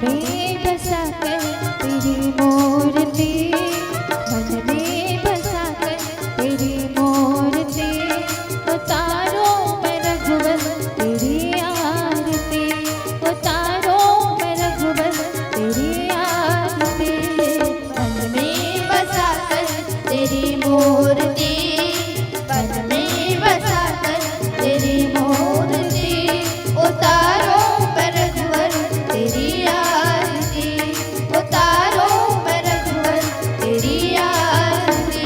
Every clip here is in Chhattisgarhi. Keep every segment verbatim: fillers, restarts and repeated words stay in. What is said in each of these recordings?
में बसा कर तेरी मूर्ति, मन में बसा कर तेरी मूर्ति, उतारूं मैं रघुवर तेरी आरती, उतारूं मैं रघुवर तेरी आरती। मन में बसा कर तेरी मूर्ति, मन में बसा कर तेरी मूर्ति, उतारूं मैं रघुवर तेरी आरती, उतारूं मैं रघुवर तेरी आरती।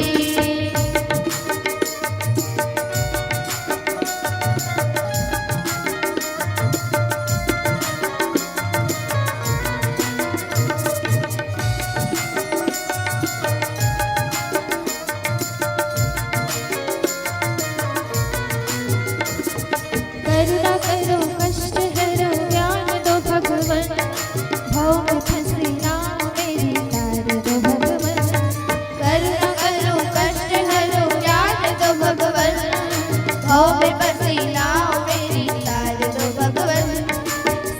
करुणा करो, कष्ट हरो, ज्ञान दो भगवन, भव में फंसी नाव मेरी तार दो भगवन। करुणा करो, कष्ट हरो, ज्ञान दो भगवन, भव में फंसी नाव मेरी तार दो भगवन।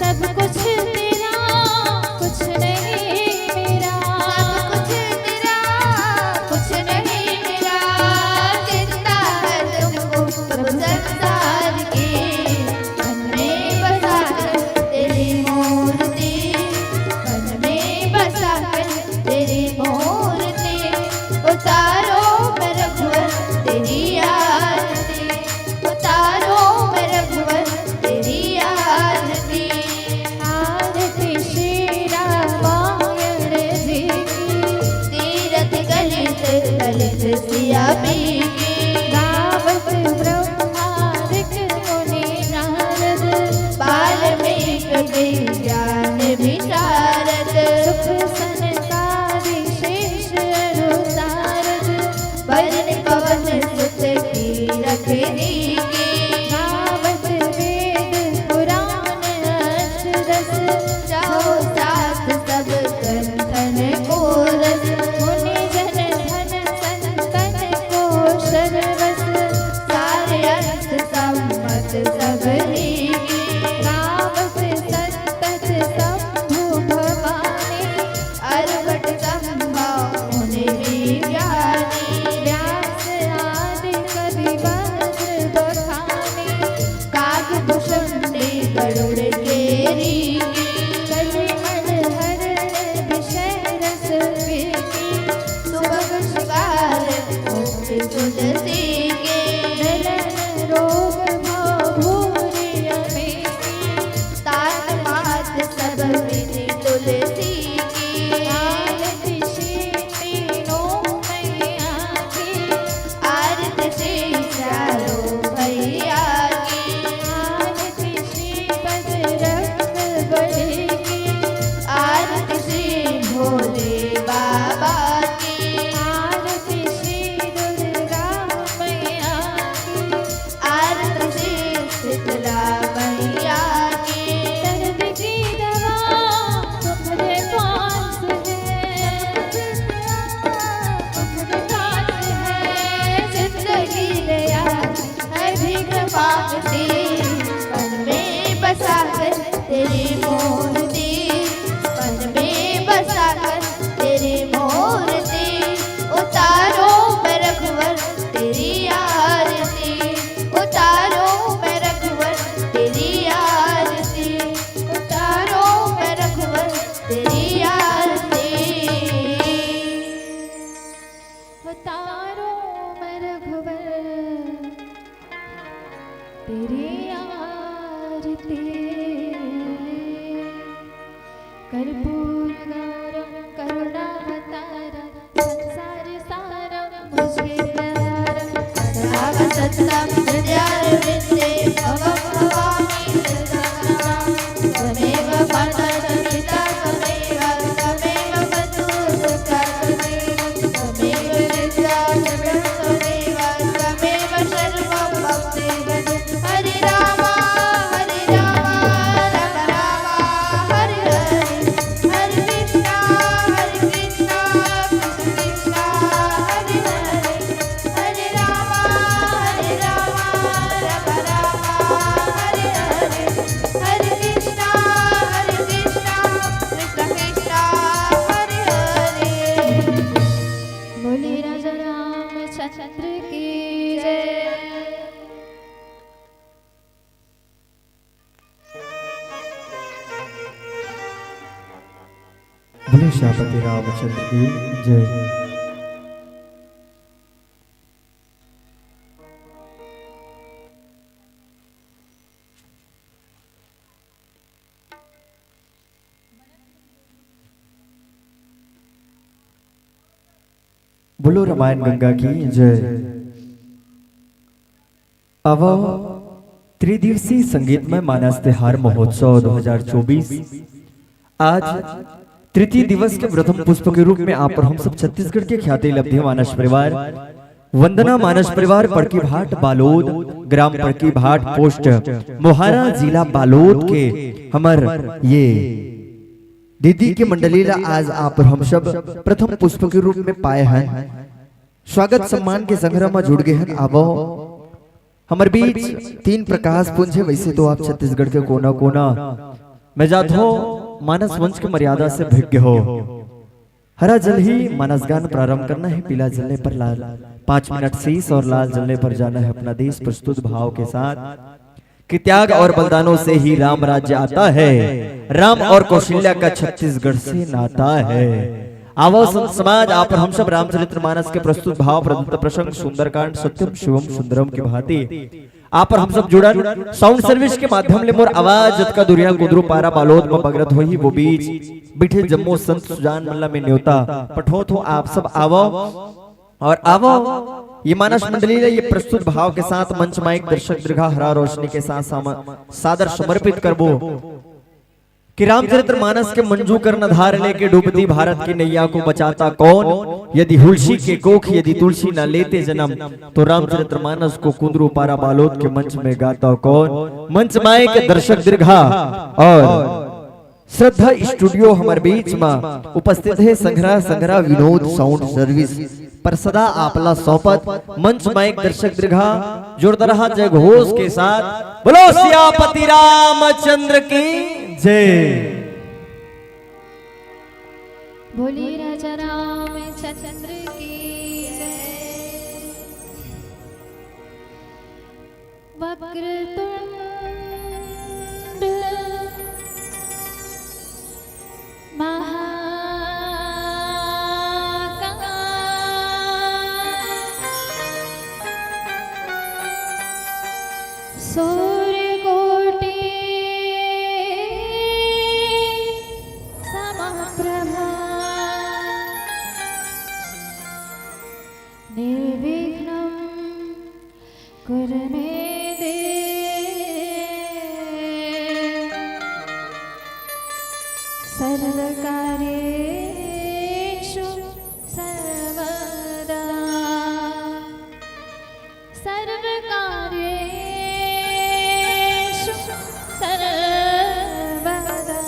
सब कुछ तेरा, कुछ नहीं मेरा। सब कुछ तेरा, कुछ नहीं मेरा। चिंता है तुमको प्रभु संसार की। मन में बसा कर तेरी मूर्ति, मन में बसा कर तेरी मूर्ति, उतारूं मैं रघुवर तेरी आरती, उतारूं मैं रघुवर तेरी आरती। आरती श्री रामायण जी की। तीरथ गलित ललित सिया पी की। गावत ब्रह्मा ऋषि मुनि नारद। वाल्मीकि ज्ञान विशारद। सुख सनकादि शेष अरु सारद। वरुण पवन सुत कीरति नीकी। गावत वेद पुराण अष्ट रस। चहुँ साथ सब ग्रंथन को रस। मुनि जन धन संतन को सर्वस। सार अर्थ सम्मत सब नीकी। गावत संतत शंभु भवानी। अरघट संभव मुनि विज्ञानी। व्यास आदि कवि वज्र बखानी। काग भुषुंडी गरुड़ केरी। कलिमल हरण विषय रस पीकी। सुभग शिकार मुक्ति तुलसी की। नलन रोग भव भूरि अनेकी। तात मात सब विधि तुलसी की। आरती श्री तीनों मैया की। आरती श्री चारों भैया की। आरती श्री बजरंग बली की। आरती श्री भोले बाबा की। आरती श्री दुर्गा मैया की। आरती श्री शीतला मैया की। दर्द की दवा तुम्हारे पास है। तुम्हारे पास है। जिंदगी दया अधिक पाप थी। मन में बसा कर तेरी मूर्ति। मन में बसा कर तेरी मूर्ति। उतारूं मैं रघुवर तेरी आरती। उतारूं मैं रघुवर तेरी आरती। उतारूं मैं रघुवर तेरी आरती। उतारूं मैं रघुवर तेरी आरती। कर्पूरगारं करुणावतारं संसार सारं भुजगेन्द्रहारं सदा वसन्तं हृदयारविन्दे भवं भवामि सततं नमामि। त्वमेव माता च पिता त्वमेव, त्वमेव बन्धुः सखा त्वमेव, त्वमेव विद्या च गुरुर्त्वमेव, त्वमेव सर्वं मम देव। हरे राम, हरे राम, राम राम, हरे हरे, हरे कृष्णा, हरे कृष्णा, कृष्ण कृष्णा, हरे हरे, हरे राम, हरे राम, राम राम, चंद्र की जय। बोलो सियापति रामचंद्र की जय। बोलो रामायण गंगा की जय। आवव, त्रिदिवसीय संगीतमय मानस तिहार महोत्सव दो हज़ार चौबीस। आज तृतीय दिवस के प्रथम पुष्प के रूप में आप और हम सब छत्तीसगढ़ के ख्याति लब्धि मानस परिवार, वंदना मानस परिवार, पड़की भाट बालोद, ग्राम पड़की भाट, पोस्ट मोहारा, जिला बालोद के हमर ये दीदी के मंडली ला आज आप और हम सब प्रथम पुष्प के रूप में पाए हैं। स्वागत सम्मान के संघरा म जुड़ गे हन। आवव, हमर बीच तीन प्रकाश पुंज हे। वैसे तो आप छत्तीसगढ़ के कोना कोना में जाथो, मानस मंच के मर्यादा से भिज्ञ हो। हरा जलही मानस गान प्रारंभ करना है, पीला जलने पर लाल, पाँच मिनट शीश और लाल जलने पर जाना है अपना देश। प्रस्तुत भाव के साथ कि त्याग और बलिदानों से ही राम राज्य आता है, राम और कौशल्या का छत्तीसगढ़ से नाता है। आवव संत समाज, आप और हम सब रामचरित्र मानस के प्रस्तुत भाव प्रदत्त प्रसंग सुंदरकांड सत्यम शिवम सुंदरम के भांति आप और हम सब जुड़न। साउंड सर्विस के माध्यम ले मोर आवाज जतका दुरिहा कुंदरू पारा बालोद म बगरत होही, वो बीच बिठे जम्मो संत सुजान मन ला मैं न्योता पठोत हो, आप सब आवव। और आवव, ये मानस मंडली ला ये प्रस्तुत भाव के साथ मंच मा एक दर्शक दीर्घा हरा रोशनी के साथ साम-, सादर समर्पित करबो कि रामचरित्र मानस के मंजू कर्णधार लेके डूबती भारत की नैया को बचाता कौन? यदि हुलसी के कोख यदि तुलसी ना लेते जन्म, तो रामचरित्र मानस को कुंदरू पारा बालोद के मंच में गाता कौन? मंच मा एक दर्शक दीर्घा और श्रद्धा स्टूडियो हमर बीच मा उपस्थित हे संघरा, संघरा विनोद साउंड सर्विस पर सदा आपला सौंपत मंच मा एक दर्शक दीर्घा जोरदार जय घोष के साथ बोलो सियापति रामचंद्र की जय। बोलिए राजा रामचंद्र की जय। वक्रतुंड महाकाय सूर्यकोटि समप्रभा निर्विघ्नं कुरु मे देव सर्वकार्येषु सर्वदा। सर्वकार्येषु सर्वदा।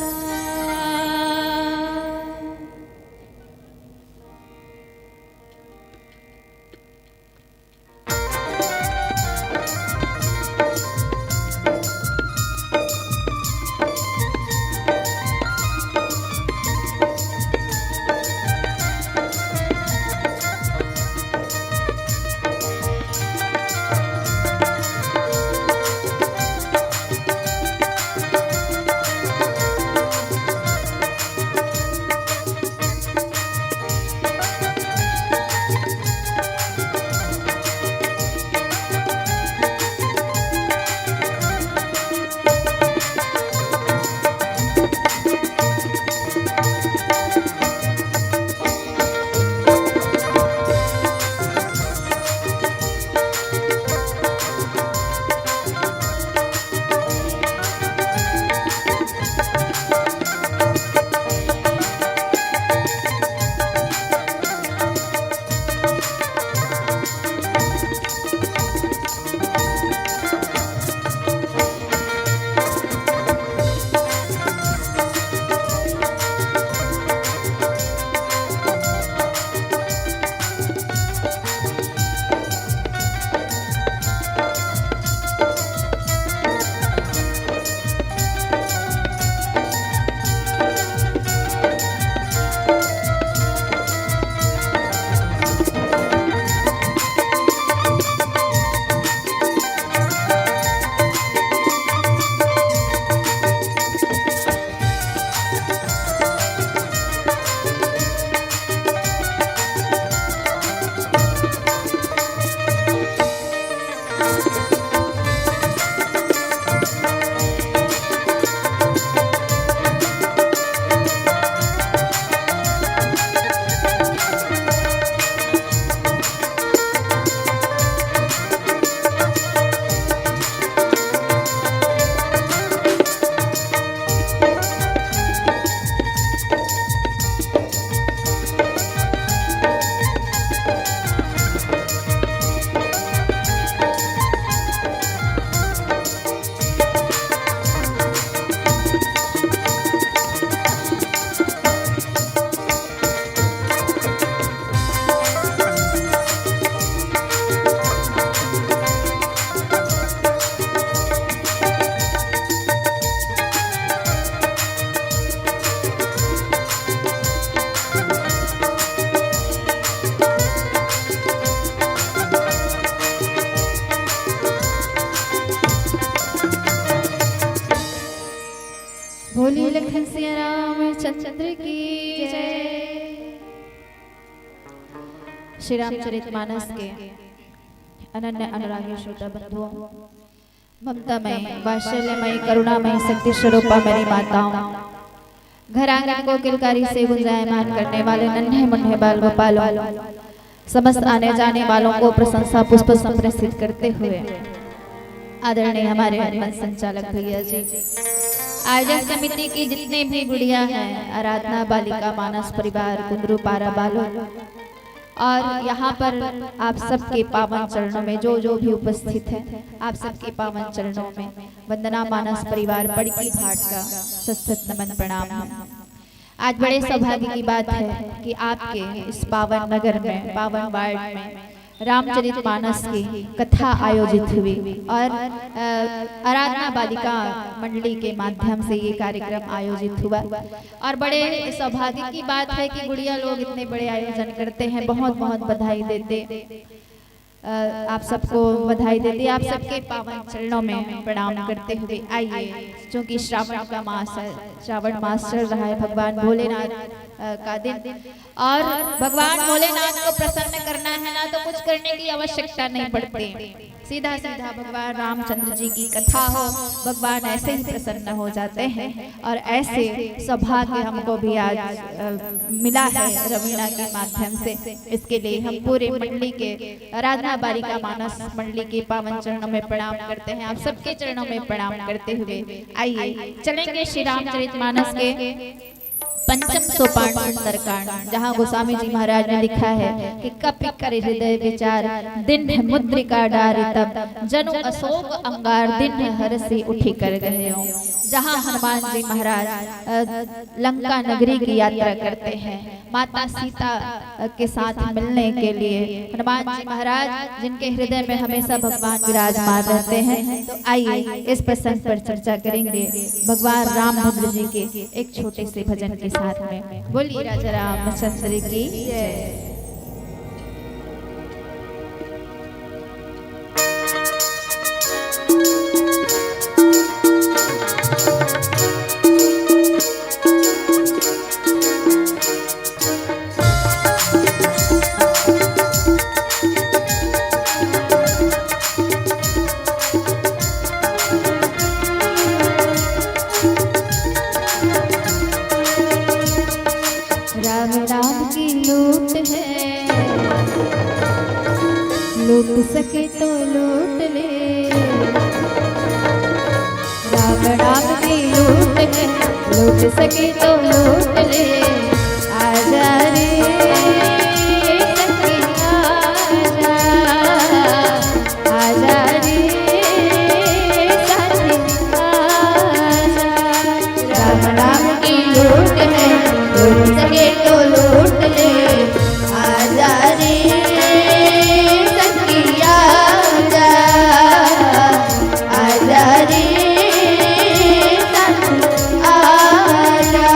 घनसिया रामचंद्र की जय। श्री रामचरित मानस के अनन्य अनुरागी श्रोता बंधुओं, ममतामय, वात्सल्यमय, करुणामय शक्ति स्वरूपा मेरी माताओं, घर आंगन को किलकारी से गुंजायमान करने वाले नन्हे मुन्ने बाल गोपालों, समस्त आने जाने वालों को प्रशंसा पुष्प संप्रेषित करते हुए आदरणीय हमारे मंच संचालक भैया जी, आयोजन समिति की जितने भी गुड़िया हैं, आराधना बालिका मानस परिवार कुंदरू पारा बालोद, और यहाँ पर आप सबके पावन चरणों में जो जो भी उपस्थित हैं, आप सबके पावन चरणों में वंदना मानस परिवार बड़की भाट का सत सत नमन प्रणाम है। आज बड़े सौभाग्य की बात है कि आपके इस पावन नगर में, पावन वार्ड में रामचरित मानस की कथा आयोजित हुई और, अ, आराधना बालिका मंडली के माध्यम से ये कार्यक्रम आयोजित हुआ। और बड़े सौभाग्य की बात है कि गुड़िया लोग इतने बड़े आयोजन करते हैं, बहुत बहुत बधाई देते, अ, आप सबको बधाई देते, आप सबके पावन चरणों में प्रणाम करते हुए आइए, क्योंकि श्रावण का मास है, श्रावण मास चल रहा है, भगवान भोलेनाथ, अ, का दिन, और भगवान भोलेनाथ को प्रसन्न करना है ना, तो कुछ करने की आवश्यकता नहीं पड़ती, सीधा सीधा भगवान रामचंद्र जी की कथा हो, भगवान ऐसे ही प्रसन्न हो जाते हैं। और ऐसे सौभाग्य हमको भी आज, अ, मिला है रवीना के माध्यम से। इसके लिए हम पूरे मंडली के, आराधना बालिका मानस मंडली के पावन चरणों में प्रणाम करते हैं, आप सबके चरणों में प्रणाम करते हुए आइए चलेंगे श्री रामचरित मानस के पंचम सोपान सुंदरकांड, जहाँ गोस्वामी जी महाराज ने लिखा है कि कपि कर हृदय विचार, दीन्ह मुद्रिका डारि तब, जनु अशोक अंगार दीन्ह हरषि उठि कर गयो। जहाँ हनुमान जी महाराज, अ, लंका नगरी की यात्रा करते हैं, माता सीता, अ, के साथ मिलने के लिए हनुमान जी महाराज, जिनके हृदय में हमेशा भगवान विराजमान रहते हैं। तो आइए, इस प्रसंग पर चर्चा करेंगे भगवान रामभद्र जी के एक छोटे से भजन के साथ में। बोलिए राजा रामचंद्र की जय। राम नाम की लूट है, लूट सके तो लूट ले। राम नाम की लूट है, लूट सके तो लूट ले। आजा रे सखी आजा, आजा रे साथी आजा। राम नाम की लूट है, लूट सके तो लूट ले। आजा रे सखी आजा, आजा रे साथी आजा।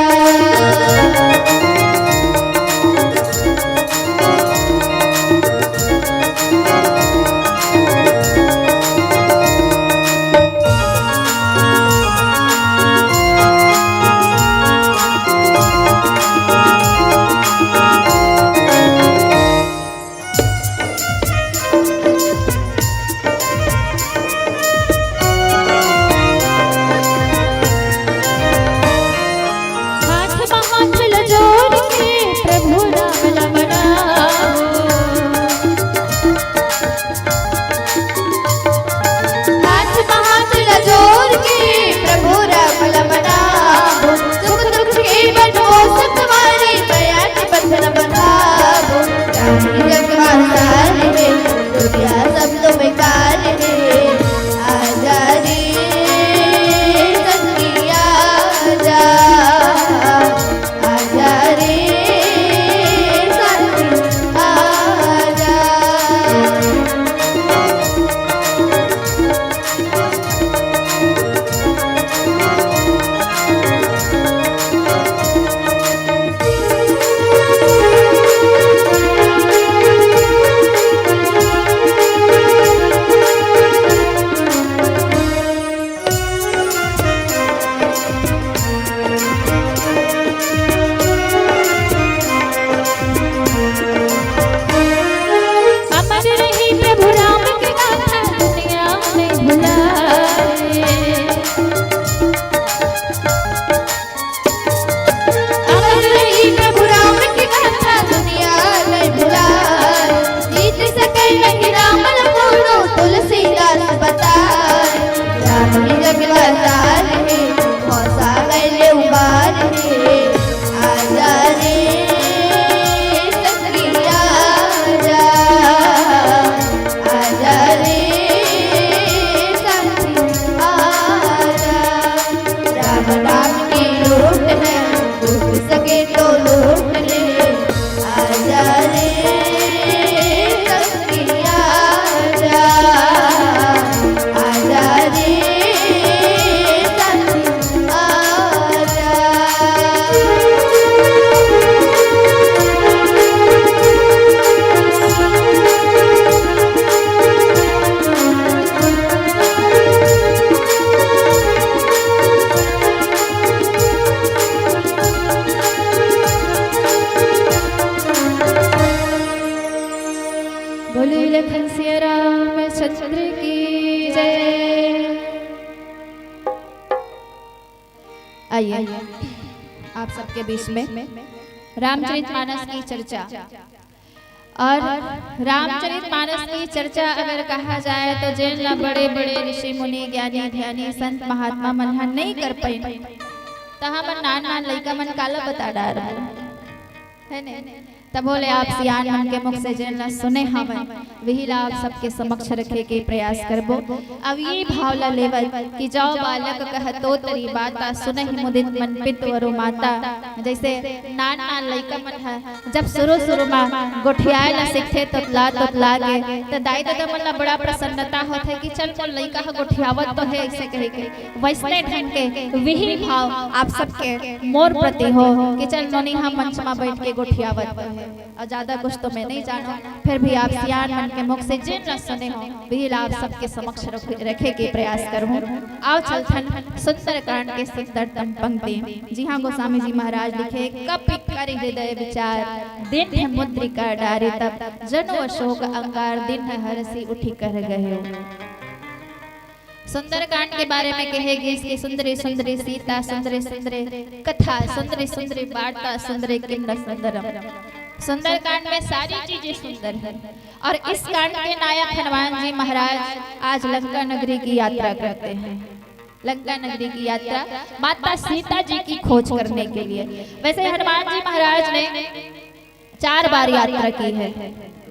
रामचंद्र की जय। आइए, आप सबके बीच में रामचरितमानस की चर्चा। और रामचरितमानस की चर्चा अगर कहा जाए तो जेन ला बड़े बड़े ऋषि मुनि, ज्ञानी ध्यानी, संत महात्मा मन ह नहीं कर पाइन, त हमन नान नान लइका मन काला बता डार, है ने? तभो ले आप सियान मन के मुख से जेन ला सुने हवन, वही ला आप सबके समक्ष रखे के प्रयास करबो। अब ये भाव ला लेवत कि "जौ बालक कह तो तरी बाता, सुनहि मुदित मन पित वरु माता।" जैसे नान नान लइका मन ह जब शुरू शुरू मा गोठियाए ला सीखथे, तोतला तोतला के, त दाई ददा मन ला बड़ा प्रसन्नता होथे कि "चल, मोर लइका ह गोठियावत तो हे," ऐसे कहे के। वैसने ढंग के वही भाव आप सबके मोर प्रति हो कि "चल, नोनी ह मंच मा बैठ के गोठियावत तो हे।" और ज्यादा कुछ तो मैं नहीं जानूं, फिर भी आप सियान मन के मुख से जेन ला सुने हो, वही ला आप सबके समक्ष रख-, रखे के प्रयास करूं। आओ चलथन सुंदरकांड के सुंदरतम पंक्ति, जिहां गोस्वामी जी महाराज लिखे, "कपि करि हृदय विचार, दीन्ह मुद्रिका डारि तब, जनु अशोक अंगार, दीन्ह हरषि उठि कर गहेउ।" सुंदरकांड के बारे में कहे गिस कि "सुंदरी सुंदरी सीता, सुंदरी सुंदरी कथा, सुंदरी सुंदरी वार्ता, सुंदरी किम न सुंदरम।" सुंदरकांड में सारी चीजें सुंदर है। और इस कांड के नायक हनुमान जी महाराज आज लंका नगरी की यात्रा करते हैं। लंका नगरी की यात्रा माता सीता जी की खोज करने के लिए। वैसे हनुमान जी महाराज ने चार बार यात्रा की है।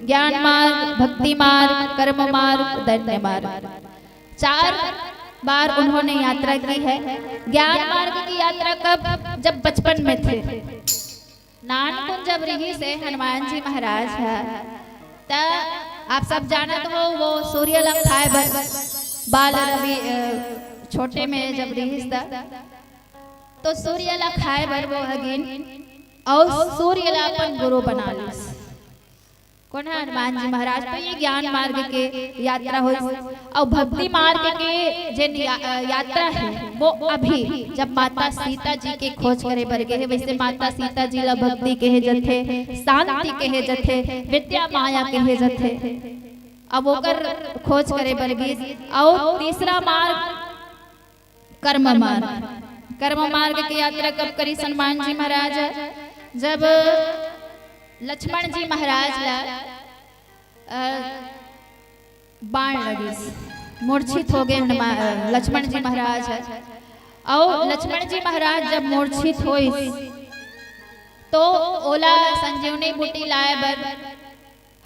ज्ञान मार्ग, भक्ति मार्ग, कर्म मार्ग, दैन्य मार्ग। चार बार उन्होंने यात्रा की है। ज्ञान मार्ग की यात्रा कब? जब बचपन में थे। नानकुन जब रिहिस हे हनुमान जी महाराज ह, त आप सब जानत हो, वो सूर्य ला खाए बर बाल रवि, अ, छोटे में जब रिहिस त, तो सूर्य ला खाए बर वो ह गिन, अउ सूर्य ला अपन गुरु बना लिस। कोन ह? हनुमान जी महाराज। तो ये ज्ञान मार्ग के यात्रा होइस। अउ भक्ति मार्ग के जेन या-, अ, यात्रा हे, वो अभी जब माता सीता जी के खोज करे बर गे हे, वैसे माता सीता जी ला भक्ति कहे जथे, शांति कहे जथे, विद्या माया कहे जथे। अब ओकर खोज करे बर गिस। अउ तीसरा मार्ग कर्म मार्ग। कर्म मार्ग के यात्रा कब करिस हनुमान जी महाराज? जब लक्ष्मण जी महाराज ला, अ, बाण लगिस, मूर्छित हो गए हनुमान, अ, लक्ष्मण जी महाराज ह। अउ लक्ष्मण जी महाराज जब मूर्छित होइस, तो ओला संजीवनी बूटी लाए बर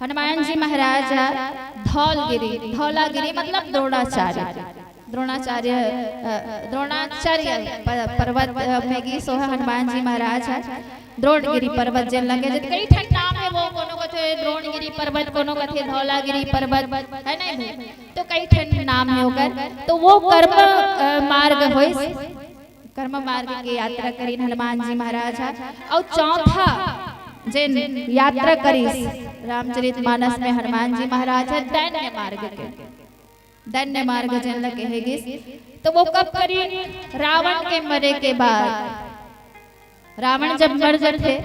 हनुमान जी महाराज ह धौलगिरी, धौलागिरी मतलब द्रोणाचार्य, द्रोणाचार्य, अ, द्रोणाचार्य प-, पर्वत, अ, में गिस हे हनुमान जी महाराज ह। द्रोणगिरी पर्वत जेन ला कहे, कई ठन नाम हे वो, कोनो कथे द्रोणगिरी पर्वत, कोनो कथे धौलागिरी पर्वत, है नहीं भाई? तो कई ठन नाम हे ओकर। तो वो कर्म, अ, मार्ग होइस। कर्म मार्ग के यात्रा करिन हनुमान जी महाराज ह। अउ चौथा जेन यात्रा करिस रामचरित मानस में हनुमान जी महाराज ह, दैन्य मार्ग के, दैन्य मार्ग जेन ल कहे गिस। तो वो कब करिन? रावण के मरे के बाद। रावण जब मर जथे,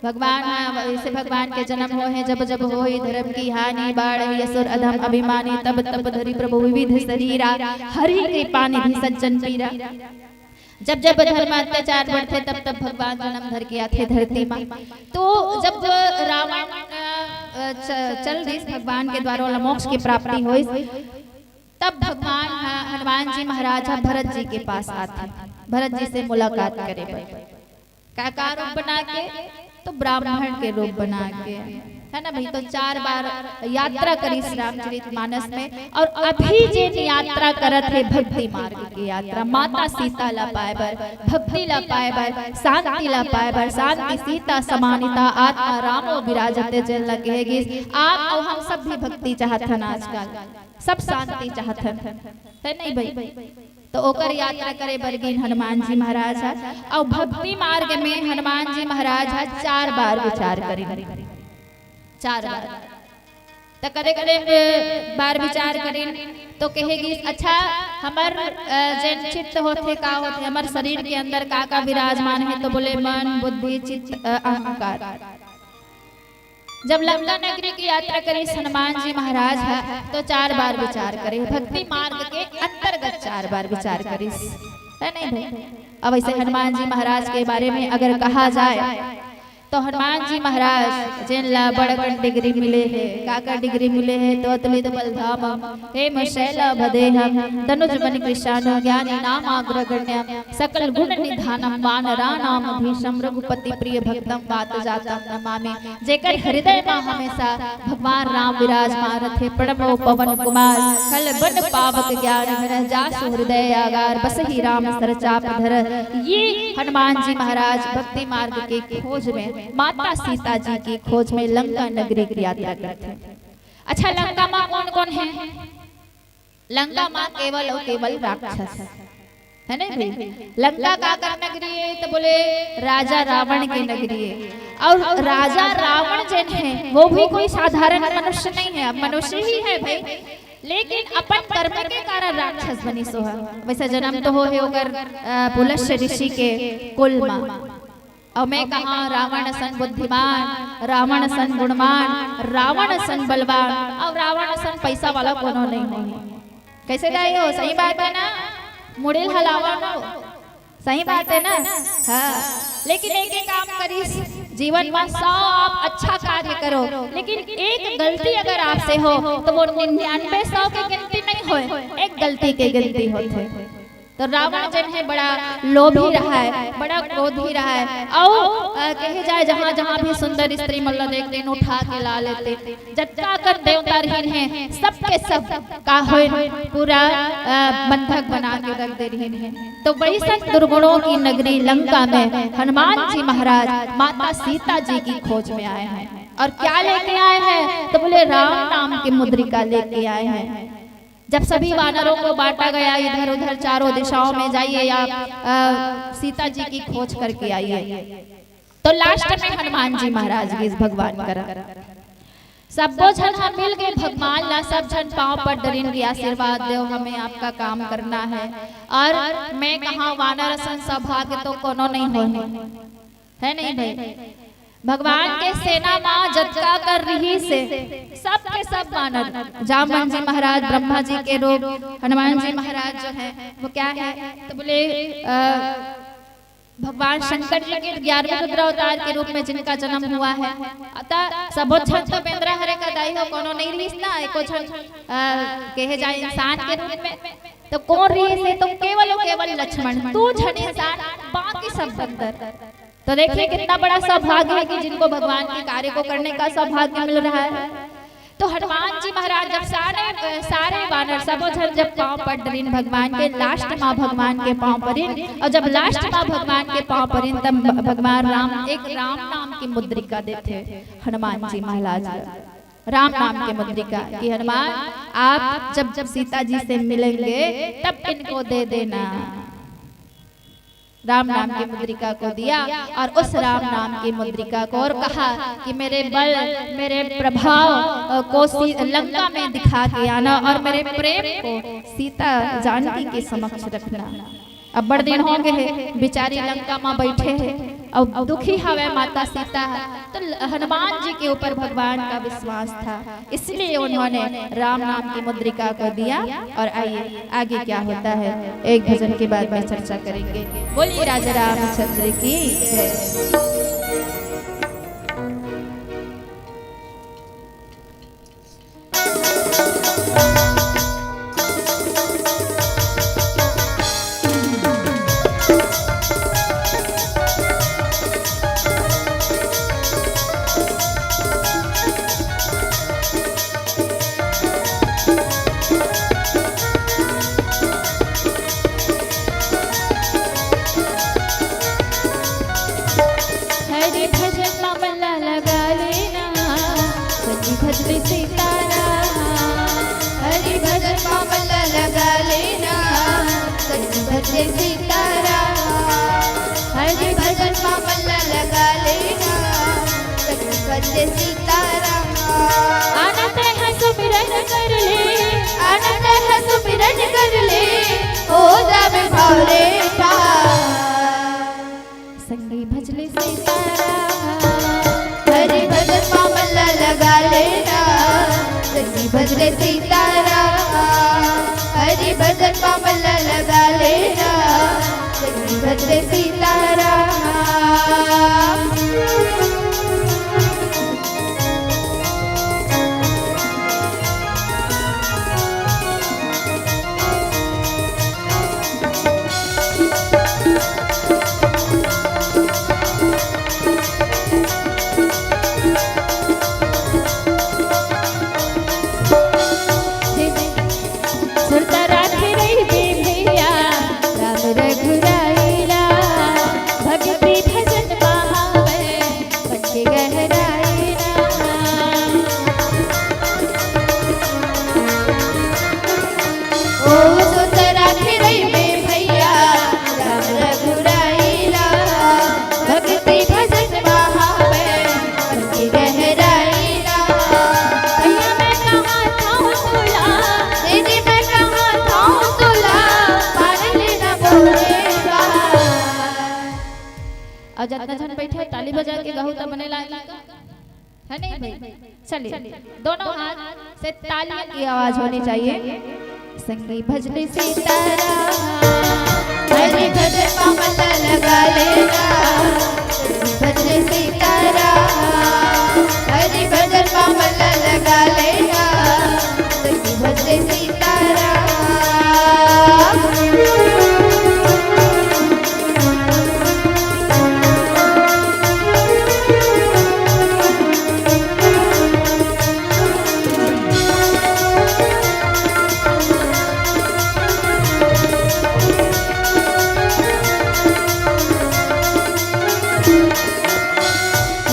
भगवान ह, वैसे भगवान के जन्म होहे, "जब जब होई धर्म की हानि, बाढ़ असुर अधम अभिमानी, तब तब धरी प्रभु विविध शरीरा, हरि कृपा निधि सज्जन पीरा।" जब जब धर्म अत्याचार बढ़थे, तब तब भगवान जन्म धर के आथे धरती मा। तो जब रावण, अ, च-, चल दिस भगवान के द्वारा ओला मोक्ष के प्राप्ति होइस, तब भगवान ह-, हनुमान जी महाराज ह भरत जी के पास आथे, भरत जी से मुलाकात करे बर। का, का रूप बना के? तो ब्राह्मण के रूप बना के, है ना भाई? तो चार बार यात्रा करिस रामचरित मानस में, और अभी जेन यात्रा करत हे भक्ति मार्ग के यात्रा, माता सीता ला पाए बर, भक्ति ला पाए बर, शांति ला पाए बर, शांति सीता समानिता आत्मा रामो विराजते जेन ला कहे गिस। आप अउ हम सब भी भक्ति चाहथन आजकल, सब शांति चाहथन, है नहीं भाई? तो ओकर यात्रा करे बर गिन हनुमान जी महाराज ह। अउ भक्ति मार्ग में हनुमान जी महाराज ह चार बार विचार करिन, चार बार। त कते कते बार विचार करिन, तो कहे गिस, "अच्छा, हमर, अ, जेन चित्त होथे, का होथे, हमर शरीर के अंदर का का विराजमान हे?" तो बोले, "मन, बुद्धि, चित्त, अ, अहंकार।" जब लंका नगरी की यात्रा करिस हनुमान जी महाराज ह, तो चार बार विचार करे, भक्ति मार्ग के अंतर्गत चार बार विचार करिस, है नहीं भाई? अब ऐसे हनुमान जी महाराज के बारे में अगर कहा जाए, तो हनुमान जी महाराज, जेन ला बड़ अकन डिग्री मिले हे, काकर डिग्री मिले हे, तो अतुलित बल धामम, हेम शैल भदेहम, तनुज बल कृशानु, ज्ञानी नाम अग्रगण्यम, सकल गुण निधानम, वानराणाम भीषम, रघुपति प्रिय भक्तम, वात जातम नमामि। जेकर हृदय मा हमेशा भगवान राम विराजमान रथे, प्रणमो पवन कुमार, खल बन पावक ज्ञान हर, जासु हृदय आगार, बसहि राम सर चाप धर। ये हनुमान जी महाराज भक्ति मार्ग के खोज में, माता सीता जी की खोज में लंका नगरी की यात्रा करते हैं। अच्छा, लंका मा कौन कौन है? लंका मा केवल और केवल राक्षस, है ना भाई? लंका काकर नगरी है? तो बोले, राजा रावण की नगरी है। और राजा रावण जिन है, वो भी कोई साधारण मनुष्य नहीं है, अब मनुष्य ही है भाई, लेकिन अपन कर्म के कारण राक्षस बनिस हे। वैसे जन्म तो हो हे ओकर, अ, पुलस्त्य ऋषि के कुल मा। अउ मैं कहाँ, रावण असन बुद्धिमान, रावण असन गुणवान, रावण असन बलवान, अउ रावण असन पैसा वाला कोनो नहीं होही। कैसे दाई हो? सही बात है ना? मुड़ी ल हलावा ना हो। सही बात है ना? हाँ। लेकिन एक एक काम करिस, जीवन मा सौ आप अच्छा कार्य करो, लेकिन एक गलती अगर आपसे हो, तो वो निन्यानवे सौ के गिनती नहीं होय, एक गलती के गिनती होथे। तो रावण जन है बड़ा लोभी रहा है, बड़ा क्रोधी रहा है। अउ, अ, कहे जाए जहाँ जहाँ भी सुंदर स्त्री मन ला देखते हैं, उठा के ला लेते। जतका कन देवता रहिन है, सबके सब का होय, पूरा, अ, बंधक बना के रख दे रहिन है। तो वैसन दुर्गुणों की नगरी लंका में हनुमान जी महाराज माता सीता जी की खोज में आए हैं। और क्या लेके आए हैं? तो बोले, राम नाम की मुद्रिका लेके आए हैं। जब सभी वानरों को बांटा गया, इधर उधर चारों दिशाओं में जाइए आप, अ, सीता जी की खोज करके आइए। तो लास्ट में हनुमान जी महाराज गिस भगवान करा, सब्बो झन ह मिल के भगवान ला सब झन पांव पर डरिन के आशीर्वाद देव, हमें आपका काम करना है। और मैं कहाँ, वानर असन सौभाग्य तो कोनो नहीं होय, है नहीं भाई? भगवान के सेना मा जतका कर रहिस हे, सब के सब वानर, जामवंत जी महाराज ब्रह्मा जी के रूप, हनुमान जी महाराज जो है वो क्या है, तो बोले, अ, भगवान शंकर जी के ग्यारहवें रुद्रावतार के रूप में जिनका जन्म हुआ है। अतः सबो झन तो बेंदरा हरे का दाई हो, कोनो नहीं रहिस ना, एको झन, अ, कहे जाए इंसान के रूप में, तो कौन रहिस हे? तो केवल और केवल लक्ष्मण, दू झन इंसान, बाकी सब बंदर। तो देखिए कितना बड़ा सौभाग्य है कि जिनको भगवान के कार्य को करने का सौभाग्य मिल रहा है। तो हनुमान जी महाराज जब सारे, सारे वानर सबो झन जब पांव पर डरिन भगवान के, लास्ट मा भगवान के पांव परिन, और जब लास्ट मा भगवान के पांव परिन, तब भगवान राम एक राम नाम की मुद्रिका देथे हनुमान जी महाराज ला। राम नाम की मुद्रिका कि हनुमान, आप जब, जब सीता जी से मिलेंगे तब इनको दे देना। राम नाम की मुद्रिका को दिया और उस राम नाम की मुद्रिका को, और कहा कि मेरे बल, मेरे प्रभाव, अ, को सी-, लंका में दिखा के आना और मेरे प्रेम को सीता जानकी के समक्ष रखना। अब बड़ दिन हो गए हैं, बेचारी लंका में बैठे हैं, अब दुखी हवे माता सीता है, तो ल-, हनुमान जी के ऊपर भगवान का विश्वास था। इसलिए उन्होंने राम नाम की मुद्रिका को दिया। और आइए, आगे क्या होता है, एक भजन के बाद में चर्चा करेंगे। बोलिए राजा रामचंद्र की जय। हरि भजन मा मन ला लगा लेना, सखी भजले सीताराम। हरि भजन मा मन ला लगा लेना, सखी भजले सीताराम। हरि भजन मा मन ला लगा लेना, सखी भजले सीताराम। आना तैं हा सुमिरन कर ले, आना तैं हा सुमिरन कर ले, हो जावे भाव रे पार। संगी भजले सीताराम। हरि भजन मा मन ला भजन पामन ला लगा लेना, संगी भजले सीताराम। सुरता राखे रहिबे भैया, राम रघुराई ला। भक्ति भजन बहावे, मन के गहराई ला। ओ सुरता राखे रहिबे भैया, राम रघुराई ला। भक्ति भजन बहावे, मन के गहराई ला। भैया मैं कहाँ थाऊँ तोला, दीदी मैं कहाँ थाऊँ तोला, पार लेना बोले बा। अउ जतना झन बइठे हो, ताली बजा के गाहू त बने लागही का? है नहीं भाई? चलिए, दोनों हाथ से तालियों की आवाज होनी चाहिए। संगी भजले सीताराम, हरि भजन पामन ला लगा लेना। संगी भजले सीताराम, हरि भजन पामन ला लगा लेना। संगी भजले सीताराम।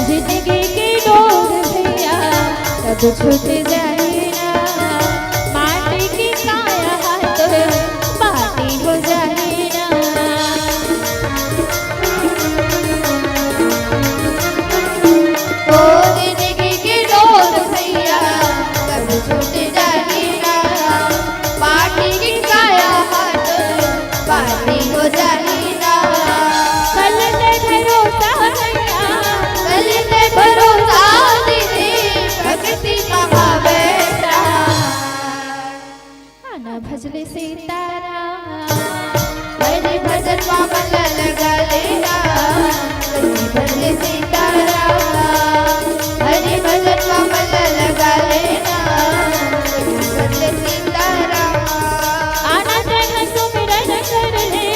जिंदगी के डोर भैया कब छूट जाए ना, माटी के काया हाथ माटी हो जाए ना। ओ जिंदगी के डोर भैया कब छूट जाए ना, माटी के काया हाथ पानी हो जाई ना। कल ते भरोसा भैया, कल ते भरोसा दीदी, भक्ति महावेता। आना भजले सीताराम। हरि भजन पामन ला लगा लेना, हरि भजले सीताराम। हरि भजन पामन ला लगा लेना, हरि भजले सीताराम। आना तैं ह सुमिरन कर ले,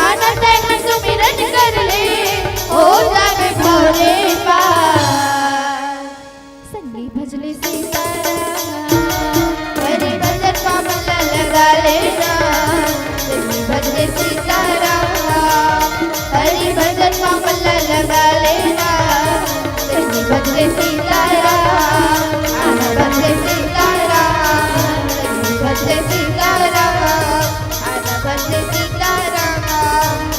आना तैं ह सुमिरन कर ले, हो जाबे भोरे पार। संगी भजले सीताराम। हरि भजन पामन ला लगा लेना, संगी भजले सीताराम। हरि भजन पामन ला लगा लेना, संगी भजले सीताराम। आना भजले सीताराम, संगी भजले सीताराम। आना भजले सीताराम,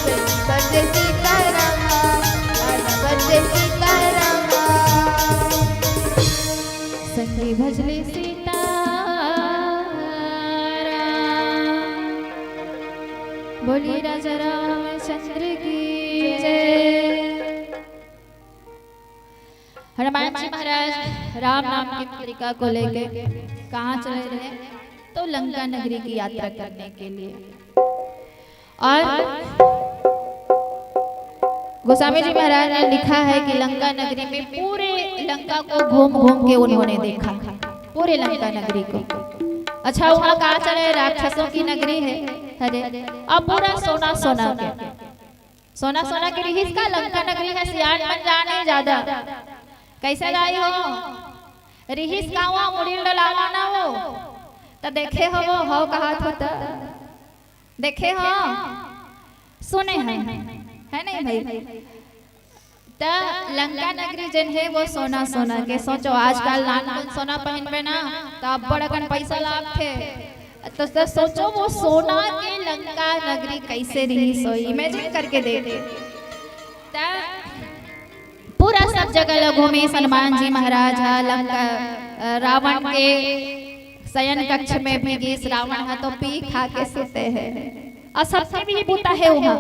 संगी भजले सीताराम। आना भजले सीताराम। संगी भजले सीताराम। बोलिए राजा रामचंद्र की जय। हनुमान जी महाराज राम नाम के पत्रिका को लेके कहाँ चले रहे? तो लंका नगरी की यात्रा करने के लिए। और गोस्वामी जी महाराज ने लिखा है कि लंका नगरी में पूरे लंका को घूम घूम के उन्होंने देखा, पूरे लंका नगरी को। अच्छा, वहाँ कहाँ चले? राक्षसों की नगरी है, अरे, अब पूरा सोना सोना के, सोना सोना के रिहिस का लंका नगरी है, सियान मन जाने ज्यादा। कैसे लाई हो? रिहिस का वहाँ मुड़ी डलावा ना हो, त देखे हो वो, हो कहा थो त देखे हो, सुने हैं, है नहीं भाई? त लंका नगरी जेन हे वो सोना सोना के। सोचो, आजकल नान कोन सोना पहनबे ना, त अब्बड़ अकन पैसा लागथे। त, त सोचो, वो सोना के लंका नगरी कैसे रहिस हो, imagine करके देख। त पूरा सब जगह ल घूमिस हनुमान जी महाराज ह। लंका, अ, रावण के शयन कक्ष में भी गिस। रावण ह तो पी खा के सुते हे, अउ सबके भी बुता हे उहाँ।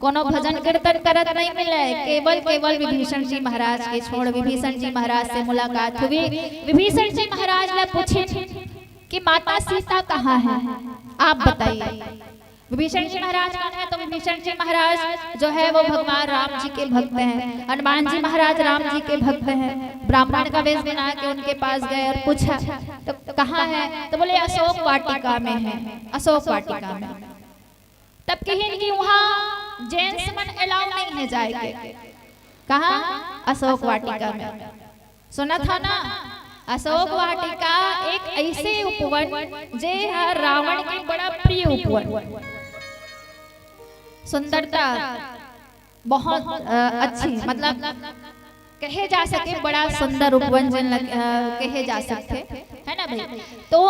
कोनो भजन कीर्तन करत नहीं मिले, केवल, केवल विभीषण जी महाराज के छोड़। विभीषण जी महाराज से मुलाकात हुई। विभीषण जी महाराज ला पूछिन कि माता सीता कहाँ है, आप बताइए। विभीषण जी महाराज कौन है? तो विभीषण जी महाराज जो है वो भगवान राम जी के भक्त हैं, हनुमान जी महाराज राम जी के भक्त हैं। ब्राह्मण का वेश बना के उनके पास गए और पूछा, तो कहाँ है? तो बोले, अशोक वाटिका में है, अशोक वाटिका में। तब कहिन कि वहाँ जेंट्स मन अलाउ नहीं है जाए के। कहाँ? अशोक वाटिका में। सुनत हो ना, अशोक वाटिका एक ऐसे उपवन जे ह रावण के बड़ा प्रिय उपवन। सुंदरता बहुत, अ, अच्छी, मतलब कहे जा सके, बड़ा सुंदर उपवन जेन ल, अ, कहे जा सकथे, है ना भाई? तो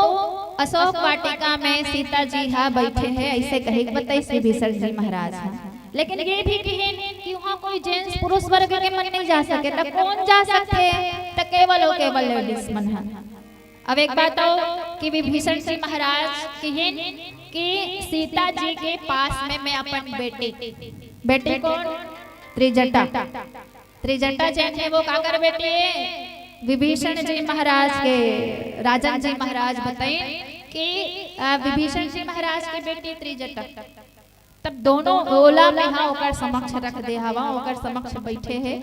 अशोक वाटिका में सीता जी हा बैठे हैं, ऐसे कहे के बताइस विभीषण जी महाराज हा। लेकिन ये भी कहिन कि वहाँ कोई जेंट्स पुरुष वर्ग के मन नहीं जा सके, त कौन जा सकथे? त केवल और केवल लेडीज मन हा। अब एक बात और कि विभीषण जी महाराज कहिन कि सीता जी के पास में मैं अपन बेटी, बेटी कौन? त्रिजटा। त्रिजटा जेन है वो काकर बेटी है? विभीषण जी महाराज के, राजन जी महाराज बताइन कि, अ, विभीषण जी महाराज के बेटी त्रिजटा। तब दोनों ओला में हा ओकर समक्ष रख दे हवा, ओकर समक्ष बैठे है,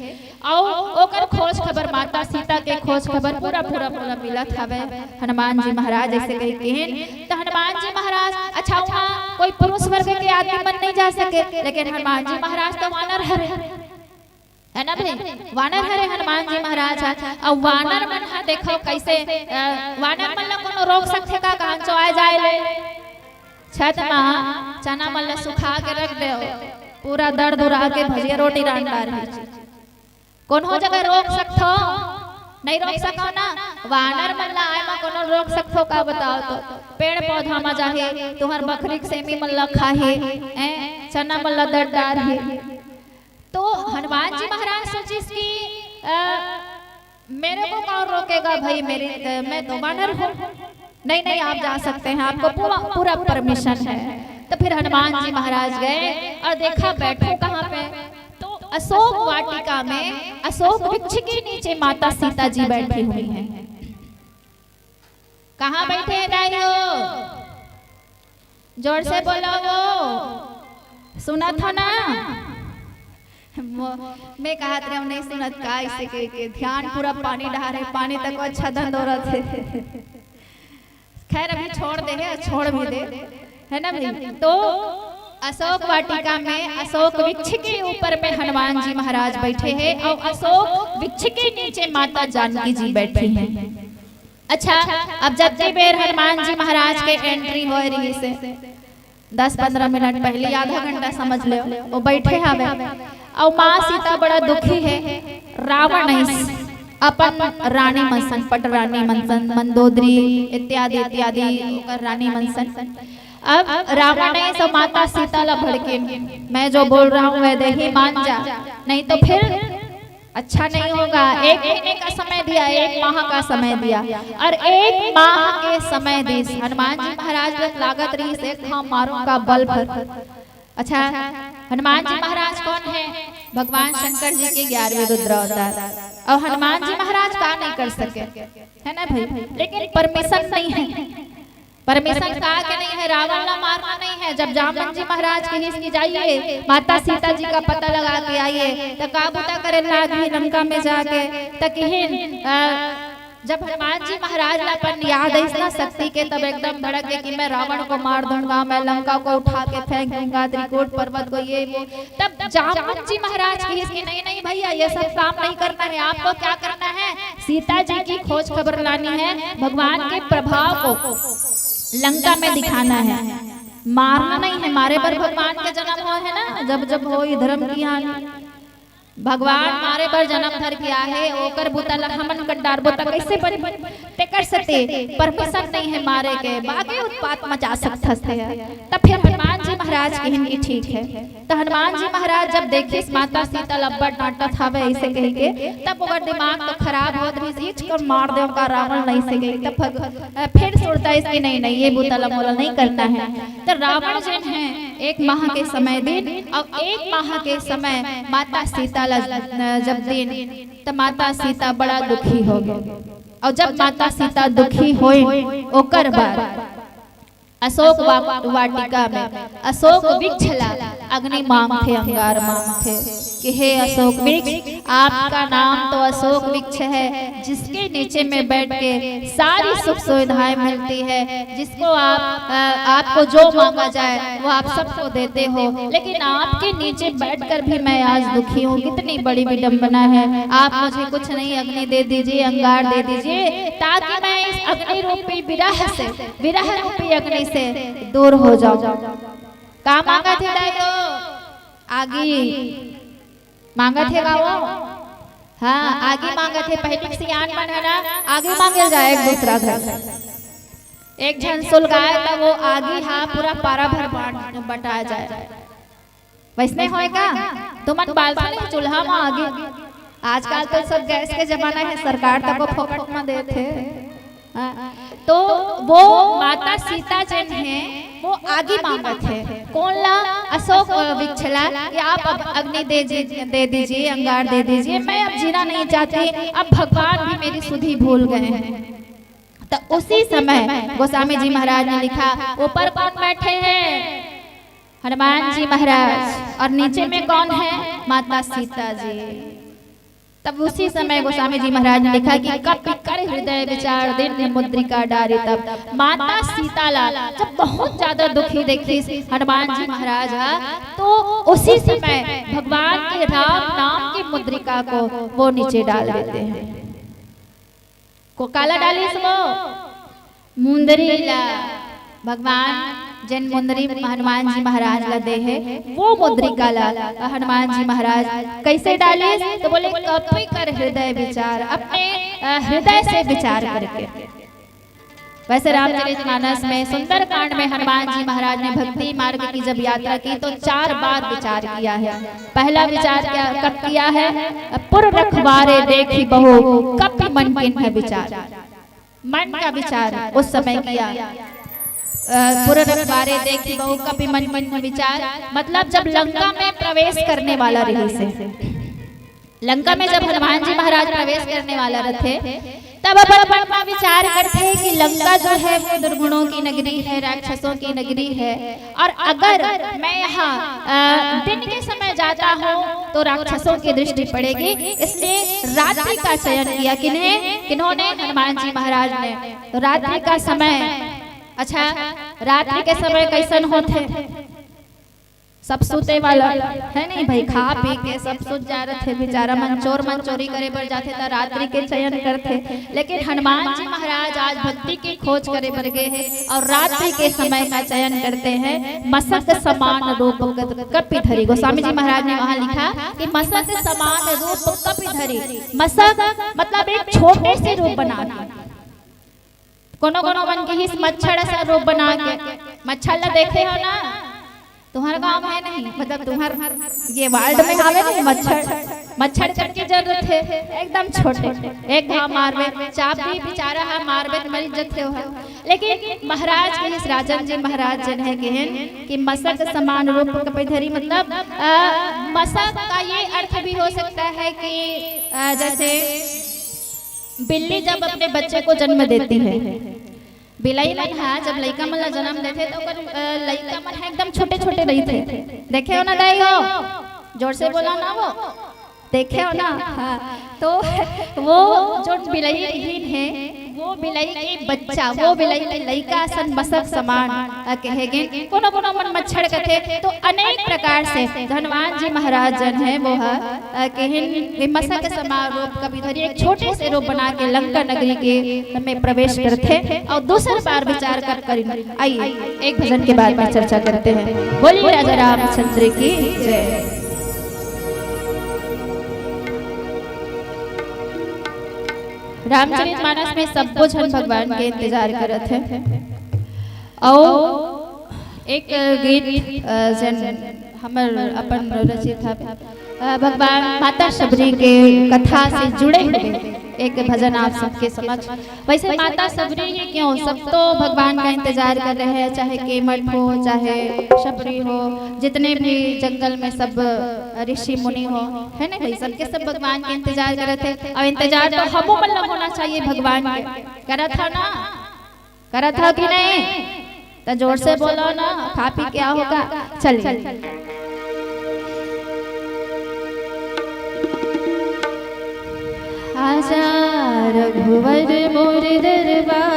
अउ ओकर खोज खबर, माता सीता के खोज खबर पूरा पूरा पूरा मिलत हवे हनुमान जी महाराज। ऐसे कहे कहिन, तो हनुमान जी महाराज, अच्छा, वहाँ कोई पुरुष वर्ग के आदमी मन नहीं जा सके, लेकिन हनुमान जी महाराज तो वानर हरे, है ना भाई? वानर हरे हनुमान जी महाराज हा। अउ वानर मन हा देखो कैसे, अ, वानर मन ला कोनो रोक सकथे का? कांचो आए जाए ले छत मा चना मन ला सुखा के रख दे, पूरा दर दुरा के भजिया रोटी रांध डारही। कोनो जगह रोक सकथो? नहीं रोक सको ना। वानर मन ला आए मा कोनो रोक सकथो का बताओ तो? पेड़ पौधा मा जाही, तुहर बखरी के सेमी मन ला खाही, हैं? चना मन ला दर डारही। तो हनुमान जी महाराज सोचिस कि, अ, मेरे को कौन रोकेगा भाई, मेरी, अ, मैं तो वानर हूँ। नहीं, नहीं, आप जा सकते हैं, आपको पूरा, पूरा परमिशन है। तो फिर हनुमान जी महाराज गए और देखा, बैठो कहाँ पे? तो अशोक वाटिका में, अशोक वृक्ष के नीचे माता सीता जी बैठी हुई हैं। कहाँ बैठे हैं दाई हो? जोर से बोलो वो। सुनत हो ना? मो-, मैं कहत रहे हूँ, नहीं सुनत का, इसे के, के ध्यान पूरा पानी डहार है, पानी तक वो अच्छा धन दौड़त है। खैर, अभी छोड़ दे है, छोड़ भी दे, है ना भाई? तो अशोक वाटिका में अशोक वृक्ष के ऊपर में हनुमान जी महाराज बैठे हैं और अशोक वृक्ष के नीचे माता जानकी जी बैठी हैं। अच्छा, अब जतकी बेर हनुमान जी महाराज के एंट्री होए रहिस हे, दस पंद्रह मिनट पहली, आधा घंटा समझ लो, वो बैठे हवे। अउ माँ सीता बड़ा दुखी है, रावण अइस अपन रानी मन सन, पटरानी मन सन, मंदोदरी इत्यादि इत्यादि ओकर रानी मन सन। अब रावण अइस माता सीता ला भड़के, मैं जो बोल रहा हूँ वैदे ही मान जा, नहीं तो फिर अच्छा नहीं होगा। एक महीने का समय दिया, एक माह का समय दिया, और एक माह के समय दिस हनुमान जी महाराज ला लागत रहिस एक घाव मारूंगा बल भर। अच्छा, हनुमान जी महाराज कौन है? भगवान शंकर जी के ग्यारहवें रुद्र अवतार। और हनुमान जी महाराज का नहीं कर सके, है ना भाई? लेकिन परमिशन नहीं है। परमिशन का के नहीं है, रावण ला मारना नहीं है। जब जामन जी महाराज कहिस कि जाइए, माता सीता जी का पता लगा के आइए, त का बुता करे लागही लंका में जाके? त किहिन, अ, जब हनुमान जी महाराज ला अपन याद अइस ना शक्ति के, तब एकदम भड़क के कि मैं रावण को मार दूंगा, मैं लंका को उठा के फेंक दूंगा, त्रिकूट पर्वत को, ये वो। तब जामन जी महाराज कहिस कि नहीं, नहीं भैया, ये सब काम नहीं करना है। आपको क्या करना है? सीता जी की खोज खबर लानी है, भगवान के प्रभाव को लंका में दिखाना है। मारना नहीं है, मारे बर भगवान के जन्म होए है ना, जब जब होई धर्म की हानि। भगवान मारे बर जन्म धर के आए हे, ओकर बुता ला हमन कर डारबो त कैसे बनी? तेकर सेती परमिशन नहीं है मारे के, बाकी उत्पात मचा सकथस ते ह। त फिर हनुमान जी महाराज किहिन कि ठीक है। त हनुमान जी महाराज जब देखिस माता सीता ला अब्बड़ डांटत हवे ऐसे कहिके, तब ओकर दिमाग तो खराब होत रहिस, "इच कर मार देव का रावण," नहीं से कही। तब भग-, अ, फिर सोचता है कि नहीं, नहीं, ये बुता ला मोला नहीं करना है। त रावण जेन है, एक माह के समय दिन, अउ एक माह के समय माता सीता ला, अ, जब दिन, त माता सीता बड़ा दुखी हो गए। अउ जब माता सीता दुखी होय, ओकर बाद अशोक वा-, वाटिका में अशोक वृक्ष ला अग्नि मांगथे, अंगार मांगथे कि हे अशोक वृक्ष, आपका नाम तो अशोक वृक्ष है, जिसके नीचे में बैठ के सारी सुख सुविधाएं मिलती है, जिसको आप, अ, आपको जो मांगा जाए वो आप सबको देते हो, लेकिन आपके नीचे बैठकर भी मैं आज दुखी हूँ। कितनी बड़ी विडंबना है। आप मुझे कुछ नहीं, अग्नि दे दीजिए, अंगार दे दीजिए, ताकि मैं इस अग्नि रूपी विरह से, विरह रूपी अग्नि से दूर हो जाऊं। का मांगथे दाई हो? आगी मांगथे का वो? हाँ, आगी मांगथे। पहिली के सियान मन है ना, आगी मांगे ल जाए एक दूसरा घर। एक झन सुलगाए त वो आगी हा पूरा पारा भर बांट, बटा जाए। वैसने होय का? तुमन बालथव नहीं चूल्हा म आगी? आजकल तो सब गैस के जमाना है, सरकार तको फोकट म देथे। हाँ, तो वो माता सीता जन है, वो आगी मांगत है। कौन ला? अशोक, अ, वृक्ष ला कि आप अब अग्नि दे जी-, दे दीजिए, अंगार दे दीजिए, मैं अब जीना नहीं चाहती, अब भगवान भी मेरी सुधि भूल गए हैं। तो उसी समय गोस्वामी जी महाराज ने लिखा, ऊपर कौन बैठे हैं? हनुमान जी महाराज। और नीचे में कौन है? माता सीता जी। तब उसी समय गोस्वामी जी महाराज ने लिखा कि कपि कर हृदय विचार दीन मुद्रिका डारी। तब माता सीता ला जब बहुत ज्यादा दुखी देखिस हनुमान जी महाराज हा, तो उसी समय भगवान के राम नाम की मुद्रिका को वो नीचे डाल देते हैं। को काला डालिस वो? मुंदरी ला। भगवान जेन मुंदरी हनुमान जी महाराज ला दे हे, वो मुद्रिका ला हनुमान जी महाराज कैसे डालिस? तो बोले, कपि कर हृदय विचार, अपने, अ, हृदय से विचार करके। वैसे रामचरित मानस में, सुंदरकांड में हनुमान जी महाराज ने भक्ति मार्ग की जब यात्रा की तो चार बार विचार किया है। पहला विचार क्या, कब किया है? पुर रखवारे देखि बहु कपि मन किन्ह विचार। मन का विचार उस समय किया। अ, पुर रखवारे देखि बहु कपि मन किन्ह विचार, मतलब जब लंका में प्रवेश करने वाला रहिस हे, लंका में जब हनुमान जी महाराज प्रवेश करने वाला रथे, तब अपन मन में विचार करथे कि लंका जो है वो दुर्गुणों की नगरी है, राक्षसों की नगरी है, और अगर मैं यहाँ, अ, दिन के समय जाता हूँ तो राक्षसों की दृष्टि पड़ेगी, इसलिए रात्रि का चयन किया। किन्हें? किन्होंने? हनुमान जी महाराज ने। तो रात्रि का समय, अच्छा, रात्रि के समय कैसन होथे? सब सुते वाला है नहीं भाई, खा पी के सब सुत जा रथे बेचारा मन। चोर मन चोरी करे बर जाथे त रात्रि के चयन करथे, लेकिन हनुमान जी महाराज आज भक्ति की खोज करे बर गए हैं और रात्रि के समय का चयन करते हैं। मसक समान रूप कपि धरी। गोस्वामी जी महाराज ने वहां लिखा कि मसक समान रूप कपि धरी। मसक मतलब एक छोटे से रूप बना के, कोनो कोनो मन किहिस मच्छर असन रूप बना के। मच्छर ला देखे हो ना? तुम्हार गांव में नहीं, मतलब तुम्हार ये वार्ड में हावे नहीं मच्छर? मच्छर करके जरूरत है, एकदम छोटे। एक घाव मारबे, चाबी बेचारा हा मारबे त मरी जथे हो। लेकिन महाराज किहिस, राजन जी महाराज जन है किहिन कि मसक समान रूप कपि धरी, मतलब, अ, मसक का ये अर्थ भी हो सकता है कि, अ, जैसे बिल्ली जब अपने बच्चे को जन्म देती है, बिलाई मन हा जब लइका मन ला जन्म देथे, तो ओकर, अ, लइका मन हा एकदम छोटे-छोटे रहिथे। देखे हो ना दाई हो? जोर से बोला ना वो। देखे हो ना? हाँ। तो वो जो बिलाई रहिन हे, वो बिलाई के बच्चा, वो बिलाई के लइका असन मसक समान, अ, कहे गे। कोनो-कोनो मन मच्छर कथे, तो अनेक प्रकार से हनुमान जी महाराज जन है, वो हा अ, किहिन कि मसक समान रूप कपि धरी, एक छोटे से रूप बना के लंका नगरी के में प्रवेश करथे और दूसर बार विचार कब करिन। आइए, एक भजन के बाद में चर्चा करते हैं। बोलिए राजा रामचंद्र की जय। रामचरित मानस में सबो झन भगवान के इंतजार करत हे। अउ एक गीत, अ, जन हमर अपन रचित हवे, अ, भगवान माता शबरी के कथा से जुड़े हुए एक भजन आप सबके समक्ष। वैसे माता सबरी ही क्यों, सब तो भगवान का इंतजार कर रहे हैं, चाहे केमठ हो, चाहे सबरी हो, जितने भी जंगल में सब ऋषि मुनि हो, है ना भाई, सबके सब भगवान के इंतजार करत हे। और इंतजार तो हमो मन ला होना चाहिए भगवान के। करत हो ना? करत हो कि नहीं? तो जोर से बोलो ना, खा पी के आओ का। चलिए। आजा रघुवर मोर दरबार,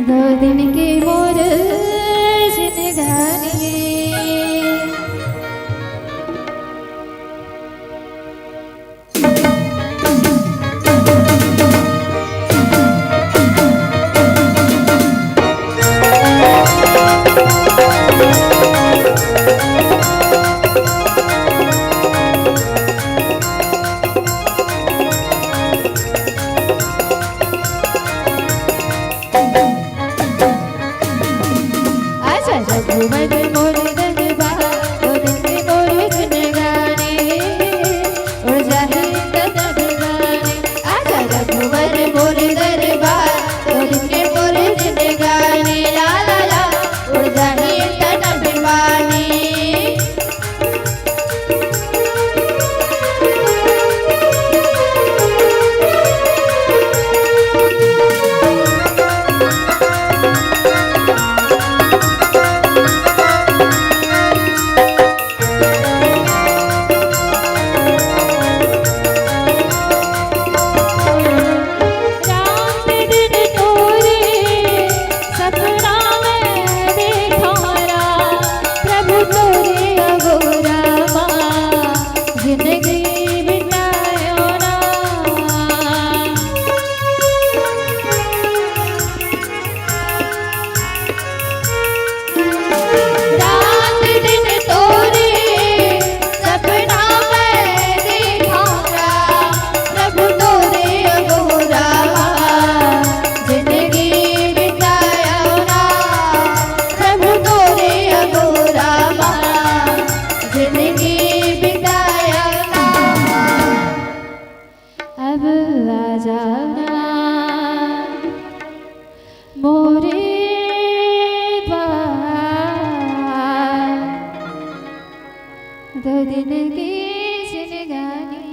दो दिन के मोर जिंदगानी। आजा रघुवर मोर दरबार, ओ दिन के मोर जिंदगानी, उड़ जाही तन अभिमानी। आजा रघुवर मोर दरबार, ओ दिन के मोर जिंदगानी, ला ला ला, उड़ जाही तन अभिमानी। रात दिन तोरे सपना में देखा राम, प्रभु तोरे अगोरा माँ, जिंदगी बितायो ना। रात दिन तोरे सपना में देखा राम, प्रभु तोरे अगोरा माँ, जिंदगी बितायो ना। प्रभु तोरे अगोरा माँ, जिंदगी बितायो ना। अब आ जाना मोरे द्वार, दो दिन की जिंदगानी।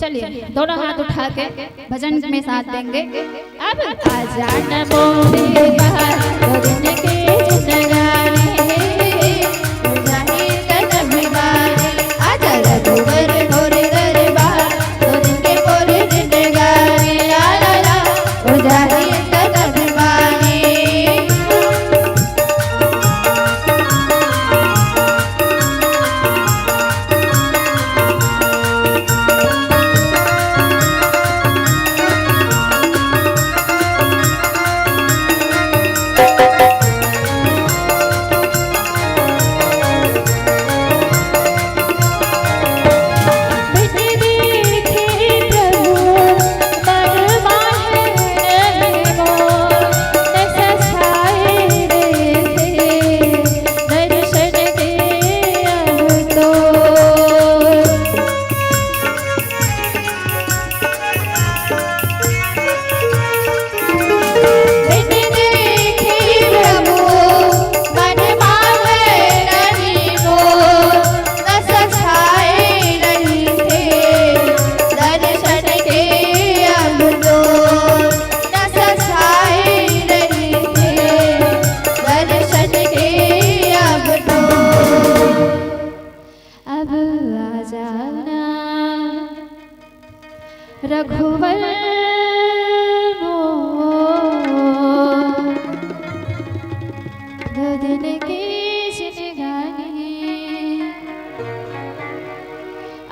चलिए, दोनों हाथ उठा के भजन में साथ देंगे। अब आ जाना मोरे द्वार, दो दिन की जिंदगानी। अब आ जाना रघुवर मोर, दो दिन की जिंदगानी।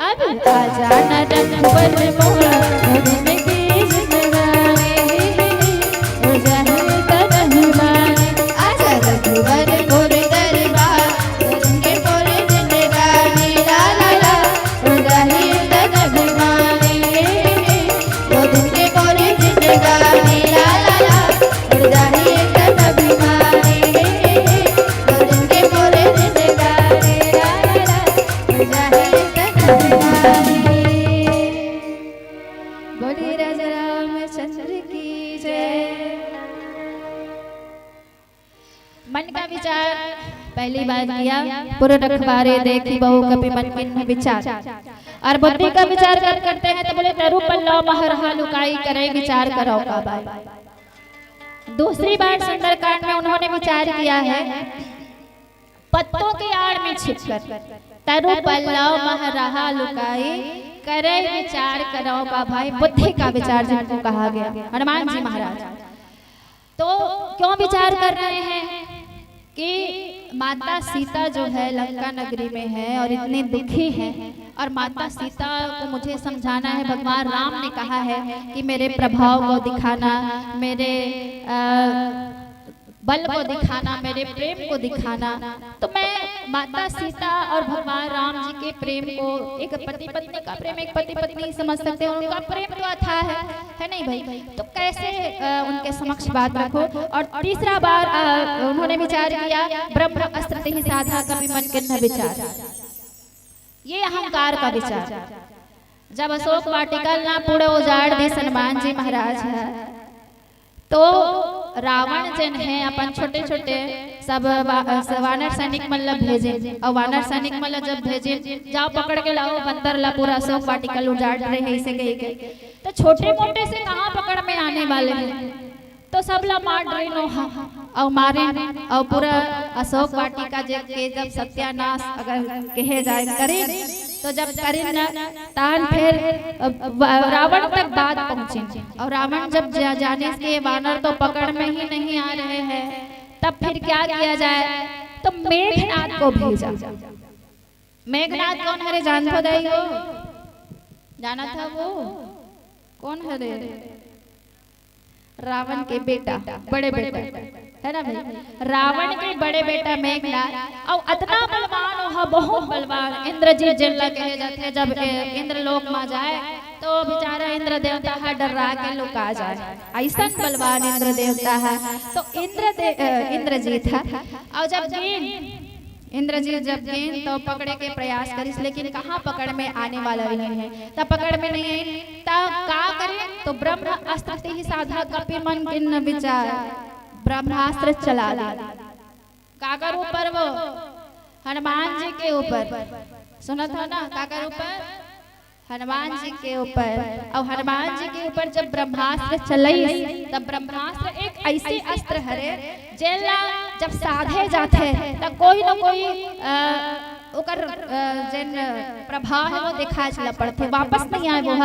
अब आ जाना रघुवर मोर, दो दिन की जिंदगानी। हो जाही तन अभिमानी। आजा रघुवर मोर दरबार, दो दिन के मोर जिंदगानी। ला ला ला, हो जाही तन अभिमानी। दो दिन के मोर जिंदगानी। ला ला ला, हो जाही तन अभिमानी। दो दिन के मोर का विचार पहली बार किया, पुर रखवारे देखि बहु कपि मन कीन्ह विचार। और बुद्धि का विचार कर करते हैं तो बोले, तरु पल्लव मह रहा लुकाई, करइ विचार करौ का बाई। दूसरी बार सुंदरकांड में उन्होंने विचार किया है, पत्तों की आड़ में छिपकर, तरु पल्लव मह रहा लुकाई, करइ विचार करौ का बाई, बुद्धि का विचार जिनको कहा गया, हनुमान जी महाराज। तो क्यों विचार कर रहे हैं कि माता सीता जो है लंका नगरी में है और इतनी दुखी है, और माता सीता को मुझे समझाना है। भगवान राम ने कहा है कि मेरे प्रभाव को दिखाना, मेरे अ, बल को दिखाना, मेरे प्रेम को दिखाना। तो मैं माता सीता और भगवान राम जी के प्रेम को, एक पति पत्नी का प्रेम एक पति पत्नी समझ सकते हैं, उनका प्रेम तो अथाह है, है नहीं भाई? तो कैसे अ, उनके समक्ष बात रखो? और तीसरा बार अ, उन्होंने विचार किया, ब्रह्म अस्त्र तिहि साधा कपि मन कीन्ह विचार। ये अहंकार का विचार। जब अशोक वाटिका ला पूरा उजाड़ दिस हनुमान जी महाराज ह, तो रावण जेन हे अपन छोटे छोटे सब वा-, वानर सैनिक मन ला भेजे, और वानर सैनिक मन ला जब भेजे, जाओ पकड़ के लाओ बंदर ला, पूरा अशोक वाटिका ल उजाड़ रहे हे, ऐसे कह के। तो छोटे मोटे से कहाँ पकड़ में आने वाले हैं, तो सब ला मार डरिन ओहा, अउ मारिन, अउ पूरा अशोक वाटिका जे के जब सत्यानाश अगर कहे जाए करिन, तो जब करिन न, तहन फिर, अ, व-, रावण तक बात पहुँचिन, और रावण जब जा-, जानिस कि ये वानर तो पकड़ में ही नहीं आ रहे हैं, तब फिर क्या किया जाए? तो मेघनाद को भेजा। मेघनाद कौन हरे, जानथो दाई हो? जानत हव वो? कौन हरे? रावण के बेटा, बड़े बेटा, है ना भाई? रावण के बड़े बेटा मेघनाद, अउ अतना बलवान ओहा, बहुत बलवान, इंद्रजीत जेन ला कहे जाथे। जब ए, इंद्रलोक मा जाए तो बेचारा इंद्र देवता ह डर्रा के लुका जाए, अइसन बलवान इंद्र देवता ह। तो इंद्र दे-, अ, इंद्रजीत ह, अउ जब गिन इंद्रजीत जब गिन तो पकड़े के प्रयास करिस, लेकिन कहाँ पकड़ में आने वाला रहिन हे, तब पकड़ में नहीं आइन, तब का करे? तो ब्रह्म अस्त्र तिहि साधा कपि मन कीन्ह विचार, ब्रह्मास्त्र चला दे। काकर ऊपर वो? हनुमान जी के ऊपर। सुनत हो ना, काकर ऊपर? हनुमान जी के ऊपर। और हनुमान जी के ऊपर जब ब्रह्मास्त्र चलइस, तब ब्रह्मास्त्र एक ऐसे अस्त्र हरे, जेला जब साधे जाथे, त कोई न कोई, अ, ओकर, अ, जेन प्रभाव है, वो दिखाए चला पड़थे, वापस नहीं आए वो ह।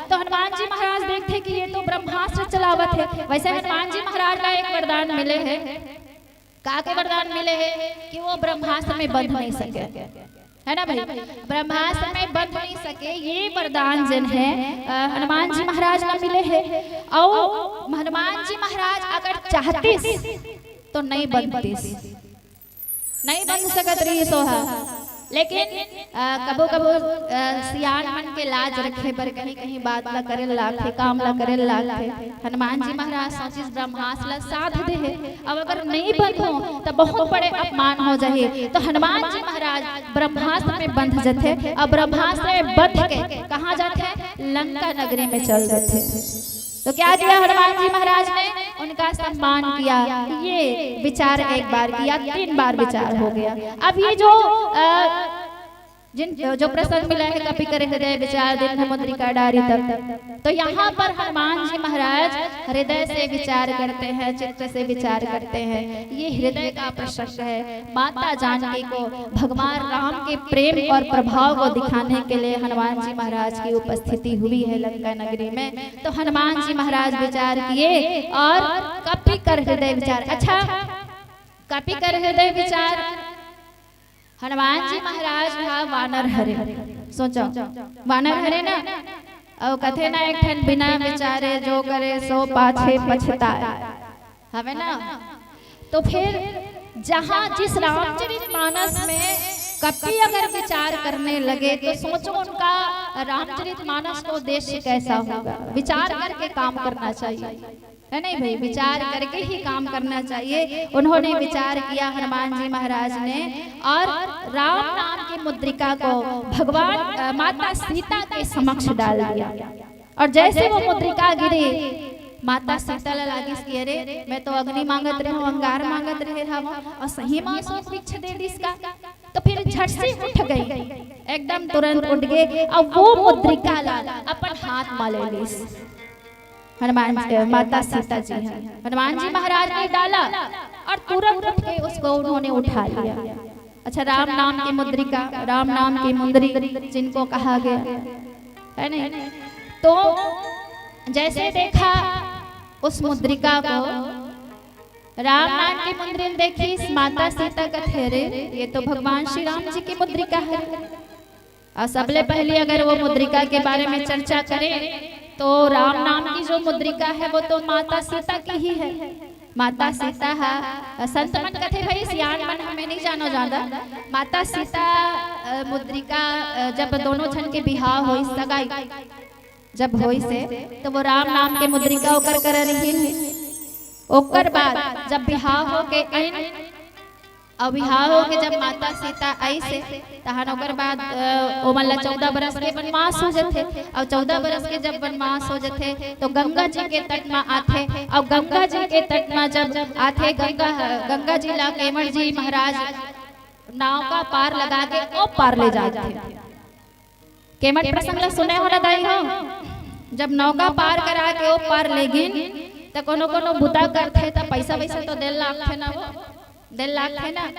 तो हनुमान जी महाराज देखथे कि ये तो ब्रह्मास्त्र चलावत हे। वैसे हनुमान जी महाराज ला एक वरदान मिले हे, का के वरदान मिले हे कि वो ब्रह्मास्त्र में बंध नहीं सके, है ना भाई? ब्रह्मास्त्र में बंध नहीं सके, ये वरदान जेन हे, अ, हनुमान जी महाराज ला मिले हे। अउ हनुमान जी महाराज अगर चाहतिस तो नहीं बंधतिस, नहीं बंध सकत रहिस ओहा। लेकिन, अ, कभू कभू, अ, सियान मन के लाज रखे बर कहीं कहीं बात ला करे लागथे, काम ला करे लागथे। हनुमान जी महाराज सोचिस ब्रह्मास्त्र ला साध दे हे, अब अगर नहीं बंधो तो बहुत बड़े अपमान हो जाही। तो हनुमान जी महाराज ब्रह्मास्त्र में बंध जथे, अउ ब्रह्मास्त्र में बंध के कहाँ जाथे? लंका नगरी में चल देथे। तो क्या किया हनुमान जी महाराज ने? उनका सम्मान किया। ये विचार एक बार किया, तीन बार विचार हो गया। अब ये जो, अ, जिन, जो प्रसंग मिला है, कपि कर हृदय विचार दीन्ह मुद्रिका डारि तब, तो यहाँ पर हनुमान जी महाराज हृदय से विचार करते हैं, चित्त से विचार करते हैं। ये हृदय का प्रसंग है। माता जानकी को भगवान राम के प्रेम और प्रभाव को दिखाने के लिए हनुमान जी महाराज की उपस्थिति हुई है लंका नगरी में। तो हनुमान जी महाराज विचार किए और कपि कर हृदय विचार। अच्छा, कपि कर हृदय विचार, हनुमान जी महाराज हा वानर हरे, सोचो, वानर हरे ना। अउ कथे ना, एक ठन बिना विचारे जो करे सो पाछे पछताए, हवे ना? तो फिर जहाँ जिस रामचरित मानस में कपि अगर विचार करने लगे तो सोचो उनका रामचरित मानस का उद्देश्य कैसा होगा। विचार करके काम करना चाहिए, है नहीं भाई? विचार करके ही काम करना चाहिए। उन्होंने विचार किया हनुमान जी महाराज ने, और राम नाम की मुद्रिका को भगवान, अ, माता सीता के समक्ष डाल दिया। और जैसे वो मुद्रिका गिरी, माता सीता ला लागिस कि अरे, मैं तो अग्नि मांगत रहे हूँ, अंगार मांगत रहे हूँ, और सही में अशोक वृक्ष दे दिस का। तो फिर झट से उठ गई, एकदम तुरंत उठ गए और वो मुद्रिका ला अपन हाथ में ले लीस। हनुमान अ, माता सीता जी हैं, हनुमान जी महाराज ने डाला और तुरंत उठ के उसको उन्होंने उठा लिया। अच्छा, राम नाम की मुद्रिका, राम नाम की मुंदरी जिनको कहा गया है, नहीं? तो जैसे देखा उस मुद्रिका को, राम नाम की मुंदरी देखी, माता सीता कथे, अरे, ये तो भगवान श्री राम जी की मुद्रिका है। और सबले पहले अगर वो मुद्रिका के बारे में चर्चा करें, तो राम नाम की जो मुद्रिका है, वो तो माता सीता की ही है। माता सीता हा, संत मन कथे भाई, सियान मन हमें नहीं जानो ज्यादा। माता सीता अ, मुद्रिका, अ, जब दोनों झन के बिहाव होइस, सगाई जब होइस हे, तो वो राम नाम के मुद्रिका ओकर करा रहिन। ओकर बाद जब बिहाव होके आइन, अउ बिहाव होके जब माता सीता आइस हे, तहन ओकर बाद, अ, ओमन ला चौदह बरस के वनवास हो जथे। अउ चौदह बरस के जब वनवास हो जथे, तो गंगा जी के तट म आथे। अउ गंगा जी के तट म जब आथे, गंगा, गंगा जी ला केवट जी महाराज नौका पार लगा के ओ पार ले जाथे। केमट प्रसंग ला सुने हो ना दाई हो? जब नौका पार करा के ओ पार ले गिन, त कोनो कोनो बुता करथे त पैसा वैसा तो दे लागथे ना हो, दे लागथे ना।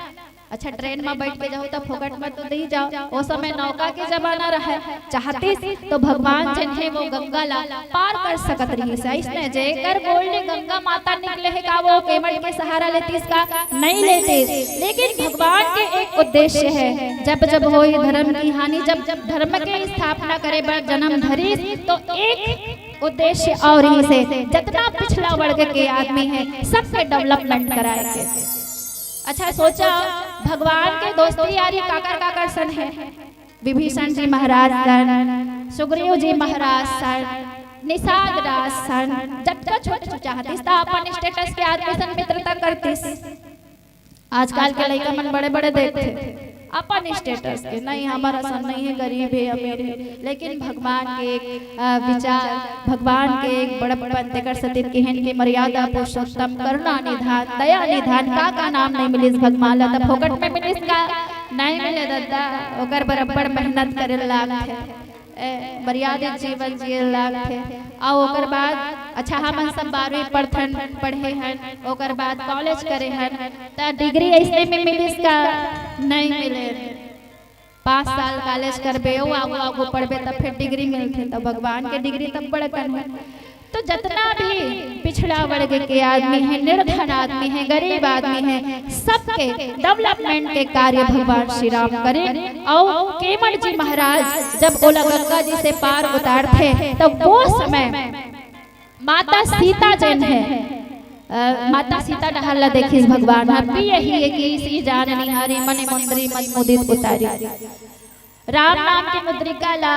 अच्छा, ट्रेन में बैठ के जाओ त फोकट में तो दे जाओ। ओ समय नौका के जमाना रहे, चाहतिस तो भगवान जन हे वो गंगा ला पार कर सकत रहिस। अइसने जेकर गोल ले गंगा माता निकले हे का वो केमट के सहारा लेतिस का? नहीं लेतिस। लेकिन भगवान के एक उद्देश्य है, जब जब होई धर्म की हानि, जब जब धर्म के स्थापना करे बर जन्म धरिस, तो एक उद्देश्य और ही से जतना पिछड़ा वर्ग के आदमी है, सबके डेवलपमेंट कराए के। अच्छा सोचा, भगवान के दोस्ती यारी काकर काकर सन है? विभीषण जी महाराज सन, सुग्रीव जी महाराज सन, निषाद राज सन, जतका छोटे छोटे चाहतिस त अपन स्टेटस के आदमी सन मित्रता करतिस। आजकल के लइका मन बड़े बड़े देखथे अपन स्टेटस के, नहीं हमारा सन नहीं है, गरीब है, अमीर है, लेकिन भगवान के एक, अ, विचार, भगवान के एक बड़प्पन, तेकर सेती किहिन के मर्यादा पुरुषोत्तम करुणा निधान दया निधान। का का नाम नहीं मिलिस भगवान ला? त फोकट में मिलिस का? नहीं मिले दद्दा, ओकर बराबर मेहनत करे लागथे। ए, मर्यादित जीवन जिए लागथे। अउ ओकर बाद, अच्छा, हमन सब बारहवीं पढ़थन, पढ़े हन, ओकर बाद कॉलेज करे हन, त डिग्री अइसने में मिलिस का? नहीं मिले। पाँच साल कॉलेज करबे, ओ आगू आगू पढ़बे, तब फिर डिग्री मिलथे, त भगवान के डिग्री तब बड़कन है। तो जतना भी पिछड़ा वर्ग के आदमी है, निर्धन आदमी है, गरीब आदमी है, सबके डेवलपमेंट के कार्य भगवान श्री राम करे। अउ केमट जी महाराज जब ओला गंगा जी से पार उतारथे, तब वो समय माता सीता जन है, अ, माता सीता डहर ला देखिस भगवान ह, पिय हिये गिस सिय जान निहारी, मन मुंदरी मन मुदित उतारी। राम नाम के मुद्रिका ला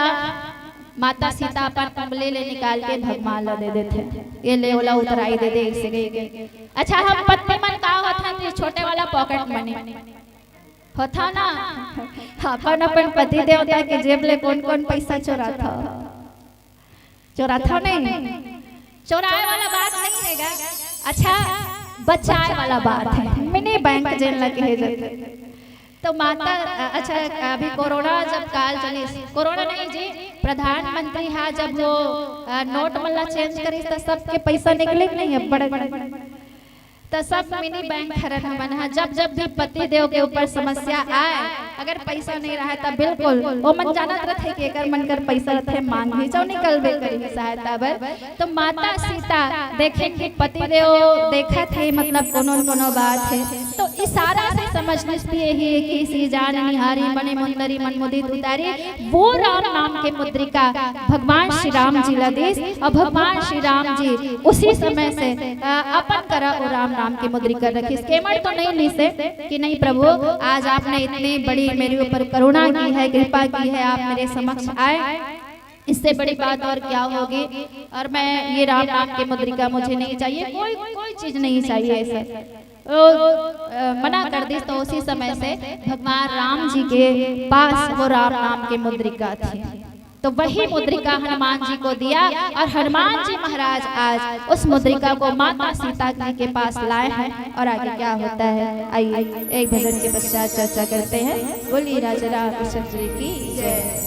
माता सीता अपन उंगली ले निकाल के भगवान ला दे देथे, ये ले ओला उतराई दे दे, ऐसे कह के। अच्छा, हम पत्नी मन का होथन, ये छोटे वाला पॉकेट मनी होथा ना, अपन अपन पति देवता के जेब ले कौन कौन पैसा चोराथा? चोराथा नहीं, चोराए वाला बात नहीं है गा। अच्छा, बचाए वाला बात है, मिनी बैंक जेन ला कहे जाथे। तो माता, अच्छा, अभी कोरोना जब काल चलिस, कोरोना नहीं जी, प्रधानमंत्री हा जब वो, अ, नोट मन ला चेंज करिस त सबके पैसा निकले कि नहीं? अब बड़े त सब मिनी बैंक हरन हमन हा। जब जब भी पति देव के ऊपर समस्या आए, अगर पैसा नहीं रहे त बिल्कुल ओमन जानत रथे कि एकर मन कर पैसा रथे, मांग ही जाओ, निकलबे करही सहायता बर। तो माता सीता देखेन कि पति देव देखत हे, मतलब कोनो न कोनो बात है, तो इशारा से समझ लिस कि यही है कि सिय जान निहारी, मन मुंदरी मन मुदित उतारी। वो राम नाम के मुद्रिका भगवान श्री राम जी ला दिस, अउ भगवान श्री राम जी उसी समय से, अ, अपन करा वो राम नाम के मुद्रिका रखिस। केमट तो नहीं लिस हे कि नहीं प्रभु, आज आपने इतनी बड़ी मेरे ऊपर करुणा की है, कृपा की है, आप मेरे समक्ष आए, इससे बड़ी बात और क्या होगी? और मैं ये राम नाम के मुद्रिका मुझे नहीं चाहिए, कोई, कोई चीज नहीं चाहिए ऐसा। वो, अ, मना कर दिस, तो उसी समय से भगवान राम जी के पास वो राम नाम के मुद्रिका थी। तो वही मुद्रिका हनुमान जी को दिया और हनुमान जी महाराज आज उस मुद्रिका को माता सीता जी के पास लाए हैं। और आगे क्या होता है, आइए एक भजन के पश्चात चर्चा करते हैं। बोलिए राजा राम कृष्ण जी की जय।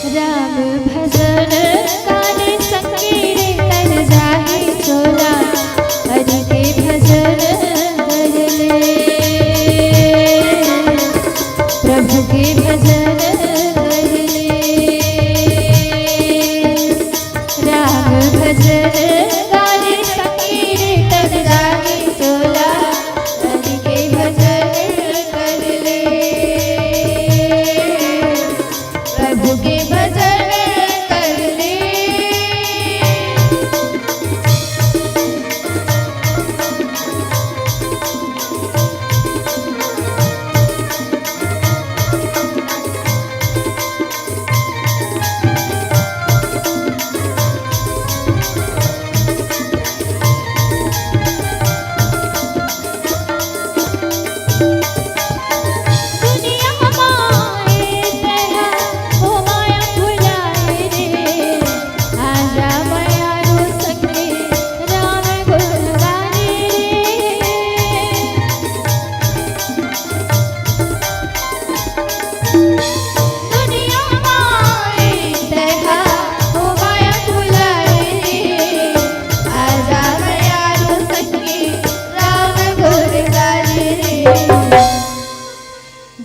राम भजन गाने संकीर्तन जाहि चोला, हरि के भजन कर ले, प्रभु के भजन कर ले। राम भजन गाने संकीर्तन जाहि चोला, हरि के भजन कर ले। प्रभु के भजन कर ले।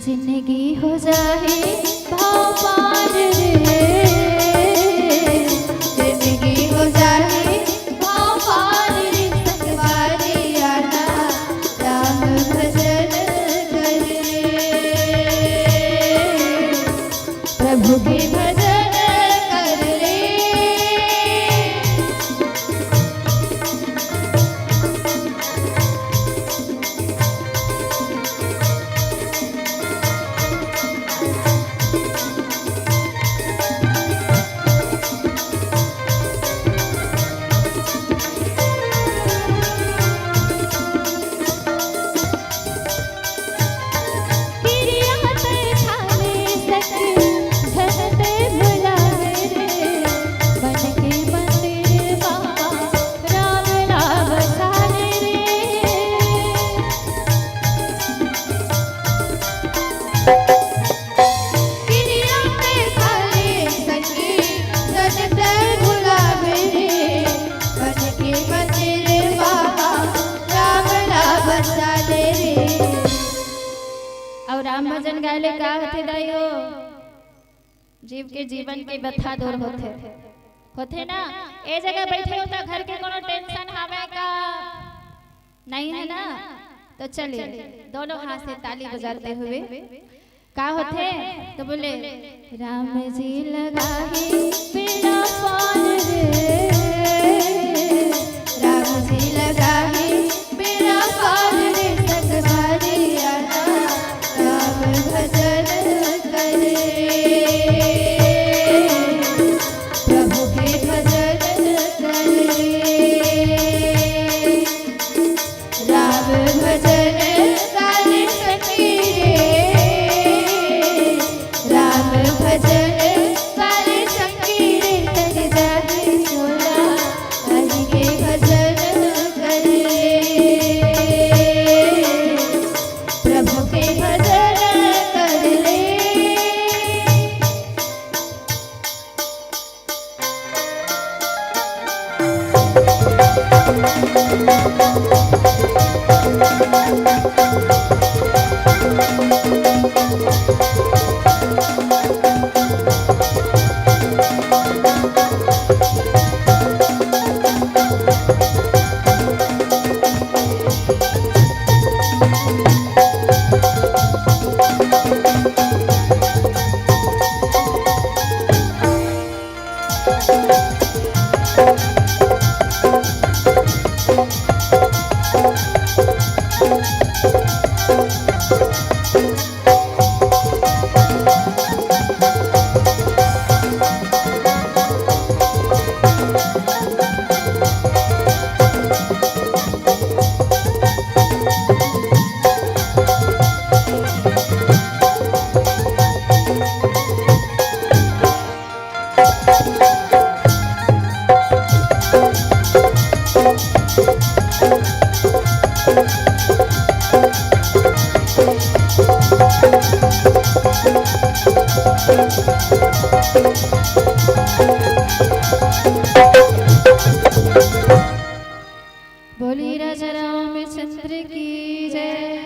जिंदगी हो जाए भव पार रे, जिंदगी हो जाए भव पार रे, संगवारी आना राम भजन कर ले, प्रभु के भजन कर ले। अउ राम भजन गाए ले का होथे दाई हो? जीव के जीवन के व्यथा दूर होथे, होथे ना? ए जगह बैठे हो त घर के कोनो tension हावय का? नहीं है ना? तो चलिए दोनों हाथ से ताली बजाते हुए का होथे? तो बोले, राम जी लगाही बेड़ा पार रे, राम जी लगाही बेड़ा पार रे, संगवारी आना राम भजन करे, प्रभु के भजन करे। राम भजन गाने संगी रे, राम भजन गाने संगी रे, तन जाहि सोला हरि के भजन कर ले, प्रभु के भजन कर ले। की जय।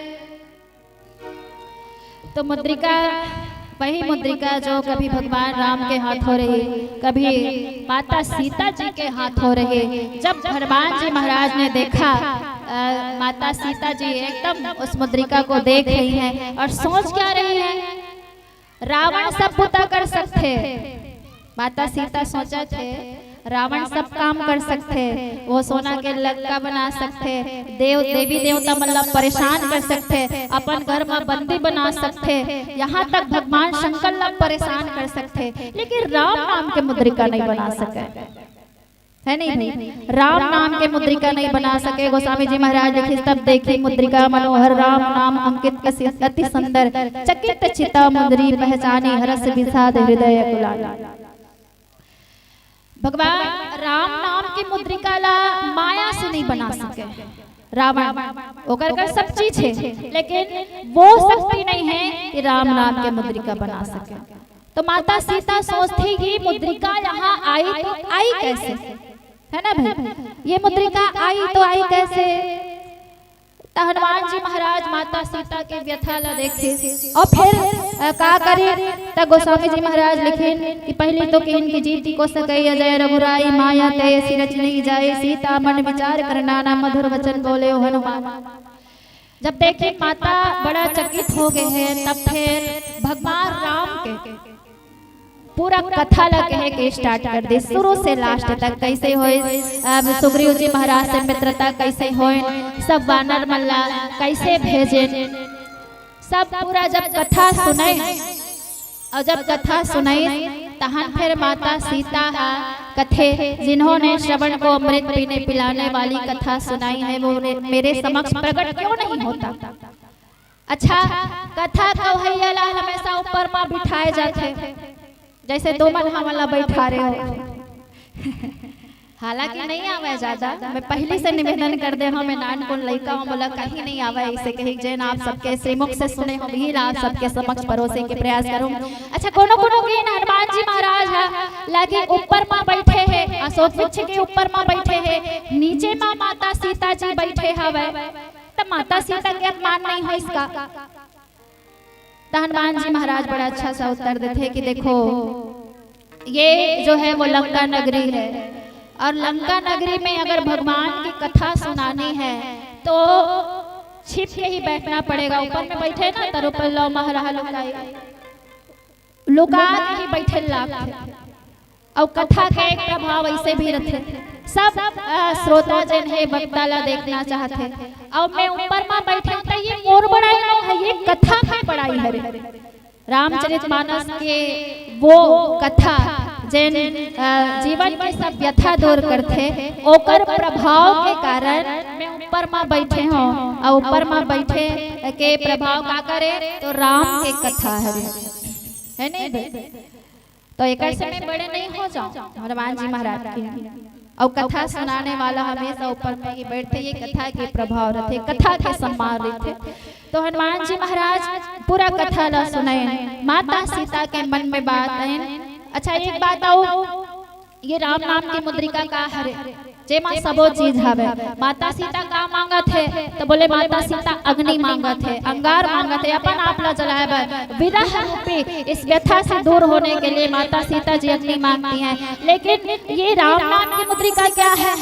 तो मुद्रिका, वही मुद्रिका जो कभी भगवान राम के हाथों रही, कभी माता सीता जी के हाथों रही। जब हनुमान जी महाराज ने देखा, अ, माता सीता जी एकदम उस मुद्रिका को देख रही हैं और सोच क्या रही हैं, रावण सब बुता कर सकथे। माता सीता सोचथे, रावण सब काम कर सकथे, वो सोना के लंका बना सकथे, देव देवी देवता मन ला परेशान कर सकथे, अपन घर म बंदी बना सकथे, यहाँ तक भगवान शंकर ला परेशान कर सकथे, लेकिन राम नाम के मुद्रिका नहीं बना सके। है नहीं भाई? राम नाम के मुद्रिका नहीं बना सके। गोस्वामी जी महाराज लिखिस, तब देखी मुद्रिका मनोहर, राम नाम अंकित कसी अति सुंदर, चकित चिता मुद्री पहचानी, हरस विषाद हृदय कुलाल। भगवान राम नाम की मुद्रिका ला माया से नहीं बना सके रावण, ओकर कर सब चीज है, लेकिन वो शक्ति नहीं है कि राम नाम के मुद्रिका बना सके। तो माता सीता सोचथे कि मुद्रिका यहाँ आई तो आई कैसे, है ना भाई? ये मुद्रिका आई तो आई कैसे? तो हनुमान जी महाराज माता सीता के व्यथा ला देखे और फिर, अ, का करे? तो गोस्वामी जी महाराज लिखिन कि पहली तो किहिन कि जीति को सकई अजय रघुराई, माया तय असी रचि नहीं जाई, सीता मन विचार कर नाना मधुर वचन बोले ओ हनुमान। जब देखे माता बड़ा चकित हो गए हैं, तब फिर भगवान राम के पूरा कथा ला कहे के स्टार्ट कर दे, शुरू से लास्ट तक कैसे होए, अब सुग्रीव जी महाराज से मित्रता कैसे होए, सब वानर मन ला कैसे भेजे, सब पूरा जब कथा सुनाई और जब कथा सुनाई तहन फिर माता सीता हा कथे, जिन्होंने श्रवण को अमृत पीने पिलाने वाली कथा सुनाई है, वो मेरे समक्ष प्रकट क्यों नहीं होता? अच्छा, कथा कवैया ला हमेशा ऊपर मा बिठाए जाथे, जैसे तुमन हमन ला बैठा रहे हो। हालांकि नहीं आवे ज्यादा, मैं पहली से निवेदन कर दे हूँ, मैं नानकुन लइका हूँ, मोला कहीं नहीं आवे, इसे कही जेन आप सबके श्रीमुख से सुने हो, वही ला आप सबके समक्ष परोसे के प्रयास करूँ। अच्छा, कोनो कोनो के हनुमान जी महाराज है, लागे ऊपर मा बैठे हैं, अशोक वृक्ष के ऊपर मा बैठे हैं, नीचे मा माता सीता जी बैठे हवे, तो माता सीता के अपमान नहीं हो इसका? तो हनुमान जी महाराज बड़ा अच्छा सा उत्तर देथे कि देखो, ये जो है वो लंका नगरी है, और लंका नगरी में अगर भगवान की कथा सुनानी है तो छिप के ही बैठना पड़ेगा। ऊपर में बैठे ना, तरुपल्लव महरह लुकाई, लुका के ही बैठे लाग। अउ कथा के एक प्रभाव ऐसे भी रथे, सब, अ, श्रोता जन हे, वक्ता ला देखना चाहथे। अउ मैं ऊपर मा बैठे त ये मोर बड़ाई नो है, ये कथा के बड़ाई हरे। रामचरितमानस के वो कथा जेन, अ, जीवन के सब व्यथा दूर करथे, ओकर प्रभाव के कारण मैं ऊपर मा बैठे हूँ। अउ ऊपर मा बैठे के प्रभाव का करे तो राम के कथा हरे, है नहीं भाई? तो एकर से मैं बड़े नहीं हो जाऊं, हनुमान जी महाराज के। अउ कथा सुनाने वाला हमेशा ऊपर में ही बैठे, ये कथा के प्रभाव रथे, कथा के सम्मान रथे। तो हनुमान जी महाराज पूरा कथा ला सुनाए, माता सीता के मन में बात आए। अच्छा, एक बात अउ, ये राम नाम की मुद्रिका का हरे? जेमा सबो चीज हवे। माता सीता का मांगत हे? तो बोले, माता सीता अग्नि मांगत हे, अंगार मांगत हे, अपन आप ला जलाए बर। विरह रूपी इस व्यथा से दूर होने के लिए माता सीता जी अग्नि मांगती हैं। लेकिन ये राम नाम की मुद्रिका क्या है?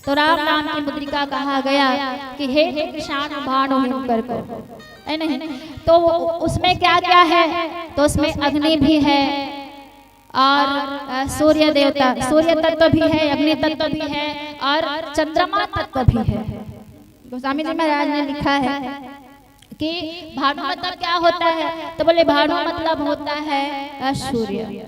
तो राम नाम की मुद्रिका कहा गया कि हे कृष्ण भानु हिम कर को, है नहीं? तो उसमें क्या क्या है? तो उसमें अग्नि भी है, और, अ, सूर्य देवता, सूर्य तत्व भी है, अग्नि तत्व भी है और चंद्रमा तत्व भी है। गोस्वामी जी महाराज ने लिखा है कि भानु मतलब क्या होता है, तो बोले, भानु मतलब होता है, अ, सूर्य,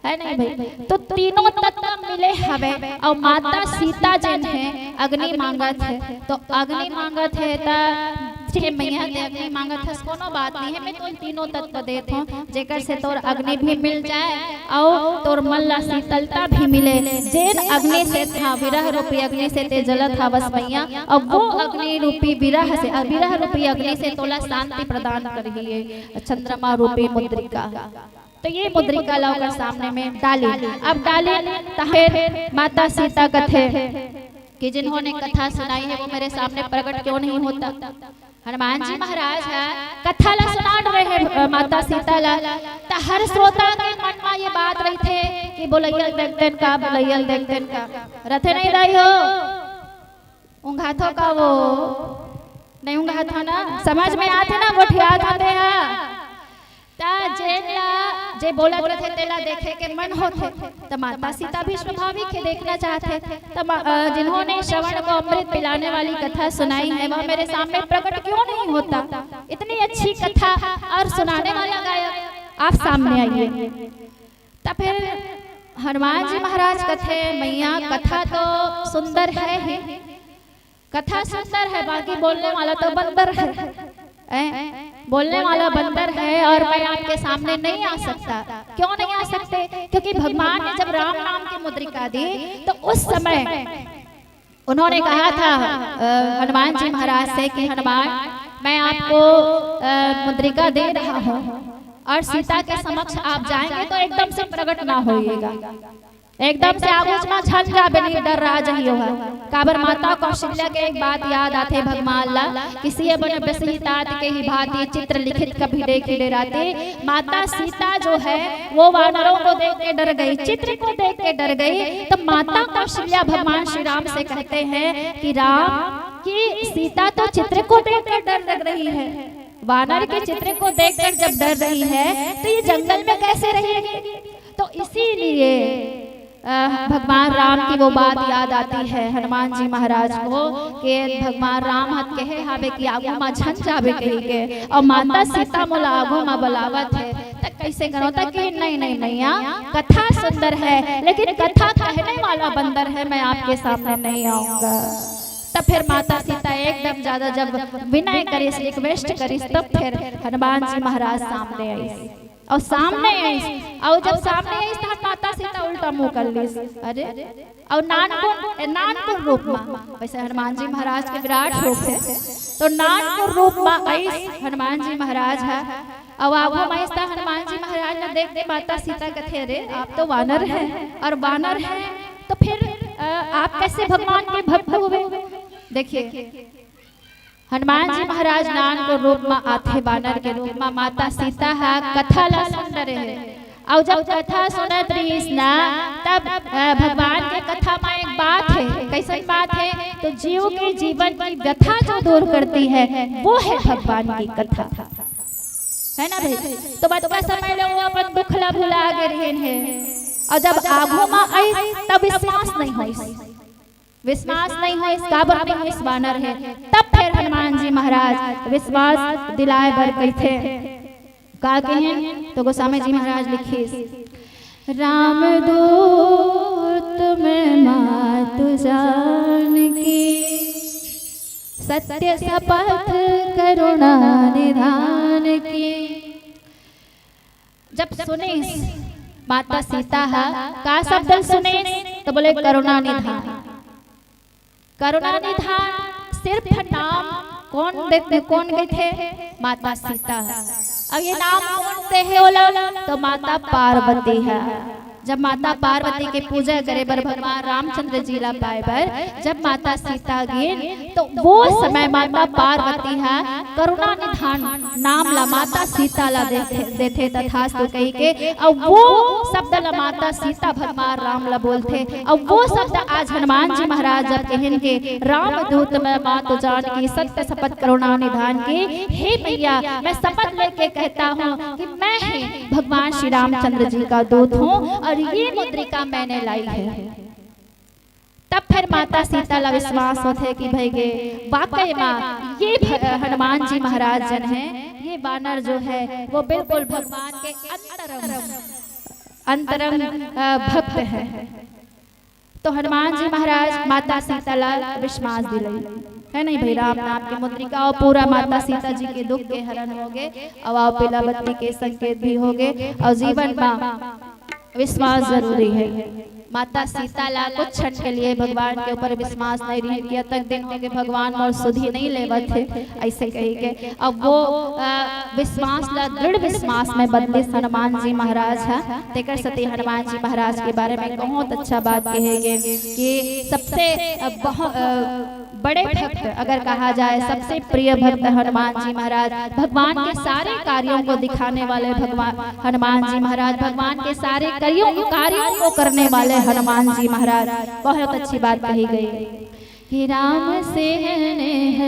है नहीं भाई? तो तीनों तत्व मिले हवे। और माता सीता जन है, अग्नि मांगत है, तो अग्नि मांगत है त हे मैया, ते अग्नि मांगत हस, कोनो बात नहीं है, मैं तो तीनों तत्व देत हूँ, जेकर से तोर अग्नि भी मिल जाए अउ तोर मन ला शीतलता भी मिले। जेन अग्नि से, हाँ, विरह रूपी अग्नि से ते जलत हवस मैया, अउ वो अग्नि रूपी विरह से, अ, विरह रूपी अग्नि से तोला शांति प्रदान करही ये चंद्रमा रूपी मुद्रिका। तो ये मुद्रिका ला ओकर सामने में डाली। अब डाली त फिर माता सीता कथे, कि जिन्होंने कथा सुनाई है, वो मेरे सामने प्रकट क्यों नहीं होता। हनुमान जी महाराज ह कथा ला सुनात रहे, अ, माता सीता ला, त हर श्रोता के मन म ये बात रहिथे कि बोलइया ल देखतेन का, बोलइया ल देखतेन का। रथे नहीं दाई हो? उंघाथो का वो? नहीं उंघाथो ना? समझ में आथे ना, गोठियात होथे हा। त जेन ला, जे बोलत रथे, तेला देखे के मन होथे। त माता सीता भी स्वाभाविक हे, देखना चाहथे। त मा-, अ, जिन्होंने श्रवण को अमृत पिलाने वाली कथा सुनाई है, वह मेरे सामने प्रकट क्यों नहीं होता? इतनी अच्छी कथा और सुनाने वाला गायक, आप सामने आइए। त फिर हनुमान जी महाराज कथे, "मैया, कथा तो सुंदर है ही, कथा सुंदर है, बाकी बोलने वाला तो बंदर है।" हैं? बोलने वाला बंदर है और मैं आपके सामने नहीं आ सकता। क्यों नहीं आ सकते? क्योंकि भगवान ने जब राम नाम की मुद्रिका दी, तो उस समय उन्होंने कहा था, अ, हनुमान जी महाराज से कि हनुमान, मैं आपको, अ, मुद्रिका दे रहा हूँ और सीता के समक्ष आप जाएंगे तो एकदम से प्रकट ना होइएगा, एकदम से आगू म झन जाबे, नहीं डर रहा जही होगा। काबर माता कौशल्या के एक बात याद आथे भगवान ला, कि सिय बन बेसही तात केहि भाँति, चित्र लिखित कभी देखि डेराते। माता सीता जो है, वो वानरों को देख के डर गई, चित्र को देख के डर गई। तो माता कौशल्या भगवान श्री राम से कहते हैं कि राम, कि सीता तो चित्र को देखकर डर लग रही है, वानर के चित्र को देखकर जब डर रही है, तो ये जंगल में कैसे रहेगी? तो इसीलिए, अ, भगवान राम की वो बात याद आती है हनुमान जी महाराज को, कि भगवान राम ह कहे हावे कि आगू म झन जाबे कहि के, और माता सीता मोला आगू म बलावत है, त कैसे करो? त कि नहीं, नहीं मैया, कथा सुंदर है, लेकिन कथा कहने वाला बंदर है, मैं आपके सामने नहीं आऊंगा। तब फिर माता सीता एकदम ज्यादा जब विनय करिस, रिक्वेस्ट करिस, तब फिर हनुमान जी महाराज सामने आइस। और सामने आइस, और जब सामने आइस, तब माता सीता उल्टा मुंह कर लिस। अरे, और नानकुन, नानकुन रूप मा, वैसे हनुमान जी महाराज के विराट रूप है, तो नानकुन रूप मा आइस हनुमान जी महाराज ह। और आगू मा आइस त हनुमान जी महाराज ला देख के माता सीता कथे, "अरे, आप तो वानर हैं, और वानर हैं, तो फिर, अ, आप कैसे भगवान के भक्त हुए?" देखिए, हनुमान जी महाराज नानकुन रूप मा आथे, वानर के रूप मा। माता सीता ह कथा ला सुन रहे हैं, और जब कथा सुनत रहिस ना, तब, अ, भगवान के कथा मा एक बात है। कैसन बात है? तो जीव के जीवन की व्यथा जो दूर करती है, वो है भगवान की कथा, है ना भाई? तो बचपन समय ले वो अपन दुख ला भुला गे रहिन हे, और जब आगू मा आइस, तब विश्वास नहीं होइस। विश्वास नहीं होइस, काबर नहीं होइस, वानर है। तब फिर हनुमान जी महाराज विश्वास दिलाए बर कहिथे। का कहें? तो गोस्वामी जी महाराज लिखिस, "राम दूत मैं मातु जानकी, सत्य सपथ करुणा निधान की।" जब सुनिस माता सीता ह, का शब्द ल सुनिस? तो बोले, "करुणा निधान।" करुणा निधान सिर्फ नाम कौन दे, कौन कहिथे? माता सीता ह। अब ये नाम कौन दे हे ओला? तो माता पार्वती ह। जब माता पार्वती के पूजा करे बर भगवान रामचंद्र जी ला पाए बर जब माता सीता गिन, तो वो समय माता पार्वती ह करुणा निधान नाम ला माता सीता ला देथे, देथे तथास्तु कहि के, अउ वो शब्द ला माता सीता भगवान राम ला बोलथे। अउ वो शब्द आज हनुमान जी महाराज जब कहिन के, "राम दूत मैं मातु जानकी, सत्य सपथ करुणा निधान की, हे मैया, मैं शपथ लेके कहता हूँ कि मैं ही भगवान श्री रामचंद्र जी का दूत हूँ और ये मुद्रिका मैंने लाई है।" तब फिर माता सीता ला विश्वास होथे कि भई गे, वाकई मा ये भ-, हनुमान जी महाराज जन है, ये वानर जो है, वो बिल्कुल भगवान के अंतरंग, अंतरंग, अ, भक्त है। तो हनुमान जी महाराज माता सीता ला विश्वास दिलाई, है नहीं भई, राम नाम के मुद्रिका अउ पूरा माता सीता जी के दुख के हरण होगे, अउ पीला बत्ती के संकेत भी होगे, अउ जीवन मा विश्वास जरूरी है। माता सीता ला कुछ क्षण के लिए भगवान के ऊपर विश्वास नहीं रहिस कि अतक दिन होगे भगवान मोर सुधि नहीं लेवत हे, ऐसे कही के। अब वो, अ, विश्वास ला दृढ़ विश्वास में बदलिस हनुमान जी महाराज ह। तेकर सेती हनुमान जी महाराज के बारे में बहुत अच्छा बात कहे गे कि सबसे, अ, बहु-, अ, बड़े भक्त अगर कहा जाए, सबसे प्रिय भक्त हनुमान जी महाराज, भगवान के सारे कार्यों को दिखाने वाले भगवान हनुमान जी महाराज, भगवान के सारे कार्यों, कार्यों को करने वाले हनुमान जी महाराज। बहुत अच्छी बात कही गई कि राम से है नेह,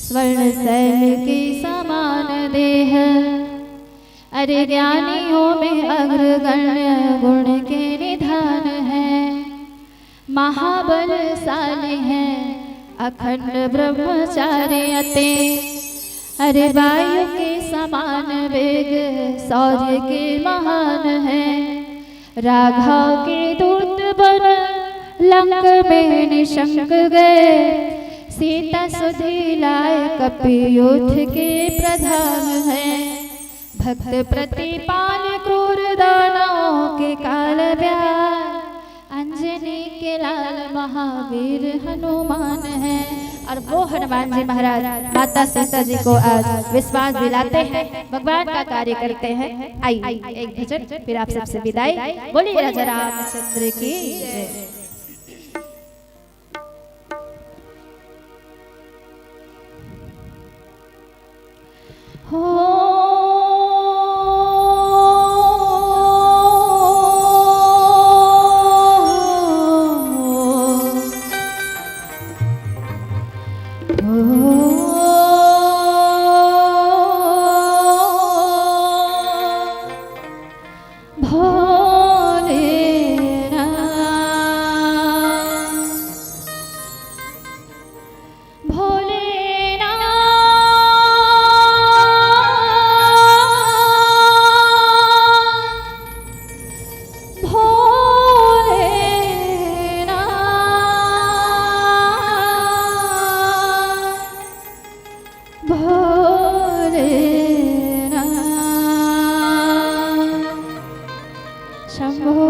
स्वर्ण शैल के समान देह। अरे ज्ञानियों में अग्रगण्य गुण के निधान है, महाबलशाली हैं अखंड ब्रह्मचारी अति। अरे वायु के समान वेग शौर्य के महान है, राघव के दूत बन लंक में निशंक गए। सीता सुधि लाए कपि युद्ध के प्रधान है। भक्त प्रतिपाल क्रूर दानवों के काल व्याल, अंजनी के लाल महावीर हनुमान है। और वो हनुमान जी महाराज माता सीता जी को आज विश्वास दिलाते हैं, भगवान का कार्य करते हैं। आइए एक भजन, फिर आप सबसे विदाई। बोलिए राजा रामचंद्र की जय। हो। भोलेनाथ, भोलेनाथ, भोलेनाथ, शंभो।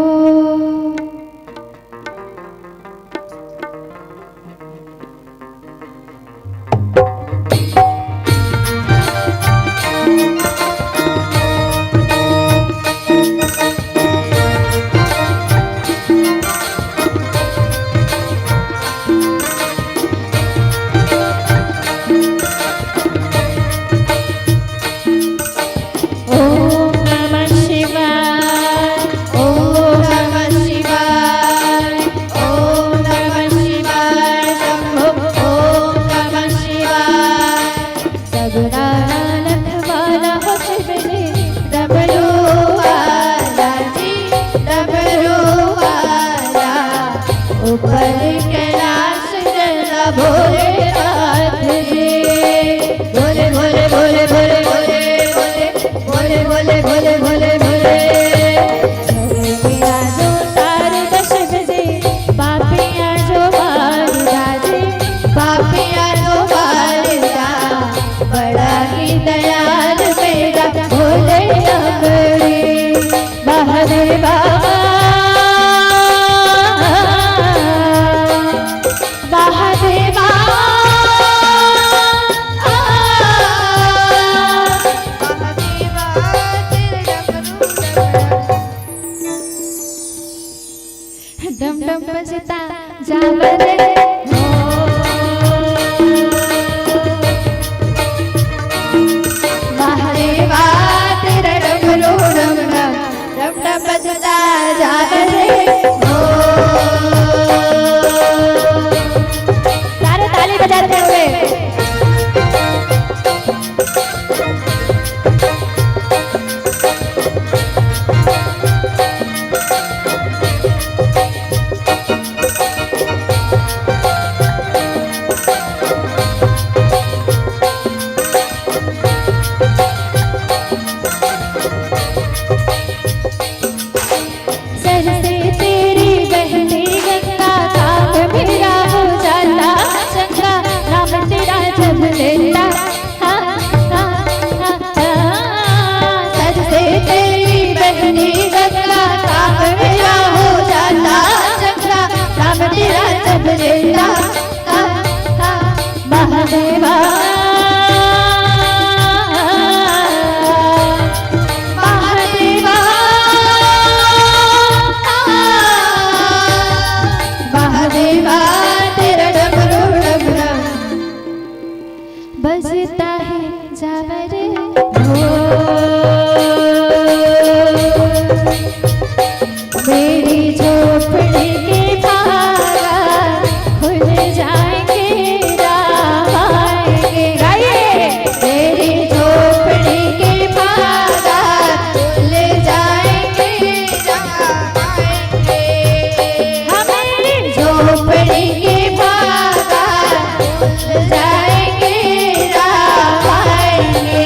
बजता है जावर हो, मेरी झोपड़ी के बाहर खुल जाएंगे, राम आएंगे। गाइए। मेरी झोपड़ी के बाहर खुल जाएंगे, राम आएंगे। हमारी झोपड़ी के बाहर खुल जाएंगे, राम आएंगे।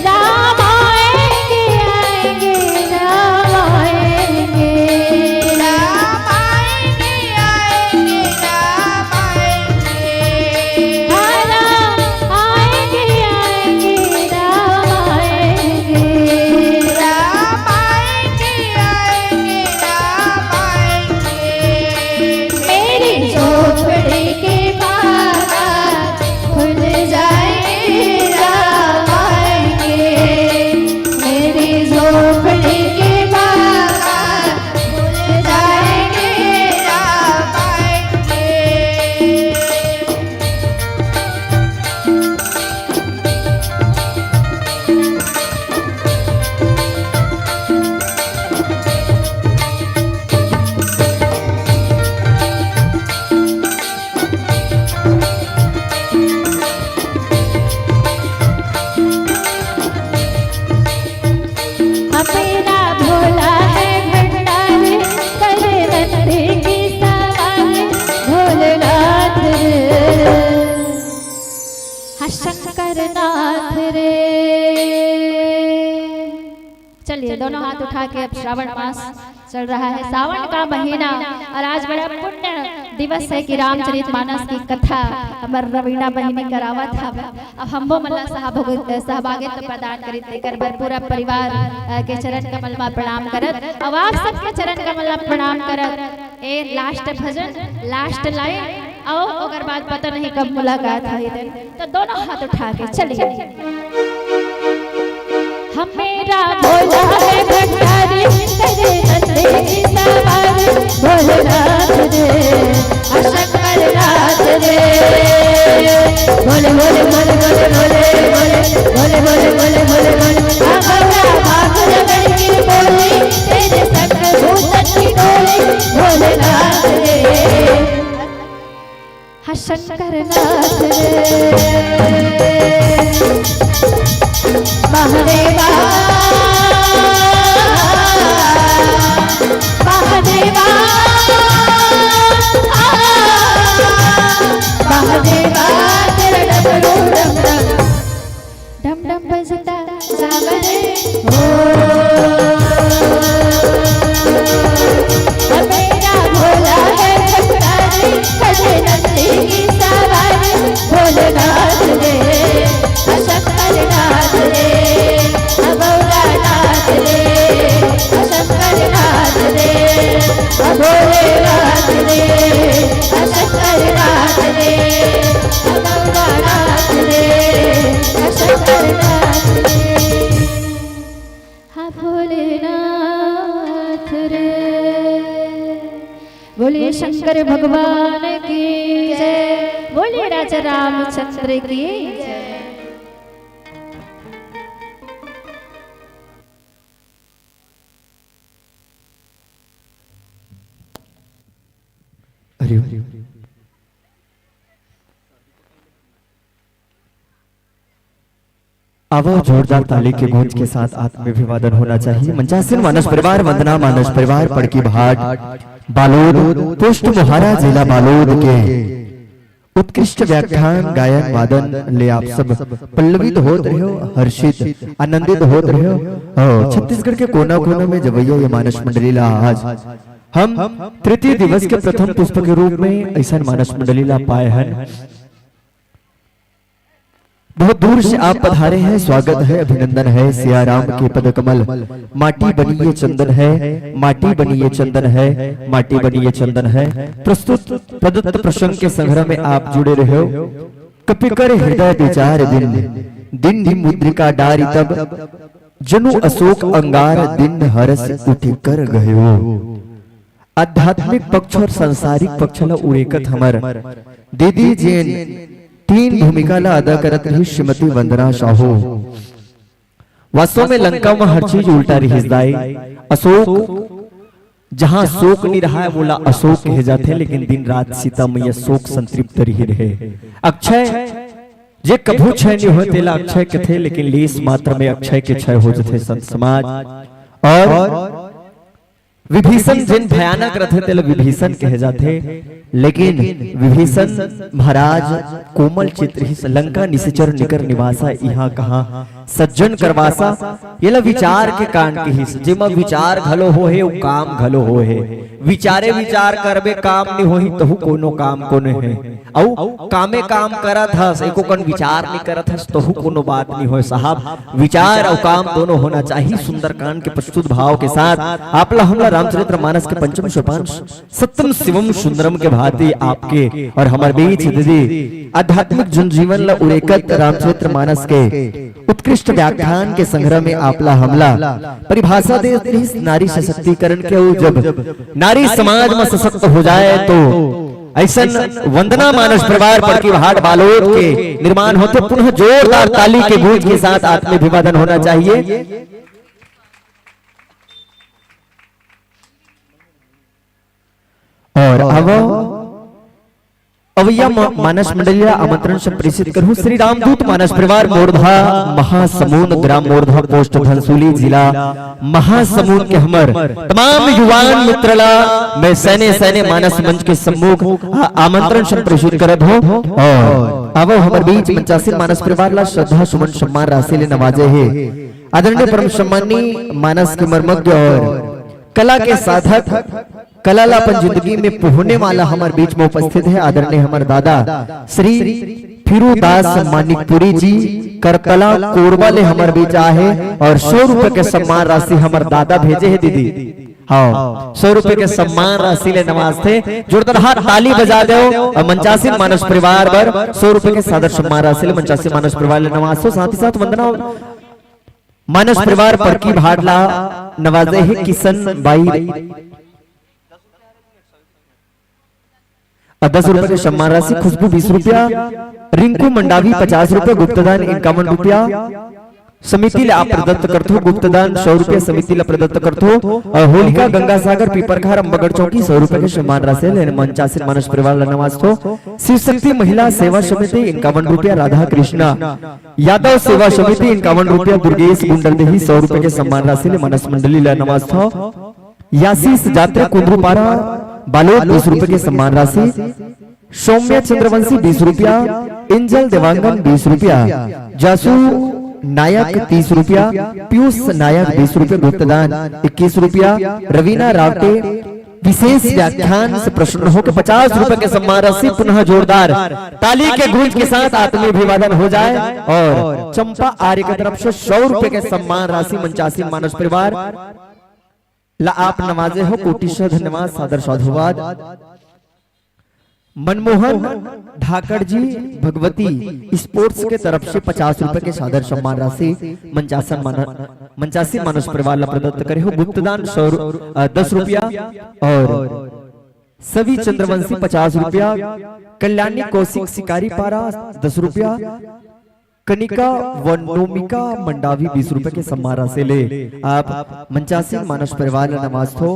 राम आएंगे, आएंगे, राम आएंगे। राम आएंगे, आएंगे, राम आएंगे। हाँ, राम आएंगे, आएंगे, राम आएंगे। राम आएंगे, आएंगे, राम आएंगे। मेरी झोपड़ी के बाहर खुल जाएंगे, राम आएंगे। मेरी झोपड़ी के बाहर खुल जाएंगे, राम आएंगे। मेरा भोला है भंडारी, करे नंदी की सवारी, भोलेनाथ रे। हाँ, शंकर नाथ रे। चलिए, दोनों हाथ उठा के, अब श्रावण मास चल रहा है, सावन का महीना, और आज बड़ा पुण्य दिवस है कि रामचरित मानस की कथा हमर रवीना बहिनी करावत हवे। अब हमो मन ला सहभोग-, सहभागित्व प्रदान करित, तेकर बर पूरा परिवार, अ, के चरण कमल मा प्रणाम करत, अब आप सबके चरण कमल मा प्रणाम करत, ए last भजन, last line, अउ ओकर बाद पता नहीं कब मुलाकात होही तेन। तो दोनों हाथ उठा के चलिए। हमें राम भोला है भंडारी, करे नंदी की सवारी, भोलेनाथ रे, आ शंकर नाथ रे। भोले, भोले, भोले, आ गौरा भाग रगड़ की बोली, तेरे संग भूतन की टोली, भोलेनाथ रे। हाँ, शंकर नाथ रे। महादेवा, महादेवा, आ, महादेवा, तेरा डमरू डम डम। डम डम बजता सावन हो। मेरा भोला है भंडारी, करे नंदी की सवारी, भोलेनाथ रे, शंकर नाथ रे, भोलानाथ रे, शंकर नाथ रे, भोलेनाथ रे, शंकर नाथ रे, भोलानाथ रे, शंकर नाथ रे। हाँ, भोलेनाथ रे। बोलिए शंकर भगवान की जय, बोलिए राजा रामचंद्र की जय। हरि ओम। आवो, जोरदार ताली के गूंज के साथ आत्माभिवादन होना चाहिए। मंचासीन मानस परिवार, वंदना मानस परिवार, पड़की भाट, बालोद, पुष्ट मोहारा, जिला बालोद के उत्कृष्ट व्याख्यान, गायन, वादन ले आप सब पल्लवित होत रहो, हर्षित, आनंदित होत रहो। और छत्तीसगढ़ के कोना-कोना में जवैया ये मानस मंडली ला आज हम तृतीय दिवस के प्रथम पुष्प के रूप में ऐसा मानस मंडली ला पाए हन। बहुत दूर से आप पधारे हैं, स्वागत है, अभिनंदन है। सिया राम के पद कमल, माटी बनी ये चंदन है, माटी बनी ये चंदन है, माटी बनी ये चंदन है। प्रस्तुत प्रदत्त प्रसंग के संग्रह में आप जुड़े रहो। कपिकर हृदय विचार दिन, दिन ही मुद्रिका डारी तब, जनु अशोक अंगार दिन हरस उठि कर गयो। आध्यात्मिक पक्ष और सांसारिक पक्ष ला उरेकत हमर दीदी जेन तीन भूमिका ला अदा करत रही श्रीमती वंदना साहू। वास्तव में लंका में हर चीज उल्टा रहिस दाई। अशोक, जहां शोक नहीं रहा है, वोला अशोक कहे जाथे, लेकिन दिन रात सीता मैया शोक संतृप्त रही रहे। अक्षय, जे कभू क्षय नहीं होय, तेला अक्षय कथे, लेकिन लेस मात्र में अक्षय के क्षय हो जथे, संत समाज। और विभीषण जिन भयानक रथे, तेला विभीषण कहे जाथे, लेकिन विभीषण महाराज कोमल चित्त ही, लंका निशिचर निकर निवासा, इहाँ कहाँ सज्जन करवासा। येला विचार के कान कहिस, जेमा विचार घलो होहे अउ काम घलो होहे। विचारे विचार करबे, काम नहीं होही, तहु कोनो काम कोनो हे। अउ कामे काम करत हस, एको कन विचार नहीं करत हस, तहु कोनो बात नहीं होय साहब। विचार अउ काम दोनों होना चाहिए। सुंदरकांड के प्रस्तुत भाव के साथ आप ला हमला रामचरित्र मानस के पंचम सोपान सत्यम शिवम सुंदरम के भांति आपके और हमर बीच दीदी आध्यात्मिक जनजीवन ला उरेकत रामचरित्र मानस के उत्कृष्ट व्याख्यान के संग्रह में आपला हमला परिभाषा दे रहिस नारी सशक्तिकरण के। अउ जब नारी समाज में सशक्त हो जाए तो ऐसन वंदना मानस परिवार पड़की भाट बालोद के निर्माण होथे। पुनः जोरदार ताली के गूंज के साथ आत्मीय अभिवादन होना चाहिए। और अब अवैया म-, मानस मंडली ला आमंत्रण संप्रेषित करूं। श्री रामदूत मानस परिवार मोरधा महासमुंद, ग्राम मोरधा, पोस्ट धनसुली, जिला महासमुंद के हमर तमाम युवान मित्र ला मैं सैने सैने मानस मंच के सम्मुख आ-, आमंत्रण संप्रेषित करत हों। और अब हमर बीच मंचासीन मानस परिवार ला श्रद्धा सुमन सम्मान राशि ले नवाजे हे आदरणीय परम सम्मानी मानस के मर्मज्ञ और कला के साधक, कला ला अपन जिंदगी में पोहने वाला हमर बीच में उपस्थित है आदरणीय हमर दादा श्री फिरू दास मानिकपुरी जी करतला कोरबा ले हमर बीच आए हे और सौ रुपए के सम्मान राशि हमर दादा भेजे हे दीदी। हाँ, सौ रुपए के सम्मान राशि ले नवाजथे। जोरदार हाथ ताली बजा दो और मंचासीन मानस परिवार बर सौ रुपए के सादर सम्मान राशि ले मंचासीन मानस परिवार ले नवाजथों। साथ ही साथ वंदना मानस परिवार पड़की भाट ला नवाजे हे किशन बाई, दस रुपए के सम्मान राशि, खुशबू बीस रुपया, रिंकू मंडावी पचास रुपया, गुप्तदान इक्यावन रुपया, समिति ला आप प्रदत्त करथो, गुप्तदान सौ रुपया समिति ला प्रदत्त करथो, और होलिका गंगा सागर पीपरखार अम्बागढ़ चौकी सौ रुपया के सम्मान राशि ले मंचासीन मानस परिवार ला नवाजथों। शिव शक्ति महिला सेवा समिति इक्यावन रुपया, राधा कृष्णा यादव सेवा समिति इक्यावन रुपया, दुर्गेश गुंडल देही सौ रुपया के सम्मान राशि ले मानस मंडली ला नवाजथों। यासीस जात्रा कुंदरूपारा बालोद बीस रुपए के सम्मान राशि, सौम्या चंद्रवंशी बीस रुपया, एंजल देवांगन बीस रुपया, जासू नायक तीस रुपया, पीयूष नायक बीस रुपया, गुप्तदान इक्कीस रुपया, रवीना रावटे विशेष व्याख्यान से प्रसन्न होकर पचास रुपए के सम्मान राशि पुनः जोरदार ताली के गूंज के साथ आत्मीय अभिवादन हो जाए और चंपा आर्य की तरफ से सौ रुपए के सम्मान राशि मंचासीन मानस परिवार ला आप नवाजे हो, कोटि से धन्यवाद, सादर साधुवाद। मनमोहन धाकड़ जी भगवती स्पोर्ट्स के तरफ से पचास रुपए के सादर सम्मान राशि मंचासन मान-, मंचासीन मानस परिवार ला प्रदत्त करे हो। गुप्तदान सौ रु-, अ, दस रुपया और सवि चंद्रवंशी पचास रुपया, कल्याणी कौशिक शिकारी पारा दस रुपया, कनिका व नोमिका मंडावी बीस रुपए के सम्मान राशि ले आप मंचासीन मानस परिवार ला नवाजथो।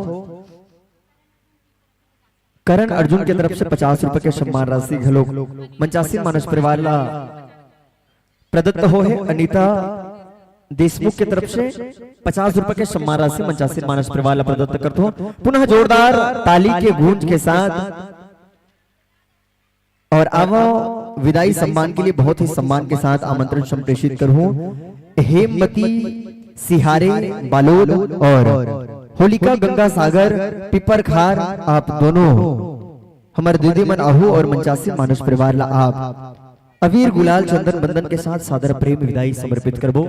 करण अर्जुन के तरफ से पचास रुपए के सम्मान राशि घलोक मंचासीन मानस परिवार ला प्रदत्त हो हे। अनिता देशमुख के तरफ से पचास रुपए के सम्मान राशि मंचासीन मानस परिवार ला प्रदत्त करथो। पुनः जोरदार ताली के गूंज के साथ और आवो विदाई सम्मान के लिए बहुत ही सम्मान के साथ आमंत्रण संप्रेषित करूं हेममती सिहारे बालोद और होलिका गंगा सागर पिपरखार, आप दोनों हमर दीदी मन आहू और मंचासीन मानस परिवार ला आप अबीर गुलाल चंदन बंदन के साथ सादर प्रेम विदाई समर्पित करबो।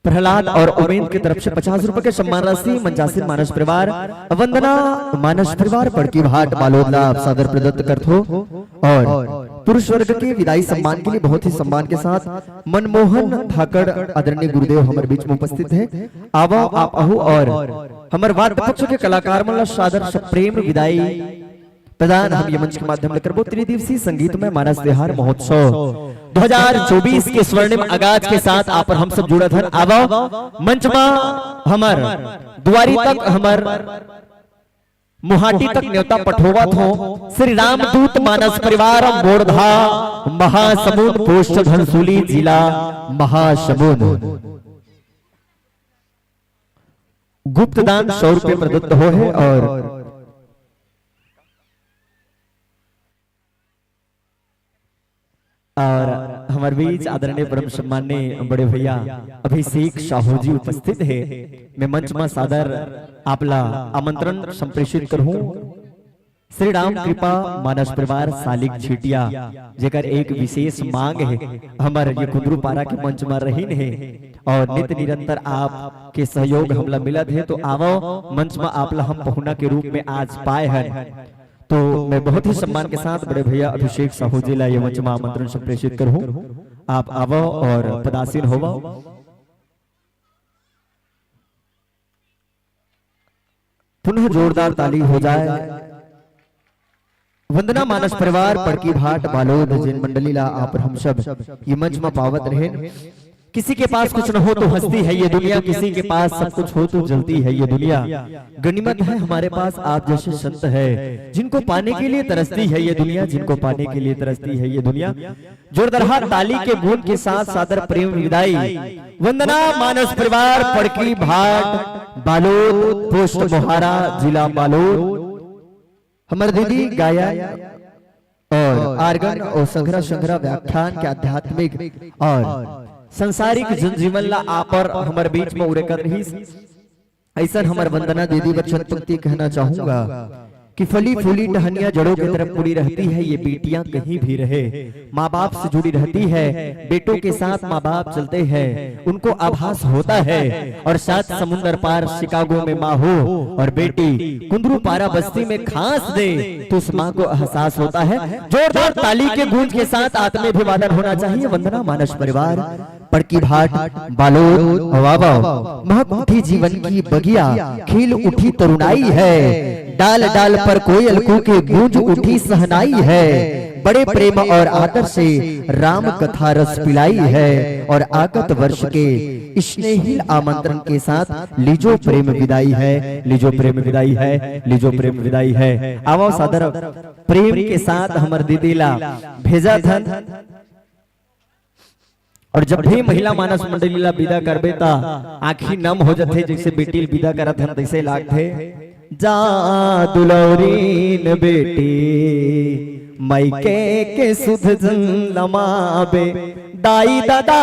प्रहलाद और उमेंद के तरफ से पचास रुपए के सम्मान राशि मंचासीन मानस परिवार, वंदना मानस परिवार पड़की भाट बालोद ला आप सादर प्रदत्त करथो और पुरुष वर्ग के विदाई सम्मान के लिए बहुत ही सम्मान के साथ मनमोहन धाकड़ आदरणीय गुरुदेव हमर बीच में उपस्थित है। आवो आप आहू और हमर वाद्य पक्ष के कलाकार मन ला सादर सप्रेम विदाई प्रदान हम ये मंच के माध्यम ले करबो। त्रिदिवसीय संगीतमय मानस तिहार महोत्सव दो हजार चौबीस के स्वर्णिम आगाज के साथ आप और हम सब जुड़त हन। आवव मंच मा हमर दुआरी तक, हमर मुहाटी तक न्योता पठोवत हो। श्री रामदूत मानस परिवार मोरधा महासमुंद, पोस्ट घनसूली, जिला महासमुंद। गुप्त दान सौ रुपये प्रदत्त हो है और और हमर बीच आदरणीय परम सम्माननीय बड़े भैया अभिषेक साहू जी उपस्थित है। मैं मंच मा सादर आपला आमंत्रण संप्रेषित करहूं। श्री राम कृपा मानस परिवार सालिक झिटिया, जेकर एक विशेष मांग है, हमर ये कुंदरू पारा के मंच मा रहिन है और नित निरंतर आप के सहयोग हमला मिलत है, तो आवव मंच मा आपला हम पहुना के रूप में आज पाए हन। तो मैं बहुत ही सम्मान के साथ बड़े भैया अभिषेक साहू जी ला ये मंच मा आमंत्रण संप्रेषित करहूं। आप आवव और पदासीन होवव। पुनः जोरदार ताली हो जाए। वंदना मानस परिवार पड़की भाट बालोद, जेन मंडली ला आप और हम सब ये मंच मा पावत रहेन। किसी के पास कुछ न हो तो हंसती है ये दुनिया, किसी के पास सब कुछ हो तो जलती है ये दुनिया। गनीमत है हमारे पास आप जैसे संत है, जिनको पाने के लिए तरसती है ये दुनिया, जिनको पाने के लिए तरसती है ये दुनिया। जोरदार ताली के गूंज के साथ सादर प्रेम विदाई। वंदना मानस परिवार पड़की भाट बालोद, पोस्ट मोहारा, जिला बालोद। हमर दीदी गायन और आर्गन और संघरा संघरा व्याख्यान के आध्यात्मिक और संसारिक जनजीवन ला आप और हमर बीच में उरेकत रहिस। ऐसन हमर वंदना दीदी बर चंद पंक्ति कहना चाहूंगा कि फली फूली टहनियां जड़ों की तरफ मुड़ी रहती है, ये बेटियां कहीं भी रहे माँ बाप से जुड़ी रहती है। बेटों के साथ माँ बाप चलते हैं, उनको आभास होता है और सात समुंदर पार शिकागो में माँ हो और बेटी कुंदरू पारा बस्ती में खांस दे तो उस माँ को एहसास होता है। जोरदार ताली के गूंज के साथ आत्मीय अभिवादन होना चाहिए। वंदना मानस परिवार पड़की भाट बालोद, वाह वाह। महक उठी जीवन की बगिया, खिल उठी तरुणाई है। डाल डाल पर कोयल कूके, गूंज उठी सहनाई है। बड़े प्रेम और आदर से राम कथा रस पिलाई है। और आगत वर्ष के स्नेहिल आमंत्रण के साथ लीजो प्रेम विदाई है, लीजो प्रेम विदाई है, लीजो प्रेम विदाई है। आवव सादर प्रेम के साथ हमर दीदी ला भेजत हन। और जब भी महिला मानस मंडली ला विदा करबे, त आँखी नम हो जथे, जैसे बेटी ल विदा करत हन, तैसे लागथे। जा दुलौरीन बेटी, मइके के सुध जन लमाबे, दाई ददा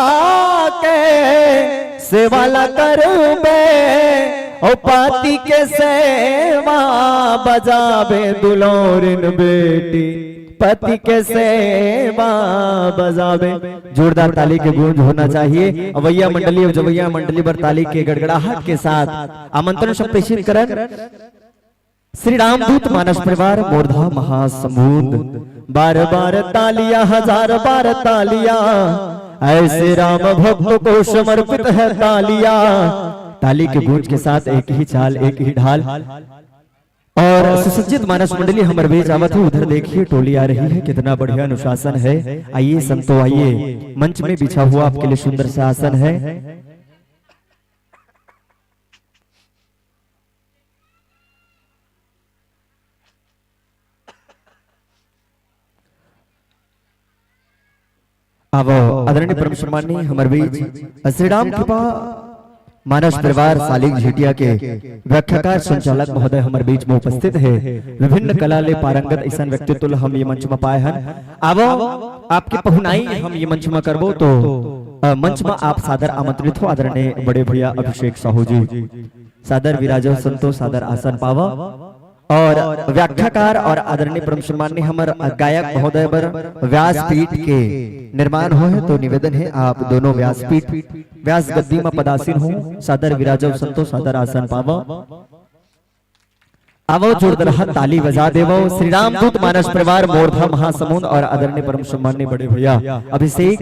के सेवा ला करबे, ओ पति के सेवा बजाबे, दुलौरीन बेटी, पति के सेवा बजाबे। जोरदार ताली के गूंज होना चाहिए। अवैया मंडली और जवैया मंडली बर ताली के गड़गड़ाहट के साथ आमंत्रण संप्रेषित करन। श्री रामदूत मानस परिवार मोरधा महासमुंद। बार बार तालियां, हजार बार तालियां, ऐसे राम भक्त को समर्पित है तालियां। ताली के गूंज के साथ एक ही चाल, एक ही ढाल। और सुसज्जित मानस मंडली हमर बीच आवत है। उधर देखिए, टोली आ रही है, कितना बढ़िया अनुशासन है। आइए संतो, आइए, मंच में बिछा हुआ आपके लिए सुंदर सा आसन है। अब आदरणीय परम सम्माननीय हमर बीच श्री राम कृपा मानस परिवार सालिक झिटिया के व्याख्याकार संचालक महोदय हमर बीच में उपस्थित है। विभिन्न कला ले पारंगत ऐसन व्यक्तित्व ल हम ये मंच में पाए हन। अब आपके पहुनाई हम ये मंच में करबो, तो अ, मंच में आप सादर आमंत्रित हो आदरणीय बड़े भैया अभिषेक साहू जी। सादर विराजो संतो, सादर आसन पावा। और व्याख्याकार और आदरणीय परम सम्माननीय हमर गायक महोदय बर व्यासपीठ के निर्माण होए हे, तो निवेदन है आप दोनों व्यासपीठ, व्यास गद्दी में पदासीन हो, सादर विराजो संतो, सादर आसन पावा। आवो जोरदार ताली बजा देवो श्री रामदूत मानस परिवार मोरधा महासमुंद और आदरणीय परम सम्माननीय बड़े भैया अभिषेक,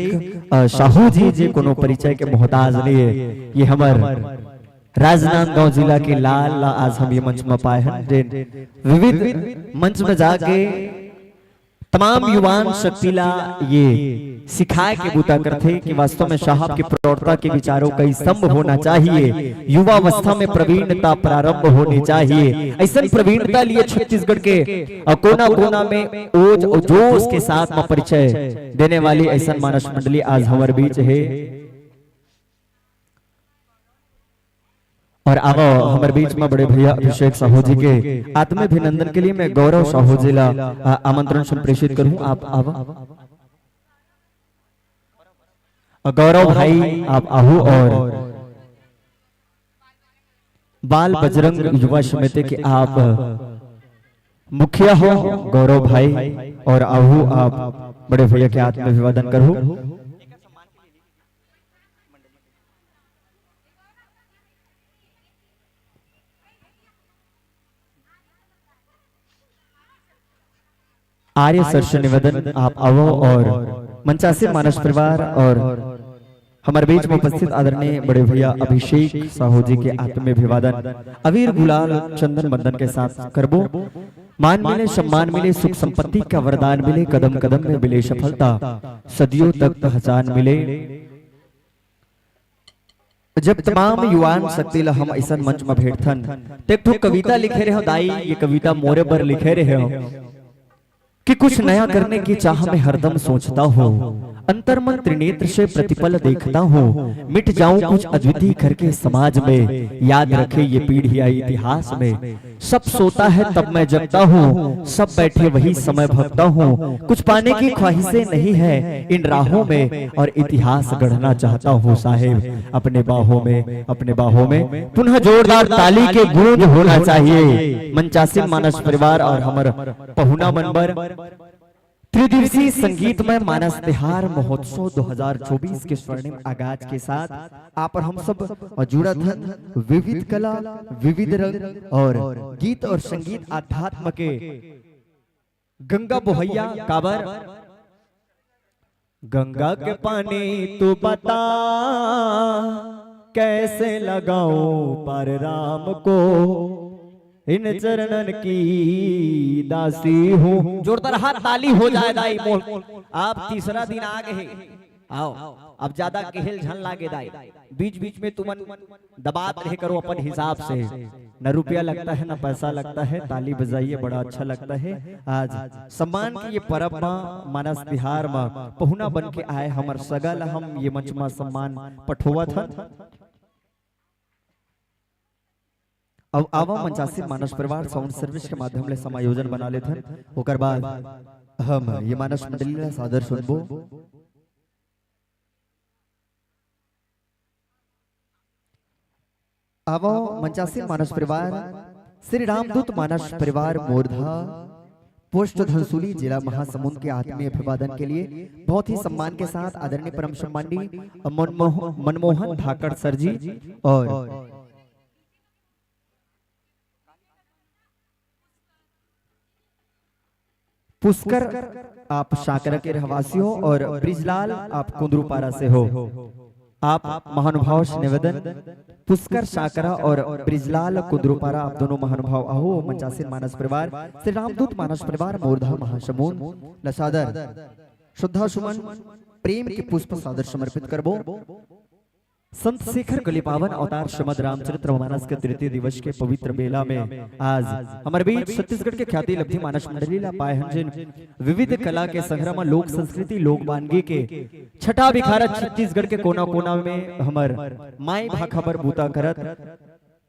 अ, साहू जी, जे कोनो परिचय के मोहताज नहीं है। ये हमर राजनांदगांव जिला के लाल ला आज हम ये मंच में पाए हन, जेन विविध मंच में जाके तमाम युवान शक्ति ला ये सिखाए के बूता करथे कि वास्तव में साहब के प्रौढ़ता के विचारों का स्तंभ होना चाहिए, युवावस्था में प्रवीणता प्रारंभ होनी चाहिए। ऐसन प्रवीणता लिए छत्तीसगढ़ के कोना कोना में ओज और जोश के साथ में परिचय देने वाली ऐसन मानस मंडली आज हमर बीच हे। और आवो हमर बीच में बड़े भैया अभिषेक साहू जी के आत्मीय अभिनंदन के लिए मैं गौरव साहू जी ला, आ, आमंत्रण संप्रेषित करूं। आप आवो। गौरव भाई, आप आहू और बाल बजरंग युवा समिति के आप मुखिया हो गौरव भाई, और आहू आप बड़े भैया के आत्मीय अभिवादन करू। आर्य सर से निवेदन, आप आवो और मंचासीन मानस परिवार और हमर बीच में उपस्थित आदरणीय बड़े भैया अभिषेक साहू जी के आत्मीय अभिवादन अबीर गुलाल चंदन बंदन के साथ करबो। मान मिले, सम्मान मिले, सुख संपत्ति का वरदान मिले, कदम कदम में मिले सफलता, सदियों तक पहचान मिले। जब तमाम युवान शक्ति ला हम ऐसन मंच में भेंटथन, त एक ठो कविता लिखे रहे हो दाई, ये कविता मोरे बर लिखे रहे हो कि कुछ नया करने की चाह में हरदम सोचता हूँ, अंतर्मन त्रिनेत्र से प्रतिपल देखता हूँ, मिट जाऊं कुछ अद्वितीय करके समाज में, याद रखे ये पीढ़ियां इतिहास में। सब सोता है तब मैं जगता हूँ, सब बैठे वही समय भगता हूँ। कुछ पाने की ख्वाहिशें नहीं है इन राहों में, और इतिहास गढ़ना चाहता हूँ साहेब अपने बाहों में, अपने बाहों में। पुनः जोरदार ताली के गूंज होना चाहिए मंचासीन मानस परिवार और हमर पहुना मन बर। त्रिदिवसीय संगीतमय मानस तिहार महोत्सव दो हज़ार चौबीस के स्वर्णिम आगाज के साथ आप और हम सब जुड़त हन विविध कला, विविध रंग और गीत और संगीत अध्यात्म के गंगा बोहैया। काबर गंगा के पानी तू बता, कैसे लगाऊं पार राम को, इन चरणन की दासी हूँ। जोरदार हाथ ताली हो जाए दाई मोल। आप तीसरा दिन आ गए, आओ, अब ज्यादा केहल झन लागे दाई, बीच बीच में तुमन दबात रहे करो अपन हिसाब से। न रुपया लगता है, न पैसा लगता है, ताली बजाइए, बड़ा अच्छा लगता है। आज सम्मान के ये परब मा, मानस तिहार मा पहुना बन के आए हमर सगा ला हम ये मंच मा सम्मान पठोवत हन। अब आवा मंचासीन मानस परिवार साउंड सर्विस के माध्यम ले समायोजन बना लेथन, ओकर बाद हम ये मानस मंडली ला सादर सुनबो। आवो मंचासीन मानस परिवार, श्री रामदूत मानस परिवार मोरधा, पोस्ट धनसुली, जिला महासमुंद के आत्मीय अभिवादन के लिए बहुत ही सम्मान के साथ आदरणीय परम सम्माननीय मनमोह-, मनमोहन धाकड़ सर जी और पुष्कर, आप शाकरा के रहवासी हो और ब्रिजलाल, आप कुंदरूपारा से हो। आप महानुभाव से निवेदन, पुष्कर शाकरा और ब्रिजलाल कुंदरूपारा, आप दोनों महानुभाव आहो मंचासीन मानस परिवार, श्री रामदूत मानस परिवार मोरधा महासमुंद ल सादर श्रद्धा सुमन प्रेम के पुष्प सादर समर्पित करबो। संत शेखर गली पावन अवतार श्रीमद रामचरित्र मानस के तृतीय दिवस के पवित्र बेला में आज हमर बीच छत्तीसगढ़ के ख्याति लब्धि मानस मंडली ला पाए हन, जिन विविध कला के संग्रह में लोक संस्कृति, लोक वानगी के छटा बिखारत छत्तीसगढ़ के कोना कोना में हमर माई भाखा बर बूता करत,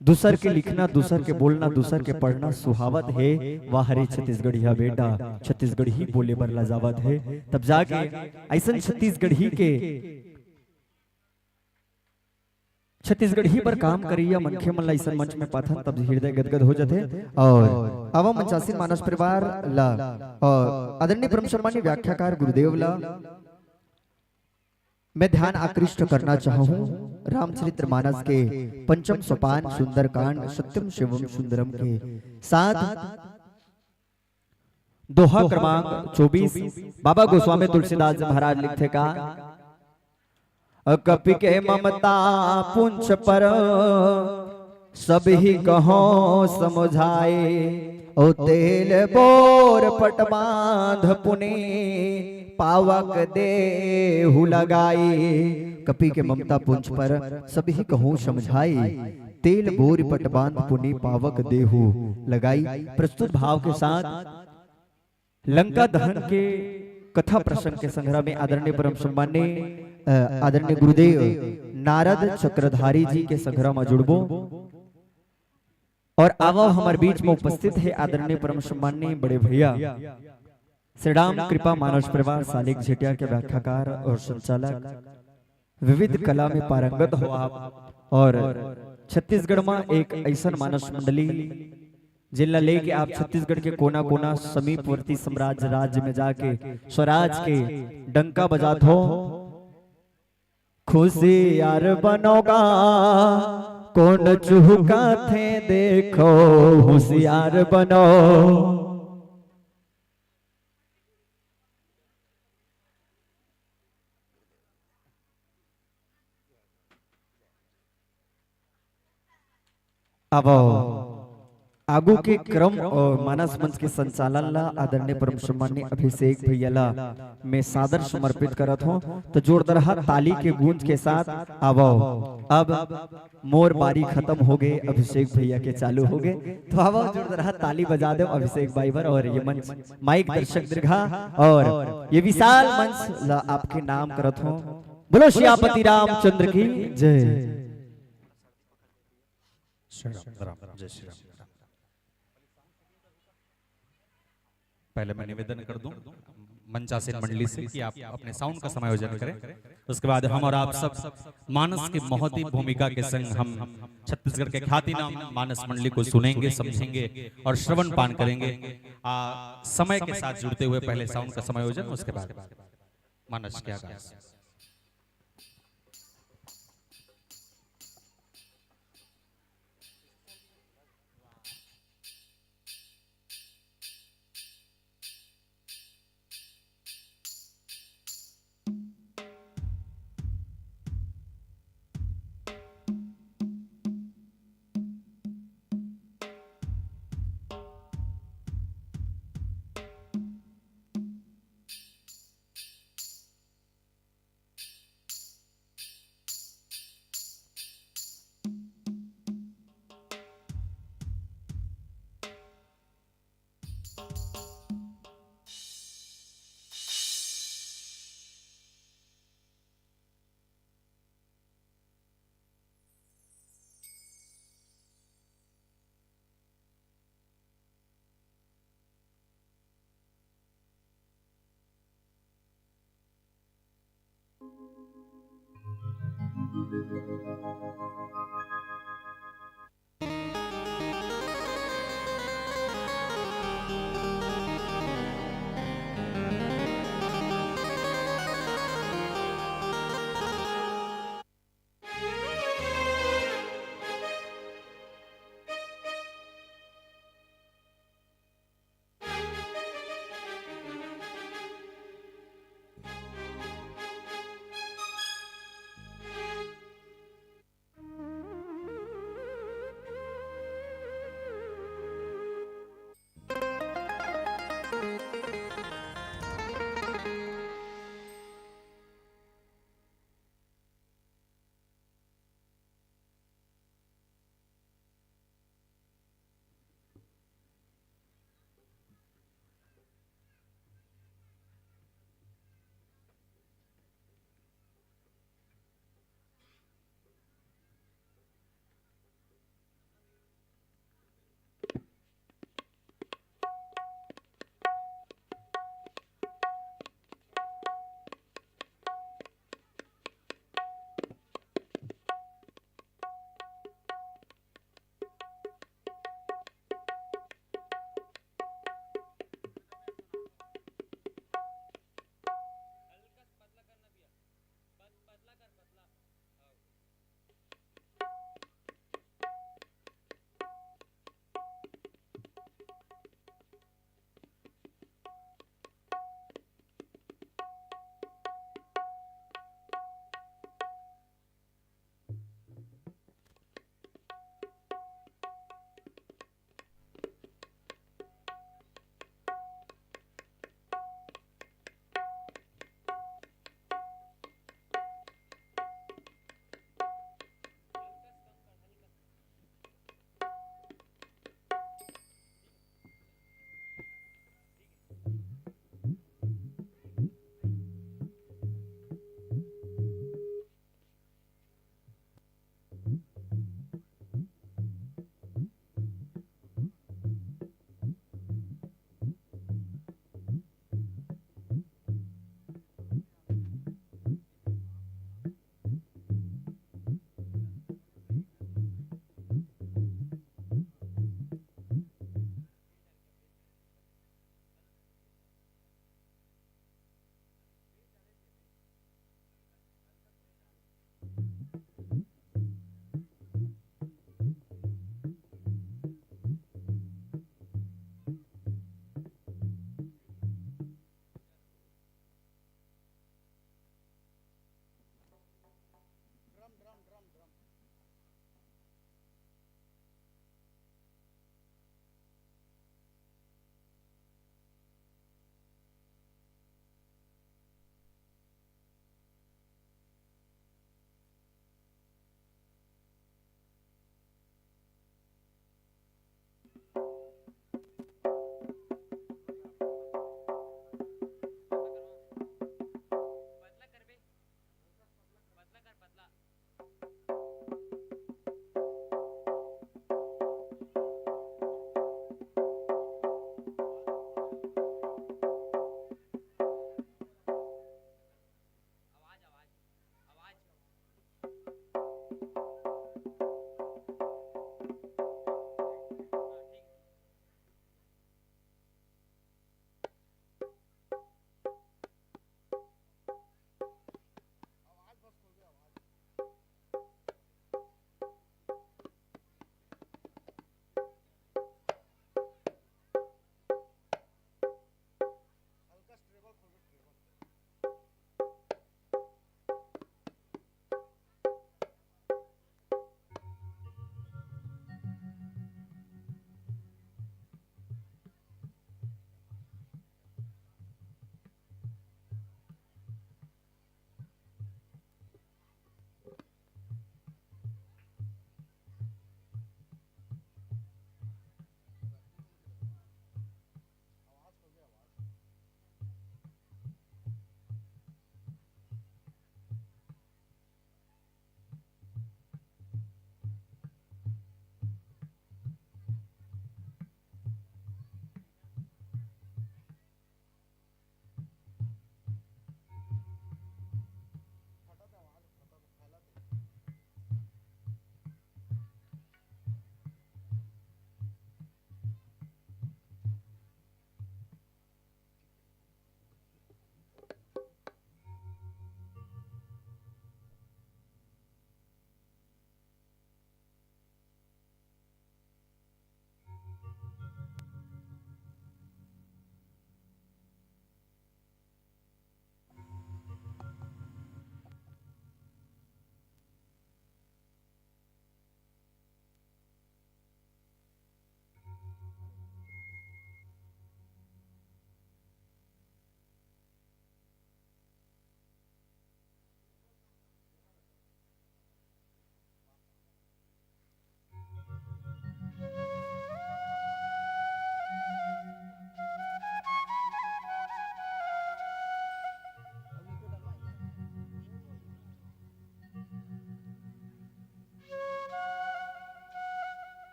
दूसर के लिखना, दूसर के बोलना, दूसर के पढ़ना सुहावत हे। वाह रे छत्तीसगढ़िया बेटा, छत्तीसगढ़ी बोले बर लजावत हे। तब जाके ऐसन छत्तीसगढ़ी के छत्तीसगढ़ी बर काम करइया मनखे मन ला अइसन मंच में पाथन, तब हृदय गदगद हो जाथे। और आवा मंचासीन मानस परिवार ला और आदरणीय परम सम्माननीय व्याख्याकार गुरुदेव ला मैं ध्यान आकृष्ट करना चाहूँ रामचरित्र मानस के पंचम सोपान सुंदरकांड सत्यम शिवम सुंदरम के साथ दोहा क्रमांक चौबीस, बाबा गोस्वामी तुलसीदास जी महाराज लिखथे का, कपि के ममता पुंछ पर सबहि कहौं समुझाए। ओ तेल बोर पटबांध पुनि पावक देहु लगाई। कपि के ममता पुंछ पर सबहि कहौं समुझाए, तेल बोर पटबांध पुनि पावक देहु लगाई। प्रस्तुत भाव के साथ लंका दहन के कथा प्रसंग के संग्रह में आदरणीय परम सम्मान्य, अ, आदरणीय गुरुदेव नारद चक्रधारी जी के संग्रह में जुड़बो। और आवो हमर बीच में उपस्थित है आदरणीय परम सम्मान्य बड़े भैया श्री राम कृपा मानस परिवार सालिक झेटिया के व्याख्याकार और संचालक, विविध कला में पारंगत हो आप। और छत्तीसगढ़ में एक ऐसन मानस मंडली जिनला लेके आप छत्तीसगढ़ के कोना कोना, समीपवर्ती साम्राज्य राज्य में जाके स्वराज के डंका बजात हो। खुशियार बनोगा, कौन चुहका थे देखो, होशियार बनो। अब आगू के क्रम और मानस मंच के संचालन ला आदरणीय परम सम्मान्य अभिषेक भैया ला मैं सादर समर्पित करत हूँ। तो जोरदार ताली के गूंज के साथ आवो। अब मोर बारी खत्म हो गए, अभिषेक भैया के चालू हो गए। तो आवो जोरदार ताली बजा दो अभिषेक भाई बर। और ये मंच माइक दर्शक दीर्घा और ये विशाल मंच ला आपके नाम करत हूँ। बोलो सियापति रामचंद्र की जय। श्री राम, राम, जय श्री राम। पहले मैं निवेदन कर दूं मंचासीन मंडली से कि आप अपने साउंड का समायोजन करें। उसके बाद हम और आप सब मानस की महती भूमिका के संग हम छत्तीसगढ़ के ख्यातिनाम मानस मंडली को सुनेंगे, समझेंगे और श्रवण पान करेंगे। आ, समय के साथ जुड़ते हुए पहले साउंड का समायोजन, उसके बाद मानस के आगाज।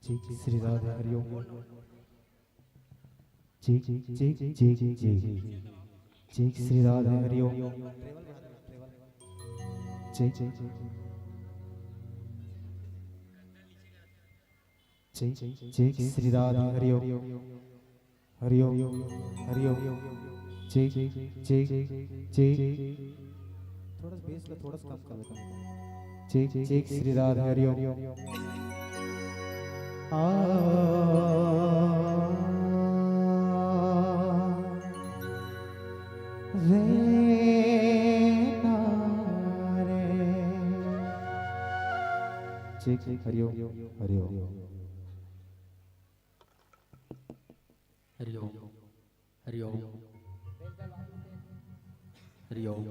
Check, Shri Radhe Hariom. Check, check, check, check. Check, Shri Radhe Hariom. Check, check, check, Shri Radhe Hariom. Hariom, Hariom. Check, check, check. थोड़ा सा बेस का थोड़ा सा कम कर लेता हूँ। Check, check, Shri Radhe Hariom. आ, रे ना रे। Check, check, Hariom, Hariom. Hariom, Hariom, Hariom,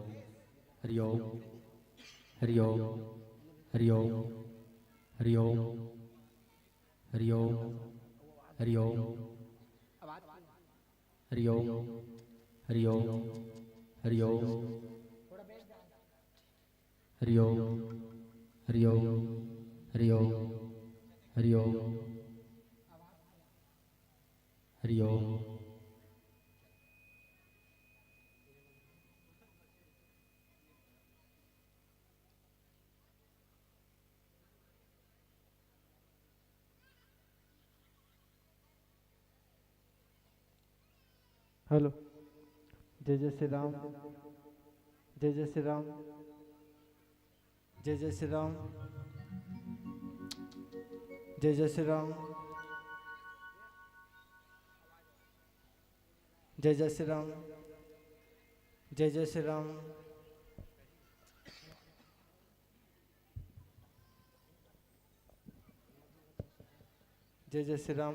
Hariom, Hariom, Hariom, Hariom, Hariom, Hariom, Hariom, Hariom, Hariom, Hariom, Hariom, Hariom, Hariom. Hello. जय जय श्री राम। जय जय श्री राम। जय जय श्री राम। जय जय श्री राम। जय जय श्री राम। जय जय श्री राम। जय जय श्री राम।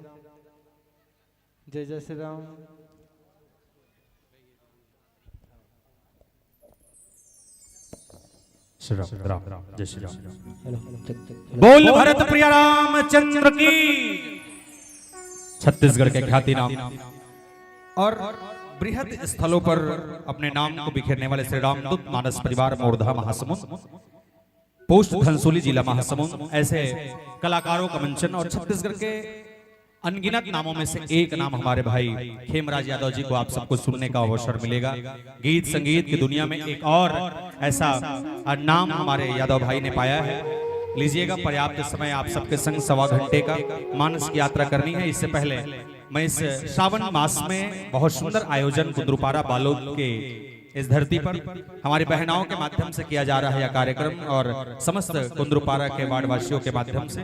जय जय श्री राम। श्री राम, राम, जय Shri Ram. Hello, check, check, hello. बोल भरत प्रिय रामचंद्र की। छत्तीसगढ़ के ख्याति नाम और बृहद स्थलों पर अपने नाम को बिखेरने वाले श्री रामदूत मानस परिवार मोरधा महासमुंद, पोस्ट धनसोली जिला महासमुंद, ऐसे कलाकारों का मंचन और छत्तीसगढ़ के अनगिनत नामों में से एक नाम हमारे भाई खेमराज यादव जी को आप सबको सुनने का अवसर मिलेगा। गीत संगीत की दुनिया में एक और ऐसा, अ, नाम हमारे यादव भाई ने पाया है। लीजिएगा, पर्याप्त समय आप सबके संग सवा घंटे का मानस की यात्रा करनी है। इससे पहले मैं इस श्रावण मास में बहुत सुंदर आयोजन कुंदरुपारा बालोद के इस धरती पर हमारी बहनाओं के माध्यम से किया जा रहा है यह कार्यक्रम और समस्त कुंदरुपारा के वार्डवासियों के माध्यम से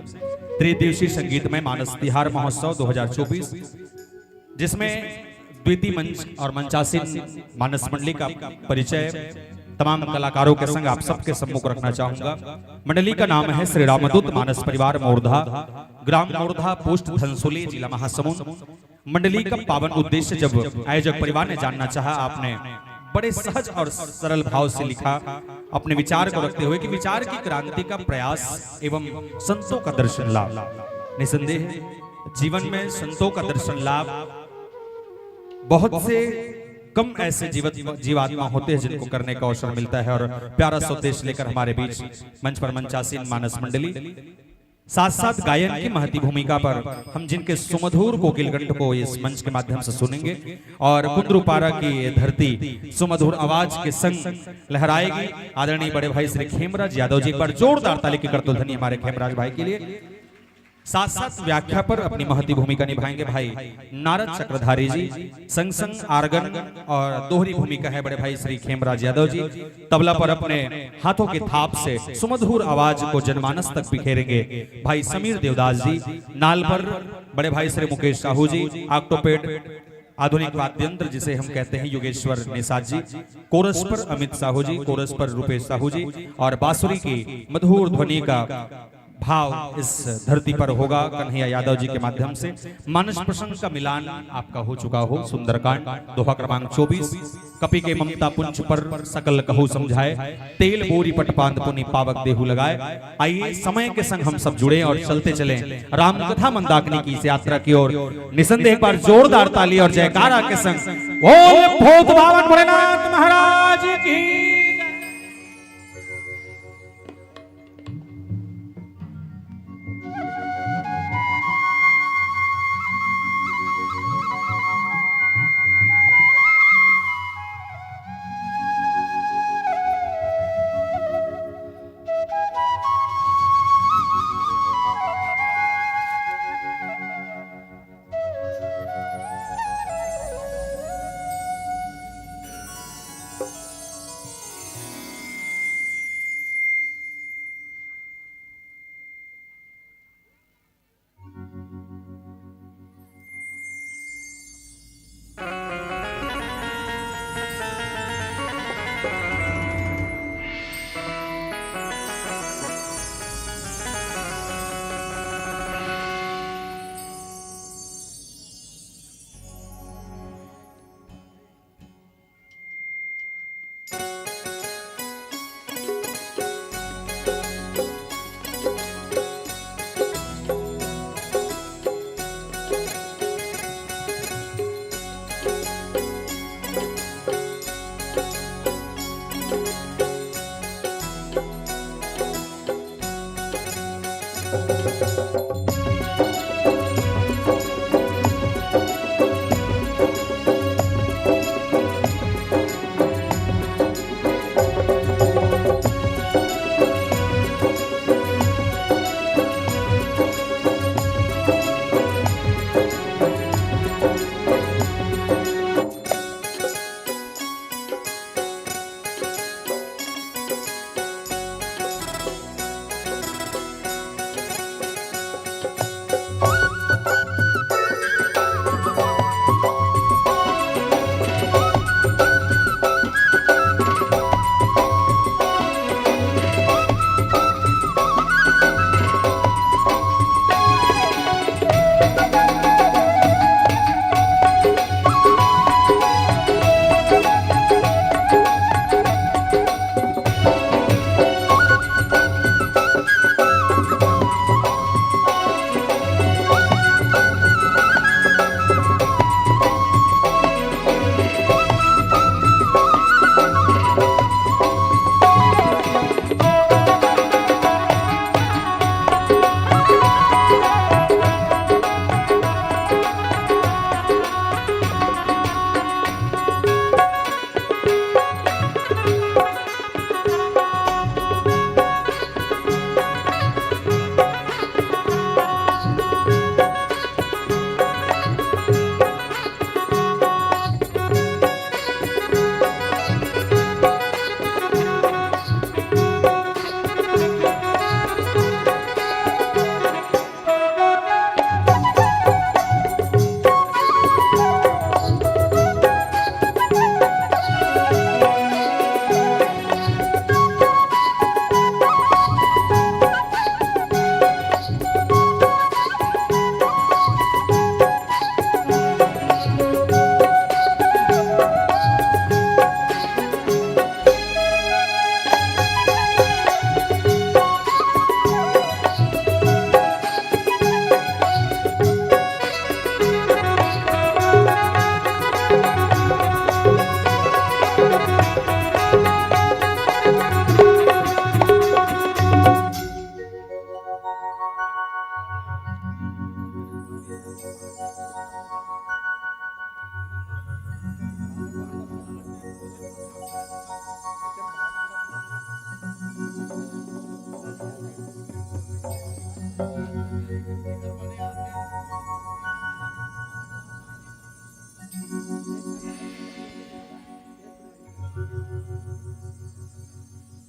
त्रिदिवसीय संगीतमय मानस तिहार महोत्सव दो हज़ार चौबीस, जिसमें द्वितीय मंच और मंचासीन मानस मंडली का परिचय तमाम कलाकारों के संग आप सबके सम्मुख रखना चाहूंगा। मंडली का नाम है श्री रामदूत मानस परिवार मोरधा, ग्राम मोरधा, पोस्ट धनसोली, जिला महासमुंद। मंडली का पावन उद्देश्य जब आयोजक परिवार ने जानना चाहा, आपने बड़े सहज और सरल भाव से लिखा, अपने विचार को रखते हुए कि विचार की क्रांति का प्रयास एवं संतों का दर्शन लाभ। निसंदेह जीवन में संतों का दर्शन लाभ बहुत से कम ऐसे जीवत, जीवात्मा होते हैं जिनको करने का अवसर मिलता है। और प्यारा संदेश लेकर हमारे बीच मंच पर मंचासीन मानस मंडली, साथ साथ गायन की महती भूमिका पर हम जिनके सुमधुर कोकिल कंठ को इस मंच के माध्यम से सुनेंगे और कुंदरुपारा की ये धरती सुमधुर आवाज के संग लहराएगी। आदरणीय बड़े भाई श्री खेमराज यादव जी, एक बार जोरदार ताली की करतल ध्वनि हमारे खेमराज भाई के लिए। साथ साथ व्याख्या पर अपनी महती भूमिका निभाएंगे भाई नारद चक्रधारी जी, संग संग आर्गन और दोहरी भूमिका है बड़े भाई श्री खेमराज यादव जी, तबला पर अपने हाथों की थाप से सुमधुर आवाज को जनमानस तक बिखेरेंगे भाई समीर देवदास जी, नाल पर बड़े भाई श्री मुकेश साहू जी, ऑक्टोपेड आधुनिक वाद्य यंत्र जिसे हम कहते हैं योगेश्वर निषाद जी, कोरस पर अमित साहू जी, कोरस पर रूपेश साहू जी और बांसुरी की मधुर ध्वनि का भाव इस धरती पर होगा कन्हैया यादव जी के माध्यम से। मानस प्रसंग का मिलान आपका हो चुका हो, सुंदरकांड, दोहा क्रमांक चौबीस, कपि के ममता पुंज पर सकल कहु समझाए, तेल बोरी पटपांद पुनि पावक देहु लगाए। आइए, समय के संग हम सब जुड़े और चलते चलें राम कथा मंदाकिनी की इस यात्रा की ओर। निसंदेह एक बार जोरदार ताली और जयकारा के संग बोल भूत बावन भोलेनाथ महाराज की।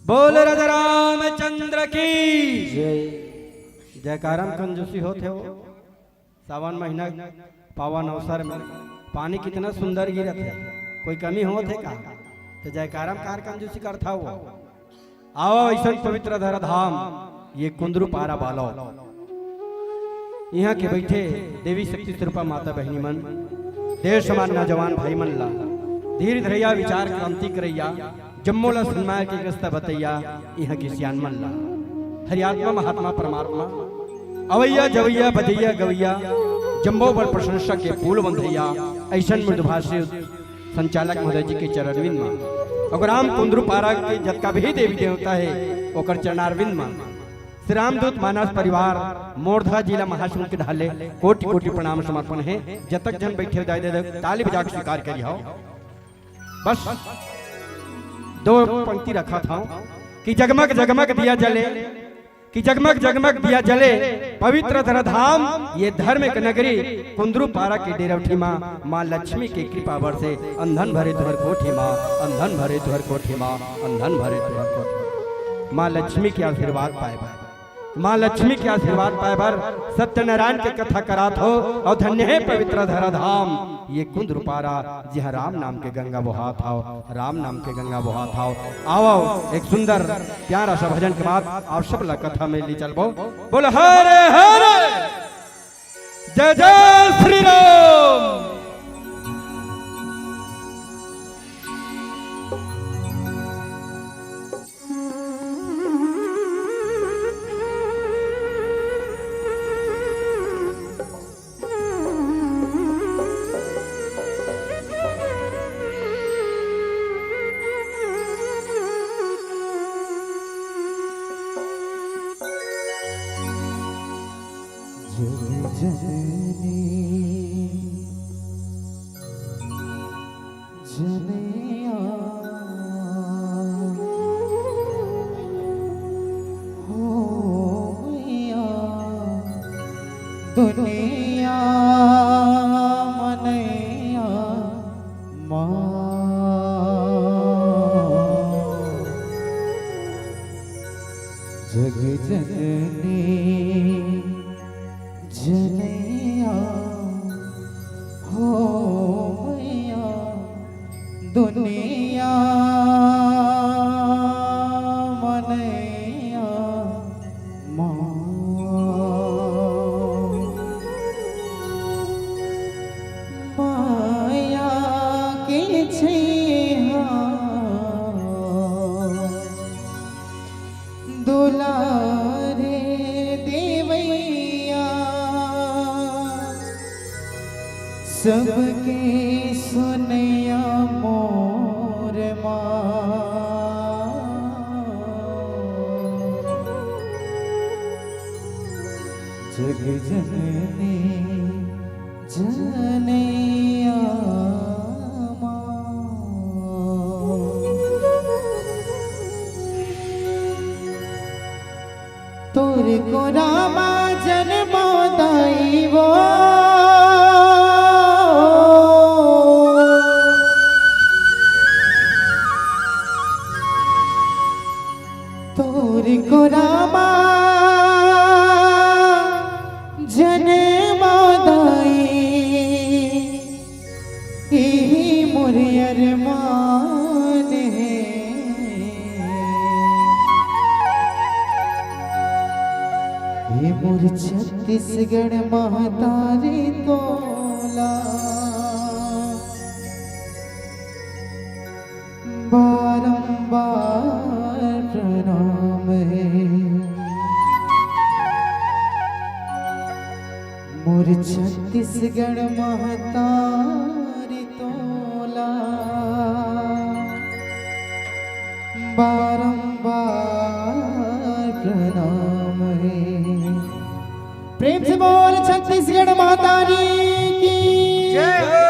बोल राजा रामचंद्र की जय। जयकारा म कंजूसी होत हे वो। सावन महीना पावन अवसर में पानी कितना सुंदर गिरत हे, कोई कमी होत हे का? तो जयकारा म कार कंजूसी करत हव। आवव अइसन पवित्र धरा धाम ये कुंदरू पारा वालो। इहाँ के बइठे देवी शक्ति स्वरूपा माता बहिनी मन, देश समाज नौजवान भाई मन ला, धीर धरैया विचार क्रांति करैया, जम्मो ला सन्मार्ग के रस्ता बतैया, इहाँ के सियान मन ला, हरि आत्मा महात्मा परमात्मा, अवैया जवैया बजैया गवैया, जम्मो बर प्रशंसा के पुल बंधैया, अइसन मृदुभाषी संचालक महोदय जी के चरणविंद मा, अउ ग्राम कुंदरू पारा के जतका भी देवी देवता हे, ओकर चरणारविंद मा श्री रामदूत मानस परिवार मोरधा जिला महासमुंद के ढाले कोटि कोटि प्रणाम समर्पण हे। जतक झन बइठे हो, दाई दे ताली बजा के स्वीकार करिहव। बस दो पंक्ति रखत हव कि जगमग जगमग दिया जले, कि जगमग जगमग दिया जले, पवित्र धरा धाम ये धर्म के नगरी कुंदरू पारा के डेरौठी मा, माँ लक्ष्मी के कृपा बरसे, अंधन भरे तुहर कोठी मा, अंधन भरे तुहर कोठी मा, अंधन भरे तुहर कोठी मा। माँ लक्ष्मी के आशीर्वाद पाए बर, माँ लक्ष्मी के आशीर्वाद पाए बर सत्यनारायण के कथा करात हव, अउ धन्य हे पवित्र धरा धाम ये कुंदरू पारा, जिहाँ राम नाम के गंगा बोहात हव, राम नाम के गंगा बोहात हव। आवव, एक सुंदर प्यारा सा भजन के बाद आप सब ला कथा में ले चलबो। बोल हरे हरे, जय जय श्री राम। जग जननी जनैया हो मैया, दुनिया मनैया माँ। जग जननी जनैया हो मैया, दुनिया मनैया माँ। माया के छैहा दुलारे देवैया, सबके सुनैया मोर माँ। जग जननी जनैया माँ। तोर कोरा मा जनमो दाई वो। तोर कोरा मा जनमो दाई, इही मोर अरमान हे। हे मोर छत्तीसगढ़ महतारी तोला बारंबार प्रणाम हे। मोर छत्तीसगढ़ महतारी तोला बारंबार प्रणाम हे। प्रेम से बोल छत्तीसगढ़ महतारी की जय हो।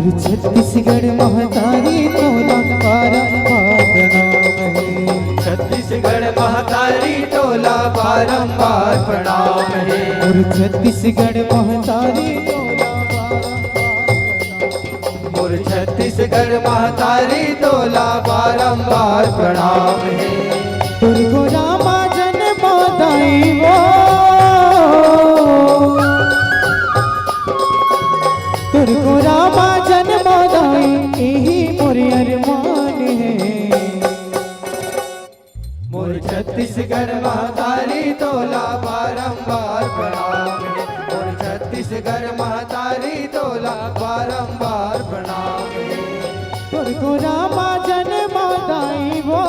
छत्तीसगढ़ महतारी तोला बारंबार प्रणाम हे। छत्तीसगढ़ महतारी तोला बारंबार प्रणाम हे। मोर छत्तीसगढ़ महतारी तोला बारंबार प्रणाम। मोर छत्तीसगढ़ महतारी तोला बारंबार प्रणाम हे। तोर गोरा मा जन्म दाई वो, तोर गोरा मा जन्म दाई, इही मोर अरमान हे। मोर छत्तीसगढ़ महतारी तोला बारंबार प्रणाम हे। मोर छत्तीसगढ़ महतारी तोला बारंबार प्रणाम हे। तोर गोरा मा जन्म दाई वो,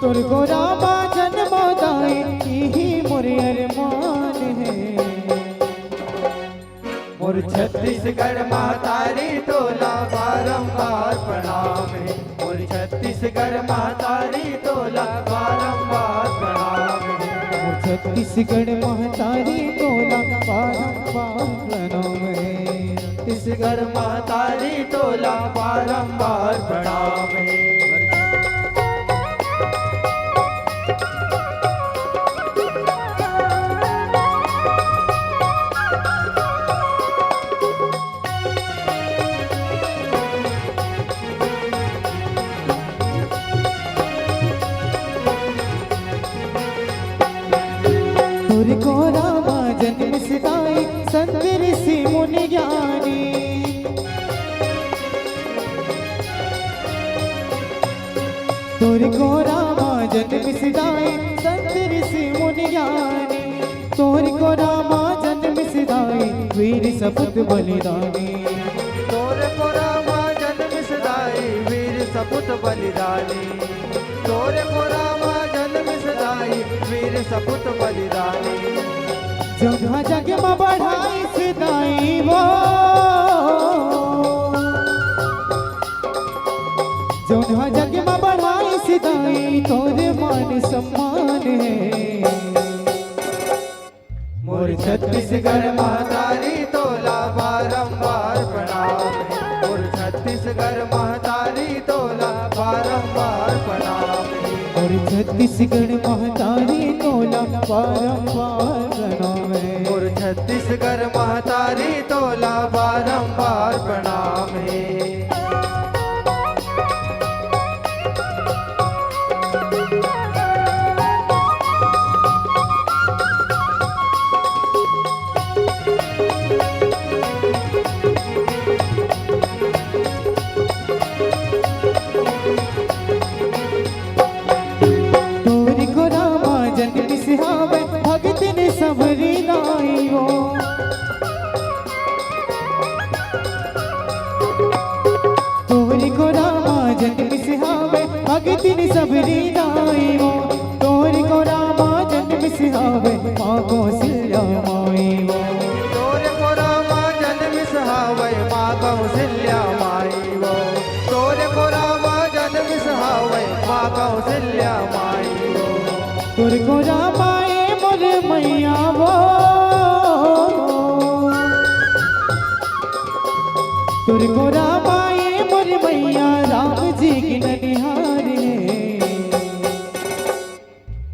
तोर गोरा मा जन्म दाई, इही मोर अरमान हे। मोर छत्तीसगढ़ महतारी तोला बारंबार प्रणाम हे। मोर छत्तीसगढ़ महतारी तोला बारंबार प्रणाम हे। मोर छत्तीसगढ़ महतारी तोला बारंबार प्रणाम हे। छत्तीसगढ़ महतारी तोला बारंबार प्रणाम हे। तोर गोरा मा जन्मिस दाई संत ऋषि मुनि ज्ञानी। तोर गोरा मा जन्मिस दाई संत ऋषि मुनि ज्ञानी। तोर गोरा मा जन्मिस दाई वीर सपूत बलिदानी। तोर गोरा मा जन्मिस दाई वीर सपूत बलिदानी। तोर गोरा मा जन्मिस दाई वीर सपूत बलिदानी। जौन हा जग मा बढ़ाइस दाई वो, जौन हा जग मा बढ़ाइस दाई तोर मान सम्मान हे। मोर छत्तीसगढ़ महतारी तोला बारंबार प्रणाम हे। मोर छत्तीसगढ़ महतारी तोला बारंबार प्रणाम हे। मोर छत्तीसगढ़ महतारी तोला बारंबार प्रणाम हे। मोर छत्तीसगढ़ महतारी तोला बारंबार प्रणाम हे। तोर गोरा मा जन्मिस हावय भगतिन सबरी दाई वो। तोर गोरा मा जन्मिस हावय भगतिन सबरी दाई वो। तोर गोरा मा जन्मिस हावय माँ कौशल्या माई वो। तोर गोरा मा जन्मिस हावय माँ कौशल्या माई वो। तोर गोरा मा जन्मिस हावय माँ कौशल्या माई वो। तोर गोरा मा ए मोर मैया वो। तोर गोरा मा ए मोर मैया राम जी के ननिहार हे।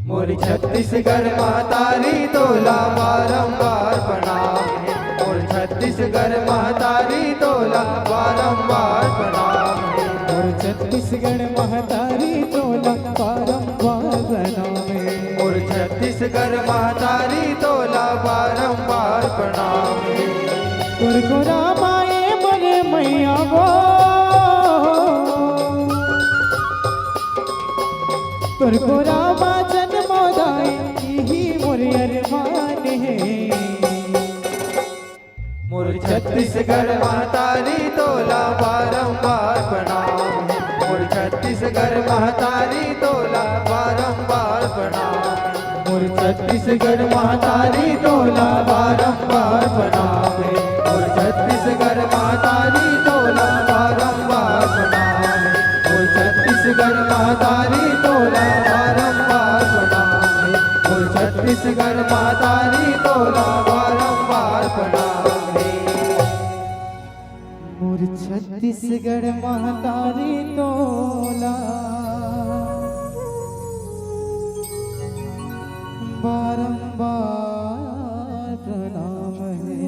मोर छत्तीसगढ़ महतारी तोला बारंबार प्रणाम हे। मोर छत्तीसगढ़ महतारी तोला बारंबार प्रणाम हे। मोर छत्तीसगढ़ महतारी तोला बारंबार प्रणाम हे। मोर छत्तीसगढ़ महतारी तोला बारंबार प्रणाम हे। तोर गोरा मा ए मोर मैया वो। तोर गोरा मा जन्म दाई इही मोर अरमान हे। मोर छत्तीसगढ़ महतारी तोला बारंबार प्रणाम हे। मोर छत्तीसगढ़ महतारी तोला बारंबार प्रणाम हे। मोर छत्तीसगढ़ महतारी तोला बारंबार प्रणाम हे। मोर छत्तीसगढ़ महतारी तोला बारंबार प्रणाम हे। मोर छत्तीसगढ़ महतारी तोला बारंबार प्रणाम हे। मोर छत्तीसगढ़ महतारी तोला बारंबार छत्तीसगढ़ महतारी तोला बारंबार प्रणाम हे।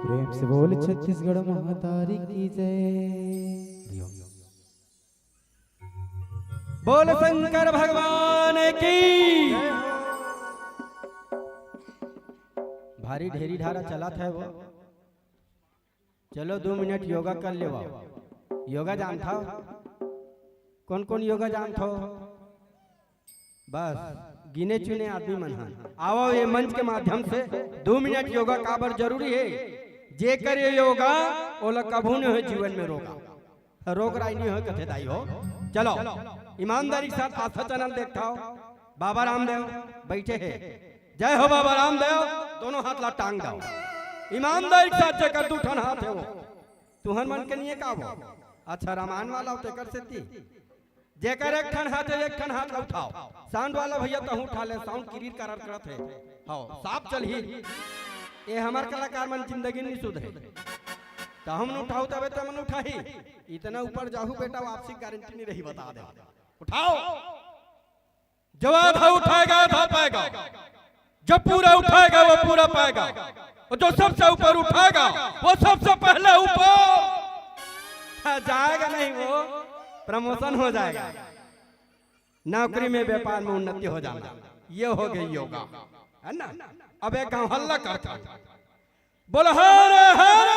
प्रेम से बोल छत्तीसगढ़ महतारी की जय। बोल शंकर भगवान की। भारी ढेरी ढारा चलत हे वो। चलो दो मिनट योगा कर लेवा। योगा जानथव? कौन कौन योगा जानथव? बस गिने चुने आदमी मन हन। आवव ये मंच के माध्यम से दो मिनट योगा काबर जरूरी हे। जेकर ये योगा ओला कभू नहीं होय जीवन में रोगा। रोग राई नहीं होय कथे दाई हो। चलो ईमानदारी के साथ आस्था चैनल देखथव। बाबा रामदेव बैठे हे। जय हो बाबा रामदेव। दोनों हाथ ला टांग दव। ईमानदारी के साथ जेकर दू ठन हाथ हे वो। तुहर मन के नहीं हे का वो? अच्छा रामायण वाला हो तेकर सेती। जेकर एक ठन हाथ हे एक ठन हाथ ला उठाव। साउंड वाला भैया तहूं उठा ले, साउंड किरीर करर करत हे। हव साफ चलही। ये हमर कलाकार मन जिंदगी नहीं सुधरे। त हम उठाऊ तबे त मन उठाही। इतना ऊपर जाहू बेटा, वापसी गारंटी नहीं रही, बता दे। उठाव। जो आधा उठाएगा आधा पाएगा, जो पूरा उठाएगा वो पूरा पाएगा, और जो सबसे ऊपर उठाएगा वो सबसे पहले ऊपर। हाँ, जाएगा नहीं वो, प्रमोशन हो जाएगा, नौकरी में व्यापार में उन्नति हो जाना। ये हो गई योगा, है ना? अब एक गांव हल्ला करता हूँ। बोल हर हर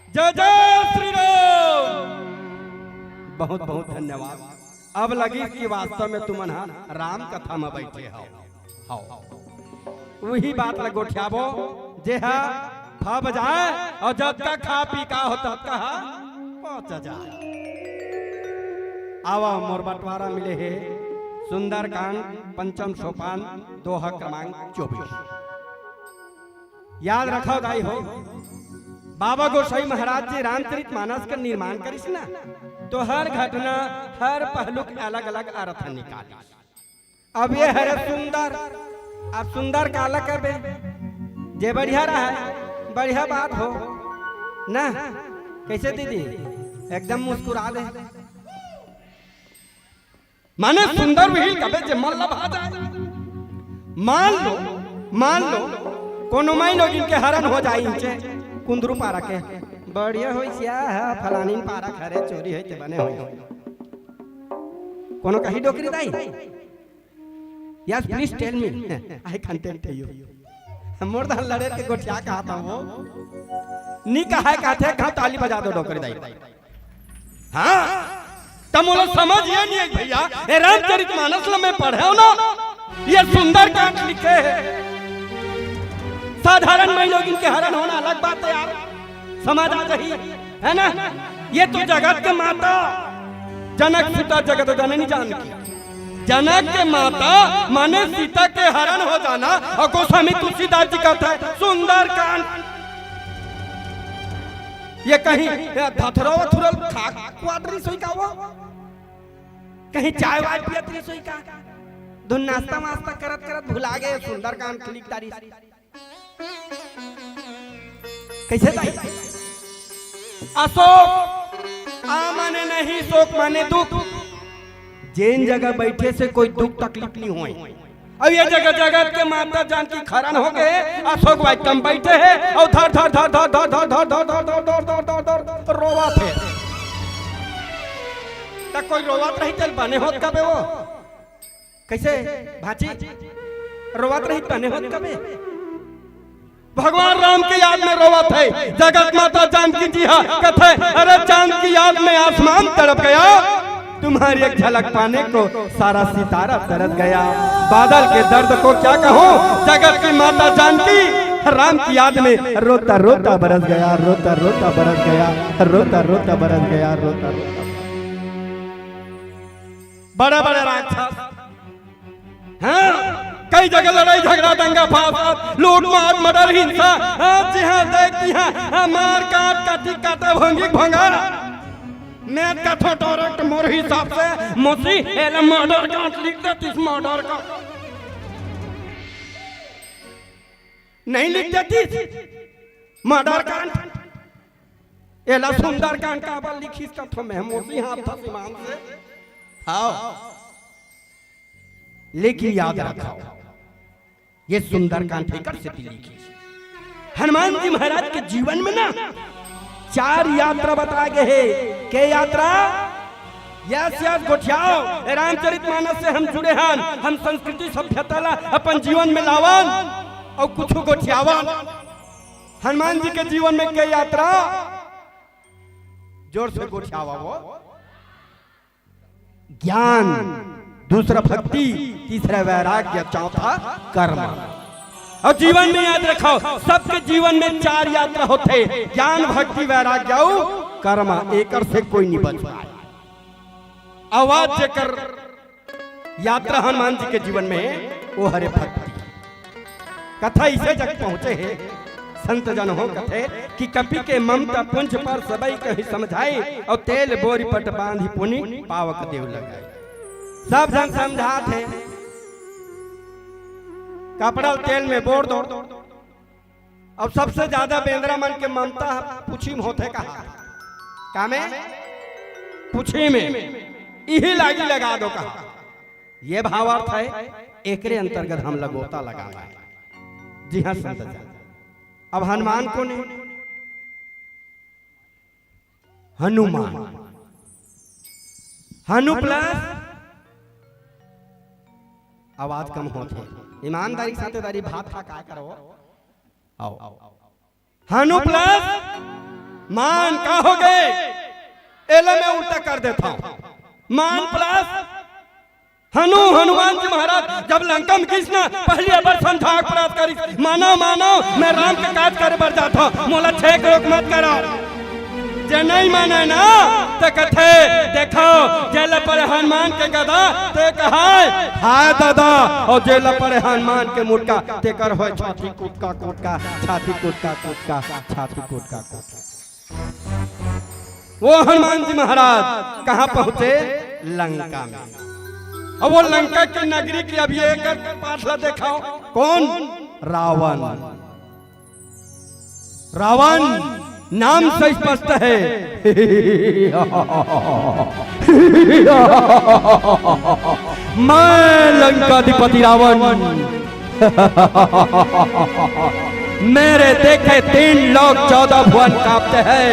जय जय श्री राम। बहुत बहुत धन्यवाद। अब लगिस कि वास्तव में तुमन ह राम कथा में बैठे हव। हव। उही बात ल गोठियाबो, जे ह फब जाय अउ जतका खा पी का हो ततका ह पच जाय। आवा मोर बंटवारा मिले हे सुंदरकांड पंचम सोपान दोहा क्रमांक चौबीस। याद रखव दाई हो, बाबा गोसाई महाराज जी रामचरित मानस के निर्माण करिस ना, तो हर घटना, हर पहलू के अलग-अलग अर्थ निकालिस। अब ये हरे सुंदर, अब सुंदर काला कबे, जे बढ़िया रहे, बढ़िया बात हो ना। कैसे दीदी, एकदम मुस्कुरा दे। माने सुंदर उही ल कबे जे मन ल भा जाय। मान लो, मान लो, कोनो माई लोगिन के हरन हो जाय इंचे कुंदरू पारा के, बढ़िया होइस या ह, फलानिन पारा के हरे चोरी होय ते बने होय। कोनो कही डोकरी दाई? Yes, please tell me. I content you. मोर दान लड़े के गोठिया कहा था वो। नी कहा है, कहते हैं, कहाँ ताली बजा दो डोकरी दाई। हाँ, त मोला समझ ये नहीं है भैया, ये रामचरित मानस ल मैं पढ़े हूँ ना, ये सुंदरकांड लिखे है। साधारण माई लोगिन के हरन होना अलग बात है यार, समाज आ जाही, है ना? ये तो जगत के माता, जनक सुता जगत जननी जानकी। जनक के माता माने सीता के हरन हो जाना, अउ गोस्वामी तुलसीदास जी कहत हे सुंदरकांड। ये कहीं धथरा वथरा ल खा के आत रिहिस होही का वो? कहीं चाय वाय पियत रिहिस होही का? धुन नाश्ता वास्ता करत करत भुला गे, सुंदरकांड लिख डारिस। कैसे दाई? अशोक, आ माने नहीं, शोक माने दुख। जेन जगह बैठे से कोई दुख तकलीफ नहीं होय। अब ये जगह जगत के माता जानकी के हरन हो गे, अशोक भाई तम बैठे हे अउ धर धर धर धर रोवत हे। त कोई रोवत रही त बने होत कबे वो? कैसे भांची? रोवत रही त बने होत कबे? भगवान राम के याद में रोवत हे। जगत माता जानकी जी हा कथे, अरे चांद की याद में आसमान तड़प गया, तुम्हारी एक झलक पाने को सारा सितारा तरस गया। बादल के दर्द को क्या कहूँ, जगत की माता जानकी राम की याद में रोता रोता बरस गया, रोता रोता बरस गया, रोता रोता बरस गया, रोता रोता। बड़े बड़े राक्षस हाँ, कई जगह लड़ाई झगड़ा दंगा फासाद लूट मार मर्डर हिंसा। हाँ जी हाँ, देख जी हाँ, हाँ, मार काट काटी काटा भंगी भंगा। मैं कथो डायरेक्ट मोर हिसाब से मोसी एला मर्डर कांड लिख देतिस मर्डर कांड। नहीं लिख देतिस मर्डर कांड, एला सुंदर कांड काबर लिखिस कथो महमूसी हाथ था ईमान से। हाँ, लेकिन याद रखो, ये सुंदरकांड एकर सेती लिखिस। हनुमान जी महाराज के जीवन में ना चार यात्रा बताए गए हे। के यात्रा? Yes yes, गोठियाओ। रामचरित मानस से हम जुड़े हन, हम संस्कृति सभ्यता ला अपन जीवन में लावन अउ कुछ गोठियावन। हनुमान जी के जीवन में के यात्रा? जोर से गोठियावा वो। ज्ञान, दूसरा भक्ति, तीसरा वैराग्य, चौथा कर्म। अउ जीवन में याद रखो, सबके जीवन में चार यात्रा होथे, ज्ञान, भक्ति, वैराग्य अउ कर्म। एकर से कोई नहीं बच पाए। अउ आज जेकर यात्रा हनुमान जी के जीवन में, वो हरे भक्ति। कथा इसे जग पहुंचे हे, संत जन हो कथे कि कपि के ममता पुंज पर सबई कहि समझाई, अउ तेल बोरी पट बांधि पुनि पावक देव लगाई। सब जन समझात हे, कपड़ा ल तेल में बोर दो। अब सबसे ज्यादा बेंदरा मन के ममता पुछी में होथे कहा? का में? पुछी में। इही लागी लगा दो कहा। ये भावार्थ है, एकरे अंतर्गत हम लगोता लगाना है। जी हाँ संत जी। अब हनुमान कोन हे? हनुमान। हनु प्लस आवाज कम होत हे। ईमानदारी के साथ दारी भात खा का करो? आओ। हनु प्लस मान का हो गए? एला मैं उल्टा कर देता हूं। मान प्लस हनु, हनुमान जी महाराज जब लंका में गिस ना, पहली बार समझा के प्राप्त करिस, "मानव, मानव, मैं राम के काज करे बर जात हूं, मोला छेक रोक मत करो।" जे नहीं माने ना, तो कथे, "देखो, जे ले पड़े हनुमान के गदा, ते कहाय, हाय दादा, और जे ले पड़े हनुमान के मुटका, तेकर होय छाती कुटका, कुटका, छाती कुटका, कुटका, छाती कुटका, कुटका।" वो हनुमान जी महाराज कहां पहुंचे? लंका में। अब वो लंका की नगरी की, अब ये एक पाठ ला देखाओ, कौन? रावण। रावण नाम से स्पष्ट है। मैं लंकाधिपति रावण। मेरे देखे तीन लोक चौदह भुवन कांपते हैं।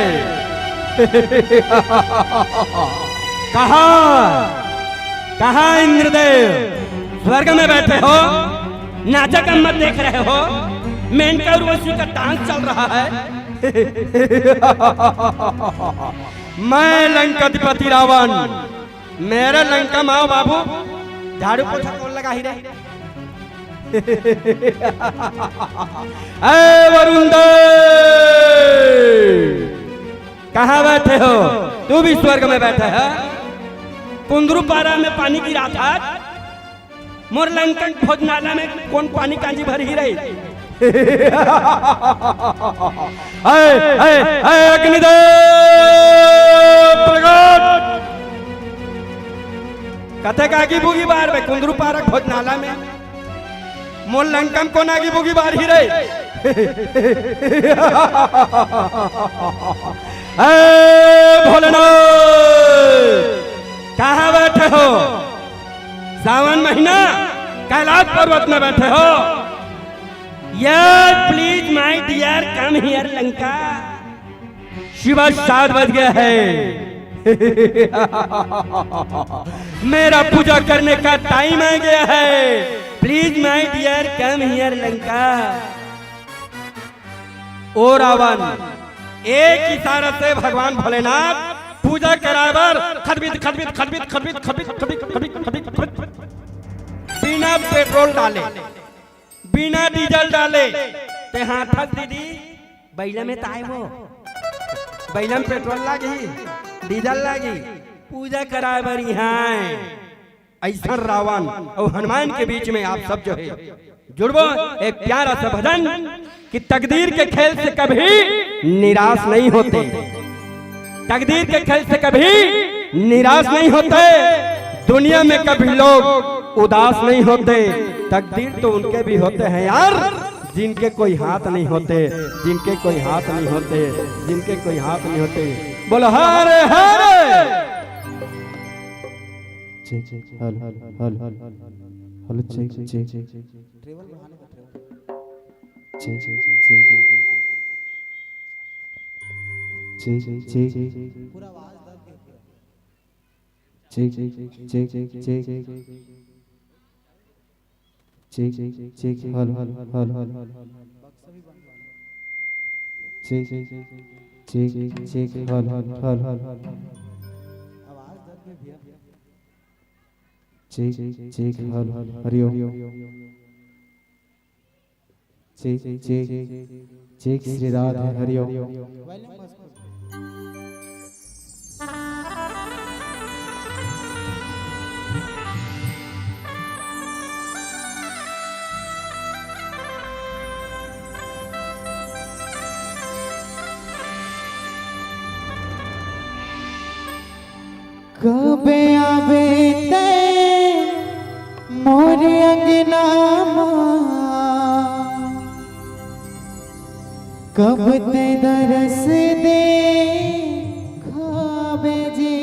कहा, कहा इंद्रदेव, स्वर्ग में बैठे हो, नाचा कम मत देख रहे हो, मेनका उर्वशी का डांस चल रहा है। मैं लंकाधिपति रावण, मेरे लंका में आओ बाबू, झाड़ू पोछा कौन लगाही रे? ए वरुण देव, कहाँ बैठे हो? तू भी स्वर्ग में बैठे है? कुंदरू पारा में पानी गिरा था, मोर लंका के भोजनालय में कौन पानी कांजी भरही रही? ऐ, ऐ, ऐ अग्निदेव प्रकट! कथे का आगी बूगी बार में कुंदरू पारा के भोजनालय में। मोर लंका में कौन आगी बूगी बारही रही? ऐ भोलेनाथ, कहाँ बैठे हो? सावन महीना कैलाश पर्वत में बैठे हो? Yes, please my dear, come here Lanka. सुबह सात बज गया है। मेरा पूजा करने का टाइम आ गया है। Please my dear, come here Lanka. ओ रावण, एक इशारा से भगवान भोलेनाथ पूजा कराए बर खदबिद, खदबिद, खदबिद, खदबिद, खदबिद, खदबिद, खदबिद, खदबिद, खदबिद, बिना पेट्रोल डाले, बिना डीजल डाले, ते हाथक दीदी, बैला में ताए वो, बैला में पेट्रोल लागी, डीजल लागी, पूजा कराए बर इहाँ आए। ऐसा रावण और हनुमान के बीच में आप सब जो है जुड़बो, एक प्यारा सा भजन कि तकदीर के खेल से कभी निराश नहीं होते, तकदीर के खेल से कभी निराश नहीं होते। दुनिया में कभी लोग उदास नहीं होते, तकदीर तो उनके भी होते हैं यार, जिनके कोई हाथ नहीं होते, जिनके कोई हाथ नहीं होते, जिनके कोई हाथ नहीं होते। बोलो हरे हरे। Check, check, hello, hello, hello, check, check, check, check, check, check, check, check, check, check, check, check, check, check, check, hello, hello, hello, hello, check, check, check, hello, hello, hello, hello, check, check, hello, Hariom. Check, check, check, Shri Radhe, Hariom. कब आबे तैं मोर अंगना मा, कब तैं दरस देखाबे जी।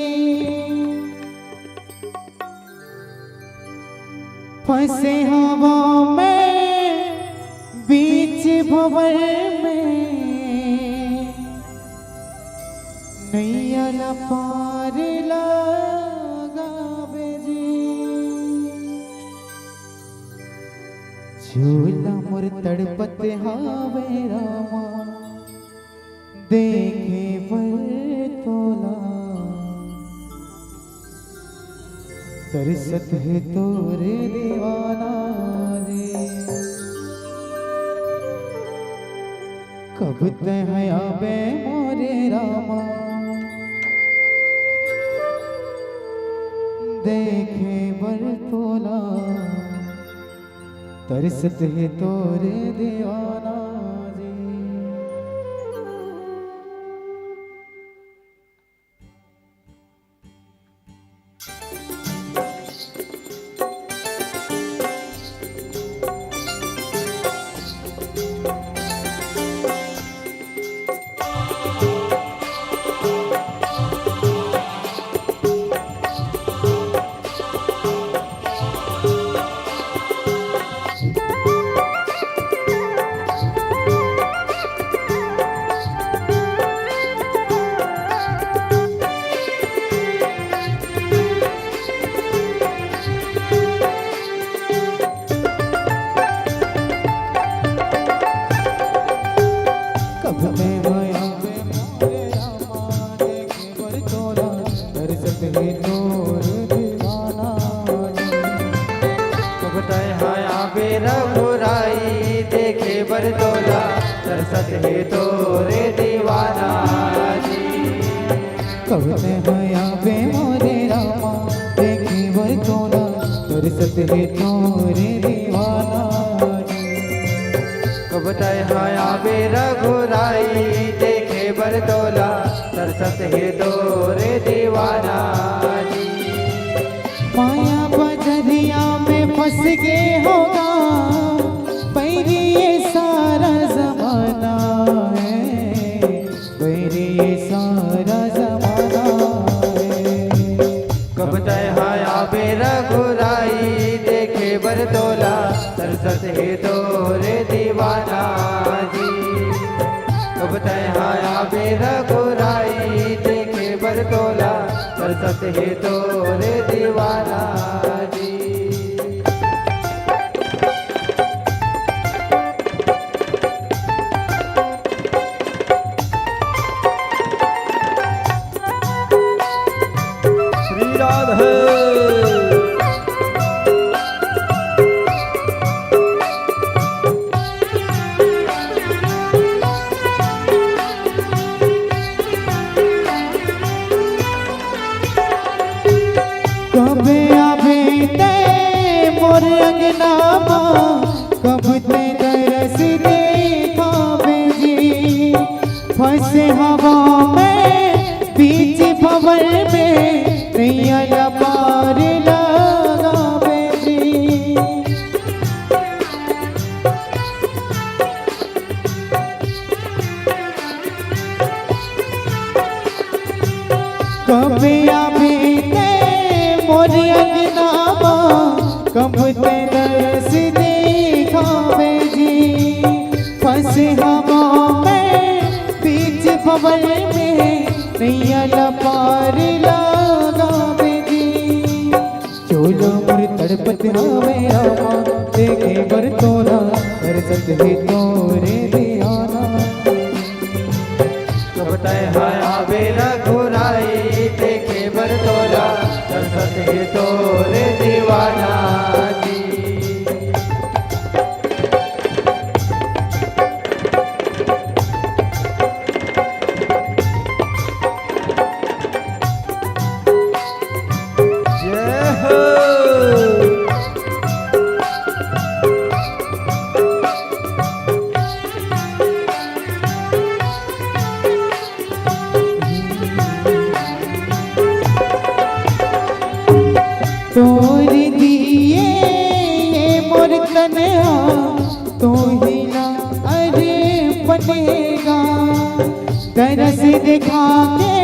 फंसे हवं मैं बीच भंवर में, नैया ला पार लगाबे जी। झोला मोर तड़पत हावय रामा, देखे बर तोला। तरसत हे तोर दीवाना रे। कब तैं आबे मोरे रामा, देखे बर तोला। तरसत हे तोर दीवाना रे। कब तैं आबे मोरे रामा, देखे बर तोला, तरसत हे तोर दीवाना जी। कब तैं आबे रघुराई, देखे बर तोला, तरसत हे तोर दीवाना जी। कब तैं आबे मोरे रामा, देखे बर तोला, तरसत हे तोर दीवाना जी। कब तैं आबे रघुराई, देखे बर तोला, तरसत हे तोर दीवाना जी। माया बजरिया में फंस गे होगा, बैरी ये सारा जमाना है, बैरी ये सारा जमाना है। कब तैं आबे रघुराई, देखे बर तोला, तरसत हे तोर दीवाना जी। कब तैं आबे रघुराई, देखे बर तोला, तरसत हे तोर दीवाना जी। श्री राधे। कब आबे तैं मोर अंगना मा, कब तैं दरस देखाबे जी। फंसे हवं मैं बीच भंवर में, नैया ला पार लगाबे जी। कांवर में नैया ला पार लगावे जी। चोला मोर तड़पत हवे रामा, देखे बर तोला, तरसत हे तोरे धियाना। कब तैं हा आबे रघुराई, देखे बर तोला, तरसत हे तोरे दीवाना जी। जय हो। तोर दिए ये मोर तन हा, तोही ला अरे बनेगा। तरस दिखा के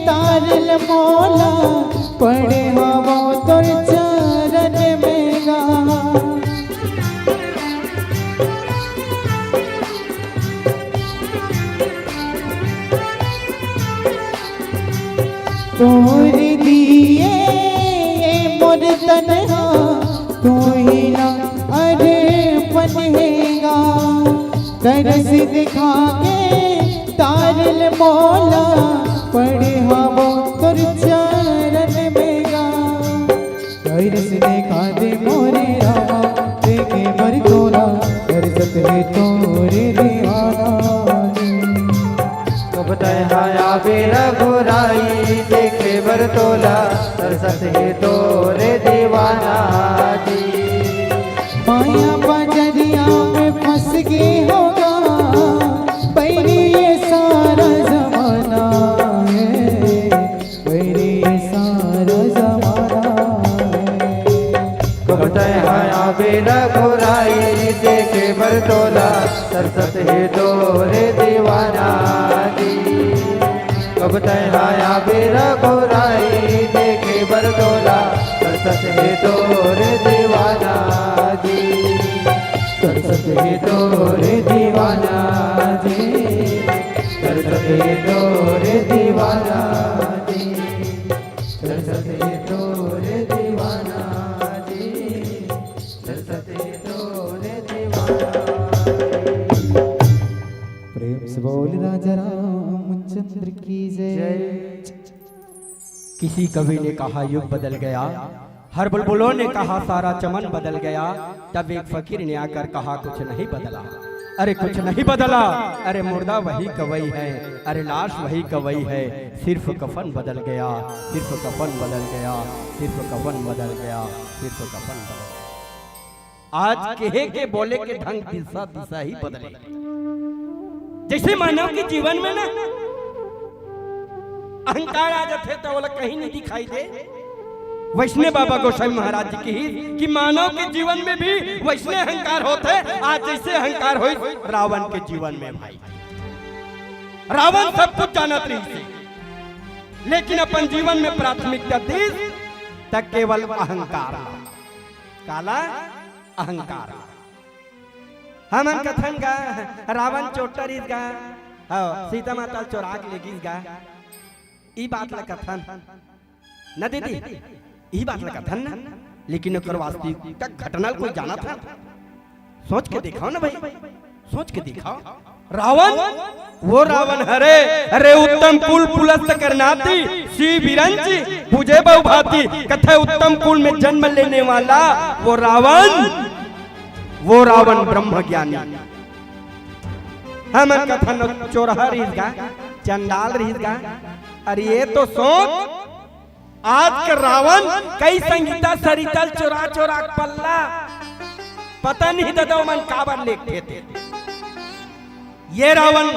तारल मोला, पड़े हवंव तोर चरण में गा। तोर दिए ये मोर तन हा, तोही ला अरे बनेगा। तरस दिखा के तारल मोला, पड़े हवंव तोर चरण में गा। तरस दिखा दे मोरे रामा, देखे बर तोला, तरसत हे तोरे दीवाना। कब तैं हा आबे रघुराई, देखे बर तोला, तरसत हे तोरे दीवाना जी। माया बजरिया में फंस गे हों गा, बैरी ये सारा जमाना हे, बैरी ये सारा जमाना हे। कब तैं हा आबे रघुराई, देखे बर तोला, तरसत हे तोरे दीवाना जी। कब तैं हा आबे रघुराई, देखे बर तोला, तरसत हे तोरे दीवाना जी। तरसत हे तोरे दीवाना जी, तरसत हे तोरे दीवाना जी, तरसत हे तोरे दीवाना जी, तरसत हे तोरे दीवाना जी। प्रेम से बोल राजा रामचंद्र की जय। किसी कवि ने कहा, युग बदल गया। हर बुलबुलों ने कहा, सारा चमन बदल गया। तब एक फकीर ने आकर कहा, कुछ नहीं बदला। अरे, कुछ नहीं बदला। अरे, मुर्दा वही कवई है। अरे, लाश वही कवई है। सिर्फ कफन बदल गया, सिर्फ कफन बदल गया, सिर्फ कफन बदल गया, सिर्फ कफन बदल गया। आज केहे के बोले के ढंग दिशा दिशा ही बदले। जैसे मानव के जीवन में ना अहंकार आ जाथे त ओला कहीं नहीं दिखाई दे। वैष्णव बाबा गोसाई महाराज जी कहिस कि मानव के जीवन में भी वैसने अहंकार होथे। आज जैसे अहंकार होइस रावण के जीवन में भाई, रावण सब कुछ जानत रहिस हे, लेकिन अपन जीवन में प्राथमिकता दिस त केवल अहंकार ला। काला? अहंकार। हमन कथन गा, रावण चोट्टा रिहिस गा, हव, सीता माता ल चोरा के लेगिस गा। ई बात ल कथन न दीदी, ई बात ल कथन न, लेकिन ओकर वास्तविकता घटना ल कोई जानत हे? सोच के देखाव न भाई, सोच के देखाव। रावण, वो रावण हरे, अरे उत्तम कुल पुलस्त कर नाती, सी बिरंच भुजे बहुभांति, कथे उत्तम कुल में जन्म लेने वाला वो रावण, वो रावण ब्रह्म ज्ञानी। हमन कथन चोरहा रिहिस गा, चंडाल रिहिस गा। अरे ये तो सोच, आज के रावण कई संगीता सरिता ल चोरा चोरा के पल्ला, पता नहीं ददा ओमन काबर लेगथे ते। ये रावण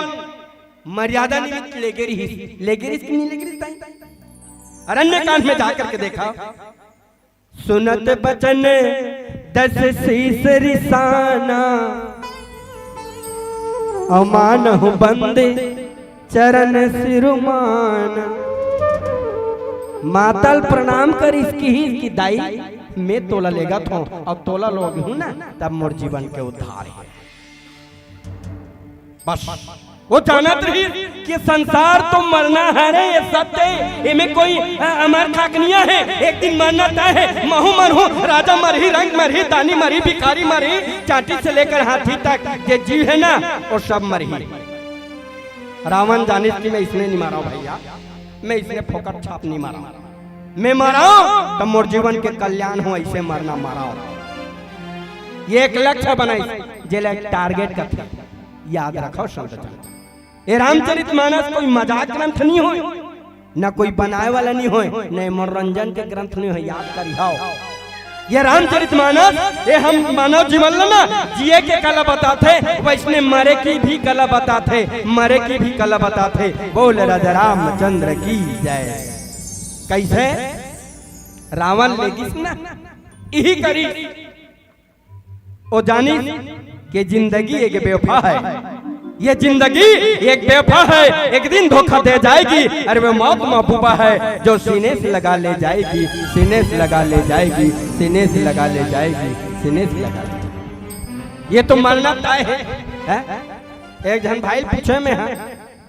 मर्यादा निमित्त लेगे रिहिस, लेगे रिहिस कि नहीं लेगे रिहिस ताई? अरण्य कांड में जाकर के देखा, सुनत बचन दस शीस रिसाना, अउ मानहु बंद चरण सिरुमान। माता ल प्रणाम करिस, किहिस कि दाई, मैं तोला लेगत हों, अउ तोला लोगहूं ना, तब मोर जीवन के उद्धार हे। बस, वो जानत रहिस कि संसार तो मरना हरे, ये सत्य हे, एमे कोई, अ, अमर खाक नइ हे, एक दिन मरना तय हे। महूं मरहूं, राजा मरही, रंक मरही, दानी मरही, भिखारी मरही, चांटी से लेकर हाथी तक जे जीव हे ना, वो सब मरही। रावण जानिस कि मैं इसने नइ मारंव भइया, मैं इसने फोकट छाप नइ मारंव। मैं मरंव त मोर जीवन के कल्याण हो, अइसे मरना मरंव। ये एक लक्ष्य बनाइस, जेला एक target कथे। याद रखव संत जन, ये रामचरित मानस कोई मजाक ग्रंथ नइ होय, न कोई बनाय वाला नइ होय, न मनोरंजन के ग्रंथ नइ होय। याद करिहव, ये रामचरित मानस, ये हम मानव जीवन ल ना जिए के कला बताथे, वइसने मरे की भी कला बताथे, मरे की भी कला बताथे। बोल राजा रामचंद्र की जय। कइसे रावण ले गिस ना, इही करी। वो जानिस कि जिंदगी एक बेवफा हे, ये जिंदगी एक बेवफा हे, एक दिन धोखा दे जाएगी। अरे वो मौत महबूबा हे, जो सीने से लगा ले जाएगी, सीने से लगा ले जाएगी, सीने से लगा ले जाएगी, सीने से लगा ले जाएगी। ये तो मरना तय हे, हैं? एक झन भाई पूछे मैं, हाँ,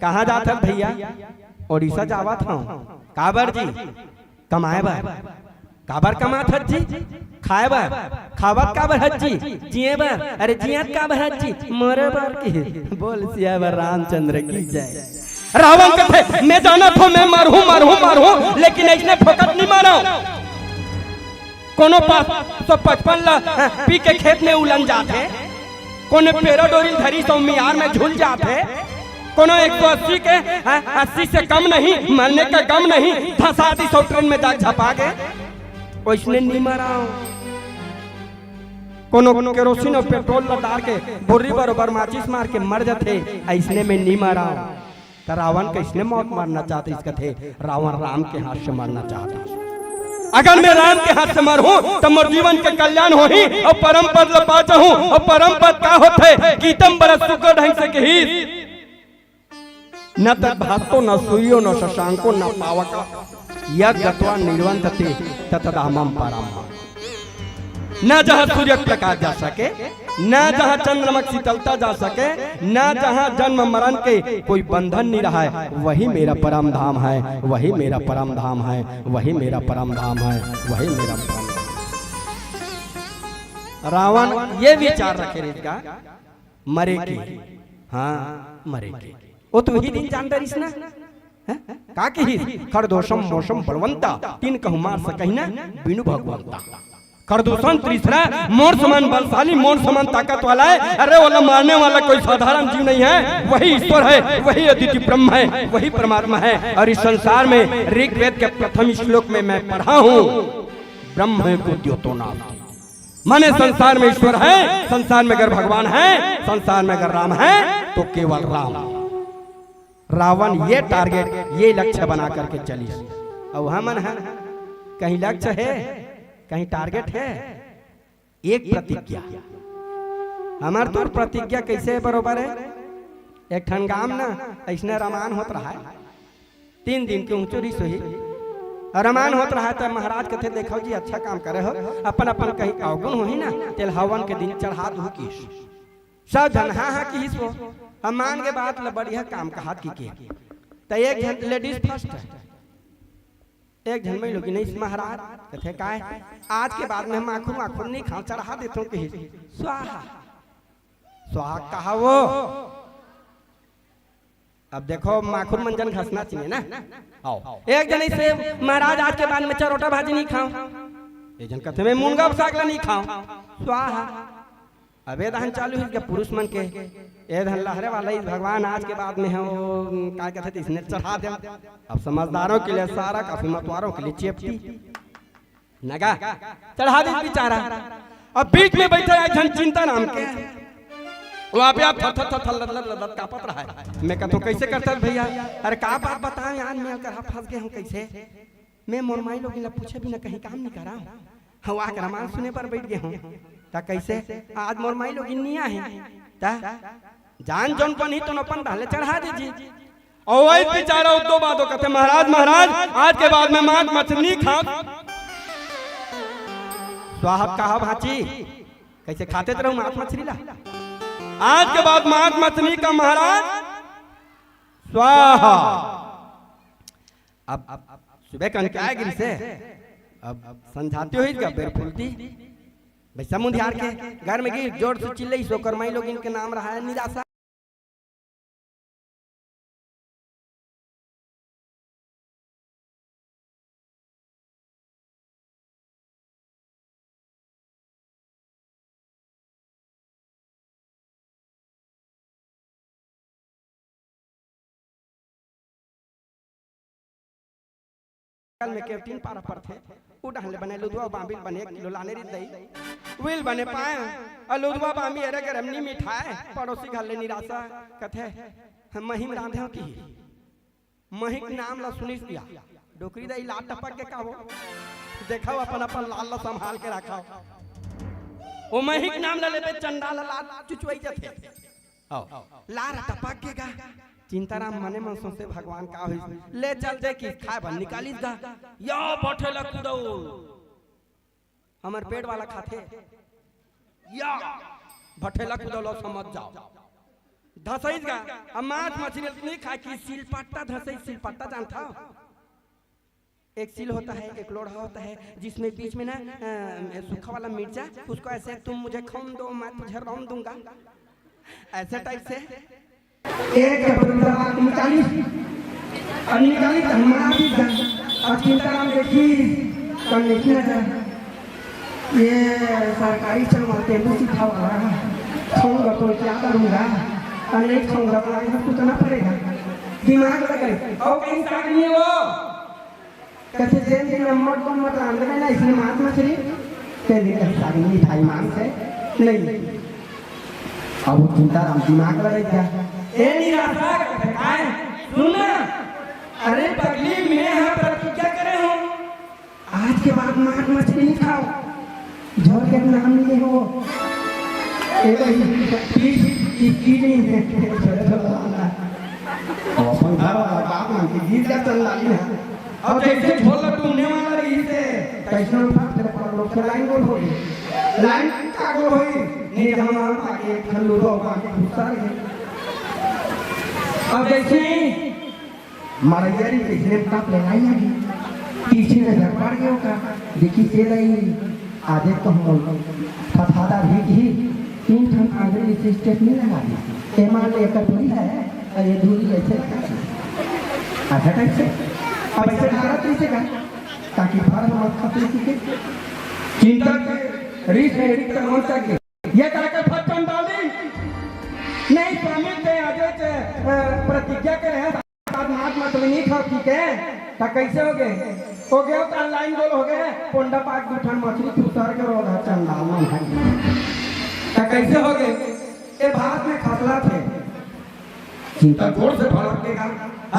कहाँ जात हस भइया? ओडिशा जावत हंव। काबर जी? कमाए बर। काबर कमात हस जी? खाए बर। खावत काबर हस जी? जिए बर। अरे जियत काबर हस जी? मरे बर की। बोल सियावर रामचंद्र की जय। रावण कथे, मैं जानत हंव, मैं मरहूं, मरहूं, मरहूं, लेकिन अइसने फोकट नइ मरंव। कोनो पाँच सौ पचपन ला, हाँ, पी के खेत में उलन जाथे, कोनो पैराडोरिल धरिस अउ मियार में झूल जाथे, कोनो एक सौ अस्सी के, हाँ, अस्सी से कम नहीं, मरने का गम नहीं, धंसा दिस अउ ट्रेन में जाके झपा गे, वइसने नइ मरंव। कोनो केरोसिन अउ पेट्रोल ला डार के बोरी बरोबर माचिस मार के मर जाथे, अइसने में नइ मरंव। त रावण कइसने मौत मरना चाहत हे? कथे, रावण राम के हाथ से मरना चाहत हे। अगर मैं राम के हाथ से मरहूं, त मोर जीवन के कल्याण होही अउ परम पद ल पा जाहूं। अउ परम पद का होथे? गीतम बड़ा सुघर ढंग से कहिस, न तद्भासो न सूर्यो न शशांको न पावक, यद्गत्वा निर्वर्तन्ते तत्तद्धामं परमं। ना जहाँ सूर्य के प्रकाश जा सके, ना जहाँ चंद्रमा के शीतलता जा सके, ना जहाँ जन्म मरण के कोई बंधन नइ रहय, वही मेरा परम धाम हे, वही मेरा परम धाम हे, वही मेरा परम धाम हे, वही मेरा परम धाम। रावण ये विचार रखे रहिस का, मरे की, हाँ, मरे की। वो तो उही दिन जान डरिस ना, हैं? का कहिस? खरदोषम मोषम बलवंता, तिन कहूँ मार सकहिं न बिनु भगवंता। खरदूषण तीसरा मोर समान बलशाली, मोर समान ताकत वाला हे। अरे, ओला मारने वाला कोई साधारण जीव नइ हे, वही ईश्वर हे, वही अद्वितीय ब्रह्म हे, वही परमात्मा हे। अउ इस संसार में ऋग्वेद के प्रथम श्लोक में मैं पढ़ा हूँ, ब्रह्म को द्योतो नास्ति। माने संसार में ईश्वर हे, संसार में अगर भगवान हे, संसार में अगर राम हे, तो केवल राम। रावण ये target, ये लक्ष्य बना करके चलिस। अउ हमन ह कहीं लक्ष्य हे, कहीं target हे, एक प्रतिज्ञा। हमर तोर प्रतिज्ञा कइसे बरोबर हे? एक ठन गांव ना, अइसने रमान होत रहय, तीन दिन के ऊंचो रिस होही। अउ रमान होत रहय त महाराज कथे, देखव जी, अच्छा काम करे हो, अपन अपन कहीं अवगुण होही ना, तेला हवन के दिन चढ़ा दूहू किहिस। सब झन हाँ हाँ किहिस वो, हम मान गे बात ल, बढ़िया काम कहत कि के। त एक झन ladies first हे, एक झन महिला कि नहीं महाराज, कथे काय, आज के बाद में हम माखुर वाखुर नइ खांव, चढ़ा देथंव किहिस। स्वाहा। स्वाहा कहा वो। अब देखो, माखुर मंजन घसना चाहिए ना। आओ, एक झन अइसे, महाराज, आज के बाद में चरोटा भाजी नइ खांव। एक झन कथे, मैं मुनगा साग ला नइ खांव। स्वाहा। अब ए दहन चालू हे पुरुष मन के, ए दहन लहरे वाला हे, भगवान आज के बाद में हे, वो, का कथे, इसने चढ़ा दे। अब समझदारों के लिए सारा, काफी मतवारों के लिए चेपटी। नगा, चढ़ा दे बेचारा। अब बीच में बइठे एक झन चिंता नाम के, वो आपे आप थर थर थर थर लद लद लद लद कांपत रहय। मैं कथंव, कइसे करथस भइया? अरे का बात बतावंव यार, मैं अगर फंस गे हंव कइसे? मैं मोर माईलोगिन ला पूछे बिना कहीं काम नइ करंव। हंव आके रमान सुने बर बइठ गे हंव। त कइसे? आज मोर माईलोगिन नइ आही। त जान जउन बनही तउन अपन डहर ले चढ़ा दीजिए। अउ वही बेचारा उद्दो बादो कथे, महाराज, महाराज, आज के बाद में मांस मछली नइ खांव। स्वाहा कहा भांची, कइसे खाते त रहू मांस मछली ला? आज के बाद मांस मछली का महाराज, स्वाहा। अब सुबह कन के आए गिरी से, अब संझाती होई का बेर फुलती। भैसा मुंधियार के घर में गिर जोर से चिल्लई, सोकर माई लोग इनके नाम रहा है निराशा। कल में केवटिन पारा पड़थे, उ डहन ले बने लुधवा बांबिल बने एक किलो लाने रित दई, विल बने पाए, अउ लुधवा बांबी एरे गरम नी मिठाए, पड़ोसी घर ले निराशा कथे, "हम महिम रांधे हो की?" महिक नाम ला सुनिस बिया, डोकरी दाई लात टपक के का हो? देखव अपन अपन लाल ला संभाल के रखव। ओ महिक नाम ला लेते चंडाल लात चुचुआई जथे। आओ। लार टपक के गा। चिंताराम मने मन सोचे भगवान का होइस। ले चल दे कि खाए बर निकालिस गा। या बठे ला कुदो। हमर पेट वाला खाथे। या बठे ला कुदो लो समझ जाओ। धसईस गा। अब माछ मछली नहीं खाए कि सिलपट्टा धसई, सिलपट्टा जानता हो? एक सील होता है, एक लोढ़ा होता है, जिसमें बीच में ना, अ, सूखा वाला मिर्चा, उसको ऐसे, "तुम मुझे खून दो, मैं तुझे राम दूंगा", ऐसे टाइप से। एक जब निकाली, अब निकाली तो हमारा भी जा, अब चिंता नाम देखी, कल देखी ना जा। ये सरकारी चलवा तेंदू सीखा वाला है, खाऊंगा तो क्या करूंगा, और नहीं खाऊंगा तो आगे भुगतना पड़ेगा। दिमाग लगाई, और कहीं साग नहीं है वो। कथे, "जेन दिन अम्मट बम्मट रांधबे ना, इसने मांस मछली, तेन दिन कहीं साग नहीं, मिठाई मांस है, नहीं।" अब वो चिंताराम दिमाग लगाई क्या? ए निराशा, कथे, "काय? सुन ना, अरे पगली, मैं यहाँ प्रतिज्ञा करे हूँ, आज के बाद मांस मछली नहीं खाओ।" झोर के नाम लिए हो। ए भाई, प्लीज, प्लीज, प्लीज नहीं है। अपन घर वाला बात मान के गीत का चल रही है। अब जैसे झोला टूटने वाला रही से, कैसे उठा तेरे पर लोग के लाइन गोल हो गई। लाइन का गोल हो गई। नहीं, जहाँ वहाँ आके खल्लू दो, वहाँ के गुस्सा रहे। अब जैसे ही मरैया री कइसने का प्लेनाई आगे। तीसरी नजर पड़ गयो का। देखी के रही, आदे तो हम फफादा भी की, तीन ठन आंगरी से स्टेप नहीं लगा दी। ए मान ले, एक दूरी है, और ये दूरी ऐसे लगा दी। अच्छा टाइप से। अब ऐसे भारत कैसे का? ताकि भारत मत खतरे की के। चिंता के रीस है, रीस तक मत जाके। ये ताकत फटकन डाली। नहीं, स्वामी ते आजे ते, अ, प्रतिज्ञा करे हैं। आज मांस मछली नहीं खाओ, ठीक है? त कैसे हो गए? हो गए तो लाइन गोल हो गए। पोंडा पाक दू ठन मछली तू सर के रोग है, चंडाल मन है। त कैसे हो गए? ये भारत में खसला थे। चिंता जोर से भड़क के कहा,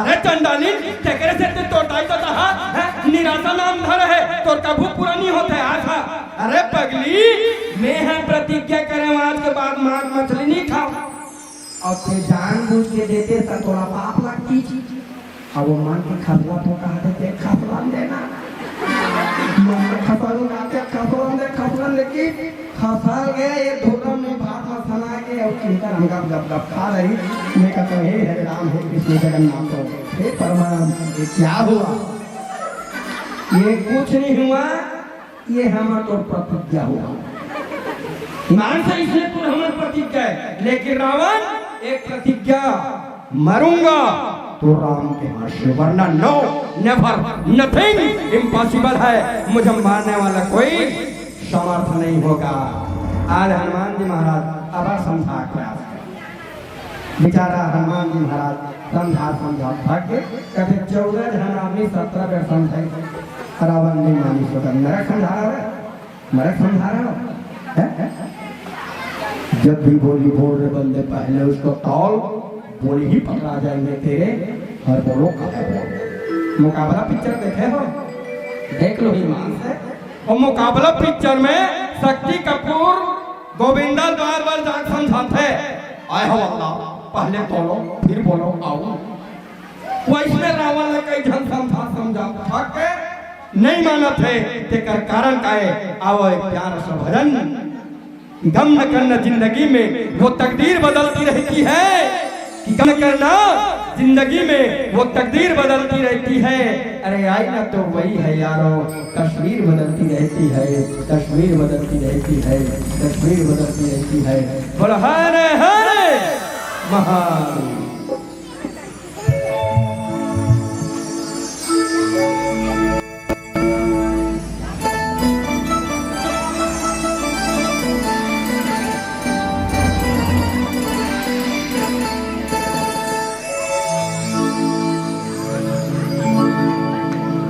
"अरे चंडालिन, तेकरे से ते तोर दाई तो कहा, हैं? निराशा नाम धर है, तोर कभू पूरा नहीं होता है आशा। अरे पगली, मैं है प्रतिज्ञा करे, आज के बाद मांस मछली नहीं खाओ।" अउ ते जानबूझ के देते त तोला पाप लगती। अब वो मन के खसला तो कहा देते, खसलन देना। मन के खसलन आते, खसलन दे, खसलन दे कि खसल गए ये धोरा में भात में सना के और चिंता हम गप गप गप खा रही। मैं कहता हूँ, "हे हरे राम, हे कृष्ण जगन्नाथ, हे परमानंद, ये क्या हुआ?" ये कुछ नहीं हुआ। ये हमर तोर प्रतिज्ञा हुआ। ईमान से इसने तू हमर प्रतिज्ञा है, लेकिन रावण एक प्रतिज्ञा, मरूंगा तो राम के हाथ से, वरना no, never, nothing, impossible है। मुझे मारने वाला कोई समर्थ नहीं होगा। आज हनुमान जी महाराज अब समझा प्रयास करें। बेचारा हनुमान जी महाराज समझा समझा भाग के, कहते, "चौदह जन आदमी सत्रह बेर समझाई, रावण नहीं मानी।" सो नरक समझा रहा है, नरक समझा रहा हो, हैं? जब भी बोली बोल रहे बंदे, पहले उसको तौल, बोली ही पकड़ा जाएंगे तेरे, और बोलो कहाँ बोल। मुकाबला पिक्चर देखे हो? देख लो ईमान से। और मुकाबला पिक्चर में शक्ति कपूर गोविंदा बार बार जाके समझाते, "आए हो अल्लाह, पहले बोलो, फिर बोलो, आओ।" वइसने रावण ला कई झन समझा समझा थक के नहीं मानत हे, तेकर कारण का हे? आवो एक प्यारा सा भजन। गम न करना जिंदगी में, वो तकदीर बदलती रहती है कि गम न करना जिंदगी में वो तकदीर बदलती रहती है। अरे आईना तो वही है यारो, तस्वीर बदलती रहती है, तस्वीर बदलती रहती है, तस्वीर बदलती रहती है। बोल हर हर महादेव।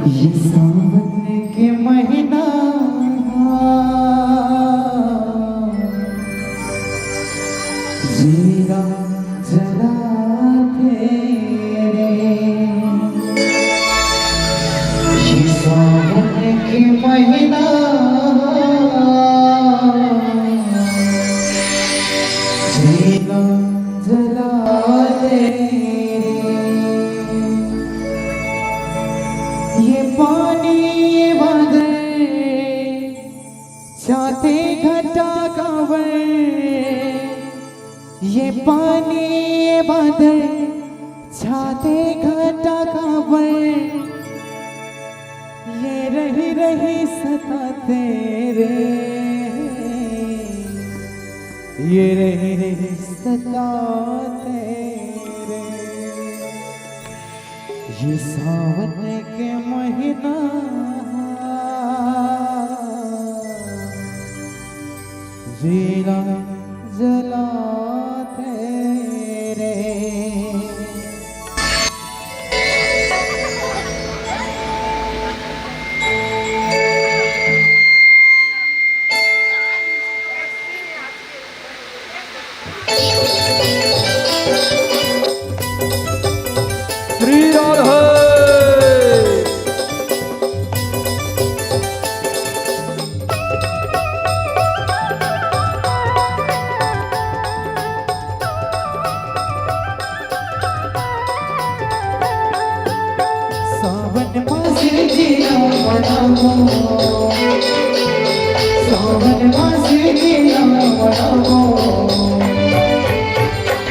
ये सावन के महीना जीरा जलाते रे। ये सावन के महीना जीरा जलाते रे। ये पानी, ये बादल, छाते घटा कांवर, ये पानी, ये बादल, छाते घटा कांवर, ये रही रही सताते रे, ये रही रही सताते रे। ये सावन के महीना जीरा जलाते रे। श्री राधे। सावन मास जीरा मनावो, सावन मास जीरा मनावो।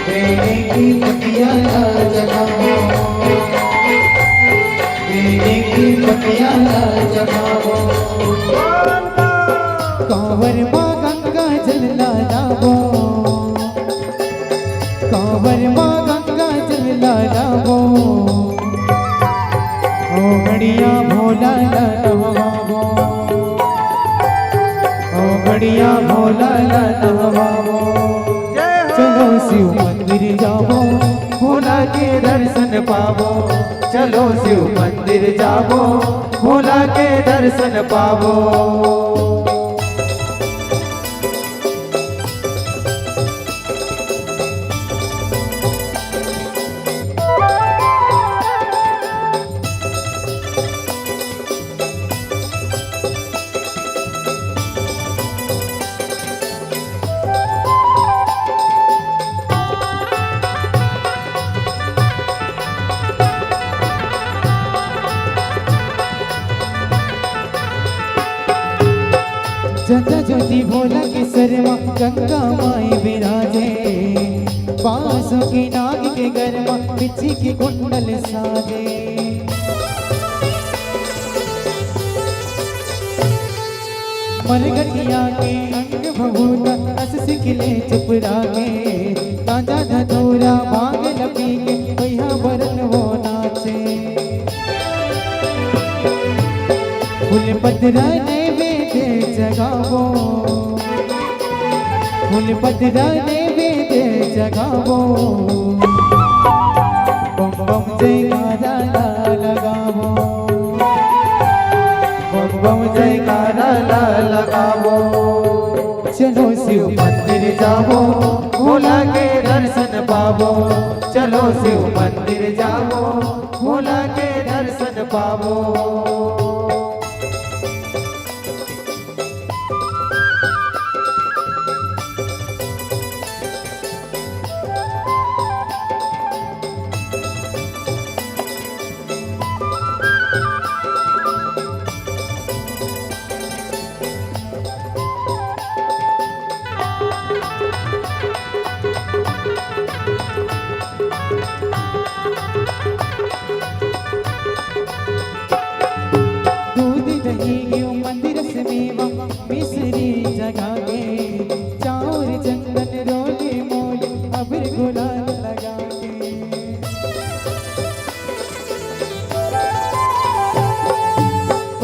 बेनी की पटियाला जगावो, बेनी की पटियाला जगावो। कांवर मा गंगा जल लावो, कांवर मा गंगा जल लावो। ओ गड़िया भोला ला नहवावो, ओ गड़िया भोला ला नहवावो। चलो शिव मंदिर जावो, भोला के दर्शन पावो। चलो शिव मंदिर जावो, भोला के दर्शन पावो। जटा ज्योति भोला के सर मा, गंगा माई विराजे। बांसुरी नाग के गर मा, बिछी के कुंडल साजे। मरघटिया के अंग भभूत, अस सिखले चुप रागे। गांजा धतूरा भांग ल पी के, भैया बरन वो नाचे। फूल पतरा नैवेद्य जगावो, फूल पतरा नैवेद्य जगावो। बम बम जयकारा लगावो, बम बम जयकारा लगावो। चलो शिव मंदिर जावो, भोला के दर्शन पावो। चलो शिव मंदिर जावो, भोला के दर्शन पावो।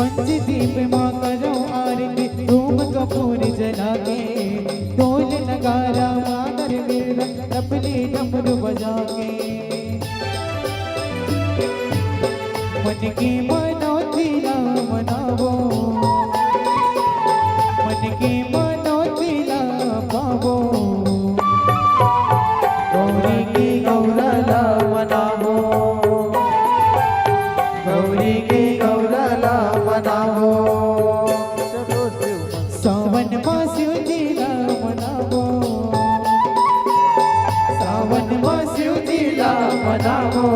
पंचदीप मा करौं आरती, धूम कपूर जला के, ढोल नगारा मादर मिर्रा, तबली डमरू बजा के। मन के मनौती ला मनावो, मन के मनौती ला पावो। गौरी के गौरा ला मनावो, गौरी के गौरा ला मनावो। सावन मा शिव जी ला मनावो, सावन मा शिव जी ला मनावो।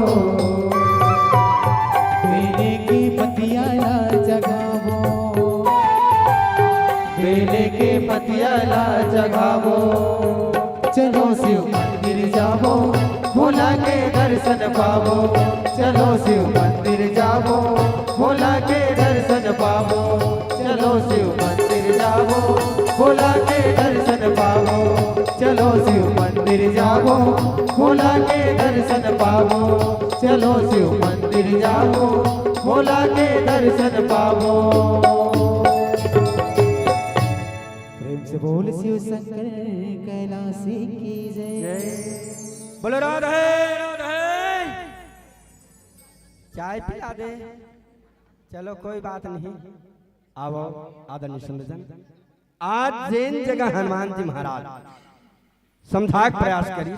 बेले के पतिया ला जगावो, बेले के पतिया ला जगावो। चलो शिव मंदिर जावो, भोला के दर्शन पावो। चलो शिव मंदिर जावो, भोला के दर्शन पावो। चलो शिव मंदिर जावो, भोला के दर्शन पावो। चलो शिव मंदिर जावो, भोला के दर्शन पावो। चलो शिव मंदिर जावो, भोला के दर्शन पावो। प्रेम से बोल शिव शंकर कैलाशी की जय। बोलो राधे राधे। चाय पिला दे। चलो कोई बात नहीं। आवो आदरणीय संतजन, आज जेन जगह हनुमान जी महाराज समझाए के प्रयास करी,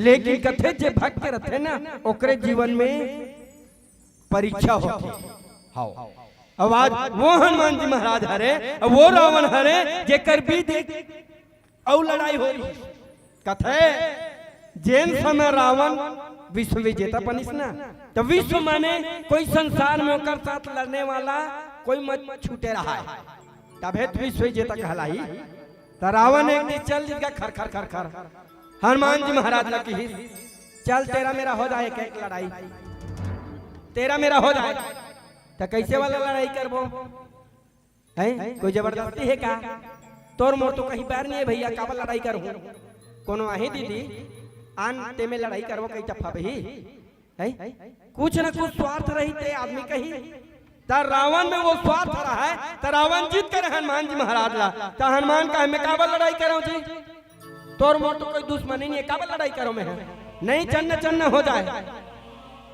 लेकिन कथे जे भक्त रथे ना, ओकरे जीवन में परीक्षा होथे। हाव। अब आज वो हनुमान जी महाराज हरे, अब वो रावण हरे, जेकर बीच अउ लड़ाई हो रही। कथे, जेन समय रावण विश्व विजेता बनिस ना, तो विश्व माने कोई संसार में ओकर साथ लड़ने वाला कोई मत छूटे रहा है, तभे तो विश्व विजेता कहलाई। त रावण एक दिन चल दिस गा खर खर खर खर। हनुमान जी महाराज ला किहिस, "चल तेरा मेरा हो जाए एक, एक लड़ाई, तेरा मेरा हो जाए।" त कैसे वाला लड़ाई करबो? हैं? कोई जबरदस्ती हे का? तोर मोर तो कहीं बैर नहीं हे भैया, काबर लड़ाई करहूं? कोनो आही दीदी, आन ते में लड़ाई करबो कही त फबही। हैं? कुछ न कुछ स्वार्थ रही ते आदमी कही। त रावण में वो स्वार्थ रहा है, त रावण जिद करे हनुमान जी महाराज ला। त हनुमान कहे, "मैं काबर लड़ाई करौं जी? तोर मोर तो कोई दुश्मनी नहीं है, काबर लड़ाई करौं मैं? नहीं चन्ना चन्ना हो जाए।"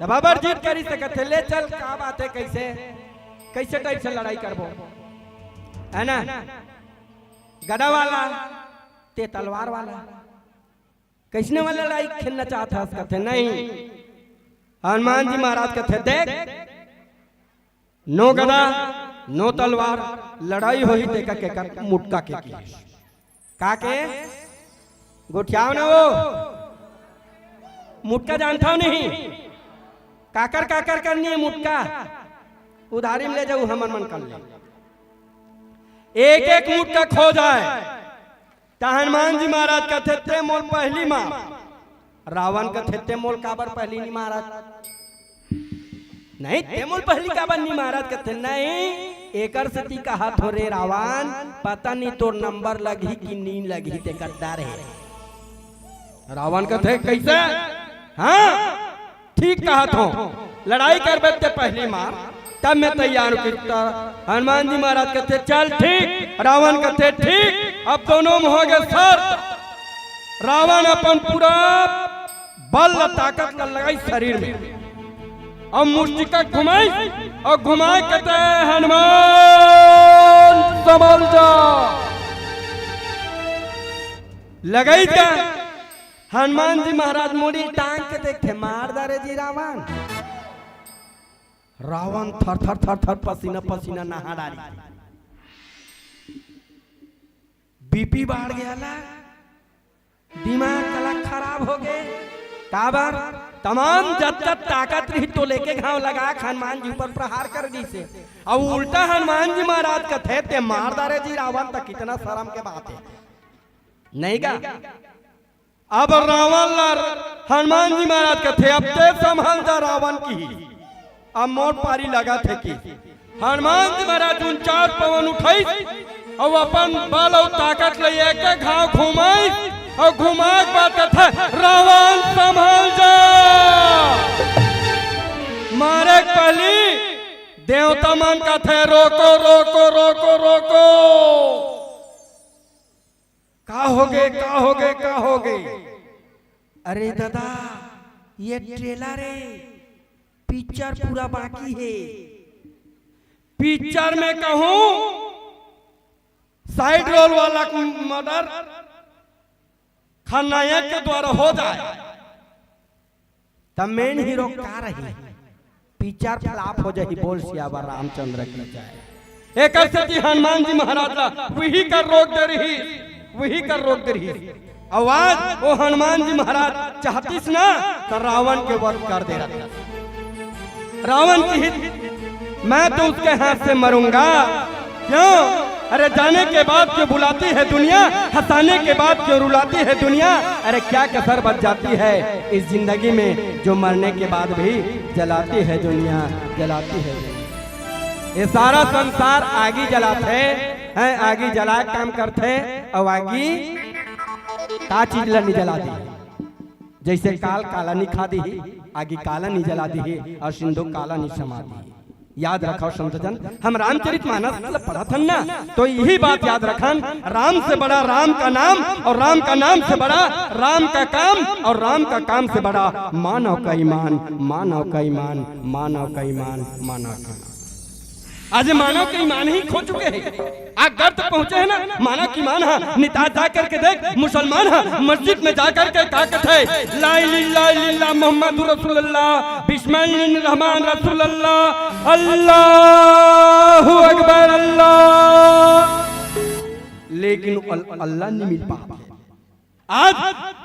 त बाबर जिद करिस त कथे, "ले चल, का बात है, कैसे, कैसे type से लड़ाई करबो? है ना? गदा वाला, ते तलवार वाला।" कैसने वाला लड़ाई खेलना चाहत हस? कथे, "नहीं।" हनुमान जी महाराज कथे, "देख, नो गदा, नो तलवार, लड़ाई होही तेकर के कर मुटका के की।" का के? गोठियाव ना वो। मुटका जानथव नहीं? काकर काकर करनी है मुटका? उधारी में ले जाऊ, हमन मन कर ले। एक एक मुटका खो जाए। त हनुमान जी महाराज कथे, "ते मोल पहली मार।" रावण कथे, "ते मोल काबर पहली नहीं महाराज?" "नहीं, ते मोल पहली काबर नहीं महाराज?" कथे, "नहीं, एकर सेती कहा थो रे रावण, पता नहीं तोर नंबर लगही कि नी लगही, ते गद्दार है।" रावण कथे, "कैसे?" "हाँ, ठीक कहा थो, लड़ाई करबे ते पहली मार, तब मैं तैयार हूँ।" कितना हनुमान जी महाराज कथे, "चल ठीक।" रावण कथे, "ठीक।" अब दोनों में हो गए शर्त। रावण अपन पूरा बल ला, ताकत ला लगाई शरीर में, अउ मुस्टिका घुमाई अउ घुमाए कथे, "हनुमान संभल जा।" लगाई का हनुमान जी महाराज मुड़ी टांग के देखथे, मार डारे जी रावण। रावण थर थर थर थर पसीना पसीना नहा डारी। बीपी बाढ़ गया ला, दिमाग कला खराब हो गए। काबर? तमाम जत जत ताकत रही तो लेके घाव लगा के हनुमान जी ऊपर प्रहार कर दी से। अब उल्टा हनुमान जी महाराज कथे, "ते मार डारे जी रावण," त कितना शर्म के बात है, नहीं का? अब रावण ला हनुमान जी महाराज कथे, "अब ते संभल जा रावण की, अब मोर पारी लगथे।" कि हनुमान जी महाराज उनचास पवन उठाइस अउ अपन बल अउ ताकत ले एक एक घाव घुमाइस अउ घुमा के बात कथे, "रावण संभल जा।" मारे के पहली देवता मन कथे, "रोको, रोको, रोको, रोको।" "का होगे, का होगे, का होगे?" "अरे दादा, ये ट्रेलर हे, पिक्चर पूरा बाकी हे।" पिक्चर में कहूं, साइड रोल वाला मर्डर खलनायक के द्वारा हो जाए, त मेन हीरो का रही? पिक्चर फ्लॉप हो जाही। बोल सियावर रामचंद्र की जय। एकर सेती हनुमान जी महाराज ला वही कर रोक दे रही, वही कर रोक दे रही। अउ आज वो हनुमान जी महाराज चाहतिस ना, त रावण के वध कर दे रहता। रावण की हित, "मैं तो उसके हाथ से मरूंगा।" क्यों? अरे, जाने के बाद क्यों बुलाती है दुनिया, हंसाने के बाद क्यों रुलाती है दुनिया। अरे, क्या कसर बच जाती है इस जिंदगी में, जो मरने के बाद भी जलाती है दुनिया, जलाती है दुनिया। ये सारा संसार आगी जलाथे, हैं, आगी जला के काम करथे, अउ आगी का चीज ला नहीं जला दी? जैसे काल काला नहीं खा दी, आगी काला नहीं जला दी, अउ सिंधु काला नहीं समा दी। याद रखव संतजन, हम रामचरित मानस ल पढ़त हन ना, तो यही बात याद रखन, राम से बड़ा राम का नाम, और राम का नाम से बड़ा राम का काम, और राम का काम से बड़ा मानव का ईमान, मानव का ईमान, मानव का ईमान, मानव का ईमान। आज मानव के ईमान ही खो चुके हैं। आ घर तक पहुंचे हैं ना, मानव की ईमान हा। निता जा करके देख, मुसलमान हा, मस्जिद में जा करके का कहते हैं, "ला इलाहा इल्लल्लाह मोहम्मदुर रसूलुल्लाह, बिस्मिल्लाहिर रहमानिर रहीम, अल्लाहु अकबर, अल्लाह।" लेकिन अल-, अल्लाह नहीं मिल पाते। आज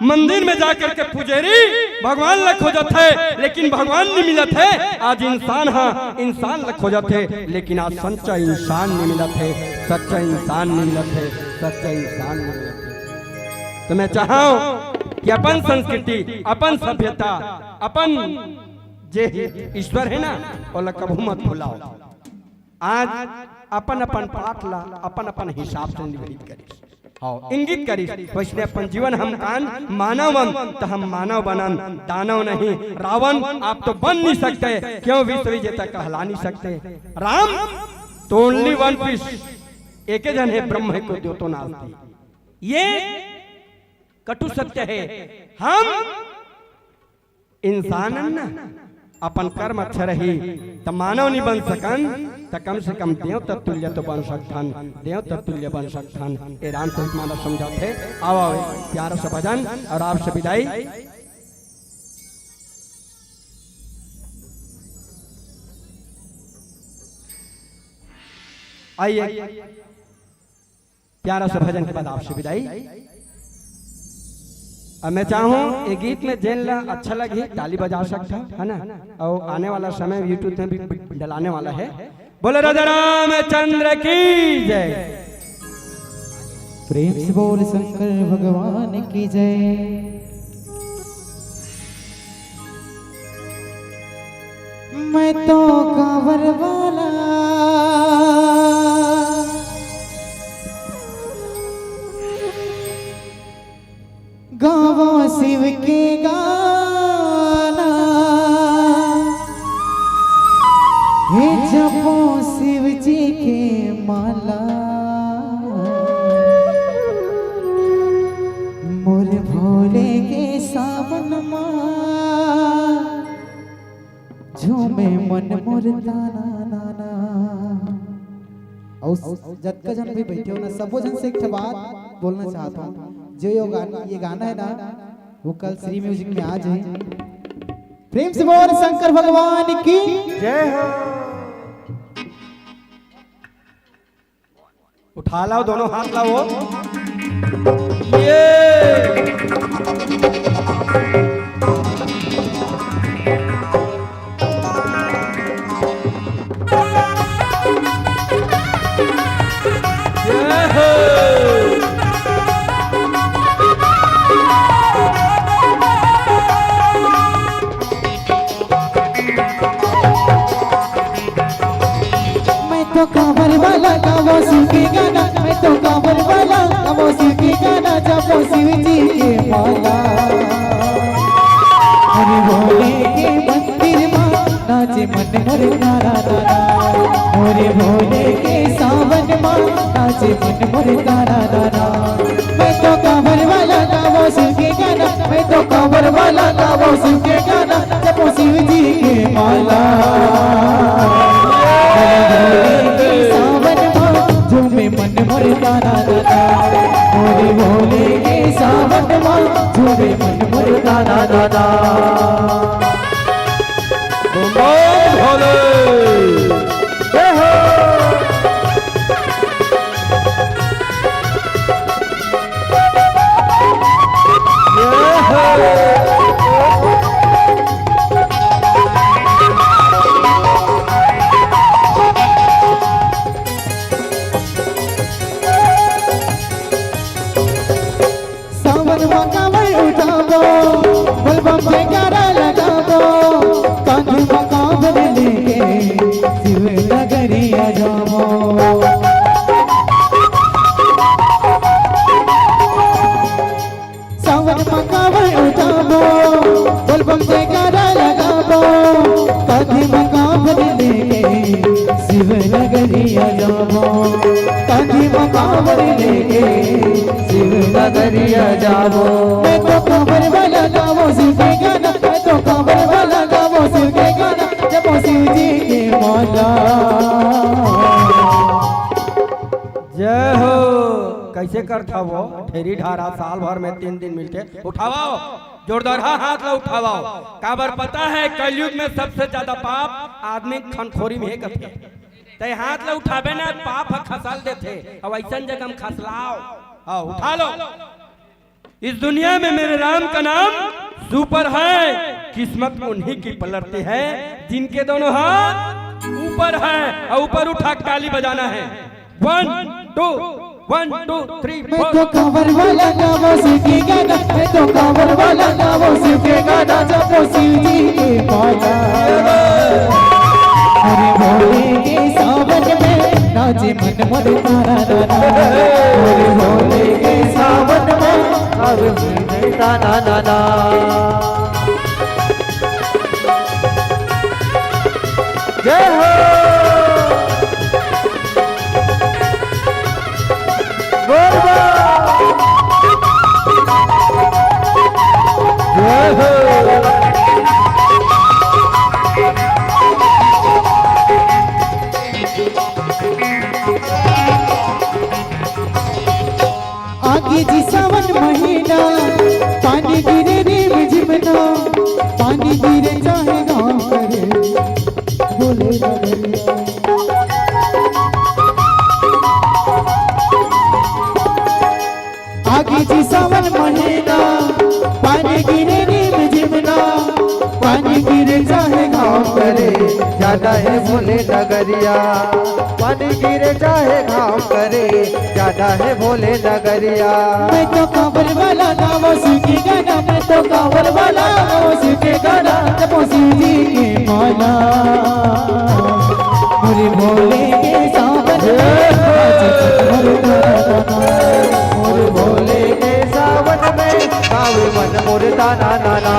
मंदिर में जाकर के पुजेरी भगवान ला खोजत है, लेकिन भगवान नहीं मिलत है। आज इंसान हा, इंसान ला खोजत है, लेकिन आज सच्चा इंसान नहीं मिलत है, सच्चा इंसान नहीं मिलत है, सच्चा इंसान नहीं मिलत है। तो मैं चाहूं कि अपन संस्कृति, अपन सभ्यता, अपन जे ईश्वर है ना, ओला कभू मत भुलाओ। आज अपन अपन पाठ ला अपन अपन हिसाब से निभृत करिस, हाँ, इंगित करिस। वैसने अपन जीवन हम कान मानव मन, त हम मानव बनन, दानव नहीं। रावण आप तो बन नहीं सकते, क्यों विश्व विजेता कहला नहीं सकते। राम तो only one piece, एके झन हे, ब्रह्म हे, कोई देवतो नास्ति। ये कटु सत्य हे। हम इंसान हन ना, अपन कर्म अच्छा रही, त मानव नहीं बन सकन, त कम से कम देव तत्तुल्य तो बन सकथन, देव तत्तुल्य बन सकथन। ए रामचरित मानस समझाथे। आओ, आओ, प्यारा सा भजन और आपसे विदाई। आइए। प्यारा सा भजन के बाद आपसे विदाई। अब मैं चाहूं, ये गीत में जेन ला अच्छा लगी, ताली बजा सकता है ना, और आने वाला समय YouTube में भी डलाने वाला है। बोलो राजा रामचंद्र की जय। प्रेम से बोल शंकर भगवान की जय। मैं तो कांवर वाला गावो शिव के गाना, हे जपो शिव जी के माला। मोर भोले के सावन मा झूमे मन मोर ताना नाना। अउ जतका झन भी बैठे हो ना, सबो झन से एक ठे बात बोलना चाहत हूँ। जो ये गाना, ये गाना है ना, वो कल श्री म्यूजिक में आ जाए। प्रेम से बोल शंकर भगवान की जय हो। उठा लाओ, दोनों हाथ लाओ। ये मैं तो कांवर वाला गावो शिव के गाना, मैं तो कांवर वाला गावो शिव के गाना, जपो शिव जी के माला। अरे भोले के मंदिर मा नाचे मन मोर तारा तारा, मोरे भोले के सावन मा, नाचे मन मोर तारा तारा। मैं तो कांवर वाला गावो शिव के गाना, मैं तो कांवर वाला गावो शिव के गाना, जपो शिव जी के माला। मोरे भोले के सावन मा, झूमे मन मोर तारा तारा, मोरे भोले के सावन मा, झूमे मन मोर तारा तारा। बम बम भोले। जय हो। जय हो। सावन मा कांवर उठाबो, बोलबम जयकारा लगाबो, कांधे मा कांवर लेके शिव नगरिया जाबो। सावन मा कांवर उठाबो, बोलबम जयकारा लगाबो, कांधे मा कांवर लेके शिव नगरिया जाबो, कांधे मा कांवर लेके शिव नगरिया जाबो। मैं तो कांवर वाला गावो शिव के गाना, मैं तो कांवर वाला गावो शिव के गाना, जपो शिव जी के माला। जय हो। कैसे करथा वो ढेरी ढारा, साल भर में तीन दिन मिलथे। उठावव, जोरदार हा-, हाथ ला उठावव। काबर पता है, कलयुग में सबसे ज्यादा पाप आदमी खनखोरी में हे कथे। तै हाथ ला उठाबे ना, पाप ह खसल देथे। अब ऐसन जगह में खसलाओ, हाँ, उठा लो। इस दुनिया में मेरे राम का नाम सुपर है। किस्मत उन्हीं की पलटती है जिनके दोनों हाथ ऊपर है, और ऊपर उठा के ताली बजाना है। One, two, one, two, three, मैं four। तो कांवर वाला गावो शिव के गाना, मैं तो कांवर वाला गावो शिव के गाना, जपो शिव जी के माला। अरे भोले के सावन में नाचे मन मोर तारा तारा। अरे भोले के सावन में, अरे भोले तारा तारा। जय हो। बोल बा। जय हो। आगे जी सावन महीना, पानी गिरे रिम झिम ना, पानी गिरे चाहे गाँव करे, बोले नगरिया। आगे जी सावन महीना, पानी गिरे रिम झिम ना, पानी गिरे चाहे घाम करे, जाना हे भोले नगरिया। पानी गिरे चाहे घाम करे, जाना हे भोले नगरिया। मैं तो कांवर वाला गावो शिव के गाना, मैं तो कांवर वाला गावो शिव के गाना, जपो शिव जी के माला। मोरे भोले के सावन में, मोरे भोले के सावन में, गावे मन मोर ताना नाना।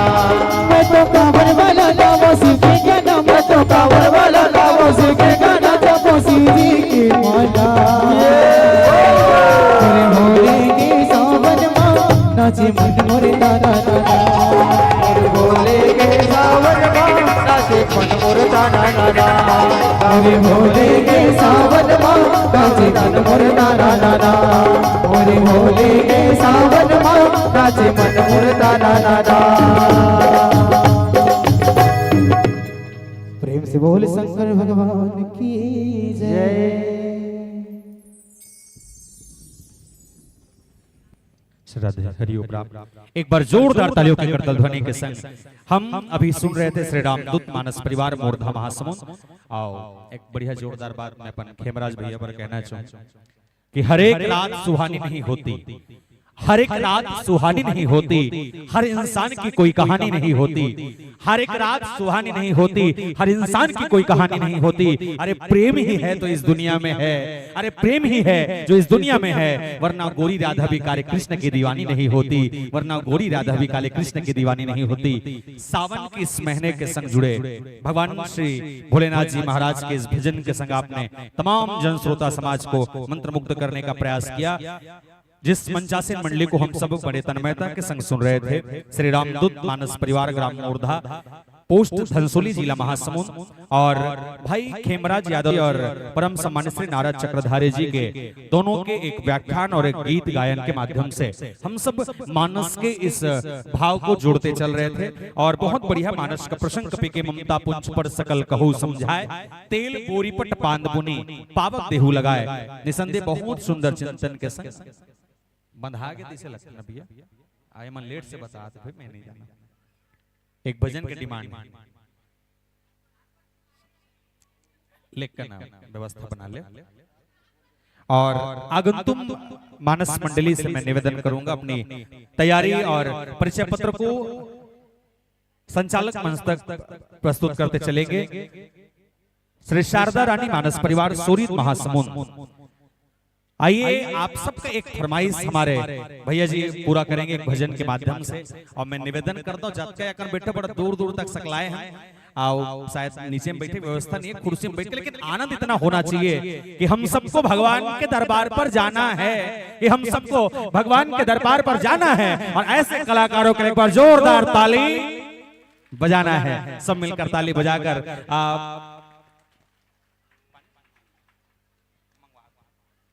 मैं तो कांवर वाला गावो शिव के गाना, मैं तो कांवर वाला गावो शिव के गाना, जपो शिव जी के माला। मोरे भोले के सावन मा, नाचे मन मोर ताना नाना। मोरे भोले के सावन मा, नाचे मन मोर ताना नाना। मोरे भोले के सावन मा, नाचे मन मोर ताना नाना। मोरे भोले के सावन मा, नाचे मन मोर ताना नाना। प्रेम से बोल शंकर भगवान की जय। श्रद्धा हरिओम राम। एक बार जोरदार तालियों की करतल ध्वनि के संग हम अभी सुन रहे थे श्री रामदूत मानस परिवार मोरधा महासमुंद। और एक बढ़िया जोरदार बात मैं अपन खेमराज भैया पर कहना चाहूँ कि हर एक रात सुहानी नहीं होती, हर एक रात सुहानी नहीं होती, हर इंसान की कोई कहानी नहीं होती। हर एक रात सुहानी नहीं होती, हर इंसान की कोई कहानी नहीं होती। अरे, प्रेम ही है तो इस दुनिया में है, अरे, प्रेम ही है जो इस दुनिया में है, वरना गोरी राधा भी काले कृष्ण की दीवानी नहीं होती, वरना गोरी राधा भी काले कृष्ण की दीवानी नहीं होती। सावन के इस महीने के संग जुड़े भगवान श्री भोलेनाथ जी महाराज के इस भजन के संग आपने तमाम जन श्रोता समाज को मंत्रमुग्ध करने का प्रयास किया। जिस मंचासीन मंडली को हम सब बड़े तन्मयता के संग सुन रहे थे, श्री रामदूत मानस परिवार, ग्राम मोरधा, पोस्ट धनसोली, जिला महासमुंद, और भाई खेमराज यादव और परम सम्मानित श्री नारद चक्रधारी जी के दोनों के एक व्याख्यान और एक गीत गायन के माध्यम से हम सब मानस के इस भाव को जोड़ते चल रहे थे। और बहुत बढ़िया मानस का प्रसंग कपि के ममता पुंज पर सकल कहू समझाए, तेल बोरी पट पांद बुनी पावक देहू लगाए। निसंदेह बहुत सुंदर चिंतन के संग बंधा के दिसे लगता ना भैया। आए मन लेट से बता दे भाई, मैं नहीं जाना। एक भजन के डिमांड लेकर ना व्यवस्था बना ले। और आगंतुक मानस मंडली से मैं निवेदन करूंगा, अपनी तैयारी और परिचय पत्र को संचालक मंच तक प्रस्तुत करते चलेंगे। श्री शारदा रानी मानस परिवार, सूरित महासमुंद। आइए, आप सबका एक फरमाइश हमारे भैया जी पूरा करेंगे एक भजन के माध्यम से। और मैं निवेदन करता हूँ, जतका अकन बैठे बड़ा दूर दूर तक सकलाए हैं, आओ, शायद नीचे में बैठे व्यवस्था नहीं है, कुर्सी में बैठ के, लेकिन आनंद इतना होना चाहिए कि हम सबको भगवान के दरबार पर जाना है, कि हम सबको भगवान के दरबार पर जाना है। और ऐसे कलाकारों के लिए एक बार जोरदार ताली बजाना है, सब मिलकर ताली बजाकर आप।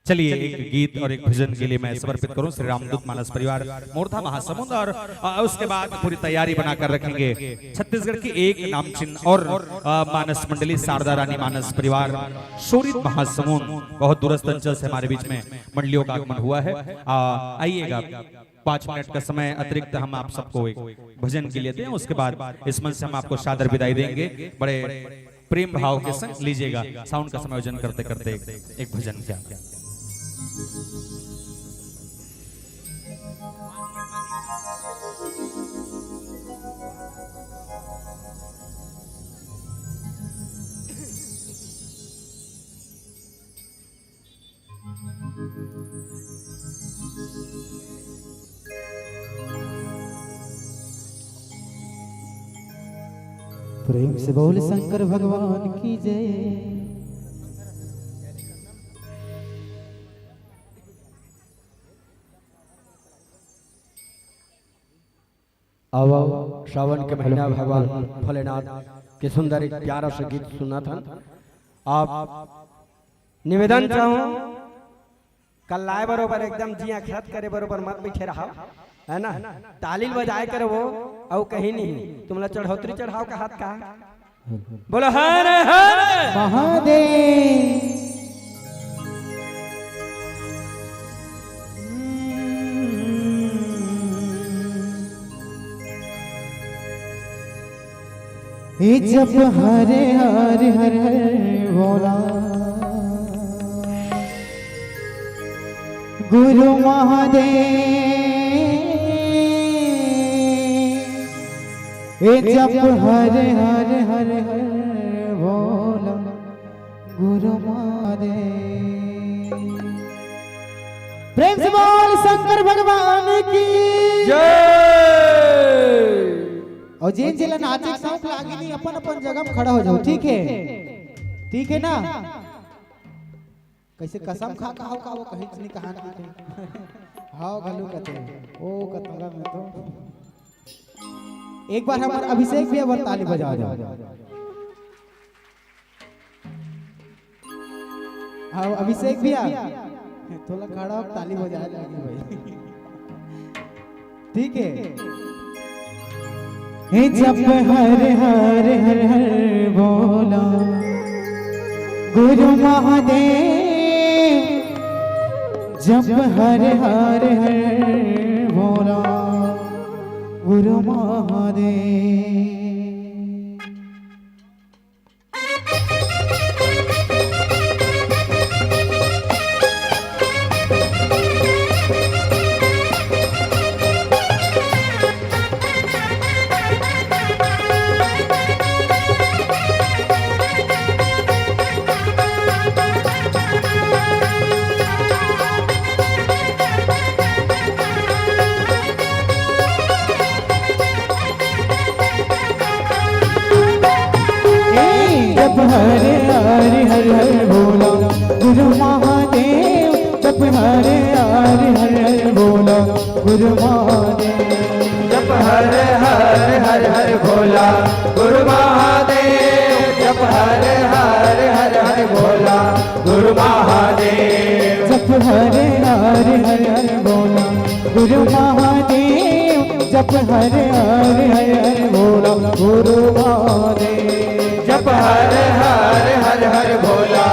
चलिए, एक गीत और एक भजन के लिए मैं समर्पित करूं श्री रामदूत मानस परिवार मोरधा महासमुंद, और अ, उसके बाद पूरी तैयारी बनाकर रखेंगे छत्तीसगढ़ की एक नामचीन और अ, मानस मंडली शारदा रानी मानस परिवार सूरित महासमुंद। बहुत दूरस्थ अंचल से हमारे बीच में मंडलियों का आगमन हुआ है। अ, आइएगा, पाँच मिनट का समय अतिरिक्त हम आप सबको एक भजन के लिए दें, उसके बाद इस मंच से हम आपको सादर विदाई देंगे। बड़े प्रेम भाव के संग लीजिएगा, साउंड का समायोजन करते करते एक भजन क्या। प्रेम से बोल शंकर भगवान की जय। अब सावन के महीना भगवान भोलेनाथ के सुंदर एक प्यारा सा गीत सुनत हन। आप निवेदन चाहूँ, कल्लाए बरोबर एकदम जिया खत करे बरोबर मत बैठे रहा, है ना? ताली बजाए करे वो, अउ कहीं नहीं। तुमला चढ़ोतरी चढ़ाव का हाथ का? बोलो हर हर महादेव। हे जप हरे हर हर हर बोला, गुरु महादेव। हे जप हरे हर हर हर बोला, गुरु महादेव। प्रेम से बोल शंकर भगवान की जय। और जेन जेला नाचे के शौक लागे नहीं, अपन अपन जगह में खड़ा हो जाओ, ठीक है? ठीक है ना? कैसे कसम खा का हो का वो कहीं नहीं कहा नहीं थे। हाँ घलू कते, ओ कतंगा में तो एक बार हमार अभिषेक भैया बर ताली बजा दो। हाँ, अभिषेक भैया, थोड़ा खड़ा हो, ताली बजाए लगे भाई। ठीक है। हे जप हर हर हर हर बोला, गुरु महादेव। जप हर हर हर बोला, गुरु महादेव। हरे हरे हर हर भोला गुरु महादेव, जप हरे हरे हर हर भोला गुरु महादेव। जप हरे हरे हर हर भोला गुरु महादेव, जप हरे हरे हर हर भोला गुरु महादेव। जप हरे हरे हर हर भोला गुरु महादेव, जप हरे हरे हर हर भोला गुरु महादेव। जप हरे हरे हर हर भोला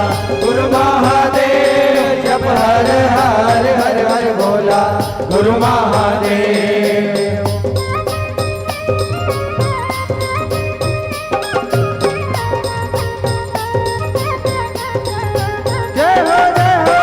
गुरु महादेव, जप हरे हरे हर हर भोला गुरु महादेव। जय हो, जय हो।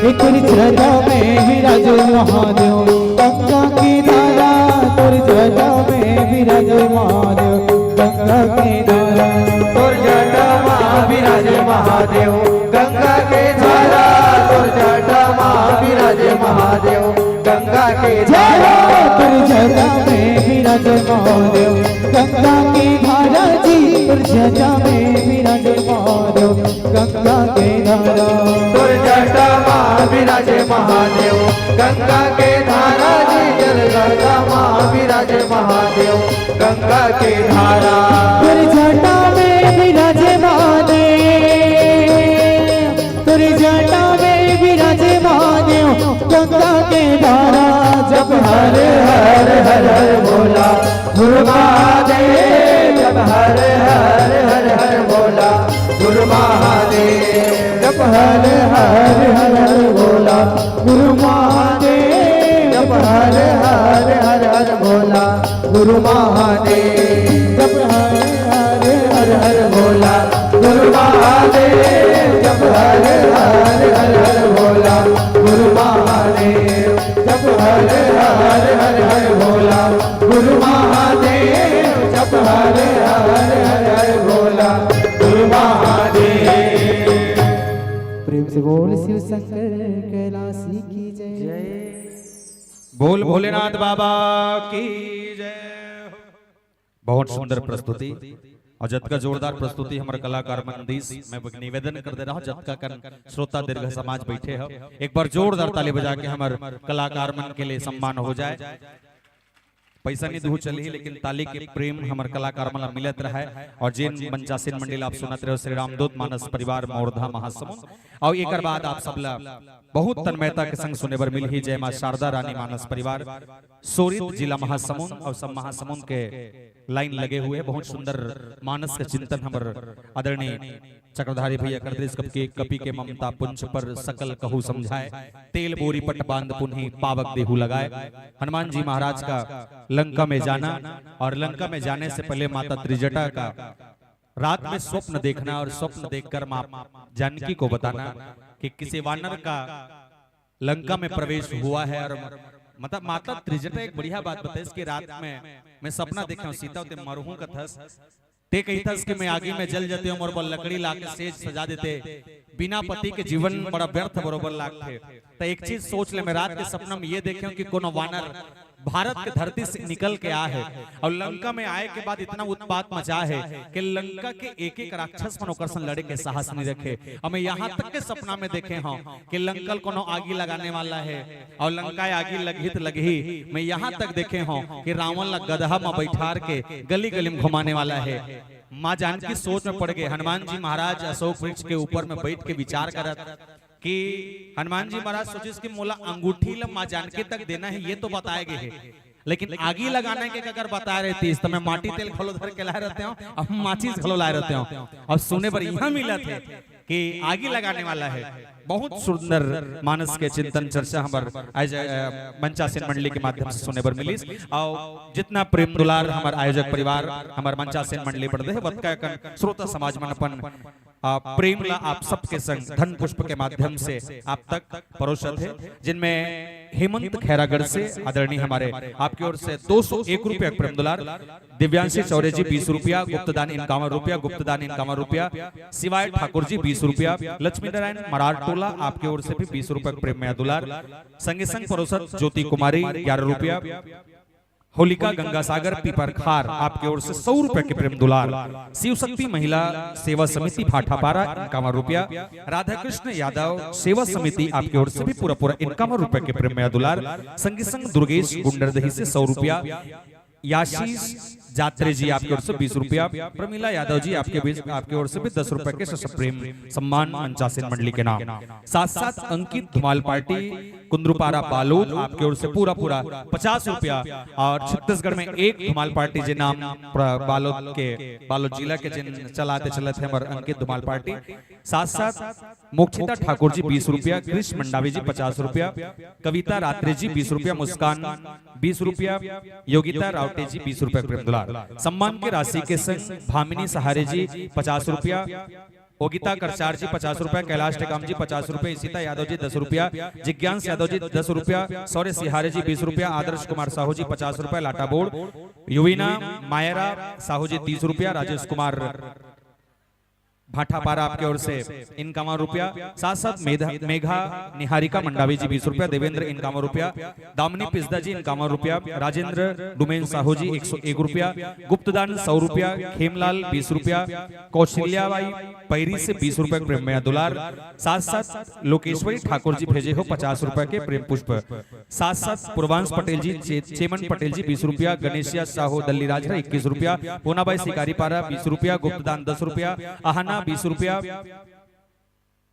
ए तोर जटा में विराजे महादेव, गंगा के धारा। तोर जटा में विराजे महादेव, गंगा के धारा। तोर जटा में विराजे महादेव, गंगा के धारा। तोर जटा में विराजे महादेव, गंगा के जय हो। धारा। तोर जटा में विराजे महादेव, गंगा के धारा जी। तोर जटा में विराजे महादेव, गंगा के धारा। तोर जटा मा विराजे महादेव, गंगा के धारा जी। जल गंगा मा विराजे महादेव, गंगा के धारा। तोर जटा में विराजे महादेव, तोर जटा में विराजे महादेव, गंगा के धारा। जप हरे हरे हर हर भोला गुरु महादेव। जप हरे हरे हर हर भोला गुरु महादेव। जप हरे हरे हर हर भोला गुरु महादेव। जप हरे हरे हर हर भोला गुरु महादेव। जप हरे हरे हर हर भोला गुरु महादेव। जप हरे हरे हर हर भोला गुरु महादेव। जप हरे हरे हर हर भोला गुरु महादेव। जप हरे हरे हर हर भोला गुरु महादेव। प्रेम से बोल शिव शंकर कैलाशी की जय। बोल भोलेनाथ बाबा की जय। बहुत सुंदर प्रस्तुति और जतका जोरदार प्रस्तुति हमर कलाकार मन दिस। मैं एक निवेदन कर दे रहा हूँ, जतका कन श्रोता दीर्घ समाज बैठे हो, एक बार जोरदार ताली बजा के हमर कलाकार मन के लिए सम्मान हो जाए। पैसा नहीं दूँ चलही, लेकिन ताली के प्रेम हमर कलाकार मन ला मिलत रहे। और जिन मंचासीन मंडली आप सुनत रहे हो, श्री रामदूत मानस परिवार मोरधा महासमुंद, और एकर बाद आप सब ला बहुत तन्मयता के संग सुने बर मिलही जय माँ शारदा रानी मानस परिवार, सोरित जिला महासमुंद और सब महासमुंद के लाइन लगे हुए। बहुत सुंदर मानस के चिंतन हमर आदरणीय चक्रधारी भैया करते, इस कपि के, कपि के ममता पुंज पर सकल कहू समझाए, तेल बोरी पट बांध पुन्ही पावक देहू लगाए। हनुमान जी महाराज का लंका में जाना और लंका में जाने से पहले माता त्रिजटा का रात में स्वप्न देखना और स्वप्न देखकर माँ जानकी को बताना कि किसी वानर का लंका में प्रवेश हुआ है। और मतलब माता त्रिजटा एक बढ़िया बात बताइस कि रात में मैं सपना देखे हूँ, सीता ते मरहूं कथस, ते कहिथस कि मैं आगी में जल जाते हूँ, मोर बर लकड़ी ला के सेज सजा देते, बिना पति के जीवन बड़ा व्यर्थ बरोबर लागथे। तो एक चीज सोच ले, मैं रात के सपना में ये देखे हूँ कि कोनो वानर भारत के धरती से निकल के आए हे और लंका में आए के बाद इतना उत्पात मचा हे कि लंका के एक एक राक्षस मन ओकर संग लड़े के साहस नहीं रखे। और मैं यहाँ तक के सपना में देखे हूँ कि लंका ल कोनो आगी लगाने वाला हे और लंका आगी लगही त लगही। मैं यहाँ तक देखे हूँ कि रावण ला गदहा में बैठार के गली गली में घुमाने वाला हे। माँ जानकी सोच में पड़ गए। हनुमान जी महाराज अशोक वृक्ष के ऊपर में बैठ के विचार करत कि हनुमान जी महाराज सोचिस कि मोला अंगूठी ल माँ जानकी तक देना हे, ये तो बताए गए हे, लेकिन आगी लगाने के अगर बताए रहतीस तो मैं माटी तेल घलो धर के लाए रहते हूँ, अब माचिस घलो लाए रहते हूँ। अब सुने बर यहाँ मिलत हे ये आगी लगाने वाला है। बहुत सुंदर मानस के चिंतन चर्चा हमर आयोजक, अ, मंचासीन मंडली के माध्यम से सुने बर मिलिस। और जितना प्रेम दुलार हमर आयोजक परिवार, हमर मंचासीन मंडली बर दे हे, वतका कन श्रोता समाज मन अपन, अ, प्रेम ला आप सबके संग धन पुष्प के माध्यम से आप तक परोसत हे, जिनमें हेमंत खैरागढ़ से आदरणीय हमारे आपकी ओर से दो सौ एक रुपया प्रेम दुलार, दिव्यांशी चौरे जी बीस रुपया, गुप्तदान इनकावन रुपया, गुप्तदान इनकावन रुपया, शिवाय ठाकुर जी बीस रुपया, लक्ष्मी नारायण मरार टोला आपके ओर से भी बीस रुपया प्रेम मया दुलार, संगे संग परोसत ज्योति कुमारी ग्यारह रुपया, होलिका गंगा सागर पीपर खार आपके ओर से सौ रुपया के प्रेम दुलार, शिव शक्ति महिला सेवा समिति भाटापारा इनकावन रुपया, राधा कृष्ण यादव सेवा समिति आपके ओर से भी पूरा पूरा इनकावन रुपया के प्रेम मया दुलार, संगे संग दुर्गेश गुंडरदही से सौ रुपया, याशीष जात्रे जी आपके ओर से बीस रुपया, प्रमिला यादव जी आपके बीस, आपके ओर से भी दस रुपया के सप्रेम सम्मान मंचासीन मंडली के नाम। साथ साथ अंकित धुमाल पार्टी कुंदरूपारा बालोद आपके ओर से पूरा पूरा पचास रुपया, और छत्तीसगढ़ में एक धुमाल पार्टी जे नाम प्र-, बालोद के, बालोद जिला के जिन चलाते चलत हे हमर अंकित धुमाल पार्टी, साथ साथ मोक्षिता ठाकुर जी बीस रुपया, कृष मंडावी जी पचास रुपया, कविता रात्रे जी बीस रुपया, मुस्कान बीस रुपया, योगिता रावटे जी बीस रुपया प्रेम दुलार। सम्मान के राशि के संग भामिनी सहारे जी पचास रुपया, ओगिता करचार जी पचास रुपया, कैलाश टेकाम जी पचास रुपया, इशिता यादव जी दस रुपया, जिज्ञांस यादव जी दस रुपया, शौर्य सिहारे जी बीस रुपया, आदर्श कुमार साहू जी पचास रुपया लाटा बोर्ड, युवीना मायरा साहू जी तीस रुपया, राजेश कुमार भाटापारा आपके ओर से इनकावन रुपया, साथ साथ मेधा, मेघा निहारिका मंडावी जी बीस रुपया, देवेंद्र इनकावन रुपया, दामिनी पिस्दा जी इनकावन रुपया, राजेंद्र डुमेन साहू जी एक सौ एक रुपया, गुप्तदान सौ रुपया, खेमलाल बीस रुपया, कौशल्याबाई पैरी से बीस रुपया प्रेम मया दुलार, साथ साथ लोकेश्वरी ठाकुर जी भेजे हो पचास रुपया के प्रेम पुष्प। साथ साथ पूर्वांश पटेल जी, चे-, चेमन पटेल जी बीस रुपया, गणेशिया साहू दल्ली राजरा इक्कीस रुपया, पूनाबाई शिकारीपारा बीस रुपया, गुप्तदान दस रुपया, अहाना बीस रुपया,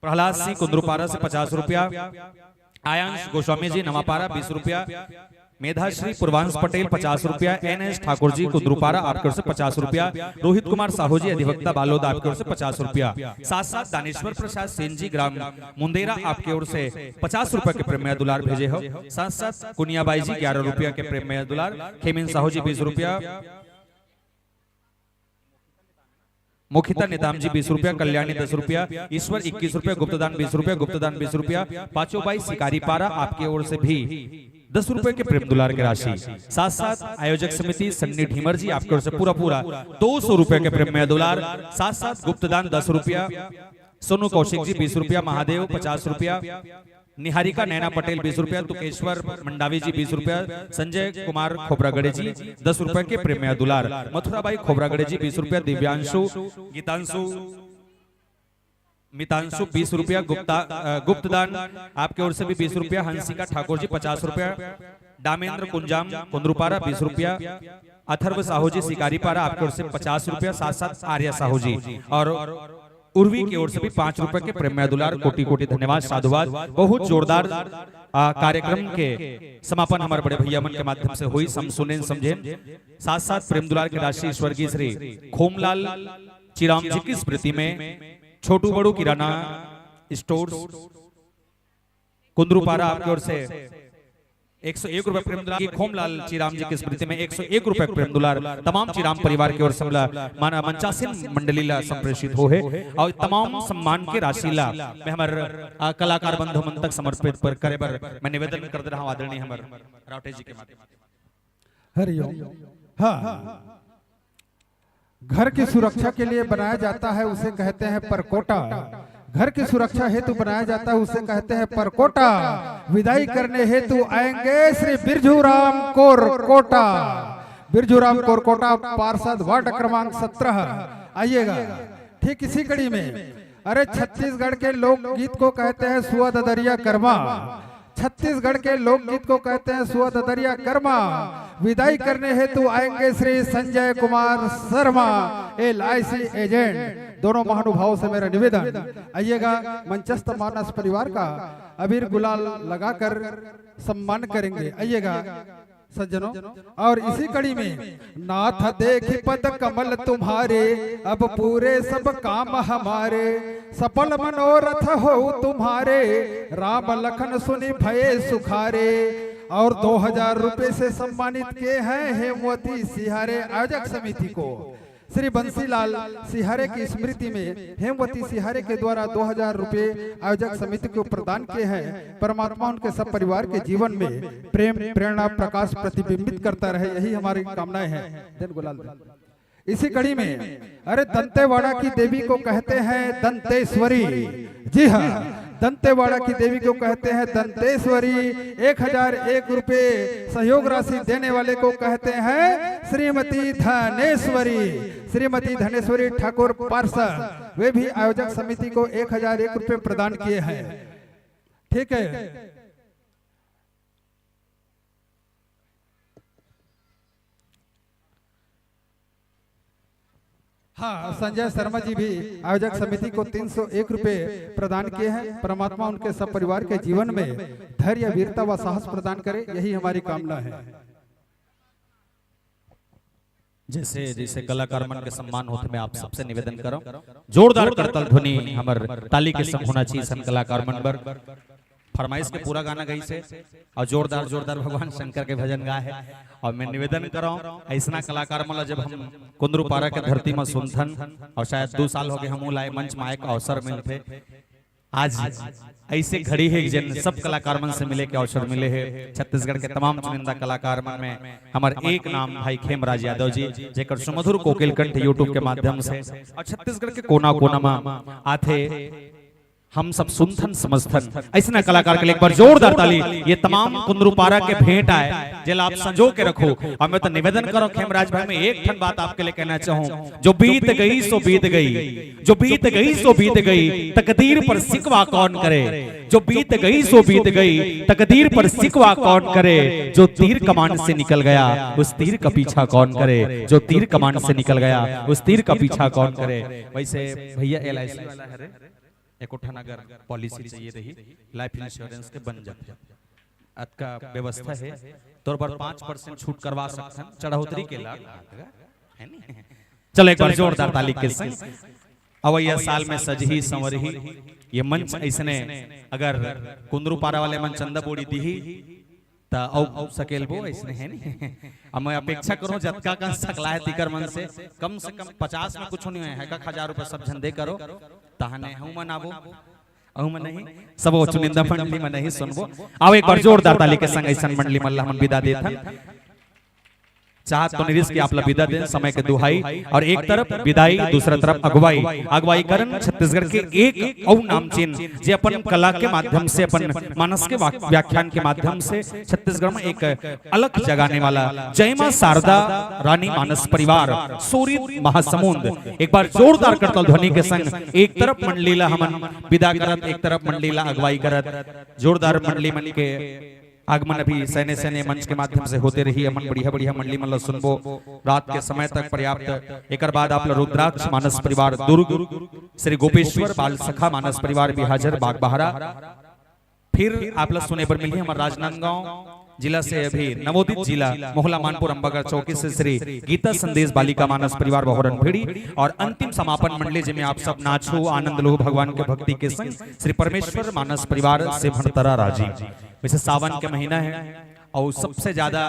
प्रहलाद सिंह कुंदरूपारा से पचास रुपया, आयांश गोस्वामी जी नवापारा बीस रुपया, मेधाश्री पूर्वांश पटेल पचास रुपया, एन एस ठाकुर जी कुंदरूपारा आपके ओर से पचास रुपया, रोहित कुमार साहू जी अधिवक्ता बालोद आपके ओर से पचास रुपया, साथ साथ दानेश्वर प्रसाद सेन जी ग्राम मुंदेरा आपके ओर से पचास रुपया के प्रेम मया दुलार भेजे हो, साथ साथ कुनियाबाई जी ग्यारह रुपया के प्रेम मया दुलार, खेमेन साहू जी बीस रुपया, मोखिता नेताम जी बीस रुपया, कल्याणी दस रुपया, ईश्वर इक्कीस रुपया, गुप्तदान बीस रुपया, गुप्तदान बीस रुपया, पाचोबाई शिकारीपारा आपके ओर से भी दस रुपए के प्रेम दुलार के राशि। साथ साथ आयोजक समिति सन्नी ढीमर जी आपके ओर से पूरा पूरा दो सौ रुपए के प्रेम मया दुलार। साथ साथ गुप्तदान दस रुपया, सोनू कौशिक जी बीस रुपया, महादेव पचास रुपया, निहारिका नैना पटेल बीस रुपया, तुकेश्वर मंडावी जी बीस रुपया, संजय कुमार खोबरागड़े जी दस रुपए के प्रेम मया दुलार, मथुराबाई खोबरागड़े जी बीस रुपया, दिव्यांशु, गीतांशु, मितांशु बीस रुपया, गुप्ता, अ, गुप्तदान आपके ओर से भी बीस रुपया, हंसिका ठाकुर जी पचास रुपया, दामेंद्र कुंजाम कुंदरूपारा बीस रुपया, अथर्व साहू जी शिकारीपारा आपके ओर से पचास रुपया, साथ साथ आर्या साहू जी और उर्वी की ओर से भी पांच रुपए के प्रेम मया दुलार, कोटि कोटि धन्यवाद, साधुवाद। बहुत जोरदार, आ, कार्यक्रम के समापन हमारे बड़े भैया मन के माध्यम से हुई, हम सुनेन समझेन। साथ साथ प्रेम दुलार के राशि स्वर्गीय श्री खोमलाल चिराम जी की स्मृति में छोटू बड़ू किराना स्टोर्स कुंदरूपारा आपके ओर से एक सौ एक रुपए प्रेम दुलार की खोमलाल चिराम जी की स्मृति में एक सौ एक रुपए प्रेम दुलार तमाम चिराम परिवार की ओर से हमला माना मंचासीन मंडली ला संप्रेषित हो है और तमाम सम्मान के राशि ला मैं हमर, आ, कलाकार बंधु मन तक समर्पित पर करे बर मैं निवेदन कर दे रहा हूँ आदरणीय हमर रावटे जी के माध्यम से। हरिओम। हाँ, घर की सुरक्षा के लिए बनाया जाता है, उसे कहते हैं परकोटा। घर की सुरक्षा हेतु बनाया जाता है, उसे कहते हैं परकोटा। विदाई करने हेतु आएंगे श्री बिरजू राम कोरकोटा। बिरजू राम कोरकोटा, पार्षद, वार्ड क्रमांक सत्रह। आइएगा। ठीक इसी कड़ी में, अरे, छत्तीसगढ़ के लोकगीत को कहते हैं सुआ ददरिया कर्मा। छत्तीसगढ़ के लोकगीत को कहते हैं सुआ ददरिया कर्मा। विदाई करने हेतु आएंगे Shri Sanjay Kumar Sharma, L I C agent. दोनों महानुभावों से मेरा निवेदन, आइएगा, मंचस्थ मानस परिवार का अबीर गुलाल लगाकर सम्मान करेंगे। आइएगा। सज्जनों, और इसी कड़ी में, नाथ देखि पद कमल तुम्हारे, अब पूरे सब काम हमारे, सफल मनोरथ हो तुम्हारे, राम लखन सुनि भए सुखारे। और दो हजार रुपए से सम्मानित किए हैं हेमवती सिहारे आयोजक समिति को। श्री बंसीलाल सिहारे की स्मृति में हेमवती सिहारे के द्वारा दो हजार रुपए आयोजक समिति को प्रदान किए हैं। परमात्मा उनके सब परिवार के जीवन में प्रेम, प्रेरणा, प्रकाश प्रतिबिंबित करता रहे, यही हमारी कामनाएं हैं। देन गुलाल दे। इसी कड़ी में, अरे, दंतेवाड़ा की देवी को कहते हैं दंतेश्वरी। जी हाँ, दंतेवाड़ा की देवी को कहते हैं दंतेश्वरी। एक हजार एक रुपए सहयोग राशि देने वाले को कहते हैं श्रीमती धनेश्वरी। श्रीमती धनेश्वरी ठाकुर पार्षद, वे भी आयोजक समिति को एक हजार एक रुपए प्रदान किए हैं। ठीक है। हाँ, संजय शर्मा जी भी आयोजक समिति को तीन सौ एक रुपए प्रदान किए हैं। परमात्मा उनके सब परिवार के जीवन में धैर्य, वीरता व साहस प्रदान करे, यही हमारी कामना है। जैसे जैसे कलाकार मन के सम्मान होथे, मैं आप सबसे निवेदन करौं, जोरदार करतल ध्वनि हमर ताली के संग होना चाहिए सन कलाकार मन बर। फरमाइश के पूरा गाना गाइस हे और जोरदार जोरदार भगवान शंकर के भजन गाए हे। और मैं निवेदन करौं, अइसना कलाकार मन ला जब हम कुंदरू पारा के धरती में सुनथन, और शायद दो साल हो गए हम लाए मंच में आए का अवसर मिलथे। आज अइसे घड़ी हे जेन सब कलाकार मन से मिले के अवसर मिले हे। छत्तीसगढ़ के तमाम चुनिंदा कलाकार मन में हमर एक नाम भाई खेमराज यादव जी, जेकर सुमधुर कोकिल कंठ YouTube के माध्यम से और छत्तीसगढ़ के कोना कोना में आथे, हम सब सुनथन समझथन। अइसना कलाकार के लिए एक बार जोरदार ताली। ये तमाम कुंदरू पारा के भेंट आए, जेला आप संजो के रखो। और मैं तो निवेदन करौं खेमराज भाई, मैं एक ठन बात आपके लिए कहना चाहूँ, जो बीत गई सो बीत गई, जो बीत गई सो बीत गई, तकदीर पर शिकवा कौन करे। जो बीत गई सो बीत गई, तकदीर पर शिकवा कौन करे। जो तीर कमान से निकल गया, उस तीर का पीछा कौन करे। जो तीर कमान से निकल गया, उस तीर का पीछा कौन करे। वैसे भैया, LIC वाला हरे, एको ठन अगर पॉलिसी चाहिए रही, लाइफ इंश्योरेंस के बन जाथे। अतका व्यवस्था हे, तोर बर पाँच परसेंट छूट करवा सकथन, चढ़ोतरी के लाभ, हे नी? चलो, एक बार जोरदार ताली के संग। अवइया साल में सजही संवरही ये मंच अइसने, अगर कुंदरू पारा वाले मन चंदा बोड़ी दीही, त अउ सकेलबो, अइसने, हे नी? अब मैं अपेक्षा करौं, जतका कन सकलाय तिकर मन से, कम से कम पचास में कुछ नहीं होय, एक एक हजार रुपया सब झन दे करो, तहने हूँ मनाबो। अउ मन नहीं, सब वो चुनिंदा मंडली मन नहीं सुनबो। आओ, एक बार जोरदार ताली के संग अइसन मंडली मन ला हमन विदा देथन। चाहत तो निरिस कि आप ला विदा देन, समय के दुहाई, और एक तरफ विदाई, दूसरा तरफ अगुवाई। अगुवाई करन छत्तीसगढ़ के एक अउ नामचीन, जे अपन कला के माध्यम से, अपन मानस के वा-, व्याख्यान के माध्यम से छत्तीसगढ़ में एक अलख जगाने वाला जय मां शारदा रानी मानस परिवार सोरित महासमुंद। एक बार जोरदार करतल ध्वनि के संग एक तरफ मंडली ला हमन विदा करत, एक तरफ मंडली ला अगुवाई करत, जोरदार मंडली मन के आगमन अभी सैने सैने मंच के माध्यम से होते रही। हमन बढ़िया बढ़िया मंडली मन ला सुनबो, रात के समय तक पर्याप्त। एकर बाद आप ला रुद्राक्ष मानस परिवार दुर्ग, श्री गोपेश्वर बाल सखा मानस परिवार बिहाझर बागबहरा, फिर आप ला सुने बर मिलही हमर राजनांदगांव जिला से अभी नवोदित जिला मोहला मानपुर अंबागढ़ चौकी से श्री गीता संदेश बालिका मानस परिवार बहोरन भेड़ी, और अंतिम समापन मंडली जेमे आप सब नाचो, आनंद लो भगवान के भक्ति के संग श्री परमेश्वर मानस परिवार से भंडतरा राजी। वैसे सावन के महीना है और सबसे ज्यादा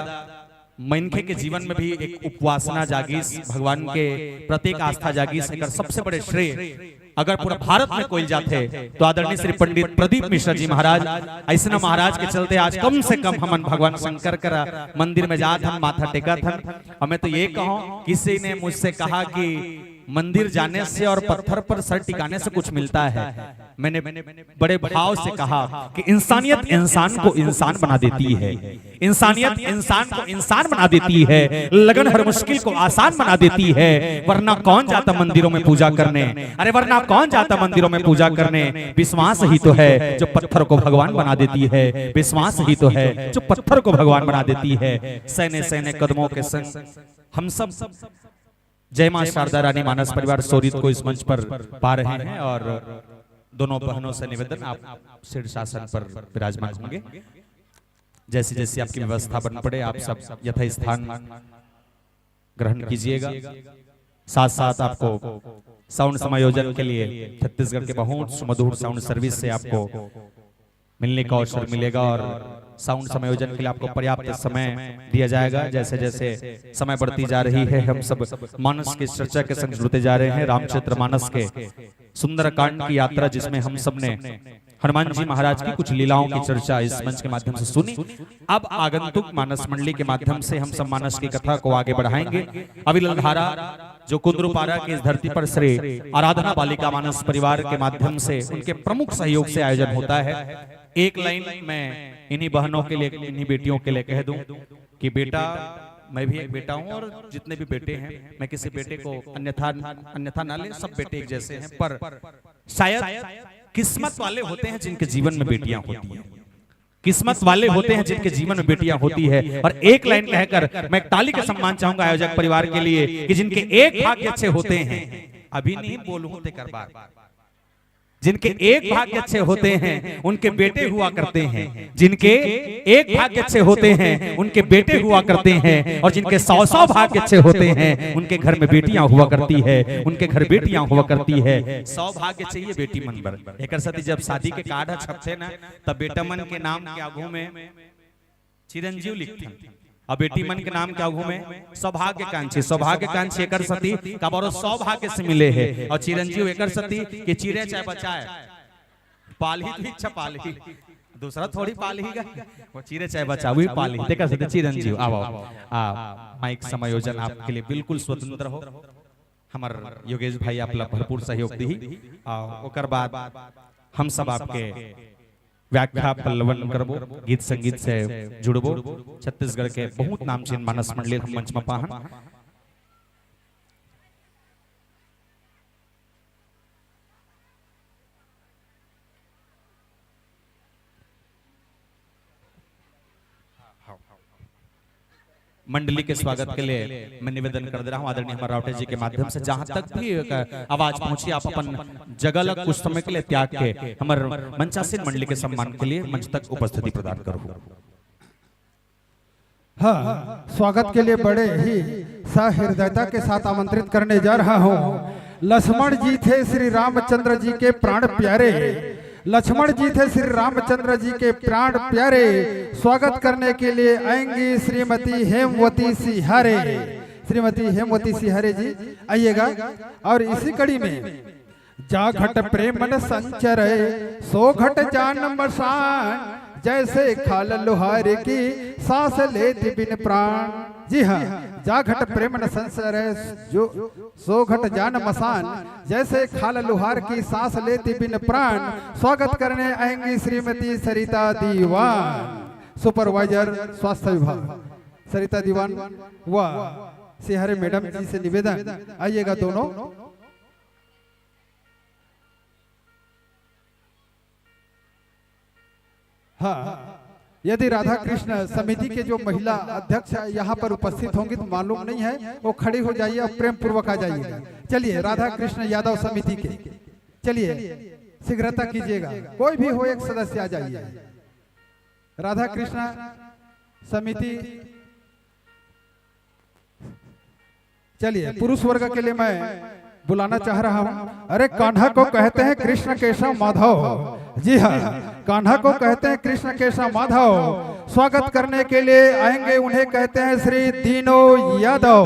मनखे के जीवन में भी एक उपवासना जागिस, भगवान के प्रति एक आस्था जागिस। एकर सबसे बड़े श्रेय अगर पूरा भारत में कोई जाथे तो आदरणीय श्री पंडित प्रदीप मिश्रा जी महाराज, अइसना महाराज के चलते आज कम से कम हमन भगवान शंकर करा मंदिर में जात हन, माथा टेकत हन। और मैं तो ये कहूँ, किसी ने मुझसे कहा कि मंदिर जाने से और पत्थर पर सर टिकाने से कुछ मिलता है, मैंने बड़े भाव से कहा कि इंसानियत इंसान को इंसान बना देती है, इंसानियत इंसान को इंसान बना देती है, लगन हर मुश्किल को आसान बना देती है। वरना कौन जाता मंदिरों में पूजा करने? अरे, वरना कौन जाता मंदिरों में पूजा करने? विश्वास ही तो है जो पत्थर को भगवान बना देती है, विश्वास ही तो है जो पत्थर को भगवान बना देती है। सैने सैने कदमों के संग हम सब जय मां शारदा रानी मानस परिवार सोरित को इस मंच पर पा रहे हैं और दोनों बहनों से निवेदन, आप शीर्षासन पर विराजमान होंगे। जैसी जैसी आपकी व्यवस्था बन पड़े, आप सब यथास्थान ग्रहण कीजिएगा। साथ साथ आपको साउंड समायोजन के लिए छत्तीसगढ़ के बहुत सुमधुर साउंड सर्विस से आपको मिलने का अवसर मिलेगा और साउंड समायोजन के लिए आपको पर्याप्त समय दिया जाएगा। जैसे जैसे समय बढ़ती जा रही है, हम सब मानस की चर्चा के संग जुड़ते जा रहे हैं, रामचरित मानस के सुंदरकांड की यात्रा, जिसमें हम सब ने हनुमान जी महाराज की कुछ लीलाओं की चर्चा इस मंच के माध्यम से सुनी। अब आगंतुक मानस मंडली के माध्यम से हम सब मानस की कथा को आगे बढ़ाएंगे। अविरल धारा, जो कुंदरूपारा की इस धरती पर श्री आराधना बालिका मानस परिवार के माध्यम से, उनके प्रमुख सहयोग से आयोजन होता है। एक लाइन मैं इन्हीं बहनों के लिए, इन्हीं बेटियों के लिए कह दूं कि बेटा, मैं भी एक बेटा हूं और जितने भी बेटे हैं, मैं किसी बेटे को अन्यथा अन्यथा ना ले, सब बेटे एक जैसे हैं, पर शायद किस्मत वाले होते हैं जिनके जीवन में बेटियां होती हैं। किस्मत वाले होते हैं जिनके जीवन में बेटियां होती है। और एक लाइन कहकर मैं ताली का सम्मान चाहूंगा आयोजक परिवार के लिए कि जिनके एक भाग्य अच्छे होते हैं, अभी नहीं बोलूं तेकर बार, जिनके एक भाग्य अच्छे होते हैं उनके बेटे हुआ करते हैं, जिनके एक भाग्य अच्छे होते हैं उनके बेटे हुआ करते हैं, और जिनके सौ सौ भाग्य अच्छे होते हैं उनके घर में बेटियां हुआ करती है, उनके घर बेटियां हुआ करती है। सौ भाग्य चाहिए बेटी मन बर। एकर साथ ही जब शादी के कार्ड ह छपथे ना, तब बेटा मन के नाम के आगू में चिरंजीव लिखथन, और बेटी मन के नाम के आगू में सौभाग्यकांक्षी। सौभाग्यकांक्षी एकर सती काबर सौभाग्य से मिले हे, और चिरंजीव एकर सती के चिरे चाहे बचाए, पालही तो इच्छा पालही, दूसरा थोड़ी पालही का, वो चिरे चाहे बचाए, वही पालही। तेकर सती चिरंजीव, आओ, आओ। आ, माइक समायोजन आपके लिए बिल्कुल स्वतंत्र हो। हमर योगेश भाई आप ला भरपूर सहयोग दी, आ, ओकर बाद हम सब आपके व्याख्या पल्लवन करबो, गीत संगीत से जुड़बो। छत्तीसगढ़ के बहुत नामचीन मानस मंडली हम मंच में पाहन। मंडली के स्वागत के लिए मैं निवेदन कर दे रहा हूं आदरणीय हमर रावटे जी के माध्यम से, जहां तक भी एक आवाज पहुंची, आप अपन जगह ला कुछ समय के लिए त्याग के हमर मंचासीन मंडली के सम्मान के लिए मंच तक उपस्थिति प्रदान करो। हाँ, स्वागत के लिए बड़े ही सहृदयता के साथ आमंत्रित करने जा रहा हूँ। लक्ष्मण जी थे श्री रामचंद्र जी के प्राण प्यारे, लक्ष्मण जी थे श्री रामचंद्र जी के प्राण प्यारे। स्वागत करने के लिए आएंगी श्रीमती हेमवती सिहारे। श्रीमती हेमवती सिहारे जी आइएगा। और इसी कड़ी में जा घट प्रेम न संचरे, सो घट जान मसान। जैसे खाल लोहार की, सांस लेती बिन प्राण। जी हाँ, जा घट प्रेम न संचरे, जो सो घट जान मसान। जैसे खाल लोहार की, सांस लेती बिन प्राण। स्वागत करने आएंगी श्रीमती सरिता दीवान, सुपरवाइजर स्वास्थ्य विभाग। सरिता दीवान व सिहारे मैडम जी से निवेदन, आइएगा दोनों। हाँ, यदि राधा कृष्ण समिति के जो महिला अध्यक्ष यहाँ पर उपस्थित होंगी तो मालूम नहीं है, वो खड़ी हो जाइए और प्रेम पूर्वक आ जाइए। चलिए, राधा कृष्ण यादव समिति के, चलिए, शीघ्रता कीजिएगा, कोई भी हो, एक सदस्य आ जाइए। राधा कृष्ण समिति, चलिए, पुरुष वर्ग के लिए मैं बुलाना चाह रहा हूं। अरे, कान्हा को कहते हैं कृष्ण केशव माधव। जी हाँ, कान्हा को कहते हैं कृष्ण केशव माधव। स्वागत करने के लिए आएंगे, उन्हें कहते हैं श्री दीनू यादव।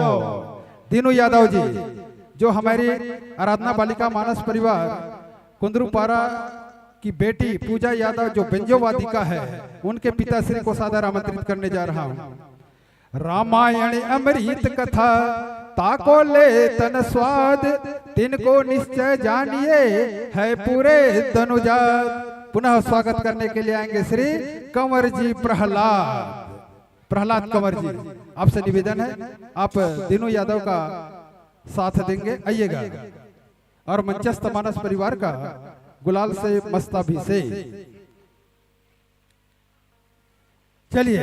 दीनू यादव जी, जो हमारी आराधना बालिका मानस परिवार कुंदरूपारा की बेटी पूजा यादव, जो बेंजो वादिका है, उनके पिताश्री को सादर आमंत्रित करने जा रहा हूं। रामायण अमृत कथा ताको ले तन स्वाद, तिनको निश्चय जानिए है पूरे तनुजात। पुनः स्वागत करने के लिए आएंगे श्री कंवर जी प्रहलाद, प्रहलाद कंवर जी। आपसे निवेदन है, आप दीनू यादव का साथ देंगे, आइएगा। और मंचस्थ मानस परिवार का गुलाल से मस्ताभिषेक। चलिए,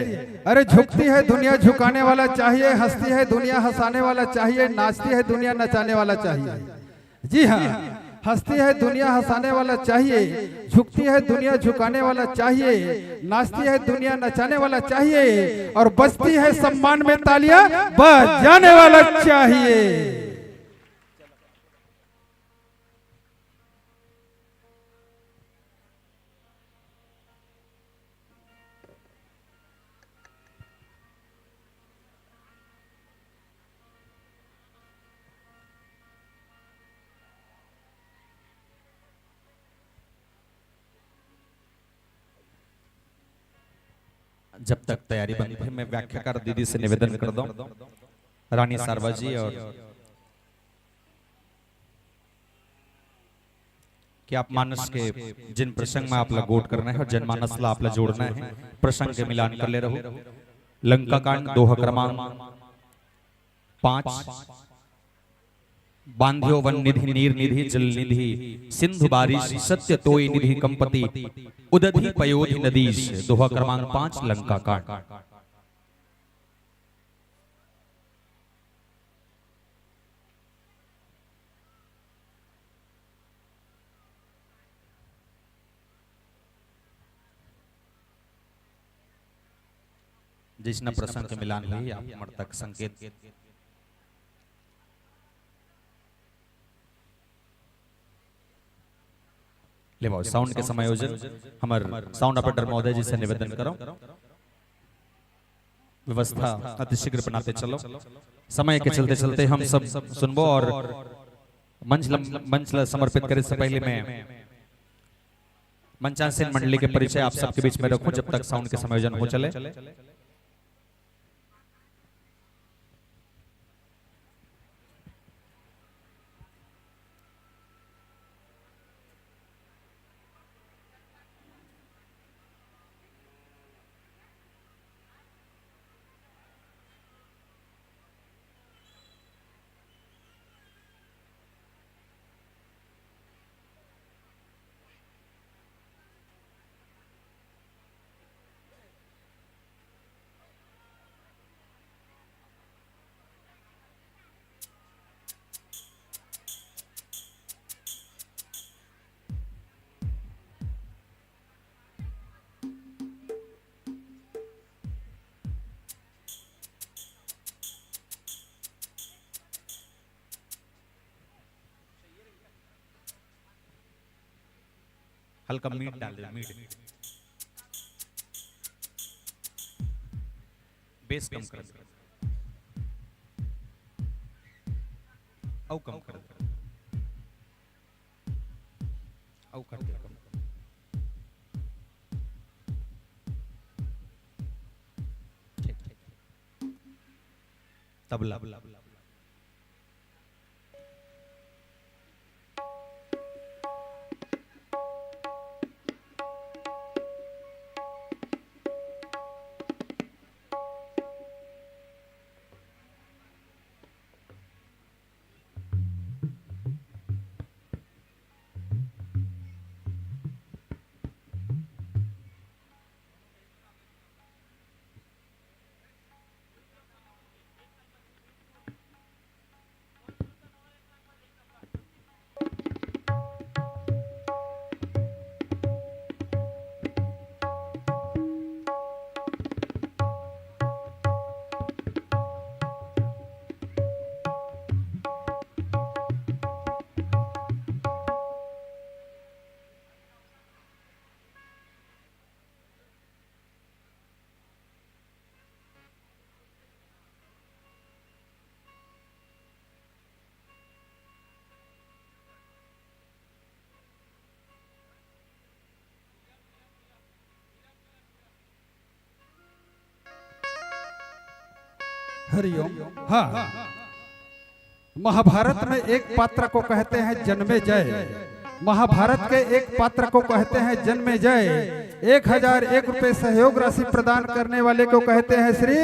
अरे, झुकती है दुनिया झुकाने वाला चाहिए, हंसती है दुनिया हंसाने वाला चाहिए, नाचती है दुनिया नचाने वाला चाहिए। जी हाँ, हंसती है दुनिया हंसाने वाला चाहिए, झुकती है दुनिया झुकाने वाला चाहिए, नाचती है दुनिया नचाने वाला चाहिए, और बजती है सम्मान में तालियां बजाने वाला चाहिए। जब तक तैयारी बनथे, मैं व्याख्याकार दीदी से निवेदन कर दूं, रानी सारवा जी, और कि आप मानस के जिन प्रसंग में आप ला गोठ करना है और जनमानस ला आप ला जोड़ना है, प्रसंग के मिलान कर ले रहो। लंका कांड, दोहा क्रमांक पांच। बांध्यो वन निधि नीर निधि जल निधि, सिंधु बारिश सत्य तोय निधि कंपति, उदधि पयोधि नदीश। दोहा क्रमांक पांच, लंका कांड। जैसना प्रसंग के मिलान हुई, आप मर्दक संकेत। ले बाबू, साउंड के समायोजन हमर साउंड ऑपरेटर महोदय जी से निवेदन करो, व्यवस्था अति शीघ्र बनाते चलो। समय के चलते चलते हम सब सुनबो और मंच ल-, मंच ला समर्पित करे से पहले मैं मंचासीन मंडली के परिचय आप सबके बीच में रखूं, जब तक साउंड के समायोजन हो चले। हल्का मीठ डाल दे, मीठ। बेस कम कर दे। अउ कम कर दे। अउ कर दे कम। ठीक, ठीक। तबला। हरिओम। हाँ, महाभारत में एक पात्र को कहते हैं जन्मेजय। महाभारत के एक पात्र को कहते हैं जन्मेजय। एक हजार एक रुपए सहयोग राशि प्रदान करने वाले को कहते हैं Shri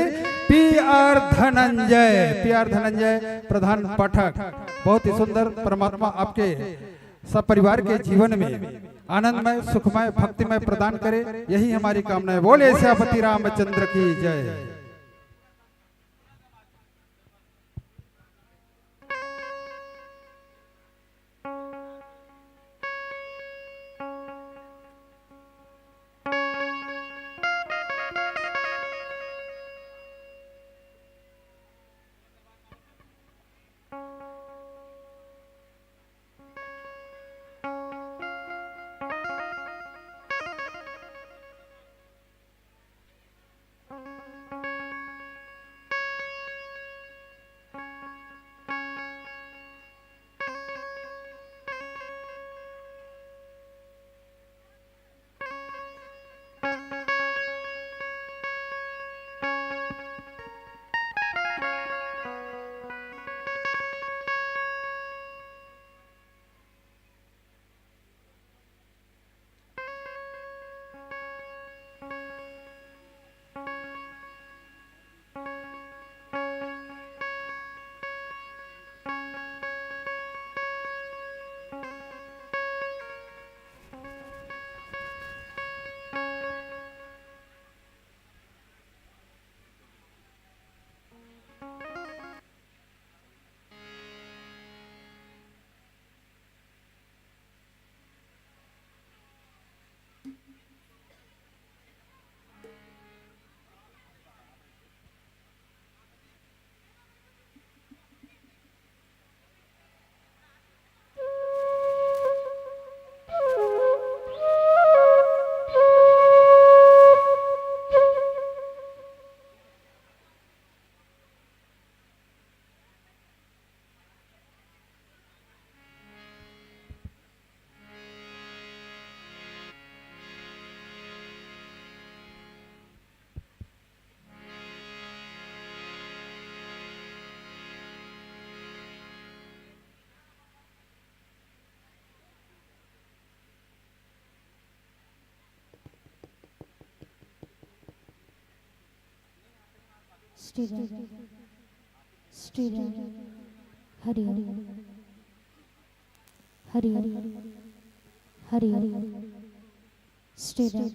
P R Dhananjay. P R Dhananjay, प्रधान पाठक, बहुत ही सुंदर। परमात्मा आपके सब परिवार के जीवन में आनंदमय, सुखमय, भक्तिमय प्रदान करे, यही हमारी कामना है। बोले सियापति रामचंद्र की जय। श्री राम, श्री राम, हरि हरि, हरि हरि, हरि हरि, श्री राम,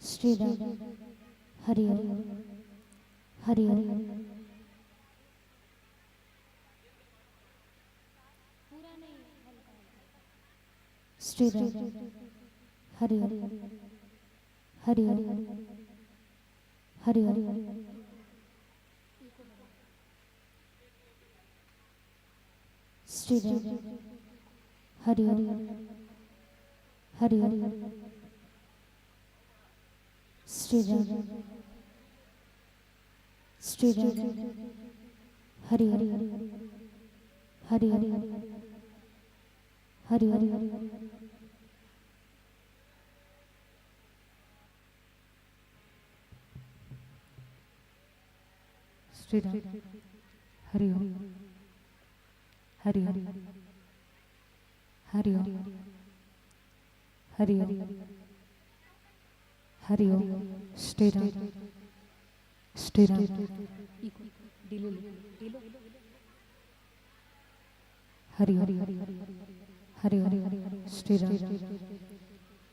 श्री राम, हरि हरि, हरि हरि, श्री राम, हरि हरि, हरि हरि, हरि हरि, श्री राम, हरि हरि, हरि हरि, श्री राम, श्री राम, हरि हरि, हरि हरि, हरि हरि, श्री राम, हरि ओम, हरि ओम, हरि ओम, हरि ओम, हरि ओम, श्री राम, श्री राम, हरि ओम, हरि ओम, श्री राम,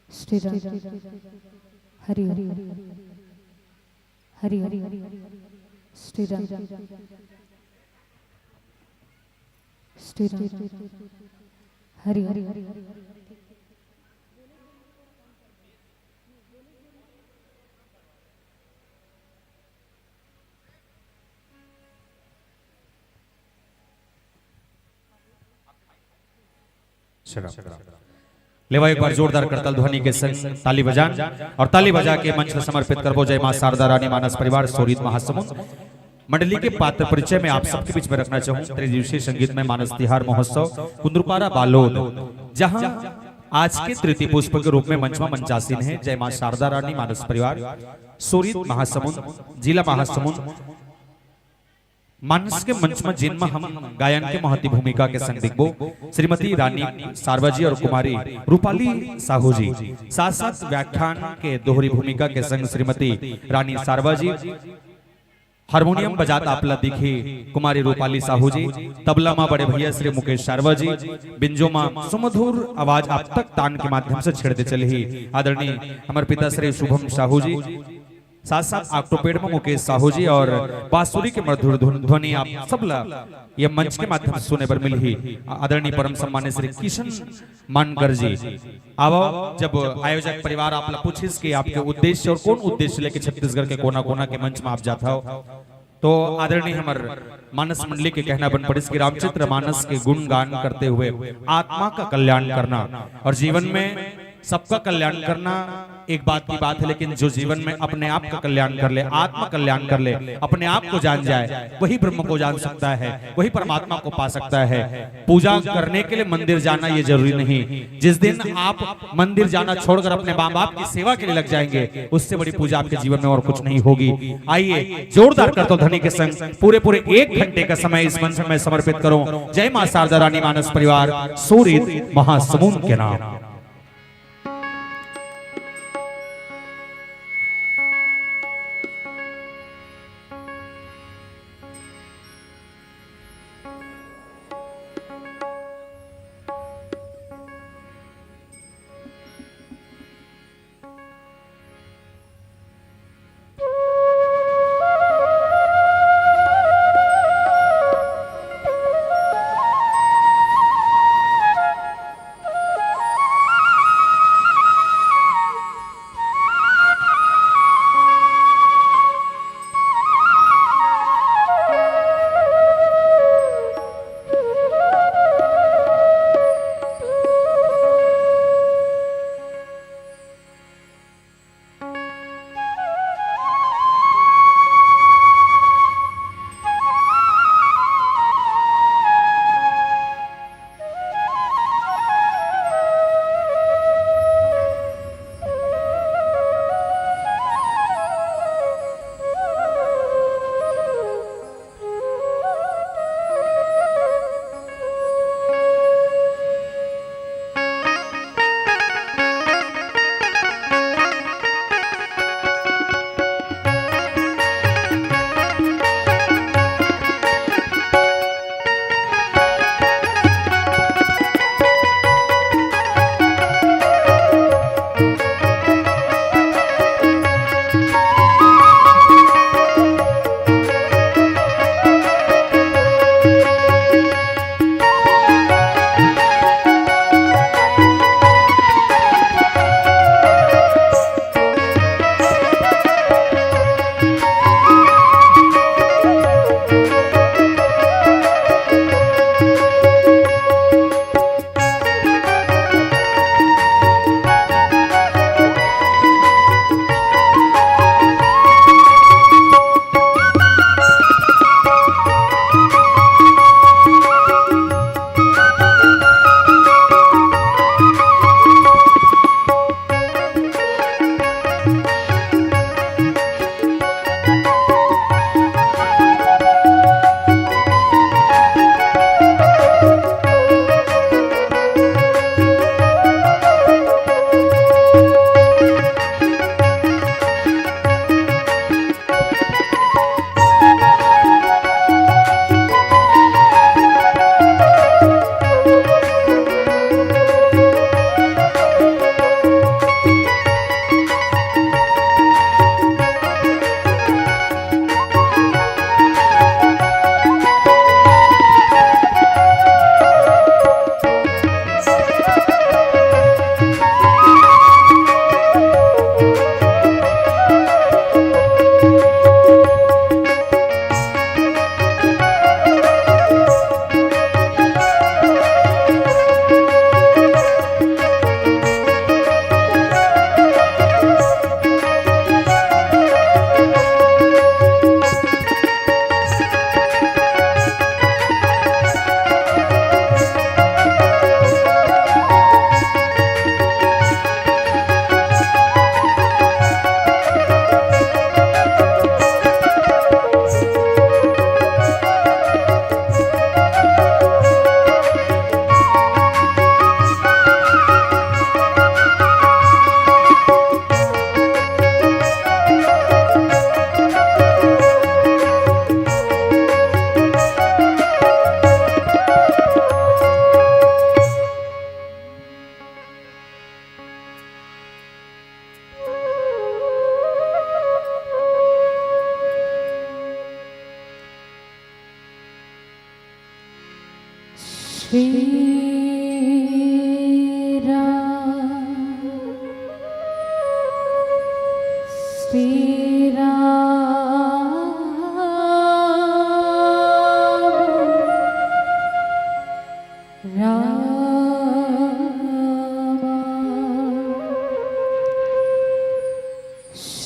श्री राम, हरि ओम, हरि ओम, श्री राम, श्री राम, हरि ओम। चलो। लेवा एक बार जोरदार करताल ध्वनि के संग ताली बजान और ताली बजा के मंच ला समर्पित करबो जय माँ शारदा रानी मानस परिवार सोरीत महासमुंद। मंडली के पात्र परिचय में आप सबके बीच में रखना चाहूँ त्रिदिवसीय संगीतमय मानस तिहार महोत्सव कुंदरुपारा बालोद, जहाँ आज के तृतीय पुष्प के रूप में मंच में मंचासीन है जय माँ शारदा रानी मानस परिवार सोरीत महासमुंद, जिला महासमुंद। मानस के मंच में जिन में हम गायन के महती भूमिका के संग दिखबो श्रीमती रानी सारवा जी और कुमारी रूपाली साहू जी, साथ साथ व्याख्यान के दोहरी भूमिका के संग श्रीमती रानी सारवा जी, हारमोनियम बजात आपला दिखी कुमारी रूपाली साहू जी, तबला मा बड़े भैया श्री मुकेश सारवा जी, बिंजो मा सुमधुर आवाज आप तक तान के माध्यम से छेड़ते चले ही आदरणीय हमर पिता श्री शुभम साहू जी, साथ साथ octopad में मुकेश साहू जी और बांसुरी के मधुर धुन-, ध्वनि आप सबला ये मंच के माध्यम से सुने बर मिलही। आदरणीय परम सम्मानित श्री किशन मानकर जी, आवो, जब आयोजक परिवार आपला पूछिस कि आपके उद्देश्य और कौन उद्देश्य लेके छत्तीसगढ़ के कोना कोना के मंच में आप जात हो, तो आदरणीय हमर मानस मंडली के कहना बन पड़िस कि रामचरित मानस के गुणगान करते हुए आत्मा का कल्याण करना और जीवन में सबका कल्याण करना एक बात की बात है, लेकिन जो जीवन में अपने आप का कल्याण कर ले, आत्म कल्याण कर ले, अपने आप को जान जाए, वही ब्रह्म को जान सकता है, वही परमात्मा को पा सकता है। पूजा करने के लिए मंदिर जाना ये जरूरी नहीं। जिस दिन आप मंदिर जाना छोड़कर अपने माँ बाप की सेवा के लिए लग जाएंगे, उससे बड़ी पूजा आपके जीवन में और कुछ नहीं होगी। आइए, जोरदार करताल ध्वनि के संग पूरे पूरे एक घंटे का समय इस मंच में समर्पित करूं जय माँ शारदा रानी मानस परिवार सोरीत महासमुंद के नाम।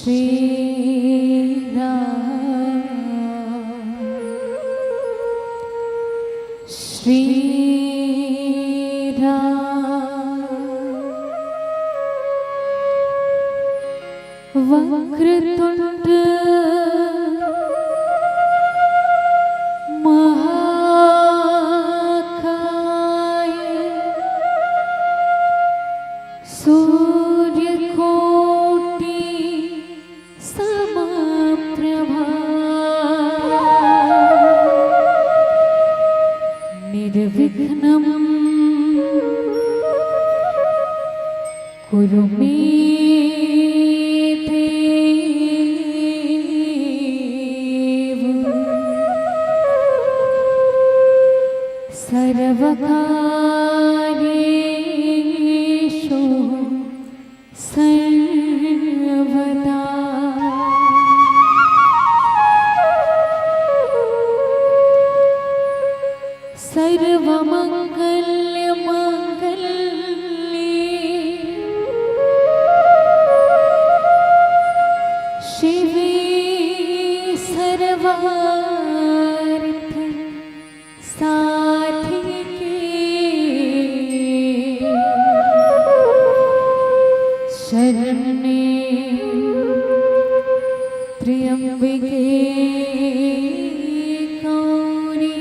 श्री राम, श्री राम। वक्रतुंड महाकाय सूर्यकोटि समप्रभा। निर्विघ्नं कुरु मे देव सर्वकार्येषु सर्वदा। सर्वमङ्गलमाङ्गल्ये शिवे सर्वार्थ साधिके शरण्ये त्र्यम्बके गौरी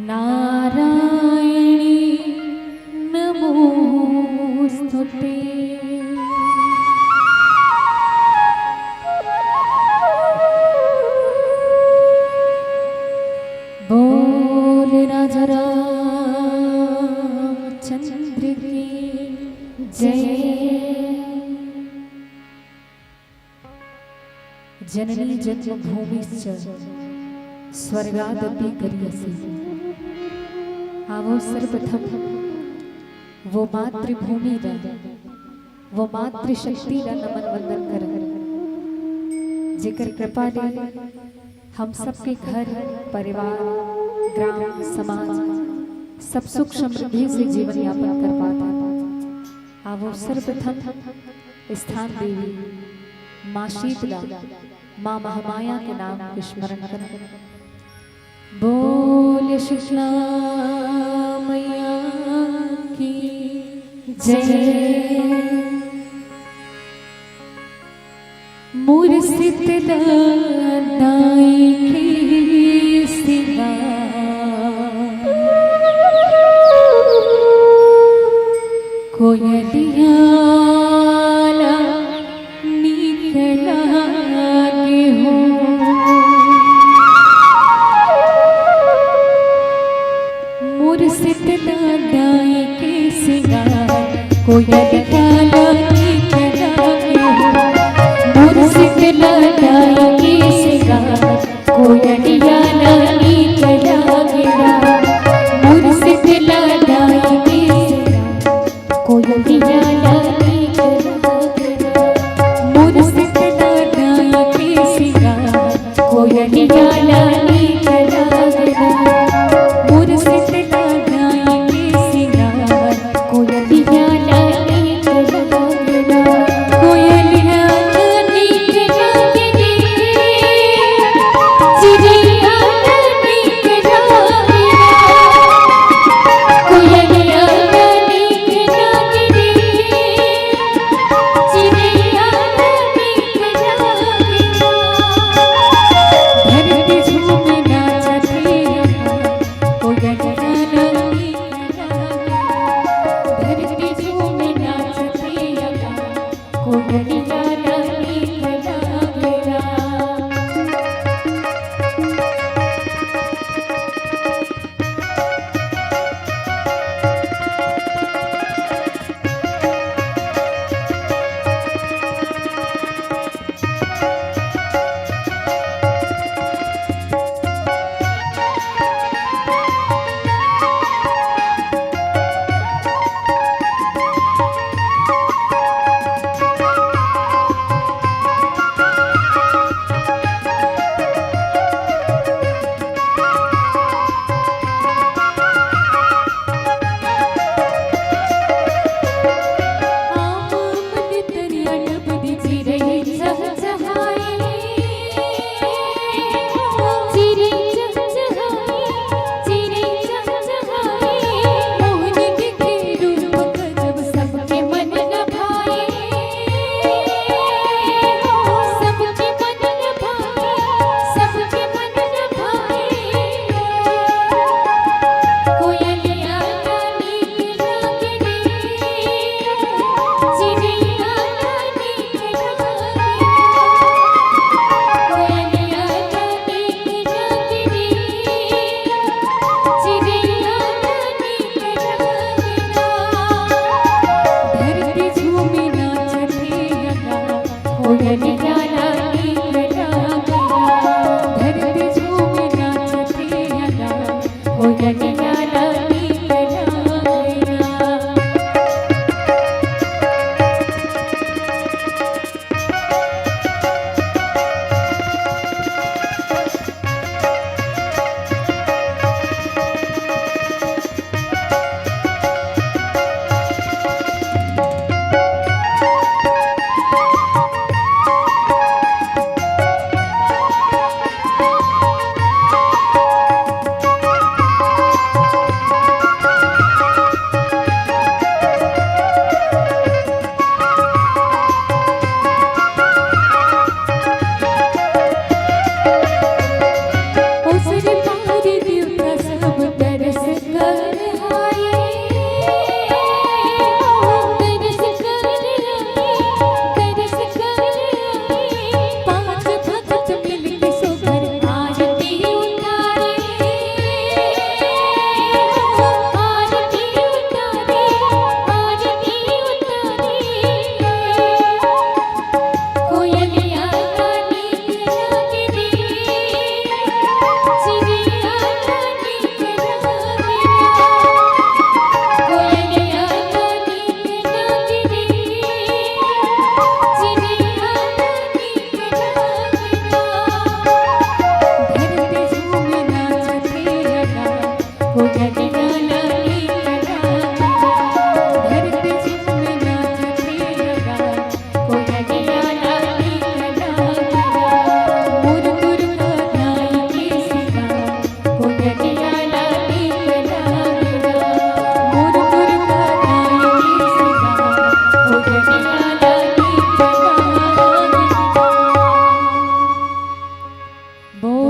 नारायणी नमोस्तुते। बोल राजा रामचंद्र की जय। जननी जन्मभूमिश्च स्वर्गादपि गरीयसी। आवो सर्वप्रथम वो मातृभूमि ला, वो मातृशक्ति ला नमन वंदन करन, जेकर कृपा ले हम सबके घर, परिवार, ग्राम, समाज सब सुख समृद्धि से जीवन यापन कर पात हे। आवो सर्वप्रथम स्थान देवी माँ शीतला, माँ महामाया के नाम के स्मरण करन। बोल शीतला मैया की जय। मोर शीतला दाई के सिंगार, कोयलिया ला नीक लागे हो। मोर शीतला दाई के सिंगार, कोयलिया ला नीक लागे हो। मोर शीतला दाई के सिंगार, कोयलिया ला नीक लागे हो। मोर शीतला दाई के सिंगार, कोयलिया ला नीक लागे हो। मोर शीतला दाई के सिंगार, कोयलिया ला नीक लागे हो। मोर शीतला दाई के सिंगार, कोयलिया ला नीक लागे हो। कोयलिया ला नीक लागे हो। चिड़िया ला नीक लागे हो। कोयलिया ला नीक लागे हो। चिड़िया ला नीक लागे हो। धरती झूम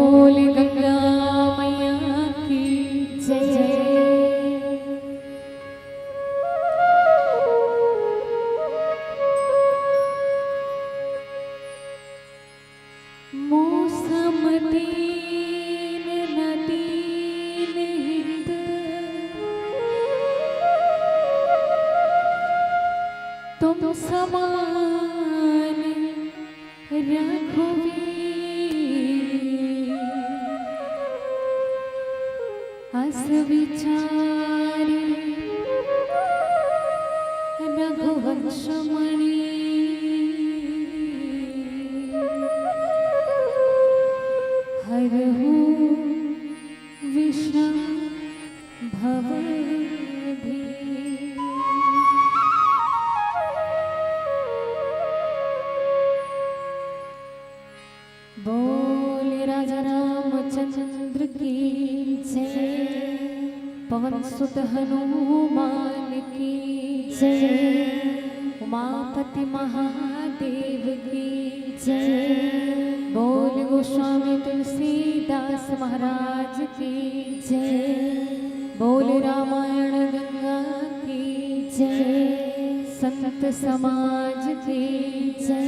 बोल गंगा मैया की जय। मौसम तीन न तीन हित, तुम समान रघुवीर। अस विचार रघुवंश मणि, हरहु विषम भव भीम। बोल राजा रामचंद्र की जय, पवन सुत हनुमान की जय, उमापति महादेव की जय, बोल गोस्वामी तुलसीदास महाराज की जय, बोल रामायण गंगा की जय, संत समाज की जय।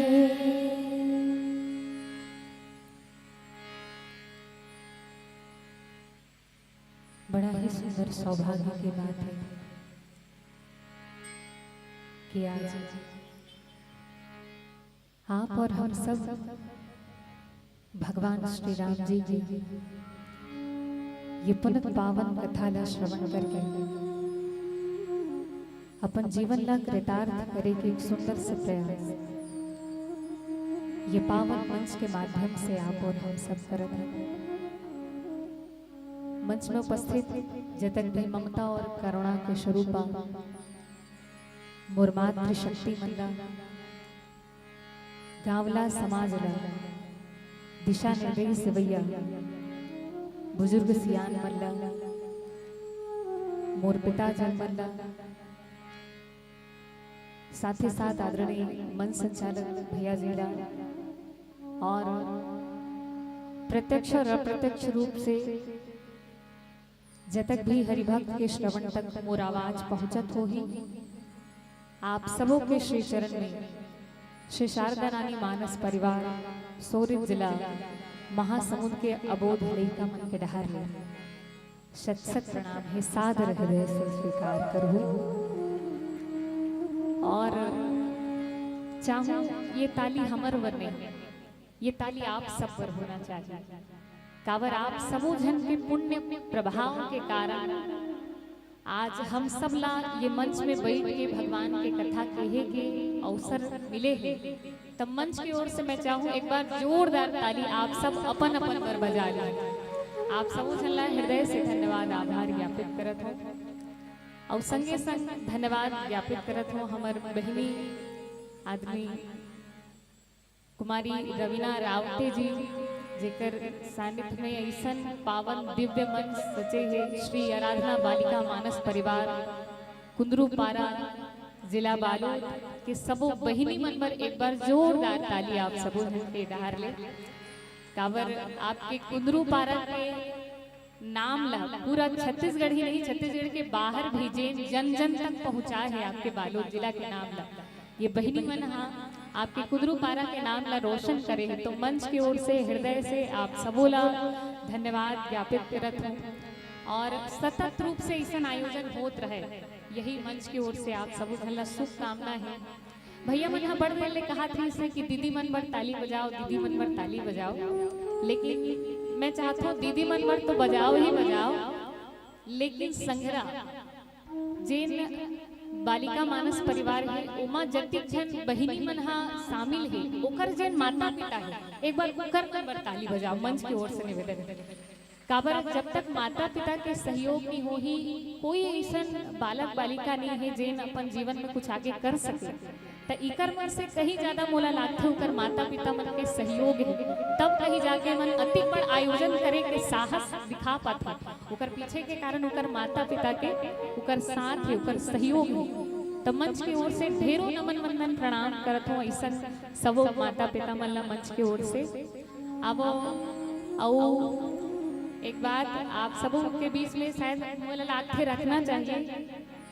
बड़ा ही सुंदर सौभाग्य की बात है कि आज आप और हम सब भगवान श्री राम जी की ये पुनित पावन कथा ला श्रवण करके अपन जीवन ला कृतार्थ करे के एक सुंदर से प्रयास ये पावन मंच के माध्यम से आप और हम सब करत हैं। मंच में उपस्थित जतन भी ममता और करुणा के स्वरूपा मोर मातृशक्ति मन ला, गांव ला, समाज ला दिशा निर्देश देवैया बुजुर्ग सियान मन ला, मोर पिताजी मन ला, साथ ही साथ आदरणीय मंच संचालक भैया जी ला और प्रत्यक्ष और अप्रत्यक्ष रूप से जतक भी हरिभक्त के श्रवण तक मोर आवाज पहुंचत होही, आप सबो के श्री चरण में श्री शारदा रानी मानस परिवार, सोरित जिला, महासमुंद के अबोध लइका मन के डहार ले शत शत प्रणाम हे, सादर हृदय से स्वीकार करहु। और चाहूं ये ताली हमर बर नहीं, ये ताली आप सब बर होना चाहिए। काबर आप सबो झन के पुण्य प्रभाव के कारण आज हम सब ला ये मंच में बैठ के भगवान के कथा कहे के अवसर मिले हे, तब मंच की ओर से मैं चाहूं एक बार जोरदार ताली आप सब अपन अपन बर बजा लें। आप सबो झन ला हृदय से धन्यवाद, आभार ज्ञापित करत हूं और संगे संग धन्यवाद ज्ञापित करत हूं हमर बहिनी आदमी कुमारी रवीना रावते जी, जेकर सानिध्य में अइसन पावन दिव्य मंच सजे हे। श्री आराधना बालिका मानस परिवार कुंदरू पारा, जिला बालोद के सबो बहिनी मन बर एक बार जोरदार ताली आप सबो झन के डहार ले। काबर आपके कुंदरू पारा के नाम ला पूरा छत्तीसगढ़ ही नहीं, छत्तीसगढ़ के बाहर भी जेन जन जन तक पहुंचा है आपके बालोद जिला के नाम ला। ये बहिनी मन हा आपके कुंदरू पारा के नाम ला रोशन करे है, तो मंच के ओर से हृदय से आप सबो ला धन्यवाद ज्ञापित करत हूँ। और सतत रूप से ऐसन आयोजन होत रहे, यही मंच के ओर से आप सबो झन ला शुभकामना है। भैया मन ह बड़ देर ले कहत रहिस हे कि दीदी मन बर ताली बजाओ, दीदी मन बर ताली बजाओ, लेकिन मैं चाहत हूँ दीदी मन बर तो बजाओ ही बजाओ, लेकिन संघरा जेन बालिका मानस परिवार हे, ओमा जतिक झन बहिनी मन ह शामिल हे, ओकर जेन माता पिता हे, एक बार ओकर मन बर ताली बजाओ, मंच के ओर से निवेदन हे। काबर जब तक माता पिता के सहयोग नहीं होही, कोई ऐसन बालक बालिका नहीं है जेन अपन जीवन में कुछ आगे कर सके। त इकर मन से कहीं ज्यादा मोला लागथे उकर माता पिता मन के सहयोग है, तब कहीं जाके मन अति बड़ आयोजन करे के साहस दिखा पाथे। उकर पीछे के कारण उकर माता पिता के, उकर साथ है, उकर सहयोग है। त मंच के ओर से ढेरों नमन वंदन प्रणाम करत हूँ ऐसन सबो माता पिता मन ला मंच के ओर से। अब अउ एक बात आप सबों के बीच में शायद मोला लागथे रखना चाहिए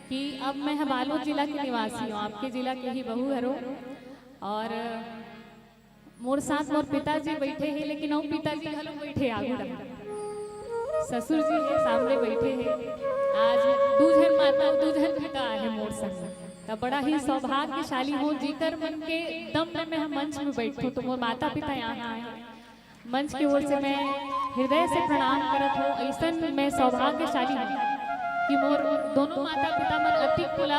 कि अब मैं ह बालोद जिला के निवासी हूँ, आपके जिला के ही बहू हरो। और मोर साथ मोर पिताजी बैठे हैं, लेकिन अउ पिताजी घलो बैठे आगू डहर। ससुर जी के सामने बैठे हैं। आज दू झन माता अउ दू झन पिता आए हैं मोर संग। त बड़ा ही सौभाग्यशाली हूँ, जेकर मन के दम में मैं ह मंच में बैठूं, तो मोर माता पिता यहाँ आए हैं। मंच की ओर से मैं हृदय से प्रणाम करत हूँ। ऐसन मैं सौभाग्यशाली हूँ कि मोर दोनों माता पिता मन अतिक मोला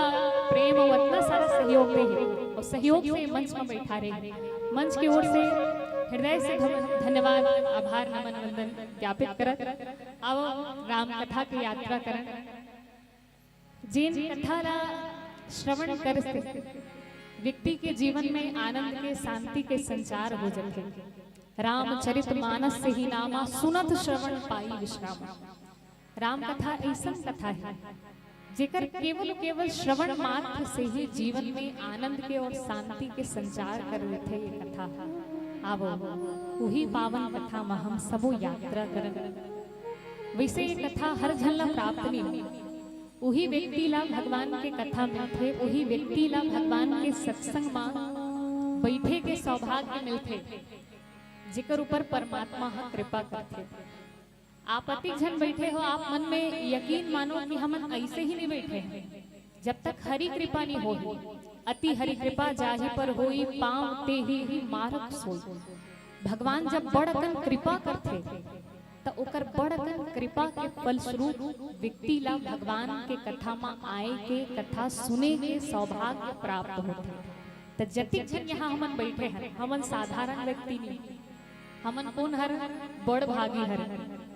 प्रेम अउ अतना सारा सहयोग दे हे, अउ सहयोग से मंच में बैठारे हे। मंच की ओर से हृदय से धन-, धन्यवाद, आभार, नमन, वंदन ज्ञापित करत अब राम कथा के यात्रा करन। जेन कथा ला श्रवण करथे, व्यक्ति के जीवन में आनंद के, शांति के संचार हो जाथे। रामचरित मानस से ही नामा, सुनत श्रवण पाई विश्राम। राम कथा ऐसन कथा है, जेकर केवल, केवल श्रवण मात्र से ही जीवन में आनंद के और शांति के संचार कर देथे ये कथा। आवो, उही पावन कथा म हम सबो यात्रा करन। वैसे ये कथा हर झन ला प्राप्त नहीं हो, उही व्यक्ति ला भगवान के कथा मिलथे, उही व्यक्ति ला भगवान के सत्संग म बैठे के सौभाग्य मिलथे, जेकर ऊपर परमात्मा ह कृपा करथे। आप अतिक झन बैठे हो, आप मन में यकीन मानो कि हमन ऐसे ही नहीं बैठे हैं। जब तक हरि कृपा नहीं होही, अति हरि कृपा जाहि पर होई, पाँव तेहि ही मारग सोई। भगवान जब बड़ अकन कृपा करथे, त ओकर बड़ अकन कृपा के फलस्वरूप व्यक्ति ला भगवान के कथा म आए के, कथा सुने के सौभाग्य प्राप्त होथे। त जतिक झन यहाँ हमन बैठे हन, हमन साधारण व्यक्ति नहीं, हमन कोन हर? बड़ भागी हर।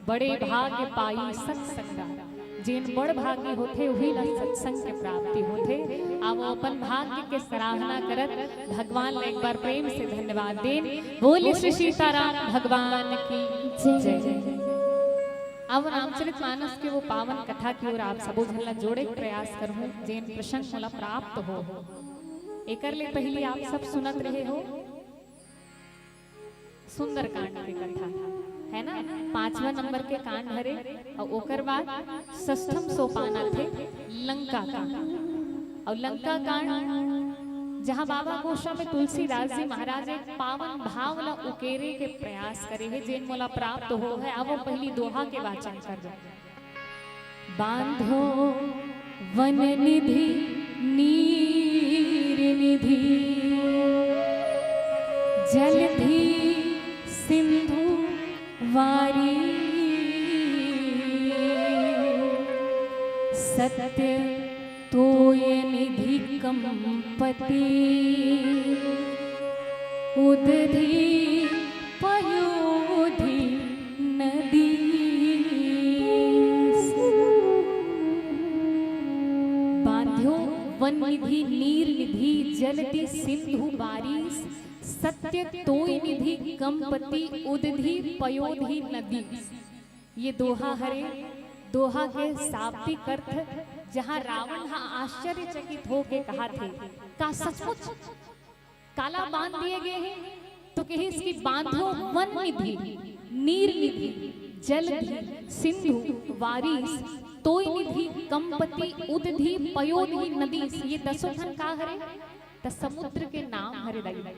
बड़े भाग्य पाई सत्संगा। जेन बड़ भागी होथे, उही ला सत्संग के प्राप्ति होथे। आवो अपन भाग्य के सराहना करत भगवान ला एक बार प्रेम से धन्यवाद देन। बोलिए श्री सीताराम भगवान की जय। अब रामचरित मानस के वो पावन कथा की ओर आप सबो झन ला जोड़े के प्रयास करहूँ, जेन प्रसंग मोला प्राप्त हो। एकर ले पहले आप सब सुनत रहे हो सुंदरकांड के कथा, है ना? पांचवा नंबर के कांड हरे, अउ ओकर बाद षष्ठम सोपान आथे लंका कांड। अउ लंका कांड, जहाँ बाबा गोस्वामी तुलसीदास जी महाराज एक पावन भाव ला उकेरे के प्रयास करे हे, जेन मोला प्राप्त हो है। आवो पहली दोहा के वाचन कर दो। बांध्यो वन निधि नीर निधि, जलधि सिंधु वारी, सत्य तोय निधि कंपति, उदधि पयोधि नदी। बांध्यो वन निधि नीर निधि, जलधि सिंधु बारिश, सत्य तोय निधि कंपति, उदधि पयोधि नदी। ये दोहा हरे। दोहा के शाब्दिक अर्थ, जहाँ रावण हा आश्चर्यचकित होके कहाथे, का सचमुच काला बांध दिए गए हैं? तो कहिस कि बांध्यो वन निधि, नीर निधि, जल निधि, सिंधु, वारिस, तोय निधि, कंपति, उदधि, पयोधि, नदीस। ये दसों ठन का हरे? त समुद्र के नाम हरे दाई।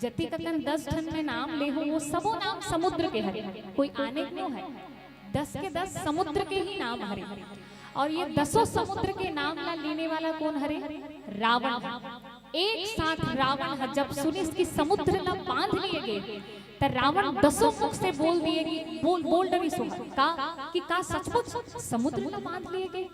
जतिक अकन दस ठन में नाम ले हो, वो सबो नाम समुद्र के हरे, कोई आने के नो है। दस के दस समुद्र के ही नाम हरे। और ये दसों समुद्र के नाम ला लेने वाला कौन हरे? रावण है। एक साथ रावण ह जब सुनिस कि समुद्र ला बांध लिए गए, त रावण दसों मुख से बोल दिए कि बोल, बोल डरिस हो का, कि का सचमुच समुद्र ला बांध लिए गए?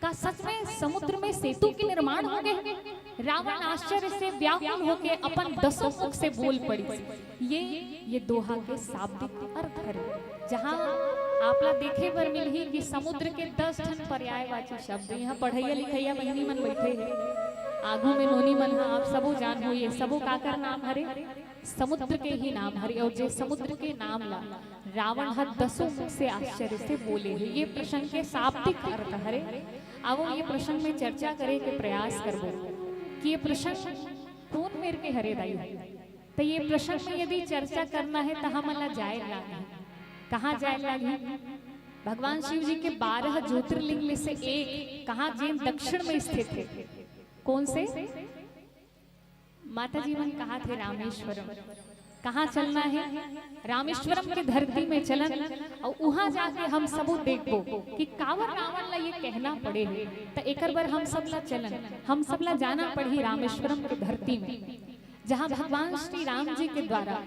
का सच में समुद्र में सेतु के निर्माण हो गए? रावण आश्चर्य से व्याकुल होके अपन दसों मुख से बोल पड़िस। ये, ये दोहा के शाब्दिक अर्थ हरे, जहाँ आप ला देखे बर मिलही कि समुद्र के दस ठन पर्यायवाची शब्द। यहाँ पढ़ैया लिखैया बहिनी मन बैठे हे, आगू में नोनी मन ह, आप सबो जान हो, ये सबो काकर नाम हरे? समुद्र के ही नाम हरे। और जे समुद्र के नाम ला रावण ह दसों मुख से आश्चर्य से बोले हे, ये प्रसंग के शाब्दिक अर्थ हरे। आवो ये प्रसंग में चर्चा करे के प्रयास करबो कि ये प्रसंग कौन मेर के हरे दाई? त ये प्रसंग में यदि चर्चा करना है त हमन ला जाए लागही। कहाँ जाए लागही? भगवान शिव जी के बारह ज्योतिर्लिंग में से एक, कहाँ, जेन दक्षिण में स्थित हे। कौन से? माता जी मन कहा थे रामेश्वरम। कहाँ चलना हे? रामेश्वरम के धरती में चलन, अउ उहाँ जाके हम सबो देखबो कि काबर रावण ला ये कहना पड़े हे। त एकर बर हम सब ला चलन, हम सब ला जाना पड़ही रामेश्वरम के धरती में, जहाँ भगवान श्री राम जी के द्वारा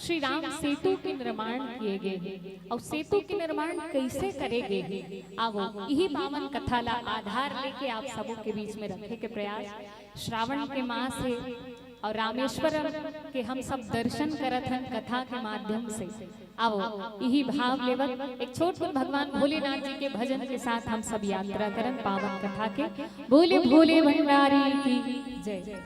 श्री राम सेतु के निर्माण किए गए हे। अउ सेतु के निर्माण कैसे करे गए हे, आवो, इही पावन कथा ला आधार लेके आप सबो के बीच में रखे के प्रयास। श्रावण के मास हे अउ रामेश्वरम के हम सब दर्शन करत हन कथा के माध्यम से। आवो, इही भाव लेवत एक छोट कुन भगवान भोलेनाथ जी के भजन के साथ हम सब यात्रा करन पावन कथा के। बोले भोले भंडारी की जय।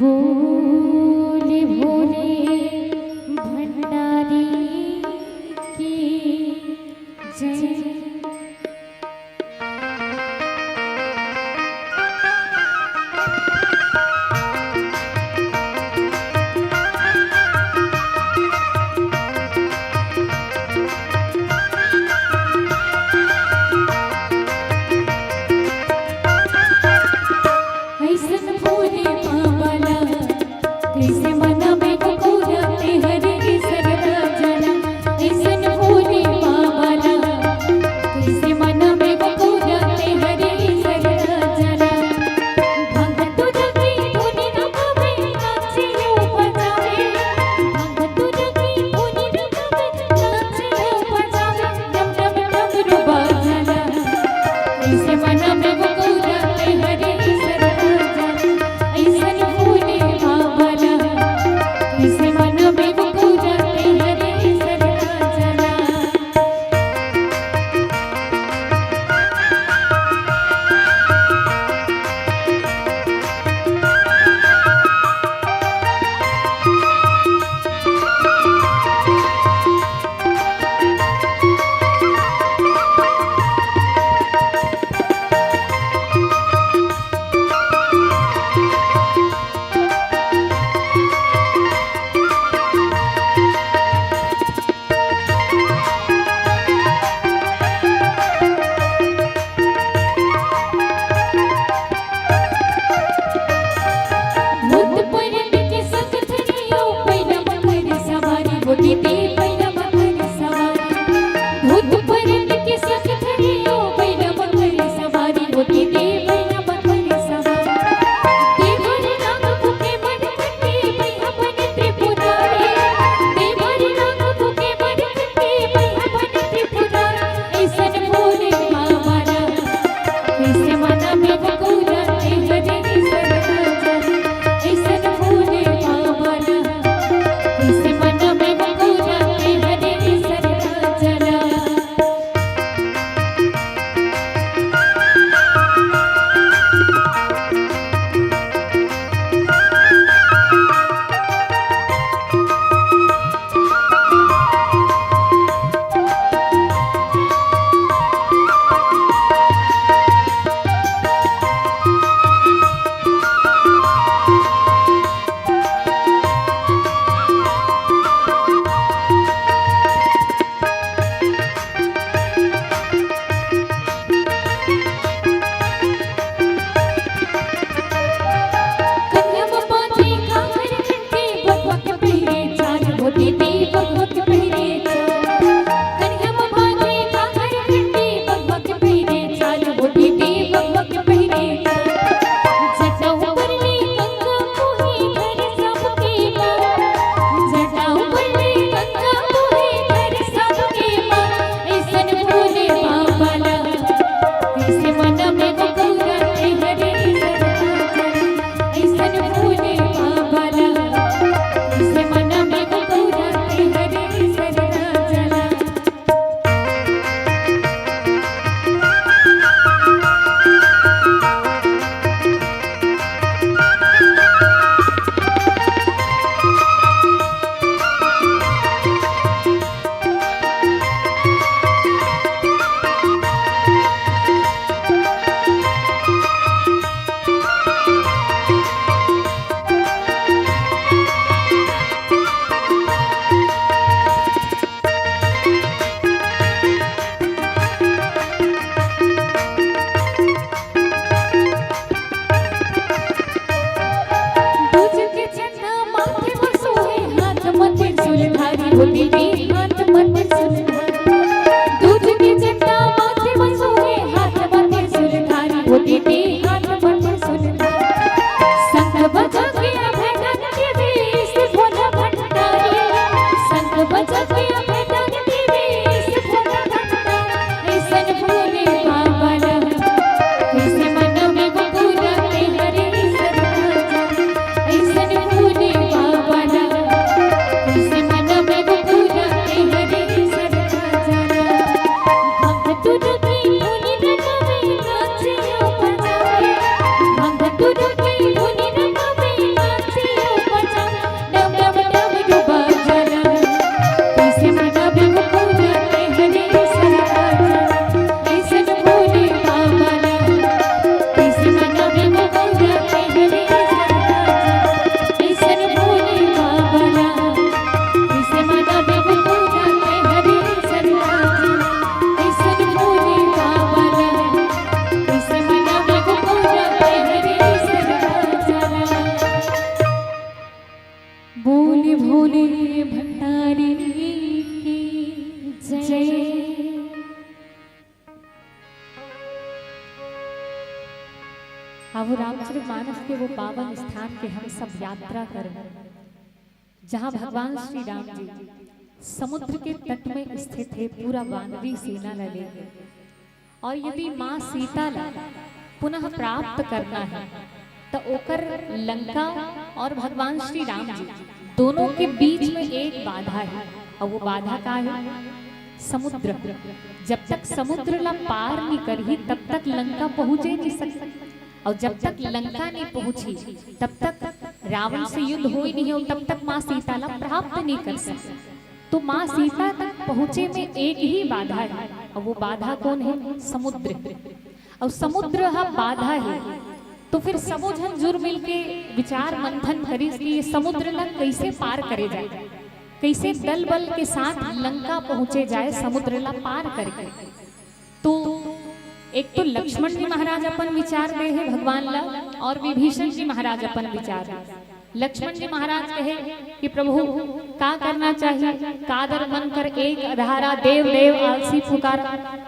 बोले भोले भंडारी की जय। ऐसन भोले बाबा ला, कैसे मनावे गोकुल तेहरे सरदा जना। ऐसन भोले बाबा ला, कैसे मनावे गोकुल तेहरे सरदा जना। भगत रंगी धुनी रंगावे, नाचे यो बजावे। भगत रंगी धुनी रंगावे, नाचे यो बजावे। डम डम डमरू बाजला, ऐसे मनावे गोकुल तेहरे सरदा जना। ऐसन भोले बाबा ला, ऐसे मनावे गोकुल तेहरे सरदा जना। के हाथ बटे सुनता। शंख बजा के अभय दान देवे, ऐसे भोला भंडारी। शंख बजा के अभय दान देवे, ऐसे भोला भंडारी। ऐसन भोले बाबा ला, ऐसे मनवे वो पूरा के हरे सरधा। ऐसन भोले बाबा ला, ऐसे मनवे वो पूरा के हरे सरधा। भक्त तुझ की धुन रमवे, नाचियो बजावे। भक्त तुझ की धुन रमवे, नाचियो बजावे। डम डम डम डुबा जला, कैसे मनावे वो पूरा के हरे सरधा। ऐसन भोले बाबा ला, कैसे मनावे वो पूरा के हरे सरधा। ऐसन भोले बाबा ला, कैसे मनावे वो पूरा के हरे सरधा। ऐसन भोले बाबा ला, कैसे मनावे वो पूरा के हरे सरधा। बोले भोले भंडारी की जय। अब रामचरित मानस के वो पावन स्थान के हम सब यात्रा करें, जहाँ भगवान श्री राम जी समुद्र के तट में स्थित है, पूरा वानरी सेना ला लेके। और यदि माँ सीता ला पुनः प्राप्त करना है, तो ओकर लंका और भगवान श्री राम जी दोनों के बीच में एक बाधा है, और वो बाधा का है? समुद्र। जब तक समुद्र ला पार नहीं करही, तब तक लंका पहुंचे नहीं सकती, और जब तक लंका नहीं पहुंची, तब तक रावण से युद्ध हो ही नहीं हो, तब तक माँ सीता ला प्राप्त नहीं कर सकती। तो माँ सीता तक पहुंचे में एक ही बाधा है, और वो बाधा कौन है? समुद्र। और समुद्र हा बाधा है, तो फिर सबो झन जुर मिल के विचार मंथन करिस कि ये समुद्र ला कैसे पार करे जाए, कैसे दल बल के साथ लंका पहुंचे जाए समुद्र ला पार करके। तो एक तो लक्ष्मण जी महाराज अपन विचार दे हे भगवान ला, और विभीषण जी महाराज अपन विचार दे। लक्ष्मण जी महाराज कहे कि प्रभु, का करना चाहिए? कादर मन कर एक अधारा, देव देव आलसी पुकारा।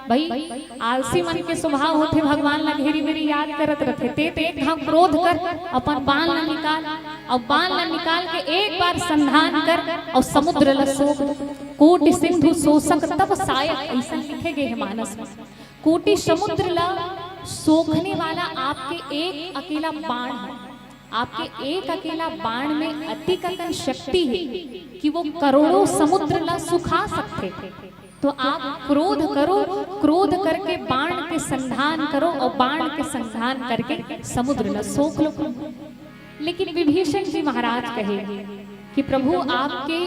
भाई, आलसी मन के स्वभाव होथे भगवान ला घेरी बेरी याद करत रथे। ते तो एक घाव क्रोध कर, अपन बाण ला निकाल, और बाण ला निकाल के एक बार संधान कर, और समुद्र ला सोख। कोटि सिंधु शोषक तब सायक, ऐसा लिखे गए है मानस में। कोटि समुद्र ला सोखने वाला आपके एक अकेला बाण है। आपके एक अकेला बाण में अतिक अकन शक्ति है कि वो करोड़ों समुद्र ला सुखा सकथे। तो आप क्रोध करो, क्रोध करके बाण के संधान करो, और बाण के संधान करके समुद्र ला सोख लो। लेकिन विभीषण जी महाराज कहे कि प्रभु, आपके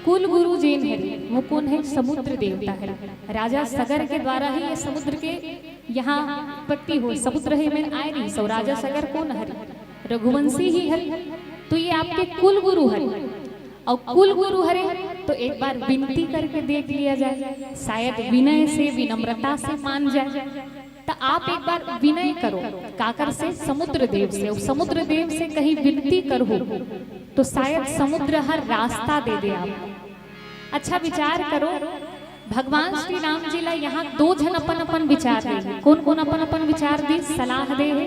कुल गुरु जेन हरे, वो कौन है? समुद्र देवता हरे। राजा सगर के द्वारा ही ये समुद्र के यहाँ उत्पत्ति होय, समुद्र हे में आय रहिस, अउ राजा सगर कौन हरे? रघुवंशी ही हरे। तो ये आपके कुल गुरु हरे, और कुल गुरु हरे तो एक बार विनती करके देख लिया जाए, शायद विनय से, विनम्रता से मान जाए। तो आप एक बार विनय करो, काकर से? समुद्र देव से। अउ समुद्र देव से कहीं विनती करो तो शायद समुद्र हर रास्ता दे दे आपको। अच्छा विचार करो, भगवान श्री राम जी ला यहाँ दो झन अपन अपन विचार दे। कौन कौन अपन अपन विचार दे, सलाह दे हे?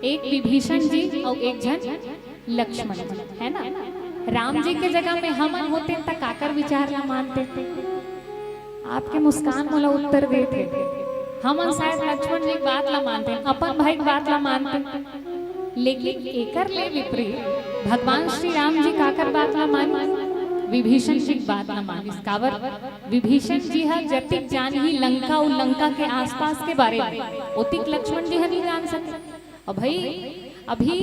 एक विभीषण जी और एक झन लक्ष्मण जी, है ना? राम जी के जगह में हमन होते त काकर विचार ला मानते? आपके मुस्कान मोला उत्तर देथे। हमन शायद लक्ष्मण जी के बात ला मानते, अपन भाई के बात ला मानते, लेकिन एकर ले विपरीत भगवान श्री राम जी काकर बात ला मानिस? विभीषण जी के बात ला मानिस। काबर? विभीषण जी ह जतिक जानही लंका अउ लंका के आसपास के बारे में, ओतिक लक्ष्मण जी ह नहीं जान सके। अब भाई, अभी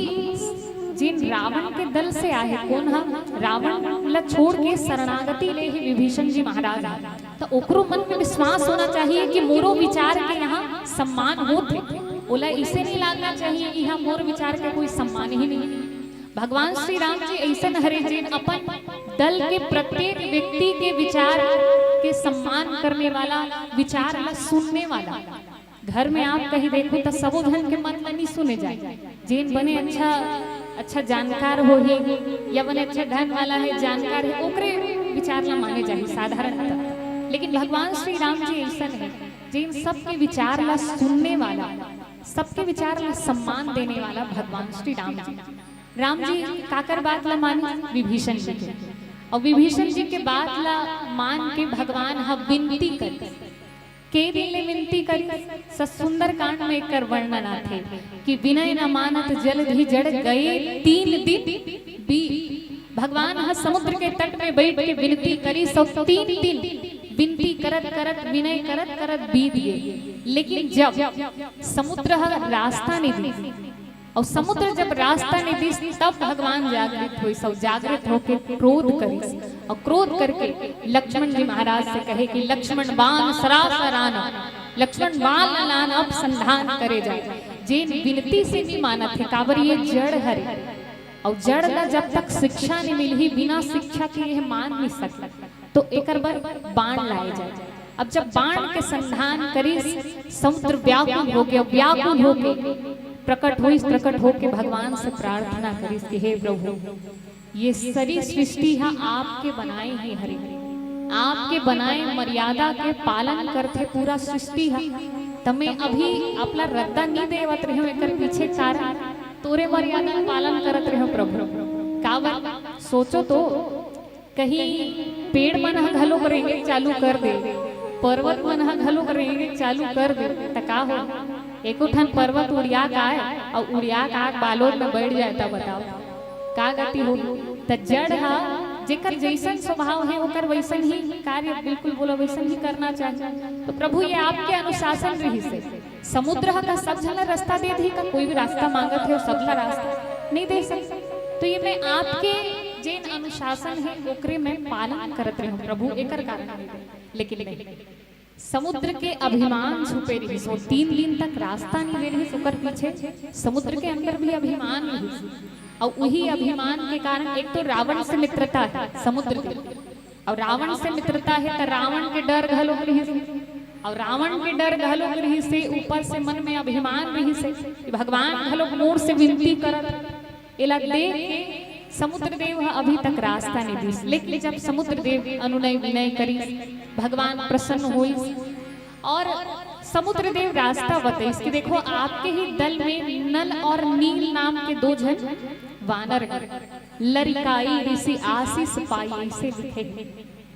जिन रावण के दल से आए, कौन ह? रावण ला छोड़ के शरणागति ले ही विभीषण जी महाराज ह। त ओकरो मन में विश्वास होना चाहिए कि मोरो विचार के यहाँ सम्मान होत हे। ओला इसे नहीं लागना चाहिए कि यहाँ मोर विचार के कोई सम्मान ही नहीं। भगवान श्री राम जी ऐसन हरे, जिन अपन दल के प्रत्येक व्यक्ति के विचार के सम्मान करने वाला, विचार ला सुनने वाला। घर में आप कहीं देखो त सबो झन के मन ला नहीं सुने जाए। जेन बने अच्छा, अच्छा जानकार होही या बने अच्छा धन वाला है, जानकार है, ओकरे विचार ला माने जाही साधारणतः। लेकिन भगवान श्री राम जी ऐसन है, जेन सबके विचार ला सुनने वाला, सबके विचार ला सम्मान देने वाला भगवान श्री राम जी। राम जी काकर बात ला मानिस? विभीषण जी के। अउ विभीषण जी के बात ला मान के भगवान ह विनती करिस। के दिन ले विनती करिस? स-, सुंदरकांड में एकर वर्णन आथे कि विनय न मानत जलधि जड़ गए तीन दिन बीत। भगवान ह समुद्र के तट में बैठ के विनती करिस अउ तीन दिन विनती करत करत, विनय करत करत बीत गे। लेकिन जब समुद्र ह रास्ता नइ दिस, अउ समुद्र जब रास्ता नइ दिस, तब भगवान जागृत होइस अउ जागृत होके क्रोध करिस। अउ क्रोध करके लक्ष्मण जी महाराज से कहे कि लक्ष्मण बाण सरासर आन, लक्ष्मण बाण लान, अब संधान करे जाए। जेन विनती से नइ मानत हे, काबर ये जड़ हरे, अउ जड़ ला जब तक शिक्षा नइ मिलही, बिना शिक्षा के ये मान नइ सकय, तो एकर बर बाण लाए जाए। अब जब बाण के संधान करिस, समुद्र व्याकुल हो गया, व्याकुल होके प्रकट होइस, प्रकट होके भगवान से प्रार्थना करिस कि हे प्रभु, ये सरी सृष्टि ह आपके बनाए हे हरे, आपके बनाए मर्यादा के पालन करथे पूरा सृष्टि ह। त मैं अभी आपला रद्दा नइ देवत रहेंव, एकर पीछे कारण तोरे मर्यादा के पालन करत रहेंव प्रभु। काबर? सोचो तो, कहीं पेड़ मन ह घलोक रेंगे चालू कर दे, पर्वत मन ह घलोक रेंगे चालू कर दे, त का हो? एको ठन पर्वत उड़िया के आए अउ उड़िया के आके बालोद में बैठ जाए, त बताओ का गति हो? त जड़ ह, जेकर जइसन स्वभाव हे, ओकर वइसन ही कार्य, बिल्कुल बोला, वइसन ही करना चाहिए। तो प्रभु, ये आपके अनुशासन रहिस हे। समुद्र ह का सब झन ला रास्ता दे दिही का? कोई भी रास्ता मांगत हे, सबला रास्ता नइ दे सकय। तो ये मैं आपके जेन अनुशासन हे, ओकरे मैं पालन करत रहेंव प्रभु, एकर कारण नइ दे। लेकिन नहीं, समुद्र के अभिमान छुपे रहिस, वो तीन दिन तक रास्ता नइ दे रहिस, ओकर पीछे समुद्र के अंदर भी अभिमान रहिस। अउ उही अभिमान के कारण एक तो रावण से मित्रता हे समुद्र के, अउ रावण से मित्रता हे त रावण के डर घलोक रहिस, अउ रावण के डर घलोक रहिस हे, ऊपर से मन में अभिमान रहिस हे कि भगवान घलोक मोर से विनती करत, एला देख के समुद्र देव ह अभी तक रास्ता नइ दिस। लेकिन जब समुद्र देव अनुनय विनय करिस, भगवान प्रसन्न होइस अउ समुद्र देव रास्ता बतइस कि देखो, आपके ही दल में नल अउ नील नाम के दो झन वानर हे। लरिकाई ऋषि आशीष पाई, अइसे लिखे हे,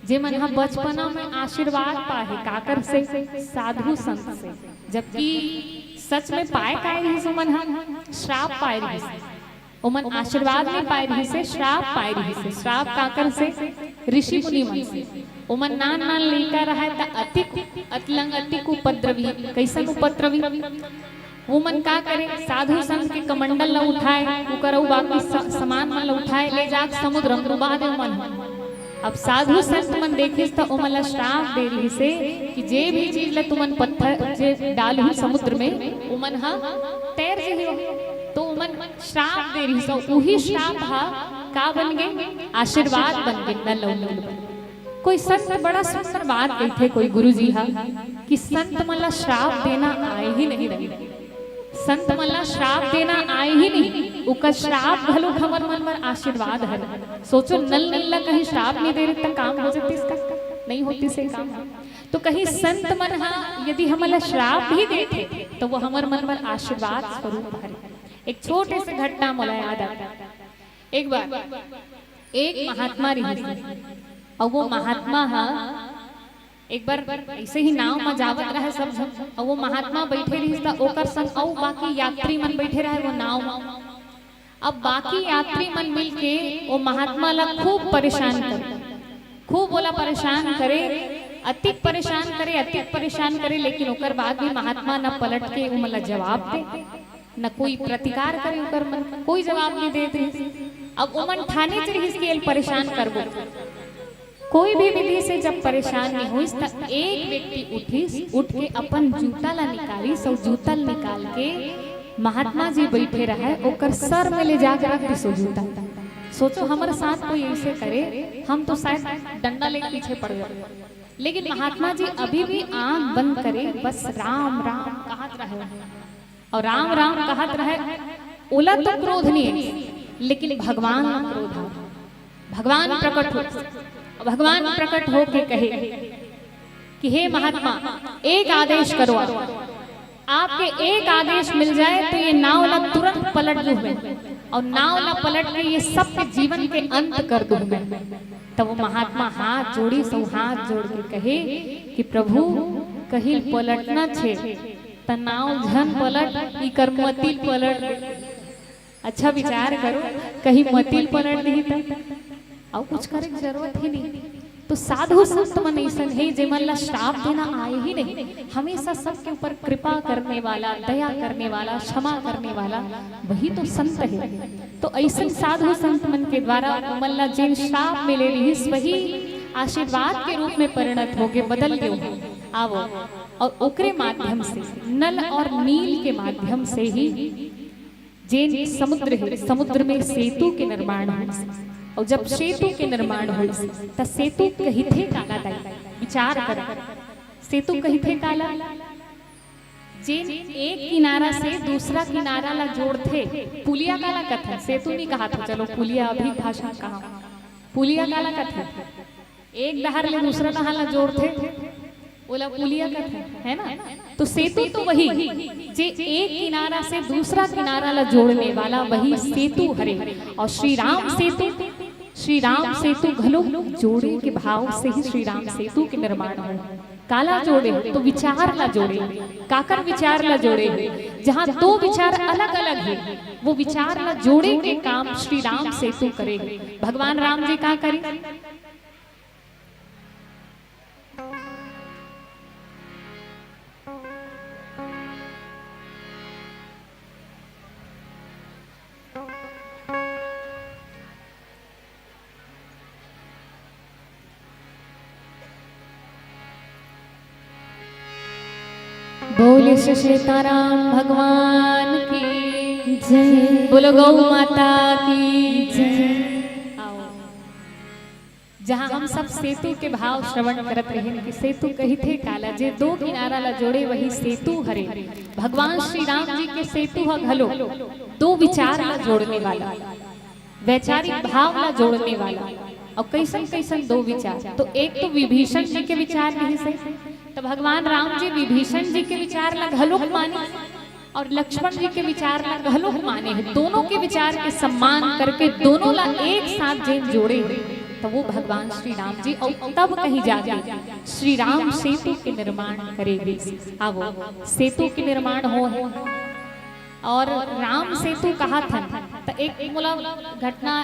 जेमन ह बचपना में आशीर्वाद पाए हे, काकर से? साधु संत से। जबकि सच में पाए काय रहिस ओमन ह? श्राप पाए रहिस। ओमन आशीर्वाद नइ पाए रहिस हे, श्राप पाए रहिस हे। श्राप काकर से? ऋषि मुनि मन से। ओमन नान नान लइका रहय त अतिक अतलंग, अतिक उपद्रवी। कइसन उपद्रवी? ओमन का करे, साधु संत के कमंडल ला उठाए, ओकर अउ बाकी स-, सामान मन ला उठाए, ले जाके समुद्र में डुबा दे ओमन। अब साधु संत मन देखिस त ओमन ला श्राप दे रहिस हे कि जे भी चीज ला तुमन पत्थर जे डालहू समुद्र में, ओमन ह तैर जही। तो ओमन श्राप दे रहिस हे, उही श्राप ह का बन गे? आशीर्वाद बन गे, नल अउ नील बन गे। कोई संत बड़ा सुंदर बात कहिथे, कोई गुरुजी ह कि संत मन ला श्राप देना आए ही नहीं रहे। संत मन ला श्राप देना आए ही नहीं, ओकर श्राप घलोक हमर मन बर आशीर्वाद हरे। सोचो, नल नील ला कहीं श्राप नइ दे रहिस त काम हो जतिस का? नइ होतिस हे काम। तो कहीं संत मन ह यदि हमन ला श्राप भी देथे, तो वो हमर मन बर आशीर्वाद स्वरूप हरे। एक छोटे से घटना मोला याद आता। एक बार एक महात्मा रहिस, अउ वो महात्मा ह एक बार अइसे ही नाव म जावत रहय सब झन, अउ वो महात्मा बइठे रहिस त ओकर संग अउ बाकी यात्री मन बइठे रहय वो नाव म। अब बाकी यात्री मन मिलके वो महात्मा ला खूब परेशान करे, खूब ओला परेशान करे, अतिक परेशान करे, अतिक परेशान करे, लेकिन ओकर बाद भी महात्मा न पलट के ओमन ला जवाब दे, न कोई प्रतिकार करे ओकर मन, कोई जवाब नइ देत रहिस। अब ओमन ठानेच रहिस कि एल परेशान करबो। कोई भी विधि से जब परेशान नइ होइस, त एक व्यक्ति उठिस, उठ के अपन जूता ला निकालिस अउ जूता ला निकाल के महात्मा जी बइठे रहय, ओकर सर में ले जाके रख दिस ओ जूता। सोचो, हमर साथ कोई अइसे करे, हम तो शायद डंडा लेके पीछे पड़ जाते। लेकिन महात्मा जी अभी भी आंख बंद करे बस राम राम कहत रहय। अउ राम राम कहत रहय, ओला तो क्रोध नइ हे, लेकिन भगवान ला क्रोध हे। भगवान प्रकट हो, भगवान प्रकट होके कहे कि हे महात्मा, एक आदेश करो आप। आपके एक आदेश मिल जाए तो ये नाव ला तुरंत पलट दूं मैं, और नाव ला पलट के ये सबके जीवन के अंत कर दूं मैं। तब वो महात्मा हाथ जोड़िस, हाथ जोड़ के कहे कि प्रभु, कहीं पलटना छे त नाव झन पलट, इकर मतिल पलट। अच्छा विचार करो, कहीं मतिल पलट नहीं त, अउ कुछ करे के जरूरत ही नहीं। तो साधु संत मन अइसन हे, जेमन ला श्राप देना आए ही नहीं। हमेशा सबके ऊपर कृपा करने वाला, दया करने वाला, क्षमा करने वाला, वही तो संत है। तो अइसन साधु संत मन के द्वारा ओमन ला जेन श्राप मिले रिहिस, वही आशीर्वाद के रूप में परिणत होके बदल गयो। आवो, और ओकरे माध्यम से, नल और नील के माध्यम से ही जेन समुद्र है, समुद्र में सेतु के निर्माण होइस। और जब सेतु के निर्माण होइस, त सेतु कहिथे काला दाई, विचार कर। सेतु कहिथे काला, जेन एक किनारा से दूसरा किनारा ला जोड़थे, पुलिया काला कथे, सेतु नहीं कहा था, चलो पुलिया अभी भाषा कहा, पुलिया काला कथे, एक डहार ले दूसरा डहार ला जोड़थे, ओला पुलिया कथे, है ना? तो सेतु तो वही, जे एक किनारा से दूसरा किनारा ला जोड़ने वाला, वही सेतु हरे। और श्री राम सेतु, श्री राम सेतु घलो जोड़े के भाव से ही श्री राम सेतु के निर्माण हो। काला जोड़े तो विचार ला जोड़े। काकर विचार ला जोड़े? जहाँ दो विचार अलग अलग है, वो विचार ला जोड़े के काम श्री राम सेतु करे। भगवान राम जी का करे? बोले श्री सीताराम भगवान की जय। बोलो गौ माता की जय। आओ। जहाँ हम सब सेतु के भाव श्रवण करत रहेन कि सेतु कहिथे काला, जे दो किनारा ला जोड़े वही सेतु हरे। भगवान श्री राम जी के सेतु ह घलो दो विचार ला जोड़ने वाला, वैचारिक भाव ला जोड़ने वाला। और कैसन कैसन दो विचार, तो एक तो विभीषण जी के विचार रहिस हे, तो भगवान राम जी विभीषण जी के विचार ला घलोक माने और लक्ष्मण जी के विचार ला घलोक माने हे। दोनों के विचार के सम्मान करके दोनों ला एक साथ जेन जोड़े हे, तो वो भगवान श्री राम जी। और तब कहीं जाके श्री राम सेतु के निर्माण करे हे। आवो, सेतु के निर्माण हो हे और राम सेतु कहा था, तो एक मोला घटना,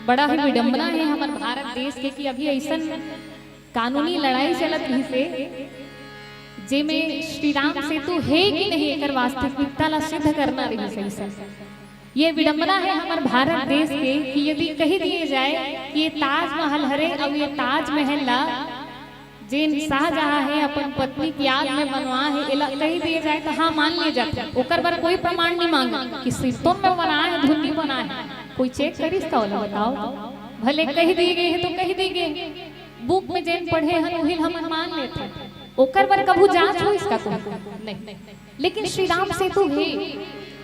बड़ा ही विडंबना है हमारे भारत देश के कि अभी ऐसन कानूनी लड़ाई चलत रहिस हे, जेमे श्री राम सेतु हे कि नहीं, एकर वास्तविकता ला सिद्ध करना रहिस हे। ये विडंबना है हमारे भारत देश के कि यदि कही दिए जाए कि ये ताजमहल हरे, अब ये ताजमहल ला जेन शाहजहां हे अपन पत्नी के याद में बनवा हे, एला कही दिए जाए तो हाँ मान ले जाथे, ओकर बर कोई प्रमाण नहीं मांगे कि सिरतोन में बनाए हे, धुन नहीं बनाए हे। कोई चेक करिस का, ओला बताओ। भले कही दिए गए हे तो कही दिए गए, बुक में जेन पढ़े हन उही हमन मान लेथे, ओकर बर कभू जांच होइस का कोई? नहीं। लेकिन श्री राम सेतु हे,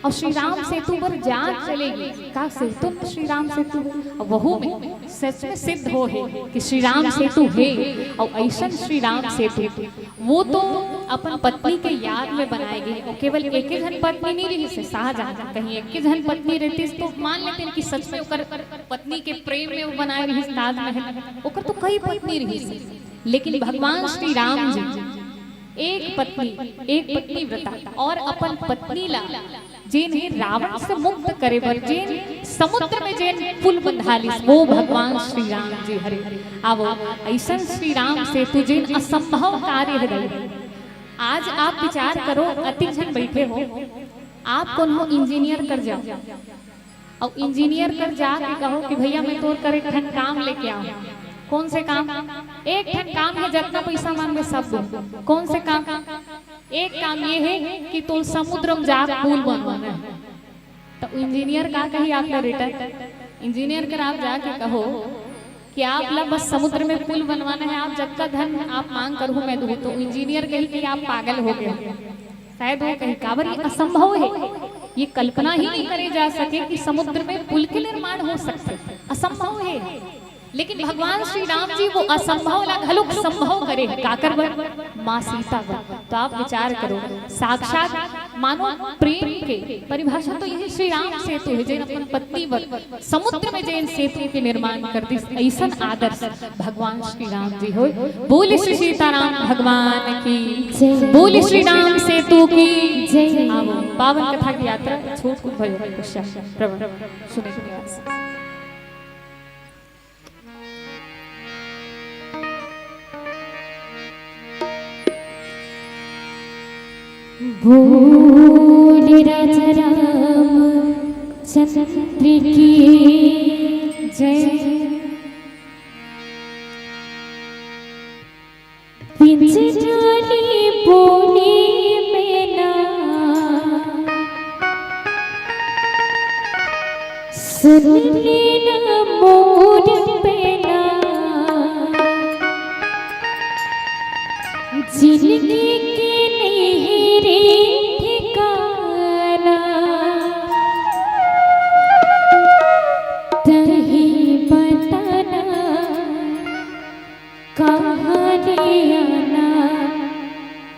और श्री राम सेतु पर जांच चलेगी, का सेतु में श्री राम सेतु हे? और वहू में सच में सिद्ध हो हे कि श्री राम सेतु हे, और ऐसन श्री राम सेतु, वो तो अपन पत्नी के याद में बनाए गए। और केवल एक ही जन पत्नी नहीं रहिस हे शाहजहां, कहीं एक ही जन पत्नी रहती तो मान लेते हैं कि सच में ओकर पत्नी के प्रेम में वो बनाए रहिस ताजमहल। ओकर तो कई पत्नी रहिस हे, लेकिन भगवान श्री राम जी एक पत्नी, एक पत्नी व्रता और अपन पत्नी ला जेन हे रावण से मुक्त करे बर जेन समुद्र में जेन पुल बंधालिस, वो भगवान श्री राम जी हरे। आवो, ऐसन श्री राम सेतु जेन असंभव कार्य हरे। आज आप विचार करो, अति झन बैठे हो, आप कोनो इंजीनियर कर जाओ, अउ इंजीनियर कर जाके कहो कि भैया मैं तोर कर एक ठन काम लेके आऊं। कौन से काम? एक ठन काम हे, जतना पैसा मांगबे सब दूं। कौन से काम? एक काम ये हे कि तोर समुद्र में जा पुल बनवाना हे। तो इंजीनियर का कही आपला रिटर्न? इंजीनियर कर आप जाके कहो कि आप ला बस समुद्र में पुल बनवाना हे, आप जतका धन आप मांग करहू मैं दूं। तो इंजीनियर कही कि आप पागल हो गए हो। शायद वो कही, काबर ये असंभव हे, ये कल्पना ही नहीं करे जा सके कि समुद्र में पुल के निर्माण हो सकथे, असंभव हे। लेकिन भगवान श्री राम जी वो असंभव ला घलोक संभव करे, काकर बर? माँ सीता बर। तो आप विचार करो, साक्षात मानो प्रेम के परिभाषा तो यही श्री राम सेतु हे, जेन अपन पत्नी बर समुद्र में जेन सेतु के निर्माण कर दिस, अइसन आदर्श भगवान श्री राम जी होय। बोल श्री सीताराम भगवान की, जय। बोल श्री राम सेतु की जय। आवो, पावन कथा की यात्रा छोट कुन भजन पश्चात श्रवण सुने के प्रयास। बोल राजा रामचंद्र की जय। पिंजरानी बोली मैना, सुन लेना मोर पैना, जिंदगी के नहीं रे ठिकाना, तही बताना। कहाँ ले आना,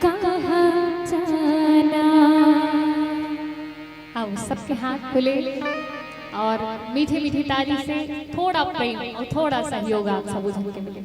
कहाँ जाना। आओ, सबके हाथ खुले और मीठे मीठे ताली से थोड़ा प्रेम और थोड़ा सहयोग आप सब झन के मिले।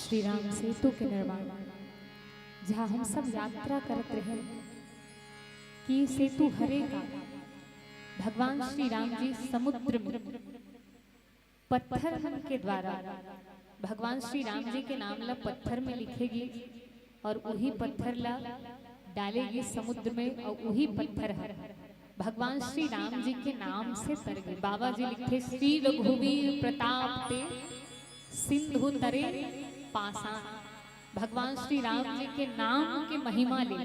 श्री राम सेतु के निर्माण, जहाँ हम सब यात्रा करत रहेन कि सेतु हरे का, भगवान श्री राम जी समुद्र में पत्थर मन के द्वारा भगवान श्री राम जी के नाम ला पत्थर में लिखे गिस और उही पत्थर ला डाले गिस समुद्र में और उही पत्थर ह भगवान श्री राम जी के नाम से तर गे। बाबा जी लिखथे, "श्री रघुवीर प्रताप ते सिंधु तरे पाषाण।" भगवान श्री राम जी के नाम के महिमा ले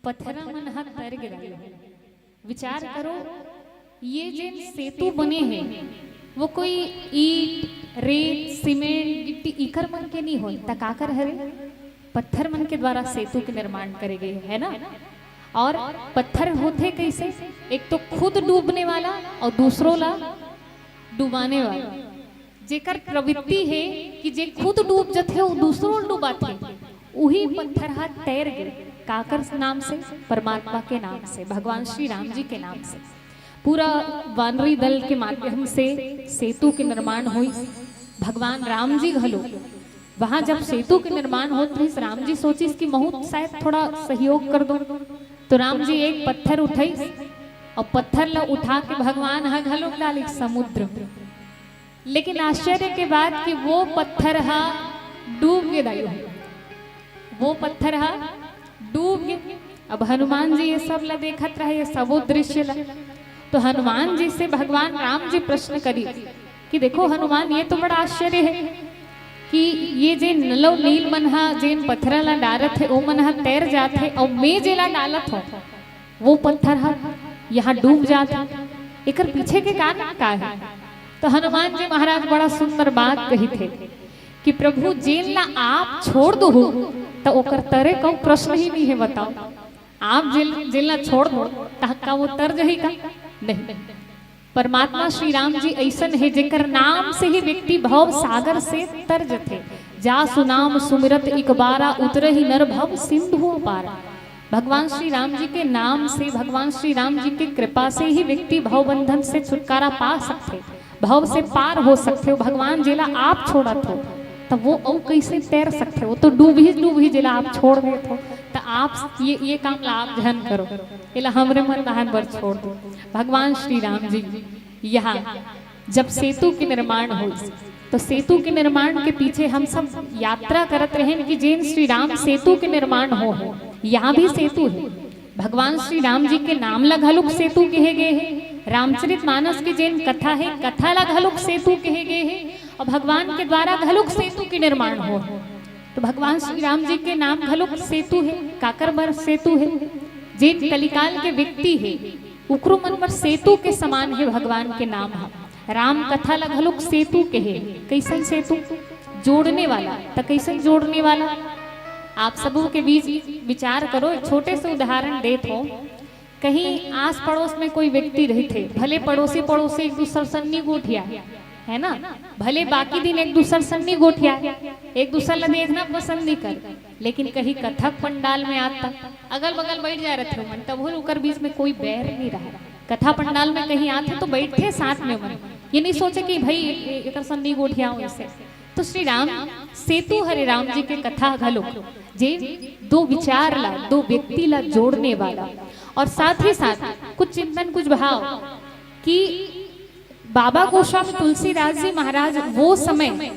पत्थरा मन ह तर गे दाई हो। विचार करो, ये जेन सेतु बने हे, वो कोई ईंट, रेत, सीमेंट, गिट्टी इकर मन के नहीं होय, त काकर हरे? पत्थर मन के द्वारा सेतु के निर्माण करे गए हे, है ना? और पत्थर होथे कैसे? एक तो खुद डूबने वाला और दूसरों ला डुबाने वाला। जेकर प्रवृत्ति हे कि जे खुद डूब जथे, वो दूसरों ल डुबाथे, उही पत्थर ह तैर गे। काकर नाम से? परमात्मा के नाम से, भगवान श्री राम जी के नाम से। पूरा वानरी दल के माध्यम से सेतु के निर्माण होइस। भगवान राम जी घलो वहाँ जब सेतु के निर्माण होत रहिस, राम जी सोचिस कि महूँ शायद थोड़ा सहयोग कर दूँ, तो राम जी एक पत्थर उठाइस और पत्थर ला उठा के भगवान ह घलो डालिस समुद्र में। लेकिन आश्चर्य के बात कि वो पत्थर ह डूब गे दाई हो, वो पत्थर ह डूब गे। अब हनुमान जी ये सब ला देखत रहे, ये सबो दृश्य ला, तो हनुमान जी से भगवान राम जी प्रश्न करिस कि देखो हनुमान, ये तो बड़ा आश्चर्य हे कि ये जे नलो नील मन ह जेन पत्थरा ला डारत हे, ओ मन ह तैर जात हे, अउ मैं जेला डालत हों, वो पत्थर ह यहाँ डूब जात हे, एकर पीछे के कारण का हे? तो हनुमान जी महाराज बड़ा सुंदर बात कहिथे कि प्रभु, जेन ला आप छोड़ दो, त ओकर तरे कहूँ प्रश्न ही नहीं हे, बताओ। आप जेन, जेन ला छोड़ दो, त का वो तर जही का? नहीं। परमात्मा श्री राम जी अइसन हे, जेकर नाम से ही व्यक्ति भव सागर से तर जथे। "जा सुनाम सुमिरत इक बारा, उतरहि नर भव सिंधु अपार।" भगवान श्री राम जी के नाम से, भगवान श्री राम जी के कृपा से ही व्यक्ति भव बंधन से छुटकारा पा सकथे, भव से पार हो सकथे। भगवान जेला आप छोड़त हो, त वो अउ कैसे तैर सकथे? वो तो डूबही डूबही, जेला आप छोड़ देत हो। त आप ये, ये काम ला आप झन करो, एला हमरे मन दाहन बर छोड़ दो। भगवान श्री राम जी यहाँ जब सेतु के निर्माण होइस, तो सेतु के निर्माण के पीछे हम सब यात्रा करत रहेन कि जेन श्री राम सेतु के निर्माण हो, हो, यहाँ भी सेतु हे। भगवान श्री राम जी के नाम ला घलुक सेतु कहे गए हे। रामचरित मानस के जेन कथा हे, कथा ला घलुक सेतु कहे गए हे, और भगवान के द्वारा घलुक सेतु के निर्माण हो, हो। तो भगवान श्री राम जी के नाम घलुक सेतु हे। काकर बर सेतु हे? जेन कलिकाल के व्यक्ति हे, उकरो मन बर सेतु के समान हे भगवान के नाम ह। राम कथा ला घलुक सेतु कहे। कैसन सेतु? जोड़ने वाला। त कैसन जोड़ने वाला? आप सबो के बीच विचार करो, एक छोटे से उदाहरण देत हो। कहीं आस पड़ोस में कोई व्यक्ति रहिथे, भले पड़ोसी पड़ोसी एक दूसर सन नी गोठिया, है ना, भले बाकी दिन एक दूसर सन नी गोठिया, एक दूसर ला देखना पसंद नहीं कर, लेकिन कहीं कथा पंडाल में आत त अगल बगल बैठ जाए रहिथे मन, तब ओकर बीच में कोई बैर नहीं रहा। कथा पंडाल में कहीं आथे तो बैठथे साथ में मन, ये नहीं सोचे कि भाई ए-, एकर सन नहीं गोठिया हो इसे। तो श्री राम सेतु हरे, राम जी के कथा घलो, जे दो विचार ला, दो व्यक्ति ला जोड़ने वाला, और साथ ही साथ कुछ चिंतन, कुछ भाव कि बाबा गोस्वामी तुलसीदास जी महाराज वो समय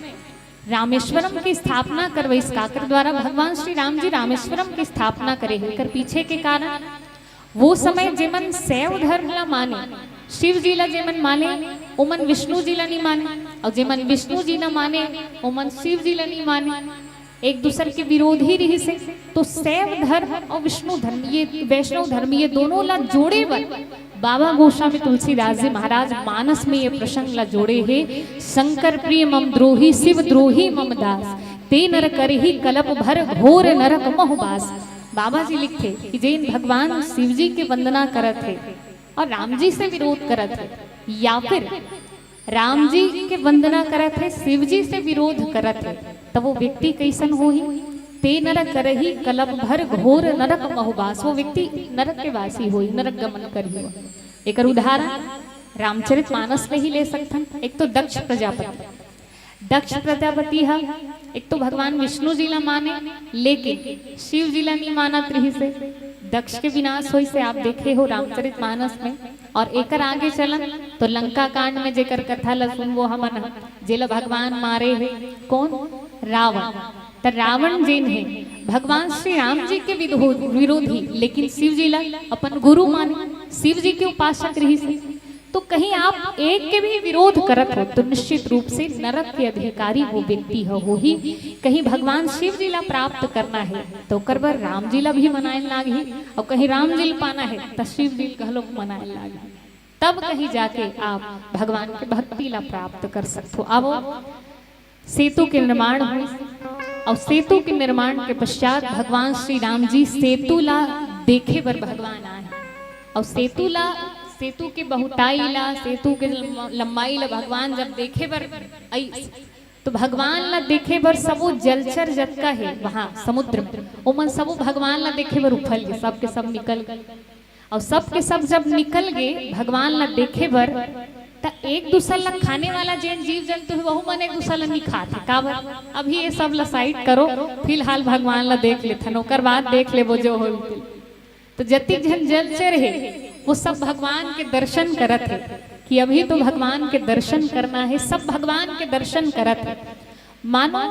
रामेश्वरम की स्थापना करवइस, काकर द्वारा? भगवान श्री राम जी रामेश्वरम की स्थापना करे हे। एकर पीछे के कारण, वो समय जेमन शैव धर्म ला माने, शिव जी ला जेमन माने, ओमन विष्णु जी ला नहीं माने, और जेमन विष्णु जी ला माने, ओमन शिव जी ला नहीं माने। एक दूसर के विरोधी रहिस हे। तो शैव धर्म और विष्णु धर्म, ये वैष्णव धर्म, ये दोनों ला जोड़े बर बाबा गोस्वामी तुलसीदास जी महाराज मानस में ये प्रसंग ला जोड़े हे। "शंकर प्रिय मम द्रोही, शिव द्रोही मम दास, ते नर करही कलप भर, घोर नरक महु बास।" बाबा जी लिखथे कि जेन भगवान शिव जी के वंदना करत हे और राम जी से विरोध करत हे, या फिर राम जी के वंदना करत हे, शिव जी से विरोध करत हे, त वो व्यक्ति कैसन होही? "ते नर करही कलप भर, घोर नरक महु बास।" वो व्यक्ति नरक के वासी होही, नरक गमन करही। एकर उदाहरण रामचरित मानस ले ही ले सकथन। एक तो दक्ष प्रजापति, दक्ष प्रजापति ह एक तो भगवान विष्णु जी ला माने, लेकिन शिव जी ला नहीं मानत रहिस हे। दक्ष के विनाश होइस हे, आप देखे हो रामचरित मानस में। और एकर आगे चलन तो लंका कांड में जेकर कथा ला सुनबो हमन ह, जेला भगवान मारे हे। कौन? रावण। त रावण जेन हे, भगवान श्री राम जी के विधो-, विरोधी, लेकिन शिव जी ला अपन गुरु माने, शिव जी के उपासक रहिस हे। तो कहीं आप एक के भी विरोध करत हो तो निश्चित रूप से नरक के अधिकारी वो व्यक्ति ह होही। कहीं भगवान शिव जी ला प्राप्त करना हे तो ओकर बर राम जी ला भी मनाए लागही, और कहीं राम जी ला पाना हे तो शिव जी ला घलो मनाए लागही, तब कहीं जाके आप भगवान के भक्ति ला प्राप्त कर सकथो। आवो, सेतु के निर्माण होइस, और सेतु के निर्माण के पश्चात भगवान श्री राम जी सेतु ला देखे बर भगवान आए, और सेतु ला, सेतु के बहुताई ला, सेतु के लम-, लंबाई ला भगवान जब देखे बर आइस, तो भगवान ला देखे बर सबो जलचर जतका हे वहां समुद्र में, ओमन सबो भगवान ला देखे बर उफल गे, सबके सब निकल गे। और सबके सब जब निकल गे भगवान ला देखे बर, त एक दूसर ला खाने वाला जेन जीव जंतु हे, वहू मन एक दूसर ला नहीं खात हे। काबर? अभी ये सब ला साइड करो, फिलहाल भगवान ला देख लेथन, ओकर बाद देख लेबो जो होई। तो जतिक झन जलचर हे, वो सब भगवान के दर्शन करत हे कि अभी तो भगवान के दर्शन करना हे, सब भगवान के दर्शन करत हे। मानो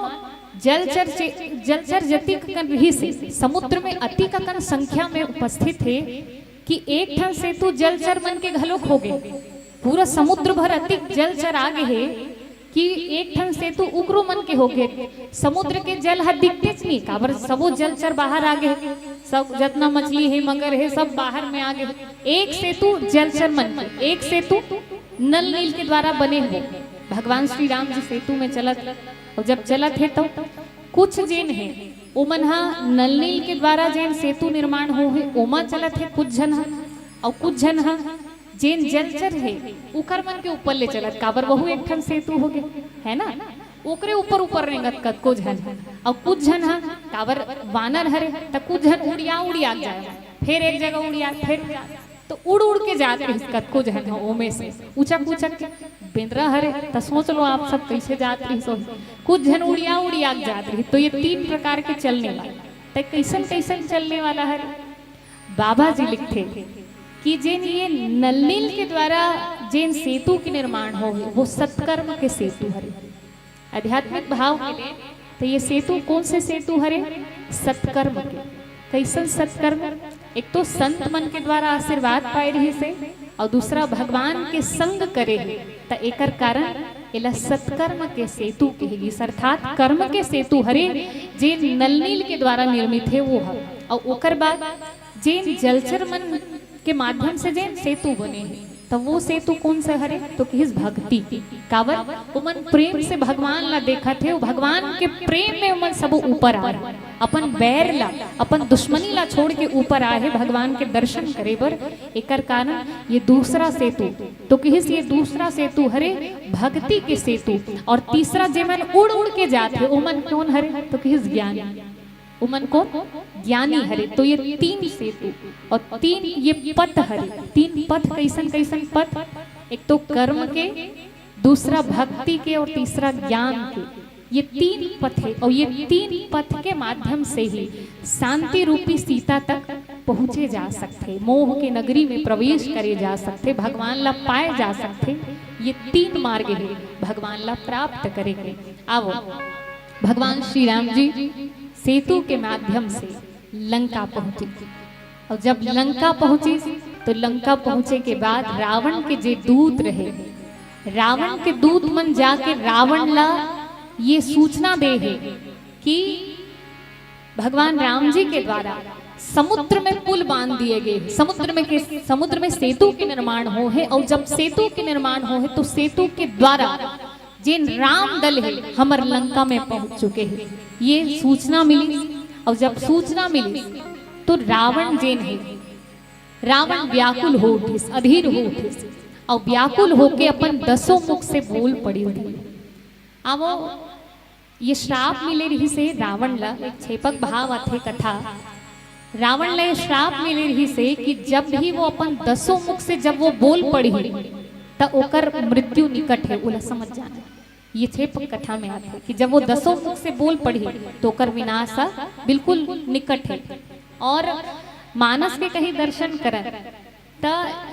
जलचर चे-, जलचर जतिक कन रहिस हे, समुद्र में अतिक अकन संख्या में उपस्थित हे कि एक ठन सेतु जलचर मन के घलोक हो गे। पूरा समुद्र भर अतिक जलचर आ गे हे कि एक ठन सेतु उकरो मन के हो गे। समुद्र के जल ह दिखतेच नहीं, काबर सबो जलचर बाहर आ गे हे। सब जतना मछली हे, मगर हे, सब बाहर में आ गे हे। एक सेतु जलचर मन के, एक सेतु नल नील के द्वारा बने हुए। भगवान श्री राम जी सेतु में चलत, और जब चलत हे तो कुछ जेन हे, ओमन ह नल नील के द्वारा जेन सेतु निर्माण हो हे, ओमा चलत हे कुछ झन ह, और कुछ झन ह जेन जलचर हे, उकर मन के ऊपर ले चलत, काबर वहू एक ठन सेतु हो गे, है ना? ओकरे ऊपर ऊपर रेंगत कतको झन ह, और कुछ झन ह, काबर वानर हरे, त कुछ झन उड़िया उड़िया के जाए, फिर एक जगह उड़िया, फिर उड़िया, तो उड़ उड़ के जात रहिस कतको झन ह ओमे से, उचक उचक के। बेंदरा हरे, त सोच लो आप सब कैसे जात रहिस होही। कुछ झन उड़िया उड़िया के जात रहिस। तो ये तीन प्रकार के चलने वाला, त कैसन कैसन चलने वाला हरे? बाबा जी लिखथे कि जेन ये नल नील के द्वारा जेन सेतु के निर्माण हो हे, वो सत्कर्म के सेतु हरे। आध्यात्मिक भाव के लिए तो ये सेतु कौन से सेतु हरे? सत्कर्म के। कैसन सत्कर्म? एक तो संत मन के द्वारा आशीर्वाद पाए रहिस हे, और दूसरा भगवान के संग करे हे, त एकर कारण एला सत्कर्म के सेतु कहे गिस। अर्थात कर्म के सेतु हरे, जे नल नील के द्वारा निर्मित हे वो ह। और ओकर बाद जेन जलचर मन के माध्यम से जेन सेतु बने हे, त वो सेतु कौन सा हरे? तो किहिस भक्ति। काबर? ओमन प्रेम से भगवान ला देखत हे, वो भगवान के प्रेम में ओमन सबो ऊपर आए, अपन बैर ला, अपन दुश्मनी ला छोड़ के ऊपर आए हे भगवान के दर्शन करे बर। एकर कारण ये दूसरा सेतु, तो किहिस ये दूसरा सेतु हरे भक्ति के सेतु। और तीसरा जेमन उड़ उड़ के जात हे, ओमन कौन हरे? तो किहिस ज्ञानी। ओमन कौन? ज्ञानी हरे। तो ये तीन सेतु और तीन ये पथ हरे। तीन पथ कैसन कैसन पथ? एक तो कर्म के, दूसरा भक्ति के और तीसरा ज्ञान के। ये तीन पथ हे और ये तीन पथ के माध्यम से ही शांति रूपी सीता तक पहुँचे जा सकथे, मोह के नगरी में प्रवेश करे जा सकथे, भगवान ला पाए जा सकथे। ये तीन मार्ग हे भगवान ला प्राप्त करे के। आवो, भगवान श्री राम जी सेतु के माध्यम से लंका पहुंचिस। और जब लंका पहुंचिस, तो लंका पहुंचे के बाद रावण के जे दूत रहे, रावण के दूत मन जाके रावण ला ये सूचना दे हे कि भगवान राम जी के द्वारा समुद्र में पुल बांध दिए गए, समुद्र में के, समुद्र में सेतु के निर्माण हो हे। और जब सेतु के निर्माण हो हे, तो सेतु के द्वारा जेन राम दल हे, हमर लंका में पहुंच चुके हे, ये सूचना मिली। और जब सूचना मिली, तो रावण जेन हे, रावण व्याकुल हो उठिस, अधीर हो उठिस, और व्याकुल होके अपन दसों मुख से बोल पड़िस। आवो, ये श्राप मिले रहिस हे रावण ला। एक क्षेपक भाव आथे कथा। रावण ला ये श्राप मिले रहिस हे कि जब भी वो अपन दसों मुख से जब वो बोल पड़ही, त ओकर मृत्यु निकट हे, ओला समझ जाना। ये छह प-, कथा में आथे कि जब वो दसों मुख से बोल पड़ही, तो ओकर विनाश ह बिल्कुल निकट हे। और मानस के कहीं दर्शन करन, त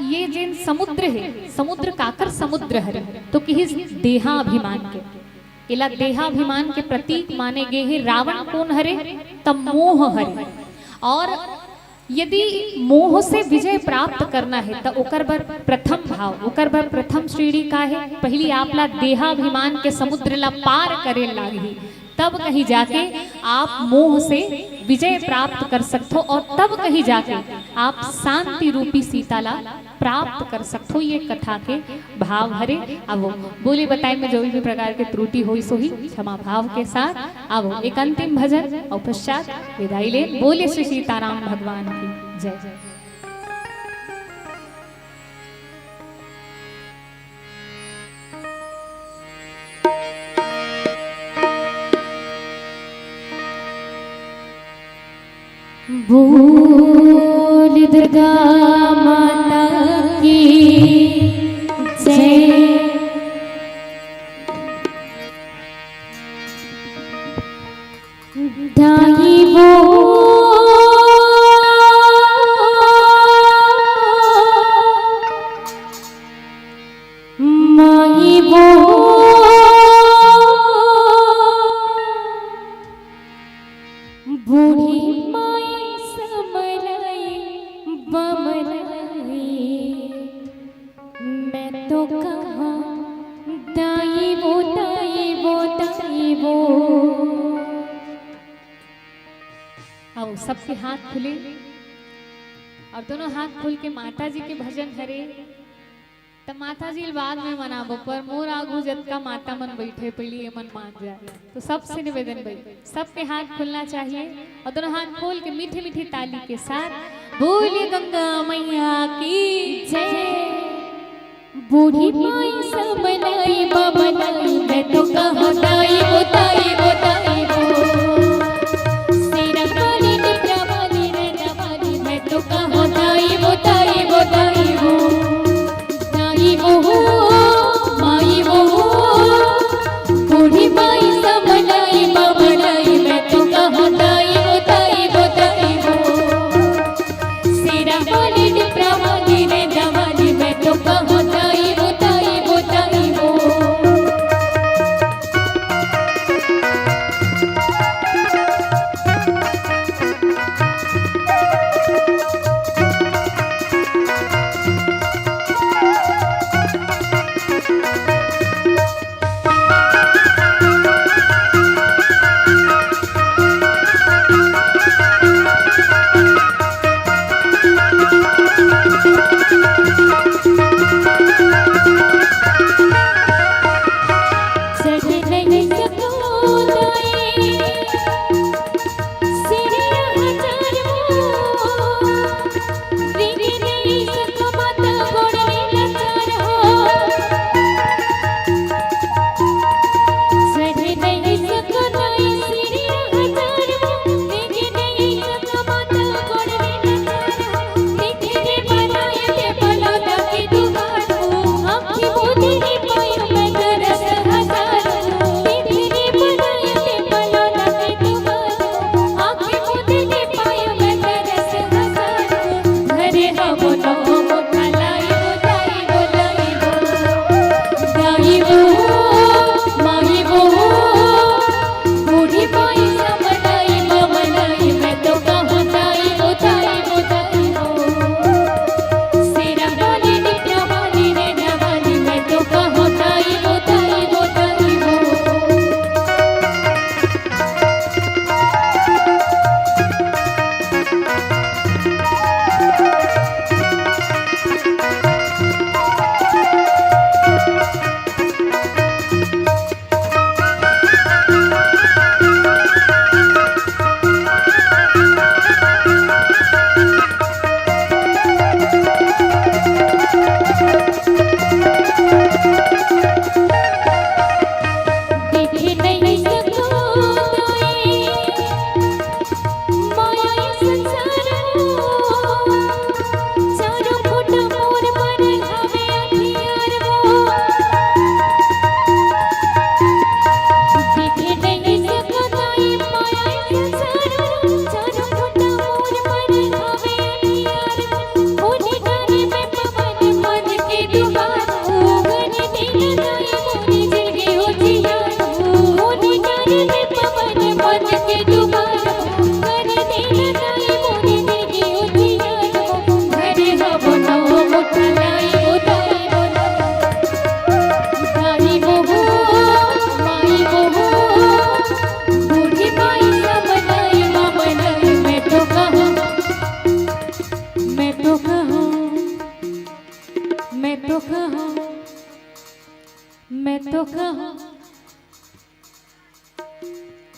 ये जेन समुद्र हे, समुद्र काकर समुद्र हरे, तो किहिस देहाभिमान के। एला देहाभिमान के प्रतीक माने गे हे। रावण कोन हरे? त मोह हरे। और यदि मोह से विजय प्राप्त करना हे, त ओकर बर प्रथम भाव, ओकर बर प्रथम श्रेणी का हे? पहली आप ला देहाभिमान के समुद्र ला पार करे लागही, तब कहीं जाके आप मोह से विजय प्राप्त कर सकथो और तब कहीं जाके आप शांति रूपी सीता ला प्राप्त कर सकथो। ये कथा के भाव हरे। अब बोले बताए में जो भी प्रकार के त्रुटि होइस होही, क्षमा भाव के साथ। अब एक अंतिम भजन और पश्चात विदाई ले। बोले श्री सीताराम भगवान की जय। बोल दुर्गा माता की जय। दाई वो, माई वो, बूढ़ी माई समलाई बमलाई, मैं तो कहाँ दाई वो, दाई वो, दाई वो। आओ, सबके हाथ खुले और दोनों हाथ खोल के माता जी के भजन हरे। त माता जी ल बाद में मनाबो, पर मोर आगू जतका माता मन बैठे, पहली ये मन मान जाए। तो सबसे निवेदन भाई, सबके हाथ खुलना चाहिए और दोनों हाथ खोल के मीठे मीठे ताली के साथ बोलिए गंगा मैया की जय। बूढ़ी माई समलाई बमलाई, मैं तो कहाँ दाई वो, दाई वो, दाई वो। सिरा वाली, टिपरा वाली, रैना वाली, मैं तो कहाँ दाई वो, दाई वो, दाई वो। दाई वो, माई वो, बूढ़ी माई समलाई बमलाई, मैं तो कहाँ दाई वो, दाई वो, दाई वो। सिरा वाली, टिपरा वाली, रैना वाली, मैं तो कहाँ दाई वो, दाई वो, दाई वो।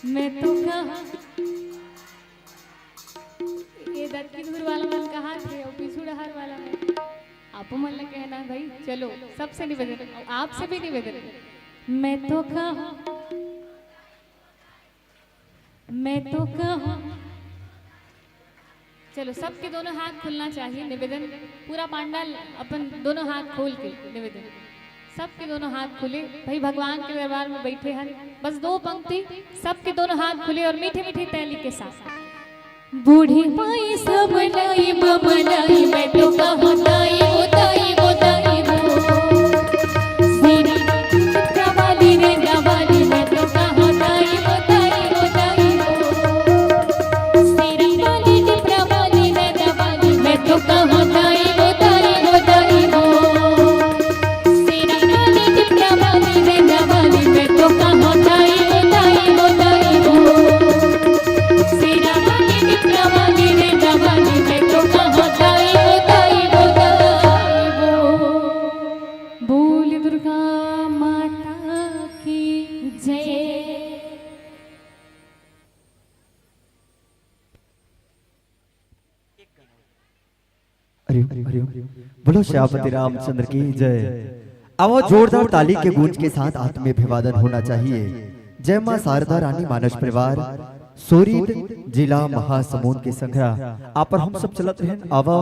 मैं तो कहा, ये दक्खिन धुर वाला मन कहा थे, और पीछू डहर वाला मन। आप मन लगे है ना भाई, चलो, सबसे निवेदन, आपसे भी निवेदन। मैं तो कहा, मैं तो कहा, चलो, सबके दोनों हाथ खुलना चाहिए, निवेदन। पूरा पांडाल अपन दोनों हाथ खोल के निवेदन, सबके दोनों हाथ खुले। भाई, भगवान के दरबार में बैठे हैं, बस दो पंक्ति, सबके दोनों हाथ खुले और मीठे मीठे ताली के साथ। बूढ़ी माई समलाई बमलाई, मैं तो कहूँ दाई वो, दाई वो, दाई वो। सिरी वाली रे वाली, मैं तो कहूँ दाई वो, दाई वो, दाई वो। सिरी वाली, टिपरा वाली, नैना वाली, मैं तो कहूँ दाई वो, दाई वो, दाई वो। सिरी वाली, टिपरा वाली, नैना वाली, मैं तो कहूँ दाई वो, दाई वो, दाई वो। सिरी वाली, टिपरा वाली, नैना वाली, मैं तो कहूँ दाई वो, दाई वो, दाई वो। बोल दुर्गा माता की जय। हरिओम, हरिओम। बोलो श्यामपति रामचंद्र की जय। आवा, जोरदार ताली के गूंज के साथ आत्मीय अभिवादन होना चाहिए। जय मां शारदा रानी मानस परिवार, सोरीद, जिला महासमुंद के संघरा। आप पर हम सब चलत रहन। आवा,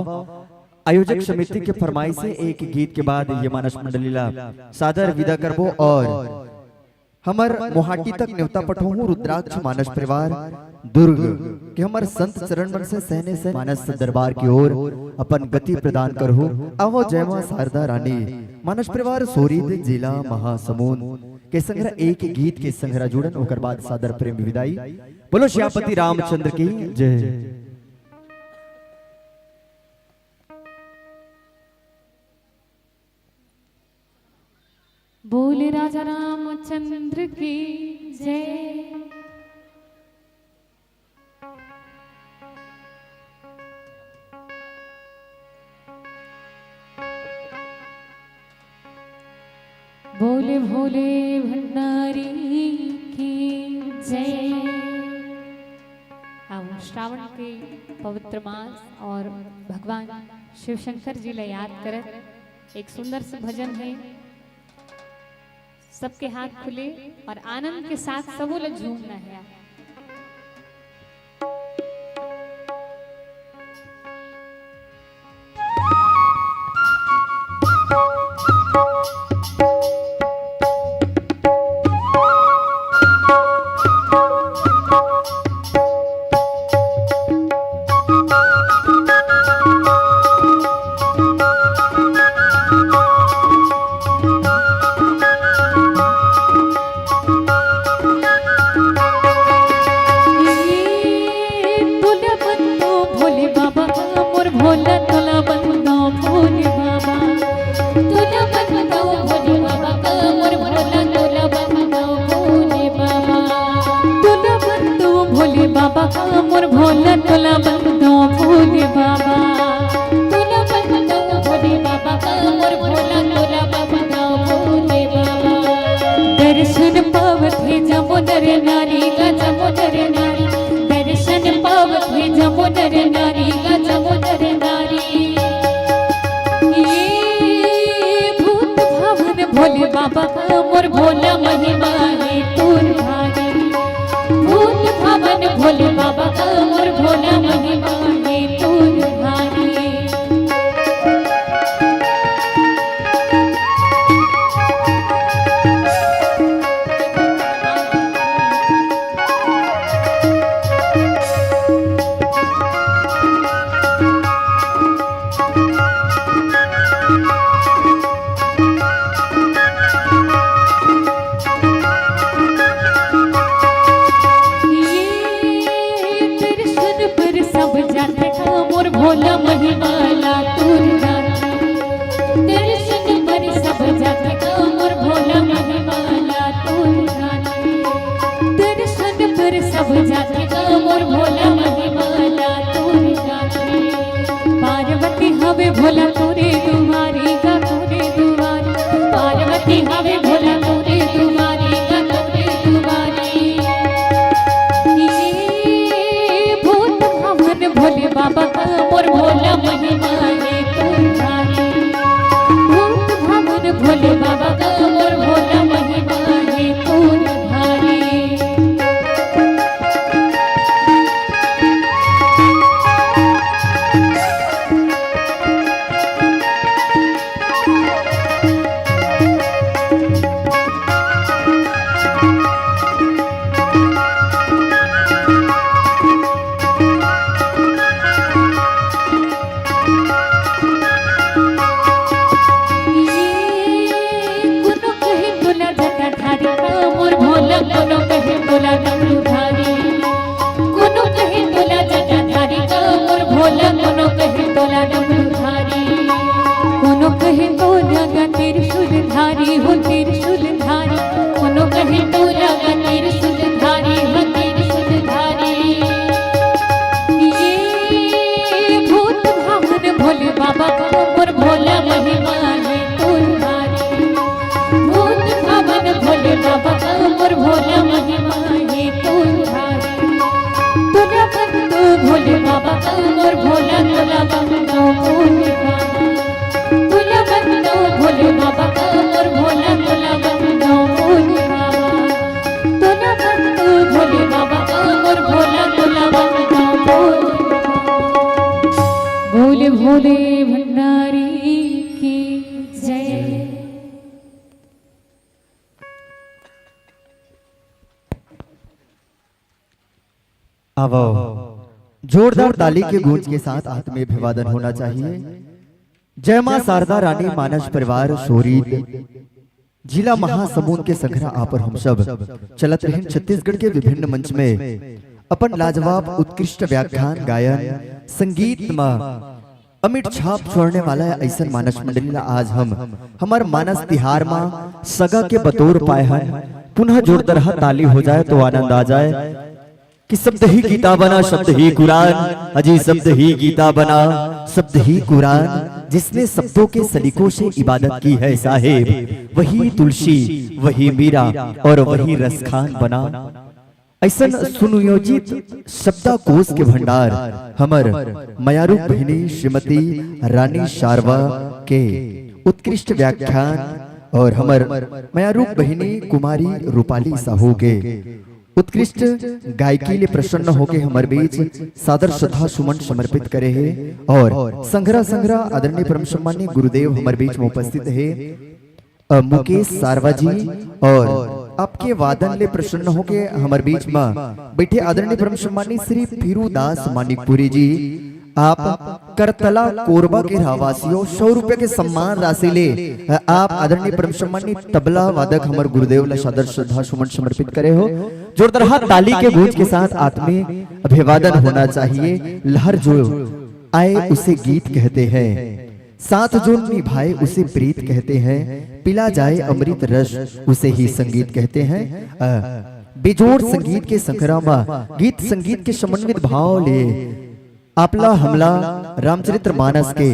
आयोजक समिति के फरमाइश से एक गीत के बाद ये मानस मंडली ला सादर विदा करबो और हमर मोहाटी तक नेवता पठोहूं रुद्राक्ष मानस परिवार दुर्ग के हमर संत चरण मन से सहने से मानस दरबार की ओर अपन गति प्रदान करहु। आवो जय मां शारदा रानी। मानस परिवार सोरीद जिला महासमुंद के संघरा एक गीत के संघरा जुड़न, ओकर बाद सादर प्रेम विदाई। बोलो श्यामपति रामचंद्र की जय। बोले राजा रामचंद्र की जय। बोले भोले भंडारी की जय। आओ, श्रावण के पवित्र मास और भगवान शिव शंकर जी ला याद करत एक सुंदर सा भजन है। सबके हाथ खुले और आनंद के साथ सबो ला झूमना है। तोला बंदो भोले बाबा, मोर भोला तोला बंदो भोले बाबा। तोला बंदो भोले बाबा, मोर भोला तोला बंदो भोले बाबा। तोला बंदो भोले बाबा, मोर भोला तोला बंदो भोले बाबा। तोला बंदो भोले बाबा, मोर भोला तोला बंदो भोले बाबा। दर्शन पावत हे जम्मो नर नारी गा, जम्मो नर नारी। दर्शन पावत हे जम्मो नर नारी गा, जम्मो नर नारी। ये भूत भावन भोले बाबा का मोर भोला महिमा हे तोर भारी। भूत भावन भोले बाबा का मोर भोला महिमा हे तोर भारी। ये दर्शन पर सब जात का मोर भोला महिमा ला तोर गाथे। दर्शन पर सब जात का मोर भोला महिमा ला तोर गाथे। दर्शन पर सब जात का मोर भोला महिमा ला तोर गाथे। पार्वती हवे भोला तोरे दुआरी गा, तोरे दुआरी। पार्वती हवे भोला तोरे दुआरी गा, तोरे दुआरी। आवो, जोरदार ताली के गूंज के साथ आत्मीय अभिवादन होना चाहिए। जय मां शारदा रानी मानस परिवार शोरीद, जिला महासमुंद के संघरा आपर हम सब चलत रहिन छत्तीसगढ़ के विभिन्न मंच में अपन लाजवाब उत्कृष्ट व्याख्यान, गायन, संगीत म अमिट छाप छोड़ने वाला है ऐसन मानस मंडली ला आज हम हमर मानस तिहार मा सगा के बतौर पाए हन। पुनः जोरदार ताली हो जाए तो आनंद आ जाए। कि शब्द ही गीता बना, शब्द ही कुरान, अजी शब्द ही गीता बना, शब्द ही कुरान। जिसने शब्दों के सलीकों से इबादत की है साहेब, वही तुलसी, वही मीरा और वही रसखान बना। ऐसन सुनियोजित शब्दाकोश के भंडार हमर मयारू बहिनी श्रीमती रानी शारवा के उत्कृष्ट व्याख्यान और हमर मयारू बहिनी कुमारी रूपाली साहू के उत्कृष्ट गायकी ले प्रसन्न होके हमर बीच सादर श्रद्धा सुमन समर्पित करे हे और संघरा संघरा आदरणीय परम सम्माननीय गुरुदेव हमर बीच में उपस्थित हे, अ, मुकेश सारवा जी, और आपके वादन ले प्रसन्न होके हमर बीच में बैठे आदरणीय परम सम्माननीय श्री फिरू दास मानिकपुरी जी, आप करतला कोरबा के रहवासी हो, सौ रुपए के सम्मान राशि ले, अ, आप आदरणीय परम सम्माननीय तबला वादक हमर गुरुदेव ला सादर श्रद्धा सुमन समर्पित करे हो। जोरदार ताली के गूंज के साथ आत्मीय अभिवादन होना चाहिए। लहर जो आए उसे गीत कहते हैं, साथ जो निभाए उसे प्रीत कहते हैं, पिला जाए अमृत रस उसे ही संगीत कहते हैं। अ, बेजोड़ संगीत के संकरा मा गीत संगीत के समन्वित भाव ले आपला हमला रामचरित्र मानस के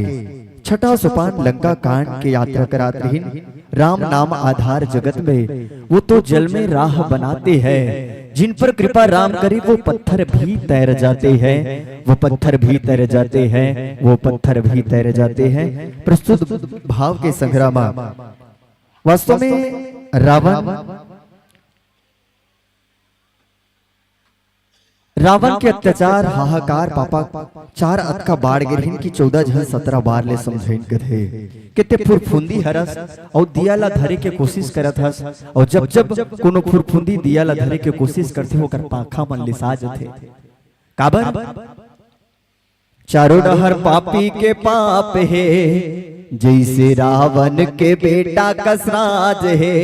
छठा सोपान लंका कांड के यात्रा करात रहिन। राम नाम आधार जगत में, वो तो जल में राह बनाते हैं। जिन पर कृपा राम करे वो पत्थर भी तैर जाते हैं, वो पत्थर भी तैर जाते हैं, वो पत्थर भी तैर जाते हैं। प्रस्तुत भाव के संग्राम वास्तव में रावण रावण के अत्याचार, हाहाकार, पापा चार अतका बाढ़ गे रहिन कि चौदह झन सतरा बार ले समझाइन कथे कि ते फुरफुंदी हरस अउ दिया ला धरे के कोशिश करत हस, अउ जब जब कोनो फुरफुंदी दिया ला धरे के कोशिश करथे, ओकर पाखा मन लिसा जथे। काबर? चारों डहर पापी के पाप हे, जैसे रावण के बेटा कस राज हे,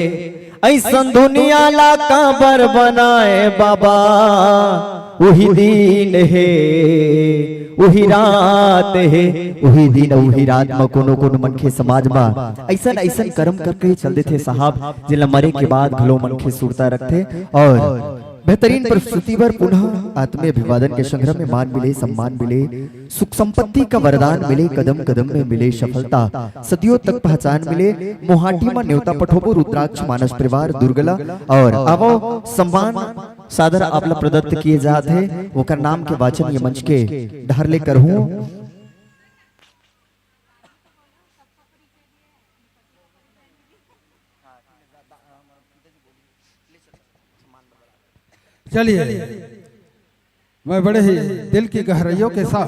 ऐसन दुनिया ला काबर बनाए बाबा। उही दिन हे, उही रात हे, उही दिन, उही रात म कोनो कोनो मनखे समाज म ऐसन ऐसन कर्म करके चल देथे साहब, जेला मरे के बाद घलो मनखे सुरता रखथे। और बेहतरीन प्रस्तुति बर पुनः आत्मीय अभिवादन के संग्रह में मान मिले, सम्मान मिले, सुख संपत्ति का वरदान मिले, कदम कदम में मिले सफलता, सदियों तक पहचान मिले। मोहाटी मा न्योता पठोबो रुद्राक्ष मानस परिवार दुर्गला, और आवो सम्मान सादर आपला प्रदत्त किए जात हे, ओकर नाम के वाचन ये मंच के डहर ले करहूं। चलिए, मैं बड़े ही दिल की गहराइयों के साथ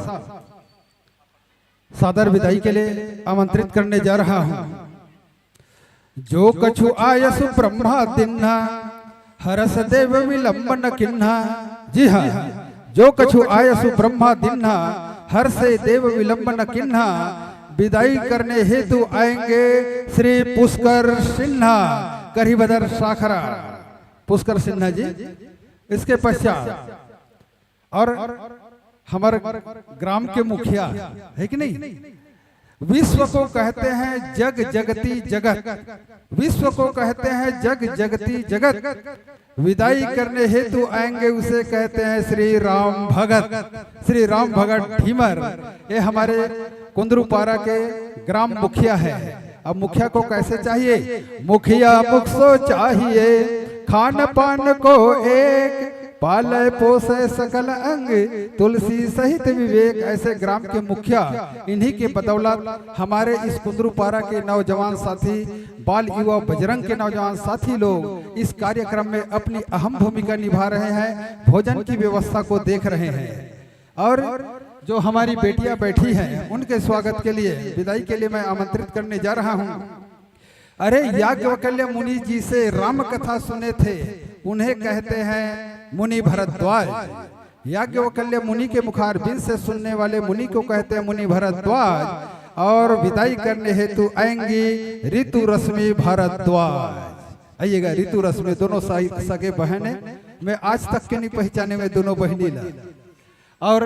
सादर विदाई के लिए आमंत्रित करने जा रहा हूं। जो कछु आयसु ब्रह्मा दिन्हा, हरस देव विलंब न किन्हा। जी हाँ, जो कछु आयसु ब्रह्मा दिन्हा, हरस देव विलंब न किन्हा। विदाई करने हेतु आएंगे श्री पुष्कर सिन्हा, करीबदर साखरा। पुष्कर सिन्हा जी, इसके पश्चात और हमारे ग्राम के मुखिया है कि नहीं, विश्व को कहते हैं जग जगती जगत, विश्व को कहते हैं जग जगती जगत। विदाई करने हेतु आएंगे, उसे कहते हैं श्री राम भगत, श्री राम भगत ढीमर। ये हमारे कुंदरूपारा के ग्राम मुखिया है। अब मुखिया को कैसे चाहिए? मुखिया मुख सो चाहिए, खान पान को एक, पाले पोसे सकल अंग, तुलसी सहित विवेक। ऐसे ग्राम के मुखिया, इन्हीं के बदौलत हमारे इस कुंदरूपारा के नौजवान साथी, बाल युवा बजरंग के नौजवान साथी लोग इस कार्यक्रम में अपनी अहम भूमिका निभा रहे हैं, भोजन की व्यवस्था को देख रहे हैं। और जो हमारी बेटियां बैठी हैं, उनके स्वागत के लिए, विदाई के लिए मैं आमंत्रित करने जा रहा हूं। अरे, याज्ञवल्क्य मुनि जी से राम कथा सुने थे, उन्हें कहते हैं मुनि भरद्वाज। याज्ञवल्क्य मुनि के मुखारविंद से सुनने वाले मुनि को कहते हैं मुनि भरद्वाज। और विदाई करने हेतु आएंगी ऋतु रश्मि भारद्वाज। आइएगा ऋतु रश्मि, दोनों साई-, सगे बहन है। मैं आज तक के नहीं पहचाने में दोनों बहनी ला। और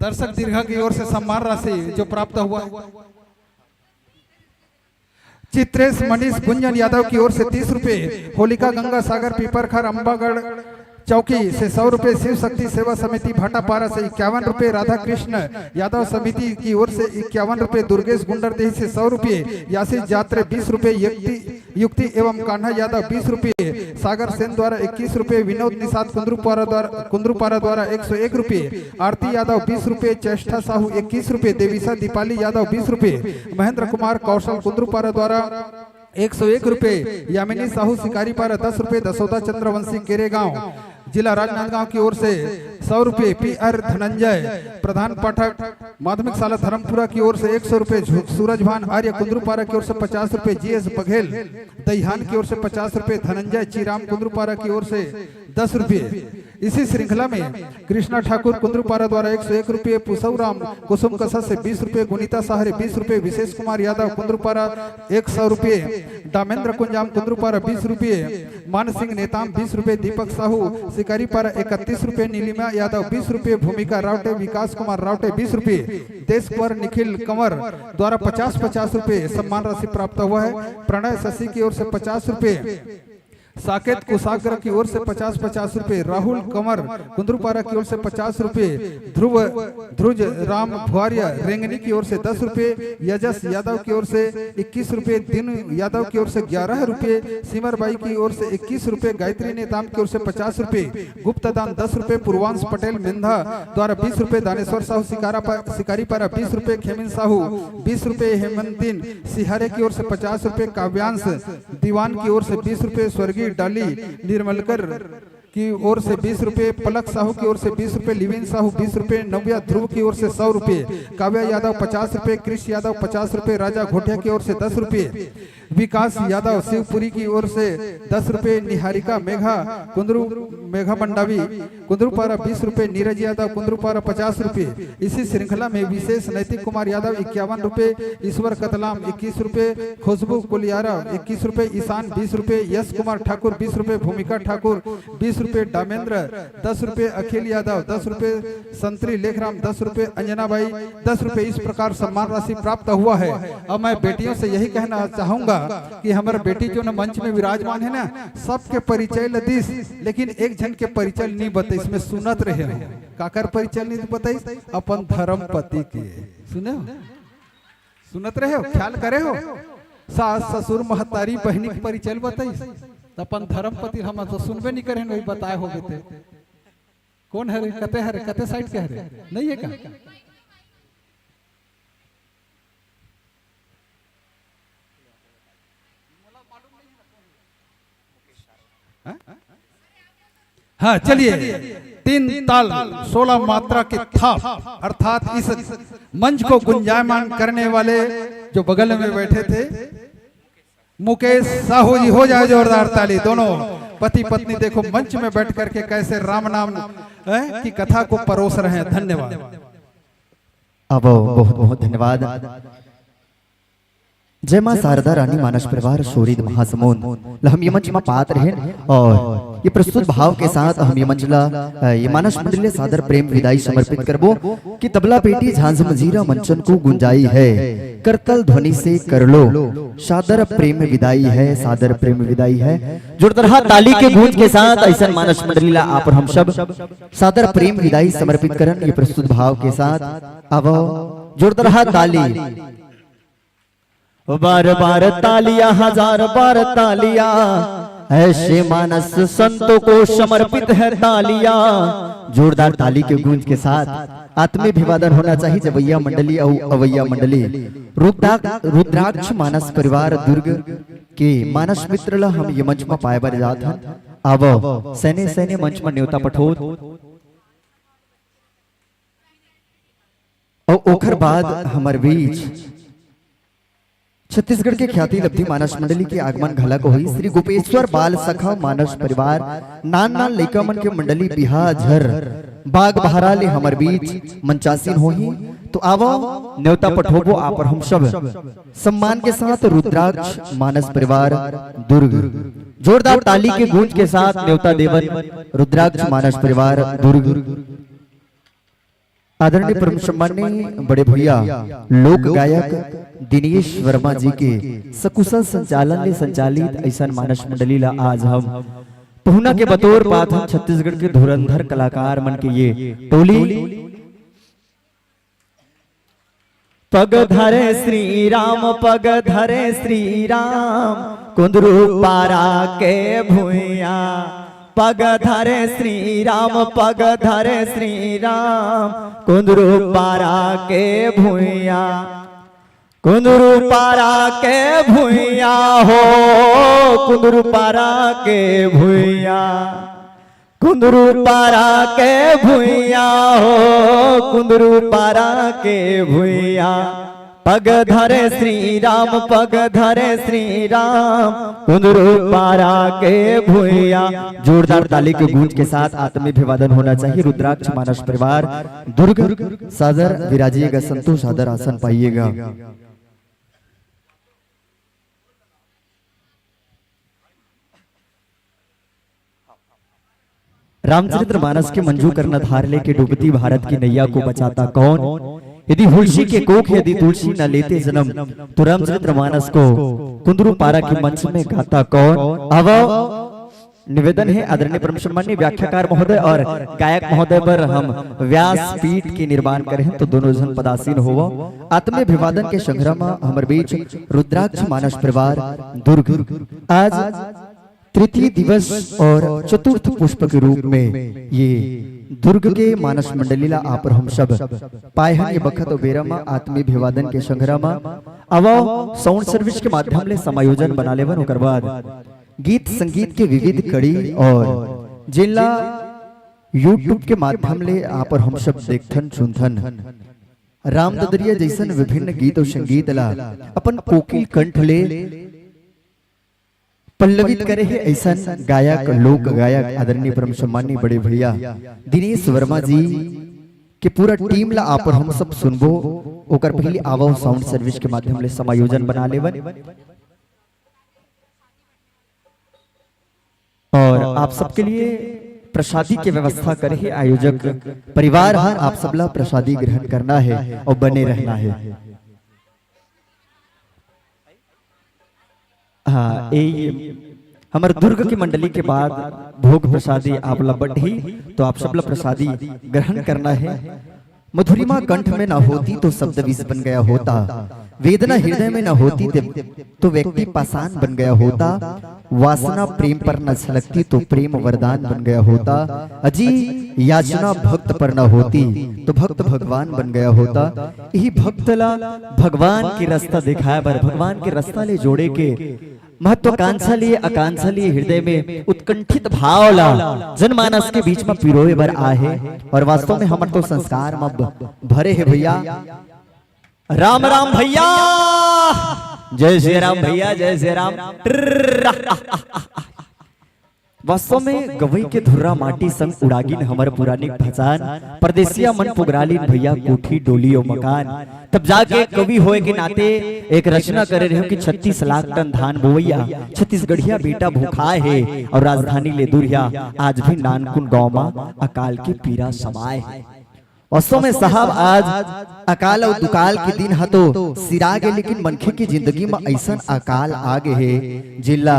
दर्शक दीर्घा की ओर से सम्मान राशि जो प्राप्त हुआ है, चित्रेश मनीष गुंजन यादव की ओर से तीस रुपए, होलिका गंगा सागर पीपरखर अम्बागढ़ चौकी से सौ रुपए, शिव शक्ति सेवा समिति भाटापारा से इक्यावन रुपए, राधा कृष्ण यादव समिति की ओर से इक्यावन रुपए, दुर्गेश गुंडरदेही से सौ रुपए, यासी जात्रे बीस रुपए, युक्ति, युक्ति एवं कान्हा यादव बीस रुपए, सागर सेन द्वारा इक्कीस रुपए, विनोद निषाद कुंदरूपारा द्वारा, कुंदरूपारा द्वारा एक सौ एक रुपए, आरती यादव बीस रुपए, चेष्टा साहू इक्कीस रुपए, देविशा दीपाली यादव बीस रुपए, महेंद्र कुमार कौशल कुंदरूपारा द्वारा एक सौ एक रुपए, यामिनी साहू शिकारीपारा दस रुपए, दसौदा चंद्रवंशी केरेगांव, जिला राजनांदगांव की ओर से सौ रुपए, पी आर धनंजय प्रधान पाठक माध्यमिक शाला धर्मपुरा की ओर से एक सौ रुपए, झु-, सूरज भान आर्य कुंदरूपारा की ओर से पचास रुपए, जी एस बघेल दहिहान की ओर से पचास रुपए, धनंजय चीराम कुंदरूपारा की ओर से दस रुपए। इसी श्रृंखला में कृष्णा ठाकुर कुंदरूपारा द्वारा एक सौ एक रुपए, पुसौराम कुसुम कसा से बीस रुपए, गुनीता सहारे बीस रुपए, विशेष कुमार यादव कुंदरूपारा एक सौ रुपए, दामेंद्र कुंजाम कुंदरूपारा बीस रुपए, मान सिंह नेताम बीस रुपए, दीपक साहू शिकारीपारा इकतीस रुपए, नीलिमा यादव बीस रुपए, भूमिका रावटे, विकास कुमार रावटे बीस रुपए, देश कुंवर निखिल कंवर द्वारा पचास पचास रुपए सम्मान राशि प्राप्त हुआ है। प्रणय शशि की ओर से पचास रुपए, साकेत कुशाग्र की ओर से पचास पचास रुपए, राहुल कंवर कुंदरूपारा की ओर से पचास रुपए, ध्रुव ध्रुज राम भुआर्य रेंगनी की ओर से दस रुपए, यजस यादव की ओर से इक्कीस रुपए, दीनू यादव की ओर से ग्यारह रुपए, सिमर बाई की ओर से इक्कीस रुपए, गायत्री नेताम की ओर से पचास रुपए, गुप्त दान दस रुपए, पूर्वांश पटेल मेंधा द्वारा बीस रुपए, दानेश्वर साहू शिकारा पा-, शिकारीपारा बीस रुपए, खेमिन साहू बीस रुपए, हेमंतिन सिहारे की ओर से पचास रुपए, काव्यांश दीवान की ओर से बीस रुपए, स्वर्गीय डाली निर्मलकर की ओर से बीस रुपए, पलक साहू की ओर से बीस रुपए, लिविन साहू बीस रुपए, नव्या ध्रुव की ओर से सौ रुपए, काव्या यादव पचास रुपए, कृष यादव पचास रुपए, राजा घोटिया की ओर से दस रुपए, विकास यादव शिवपुरी की ओर से दस रुपए, निहारिका मेघा कुंदरू मेघा मंडावी कुंदरूपारा बीस रुपए, नीरज यादव कुंदरूपारा पचास रुपए। इसी श्रृंखला में विशेष नैतिक कुमार यादव इक्यावन रुपए, ईश्वर कतलाम इक्कीस रुपए, खुशबू कुलियारा इक्कीस रुपए, ईशान बीस रुपए, यश कुमार ठाकुर बीस रुपए, भूमिका ठाकुर बीस रुपए, डामेंद्र दस रुपए, अखिल यादव दस रुपए, संतरी लेखराम दस रुपए, अंजना बाई दस रुपए, इस प्रकार सम्मान राशि प्राप्त हुआ है। अब मैं बेटियों से यही कहना चाहूंगा कि हमारे बेटी जो न मंच में विराजमान है ना, सबके परिचय ल दिस, लेकिन एक झन के परिचय नहीं बताइस। मैं सुनत रहे हो, काकर परिचय नहीं बताइस? अपन धर्म पति के। सुने हो? सुनत रहे हो, ख्याल करे हो? सास, ससुर, महतारी, बहिनी के परिचय बताइस, त अपन धर्म पति हम तो सुनबे नहीं करे, वही बताए हो गए थे। कौन हरे, कते हरे, कते साइड के हरे, नहीं है का? हाँ? हाँ, चलिए, तीन ताल, सोलह मात्रा की थाप, अर्थात इस मंच को गुंजायमान करने वाले जो बगल में बैठे थे, मुकेश साहू जी, हो जाए जोरदार ताली। दोनों पति पत्नी देखो मंच में बैठ करके कैसे राम नाम, हैं, की कथा को परोस रहे हैं। धन्यवाद। अब बहुत बहुत धन्यवाद। जय माँ शारदा रानी मानस परिवार शोरिद महासमुंद ल हम ये मंच म पात रहेन और ये प्रस्तुत भाव के साथ हम ये मंच ला, अ, ये मानस मंडली ला सादर प्रेम विदाई समर्पित करबो कि तबला पेटी झांझ मजीरा मंचन को गुंजाई है, करतल ध्वनि से कर लो, सादर प्रेम विदाई है, सादर प्रेम विदाई है। जोरदार ताली के गूंज के साथ ऐसन मानस मंडली ला आप और हम सब सादर प्रेम विदाई समर्पित करन ये प्रस्तुत भाव के साथ। अब जोरदार ताली। बार बार तालियां, हजार बार तालियां, ऐसे मानस संतों को समर्पित है तालियां। जोरदार ताली के गूंज के साथ आत्मीय अभिवादन होना चाहिए जवैया मंडली और अवैया मंडली। रुद्रा-, रुद्राक्ष मानस परिवार दुर्ग के मानस मित्र ला हम ये मंच म पाए बर जात हन। आवो, सैने सैने मंच म न्योता पठोत। और ओखर बाद हमर बीच छत्तीसगढ़ के ख्याति लब्धि मानस मंडली के आगमन घलक होही। श्री गोपेश्वर बाल सखा मानस परिवार, नान नान लइका मन के मंडली बिहाझर बागबाहरा ले हमर बीच मंचासीन होही। तो आवव, नेवता पठोबो आप और हम सब सम्मान के साथ रुद्राक्ष मानस परिवार दुर्ग। जोरदार ताली के गूंज के साथ नेवता देवन रुद्राक्ष मानस परिवार दुर्ग। आदरणीय परम सम्माननीय बड़े भैया लोक गायक दिनेश वर्मा जी के सकुशल संचालन ले संचालित ऐसन मानस मंडली ला आज हम पहुना के बतौर पाथन। छत्तीसगढ़ के धुरंधर कलाकार मन के ये टोली। पग धरे श्री राम, पग धरे श्री राम, कुंदरू पारा के भुइया। पग धरे श्री राम, पग धरे श्री राम, कुंदरू पारा के भुइया। कुंदरू पारा के भुइया हो, कुंदरू पारा के भुइया। कुंदरू पारा के भुइया हो, कुंदरू पारा के भुइया। पग धरे श्री राम, पग धरे श्री राम, कुंदरू पारा के भुइया। जोरदार ताली के गूंज के साथ आत्मीय अभिवादन होना चाहिए। रुद्राक्ष मानस परिवार दुर्ग सादर विराजिएगा, संतोष सादर आसन पाइएगा। रामचरित्र मानस के मंजू कर्णधार लेके डूबती भारत की नैया को बचाता कौन? यदि हुलसी के कोख यदि तुलसी न लेते जन्म, तो रामचरित्र मानस को कुंदरू पारा के मंच में गाता कौन? अब निवेदन है आदरणीय परम सम्माननीय व्याख्याकार महोदय और गायक महोदय पर हम व्यास पीठ के निर्माण करे हैं, तो दोनों जन पदासीन होवो। आत्मीय अभिवादन के संग्रह में हमर बीच रुद्राक्ष मानस परिवार दुर्ग आज तृतीय दिवस और चतुर्थ पुष्प के रूप में ये दुर्ग के मानस मंडली ला आप और हम सब पाए हन। ये बखत और बेरा मा आत्मीय अभिवादन के संग्रह मा आवो साउंड सर्विस के माध्यम ले समायोजन बना लेवन। ओकर बाद गीत संगीत के विविध कड़ी और जिनला YouTube के माध्यम ले आप और हम सब देखथन सुनथन। राम ददरिया जैसन विभिन्न गीत और संगीत ला अपन कोकिल कंठ ले पल्लवित करे हे ऐसन गायक, लोक गायक आदरणीय परम सम्माननीय बड़े भैया दिनेश वर्मा जी के पूरा टीम ला आप और हम सब सुनबो। ओकर पहले आवो साउंड सर्विस के माध्यम ले समायोजन बना लेवन। और आप सबके लिए प्रसादी के व्यवस्था करे हे आयोजक परिवार ह। आप सब ला प्रसादी ग्रहण करना है और बने रहना है। हाँ, ए हमर दुर्ग की मंडली के बाद भोग प्रसादी आप ला बटही, तो आप सब ला प्रसादी ग्रहण करना है। मधुरिमा कंठ में ना होती तो शब्द विष बन गया होता, वेदना हृदय में ना होती ते-, तो व्यक्ति पाषाण बन गया होता, वासना प्रेम पर न छलकती तो प्रेम वरदान बन गया होता, अजी याचना भक्त पर न होती तो भक्त भगवान बन गया होता। यही भक्त ला भगवान के रास्ता दिखाए बर, भगवान के रास्ता ले जोड़े के महत्वाकांक्षा लिए, आकांक्षा लिए हृदय में उत्कंठित भाव ला जनमानस के बीच में पिरोए बर आए हे। और वास्तव में हमर तो संस्कार में ब-, भरे हे भैया। राम राम भैया, जय श्री राम भैया, जय श्री राम। वास्तव में गवई के धुर्रा माटी संग उड़ागिन हमर पुरानी पहचान। परदेसिया मन पुगरालिन भैया कोठी डोली अउ मकान। तब जाके कवि होए के नाते एक रचना करे रहे कि छत्तीस लाख टन धान बोवैया छत्तीसगढ़िया बेटा भूखाए हे और राजधानी ले दुरिहा आज भी नानकुन गांव मा अकाल के पीरा समाए हे। वास्तव में साहब, आज अकाल अउ दुकाल के दिन ह तो सिरा गे, लेकिन मनखे के जिंदगी म अइसन अकाल आ गे हे, जेला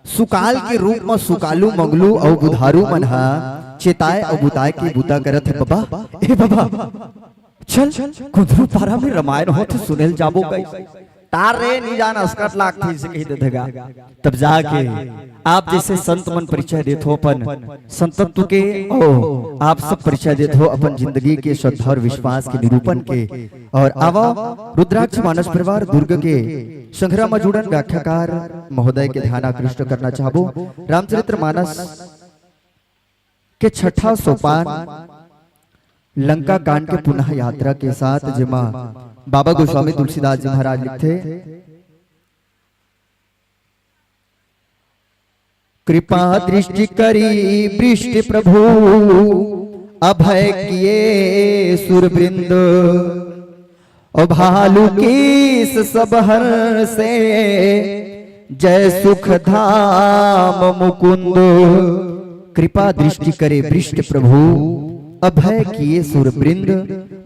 सुकाल के रूप म सुकालू, मंगलू अउ बुधारू मन ह चेताए अउ बुताए के बुता करत हे। बबा, ए बबा, चल, कुंदरू पारा में रामायण होत, सुनेल जाबो कई। टार रे, नी जान, अस्कट लागथे, इसे कही देथे गा। तब जाके आप जैसे संत मन परिचय देत हो अपन संतत्व के, ओ, आप सब परिचय देत हो अपन जिंदगी के श्रद्धा और विश्वास के निरूपण के। और आवो, रुद्राक्ष मानस परिवार दुर्ग के संग्रह म जुड़न व्याख्याकार महोदय के ध्यान आकृष्ट करना चाहबो। रामचरित्र मानस के छठा सोपान लंका कांड के पुनः यात्रा के साथ, जेमा बाबा गोस्वामी तुलसीदास जी महाराज लिखथे, कृपा दृष्टि करी वृष्टि प्रभु, अभय किए सुरवृंद। ओ भालू कीस सब हरसे, जय सुख धाम मुकुंद। कृपा दृष्टि करे वृष्टि प्रभु, अभय किए सुरवृंद।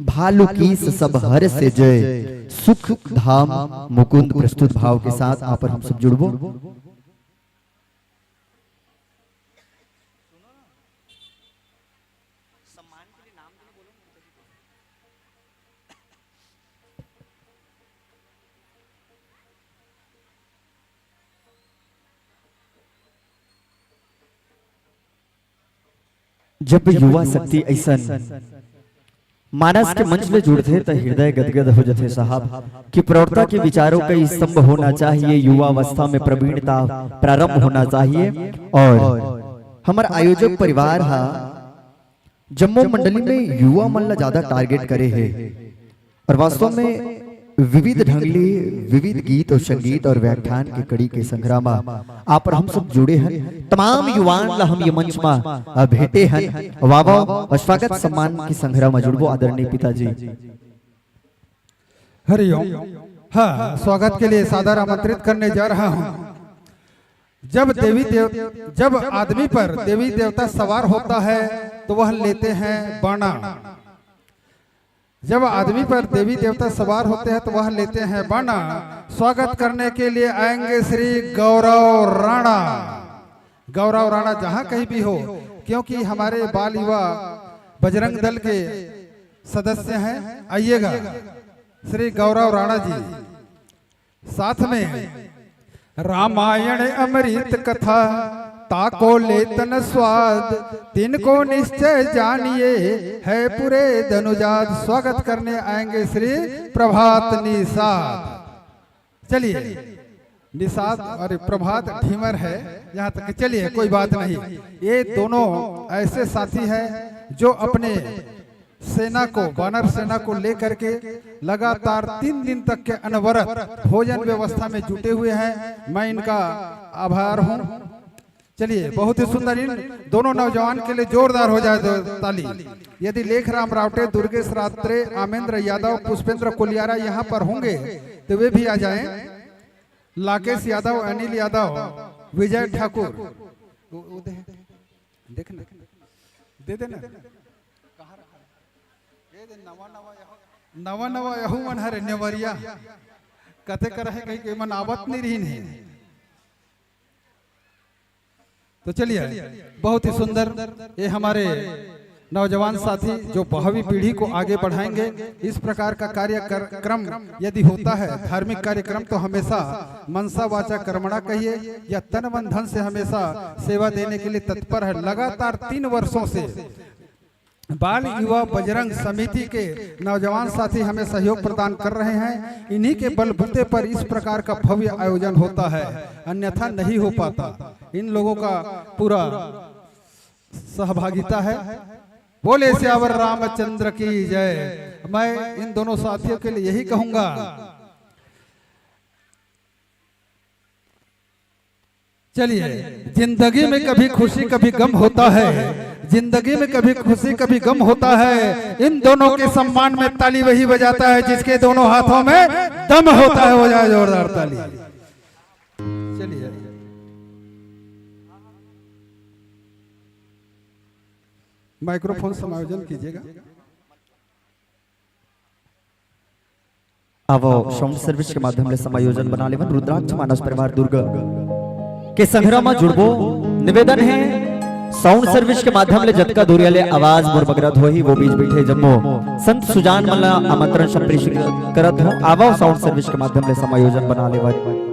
भालू कीस सब हरसे, जय सुख धाम मुकुंद। प्रस्तुत भाव के साथ आप और हम सब जुड़बो। जब युवा शक्ति अइसन मानस के मंच में जुड़थे, त हृदय गदगद हो जथे साहब, कि प्रौढ़ता के विचारों का स्तंभ होना चाहिए, युवावस्था में प्रवीणता प्रारंभ होना चाहिए। और हमर आयोजक परिवार हा जम्मो मंडली में युवा मन ला ज्यादा टारगेट करे हे, और वास्तव में विविध ढंग ले विविध गीत और संगीत और व्याख्यान के कड़ी के संग्रह मा आप और हम सब जुड़े हन। तमाम युवान ला हम ये मंच मा, अ, भेंटे हन। वाह, वाह, और स्वागत सम्मान के संग्रह मा जुड़बो आदरणीय पिताजी। हरिओम। हाँ, स्वागत के लिए सादर आमंत्रित करने जा रहा हूँ। जब देवी देव जब आदमी पर देवी देवता सवार होता है, तो वह लेते हैं बाणा। जब आदमी पर देवी देवता सवार होते हैं, तो वह लेते हैं बाणा। स्वागत करने के लिए आएंगे श्री गौरव राणा। गौरव राणा जहां कहीं भी हो, क्योंकि हमारे बाल युवा बजरंग दल के सदस्य हैं, आइएगा। श्री गौरव राणा जी, साथ में रामायण अमृत कथा, ताको लेतन स्वाद, तिनको निश्चय जानिए, है पूरे धनुजाद। स्वागत करने आएंगे श्री प्रभात निषाद। चलिए, निषाद और प्रभात ढीमर है यहाँ तक। चलिए, कोई बात नहीं, ये दोनों ऐसे साथी हैं जो अपने सेना को, वानर सेना को लेकर के लगातार तीन दिन तक के अनवरत भोजन व्यवस्था में जुटे हुए हैं। मैं इनका आभार हूँ। चलिए, बहुत ही सुंदर, इन दोनों नौजवान के लिए जोरदार हो जाए दो ताली। यदि लेखराम रावटे, दुर्गेश रात्रे, आमेंद्र यादव, पुष्पेंद्र कोलियारा यहाँ पर होंगे, तो वे भी आ जाएं। लाकेश यादव, अनिल यादव, विजय ठाकुर, वो, वो दे, देख ना, दे देना। नवा नवा यहू मन हरे नेवरिया, कते कर है कहीं के मन आवत नहीं रही नहीं। तो चलिए, बहुत ही सुंदर, ये हमारे नौजवान साथी जो भावी पीढ़ी को आगे बढ़ाएंगे। इस प्रकार का कार्यक्रम यदि होता है, धार्मिक कार्यक्रम, तो हमेशा मनसा वाचा कर्मणा कहिए या तन मन धन से हमेशा सेवा देने के लिए तत्पर है। लगातार तीन वर्षों से बाल युवा बजरंग समिति के नौजवान साथी हमें सहयोग प्रदान कर रहे हैं। इन्हीं के बलबूते पर इस प्रकार का भव्य आयोजन होता है, अन्यथा नहीं हो पाता। इन लोगों का पूरा सहभागिता है। बोले सियावर रामचंद्र की जय। मैं इन दोनों साथियों के लिए यही कहूंगा, चलिए, जिंदगी में कभी खुशी कभी गम होता है, जिंदगी में कभी खुशी कभी गम होता है। इन दोनों के सम्मान में ताली वही बजाता है जिसके दोनों हाथों में दम होता है। हो जाए जोरदार ताली। चलिए, माइक्रोफोन समायोजन कीजिएगा। आवो, साउंड सर्विस के माध्यम ले समायोजन बना लेवन। रुद्राक्ष मानस परिवार दुर्ग के संग्रह म जुड़बो। निवेदन है, साउंड सर्विस के माध्यम ले जतका दूरिया ले आवाज मोर बगरत होही, वो बीच बैठे जम्मो संत सुजान मन ला आमंत्रण संप्रेषित करत हो। आवो, साउंड सर्विस के माध्यम ले समायोजन बना लेवन।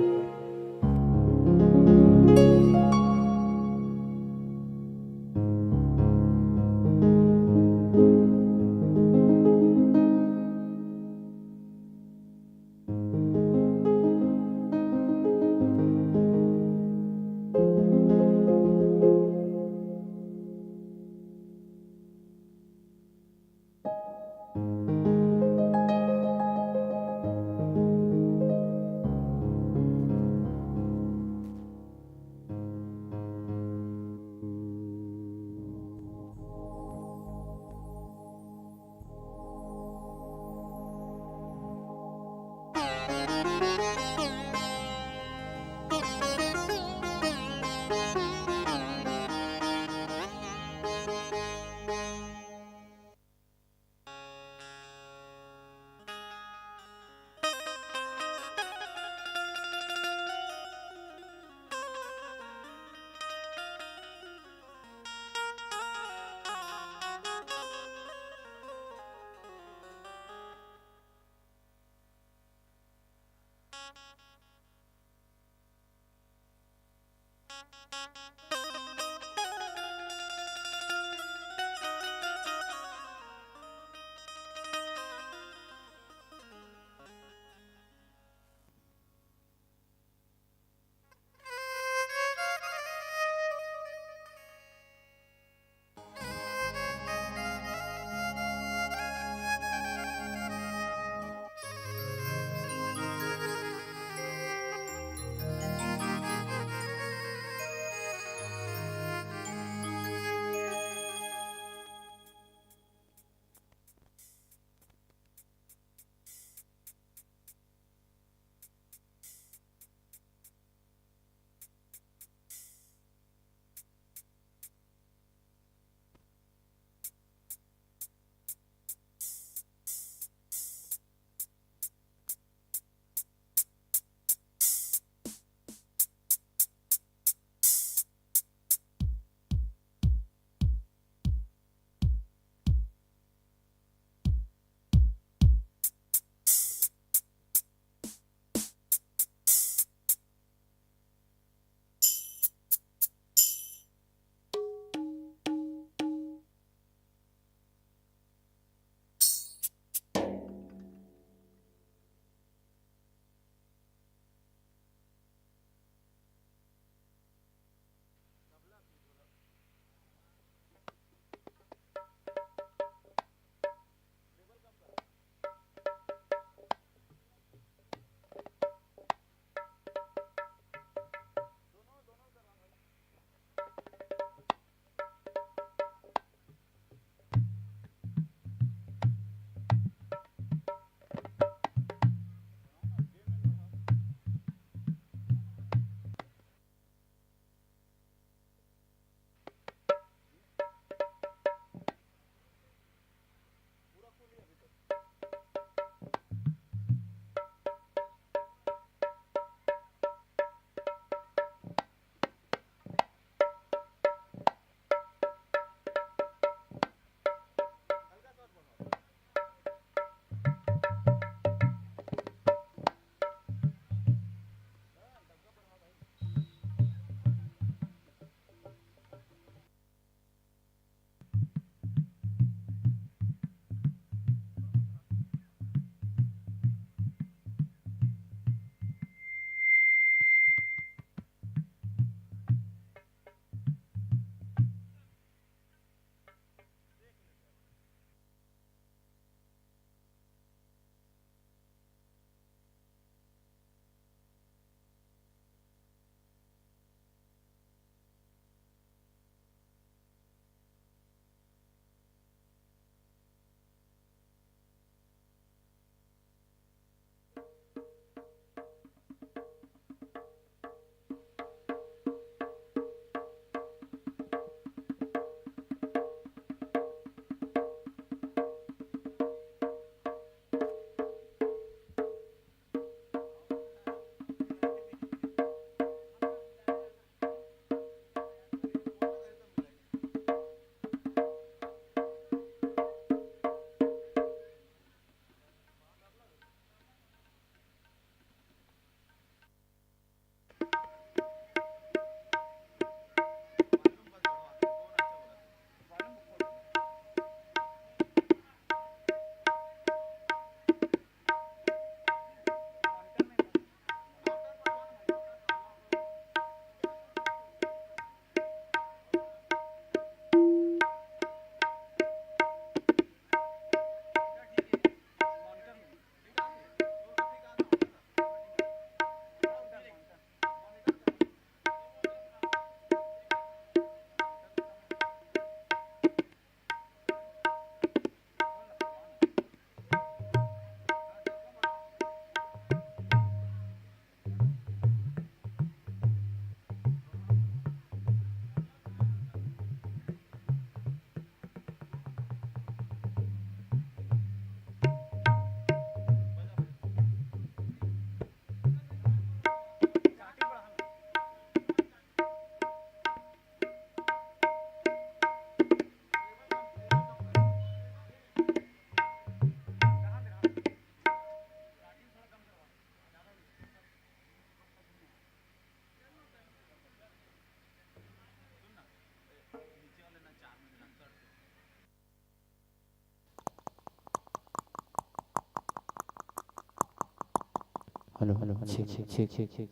Hello, hello, check, check, check, check, check.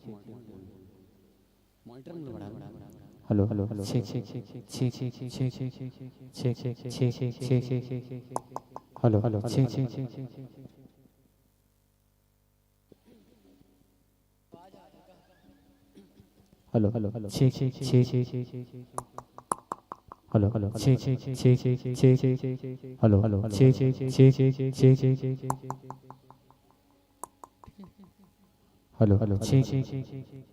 Monitor में बड़ा। Hello, hello, check, check, check, check, check, check, check, check, check, check. Hello, hello, check, check, check, check, check. Hello, hello, check, check, check, check, check. Hello, hello, check, check, check, check, check, check. Hello, hello, check, check, check, check, check, check, check. Hello, hello, check, check, check, check, check.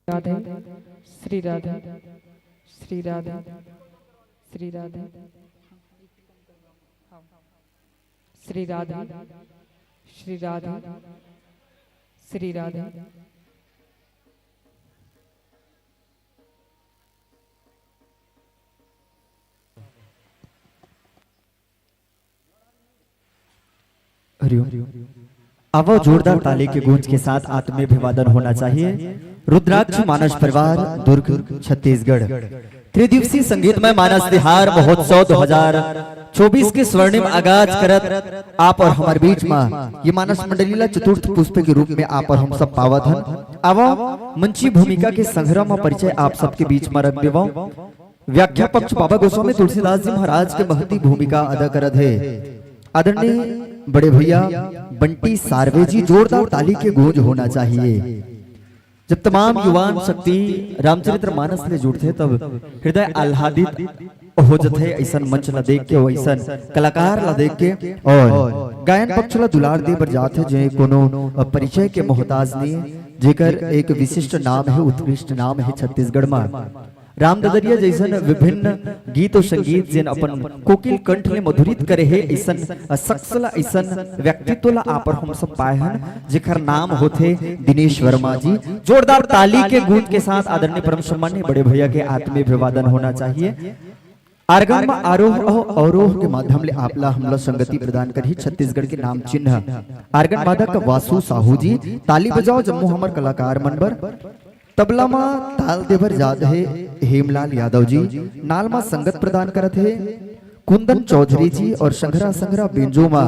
Radhe, Shri Radhe, Shri Radhe, Shri Radhe, Shri Radhe, Shri Radhe, Shri Radhe. Hariom. आवो, जोरदार ताली के गूंज के साथ आत्मीय अभिवादन होना चाहिए। रुद्राक्ष मानस परिवार, दुर्ग, छत्तीसगढ़। त्रिदिवसीय संगीतमय मानस तिहार महोत्सव दो हज़ार चउबीस के स्वर्णिम आगाज करत आप अउ हमर बीच म ये मानस मंडली ला चतुर्थ पुष्प के रूप में आप अउ हम सब पावत हन। आवो, मंची भूमिका के संग्रह म परिचय आप सबके बीच म रख देवो। व्याख्या पक्ष बाबा गोस्वामी तुलसीदास जी महाराज के महती भूमिका अदा करत हे। आदरणीय बड़े भैया बंटी सार्वे जी, जोरदार ताली के गूंज होना चाहिए। जब तमाम युवान शक्ति रामचरित्र मानस ले जुड़थे, तब हृदय आह्लादित हो जथे। ऐसन मंच ला देख के, वैसन कलाकार ला देख के, और गायन पक्ष ला दुलार दे बर जात हे, जे कोनो परिचय के मोहताज नहीं, जेकर एक विशिष्ट नाम हे, उत्कृष्ट नाम हे छत्तीसगढ़ मा। राम ददरिया जैसन विभिन्न गीत और संगीत, जेन अपन कोकिल कंठ ले मधुरित करे हे, ऐसन शख्स ला, ऐसन व्यक्तित्व ला आप और हम सब पाए हन, जेकर नाम होथे दिनेश वर्मा जी। जोरदार ताली के गूंज के साथ आदरणीय परम सम्माननीय बड़े भैया के आत्मीय अभिवादन होना चाहिए। आर्गन म आरोह अउ अवरोह के माध्यम ले आप ला हमला संगति प्रदान करही छत्तीसगढ़ के नाम चिन्ह आर्गन वादक वासु साहू जी। ताली बजाओ जम्मो हमर कलाकार मन बर। तबला म ताल देबर जात हे हेमलाल यादव जी, नाल म संगत प्रदान करत हे कुंदन चौधरी जी, और संघरा संघरा बेंजो म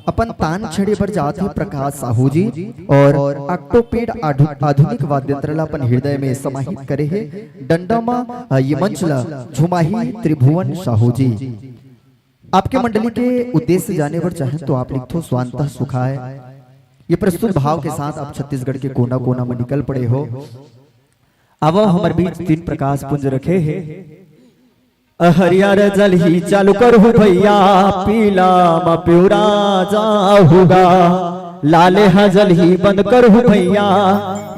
अपन तान छेड़े बर जात हे प्रकाश साहू जी, और octopad आधु-, आधुनिक वाद्य यंत्र ला अपन हृदय में समाहित करे हे डंडा म, अ, ये मंच ला झुमाही त्रिभुवन साहू जी। आपके मंडली के उद्देश्य जाने बर चाहें तो आप लिखथो स्वांतः सुखाय। ये प्रस्तुत भाव के साथ आप छत्तीसगढ़ के कोना कोना में निकल पड़े हो। आवो हमर बीच तीन प्रकाश पुंज रखे हे। हरियर जलही चालू करहु भैया, पीला म पिउरा जाहू गा। लाले ह जलही बंद करहु भैया,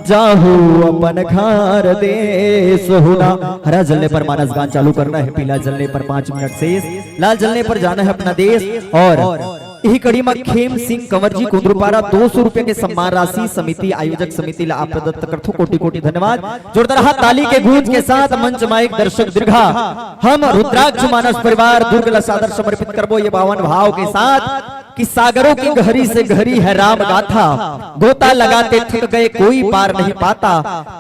जाहू अपन घर देस हो ना। हरा जलने पर मानस गान चालू करना है, पीला जलने पर पाँच मिनट शेष, लाल जलने पर जाना है अपना देश। और इही कड़ी म खेम सिंह कंवर जी कुंदरूपारा दो सौ रुपया के सम्मान राशि समिति, आयोजक समिति ला आप प्रदत्त करथो। कोटि कोटि धन्यवाद। जोरदार हाथ ताली के गूंज के साथ मंच मा एक दर्शक दीर्घा हम रुद्राक्ष मानस परिवार दुर्ग ला सादर समर्पित करबो ये पावन भाव के साथ कि सागरों की गहरी से गहरी है राम गाथा। गोता लगाते थक गए कोई पार नहीं पाता,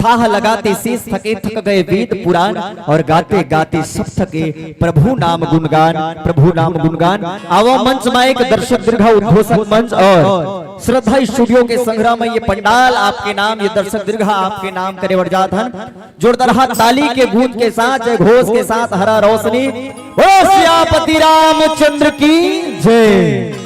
थाह लगाते शेष थके थक गए वेद पुराण, और गाते गाते सब थके प्रभु नाम गुणगान, प्रभु नाम गुणगान। आवो मंच मा एक दर्शक दीर्घा उद्घोषक मंच और श्रद्धा स्टूडियो के संग्रह में ये पंडाल आपके नाम, ये दर्शक दीर्घा आपके नाम करे बर जात हन। जोरदार हाथ ताली के गूंज के साथ, जय घोष के साथ, हरा रोशनी, बोलो सियापति रामचंद्र की जय।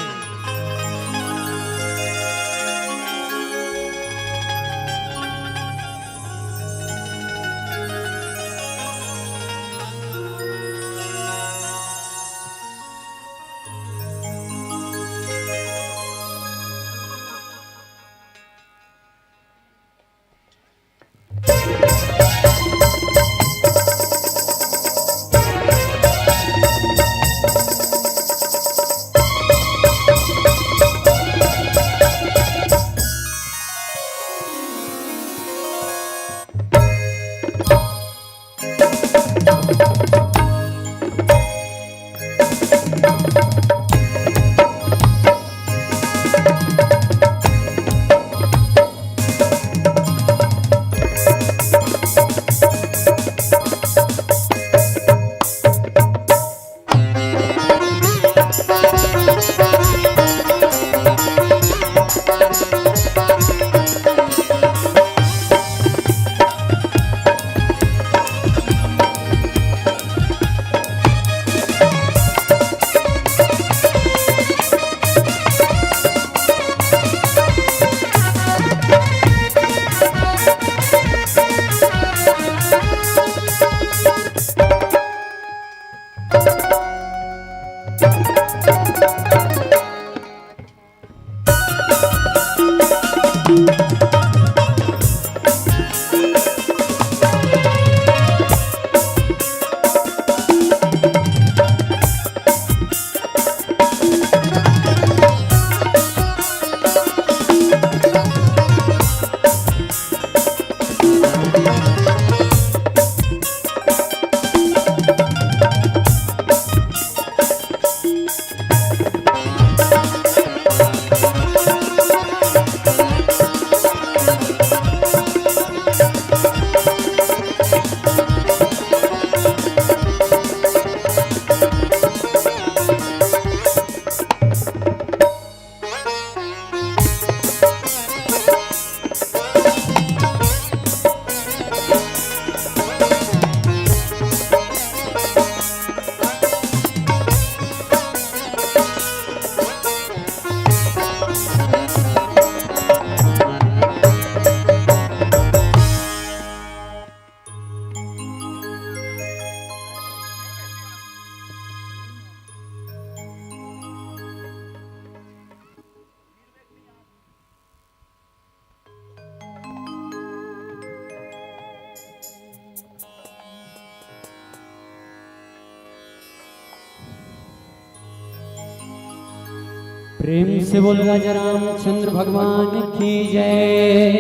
प्रेम से बोल राजा रामचंद्र भगवान की जय।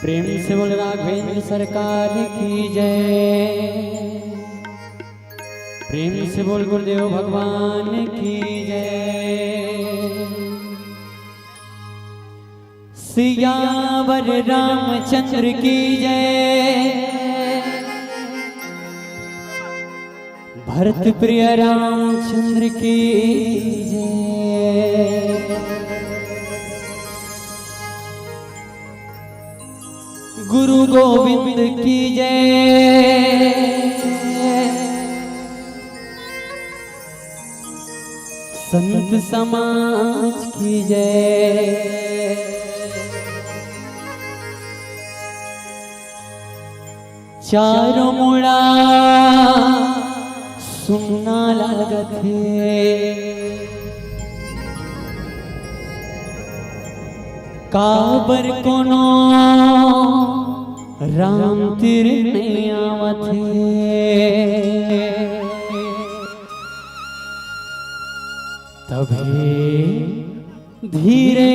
प्रेम से बोल राघवेंद्र सरकार की जय। प्रेम से बोल गुरुदेव भगवान की जय। सियावर रामचंद्र की जय। भरत प्रिय रामचंद्र की जय। गुरु गोविंद की जय। संत समाज की जय। चारों मुड़ा सुन्ना लागत हे, काबर कोनो राम तीर नइ आवत हे। तभे धीरे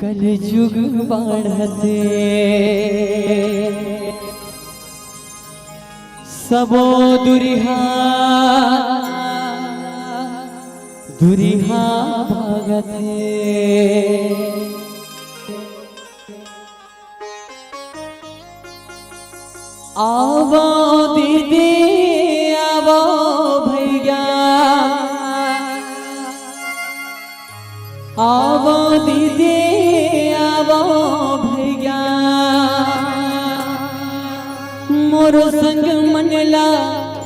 कलजुग बाढ़त हे, सबो दुरिहा दुरिहा भागत हे। आवो दीदी, आवो भैया, आवो दीदी, आवो भैया, मोरो संग मन ला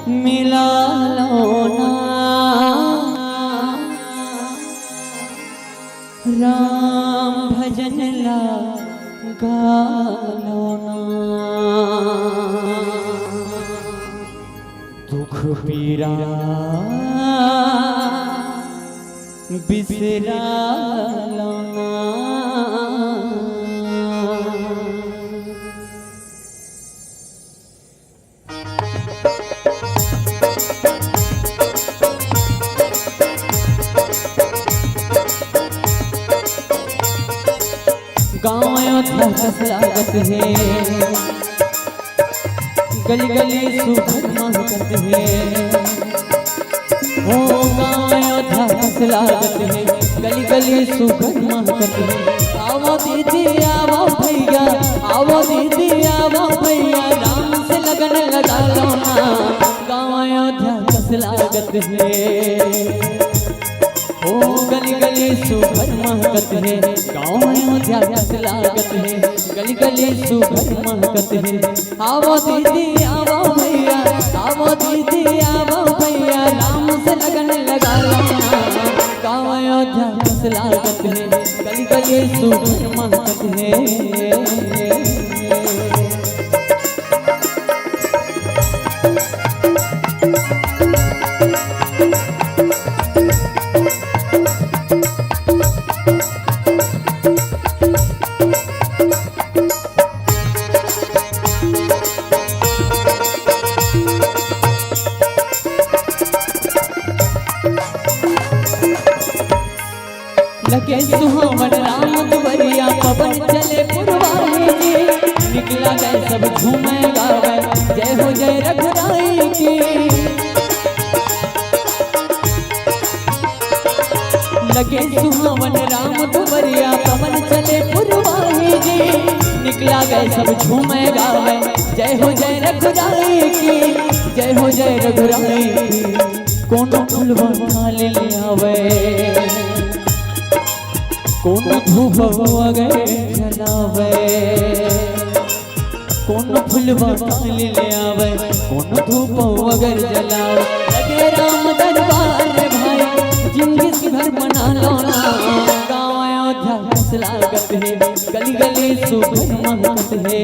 मिला लो ना। राम भजन ला गा लो ना। दुख पीरा बिसरा लो ना। गाँव अयोध्या कस लागत हे, गली गली सुगंध महकत हे। ओ गाँव अयोध्या कस लागत हे, गली गली सुगंध महकत हे। आवो दीदी, आवो भैया, आवो दीदी, आवो भैया, राम से लगन लगा लो ना। गाँव अयोध्या कस लागत हे, ओ गली गली सुगंध महकत हे। गाँव अयोध्या कस लागत हे, गली गली सुगंध महकत हे। आवो दीदी, आवो भैया, आवो दीदी, आवो भैया, राम से लगन लगा लो ना। गाँव अयोध्या कस लागत हे, गली गली सुगंध महकत हे। लगे सुहावन राम दुवरिया, पवन चले पुरवाई जी। निकला गए सब झूमे गावे, जय हो जय रघुराई की। लगे सुहावन राम दुवरिया, पवन चले पुरवाई जी। निकला गए सब झूमे गावे, जय हो जय रघुराई की, जय हो जय रघुराई की। कोनो फुलवा थाली ले आवे, कोनो धूप अगर जलावे, कोनो फुलवा थाली ले आवे, कोनो धूप अगर जलावे। लगे राम दरबार रे भाई, जिंदगी सुघर बना लो ना। गाँव अयोध्या कस लागत हे, गली गली सुघर महकत हे।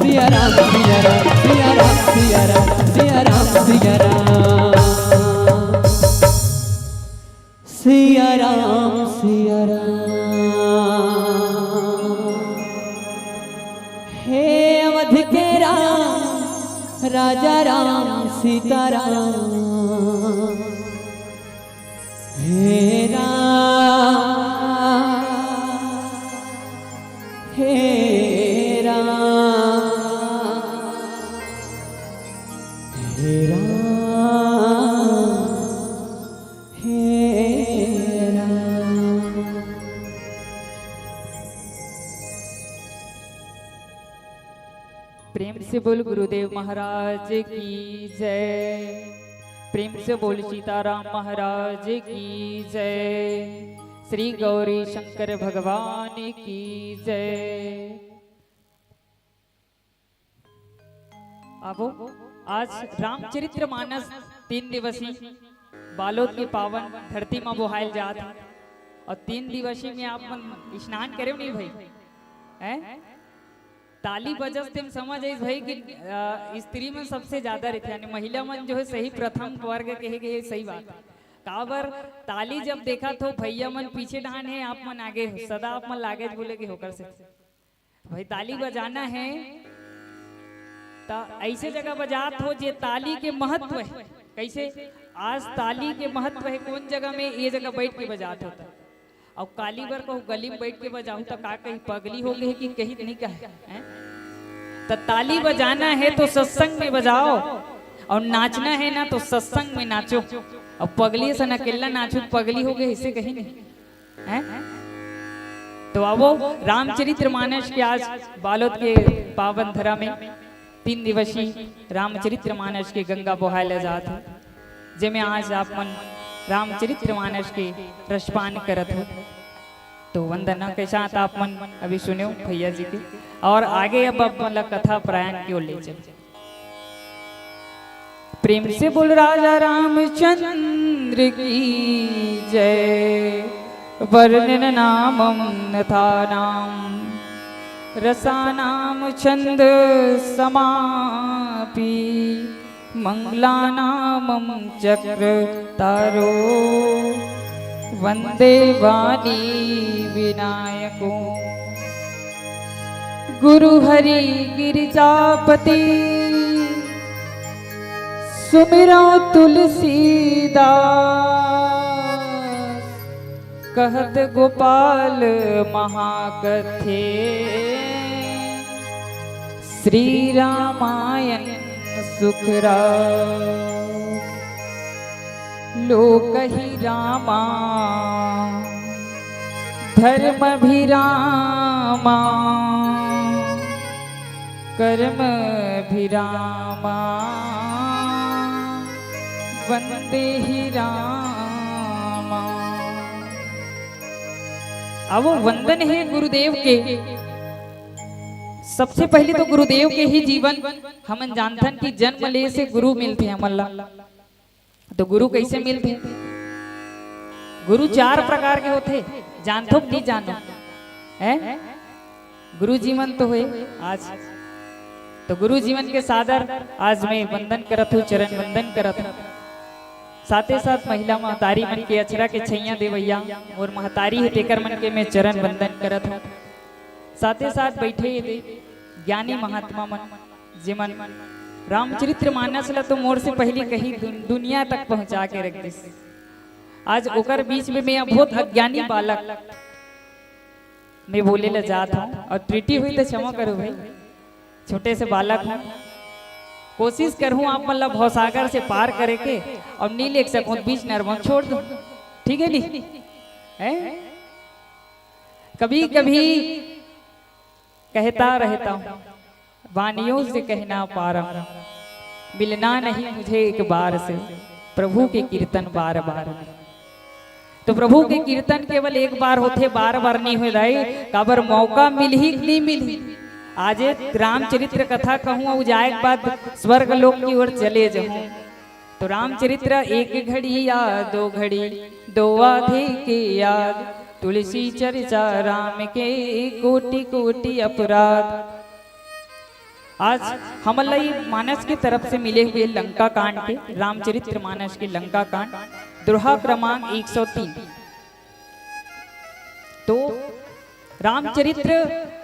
सिया राम, सिया राम, सिया राम, सिया राम, सिया राम, सिया राम। सिया राम, सिया राम। हे अवध के राम, राजा राम, सीता राम। हे राम, हे राम, हे राम, हे राम। प्रेम से बोल गुरुदेव महाराज की जय। प्रेम से बोल सीताराम महाराज की जय। श्री गौरी शंकर भगवान की जय। आबो, आज रामचरित्र मानस तीन दिवसीय बालोद के पावन धरती म बोहायल जात हे। अउ तीन दिवसीय में आप मन स्नान करे नहीं भाई, हैं? ताली बजस तेम समझ आइस भाई कि, अ, स्त्री मन सबसे ज्यादा रहिथे, यानी महिला मन जो है सही प्रथम वर्ग कहे गए, सही बात। काबर ताली जब देखत हो भैया मन पीछे डहान हे, आप मन आगे हो, सदा आप मन लागेच बोले के होकर से भाई ताली बजाना है त ऐसे जगह बजात हो जे ताली के महत्व है। कैसे आज ताली के महत्व है, कौन जगह में ये जगह बैठ के बजात हो त। अउ काली बर कहूँ गली में बैठ के बजाहू त का कही, पगली हो गई कि कही नहीं कहे, हैं? त ताली बजाना है तो सत्संग में बजाओ, अउ नाचना है ना तो सत्संग में नाचो। अउ पगली सन अकेला नाचो, पगली हो गई, ऐसे कही नहीं, हैं? तो आवो, रामचरित्र मानस के आज बालोद के पावन धरा में तीन दिवसीय रामचरित्र मानस के गंगा बोहायल जात हे, जेमे आज आप मन रामचरित्र मानस के रसपान करत हो। तो वंदना के साथ आप मन अभी सुने हो भैया जी के, और आगे अब आप मन ला कथा प्रायण की ओर ले चल। प्रेम से बोल राजा रामचंद्र की जय। वर्णन नामम नथानाम रसानाम छंद समापी मंगलानामम चक्र तारो वंदे वाणी विनायको। गुरु हरि गिरिजापति सुमिरो तुलसीदास। कहत गोपाल महाकथे श्री रामायण सुखरा। लोक ही रामा धर्म भी रामा कर्म भी रामा वंदे ही रामा। आवो वंदन हे गुरुदेव के। सबसे पहले तो गुरुदेव के ही जीवन हमन जानथन कि जन्म ले से गुरु मिलथे हमन ला। तो गुरु कैसे मिलथे? गुरु चार प्रकार के होथे, जानथो कि नहीं जानो? हैं? गुरु जीवन तो होय आज, तो गुरु जीवन के सादर आज मैं वंदन करत हूँ, चरण वंदन करत हूँ। साथे साथ महिला महतारी मन के अचरा के छैया देवैया और महतारी हे तेकर मन के मैं चरण वंदन करत हूँ। साथे साथ बैठे ये दे ज्ञानी महात्मा मन, जेमन रामचरित्र मानस ला तो मोर से पहले कहीं दुन-, दुनिया तक पहुंचा के रख दिस। आज ओकर बीच में मैं बहुत अज्ञानी बालक मैं बोले ला जात हूँ और त्रुटि हुई तो क्षमा करो भाई, छोटे से बालक हूँ, कोशिश करहूँ आप मन ला भवसागर से पार करे के और नहीं ले सकूँ बीच नरवा छोड़ दूँ, ठीक है नहीं? हैं? कभी कभी कहता रहता हूँ, वाणियों से कहना पारम, मिलना नहीं मुझे एक बार से, प्रभु के कीर्तन बार बार। तो प्रभु के कीर्तन केवल एक बार होथे, बार बार नहीं होय दाई, काबर मौका मिलही कि नहीं मिलही। आज रामचरित्र कथा कहूँ अउ जाए के बाद स्वर्ग लोक की ओर चले जाहूँ। तो रामचरित्र एक घड़ी या दो घड़ी, दो आधे के याद, तुलसी चर्चा राम के कोटि कोटि अपराध। आज हमन ला ये मानस की तरफ से मिले हुए लंका कांड के, रामचरित्र मानस के लंका कांड, दोहा क्रमांक एक सौ तीन। तो रामचरित्र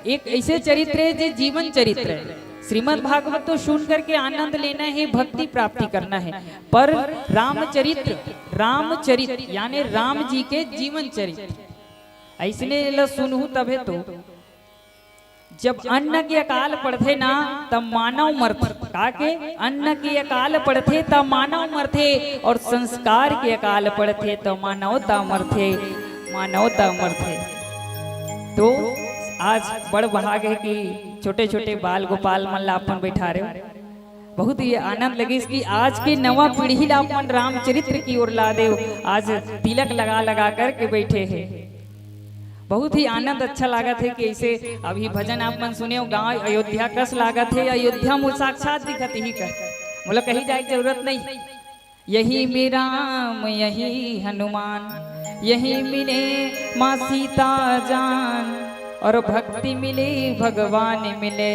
एक ऐसे चरित्र है जो जीवन चरित्र है। श्रीमद् भागवत तो सुन करके आनंद लेना है, भक्ति प्राप्ति करना है, पर रामचरित्र, रामचरित्र यानी राम जी के जीवन चरित्र ऐसने ला सुनहू तभे तो। जब अन्न के अकाल पड़थे ना, तब मानव मरथे। का के? अन्न के अकाल पड़थे, तब मानव मरथे, और संस्कार के अकाल पड़थे, तब मानवता मरथे, मानवता मरथे। तो आज बड़ भाग है कि छोटे-छोटे बाल गोपाल मन ला अपन बैठा रहे हो। बहुत ही आनंद लगिस कि आज के नवा पीढ़ी ला अपन रामचरित्र की ओर ला देव। आज तिलक लगा लगा करके बैठे हैं। बहुत ही आनंद अच्छा लागत हे कि ऐसे अभी भजन आप मन सुने हो, गांव अयोध्या कस लागत हे, अयोध्या में साक्षात दिखत ही कर, मोला कहीं जाए के जरूरत नहीं। यही में राम यही हनुमान, यही मिले माँ सीता जान, और भक्ति मिले भगवान मिले,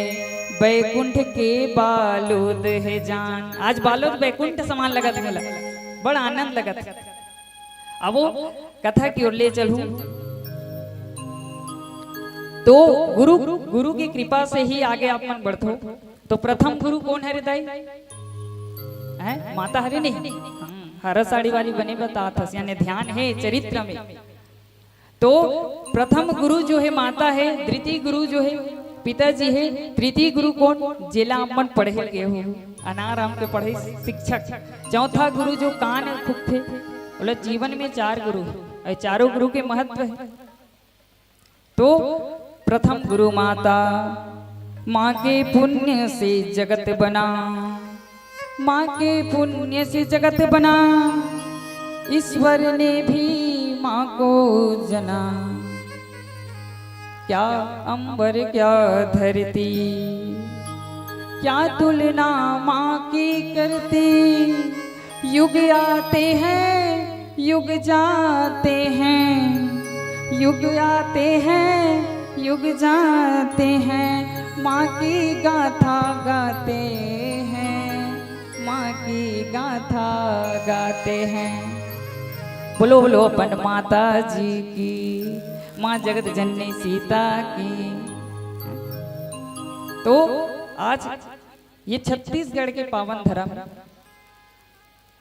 बैकुंठ के बालोद है जान। आज बालोद बैकुंठ समान लगत मोला, बड़ा आनंद लगत। अब वो कथा की ओर ले चलूं। तो गुरु, गुरु की कृपा से ही आगे आप मन बढ़थो। तो प्रथम गुरु कोन हरे दाई? हैं? माता हरे नहीं? हम्म, हरा साड़ी वाली बने बतात हस, यानी ध्यान है चरित्र में। तो प्रथम गुरु जो है माता है, द्वितीय गुरु जो है पिताजी है, तृतीय गुरु कोन? जेला आप मन पढ़े गए हो, अनार आम के पढ़े शिक्षक। चौथा गुरु जो कान है, खुद थे, बोला जीवन में चार गुरु है, और चारों गुरु के महत्व है। तो प्रथम गुरु माता, माँ के पुण्य से जगत बना, माँ के पुण्य से जगत बना, ईश्वर ने भी माँ को जना। क्या अंबर क्या धरती, क्या तुलना माँ की करती। युग आते हैं, युग जाते हैं, युग आते हैं, युग जाते हैं, माँ की गाथा गाते हैं, माँ की गाथा गाते हैं। बोलो, बोलो अपन माता जी की, माँ जगत जननी सीता की। तो आज ये छत्तीसगढ़ के पावन धर्म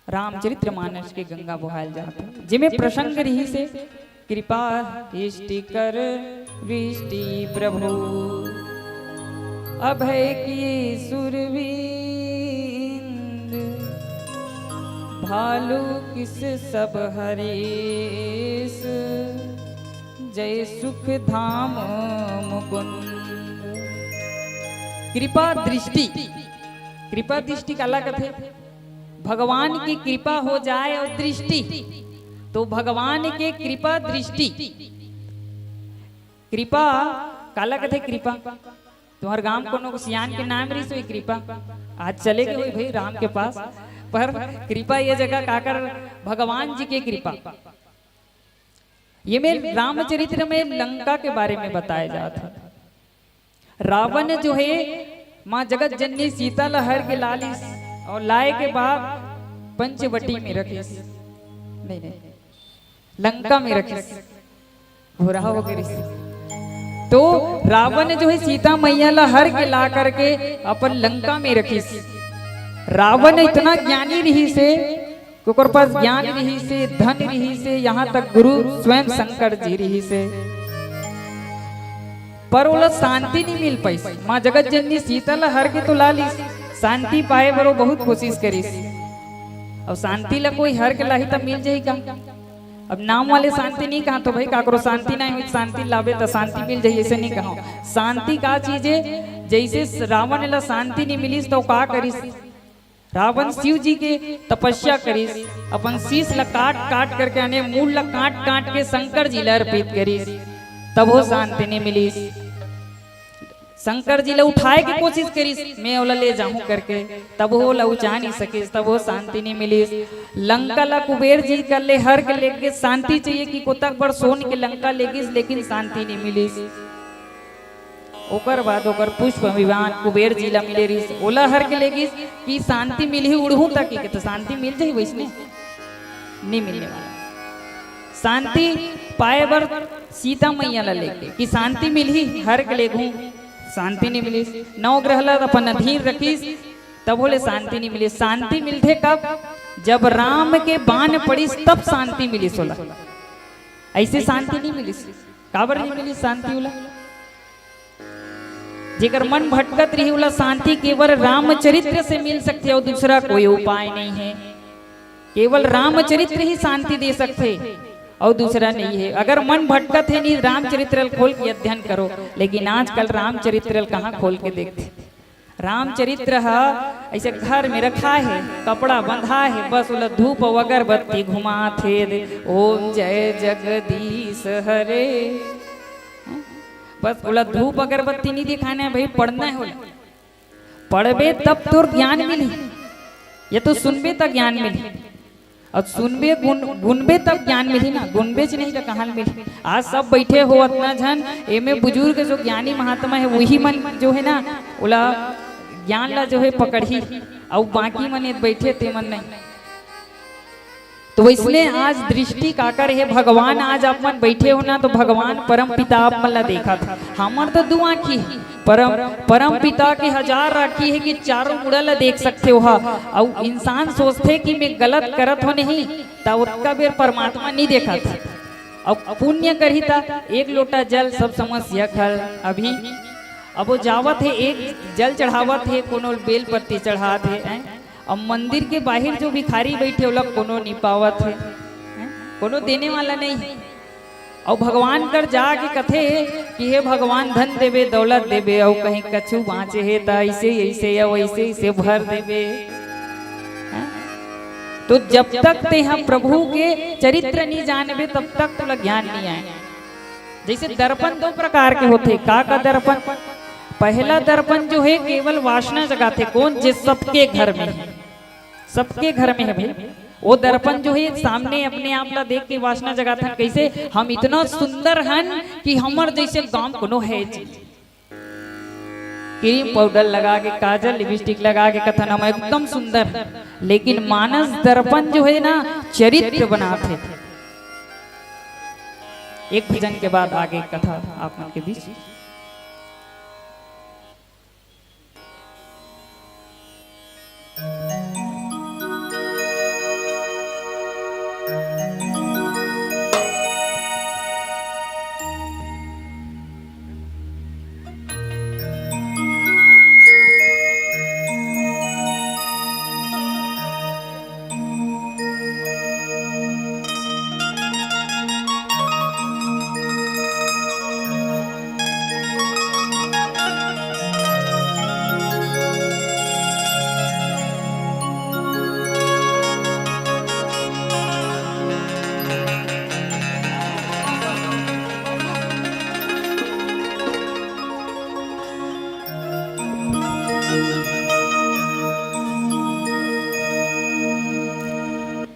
रामचरित्र मानस के गंगा बोहाल जात हे, जेमे प्रसंग रहिस हे कृपा इष्टि कर वृष्टि प्रभु, अभय किए सुरवींद, भालू किस सब हरीस, जय सुख धाम मुकुंद। कृपा दृष्टि, कृपा दृष्टि काला कथे? भगवान की कृपा हो जाए और दृष्टि, तो भगवान के कृपा दृष्टि। कृपा काला कथे? कृपा तुम्हार गांव कोनो सियान के नाम रहिस होही कृपा, आज चले गए होही भाई राम के पास, पर कृपा ये जगह काकर? भगवान जी के कृपा। ये में रामचरित्र में लंका के बारे में बताया जात हे। रावण जो हे, माँ जगत जननी सीता ला हर के लालिस और लाए के बाद पंचवटी में रखिस, नहीं, नहीं, लंका में रखिस, भोरा हो गे रिहिस। तो रावण जो हे सीता मैया ला हर के ला करके अपन लंका में रखिस। रावण इतना ज्ञानी रहिस हे, ओकर पास ज्ञान रहिस हे, धन रहिस हे, यहाँ तक गुरु स्वयं शंकर जी रहिस हे, पर ओला शांति नहीं मिल पाइस। माँ जगत जननी सीता ला हर के तो ला लिस, शांति पाए बर वो बहुत कोशिश करिस। अब शांति ला कोई हर के लाही तब मिल जाही का? अब नाम वाले शांति नहीं कहा तो भाई काकरो शांति नहीं हुई, शांति लाबे तो शांति मिल जाही, ऐसे नहीं कहा। शांति का चीज हे? जैसे रावण ला शांति नहीं मिलिस तो का करिस? रावण शिव जी के तपस्या करिस, अपन शीश ला काट काट करके, यानी मूल ला काट काट के शंकर जी ला अर्पित करिस, तब वो शांति नहीं मिलिस। शंकर जी ला उठाए के कोशिश करिस, मैं ओला ले जाहूं करके, तब वो ला उचा नहीं सकिस, तब वो शांति नहीं मिलिस। लंका ला कुबेर जी कर ले हर के लेके शांति चाहिए कि कोतक बड़ सोन के लंका लेगिस, लेकिन शांति नहीं मिलिस। ओकर बाद ओकर पुष्प विमान कुबेर जी ला मिले रिहिस, ओला हर के लेगिस कि शांति मिलही उड़हूं तक, के तो शांति मिल जाही वैसने नहीं मिलने वाला। शांति पाए बर सीता मैया ला लेके कि शांति मिलही, हर के लेगहूं, शांति नहीं मिलिस। नवग्रह ला अपन अधीन रखिस, तब ओले शांति नहीं मिलिस। शांति मिलथे कब? जब राम के बाण पड़िस तब शांति मिलिस ओला, ऐसे शांति नहीं मिलिस। काबर नहीं मिलिस शांति ओला? जेकर मन भटकत रही ओला शांति केवल रामचरित्र से मिल सकथे और दूसरा कोई उपाय नहीं है। केवल रामचरित्र ही शांति दे सकथे और दूसरा नहीं है। अगर मन भटकत है नहीं, रामचरित्र खोल के अध्ययन करो, लेकिन आजकल रामचरित्र कहाँ खोल के देखथे? रामचरित्र ह ऐसे घर में रखा है, कपड़ा बंधा है, बस ओला धूप और अगरबत्ती घुमाथे। ओम जय जगदीश हरे, बस ओला धूप अगरबत्ती नहीं दिखाना है भाई, पढ़ना है ओला। पढ़बे तब तोर ज्ञान मिलही, या तो सुनबे त ज्ञान मिलही। अउ सुनबे, गुन-, गुनबे तब ज्ञान मिलही ना, गुनबेच नहीं त कहाँ ले मिलही? आज सब बैठे हो अतना झन, एमे बुजुर्ग जो ज्ञानी महात्मा है, वही मन जो है ना, ओला ज्ञान ला जो है पकड़ही, अउ बाकी मन ये बैठे ते मन नहीं। तो वैसने आज दृष्टि काकर हे भगवान, आज आप मन बैठे हो ना, तो भगवान परम पिता आप मन ला देखत हे। हमर तो दू आँखी हे, परम, परम पिता के हजार आँखी हे कि चारों मुड़ा ला देख सकथे ओहा। अउ इंसान सोचथे कि मैं गलत करत हो नहीं, त ओतका बेर परमात्मा नहीं देखत। अउ पुण्य करही त एक लोटा जल सब समस्या खल अभी, अब वो जावत हे, एक जल चढ़ावत हे, कोनो बेल पत्ती चढ़ात हे, हैं? अब मंदिर के बाहिर जो भिखारी बैठे, ओला कोनो नहीं पावत हे, हैं? कोनो देने वाला नहीं हे। अउ भगवान कर जाके कथे कि हे भगवान, धन देबे, दौलत देबे, अउ कहीं कछु बाँचे हे त ऐसे, ऐसे या वैसे, ऐसे भर देबे, हैं? तो जब तक तेहा प्रभु के चरित्र नहीं जानबे, तब तक तोला ज्ञान नहीं आए। जैसे दर्पण दो प्रकार के होथे। का का दर्पण? पहला दर्पण जो है केवल वासना जगाथे। कौन? जे सबके घर में है, सबके घर में है भाई। वो दर्पण जो है सामने अपने आप ला देख के वासना जगाथन। कैसे? हम इतना सुंदर हन कि हमर जैसे गांव कोनो है जी। क्रीम पाउडर लगा के, काजल लिपस्टिक लगा के कथन हम एकदम सुंदर हन। लेकिन मानस दर्पण जो है ना, चरित्र बनाथे। एक भजन के बाद आगे कथा आप मन के बीच।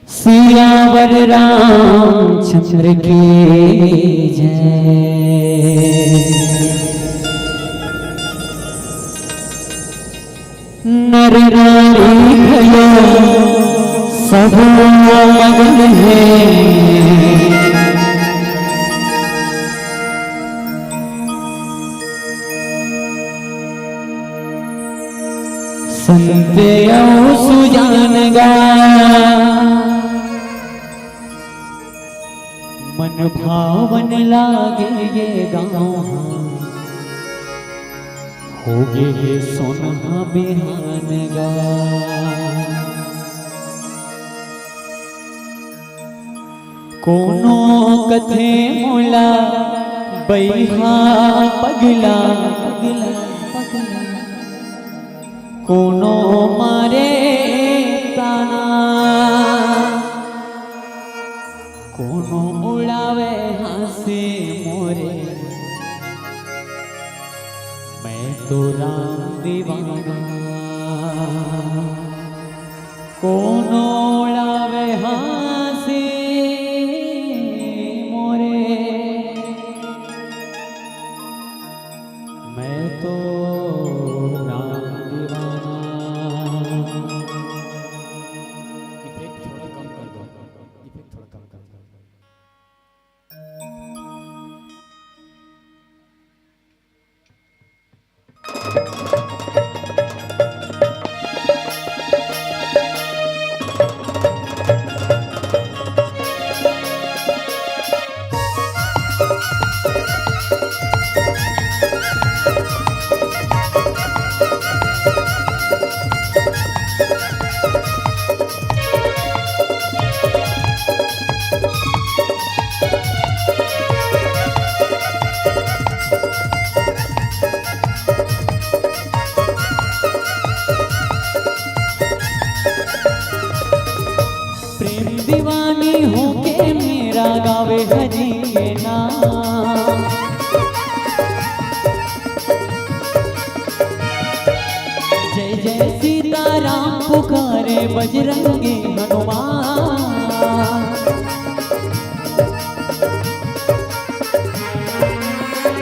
सियावर रामचंद्र की जय। नर नारी भयो सब मगन हे। संत अउ सुजान गा मन भावन लागे ये गाँव हा, होगे हे सोनहा बिहान गा। कोनो कथे मोला बइहा पगला, कोनो मारे ताना, कोनो उड़ावे हाँसी मोरे, मैं तो राम दीवाना। कोनो उड़ावे हाँसी मोरे, मैं तो राम दीवाना। जय सीताराम पुकारे बजरंगी हनुमान।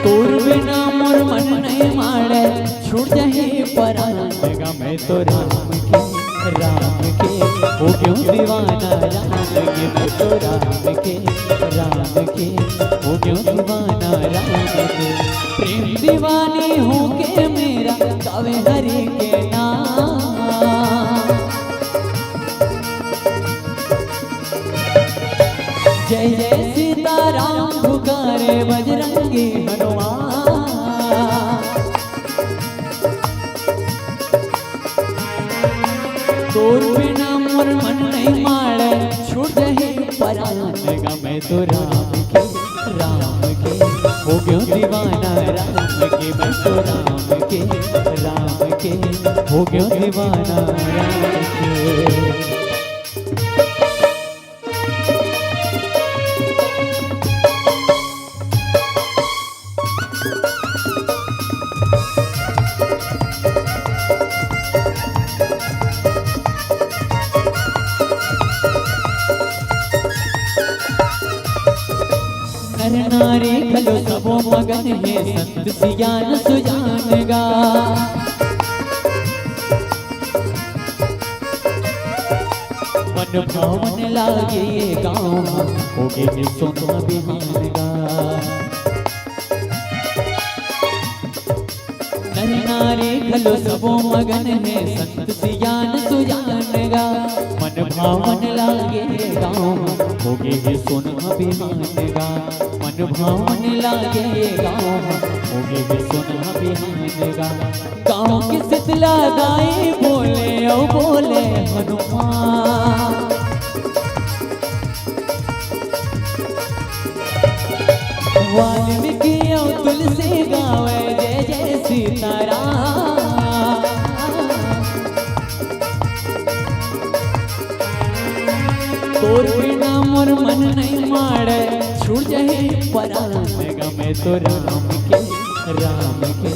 तोर बिना मोर मन नहीं माड़े, छूट जाही परान। गा मैं तो राम के, राम के, हो गयो दीवाना राम के, मैं तो राम के, राम के, हो गयो दीवाना राम के। प्रेम दीवानी होके मेरा गावे हरि के नाम। जय जय सीताराम पुकारे बजरंगी हनुमान। तोर बिना मोर मन नहीं माड़े, छूट जाही परान। गा मैं तो राम के, राम के, हो गयो दीवाना राम के, मैं तो राम के, राम के, हो गयो दीवाना राम के। नर नारी घलो सबो मगन हे, संत सियान सुजान गा। मन भावन लागे ये गाँव, होगे हे सोना बिहान गा। नर नारी घलो सबो मगन हे, संत सियान सुजान गा। मन भावन लागे गाँव, होगे हे सोना बिहान गा। मन भावन लागे गाँव, होगे हे सोना बिहान गा। गाँव के शीतला दाई बोले, ओ बोले हनुमान। वाल्मीकि अउ तुलसी गावे जय जय सीताराम। तोर बिना मोर मन नहीं माड़े, छूट जाही परान। गा मैं तो राम के, राम के,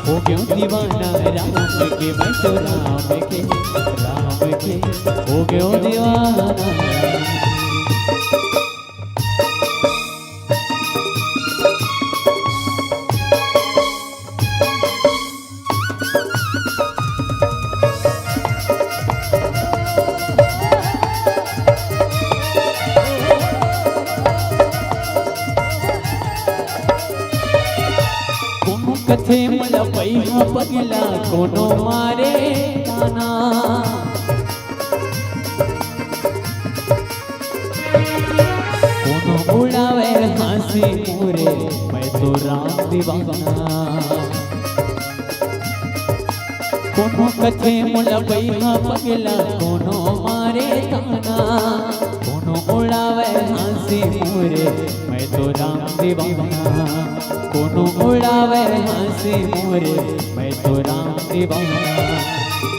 हो गयो दीवाना राम के, मैं तो राम के, राम के, हो गयो दीवाना राम के। कोनो कथे मोला पइहा पगला, कोनो मारे ताना। कोनो उड़ावे हाँसी मोरे, मैं तो राम दीवाना। कोनो कथे मोला पइहा पगला, कोनो मारे ताना। कोनो उड़ावे हाँसी मोरे, मैं तो राम दीवाना। कोनो उड़ावे हाँसी मोरे, मैं तो राम दीवाना।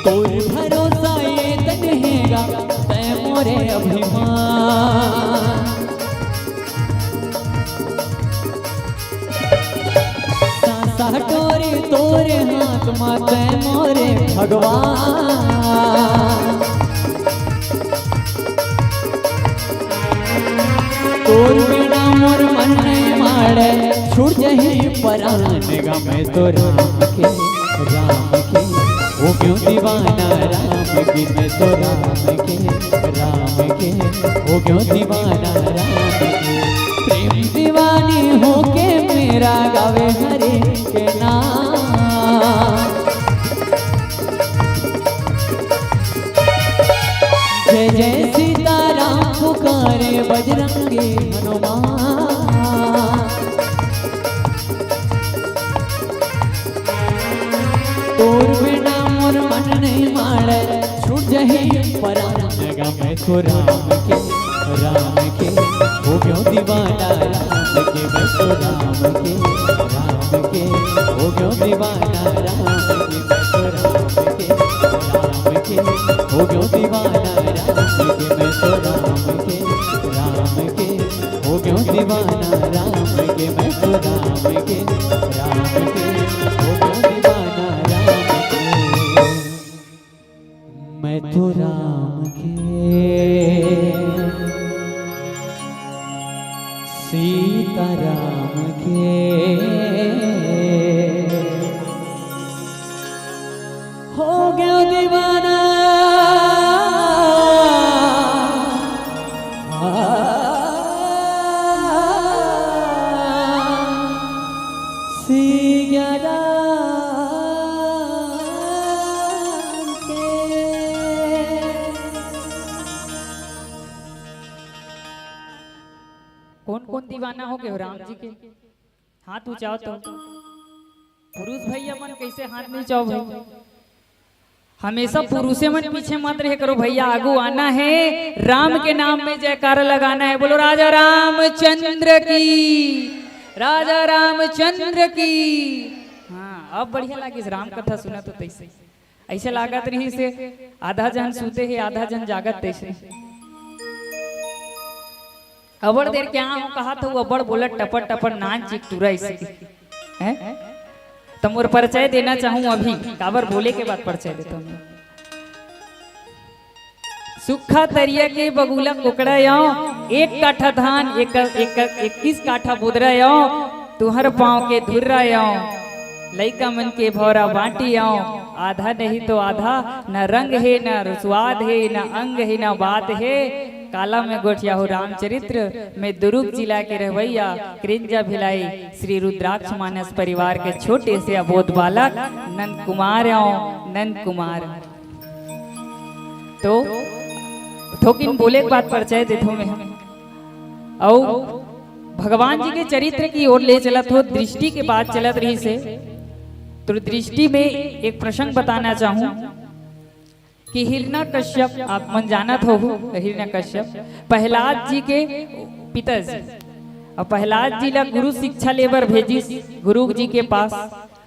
तोर भरोसा ये तन हेगा, तै मोरे अभिमान। सांसा डोरी तोरे हाथ मा, तै मोरे भगवान। तोर बिना मोर मन नहीं माड़े, छूट जाही परान। गा मैं तो राम के, राम के, हो गयो दीवाना राम के, मैं तो राम के, राम के, हो गयो दीवाना राम के। प्रेम दीवानी होके मेरा गावे हरे के नाम। जय जय सीताराम पुकारे बजरंगी हनुमान। तोर बिना मोर मन नहीं माड़े, छूट जाही परान। गा मैं तो राम के, राम के, हो गयो दीवाना राम के, मैं तो राम के, राम के, हो गयो दीवाना राम के, मैं तो राम के, राम के, हो गयो दीवाना राम के, मैं तो राम के, राम के, हो गयो दीवाना राम के, मैं तो राम के, राम के, हो गयो दीवाना राम के। मैं तो राम के, सीता राम के हो गयो दीवाना। आ, सिया राम के। कोन कोन दीवाना हो गए हो राम जी के? हाथ ऊंचाओ तो। पुरुष भैया मन कैसे हाथ नहीं उंचाओ भाई? हमेशा पुरुषे मन पीछे मत रहे करो भैया, आगू आना है, राम के नाम में जयकारा लगाना है। बोलो राजा रामचंद्र की, राजा रामचंद्र की। हाँ, अब बढ़िया लागिस राम कथा सुना तो तैसे। ऐसे लागत रही से आधा जन सूते है, आधा जन जागत तैसे। अबड़ देर क्या हो कहा था वो अबड़ बोलत टपर टपर नान चिक टूरा इसे। हैं? तो मोर परिचय देना चाहूं अभी, काबर बोले के बाद परिचय देता हूं। सुखा तरिया के बगुला कोकड़ा आंव, एक काठा धान, एक, एक, इक्कीस काठा बोदरा आंव, तुहर पांव के धुर्रा आंव, लइका मन के भौरा बांटी आंव, आधा नहीं तो आधा, न रंग हे, न स्वाद हे, न अंग हे, न बात हे, काला में गोठिया हो रामचरित्र में दुरूग जिला के रहवैया क्रिंजा भिलाई श्री रुद्राक्ष मानस परिवार के छोटे से अबोध बालक नंद कुमार आंव, नंद कुमार। तो थोकिन बोले के बाद परिचय देथो मैं। अउ भगवान जी के चरित्र की ओर ले चलत हो, दृष्टि के बात चलत रही से, तो दृष्टि में एक प्रसंग बताना चाहूं कि हिरण्यकश्यप, आप मन जानत हो हिरण्यकश्यप प्रहलाद जी के पिताजी, और प्रहलाद जी ला गुरु शिक्षा लेबर भेजिस गुरु जी के पास।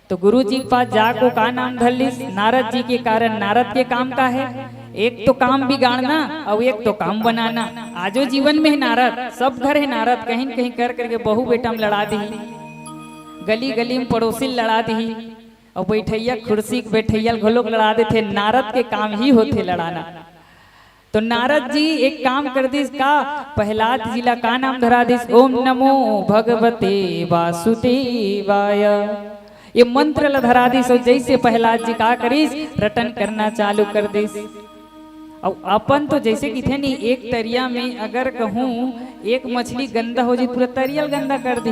तो गुरु जी के पास जाको का नाम धर लिस? नारद जी के कारण। नारद के काम का है? एक तो काम बिगाड़ना और एक तो काम बनाना। आजो जीवन में है नारद, सब घर है नारद, कहीं न कहीं कर करके बहू बेटा में लड़ा दी, गली गली में पड़ोसी लड़ा दी, और बैठैया कुर्सी के बैठैया घलोक लड़ा देथे। नारद के काम ही होथे लड़ाना। तो नारद जी एक काम कर दिस का, प्रहलाद जी ला का नाम धरा दिस? ओम नमो भगवते वासुदेवाय। ये मंत्र ला धरा दिस, और जैसे प्रहलाद जी का करिस, रटन करना चालू कर दिस। और अपन तो जैसे किथे नहीं, एक तरिया में अगर कहूँ एक मछली गंदा हो जाए, पूरा तरियल गंदा कर दे,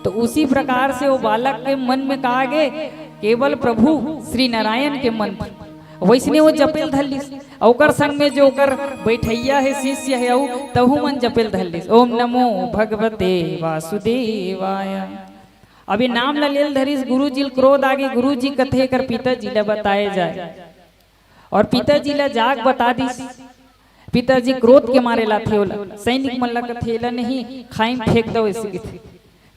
तो उसी प्रकार से वो बालक के मन में का आगे, केवल प्रभु श्री नारायण के मंत्र। वैसने वो जपेल धर लिस, अउ ओकर संग में जो ओकर बैठैया है, शिष्य है, अउ तहू मन जपेल धर लिस, ओम नमो भगवते वासुदेवाय। अब ये नाम ला लेल धरिस, गुरु जी ल क्रोध आगे, गुरु जी कथे कर पिताजी ला बताए जाए, और पिताजी ला जाग बता दिस। पिताजी क्रोध के मारे लाथे ओला, सैनिक मन ला कथे, एला नहीं, खाई में फेंक दो, ऐसे कथे।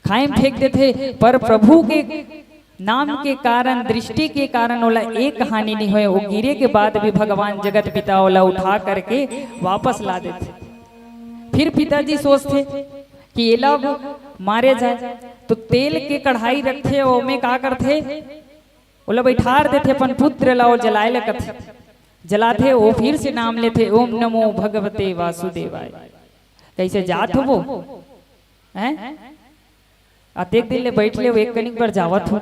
खाई में फेंक देथे, पर प्रभु के नाम के कारण, दृष्टि के कारण ओला एक हानि नहीं होए। वो गिरे के बाद भी भगवान जगत पिता ओला उठा करके वापस ला देथे। फिर पिताजी सोचथे कि एला मारे जाए, तो तेल के कढ़ाई रखथे, ओमे का करथे, ओला बैठार देथे अपन पुत्र ला, वो जलाए ला कथे, जलाथे, वो फिर से नाम लेथे, ओम नमो भगवते वासुदेवाय। कैसे जात हो वो? हैं? अतेक दिन ले बैठ ले, एक कनिक बर जावत हो,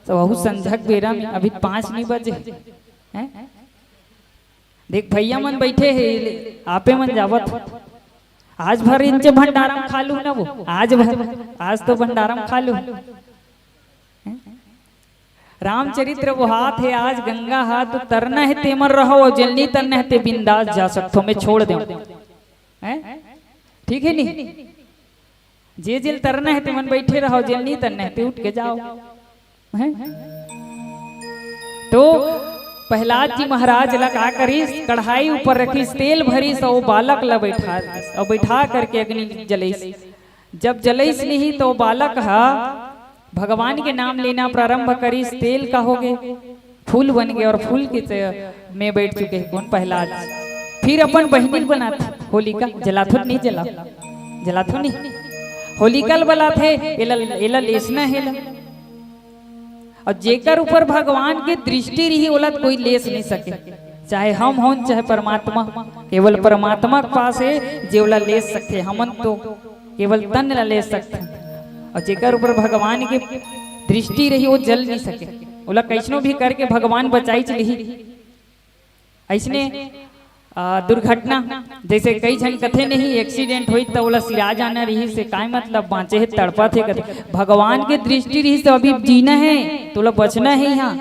तो वहू संझक बेरा में, अभी पाँच नहीं बजे, हैं? देख भैया मन बैठे हे, आपे मन जावत हो। आज भर इंचे भंडारा में खा लू ना वो, आज भर, आज तो भंडारा में खा लू। हैं? रामचरित्र वो हाथ है, आज गंगा हाथ, तरना है ते मन रहो, और जेल नहीं तरना है ते बिंदास जा सकथो, मैं छोड़ देव। हैं? ठीक है नहीं? जे जेल तरना है ते मन बैठे रहो, जेल नहीं तरना है ते उठ के जाओ। हैं? तो प्रहलाद जी महाराज ला का करिस, कढ़ाई ऊपर रखिस, तेल भरिस, और बालक ला बैठा दिस, और बैठा करके अग्नि जलइस। जब जलइस नहीं तो बालक हा भगवान के नाम लेना प्रारंभ करिस, तेल का हो गए, फूल बन गए, और फूल के च-, में बैठ चुके हैं कौन? प्रहलाद। फिर अपन बहिनी बनाथे होलिका, जलाथो नहीं जला, जलाथो नहीं, होलिका ल बलाथे, एला, एला लेसना है ला। और जेकर ऊपर भगवान के दृष्टि रही, ओला कोई लेस नहीं सके। चाहे हम होन, चाहे परमात्मा, केवल परमात्मा के पास हे, जे ओला ले सकथे। हमन तो केवल तन ला ले सकथन, अउ जेकर ऊपर भगवान के दृष्टि रही, वो जल नहीं सके। ओला कइसनो भी करके भगवान बचाई चलिही। अइसने, आ, दुर्घटना, जइसे कई झन कथे नहीं, एक्सीडेंट होई त ओला सिरा जाना रही से काय मतलब, बाँचे हे, तड़पत हे कथे। भगवान के दृष्टि रही से अभी जीना हे, तोला बचना हे यहाँ,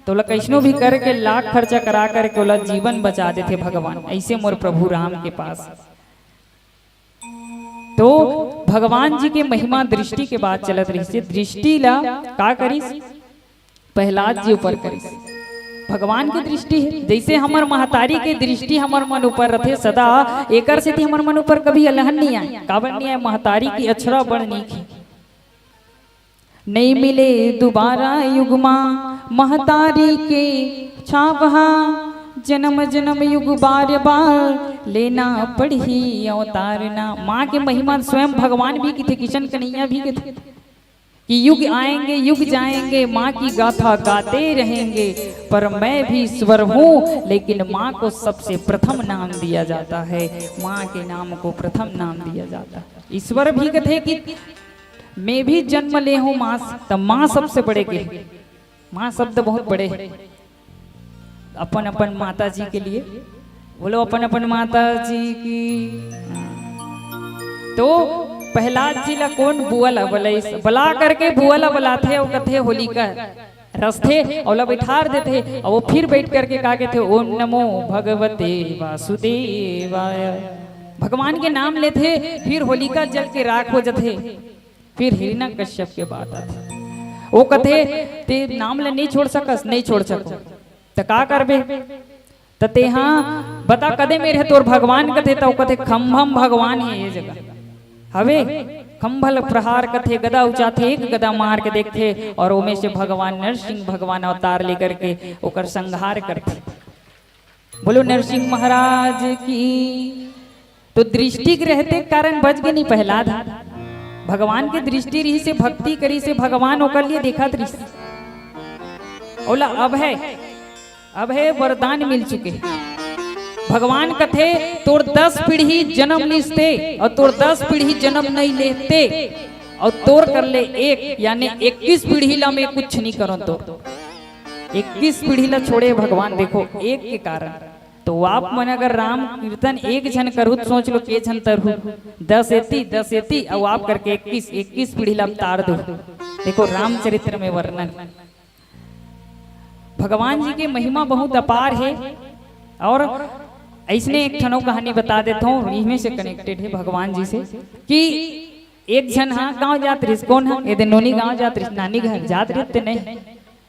तोला कइसनो भी करके लाख खर्चा करा करके ओला जीवन बचा देथे भगवान। अइसे मोर प्रभु राम के पास। तो भगवान जी के महिमा दृष्टि के बात चलत रहिसे, दृष्टि ला का करिस? प्रहलाद जी ऊपर करिस। भगवान के दृष्टि हे, जइसे हमर महतारी के दृष्टि हमर मन ऊपर रथे सदा, एकर सेती हमर मन ऊपर कभी अलहन नहीं आय। काबर नहीं आय? महतारी के अछरा बड़ नीक हे। नहीं मिले दुबारा युग मा महतारी के छावहा, जन्म जन्म युग बार बार लेना पड़ही अवतार ना। माँ के महिमा स्वयं भगवान भी किथे, किशन कन्हैया भी किथे कि युग आएंगे, युग जाएंगे, माँ की गाथा गाते रहेंगे, पर मैं भी स्वर हूँ, लेकिन माँ को सबसे प्रथम नाम दिया जाता है, माँ के नाम को प्रथम नाम दिया जाता है। ईश्वर भी कथे कि मैं भी जन्म ले हूँ माँ से, त माँ सबसे बड़े के, माँ शब्द बहुत बड़े हे। अपन अपन माता जी के लिए बोलो, अपन अपन माता जी की। तो प्रहलाद जी ला कोन बुआ ला बलाइस? बला करके बुआ ला बलाथे, अउ कथे होलिका रसथे, अउ ला बैठार देथे, अउ वो फिर बैठ करके का कथे? ओम नमो भगवते वासुदेवाय। भगवान के नाम लेथे, फिर होलिका जल के राख हो जथे। फिर हिरण्यकश्यप के बात आथे, वो कथे, "ते नाम ला नहीं छोड़ सकस?" "नहीं छोड़ सको।" "त का करबे?" "त तेहा बता, कदे मेर हे तोर भगवान?" कथे, त वो कथे, "खंभम भगवान हे ये जगह हवे।" खंभल प्रहार कथे, गदा उचाथे, एक गदा मार के देखथे, अउ ओमे से भगवान नरसिंह भगवान अवतार लेकर के ओकर संहार करथे। बोलो नरसिंह महाराज की। तो दृष्टि के रहते कारण बच गे नहीं प्रहलाद। भगवान के दृष्टि रहिसे, भक्ति करिसे, भगवान ओकर लिए देखत रहिसे। ओला अभय, अभय वरदान मिल चुके। भगवान कथे, "तोर दस पीढ़ी जन्म लिसते अउ तोर दस पीढ़ी जन्म नहीं लेते, अउ तोर कर ले एक, यानी इक्कीस पीढ़ी ला मैं कुछ नहीं करों।" तो इक्कीस पीढ़ी ला छोड़े भगवान, देखो, एक के कारण। तो आप मन अगर राम कीर्तन एक झन करहू त सोच लो के झन तरहू, दस एती, दस एती, अउ आप करके इक्कीस, इक्कीस पीढ़ी ला तार दो। देखो रामचरित्र में वर्णन, भगवान जी के महिमा बहुत अपार हे। अउ अइसने एक ठनो कहानी बता देत हूँ, इहमे से कनेक्टेड हे भगवान जी से, कि एक झन हा गाँव जात रहिस। कोन हा? एदे नोनी गाँव जात रहिस, नानी घर जात रहिस ते नहीं।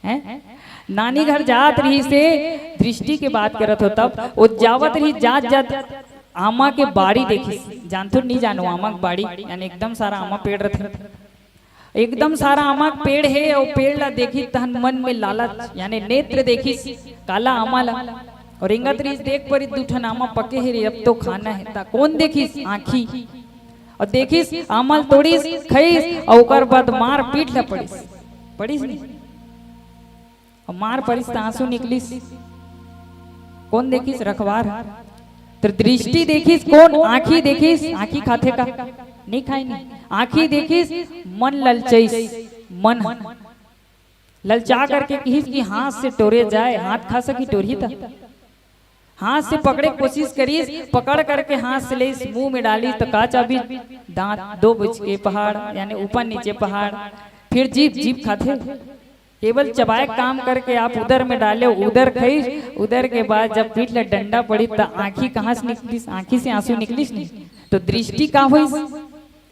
हैं? नानी घर जात रहिसे, दृष्टि के बात करत हो तब, वो जावत रहिस, जात जात आमा के बाड़ी देखिस। जानथो नहीं जानो, आमा के बाड़ी यानी एकदम सारा आमा पेड़ रथे। एकदम सारा आमा के पेड़ हे, अउ पेड़ ला देखिस तहन मन में लालच यानी नेत्र देखिस काला आमा ला। अउ रेंगत रहिस, देख परिस दू ठन आमा पके हे रे, अब तो खाना हे। त कोन देखिस? आँखी। अउ देखिस, आमा ल तोड़िस, खइस, अउ ओकर बाद मार पीठ ल पड़िस। पड़िस नहीं? अउ मार पड़िस त आंसू निकलिस। कोन देखिस? रखवार। त दृष्टि देखिस कोन? आंखी देखिस। आंखी खाथे का? नहीं खाय नहीं। आंखी देखिस, मन ललचाइस। मन ललचा करके किहिस कि हाथ से टोरे जाए, हाथ खा सकी टोरही त? हाथ से पकड़े के कोशिश करिस, पकड़ करके हाथ से लेस, मुंह में डालिस त का चाबिस? दांत। दो भुज के पहाड़, यानी ऊपर नीचे पहाड़। फिर जीभ, जीभ खाथे। केवल चबाए काम करके आप उदर में डाले, उदर खइस, उदर के बाद जब पीठ ले डंडा पड़िस त आंखी कहाँ से निकलिस? आंखी से आंसू निकलिस नहीं। तो दृष्टि का होइस?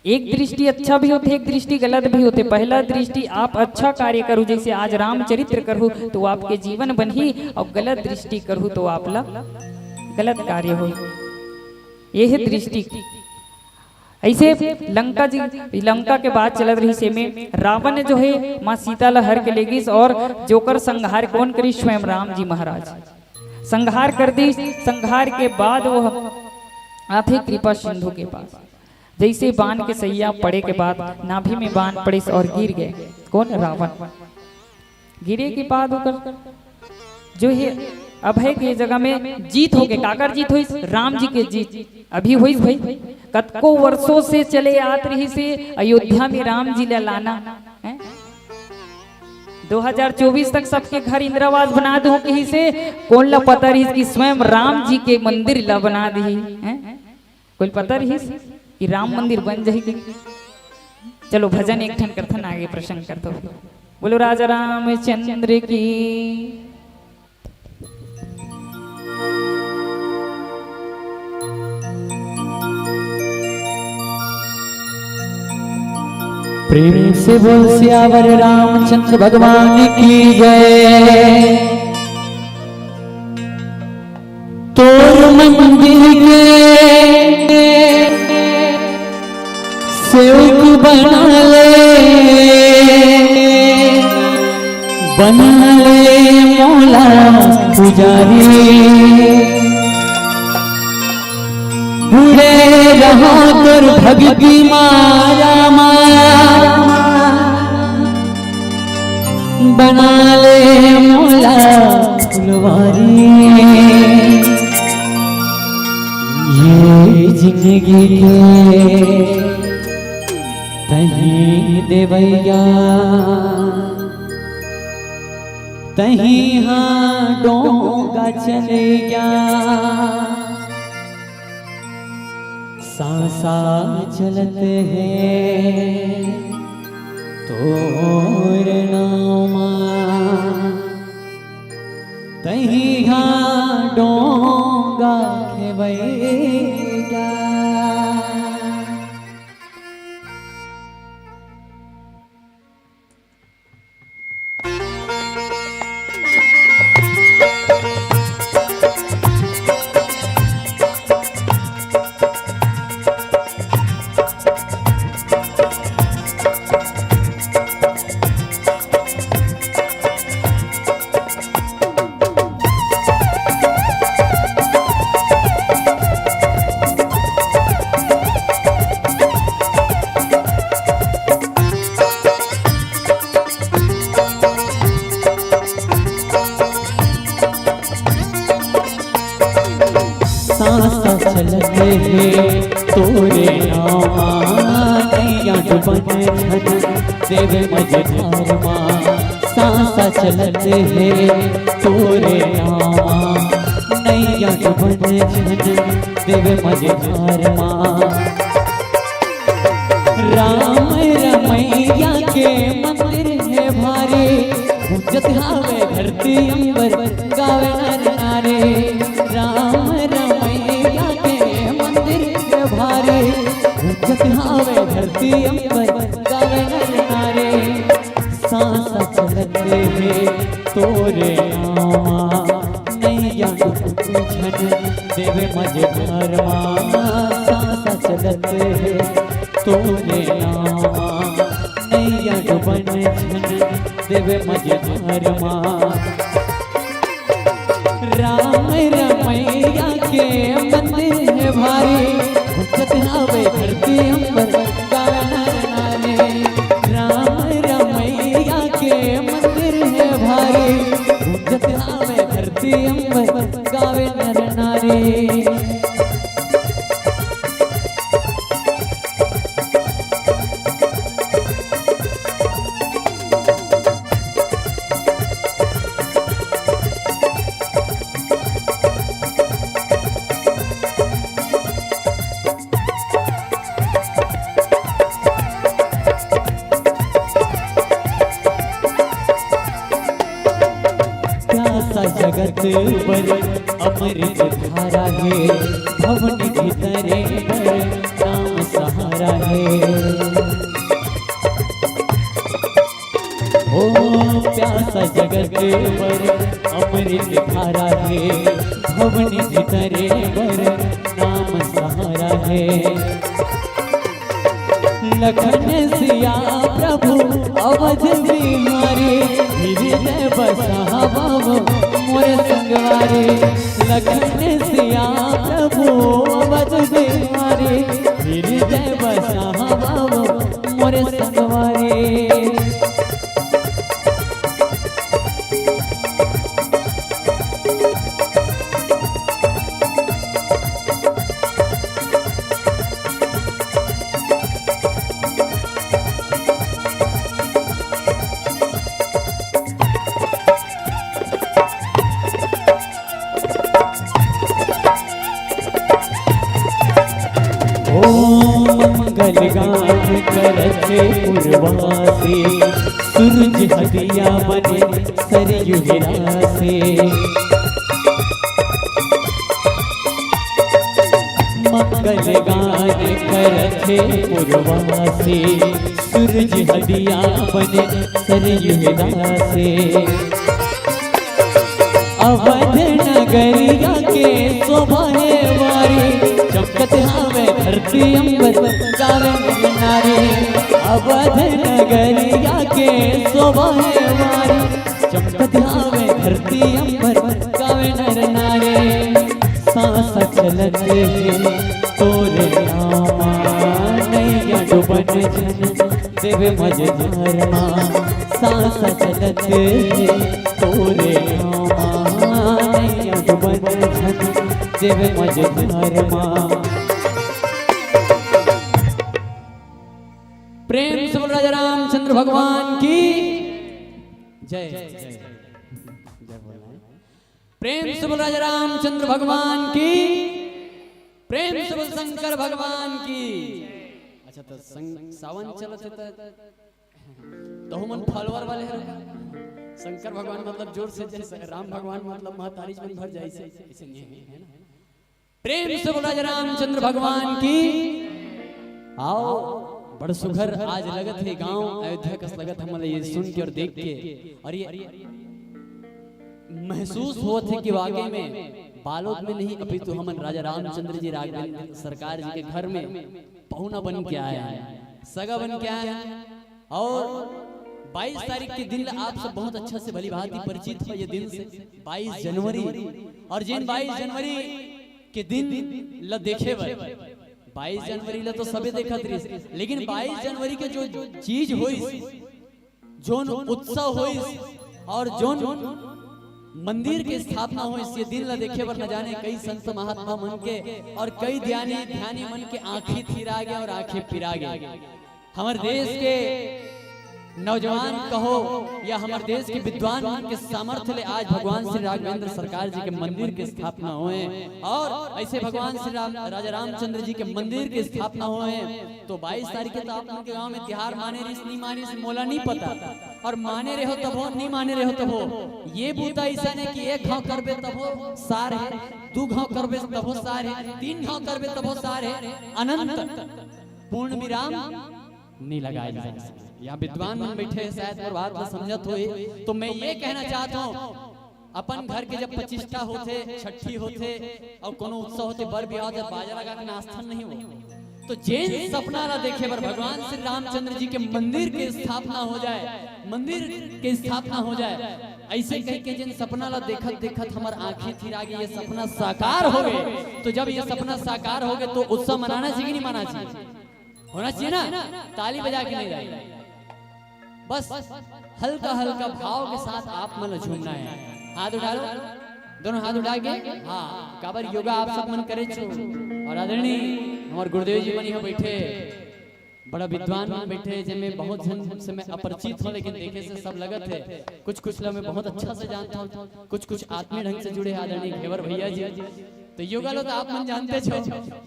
एक दृष्टि अच्छा भी होथे, एक दृष्टि गलत भी होथे। पहला दृष्टि आप अच्छा कार्य करहू, जैसे आज रामचरित्र करहू तो आपके जीवन बनही, अउ गलत दृष्टि करहू तो आप ला गलत कार्य होही। ये हे दृष्टि। अइसे लंका जी, लंका के बात चलत रहिस, एमे रावण जो हे माँ सीता ला हर के लेगिस अउ जोकर संहार कोन करिस? स्वयं राम जी महाराज संहार कर दिस। संहार के बाद वो आथे कृपा सिंधु के पास। जैसे बाण के सैया पड़े के बाद नाभि में बाण पड़िस अउ गिर गे। कोन? रावण। गिरे के बाद ओकर जो हे अभय के जगह में जीत होगे। काकर जीत होइस? राम जी के जीत। अभी होइस भाई, कतको वर्षों से चले आत रहिस हे अयोध्या में राम जी ला लाना, हैं? दो हज़ार चौबीस तक सबके घर इंदिरा आवास बना दूं कहिस हे, कोन ला पता रहिस कि स्वयं राम जी के मंदिर ला बना दिही, हैं? कोई पता रहिस कि राम मंदिर बन जाही कि? चलो भजन एक ठन करथन, आगे प्रसंग करथन। बोलो राजा रामचंद्र की। प्रेम से बोल सियावर रामचंद्र भगवान की जय। तोर मंदिर के सेवक बना ले, बना ले मोला पुजारी। बुड़े रहो तोर भक्ति मा रामा, बना ले मोला फुलवारी। ये जिंदगी के तहीं देवैया, तहीं हा डोंगा चले गया। सांसा चलत हे तोर नामा, तहीं हा डोंगा खेवैया। सांस चलत हे तोरे नामा, नैया डुबन झन देवे मझधार मा। सांस चलत हे तोरे नामा, नैया डुबन झन देवे मझधार मा। राम रमैया के मंदिर हे भारी, गूंजत हावे धरती अंबर, गावे नर नारी। राम रमैया के मंदिर हे भारी, गूंजत हावे धरती अंबर, गावे नर नारी। सांस चलत हे तोरे नामा, नैया डुबन झन देवे मझधार मा। सांस चलत हे तोरे नामा, नैया डुबन झन देवे मझधार मा। राम रमैया के मंदिर हे भारी, गूंजत हावे धरती अंबर, गावे नर नारी। राम रमैया के मंदिर हे भारी, गूंजत हावे धरती अंबर, गावे नर नारी। प्यासा जगत बर अमृत धारा हे, भवनी भीतरे बर नाम सहारा हे। ओ प्यासा जगत बर अमृत धारा हे, भवनी भीतरे बर नाम सहारा हे। लखन सिया प्रभु अवध बिहारी, हृदय बसा बाबू मोर संगवारी। लखन सिया प्रभु अवध बिहारी, हृदय बसा बाबू मोर संगवारी। गान करथे पुरवासी, सूरज हदिया बने सरयू दासे। अवध नगरिया के शोभा हे वारी, चमकत हावे धरती अंबर गावे नर नारी। अवध नगरिया के शोभा हे वारी, चमकत हावे धरती अंबर गावे नर नारी। सांस चलत हे तोरे नामा, नैया डुबन झन देवे मझधार मा। सांस चलत हे तोरे नामा, नैया डुबन झन देवे मझधार मा। प्रेम से बोल राजा रामचंद्र भगवान की जय। जय। जय बोल रहे हैं। प्रेम से बोल राजा रामचंद्र भगवान की, प्रेम से बोल शंकर भगवान की। अच्छा, तो संग-, सावन चलत हे, तो तहु मन follower वाले हैं। शंकर भगवान मतलब जोर से, जैसे राम भगवान मतलब महतारी मन भर जाए, ऐसे, ऐसे नहीं है, है ना? प्रेम से बोल राजा रामचंद्र भगवान की। आओ, बड़ सुघर आज लगत हे गांव अयोध्या कस लगत, हमन ये सुन के और देख के, और ये महसूस होत हे कि वाकई में बालोद में नहीं, अपितु हमन राजा रामचंद्र जी राघवेंद्र सरकार जी के घर में पहुना बन के आए हैं, सगा बन के आए हैं। और बाईस तारीख के दिन ला आप सब बहुत अच्छा से भली भांति परिचित हो। ये दिन से, बाईस जनवरी, और जिन बाईस जनवरी के दिन ला देखे बर, बाईस जनवरी ला तो सबे देखत रहिस, लेकिन बाईस जनवरी के जो चीज होइस, जोन उत्सव होइस और जोन मंदिर के स्थापना होइस, ये दिन ला देखे बर न जाने कई संत महात्मा मन के और कई ज्ञानी ध्यानी मन के आंखी थिरा गे और आंखी पिरा गे। हमर देश के नौजवान कहो या हमर देश के विद्वान मन के सामर्थ्य ले आज भगवान श्री राघवेंद्र सरकार जी के मंदिर के स्थापना होए, और ऐसे भगवान श्री राम, राजा रामचंद्र जी के मंदिर के स्थापना होए। तो बाईस तारीख के तो आप मन के गांव में तिहार माने रिहिस, नहीं माने रिहिस, मोला नहीं पता। और माने रहो तभो, नहीं माने रहो तभो, ये बूता ऐसा नहीं कि एक घाव करबे तभो सार हे, दू घाव करबे तभो सार हे, तीन घाव करबे तभो सार हे, अनंत पूर्ण विराम नहीं लगाए जा सकते। यहाँ विद्वान मन बैठे हैं, शायद मोर बात ला समझत होही। तो मैं ये कहना चाहता हूँ, अपन घर के जब पचिष्ठा होथे, छठी होथे, और कोनो उत्सव होथे, बर बिहाव होथे, बाजा लगा के नाचथन नहीं हो। तो जेन सपना ला देखे बर भगवान श्री रामचंद्र जी के मंदिर के स्थापना हो जाए, मंदिर के स्थापना हो जाए, ऐसे कह के जेन सपना ला देखत देखत हमर आंखें थिरा गे, ये सपना साकार हो गए। तो जब ये सपना साकार हो गए तो उत्सव मनाना चाहिए कि नहीं मनाना चाहिए? होना चाहिए ना, ताली बजा के नहीं जाए, बस हल्का हल्का भाव के साथ आप मन ला झूमना है। हाथ उठा लो, दोनों हाथ उठा के। हाँ, काबर योगा आप सब मन करे छो। और आदरणीय हमारे गुरुदेव जी मन यहाँ बैठे, बड़ा विद्वान मन बैठे, जिनमें बहुत जन से मैं अपरिचित हूँ, लेकिन देखे से सब लगत है। कुछ कुछ ला मैं बहुत अच्छा से जानता हूँ, कुछ कुछ आत्मीय ढंग से जुड़े हैं आदरणीय घेवर भैया जी। तो योगा लो तो आप मन जानते छो,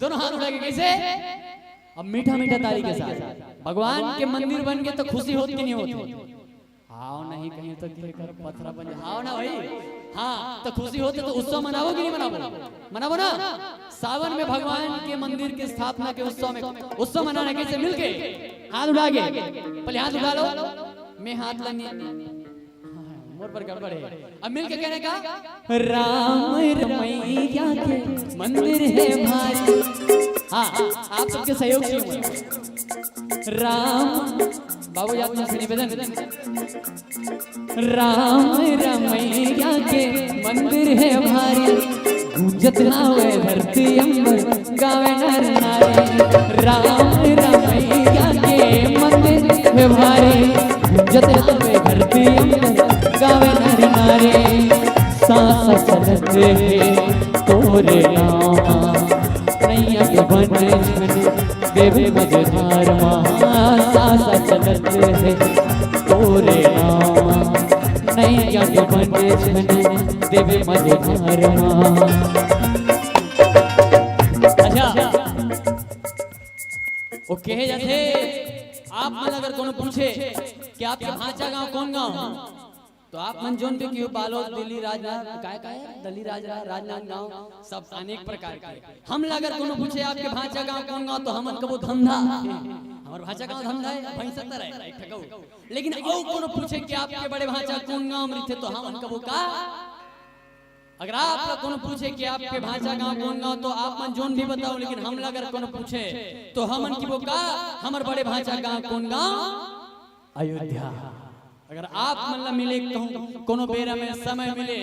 दोनों हाथ उठा के कैसे? अब मीठा मीठा ताली के साथ। भगवान के मंदिर बन के तो खुशी होत कि नहीं होत? हाव नहीं कहीं तो के कर पथरा बन जा। हाव ना भाई? हाँ, तो खुशी होते तो उत्सव मनाबो कि नहीं मनाबो? मनाबो ना। सावन में भगवान के मंदिर के स्थापना के उत्सव में, उत्सव मनाना कैसे? मिलके हाथ उठा के, पहले हाथ उठा लो। मैं हाथ ला नहीं, हाँ, मोर पर गड़बड़ है। अब मिलके कहने का, राम रमैया के मंदिर है भारी। हाँ, आप सबके सहयोग से हुआ। राम, बाबू याद से निवेदन। राम रमैया के मंदिर है भारी, गूंजत हावे धरती अंबर, गावे नर नारी। राम रमैया के मंदिर है भारी, गूंजत हावे धरती अंबर, गावे नर नारी। सांस चलत हे तोरे नामा, नैया के बन झन देवे मझधार मा। सांस चलत हे तोरे नामा, नैया के बन झन देवे मझधार मा। अच्छा, वो कहे जाथे, आप मन अगर कोनो पूछे कि आपके भांचा गांव कौन गांव, तो आप मन जोन भी कियो बालोद, दिल्ली, राजनांद, काय, काय, दिल्ली, राजनांद, राजनांदगांव, सब अनेक प्रकार के। हमला अगर कोनो पूछे, "आपके भांचा गांव कौन गांव?" तो हमन कबो धमधा। हमर भांचा गांव धमधा है, भैंसा तर है, एक ठकऊ। लेकिन अउ कोनो पूछे कि आपके बड़े भांचा कौन गांव में रहिथे, तो हमन कबो का? अगर आप कोनो पूछे कि आपके भांचा गांव कौन गांव, तो आप मन जोन भी बताओ, लेकिन हमला अगर कोनो पूछे, तो हमन किबो का, "हमर बड़े भांचा गांव कौन गांव?" अयोध्या। अगर आप मन ला मिले कहूं, कोनो बेरा में समय मिले,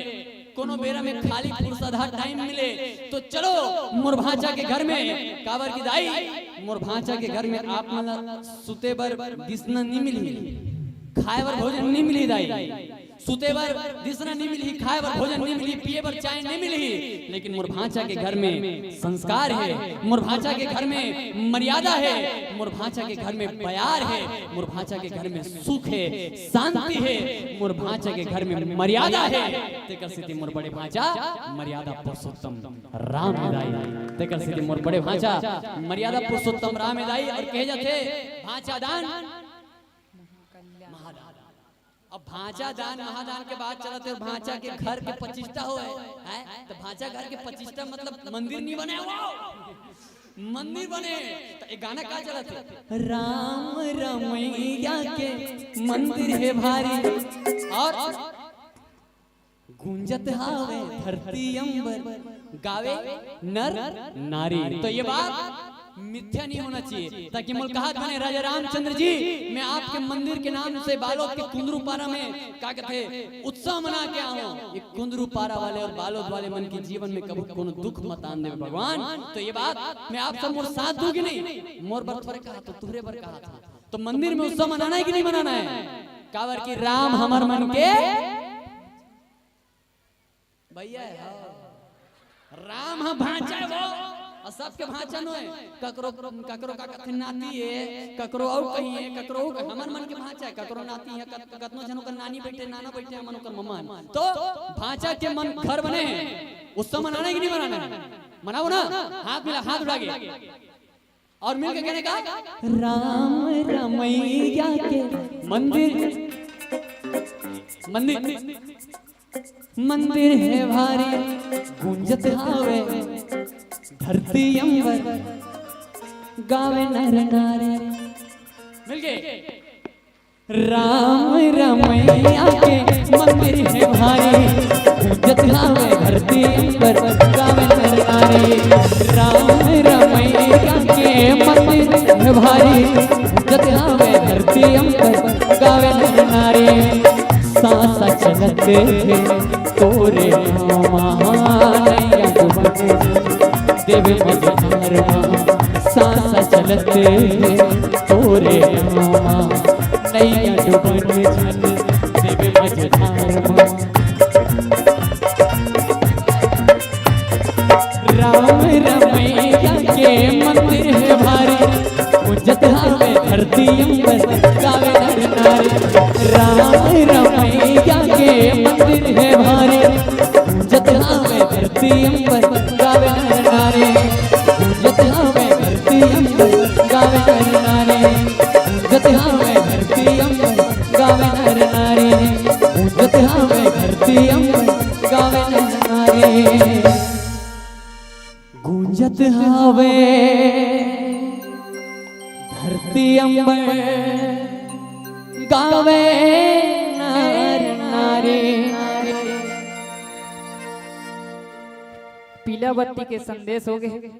कोनो बेरा में खाली फुर्सत हा टाइम मिले, तो चलो मोर भांचा के घर में, काबर की दाई, मोर भांचा के घर में आप मन ला सुते बर बिसना नी मिलही, खाए बर भोजन नी मिलही दाई, सुते बर बिसना नी मिलही, खाए बर भोजन नी मिलही, पिए बर चाय नी मिलही, लेकिन मोर भांचा के घर में संस्कार है, मोर भांचा के घर में मर्यादा है, मोर भांचा के घर में प्यार है, मोर भांचा के घर में सुख है, शांति है, मोर भांचा के घर में मर्यादा है। तेकर सेती मोर बड़े भांचा मर्यादा पुरुषोत्तम राम हे दाई। तेकर सेती मोर बड़े भांचा मर्यादा पुरुषोत्तम राम हे दाई। और कहे जाथे भांचा दान महादान। अब भांचा दान महादान के बात चलत हे, भांचा के घर के पचिस्टा होय, हैं? तो भांचा घर के पचिस्टा मतलब मंदिर नहीं बने, वो मंदिर बने। तो एक गाना का चलत हे, "राम रमैया के मंदिर हे भारी", और "गूंजत हावे धरती अंबर, गावे नर नारी।" तो ये बात मिथ्या नहीं होना चाहिए, ताकि मोल कहा बने, "राजा रामचंद्र जी, मैं आपके मंदिर के नाम से बालोद के कुंदरू पारा में, का कहते, उत्सव मना के आऊं।" ये कुंदरू पारा वाले और बालोद वाले मन के जीवन में कभी कोनो दुख मत आन देवे भगवान। तो ये बात मैं आप सब मोर साथ दूं कि नहीं? मोर बर थोरे कहा, तो तुहरे बर कहा था। तो मंदिर में उत्सव मनाना है कि नहीं मनाना है? काबर कि राम हमर मन के भैया है, हाँ। राम ह भांचा है वो, और सबके भांचा नो है। ककरो, ककरो का कथे नाती है, ककरो अउ कहीं है, ककरो अउ कहीं। हमर मन के भांचा है, ककरो नाती है, कत-, कतनो झन ओकर नानी बैठे, नाना बैठे, हमन ओकर मम्मा है। तो भांचा के मन घर बने हैं, उत्सव मनाना है कि नहीं मनाना है? मनाओ ना, हाथ मिला, हाथ उठा के। और मिलके कहने का, "राम रमैया के मंदिर, मंदिर, मंदिर हे भारी, गूंजत हावे धरती अंबर, गावे नर नारी।" मिलके, "राम रमैया के मंदिर हे भारी, गूंजत हावे धरती अंबर, गावे नर नारी।" राम रमैया के मंदिर हे भारी, गूंजत हावे धरती अंबर, गावे नर नारी। सांस चलत हे तोरे नाम, नैया डुबन देवे मझधार मा। सांस चलत हे तोरे नाम, नैया डुबन झन देवे मझधार मा। राम रमैया के मंदिर हे भारी, गूंजत हावे धरती अंबर, गावे नर नारी। राम रमैया के मंदिर हे भारी, गूंजत हावे धरती अंबर, गावे नर नारी। गूंजत हावे धरती अंबर, गावे नर नारी। गूंजत हावे धरती अंबर, गावे नर नारी। गूंजत हावे धरती अंबर, गावे नर नारी। गूंजत हावे धरती अंबर, गावे नर नारी। पीला बत्ती के संदेश हो गए।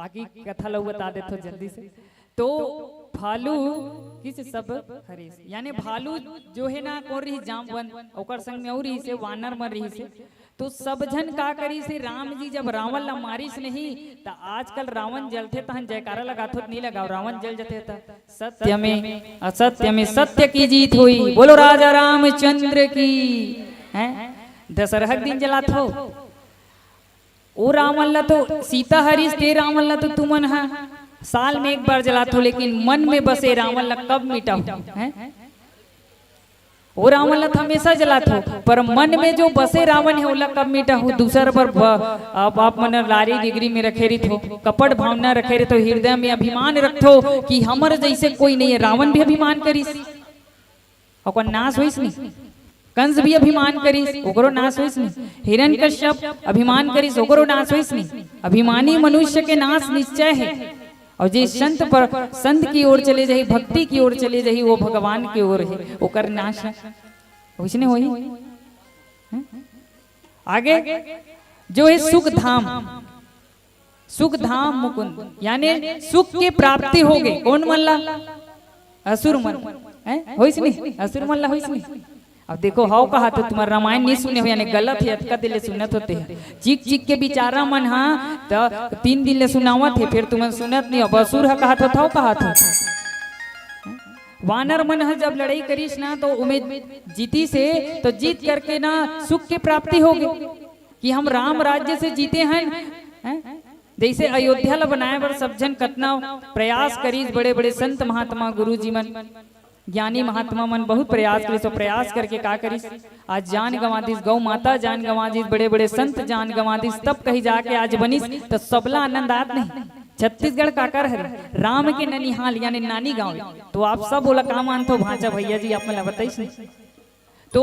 आगे कथा ला बता देथो जल्दी से। तो भालू किस सब हरीस, यानी भालू जो है ना, कौन रही, जामवंत, ओकर संग में और रही से, वानर मन रही से। तो सब झन का करी से, राम जी जब रावण ला मारिस नहीं, त आजकल रावण जलथे तहन जयकारा लगाथो, नहीं लगाओ, रावण जल जथे त। सत्य में असत्य में सत्य की जीत हुई। बोलो राजा रामचंद्र की। हैं, दशहरा के दिन जलाथो। ओ रावण ला तो सीता हरिस, ते रावण ला तो तुमन ह साल में एक बार जलाथो, लेकिन मन में बसे रावण ला कब मिटाहू? हैं? ओ रावण ला तो हमेशा जलाथो, पर मन में जो बसे रावण है, ओला कब मिटाहू? दूसर बर ब-, आप, आप मन लारी डिगरी में रखे रहिथो, कपट भावना रखे रहिथो, हृदय में अभिमान रखथो कि हमर जैसे कोई नहीं है। रावण भी अभिमान करिस, ओकर नाश होइस नहीं। कंस भी अभिमान करिस, ओकरो नाश होइस नहीं। हिरण्यकश्यप अभिमान करिस, ओकरो नाश होइस नहीं। अभिमानी मनुष्य के नाश निश्चय है। और जे संत पर, संत की ओर चले जाही, भक्ति की ओर चले जाही, वो भगवान की ओर है, ओकर नाश है। वैसने होही। हैं? आगे जो है सुख धाम, सुख धाम मुकुंद, यानी सुख की प्राप्ति हो गई। कौन मन ला? असुर मन। हैं? होइस नहीं? असुर मन ला होइस नहीं? अब देखो, हव कहा तो तुम्हार रामायण नहीं सुने हो, यानी गलत है, अतका दिन ले सुनत होते हैं। चीख चीख के बिचारा मन हा, त तीन दिन ले सुनावत है, फिर तुमन सुनत नहीं हो। अब असुर हा कहा तो हव कहा तो। वानर मन ह जब लड़ाई करिस ना, तो उमे जीतिस हे, तो जीत करके ना सुख के प्राप्ति हो गई कि हम राम राज्य से जीते हैं, हैं? जैसे अयोध्या ला बनाए बर सब झन कतना प्रयास करिस, बड़े-बड़े संत महात्मा, गुरु जी मन, ज्ञानी महात्मा मन बहुत प्रयास करिस। तो प्रयास करके का करिस? आज जान गंवा दिस, गौ माता जान गंवा दिस, बड़े-बड़े संत जान गंवा दिस, तब कहीं जाके आज बनिस, तो सबला आनंद आत नहीं। छत्तीसगढ़ काकर हरे? राम के ननिहाल यानी नानी गांव। तो आप सब ओला का मानथो भांचा भैया जी, आप मन ला बताइस नहीं। तो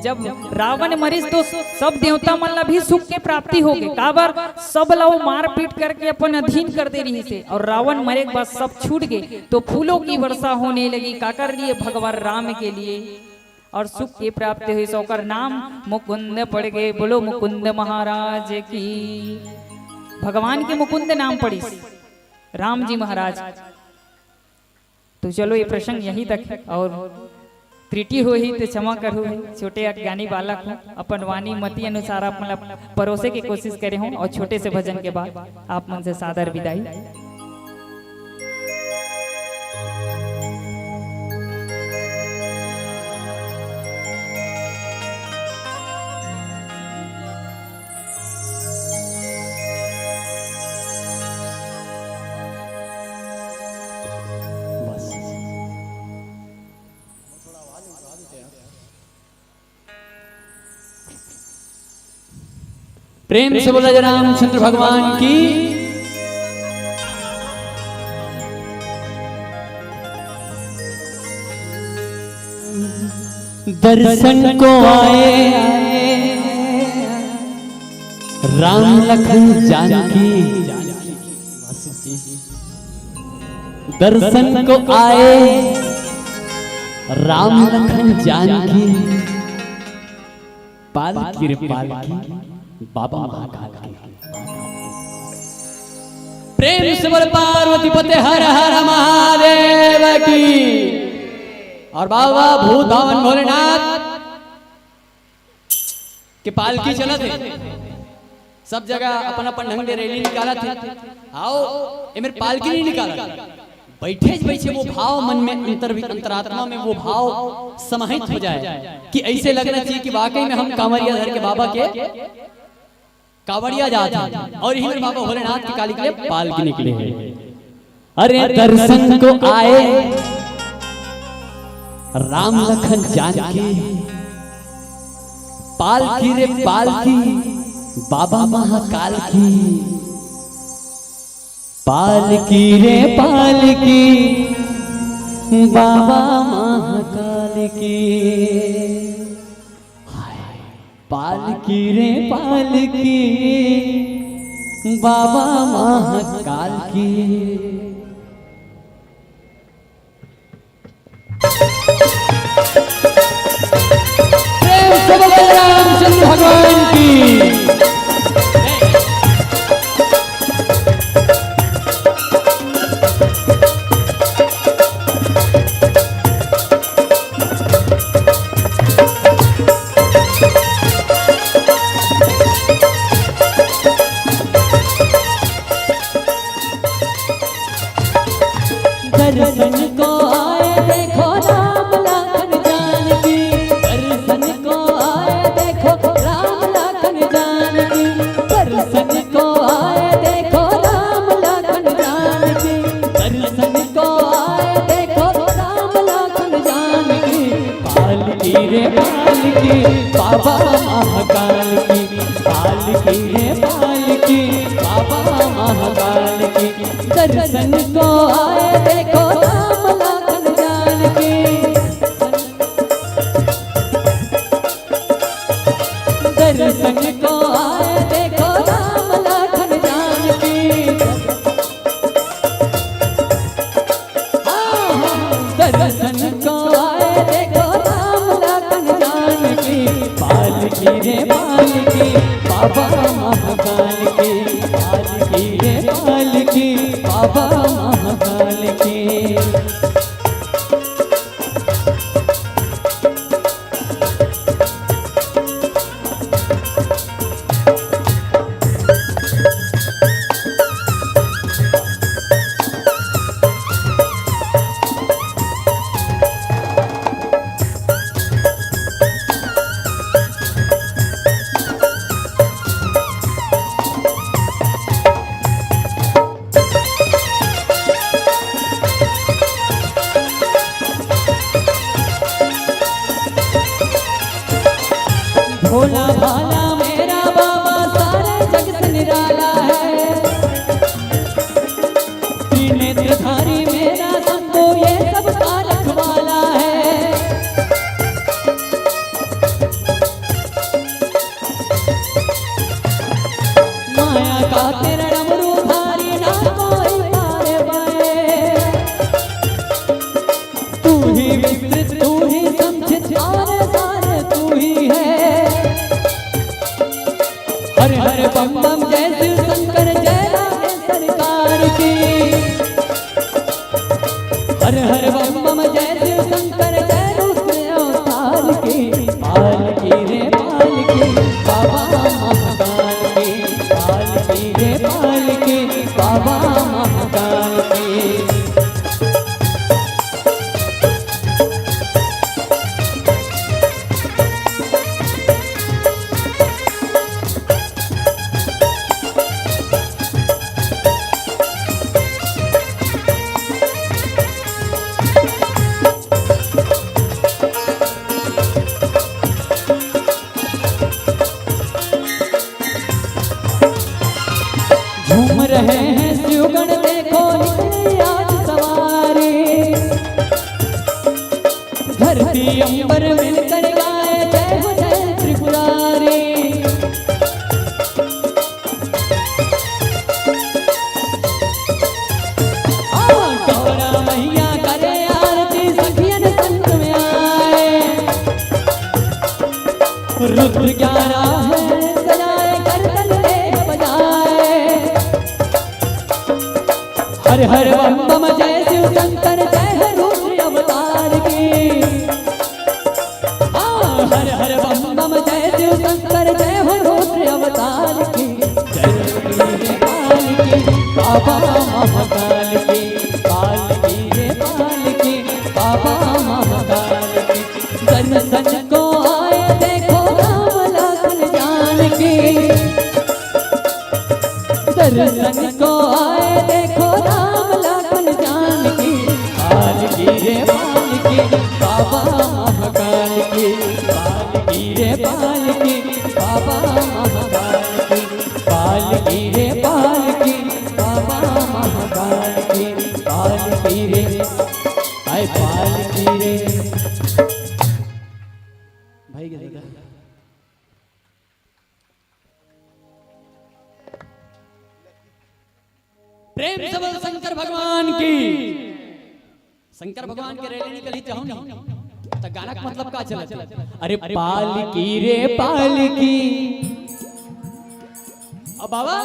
जब रावण मरिस तो सब देवता मन ला भी सुख के प्राप्ति हो गए। काबर? सब ला वो मारपीट करके अपन अधीन कर दे रहिस हे, और रावण मरे के बाद सब छूट गए। तो फूलों की वर्षा होने लगी, काकर लिए? भगवान राम के लिए। और सुख की प्राप्ति होइस, ओकर नाम मुकुंद पड़ गए। बोलो मुकुंद महाराज की। भगवान के मुकुंद नाम पड़िस, राम जी महाराज। तो चलो, ये प्रसंग यहीं तक है, और त्रुटि होही तो क्षमा करहू। छोटे अज्ञानी बालक हूँ, अपन वाणी मति अनुसार आप मन ला परोसे के कोशिश करे हूँ, और छोटे से भजन के बाद आप मन से सादर विदाई। प्रेम से बोला जय रामचंद्र भगवान की। दर्शन को आए राम लखन जानकी, दर्शन को आए राम लखन जानकी। पालकी रे पालकी, बाबा महाकाल की। प्रेम से बोल पार्वती पते हर हर महादेव की। और बाबा भूत भावन भोलेनाथ के पालकी चलत हे, सब जगह अपन अपन ढंग ले रैली निकालत हे। आओ, ए मेर पालकी नहीं निकालत, बैठे बैठे वो भाव मन में अंतर, अंतरात्मा में वो भाव समाहित हो जाए कि ऐसे लगना चाहिए कि वाकई में हम कांवरिया धर के बाबा के कांवरिया जात हे। और इही मेर बाबा भोलेनाथ के काली के लिए पालकी निकले हे। अरे दर्शन को आए राम लखन जानकी, पालकी रे पालकी, बाबा महाकाल की। पालकी रे पालकी, बाबा महाकाल की। हाय। पालकी रे पालकी, बाबा महाकाल की। प्रेम से बोलो रामचंद्र भगवान की। दर्शन को आए देखो राम लखन जानकी, दर्शन को आए देखो राम लखन जानकी, दर्शन को आए देखो राम लखन जानकी, दर्शन को आए देखो राम लखन जानकी। पालकी रे पालकी, बाबा महाकाल की। पालकी रे पालकी, बाबा महाकाल की। दर्शन को आए देखो राम लखन जानकी। बाबा महाकाल की, पालकी रे पालकी, बाबा महाकाल की। भोला भाला मेरा बाबा सारे जग से निराला है। त्रिनेत्रधारी मेरा शंभू ये सबका रखवाला है। माया का तेरा डमरू भारी ना कोई पार पाए। तू ही विस्तृत, तू ही संचित, सारे सारे तू ही है। हर हर बम बम जय शिव शंकर, जय राम सरकार की। हर हर बम बम जय शिव शंकर, जय रुद्र अवतार की। पालकी रे पालकी, बाबा महाकाल की। पालकी रे पालकी, बाबा महाकाल की। झूम रहे हैं शिवगण, देखो निकली आज सवारी। धरती अंबर मिलकर गाए जय हो जय त्रिपुरारी। हाँ, गौरा मैया करे आरती, सखियन संग में आए। रुद्र ग्यारह है सजाए, करतल देख बजाए। हर हर बम बम जय शिव शंकर, जय है रुद्र अवतार की। हाँ, हर हर बम बम जय शिव शंकर, जय हो रुद्र अवतार की। जय वीर काल की, बाबा महाकाल की। काल की रे काल की, बाबा महाकाल की। दर्शन को आए देखो राम लखन जानकी। दर्शन को आए देखो राम लखन जानकी। पालकी रे पालकी, बाबा महाकाल की। पालकी रे पालकी, बाबा महाकाल की। पालकी रे पालकी, बाबा महाकाल की। पालकी रे, आए पालकी रे। भाई के दादा। प्रेम से बोल शंकर भगवान की। शंकर भगवान के रैली निकली चाहो नहीं, तो गाना का मतलब का चला चला? अरे पालकी रे पालकी। अब बाबा,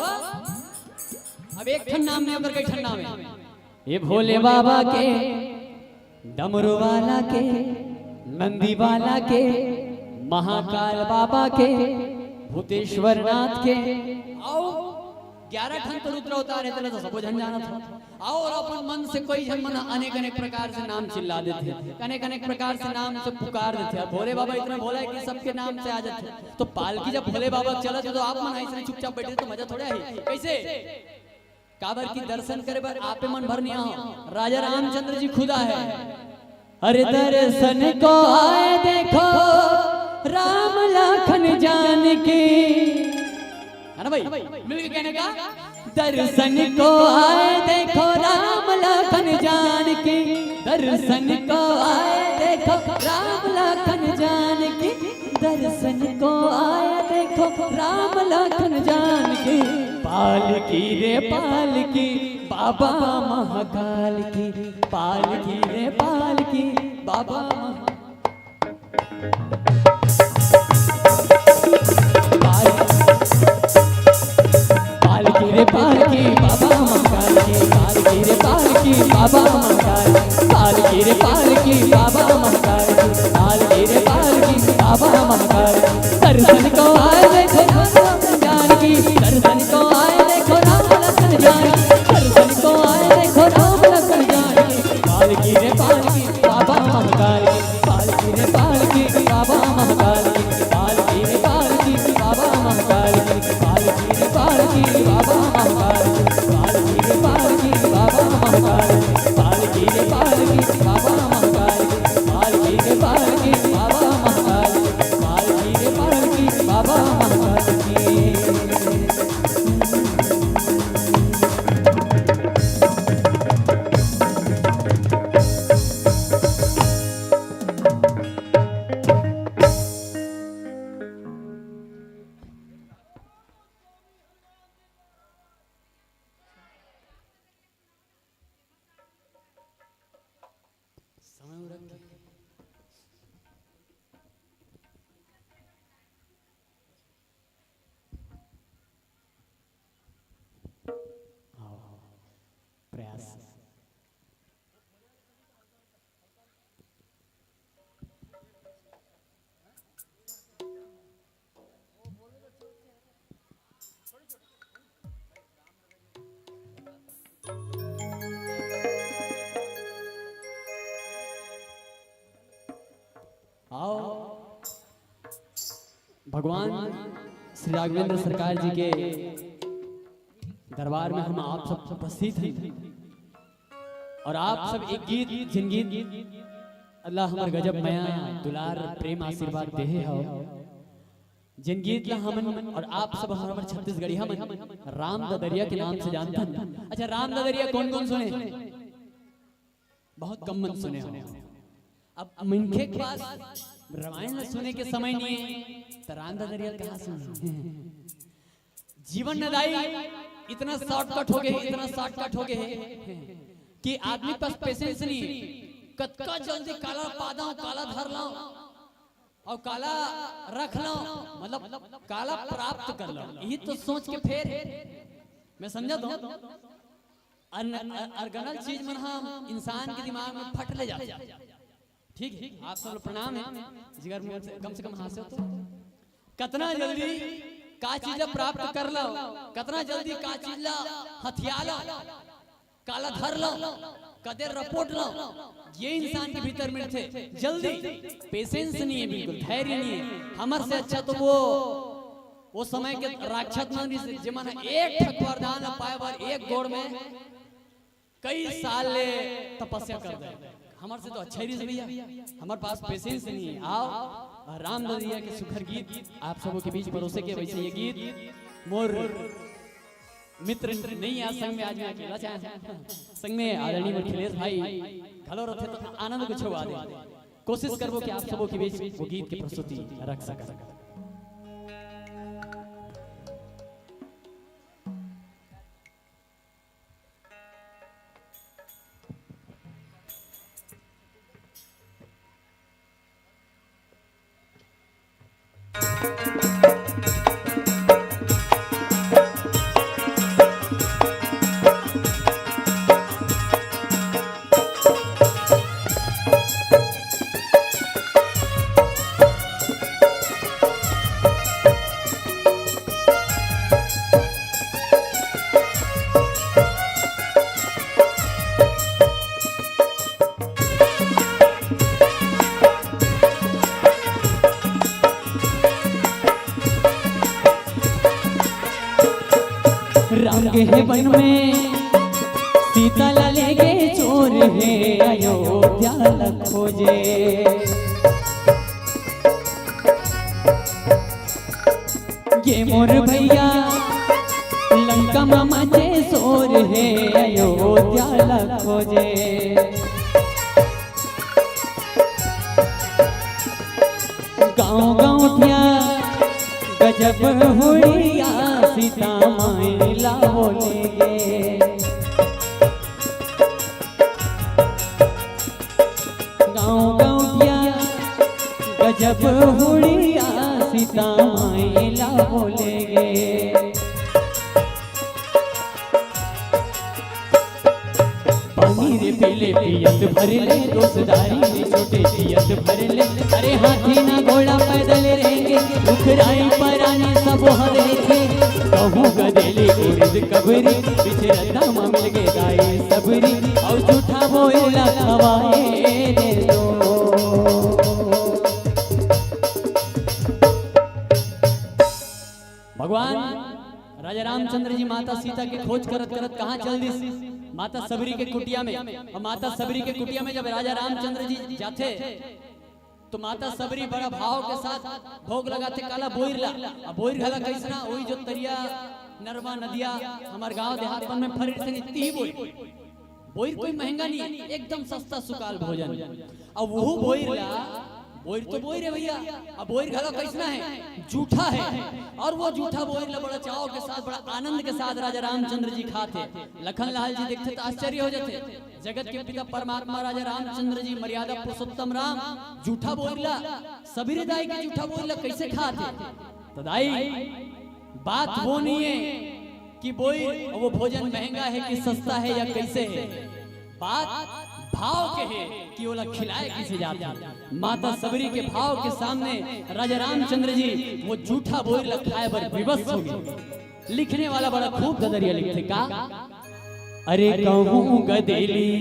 अब एक ठन नाम नहीं, अगर कई ठन नाम है। ये भोले बाबा के, डमरू वाला के, नंदी वाला के, महाकाल बाबा के, भूतेश्वर नाथ के, अउ ग्यारह ठन तो रुद्र अवतार है, तेला तो सबो झन जानत हो। अउ अपन मन से कोई झन मन अनेक अनेक प्रकार से नाम चिल्ला देथे, अनेक अनेक प्रकार से नाम से पुकार देथे। अब भोले बाबा इतना भोला है कि सबके नाम से आ जाथे। तो पालकी जब भोले बाबा के चलत हे, तो आप मन ऐसे चुपचाप बैठे तो मजा थोड़े आही। कैसे? काबर की दर्शन करे बर आपे मन भर नहीं आओ, राजा रामचंद्र जी खुद आहे। अरे दर्शन को आए देखो राम लखन जानकी, है ना भाई? मिलके कहने का, दर्शन को आए देखो राम लखन जानकी, दर्शन को आए देखो राम लखन जानकी। दर्शन को आए देखो राम लखन जानकी। पालकी रे पालकी बाबा महाकाल की। पालकी रे पालकी बाबा महा-, पाल-, पालकी बाबा महाकाल की, पालकी रे पालकी बाबा महाकाल की, पालकी रे पालकी बाबा महाकाल की, पालकी रे पालकी बाबा महाकाल की। दर्शन को आए देखो राम लखन जानकी, दर्शन को आए देखो राम लखन जानकी, दर्शन को आए देखो राम लखन जानकी। पालकी रे पालकी बाबा महाकाल की, पालकी रे पालकी बाबा महाकाल की, पालकी रे पालकी बाबा महाकाल की, पालकी रे पालकी बाबा महाकाल की, पालकी रे पालकी बाबा महाकाल की, पालकी रे पालकी बाबा महाकाल की, पालकी रे पालकी बाबा महाकाल की, पालकी रे पालकी बाबा महाकाल की। समय उरक के। आओ, प्रयास। आओ, भगवान श्री राघवेंद्र सरकार जी के दरबार में हम आप सब उपस्थित हैं और आप सब एक गीत, जिन गीत अल्लाह हमर गजब मया दुलार प्रेम आशीर्वाद देहे हो, जिन गीत ला हमन और आप सब हमर छत्तीसगढ़िया मन राम ददरिया के नाम से जानथन। अच्छा, राम ददरिया कौन कौन सुने? बहुत कम मन सुने हो। अब मनखे के पास रामायण ला सुने के समय नहीं है, तो राम ददरिया कहाँ सुने? जीवन नदाई इतना शॉर्टकट हो गए, इतना शॉर्टकट हो गए कि आदमी पास पेशेंस नहीं है। कतका जल्दी काला पादा, काला धर ला और काला रख ला, मतलब काला प्राप्त कर ला, यही तो सोच के फेर। मैं समझा दो, अन-, अ-, अनगनल चीज मन ह इंसान के दिमाग में फट ले जाथे। ठीक है, आप सब लोग प्रणाम है, जिगर मुंह से, कम से कम हास्यो तो। कतना जल्दी का चीज ला प्राप्त कर लो, कतना जल्दी का चीज ला हथिया लो, काला धर लो, कदे रपोट लो, ये इंसान के भीतर में थे। जल्दी, पेशेंस नहीं है, बिल्कुल धैर्य नहीं है। हमर से अच्छा तो वो, वो समय के राक्षस मन रहिस, जेमन एक ठक वरदान ला पाए बर एक गोड़ में कई साल ले तपस्या कर दे। हमर से तो अच्छा ही रहिस भैया, हमर पास पेशेंस नहीं है। आओ, राम ददरिया के सुघर गीत आप सबों के बीच परोसे के। वैसे ये गीत मोर मित्र नहीं है संग में, आज मैं अकेला चाहे संग में आदरणीय मोर खिलेश भाई घलो रथे तो आनंद कुछ हुआ दे। कोशिश करबो कि आप सबों के बीच वो गीत की प्रस्तुति रख सकन। राम के हे वन में सीता ला लेगे चोर हे अयोध्या ला खोजे। ये मोर भैया लंका मा मचे शोर हे अयोध्या ला खोजे। गाँव गाँव धिया गजब हुड़िया सीता माई ला बोलेगे। गाँव गाँव धिया गजब हुड़िया सीता माई ला बोलेगे। पीले पियत भर ले दोस्तदारी में छोटे पियत भर ले। अरे हाथी ना घोड़ा पैदल रेंगे, दुखराई परानी सब हवे थे। कहूँ गदेली उरिद कबरी, बिछरता मा मिल गे दाई सबरी, और झूठा बोला खवाए दे दो। भगवान राजा रामचंद्र जी माता सीता के खोज करत करत कहाँ चल दिस? माता सबरी के कुटिया में। और माता सबरी के कुटिया में जब राजा रामचंद्र जी जाथे, तो माता सबरी बड़ा भाव के साथ भोग लगाथे काला बोइर ला। अब बोइर घला कैसना? वही जो तरिया, नरवा, नदिया, हमार गांव देहात मन में फरे से नीति ही बोइर। बोइर कोई महंगा नहीं है, एकदम सस्ता सुकाल भोजन। अब वो बोइर ला, बोइर तो बोइर है भैया, अब बोइर घला कैसना है? जूठा है। और वो जूठा बोइर ला बड़ा चाव के साथ, बड़ा आनंद के साथ राजा रामचंद्र जी खाथे। लखन लाल जी देखथे तो आश्चर्य हो जाथे। जगत के पिता परमात्मा राजा रामचंद्र जी, मर्यादा पुरुषोत्तम राम, जूठा बोइर ला, सबरी दाई के जूठा बोइर ला कैसे खाथे? तो दाई, बात वो नहीं है कि बोइर वो भोजन महंगा है कि सस्ता है या कैसे है। बात भाव के है कि ओला खिलाए किसे जाथे। माता सबरी के भाव के सामने राजा रामचंद्र जी वो जूठा बोइर ला खाए बर विवश हो गए। लिखने वाला बड़ा खूब ददरिया लिखथे का? अरे कहूँ गदेली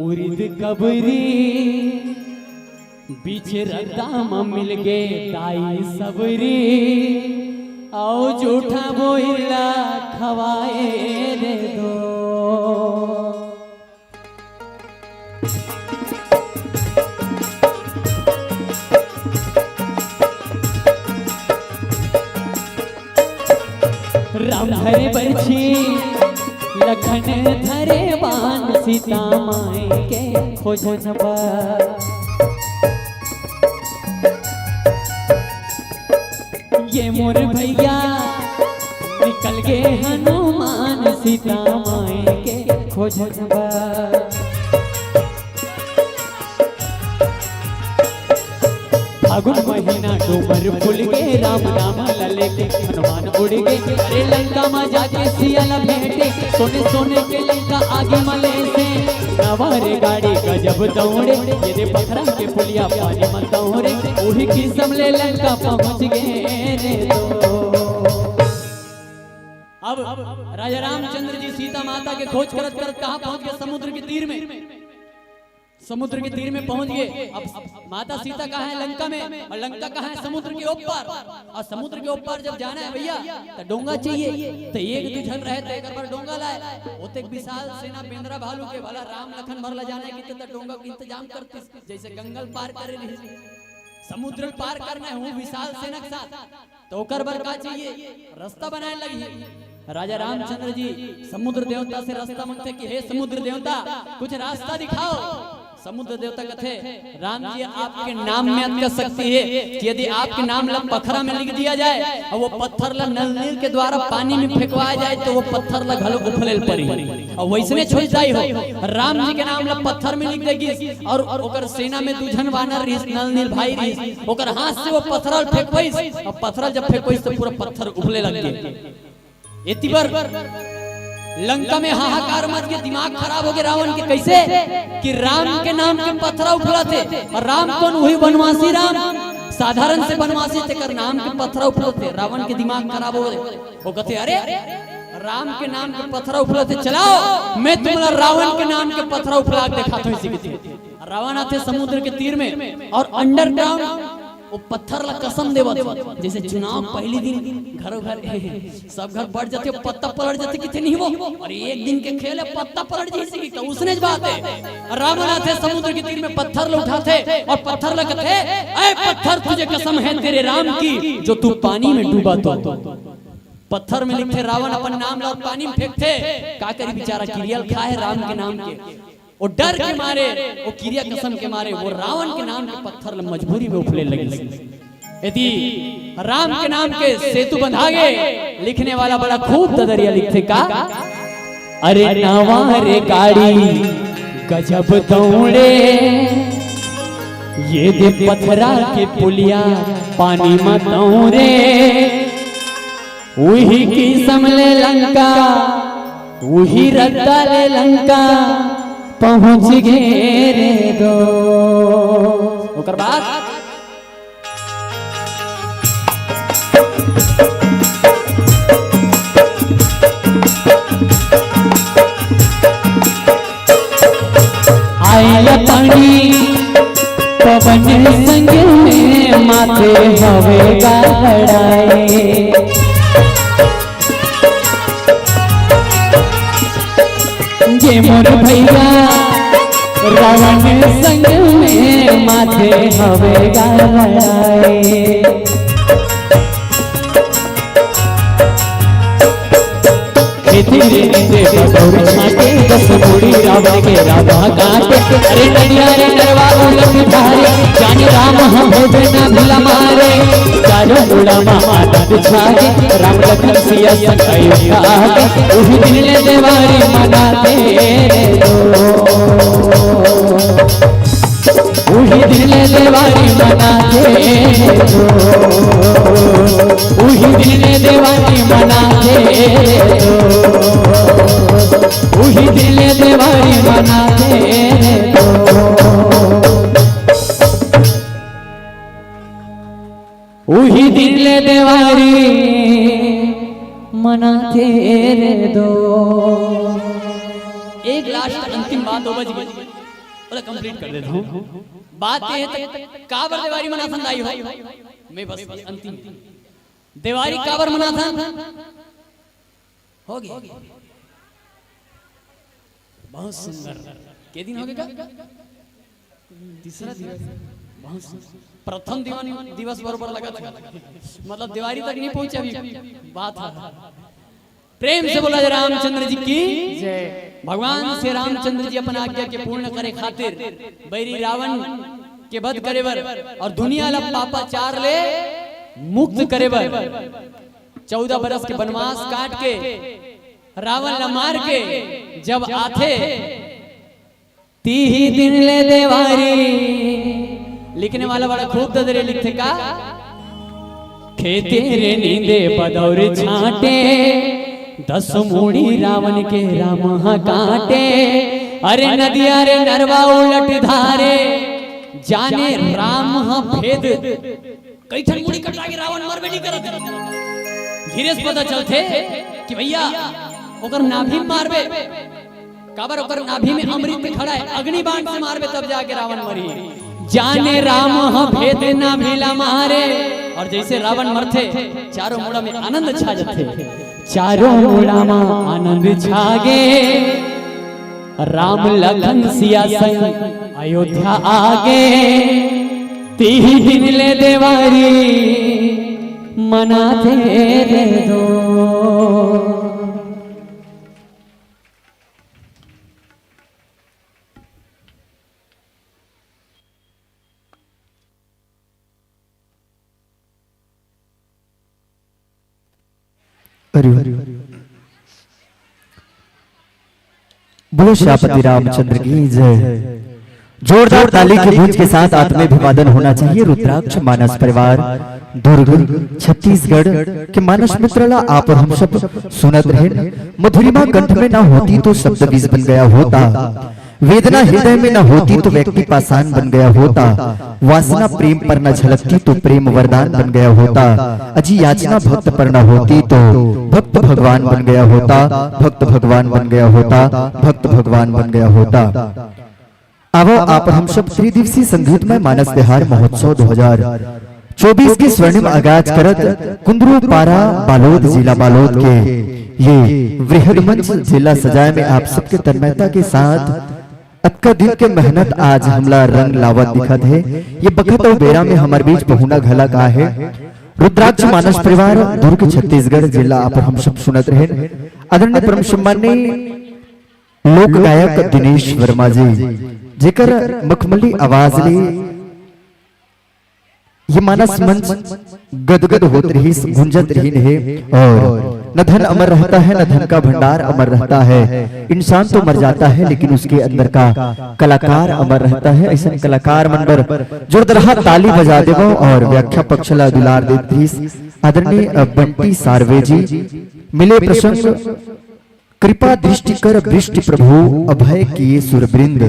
उरिद कबरी, बीच रद्दा म मिल गे दाई सबरी, आओ जूठा बोइर ला खवाए दे दो। राम धरे बरछी, लखन धरे बान, सीता माई के खोजन बर। ये मोर भैया निकल गे हनुमान, सीता माई के खोजन बर। फागुन महीना डूमर फूल गे, राम नाम ल लेके हनुमान उड़ गे। अरे लंका मा जाके सिया ल भेंटे, सोने सोने के लंका आगी म लेसे। नवा रे गाड़ी गजब दौड़े, ये दे पथरा के पुलिया पानी म दौड़े। उही किसम ले लंका पहुँच गे रे दो। अब राजा रामचंद्र जी सीता माता के खोज करत करत कहाँ पहुँच गे? समुद्र के तीर में। समुद्र के तीर में पहुंच गए। अब माता सीता कहाँ है? लंका में। और लंका कहाँ है? समुद्र के ऊपर। और समुद्र के ऊपर जब जाना है भैया, तो डोंगा चाहिए। तो एक दू झन रहे तो एक बार डोंगा लाए। ओतेक विशाल सेना, बेंदरा भालू के, भला राम लखन भर ला जाना है कि तो डोंगा के इंतजाम करतिस, जैसे गंगल पार करे रही। समुद्र पार करना है वो विशाल सेना के साथ। तो ओकर बर का चाहिए? रास्ता बनाए लगही। राजा रामचंद्र जी समुद्र देवता से रास्ता मांगथे कि हे समुद्र देवता, कुछ रास्ता दिखाओ। समुद्र देवता कथे, राम जी, आपके नाम में अतका शक्ति है कि यदि आपके नाम ला पथरा में लिख दिया जाए और वो पत्थर ला नल नील के द्वारा पानी में फेंकवाया जाए तो वो पत्थर ला घलो उफले ल परी। और वैसने छोड़ताई हो, राम जी के नाम ला पत्थर में लिख देगी और ओकर सेना में दू झन वानर रहिस, नल नील भाई रहिस, ओकर हाथ से वो पथरा ल फेंकवाइस और पथरा ल जब फेंकवाइस तो पूरा पत्थर उफले लग गे। एती बर लंका में हाहाकार मच गे, दिमाग खराब हो गे रावण के। कैसे कि राम के नाम के पथरा उफलाथे, और राम कौन? वही वनवासी राम, साधारण से वनवासी, तेकर नाम के पथरा उफलाथे। रावण के दिमाग खराब हो गे, वो कथे, अरे राम के नाम के पथरा उफलाथे, चलाओ मैं तुमला रावण के नाम के पथरा उफला के देखात हूँ इसी के। रावण आथे समुद्र के तीर में और अंडरग्राउंड वो पत्थर ला कसम देवत, जैसे चुनाव पहली दिन घरों घर सब घर बढ़ जाथे, पत्ता पलट जाथे, किथे नहीं वो। और एक दिन के खेल है, पत्ता पलट जैसे कि तो उसने बात है। रावण आथे समुद्र के तीर में पत्थर ला उठाथे और पत्थर ला कथे, ऐ पत्थर, तुझे कसम है तेरे राम की, जो तू पानी में डूबा तो। पत्थर में लिखथे रावण अपन नाम ला और पानी में फेंकथे। का करी बेचारा, किरिया ल खाए राम के नाम के। वो डर के मारे, वो किरिया कसम के मारे, वो रावण के नाम के पत्थर ल मजबूरी में उफले लगिस। यदि राम के नाम के सेतु बंधा गे, लिखने वाला बड़ा खूब ददरिया लिखथे का, अरे नवा रे गाड़ी गजब दौड़े, ये दे पथरा के पुलिया पानी म दौड़े। उही किसम ले लंका, उही रद्दा ले लंका, पहुँच गे रे दो। ओकर बाद आइला पानी पवन संग में, माथे हवे गा लड़ाए। ये मोर भैया रावण संग में, माथे हवे गा लड़ाए। खेती रे नींदे बदौर छाटे, दस मुड़ी रावण के रावण काटे। अरे नदिया रे नरवा उलट धारे, जाने राम हम भेद ना भूला मारे। चारों मुड़ा मा आनंद छागे, राम लखन सिया संग अयोध्या आगे। उही दिन ले देवारी मनाथे रे दो, उही दिन ले देवारी मनाथे रे दो, उही दिन ले देवारी मनाथे रे दो, उही दिन ले देवारी मनाथे रे दो। उही दिन ले देवारी मनाथे रे दो। एक लास्ट अंतिम बात हो बच गई, ओला कंप्लीट कर देता हूँ। बात ये है तो काबर देवारी मनाथन दाई हो, मैं बस ये अंतिम देवारी काबर मनाथन हो गया। बहुत सुंदर। के दिन हो गया का? तीसरा दिवस। बहुत सुंदर। प्रथम दिवन दिवस बरोबर लगा था, मतलब देवारी तक नहीं पहुंचे अभी। बात है, प्रेम से बोला जाए रामचंद्र जी की जय। भगवान श्री रामचंद्र जी अपन आज्ञा के पूर्ण करे खातिर बैरी रावण के वध करे बर और दुनिया ला पापाचार ले मुक्त करे बर चौदह बरस के वनवास काट के रावण ला मार के जब आथे, तीही दिन ले देवारी। लिखने वाला बड़ा खूब ददरे लिखथे का? खेती रे नींदे बदौर छाटे, दस मुड़ी रावण के राम ह काटे। अरे नदिया रे नरवा उलट धारे, जाने राम ह भेद। कई ठन मुड़ी कटा के रावण मरबे नहीं करत। धीरे से पता चलथे कि भैया ओकर नाभि में मारबे, काबर ओकर नाभि में अमृत खड़ा है, अग्नि बाण से मारबे तब जाके रावण मरी। जाने राम ह भेद नाभि ला मारे। और जैसे रावण मरथे, चारों मुड़ा में आनंद छा जाथे। चारों मुड़ा में आनंद छागे, राम लखन सिया संग अयोध्या आगे। तीही दिन ले देवारी मनाथे रे दो। हरि ओम। बोलो श्यापति रामचंद्र की जय। जोरदार ताली की गूंज के साथ आत्माभिवादन होना चाहिए। रुद्राक्ष मानस परिवार दुर्ग छत्तीसगढ़ के मानस मित्र ला आप और हम सब सुनत रहे। मधुरिमा कंठ में ना होती तो शब्द विष बन गया होता, वेदना हृदय में ना होती तो व्यक्ति पाषाण बन गया होता, वासना प्रेम पर ना झलकती तो प्रेम वरदान बन गया होता, अजी याचना भक्त पर ना होती तो भक्त भगवान बन गया होता, भक्त भगवान बन गया होता, भक्त भगवान बन गया होता। आवो आप हम सब त्रिदिवसीय संगीतमय मानस तिहार महोत्सव दो हज़ार चौबीस के स्वर्णिम आगाज करत कुंदरू पारा बालोद, जिला बालोद के ये वृहद मंच जेला सजाए में आप सबके तन्मयता के साथ अतका दिन के मेहनत आज हमला रंग लावत दिखत हे। ये बखत अउ बेरा में हमर बीच पहुना घला का हे। रुद्राक्ष मानस परिवार दुर्ग छत्तीसगढ़ जिला आप हम सब सुनत रहे। आदरणीय परम सम्माननीय लोक गायक दिनेश वर्मा जी, जेकर मखमली आवाज ले ये मानस मंच गदगद होत रहिस, गुंजत रहिन हे। और न धन अमर रहता है, न धन का भंडार अमर रहता है। इंसान तो मर जाता है, लेकिन उसके अंदर का कलाकार अमर रहता है। ऐसे कलाकार मन बर जोरदार ताली बजा देवो और व्याख्या पक्ष ला दुलार देत रहिस आदरणीय, अ, बंटी सार्वे जी। मिले प्रसंग कृपा दृष्टि कर बृष्टि प्रभु, अभय किए सुरवृंद,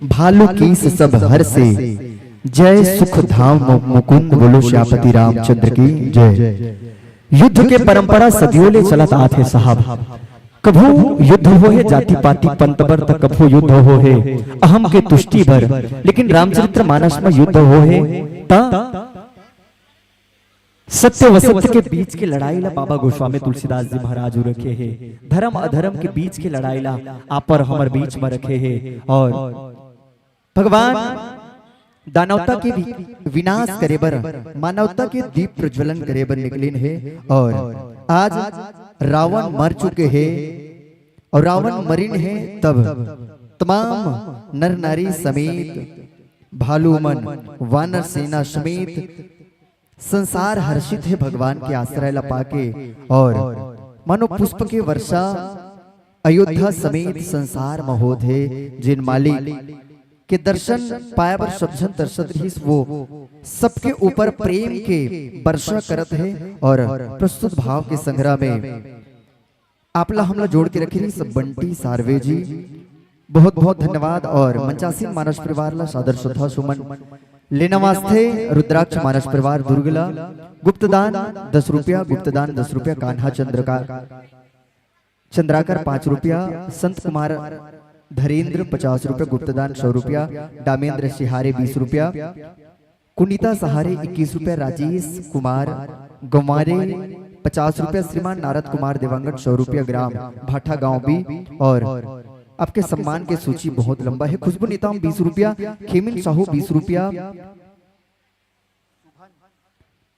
भालु कीस सब हर से, जय सुख धाम मु-, मुकुंद। बोलो श्यापति रामचंद्र की जय। युद्ध के परंपरा सदियों ले चलत आत हे साहब। कभू युद्ध हो हे जाति पाति पंत बर, त कभू युद्ध हो हे अहम के तुष्टि बर, लेकिन रामचरित्र मानस में युद्ध हो हे त सत्य व असत्य के बीच के लड़ाई ला बाबा गोस्वामी तुलसीदास जी महाराज रखे हे। धर्म अधर्म के बीच के लड़ाई ला आप और हमर बीच में रखे हे। और भगवान दानवता के वि-, विनाश करे बर, मानवता के दीप प्रज्वलन करे बर निकलिन हे। और आज रावण मर चुके हे, और रावण मरिन हे, तब तमाम नर नारी समेत, भालू मन, वानर सेना समेत संसार हर्षित हे भगवान के आश्रय ला पाके। और मानो पुष्प के वर्षा अयोध्या समेत संसार म होत हे। जेन मालिक के दर्शन पाए बर सब झन तरसत रहिस, वो सबके ऊपर प्रेम के वर्षा करत हे। और प्रस्तुत भाव के संग्रह में आपला हमला जोड़ के रखे रहिस बंटी सार्वे जी, बहुत बहुत धन्यवाद। और मंचासीन मानस परिवार ला सादर श्रद्धा सुमन लेना वास्ते, रुद्राक्ष मानस परिवार दुर्ग ला गुप्तदान दस रुपया, गुप्तदान दस रुपया, कान्हा चंद्रका चंद्राकर पाँच रुपया, संत कुमार धरेंद्र पचास रुपया, गुप्तदान सौ रुपया, दामेंद्र सिहारे बीस रुपया, कुनिता सहारे इक्कीस रुपया, राजेश कुमार गंवारे पचास रुपया, श्रीमान नारद कुमार देवांगन सौ रुपया, ग्राम भाठा गांव बी। और आपके सम्मान के सूची बहुत लंबा हे। खुशबू नेताम बीस रुपया, खेमिन साहू बीस रुपया,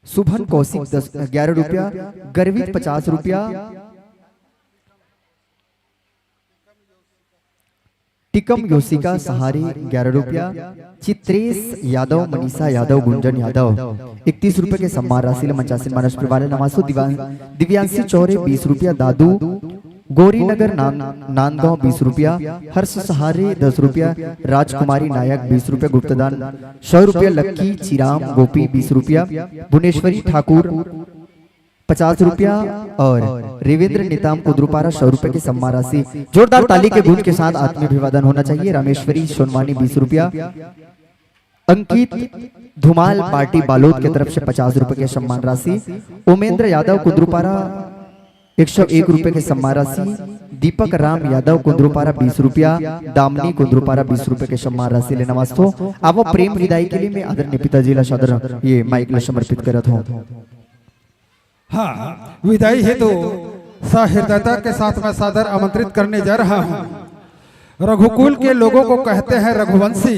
शुभन कौशिक दस, ग्यारह रुपया, गर्वित पचास रुपया, टिकम योशिका सहारे ग्यारह रुपया, चित्रेश यादव, मनीषा यादव, गुंजन यादव इकतीस रुपये के सम्मान राशि ले मंचासीन मानस परिवार ले नवासो। दिव्यांशी चौरे बीस रुपया, दादू गौरीनगर नान-, नांदगांव बीस रुपया, हर्ष सहारे दस रुपया, राजकुमारी नायक बीस रुपया, गुप्तदान सौ रुपया, लक्की चिराम गोपी बीस रुपया, भुवनेश्वरी ठाकुर पचास रुपया और रेवेंद्र नेताम कुद्रुपारा सौ रुपये की सम्मान राशि। जोरदार ताली के गूंज के साथ आत्मीय अभिवादन होना चाहिए। रामेश्वरी सोनवानी बीस रुपया, अंकित धुमाल पार्टी बालोद की तरफ से पचास रुपये की सम्मान राशि, उमेंद्र यादव कुद्रुपारा एक सौ एक रुपये की सम्मान राशि, दीपक राम यादव कुंद्रुपारा बीस रुपया, दामनी कुंद्रुपारा बीस रुपये के सम्मान राशि लेना वास्तव। आवो प्रेम विदाई के लिए मैं आदरणीय पिताजी ला सादर ये माइक ला समर्पित करत हूँ। हाँ, विदाई हेतु सहृदयता के साथ में सादर आमंत्रित करने जा रहा हूँ। रघुकुल के लोगों को कहते हैं रघुवंशी।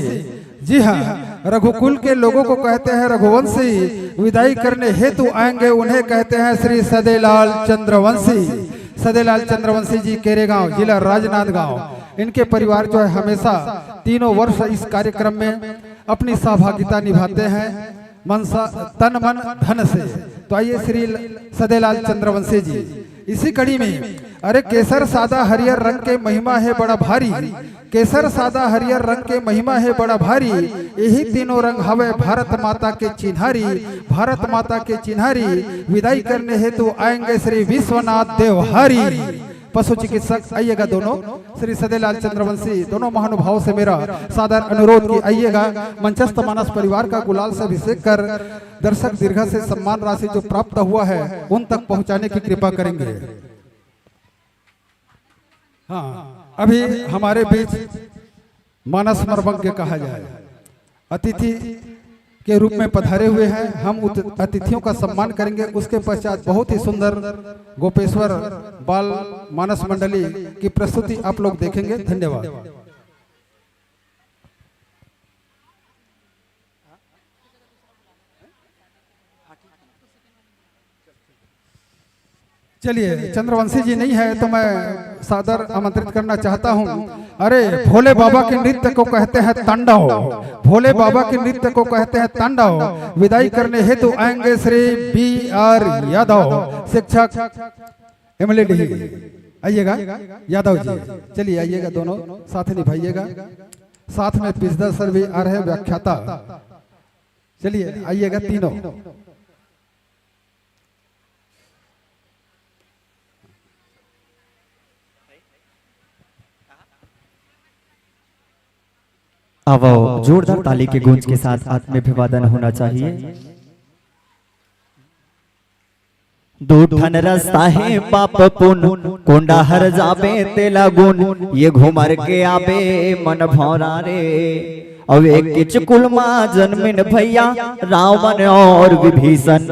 जी हाँ, रघुकुल के लोगों को कहते हैं रघुवंशी। विदाई करने हेतु आएंगे, उन्हें कहते हैं श्री सदेलाल चंद्रवंशी। सदेलाल चंद्रवंशी जी केरेगांव, जिला राजनांदगांव। इनके परिवार जो है हमेशा तीनों वर्ष इस कार्यक्रम में अपनी सहभागिता निभाते हैं। मन सा-, तन मन धन से। तो आइए श्री ल-, सदेलाल चंद्रवंशी जी। इसी कड़ी में, अरे केसर सादा हरियर रंग के महिमा है बड़ा भारी, केसर सादा हरियर रंग के महिमा है बड़ा भारी, यही तीनों रंग हवे भारत माता के चिन्हारी, भारत माता के चिन्हारी। विदाई करने हेतु आएंगे श्री विश्वनाथ देवहारी। पशु चिकित्सक आइएगा दोनों, श्री सदेलाल चंद्रवंशी, दोनों महानुभाव से मेरा सादर अनुरोध कि आइएगा, मंचस्थ मानस परिवार का गुलाल से अभिषेक कर दर्शक दीर्घा से सम्मान राशि जो प्राप्त हुआ है उन तक पहुंचाने की कृपा करेंगे। हाँ, अभी हमारे बीच मानस मर्मज्ञ कहा जाए, अतिथि के रूप में पधारे हुए हैं। हम उत-, अतिथियों का सम्मान करेंगे। उसके पश्चात बहुत ही सुंदर गोपेश्वर बाल मानस मंडली की प्रस्तुति आप लोग देखेंगे। धन्यवाद। चलिए, चंद्रवंशी जी नहीं है तो मैं सादर आमंत्रित करना चाहता हूँ। अरे, भोले बाबा के नृत्य को कहते हैं तांडव, भोले बाबा के नृत्य को कहते हैं तांडव। विदाई करने हेतु आएंगे श्री बी आर यादव, शिक्षक एमएलए डीह। आइएगा यादव जी, चलिए आइएगा, दोनों साथ निभाइएगा। साथ में पिसदा सर भी आ रहे हैं, व्याख्याता। चलिए आइएगा तीनों। आवो, जोरदार ताली के गूंज के साथ आत्माभिवादन होना चाहिए। दू ठन रस्ता हे पाप पुन, कोंडा हर जाबे तेला गुन, ये घुमर के आबे मन भौरा रे। अउ एक चकुल मा जनमिन भैया, रावण और विभीषण।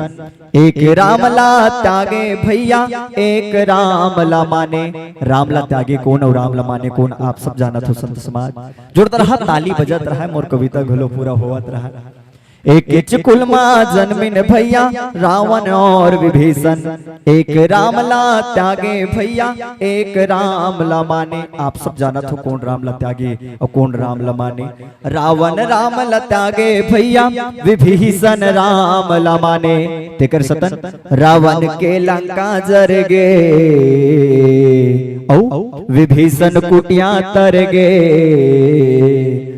एक राम ला त्यागे भैया, एक राम ला माने। राम ला त्यागे कोन अउ राम ला माने कोन, आप सब जानत हो संत समाज। जोरदार हा ताली बजत रहा, मोर कविता घलो पूरा होवत रहा। एक चकुल मा जनमिन भैया, रावण और विभीषण। एक राम ला त्यागे भैया, एक राम ला माने। आप सब जानत हो कोन राम ला त्यागे अउ कोन राम ला माने। रावण राम ला त्यागे भैया, विभीषण राम ला माने। तेकर सतन रावण के लंका जर गे, अउ विभीषण कुटिया तर गे।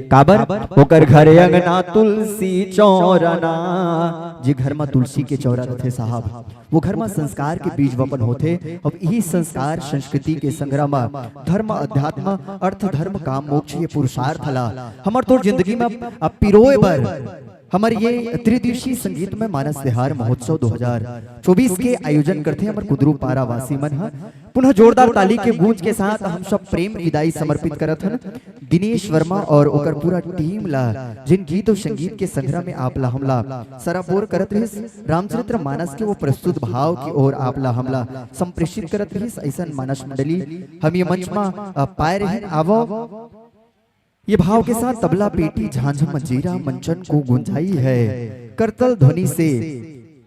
काबर? ओकर घर अंगना तुलसी चौरा ना। जे घर म तुलसी के चौरा रथे साहब, वो घर म संस्कार के बीज वपन होथे। अब इही संस्कार, संस्कृति के संग्रह म धर्म, अध्यात्म, अर्थ, धर्म, काम, मोक्ष, ये पुरुषार्थ ला हमर तोर जिंदगी म, अ, पिरोए बर हमर ये त्रिदिशीय संगीतमय मानस तिहार महोत्सव दो हज़ार चौबीस के आयोजन करथे हमर कुंदरू पारा वासी मन ह। पुनः जोरदार ताली के गूंज के साथ हम सब प्रेम विदाई समर्पित करत हन दिनेश वर्मा और ओकर पूरा टीम ला, जिन गीत और संगीत के संग्रह में आप ला हमला सराबोर करत रहिस, रामचरित्र मानस के वो प्रस्तुत भाव की ओर आप ला हमला संप्रेषित करत रहिस। ऐसन मानस मंडली हम ये मंच मा, अ, पाए रहिन। आवो, ये भाव के साथ तबला, पेटी, झांझ, मंजीरा, मंचन को गुंजाई है करतल ध्वनि से।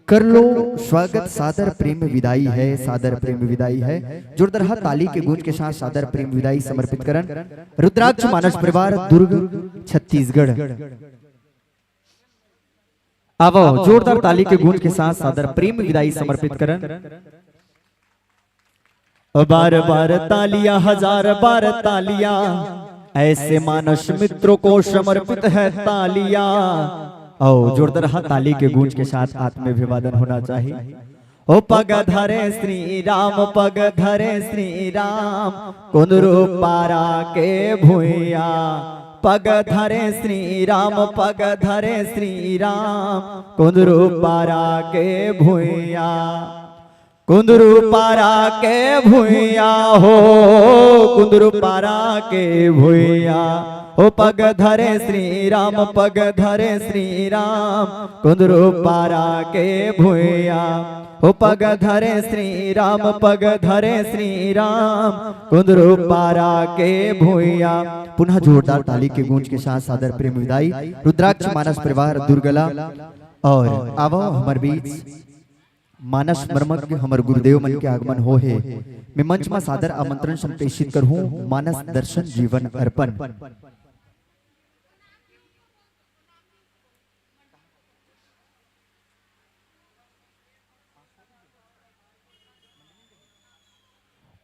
कर लो स्वागत, सादर प्रेम विदाई है, सादर प्रेम विदाई है। जोरदार हा ताली के गूंज के साथ सादर प्रेम विदाई समर्पित करन रुद्राक्ष मानस परिवार, दुर्ग, छत्तीसगढ़। आवो, जोरदार ताली के गूंज के साथ सादर प्रेम विदाई समर्पित करन। बार बार तालियां, हजार बार तालियां, ऐसे मानस मित्रों को समर्पित है तालियां। आओ, जोरदार हा ताली के गूंज के साथ आत्माभिवादन होना चाहिए। ओ पग धरे श्री राम, पग धरे श्री राम, कुंदरू पारा के भुइया। पग धरे श्री राम, पग धरे श्री राम, कुंदरू पारा के भुइया। कुंदरू पारा के भुइया हो, कुंदरू पारा के भुइया। ओ पग धरे श्री राम, पग धरे श्री राम, कुंदरू पारा के भुइया। ओ पग धरे श्री राम, पग धरे श्री राम, कुंदरू पारा के भुइया। पुनः जोरदार ताली के गूंज के साथ सादर प्रेम विदाई। रुद्राक्ष मानस परिवार दुर्गला और आवो हमर बीच मानस मर्मज्ञ हमर गुरुदेव मन के आगमन हो हे। मैं मंच मा सादर आमंत्रण संप्रेषित करहूं, मानस दर्शन जीवन अर्पण।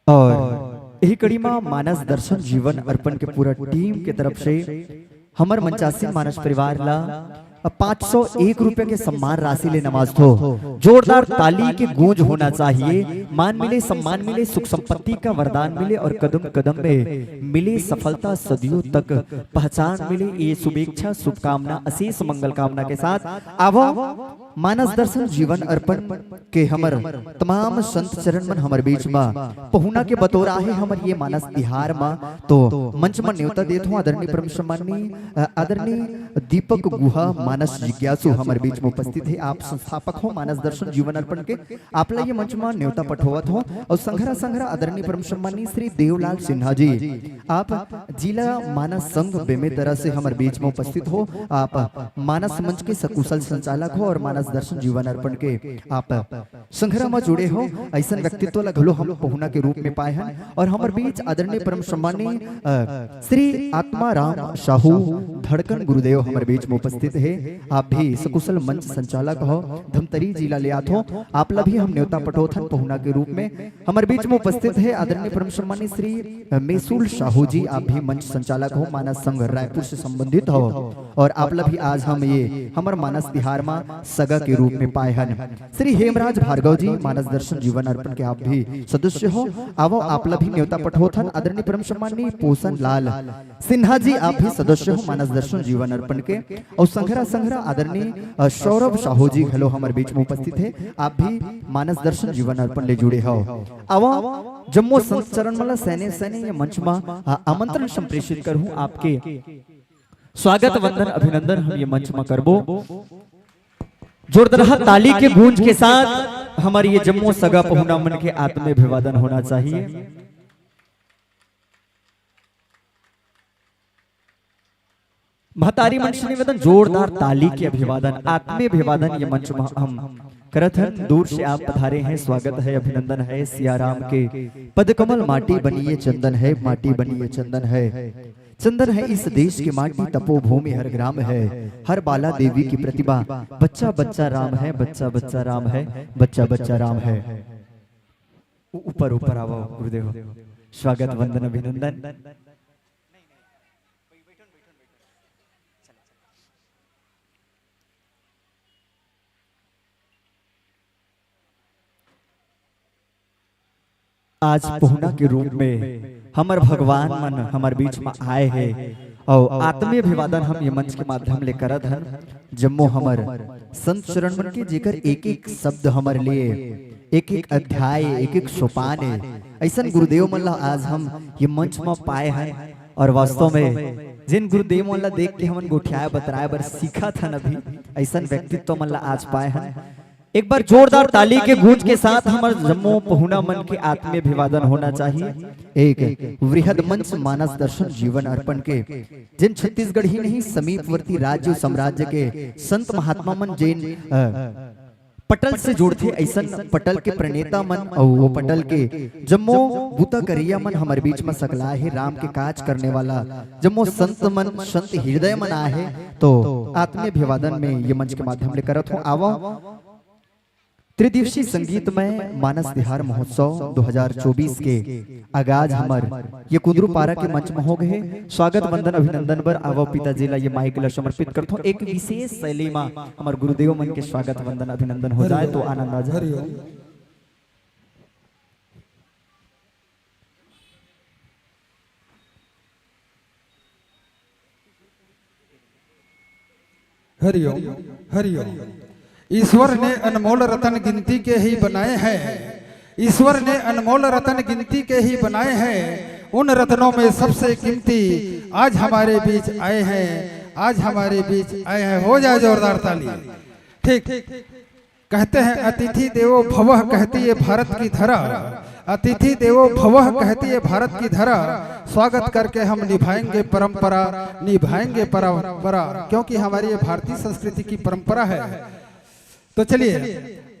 और यही कड़ी मा मानस दर्शन जीवन अर्पण के पूरा टीम के तरफ से हमर मंचासीन मानस परिवार ला पाँच सौ एक रुपया के सम्मान राशि ले नवाजथो। जोरदार ताली के गूंज होना चाहिए। मान मिले, सम्मान मिले, सुख संपत्ति का वरदान मिले और कदम कदम में मिले सफलता, सदियों तक पहचान मिले, ये शुभेच्छा, शुभकामना, अशेष मंगल कामना के साथ आवो मानस दर्शन जीवन अर्पण के हमर तमाम संत चरण मन हमर बीच मा पहुना के बतोरा हे हमर ये मानस तिहार मा। तो मंच मा न्योता देत हूँ आदरणीय परम सम्माननीय, अ, आदरणीय दीपक गुहा मानस जिज्ञासु हमर बीच में उपस्थित हे। आप संस्थापक हो मानस दर्शन जीवन अर्पण के, आपला ये मंच मा न्योता पठोवत हो। और संघरा संघरा आदरणीय परम सम्माननीय श्री देवलाल सिन्हा जी, आप जिला मानस संघ बेमेतरा से हमर बीच में उपस्थित हो। आप मानस मंच के सकुशल संचालक हो और मानस दर्शन जीवन अर्पण के आप संघरा म जुड़े हो। ऐसन व्यक्तित्व ला घलो हम पहुना के रूप में पाए हन और हमर बीच आदरणीय परम सम्माननीय, अ, श्री आत्माराम साहू धड़कन गुरुदेव हमर बीच में उपस्थित हे। आप भी सकुशल मंच संचालक हो, धमतरी जिला ले आथो, आप ला भी हम न्योता पठोथन पहुना के रूप में। हमर बीच में उपस्थित हे आदरणीय परम सम्मानित श्री, अ, मेसुल साहू जी, आप भी मंच संचालक हो, मानस संघ रायपुर से संबंधित हो, और आप ला भी आज हम ये हमर मानस तिहार मा सगा के रूप में पाए हन। श्री हेमराज भार्गव जी, मानस दर्शन जीवन अर्पण के आप भी सदस्य हो, आवो आप ला भी न्योता पठोथन। आदरणीय परम सम्माननीय पोषण लाल सिन्हा जी, आप भी सदस्य हो मानस दर्शन जीवन अर्पण के। और संघरा संघरा आदरणीय, अ, सौरभ साहू जी घलो हमर बीच में उपस्थित हे, आप भी मानस दर्शन जीवन अर्पण ले जुड़े हो। आवो जम्मो संत चरण मला सैने सैने ये मंच मा, अ, आमंत्रण संप्रेषित करहूं आपके। स्वागत वंदन अभिनंदन हम ये मंच मा करबो। जोरदार ताली के गूंज के साथ हमर ये जम्मो सगा पहुना मन के आत्मीय अभिवादन होना चाहिए। महतारी मन से निवेदन, जोरदार ताली के अभिवादन, आत्मीय अभिवादन ये मंच मा हम करत हन। दूर से आप पधारे हैं, स्वागत है, अभिनंदन है। सिया राम के पद कमल माटी बनी ये चंदन है, माटी बनी ये चंदन है। चंदन है इस देश की माटी, तपोभूमि हर ग्राम है। हर बाला देवी की प्रतिभा, बच्चा बच्चा राम है, बच्चा बच्चा राम है, बच्चा बच्चा राम है। उ-, ऊपर ऊपर आवो गुरुदेव, स्वागत वंदन अभिनंदन। आज पहुना के रूप में हमर भगवान मन हमर बीच में आए हे और आत्मीय अभिवादन हम ये मंच के माध्यम ले करत हन। जम्मो हमर संत चरण मन के, जेकर एक एक शब्द हमर लिए एक एक अध्याय, एक एक सोपान है, ऐसन गुरुदेव मन ला आज हम ये मंच में पाए हन। और वास्तव में जिन गुरुदेव मन ला देख के हमन गोठियाए बतराए बर सीखत हन, अभी ऐसन व्यक्तित्व मन ला आज पाए हन। एक बार जोरदार ताली के गूंज के साथ हमर जम्मो पहुना मन के आत्मीय अभिवादन होना चाहिए। एक वृहद मंच मानस दर्शन जीवन अर्पण के, जिन छत्तीसगढ़ ही नहीं, समीपवर्ती राज्य साम्राज्य के संत महात्मा मन जिन, अ, पटल से जोड़थे, ऐसन पटल के प्रणेता मन अउ वो पटल के जम्मो बूता करिया मन हमर बीच में सकला हे। राम के काज करने वाला जम्मो संत मन, संत हृदय मन आए हे, तो आत्मीय अभिवादन में ये मंच के माध्यम ले करत हूँ। आवो, त्रिदिवसीय संगीतमय मानस तिहार महोत्सव दो हज़ार चौबीस के आगाज हमर ये कुंदरू पारा के मंच में हो गए। स्वागत वंदन अभिनंदन बर आवो पिताजी ला ये माइक ला समर्पित करथो। एक विशेष शैली में हमर गुरुदेव मन के स्वागत वंदन अभिनंदन हो जाए तो आनंद आ जाए। हरिओम। हरिओम, हरिओम। ईश्वर ने अनमोल रतन गिनती के ही बनाए हैं। ईश्वर ने अनमोल रतन गिनती के ही बनाए हैं। उन रतनों में सबसे कीमती आज हमारे बीच आए हैं, आज हमारे बीच आए हैं। हो जाए जोरदार ताली। ठीक। कहते हैं, "अतिथि देवो भवः" कहती है भारत की धरा, "अतिथि देवो भवः" कहती है भारत की धरा। स्वागत करके हम निभाएंगे परंपरा, निभाएंगे परंपरा, क्योंकि हमारी ये भारतीय संस्कृति की परंपरा है। तो चलिए,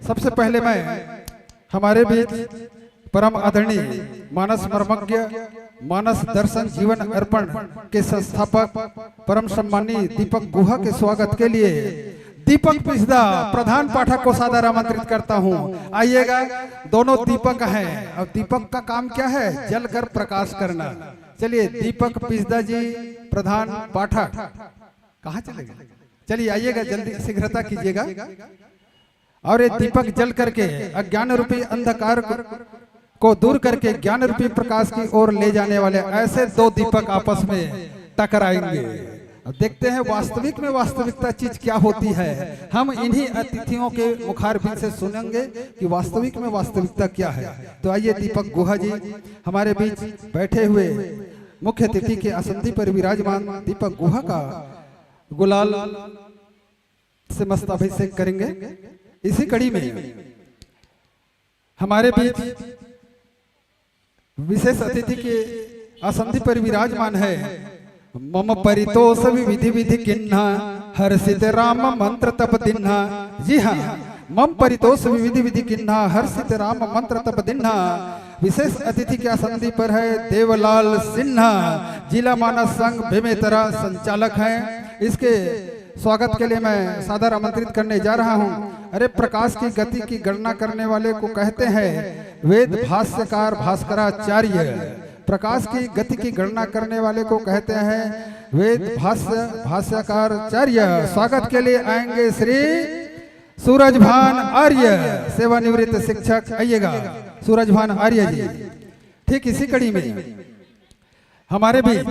सबसे पहले मैं हमारे बीच परम आदरणीय मानस मर्मज्ञ, मानस दर्शन जीवन अर्पण के संस्थापक परम सम्मानी दीपक गुहा के स्वागत के लिए दीपक पिसदा, प्रधान पाठक को सादर आमंत्रित करता हूँ। आइएगा, दोनों दीपक हैं। अब दीपक का काम क्या है? जलकर प्रकाश करना। चलिए, दीपक पिसदा जी, प्रधान पाठक, कहाँ चले गए? चलिए, आइएगा, जल्दी शीघ्रता कीजिएगा। और ये दीपक जल करके अज्ञान रूपी अंधकार को, को दूर करके ज्ञान रूपी प्रकाश की ओर ले जाने वाले ऐसे दो दीपक आपस में टकराएंगे। अब देखते हैं वास्तविक में वास्तविकता चीज क्या होती है। हम इन्हीं अतिथियों के मुखारबिंद से सुनेंगे कि वास्तविक में वास्तविकता क्या है। तो आइए, दीपक गुहा जी हमारे बीच बैठे हुए मुख्य अतिथि के आसंदी पर विराजमान दीपक गुहा का गुलाल से मस्त अभिषेक करेंगे। इसी कड़ी में हमारे बीच विशेष अतिथि के आसंदी पर विराजमान है मम परितोष विविधि विधि किन्हा हर्षित राम मंत्र तप दिन्हा। जी हाँ, मम परितोष विविधि विधि किन्हा हर्षित राम मंत्र तप दिन्हा। विशेष अतिथि के आसंदी पर है देवलाल सिन्हा, जिला मानस संघ बेमेतरा संचालक हैं। इसके स्वागत के लिए मैं सादर आमंत्रित करने जा रहा हूं। अरे, प्रकाश की गति की गणना करने वाले को कहते हैं वेद भाष्यकार भास्कराचार्य। प्रकाश की गति की गणना करने वाले को कहते हैं वेद भाष्य भाष्यकार आचार्य। स्वागत के लिए आएंगे श्री सूरजभान आर्य, सेवानिवृत्त शिक्षक, आइएगा सूरजभान आर्य जी। ठीक इसी कड़ी में हमारे बीच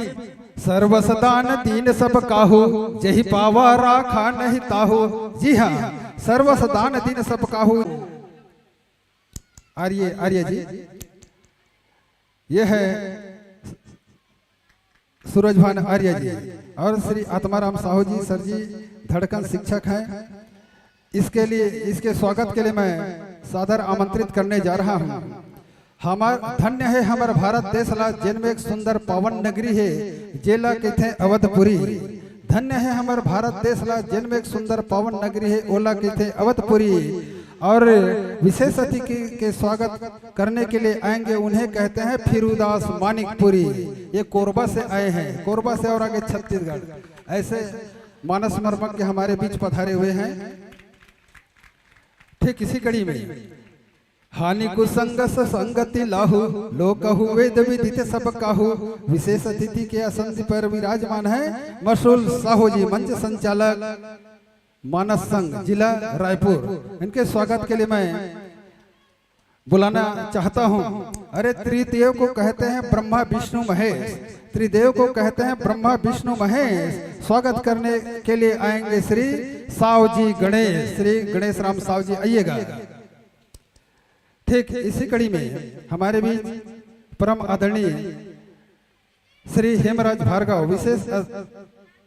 सर्वस दान दीन सब काहू, जही पावा राखा नहीं ताहू। जी हाँ, सर्वस दान दीन सब काहू। आर्य, आर्य जी, ये है सूरजभान आर्य जी और श्री आत्माराम साहू जी, सर जी, धड़कन शिक्षक हैं। इसके लिए, इसके स्वागत के लिए मैं सादर आमंत्रित करने जा रहा हूँ। हमर धन्य है हमर भारत देश ला, जेन में एक सुंदर पावन नगरी है, जेला कहते हैं अवधपुरी। धन्य है हमर भारत देश ला, जेन में एक सुंदर पावन नगरी है, ओला कहते हैं अवधपुरी। और विशेष अतिथि के, के स्वागत करने के लिए आएंगे, उन्हें कहते हैं फिरुदास मानिकपुरी। ये कोरबा से आए हैं, कोरबा से और आगे छत्तीसगढ़। ऐसे मानस मर्मज्ञ हमारे बीच पधारे हुए हैं। ठीक इसी कड़ी में हानि कुसंग स संगति लाहू, लोकहु वेद विदित सब काहू। विशेष अतिथि के आसन पर विराजमान है मशहूर साहू जी, मंच संचालक मानस संघ, जिला रायपुर। इनके स्वागत के लिए मैं बुलाना चाहता हूँ। अरे, त्रिदेव को कहते हैं ब्रह्मा विष्णु महेश, त्रिदेव को कहते हैं ब्रह्मा विष्णु महेश। स्वागत करने के लिए आएंगे श्री साव जी गणेश, श्री गणेश राम साव जी, आइएगा। ठीक इसी कड़ी में हमारे बीच परम आदरणीय श्री हेमराज भार्गव विशेष अ-,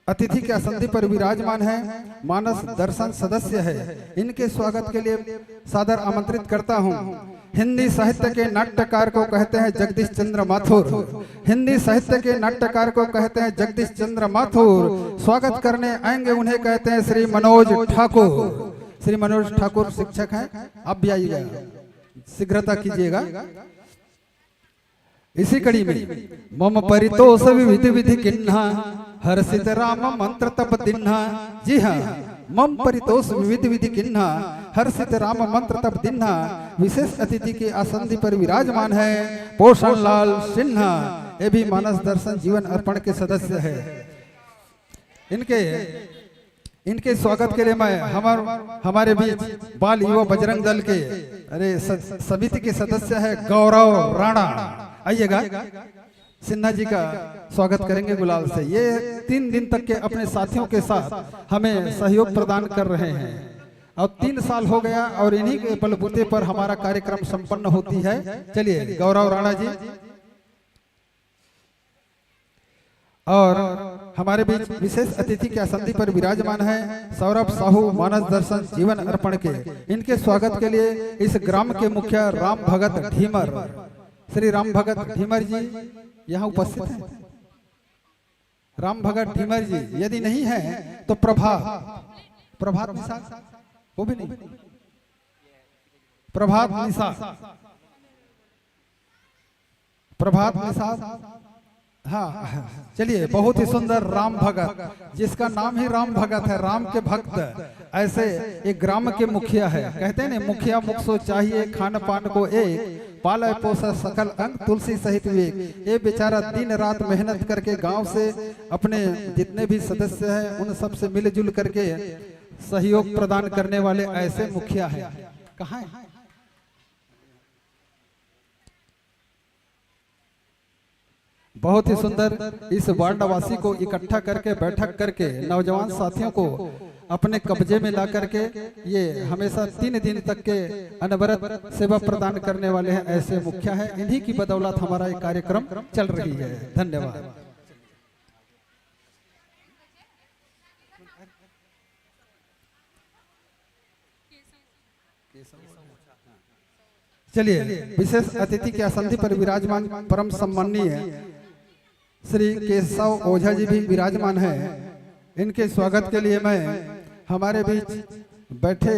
अतिथि के आसन पर विराजमान है, मानस दर्शन सदस्य है। इनके स्वागत के लिए सादर आमंत्रित करता हूँ। हिंदी साहित्य के नाट्यकार को कहते हैं जगदीश चंद्र माथुर। हिंदी साहित्य के नाट्यकार को कहते हैं जगदीश चंद्र माथुर। स्वागत करने आएंगे, उन्हें कहते हैं श्री मनोज ठाकुर। श्री मनोज ठाकुर शिक्षक हैं, आप भी आइएगा, शीघ्रता कीजिएगा। इसी कड़ी में मम परितोष विविध विधि किन्हा, हर्षित राम मंत्र तप दिन्हा। जी हाँ, मम परितोष विविध विधि किन्हा, हर्षित राम मंत्र तप दिन्हा। विशेष अतिथि के आसन पर विराजमान है पोषण लाल सिन्हा, ये भी मानस दर्शन जीवन अर्पण के सदस्य है। इनके इनके स्वागत के लिए मैं हमर हमारे बीच बाल युवा बजरंग दल के, अरे, स-, समिति के सदस्य है गौरव राणा, आइएगा, सिन्हा जी का स्वागत करेंगे गुलाल से। ये तीन दिन तक के अपने साथियों के साथ हमें सहयोग प्रदान कर रहे हैं और तीन साल हो गया और इन्हीं के बलबूते पर हमारा कार्यक्रम संपन्न होती है। चलिए गौरव राणा जी। और हमारे बीच विशेष अतिथि के आसन पर विराजमान है सौरभ साहू, मानस दर्शन जीवन अर्पण के। इनके स्वागत के लिए इस ग्राम के मुखिया राम भगत ढीमर, श्री राम भगत ढीमर जी यहाँ उपस्थित हैं। राम भगत ढीमर जी यदि नहीं है तो प्रभात, प्रभात निषाद, वो भी नहीं, प्रभात निषाद, प्रभात निषाद। हाँ, चलिए, बहुत ही सुंदर राम भगत, जिसका नाम ही राम भगत है, राम के भक्त। ऐसे एक ग्राम के मुखिया है, कहते हैं ना, मुखिया मुख सो चाहिए खान पान को एक, पाले पोसे सकल अंग तुलसी सहित विवेक। ये बेचारा दिन रात मेहनत करके गांव से अपने जितने भी सदस्य हैं उन सब से मिलजुल करके सहयोग प्रदान करने वाले ऐसे मुखिया हैं। कहाँ है? बहुत ही सुंदर। इस वार्डवासी को इकट्ठा करके, बैठक करके, नौजवान साथियों को अपने कब्जे में ला करके ये हमेशा तीन दिन तक के अनवरत सेवा प्रदान करने वाले हैं, ऐसे मुखिया हैं। इन्हीं की बदौलत हमारा ये कार्यक्रम चल रही है। धन्यवाद। चलिए, विशेष अतिथि के आसन पर विराजमान परम सम्माननीय श्री केशव ओझा जी भी विराजमान हैं। इनके स्वागत के लिए मैं हमारे बीच बैठे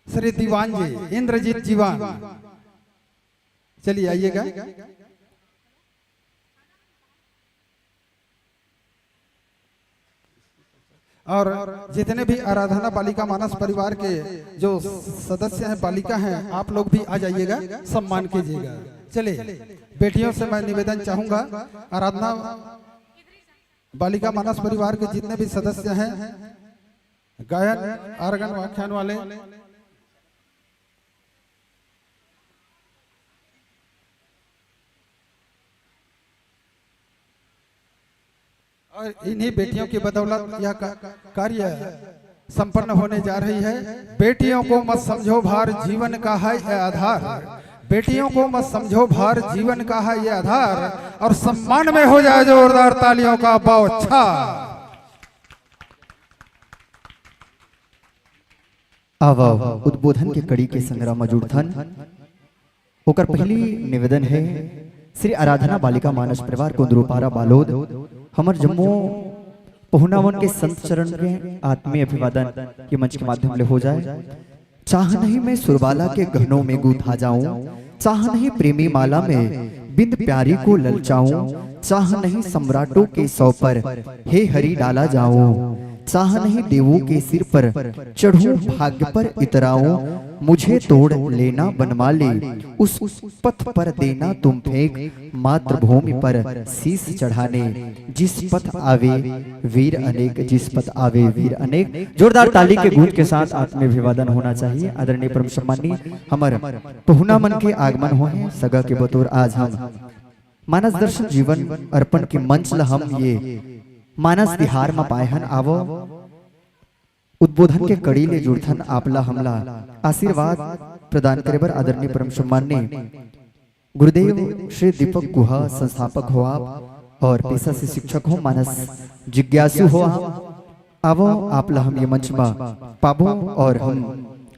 श्री दीवान जी, इंद्रजीत जीवान, चलिए आइएगा। और जितने भी आराधना बालिका मानस परिवार के जो सदस्य हैं, बालिका हैं, आप लोग भी आ जाइएगा, सम्मान कीजिएगा। चलिए, बेटियों से मैं निवेदन चाहूंगा, आराधना बालिका मानस परिवार के जितने भी सदस्य हैं, गायन, आर्गन, व्याख्यान वाले, और इन्हीं बेटियों की बदौलत यह का-, कार्य संपन्न होने जा रही है। बेटियों को मत समझो भार, जीवन का है ये आधार। बेटियों को मत समझो भार, जीवन का है ये आधार। और सम्मान में हो जाए जोरदार तालियों का बौछार। आवव, उद्बोधन के कड़ी के संग म जुड़थन। ओकर पहली निवेदन है श्री आराधना बालिका मानस परिवार कुंदरूपारा बालोद, हमर जम्मो पहुना मन के संत चरण के आत्मीय अभिवादन के मंच के माध्यम ले हो जाए। चाह नहीं मैं सुरबाला के गहनों में गूंथा जाऊं, चाह नहीं प्रेमी माला में बिंद प्यारी को ललचाऊं, चाह नहीं सम्राटों के सौ पर हे हरि डाला जाऊं, चाह नहीं देवों के सिर पर चढ़ूं भाग्य पर इतराऊं, मुझे तोड़ लेना बनमाली, उस पथ पर देना तुम फेंक, मातृभूमि पर शीश चढ़ाने। जिस पथ आवे वीर अनेक, जिस पथ आवे वीर अनेक। जोरदार ताली के गूंज के साथ आत्मीय अभिवादन होना चाहिए। आदरणीय परम सम्मानी हमर पहुना मन के आगमन होहे, सगा के बतौर आज हम मानस दर्शन जीवन अर्पण के मंच ल हम ये मानस तिहार म पाए हन। आवो, उद्बोधन के कड़ी ले जुड़थन, आप ला हमला आशीर्वाद प्रदान करे बर आदरणीय परम सम्माननीय गुरुदेव श्री दीपक गुहा, संस्थापक हो आप और पेशा से शिक्षक हो, मानस जिज्ञासु हो आप। आवो, आप ला हम ये मंच म पाबो और हम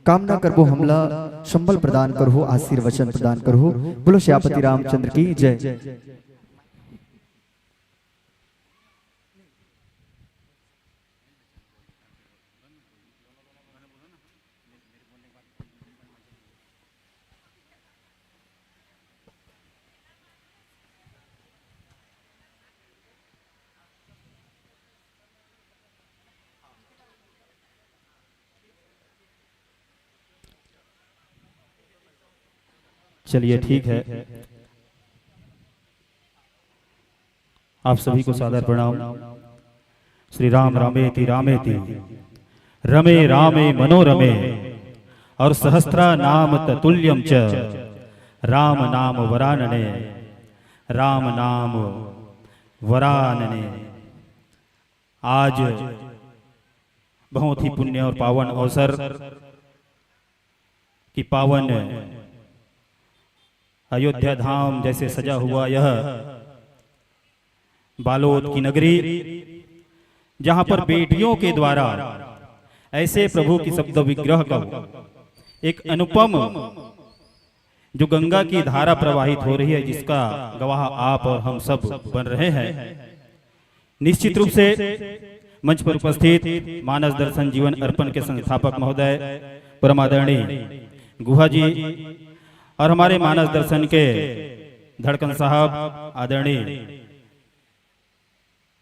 कामना करबो, हमला संबल प्रदान करहु, आशीर्वचन प्रदान करहु। बोलो श्यापति रामचंद्र की जय। चलिए, ठीक है। आप सभी को सादर प्रणाम। श्री राम रामेति रामेति रमे रामे मनोरमे और सहस्रा नाम ततुल्यम च राम नाम वरानने, राम नाम वरानने। आज बहुत ही पुण्य और पावन अवसर कि पावन अयोध्या धाम जैसे सजा हुआ यह बालोद की नगरी, जहां पर बेटियों के द्वारा ऐसे प्रभु की शब्द विग्रह का एक अनुपम जो गंगा की धारा प्रवाहित हो रही है, जिसका गवाह आप और हम सब बन रहे हैं। निश्चित रूप से मंच पर उपस्थित मानस दर्शन जीवन अर्पण के संस्थापक महोदय परम आदरणीय गुहा जी और हमारे मानस दर्शन के धड़कन साहब आदरणीय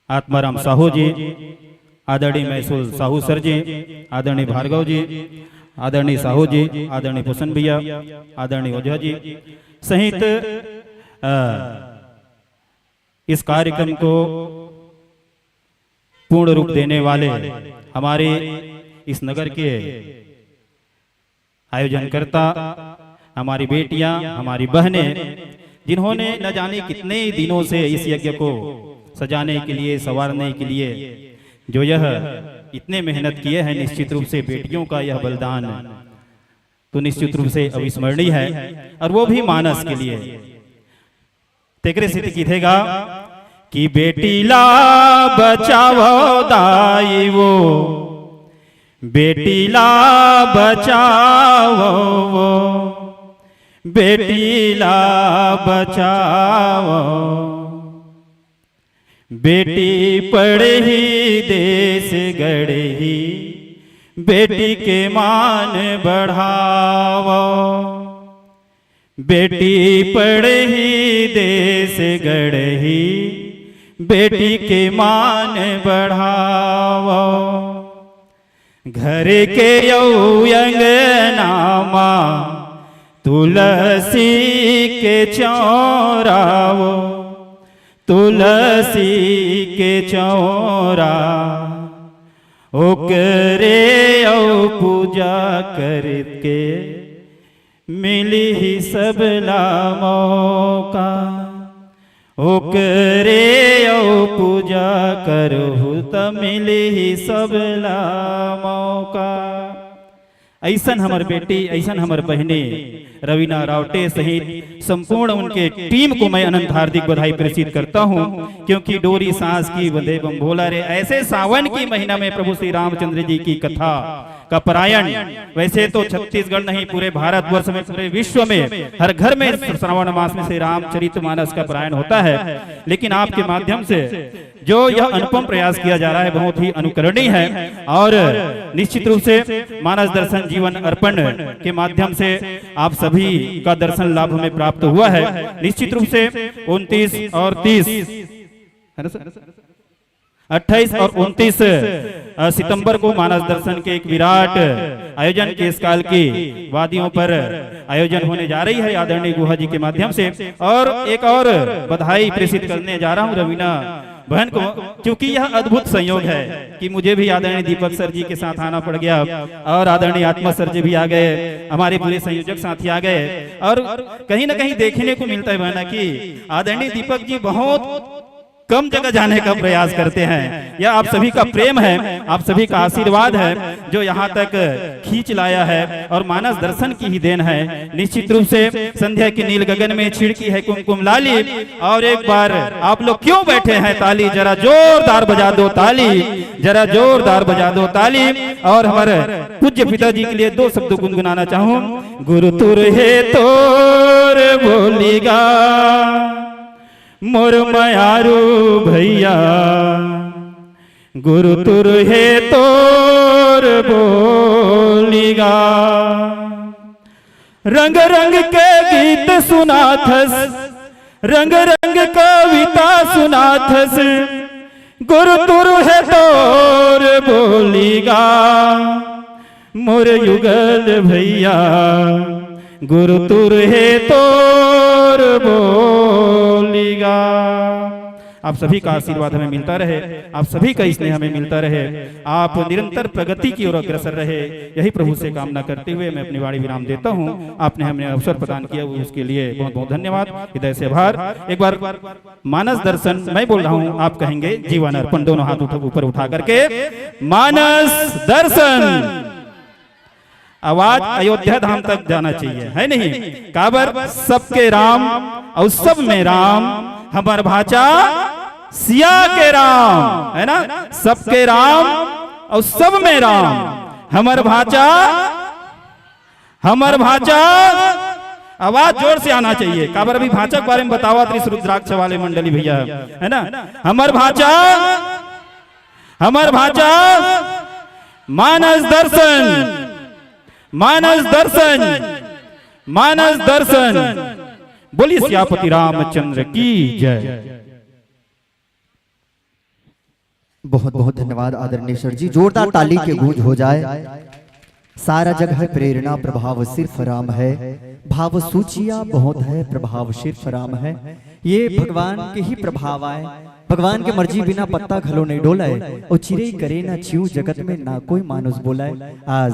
आत्माराम साहू जी, आदरणीय महसूल साहू सर जी, आदरणीय भार्गव जी, आदरणीय साहू जी, आदरणीय पुसन भैया, आदरणीय ओझा जी सहित, अ, इस कार्यक्रम को पूर्ण रूप देने वाले हमारे इस नगर के आयोजनकर्ता, हमारी बेटियां, हमारी बहनें, जिन्होंने न जाने कितने दिनों से इस यज्ञ को सजाने के लिए, संवारने के लिए जो यह इतने मेहनत किए हैं, निश्चित रूप से बेटियों का यह बलिदान तो निश्चित रूप से अविस्मरणीय है, और वो भी मानस के लिए। तेकरे सेती किथे गा कि बेटी ला बचावो दाई वो, बेटी ला बचावो वो, बेटी ला बचावो। बेटी पढ़ही देश गढ़ही, बेटी के मान बढ़ावो। बेटी पढ़ही देश गढ़ही, बेटी के मान बढ़ावो। घर के अउ अंगना मा तुलसी के चौरा वो, तुलसी के चौरा, ओकरे अउ पूजा करके मिलही सबला मौका। ओकरे अउ पूजा करहू त मिलही सबला मौका। अइसन हमर बेटी, अइसन हमर बहिनी रवीना रावटे सहित संपूर्ण उनके टीम को मैं अनंत हार्दिक बधाई प्रेषित करता हूँ, क्योंकि डोरी सांस की बंधे बम भोला रे, ऐसे सावन की महीना में प्रभु श्री रामचंद्र जी की कथा का पारायण, वैसे तो छत्तीसगढ़ नहीं, पूरे भारतवर्ष में, पूरे विश्व में हर घर में श्रावण मास में श्री रामचरित मानस का पारायण होता है, लेकिन आपके माध्यम से जो यह अनुपम प्रयास किया जा रहा है, बहुत ही अनुकरणीय है। और निश्चित रूप से मानस दर्शन जीवन अर्पण के माध्यम से आप सभी का दर्शन लाभ हमें प्राप्त हुआ है। निश्चित रूप से उनतीस और तीस, है ना सर, अट्ठाईस और उनतीस, अ, सितंबर को मानस दर्शन के एक विराट आयोजन केशकाल की वादियों पर आयोजन होने जा रही है आदरणीय गुहा जी के माध्यम से। और एक और बधाई प्रेषित करने जा रहा हूं रवीना बहन को, क्योंकि यह अद्भुत संयोग है कि मुझे भी आदरणीय दीपक सर जी के साथ आना पड़ गया और आदरणीय आत्मा सर जी भी आ गए, हमारे पूरे संयोजक साथी आ गए। और कहीं ना कहीं देखने को मिलता है बहना कि आदरणीय दीपक जी बहुत कम जगह जाने का प्रयास करते हैं। यह आप सभी का प्रेम है, आप सभी का आशीर्वाद है, जो यहाँ तक खींच लाया है और मानस दर्शन की ही देन है। निश्चित रूप से संध्या के नील गगन में छिड़की है कुमकुम लाली। और एक बार आप लोग क्यों बैठे हैं ताली, जरा जोरदार बजा दो ताली, जरा जोरदार बजा दो ताली। और हमारे पूज्य पिताजी के लिए दो शब्द गुनगुनाना चाहूँ। गुरु तुर हे तोर बोलीगा मोर मयारू भैया, गुरु तुर हे तोर बोलीगा। रंग रंग के गीत सुनाथस, रंग रंग कविता सुनाथस, गुरु तुर हे तोर बोलीगा। मोर युगल भैया, गुरु तुर हे तोर बोलीगा। आप सभी का आशीर्वाद हमें मिलता रहे, आप सभी का स्नेह हमें मिलता रहे, आप निरंतर प्रगति की ओर अग्रसर रहे, यही प्रभु से कामना करते हुए मैं अपनी वाणी विराम देता हूँ। आपने हमें अवसर प्रदान किया, उसके लिए बहुत बहुत धन्यवाद, हृदय से आभार। एक बार मानस दर्शन मैं बोल रहा हूँ, आप कहेंगे जीवन अर्पण, दोनों हाथ उठा, ऊपर उठा करके मानस दर्शन। आवाज अयोध्या धाम तक जाना चाहिए, है नहीं? काबर सबके राम और सब में राम, हमर भाचा सिया के राम, है ना? सबके राम और सब में राम, हमर भाचा, हमर भाचा। आवाज जोर से आना चाहिए, काबर अभी भाचा के बारे में बतावत रहिस रुद्राक्ष वाले मंडली भैया, है ना? हमर भाचा, हमर भाचा, मानस दर्शन, मानस दर्शन, मानस दर्शन। बोलिए सियापति रामचंद्र की जय। बहुत बहुत धन्यवाद आदरणीय सर जी, जोरदार ताली के गूंज हो जाए। सारा जग है प्रेरणा, प्रभाव सिर्फ राम है, भाव सूचिया बहुत है, प्रभाव सिर्फ राम है। ये भगवान के ही प्रभाव आए, भगवान के मर्जी बिना पत्ता घलो नहीं डोलाए, और चिरई करे ना चिऊ जगत में ना कोई मानुष बोलाए। आज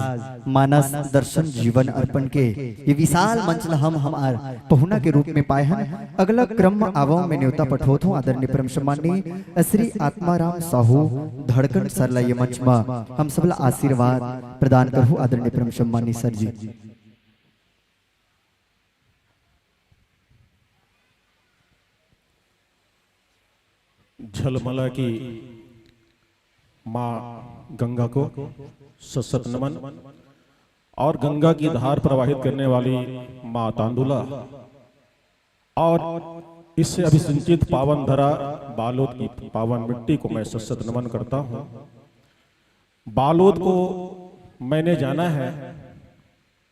मानस दर्शन जीवन अर्पण के ये विशाल मंच ला हम हमार पहुना के रूप में पाए हन। अगला क्रम म आवव, मैं न्योता पठोत हूँ आदरणीय परम सम्माननीय श्री आत्माराम साहू धड़कन सर ला ये मंच म हम सबला आशीर्वाद प्रदान करहु आदरणीय परम सम्माननीय सर जी। झलमला की माँ गंगा को सत सत नमन और गंगा की धार प्रवाहित करने वाली माँ तांडुला और इससे अभिसिंचित पावन धरा बालोद की पावन मिट्टी को मैं सत सत नमन करता हूँ। बालोद को मैंने जाना है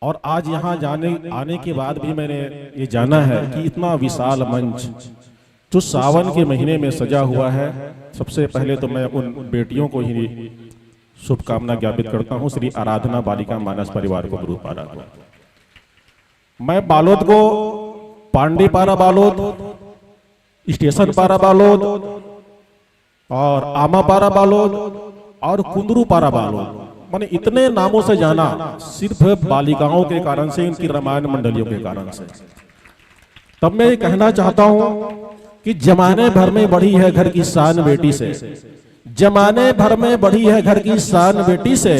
और आज यहाँ जाने, आने के बाद भी मैंने ये जाना है कि इतना विशाल मंच जो सावन के महीने में सजा हुआ है। सबसे पहले तो मैं उन बेटियों को ही शुभकामना ज्ञापित करता हूं श्री आराधना बालिका मानस परिवार को, गुरुपारा को। मैं बालोद को, पांडेपारा बालोद, स्टेशन पारा बालोद और आमापारा बालोद और कुंदरूपारा बालोद, माने इतने नामों से जाना सिर्फ बालिकाओं के कारण से, इनकी रामायण मंडलियों के कारण से। तब मैं ये कहना चाहता हूं कि जमाने भर में बढ़ी है घर की शान बेटी से, जमाने भर में बढ़ी है घर की शान बेटी से,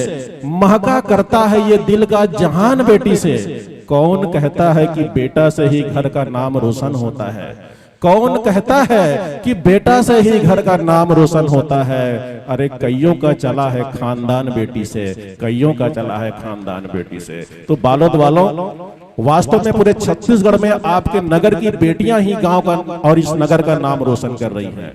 महका करता है ये दिल का जहान बेटी से। कौन कहता है कि बेटा से ही घर का नाम रोशन होता है? कौन कहता है कि बेटा से ही घर का नाम रोशन होता है? अरे, कईयों का चला है खानदान बेटी से, कईयों का चला है खानदान बेटी से। तो बालोद वालों, वास्तव में पूरे छत्तीसगढ़ में आपके नगर की बेटियां ही गांव का और इस नगर का नाम रोशन कर रही हैं।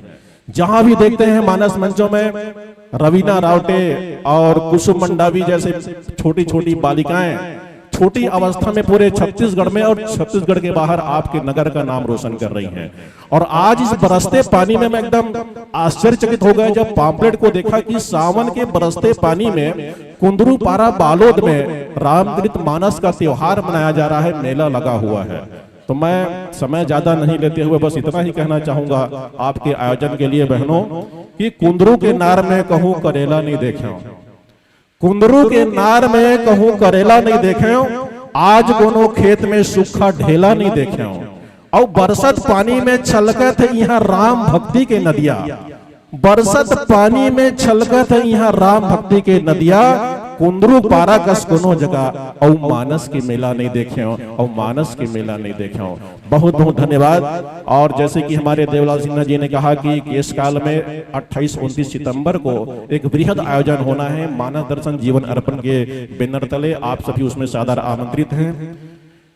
जहां भी देखते हैं मानस मंचों में रवीना रावटे और कुसुम मंडावी जैसे छोटी छोटी बालिकाएं छोटी अवस्था में पूरे छत्तीसगढ़ में और छत्तीसगढ़ के बाहर आपके नगर का नाम रोशन कर रही हैं। और आज इस बरसते पानी में मैं एकदम आश्चर्यचकित हो गया जब पाम्पलेट को देखा कि सावन के बरसते पानी में कुंदरूपारा बालोद में रामचरित मानस का त्योहार मनाया जा रहा है, मेला लगा हुआ है। तो मैं समय ज्यादा नहीं लेते हुए बस इतना ही कहना चाहूंगा आपके आयोजन के लिए बहनों, कि कुंदरू के नार में कहूं करेला नहीं देखे, कुंदरू के नार में कहूं करेला नहीं देखे, आज कोनो खेत में सूखा ढेला नहीं देखे। और बरसत पानी में छलकत है यहाँ राम भक्ति के नदिया, बरसत पानी में छलकत है यहाँ राम भक्ति के नदिया। कुंदरू पारा कस कोनो जगह और मानस के मेला नहीं देखे हो, और मानस के मेला नहीं देखे हो। बहुत बहुत धन्यवाद। और जैसे कि हमारे देवलाल सिन्हा जी ने कहा कि इस काल में अट्ठाईस उनतीस सितंबर को एक बृहद आयोजन होना है मानस दर्शन जीवन अर्पण के बैनर तले, आप सभी उसमें सादर आमंत्रित हैं।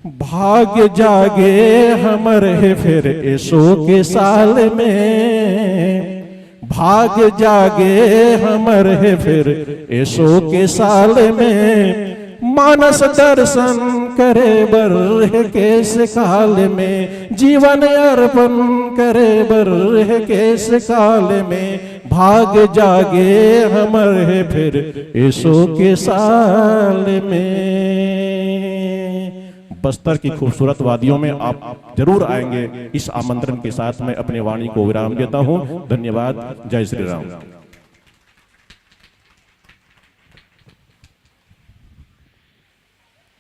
भाग जागे हमर हे फिर एसो के साल में, भाग जागे हमर हे फिर एसो के साल में, मानस दर्शन करे बर हे केस काल में, जीवन अर्पण करे बर हे केस काल में, भाग जागे हमर हे फिर एसो के साल में। बस्तर की खूबसूरत वादियों में आप जरूर आएंगे। इस आमंत्रण के साथ मैं अपनी वाणी को विराम देता हूं। धन्यवाद। जय श्री राम।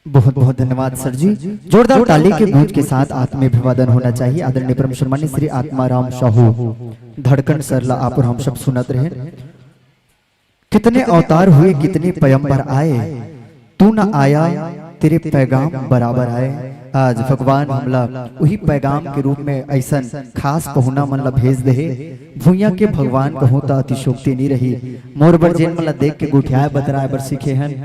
बहुत बहुत धन्यवाद सर जी। जोरदार ताली के गूंज के साथ आत्मीय अभिवादन होना चाहिए। आदरणीय परम सम्मानित श्री आत्माराम साहू धड़कन सर ला आप और हम सब सुनत रहे। कितने अवतार हुए, कितने पैगंबर आए, तू न आया, तेरे पैगाम बराबर आए। आज भगवान हमला वही पैगाम के रूप में ऐसन खास पहुना मन ला भेज दे हे। भुइयां के भगवान कहूं त अतिशोक्ति नहीं रही। मोर बर जेन मन ला देख के गुठियाए बतराए बर सीखे हन,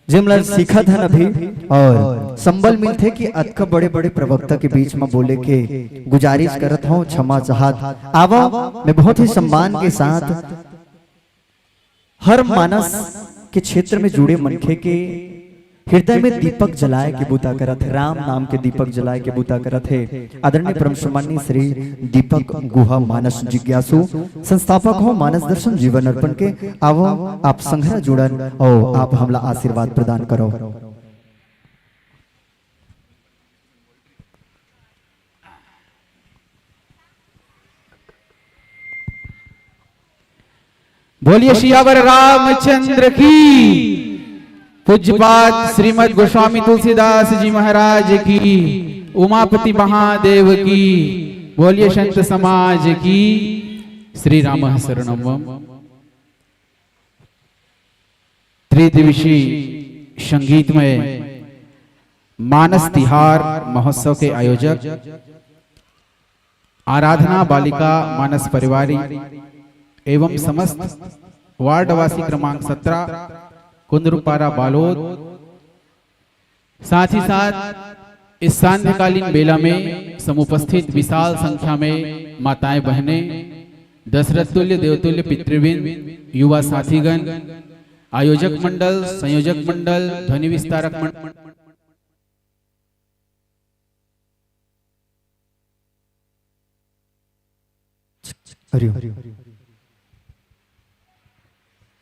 जेन मन ला सीखत हन अभी और संबल मिलथे कि अतका बड़े बड़े प्रवक्ता के बीच में बोले के गुजारिश करत हूं, क्षमा चाहत। आवो, मैं बहुत ही सम्मान के साथ हर मानस के क्षेत्र में जुड़े मनखे के हृदय में दीपक जलाए के बूता करत हे, राम नाम के दीपक जलाए के बूता करत हे। आदरणीय परम सम्माननीय श्री दीपक गुहा मानस जिज्ञासु, संस्थापक हो मानस दर्शन जीवन अर्पण के। आवो आप संघरा जुड़न और आप हमला आशीर्वाद प्रदान करो। बोलिए सियावर रामचंद्र की। पूज्यपाद श्रीमद गोस्वामी तुलसीदास जी महाराज की, उमापति महादेव की। बोलिए संत समाज की। श्री राम शरणम। त्रिदिवसीय संगीतमय मानस तिहार महोत्सव के आयोजक आराधना बालिका मानस परिवार एवं समस्त वार्डवासी क्रमांक सत्रह कुंदरुपारा बालोद, साथ ही साथ इस सांध्यकालीन बेला में समुपस्थित विशाल संख्या में माताएं बहनें, दशरथ तुल्य देवतुल्य पितृवृंद, युवा साथीगण, आयोजक मंडल, संयोजक मंडल, ध्वनि विस्तारक मंडल, हरिओम।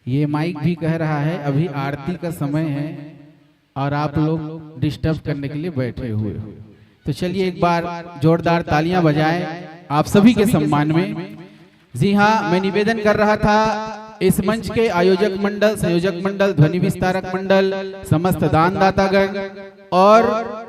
ये माइक भी कह रहा है, अभी आरती का समय है और आप लोग डिस्टर्ब करने के लिए बैठे हुए हो। तो चलिए, एक बार जोरदार तालियां बजाएं आप सभी के सम्मान में। जी हाँ, मैं निवेदन कर रहा था इस मंच के आयोजक मंडल, संयोजक मंडल, ध्वनि विस्तारक मंडल, समस्त दानदातागण और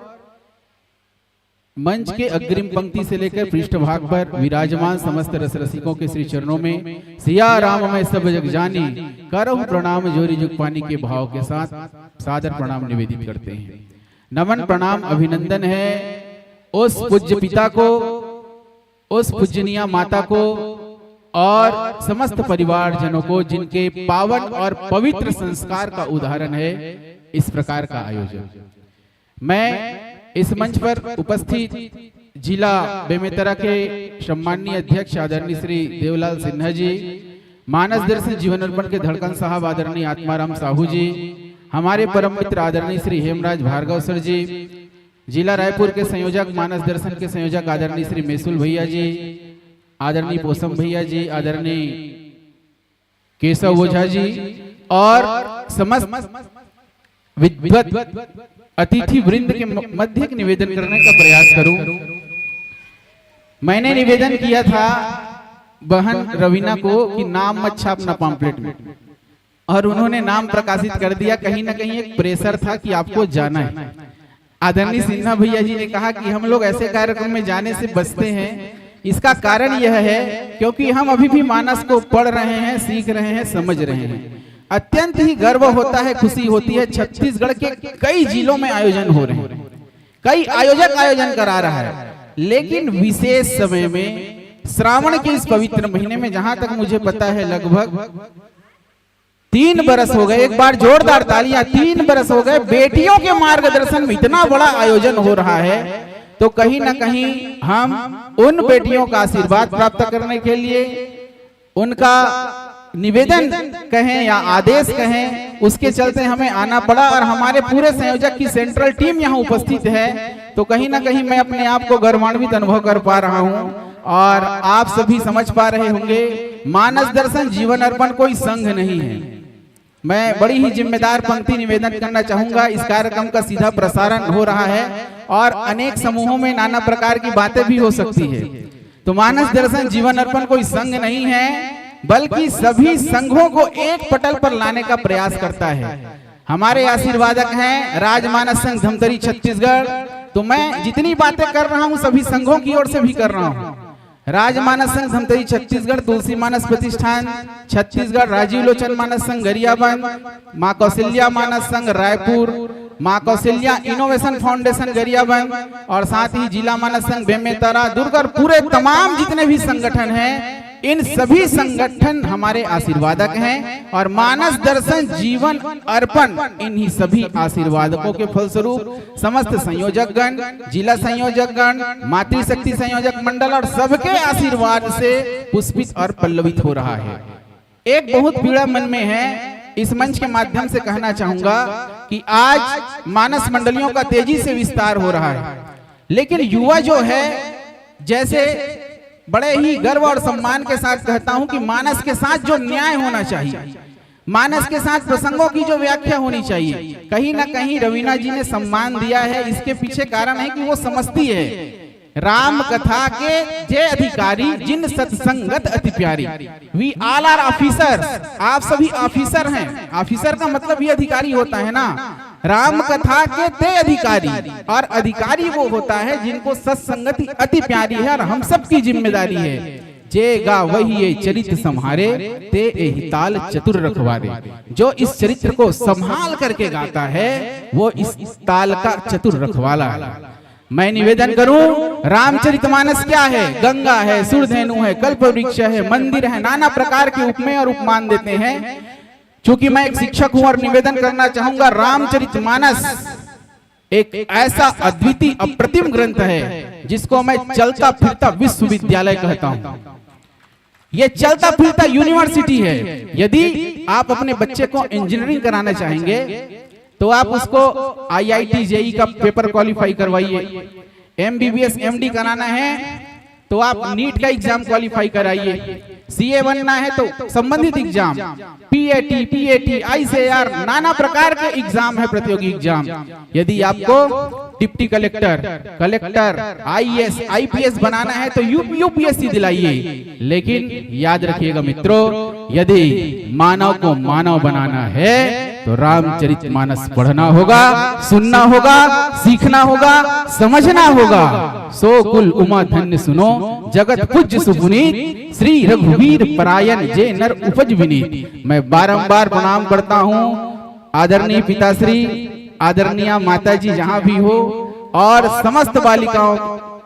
मंच के अग्रिम पंक्ति से लेकर पृष्ठभाग पर विराजमान समस्त रस रसिकों के श्री चरणों में सिया राम मैं सब जग जानी, करहु प्रणाम जोरी जुग पानी के भाव के साथ सादर प्रणाम निवेदित करते हैं। नमन प्रणाम अभिनंदन है उस पूज्य पिता को, उस पूजनीय माता को और समस्त परिवारजनों को, जिनके पावन और पवित्र संस्कार का उदाहरण है इस प्रकार का आयोजन। मैं इस मंच पर उपस्थित जिला बेमेतरा के सम्माननीय अध्यक्ष आदरणीय श्री देवलाल सिन्हा जी, मानस दर्शन जीवन अर्पण के धड़कन साहब आदरणीय आत्माराम साहू जी, हमारे परम मित्र आदरणीय श्री हेमराज भार्गव सर जी, जिला रायपुर के संयोजक, मानस दर्शन के संयोजक आदरणीय श्री मेसुल भैया जी, आदरणीय पोसम भैया जी, आदरणीय केशव ओझा जी और समस्त विद्वत अतिथि वृंद के म-, मध्य एक निवेदन करने का प्रयास करूं। मैंने निवेदन किया था बहन रवीना को कि नाम मत छापना पॉम्पलेट में, और उन्होंने नाम प्रकाशित कर दिया। कहीं ना कहीं एक प्रेशर था कि आपको जाना है। आदरणीय सिन्हा भैया जी ने कहा कि हम लोग ऐसे कार्यक्रम में जाने से बचते हैं, इसका कारण यह है क्योंकि हम अभी भी मानस को पढ़ रहे हैं, सीख रहे हैं, समझ रहे हैं। अत्यंत ही गर्व होता है, खुशी होती है। छत्तीसगढ़ के कई जिलों में आयोजन हो रहे हैं, कई आयोजक आयोजन करा रहा है, लेकिन विशेष समय में श्रावण के इस पवित्र महीने में, जहां तक मुझे पता है, लगभग तीन बरस हो गए, एक बार जोरदार तालियां, तीन बरस हो गए, बेटियों के मार्गदर्शन में इतना बड़ा आयोजन हो रहा है, तो कहीं ना कहीं हम उन बेटियों का आशीर्वाद प्राप्त करने के लिए, उनका निवेदन कहें या आदेश कहें, उसके चलते हमें आना पड़ा और हमारे पूरे संयोजक की सेंट्रल टीम यहाँ उपस्थित है, तो कहीं ना कहीं मैं अपने आप को गौरवान्वित अनुभव कर पा रहा हूँ। और आप सभी समझ पा रहे होंगे, मानस दर्शन जीवन अर्पण कोई संघ नहीं है। मैं बड़ी ही जिम्मेदार पंक्ति निवेदन करना चाहूंगा। इस कार्यक्रम का सीधा प्रसारण हो रहा है और अनेक समूहों में नाना प्रकार की बातें भी हो सकती है। तो मानस दर्शन जीवन अर्पण कोई संघ नहीं है, बल्कि सभी संघों को एक पटल पर लाने का प्रयास करता है। हमारे आशीर्वादक हैं राजमानस संघ धमतरी छत्तीसगढ़। तो मैं जितनी बातें कर रहा हूँ, सभी संघों की ओर से भी कर रहा हूँ। राजमानस संघ धमतरी छत्तीसगढ़, तुलसी मानस प्रतिष्ठान छत्तीसगढ़, राजीव लोचन मानस संघ गरियाबंद, माँ कौशल्या मानस संघ रायपुर, माँ कौशल्या इनोवेशन फाउंडेशन गरियाबंद और साथ ही जिला मानस संघ बेमेतरा, दुर्ग और पूरे तमाम जितने भी संगठन हैं, इन सभी संगठन हमारे आशीर्वादक हैं और मानस दर्शन जीवन अर्पण इन्हीं सभी आशीर्वादकों के फलस्वरूप समस्त संयोजकगण, जिला संयोजकगण, मातृशक्ति संयोजक मंडल और सबके आशीर्वाद से पुष्पित और पल्लवित हो रहा है। एक बहुत पीड़ा मन में है, इस मंच के माध्यम से कहना चाहूंगा कि आज मानस मंडलियों का तेजी से विस्तार हो रहा है, लेकिन युवा जो है, जैसे बड़े ही गर्व और सम्मान के साथ कहता हूं कि मानस के साथ जो न्याय होना चाहिए, मानस के साथ प्रसंगों की जो व्याख्या होनी चाहिए, कहीं ना कहीं रवीना जी ने सम्मान दिया है। इसके पीछे कारण है कि वो समझती है राम कथा के जे अधिकारी, जिन सत्संगत अति प्यारी। We all are officers, आप सभी ऑफिसर हैं। ऑफिसर का मतलब ये अधिकारी होता है ना, राम कथा के ते अधिकारी, और अधिकारी वो होता है जिनको सत्संगति अति प्यारी है और हम सबकी जिम्मेदारी है। जे गावहिये चरित सम्हारे, ते एहि ताल चतुर रखवारे। जो इस चरित्र को संभाल करके गाता है, वो इस ताल का चतुर रखवाला है। मैं निवेदन करूं, रामचरितमानस क्या है? गंगा है, सुरधेनु है, कल्प वृक्ष है, मंदिर है, नाना प्रकार के उपमेय और उपमान देते हैं। चूंकि मैं एक शिक्षक हूं और निवेदन करना चाहूंगा, रामचरितमानस एक ऐसा अद्वितीय अप्रतिम ग्रंथ है जिसको मैं चलता फिरता विश्वविद्यालय कहता हूं। ये चलता फिरता यूनिवर्सिटी है। यदि आप अपने बच्चे को इंजीनियरिंग कराना चाहेंगे तो आप उसको आईआईटी जेई का पेपर क्वालिफाई करवाइए, एमबीबीएस एमडी कराना है तो आप नीट का एग्जाम क्वालिफाई कराइए, सीए बनना है तो संबंधित एग्जाम, पीएटी, पीएटी, आईसीएआर, नाना प्रकार के एग्जाम है, प्रतियोगी एग्जाम। यदि आपको deputy collector, collector, IAS, IPS बनाना है तो यूपीएससी दिलाइए। लेकिन याद रखिएगा मित्रों, यदि मानव को मानव बनाना है तो रामचरित मानस पढ़ना होगा, सुनना होगा, सीखना होगा, समझना होगा। सो कुल उमा धन्य सुनो, जगत पूज्य सुपुनीत, श्री रघुवीर परायण जे नर उपज विनीत। मैं बारंबार प्रणाम करता हूँ आदरणीय पिताश्री, आदरणीय माता जी जहाँ भी हो, और समस्त बालिकाओं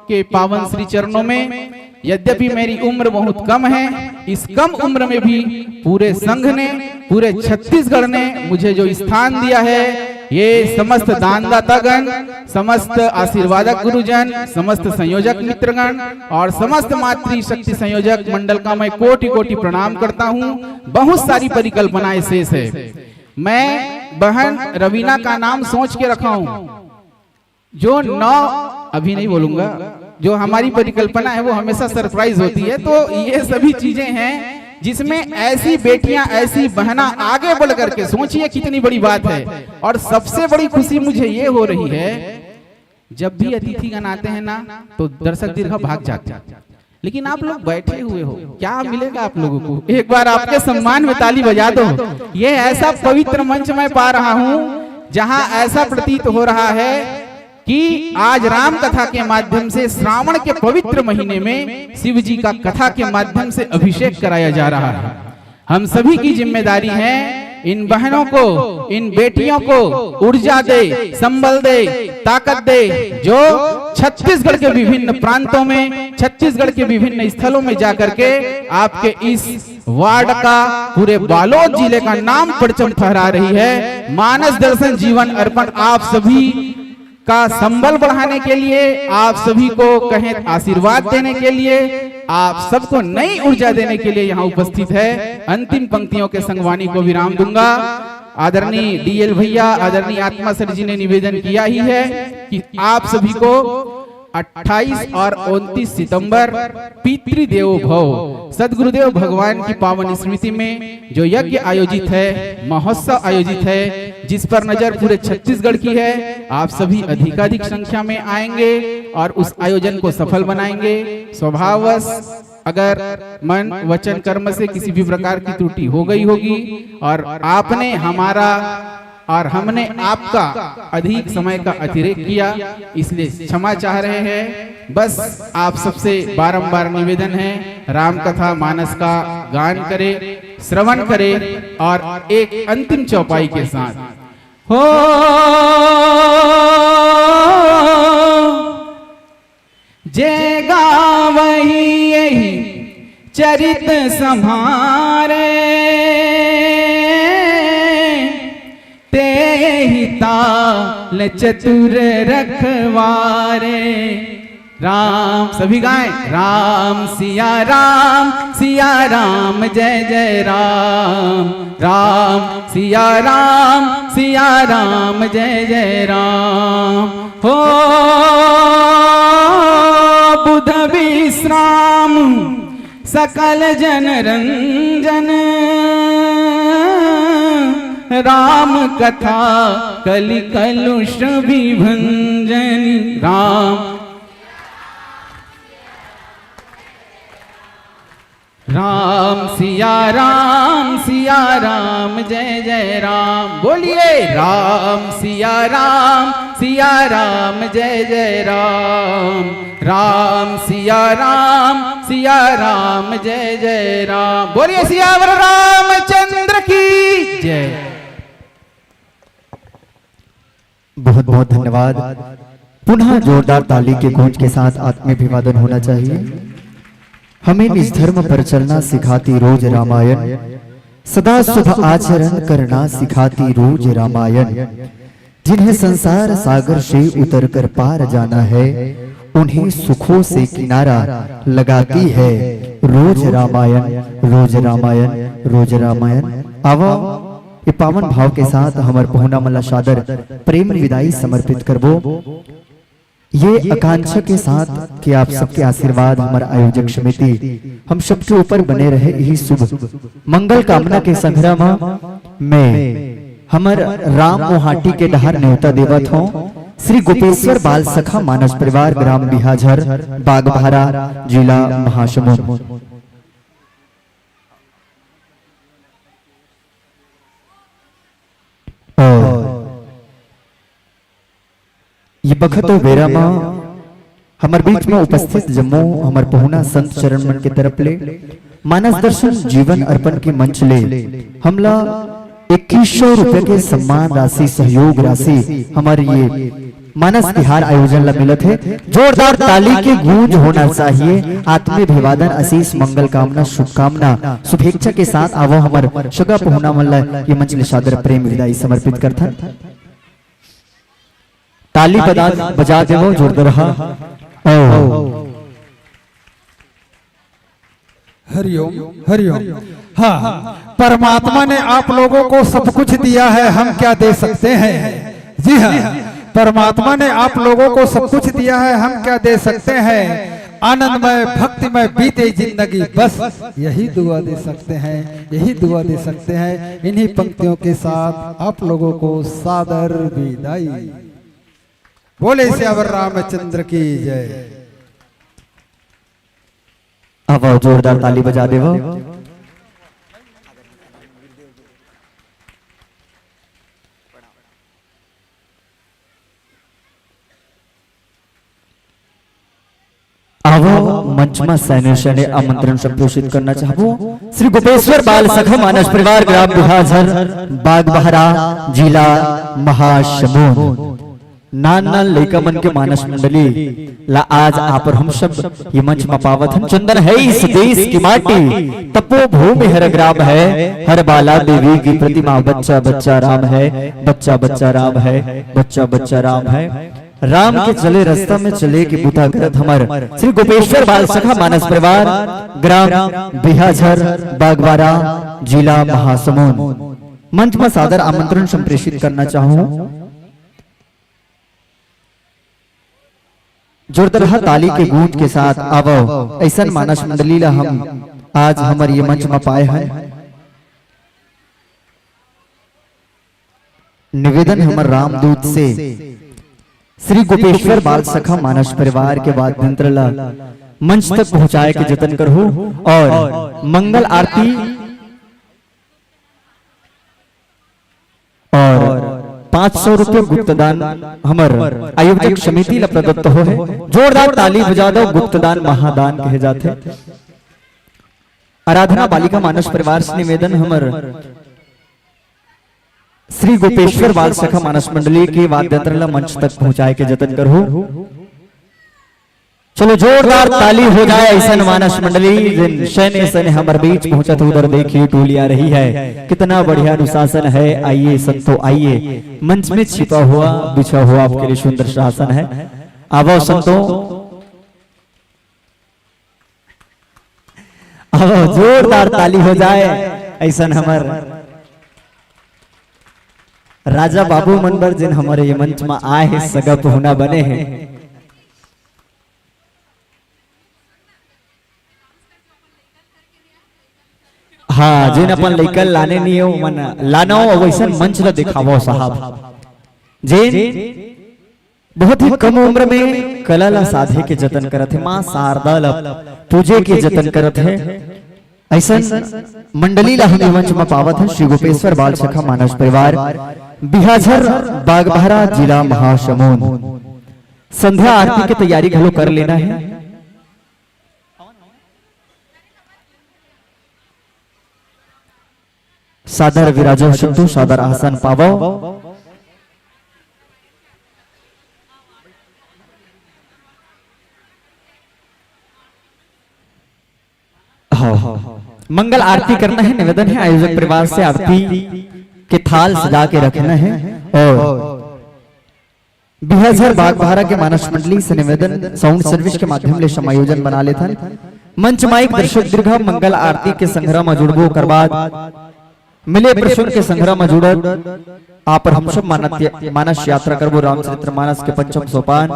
के पावन श्री चरणों में। यद्यपि मेरी उम्र बहुत कम है, इस कम उम्र में भी पूरे संघ ने, पूरे छत्तीसगढ़ ने मुझे जो स्थान दिया है, ये समस्त दानदातागण, समस्त आशीर्वादक गुरुजन, समस्त संयोजक मित्रगण और समस्त मातृशक्ति संयोजक मंडल का मैं कोटि कोटि प्रणाम करता हूँ। बहुत सारी परिकल्पनाएं शेष है। मैं बहन रवीना का नाम सोच के रखा हूँ, जो नौ, अभी नहीं बोलूंगा, जो हमारी परिकल्पना है वो हमेशा सरप्राइज होती है। तो ये सभी चीजें हैं जिसमें ऐसी बेटियां, ऐसी बहना आगे बढ़ करके, सोचिए कितनी बड़ी बात है। और सबसे बड़ी खुशी मुझे ये हो रही है, जब भी अतिथिगण आते हैं ना, तो दर्शक दीर्घा भाग जाते हैं, लेकिन आप लोग बैठे हुए हो, क्या मिलेगा आप लोगों को? एक बार आपके सम्मान में ताली बजा दो। ये ऐसा पवित्र मंच मैं पा रहा हूँ जहाँ ऐसा प्रतीत हो रहा है कि आज राम कथा के माध्यम से श्रावण के पवित्र महीने में शिव जी का कथा के माध्यम से अभिषेक कराया जा रहा है। हम सभी की जिम्मेदारी है इन बहनों को, इन बेटियों को ऊर्जा दे, संबल दे, ताकत दे, जो छत्तीसगढ़ के विभिन्न प्रांतों में, छत्तीसगढ़ के विभिन्न स्थलों में जाकर के आपके इस वार्ड का, पूरे बालोद जिले का नाम परचम फहरा रही है। मानस दर्शन जीवन अर्पण आप सभी का संबल बढ़ाने के लिए, आप सभी को कहें आशीर्वाद देने के लिए, आप सबको नई ऊर्जा देने के लिए यहाँ उपस्थित है। अंतिम पंक्तियों के संगवाणी को विराम दूंगा। आदरणीय डीएल भैया, आदरणीय आत्मा सर जी ने निवेदन किया ही है कि आप सभी को अट्ठाईस और उनतीस सितंबर पितृदेवो भव, सदगुरुदेव भगवान की पावन स्मृति में जो यज्ञ आयोजित है, महोत्सव आयोजित है, जिस पर नजर पूरे छत्तीसगढ़ की है, आप सभी अधिकाधिक संख्या में आएंगे और उस आयोजन को सफल बनाएंगे। स्वभाववश अगर मन, वचन, कर्म से किसी भी प्रकार की त्रुटि हो गई होगी और आपने हमारा और हमने आपका अधिक समय का अतिरेक किया, इसलिए क्षमा चाह रहे हैं। बस आप सबसे बारंबार निवेदन है, राम कथा मानस का गान करें, श्रवण करें और एक अंतिम चौपाई के साथ हो जे गावही यही चरित सम्हारे, तेहि ताल चतुर रखवारे। राम, सभी गाएं, राम सिया राम, सिया राम जय जय राम, राम सिया राम, सिया राम जय जय राम। हो बुध विश्राम सकल जन रंजन, राम कथा कलि कलुष विभंजन। राम, राम सिया राम, सिया राम जय जय राम। बोलिए, राम सिया राम, सिया राम जय जय राम, राम सिया राम, सिया राम जय जय राम। बोलिए सियावर रामचंद्र की जय। बहुत बहुत धन्यवाद। पुनः जोरदार ताली के गूंज के साथ आत्मीय अभिवादन होना चाहिए। हमें निज धर्म पर चलना सिखाती रोज रामायण, सदा शुभ आचरण करना सिखाती रोज रामायण। जिन्हें संसार सागर से उतर कर पार जाना है, उन्हें सुखों से किनारा लगाती है रोज रामायण, रोज रामायण, रोज रामायण। आवा, ये पावन भाव के साथ हमर पहुना मन ला सादर प्रेम विदाई समर्पित करबो। ये आकांक्षा के साथ कि आप सबके आशीर्वाद हमर आयोजक समिति हम सबके ऊपर बने रहे, यही शुभ मंगल कामना के संघरा म मैं हमर राम मोहाटी के डहर नेवता देवत हों श्री गोपेश्वर बाल सखा मानस परिवार, ग्राम बिहाझर, बागभारा, जिला महासमुंद। और ये बखत अउ बेरा म हमर बीच म उपस्थित जम्मो हमर पहुना संत चरण मन के तरफ ले मानस दर्शन जीवन अर्पण के मंच ले हमला इक्कीस सौ रुपया के सम्मान राशि, सहयोग राशि हमर ये मानस तिहार आयोजन ला मिलत हे। जोरदार ताली के गूंज होना चाहिए। आत्मीय अभिवादन, आशीष, मंगल कामना, शुभकामना, शुभेच्छा के साथ आवो हमर सगा पहुना मन ला ये मंच ले सादर प्रेम विदाई समर्पित करथन। ताली बजा, बजा देवो जोरदारहा। ओ। हरिओम, हरिओम। हाँ, परमात्मा ने आप लोगों को सब कुछ दिया है, हम क्या दे सकते हैं? जी हाँ, परमात्मा ने आप लोगों को सब कुछ दिया है, हम क्या दे सकते हैं? आनंदमय, भक्तिमय बीते जिंदगी, बस यही दुआ दे सकते हैं, यही दुआ दे सकते हैं। इन्हीं पंक्तियों के साथ आप लोगों को सादर विदाई। बोले सियावर रामचंद्र की जय। अब जोरदार ताली बजा देवो। आवो मंच म सैने सैने आमंत्रण संप्रेषित करना चाहबो श्री गोपेश्वर बाल सखा मानस परिवार, ग्राम बिहाझर, बागबहरा, जिला महासमुंद। नान नान लइका मन के मानस मंडली ला आज आप और हम सब ये मंच म पावत हन। चंदन है इस देश की माटी, तपोभूमि हर ग्राम है, हर बाला देवी की प्रतिमा। बच्चा बच्चा राम है, बच्चा बच्चा राम है, बच्चा बच्चा राम है। राम के चले रास्ता में चले के बूता करत हमर श्री गोपेश्वर बाल सखा मानस परिवार, ग्राम बिहाझर, बागबारा, जिला महासमुंद। मंच म सादर आमंत्रण संप्रेषित करना चाहूं। जोरदार ताली के गूंज के साथ आवो ऐसन मानस मंडली ला हम आज हमर ये मंच म पाए हन। निवेदन हमर रामदूत से श्री गोपेश्वर बाल सखा मानस परिवार के वाद्य यंत्र ला मंच तक पहुंचाए के जतन करहू और मंगल आरती और पाँच सौ रुपये गुप्तदान हमर आयोजक समिति ला प्रदत्त हो है। जोरदार ताली बजा दो, गुप्तदान महादान कहे जाथे। आराधना बालिका मानस परिवार से निवेदन हमर श्री गोपेश्वर बाल सखा मानस मंडली के वाद्य यंत्र ला मंच तक पहुंचाए के जतन करहू। चलो जोरदार ताली हो जाए ऐसन मानस मंडली जिन सैने सैने हमर बीच पहुंचत हे। उधर देखिए टोली आ रही है, कितना बढ़िया अनुशासन है। आइए संतो आइए, मंच में छिपा हुआ बिछा हुआ आपके लिए सुंदर शासन है। आवो संतो, आवो जोरदार ताली हो जाए ऐसन हमर राजा बाबू मन बर जिन हमर ये मंच म आए हे, सगा पहुना बने हे। हाँ, जेन अपन लइका लाने नहीं हो मन लानो, वैसन मंच ला दिखावो साहब। जेन बहुत ही कम उम्र में कला ला साधे के जतन करत हे, माँ शारदा ला पूजे के जतन करत हे। ऐसन मंडली ला हम मंच म पावत हन श्री गोपेश्वर बाल सखा मानस परिवार, बिहाझर, बागबहरा, जिला महासमुंद। संध्या आरती के तैयारी घलो कर लेना है। सादर विराजो संतो, सादर आसन पावो। हाँ, मंगल आरती करना है, निवेदन है आयोजक परिवार से आरती के थाल सजा के रखना है और बिहाझर बागबहरा के मानस मंडली से निवेदन, साउंड सर्विस के माध्यम ले समायोजन बना लेथन। मंच माइक दर्शक दीर्घा मंगल आरती के संघरा म जुड़बो, ओकर बाद मिले प्रसंग के संघरा म जुड़त आप और हम सब मानत-, मानस यात्रा करबो रामचरित्र मानस के पंचम सोपान।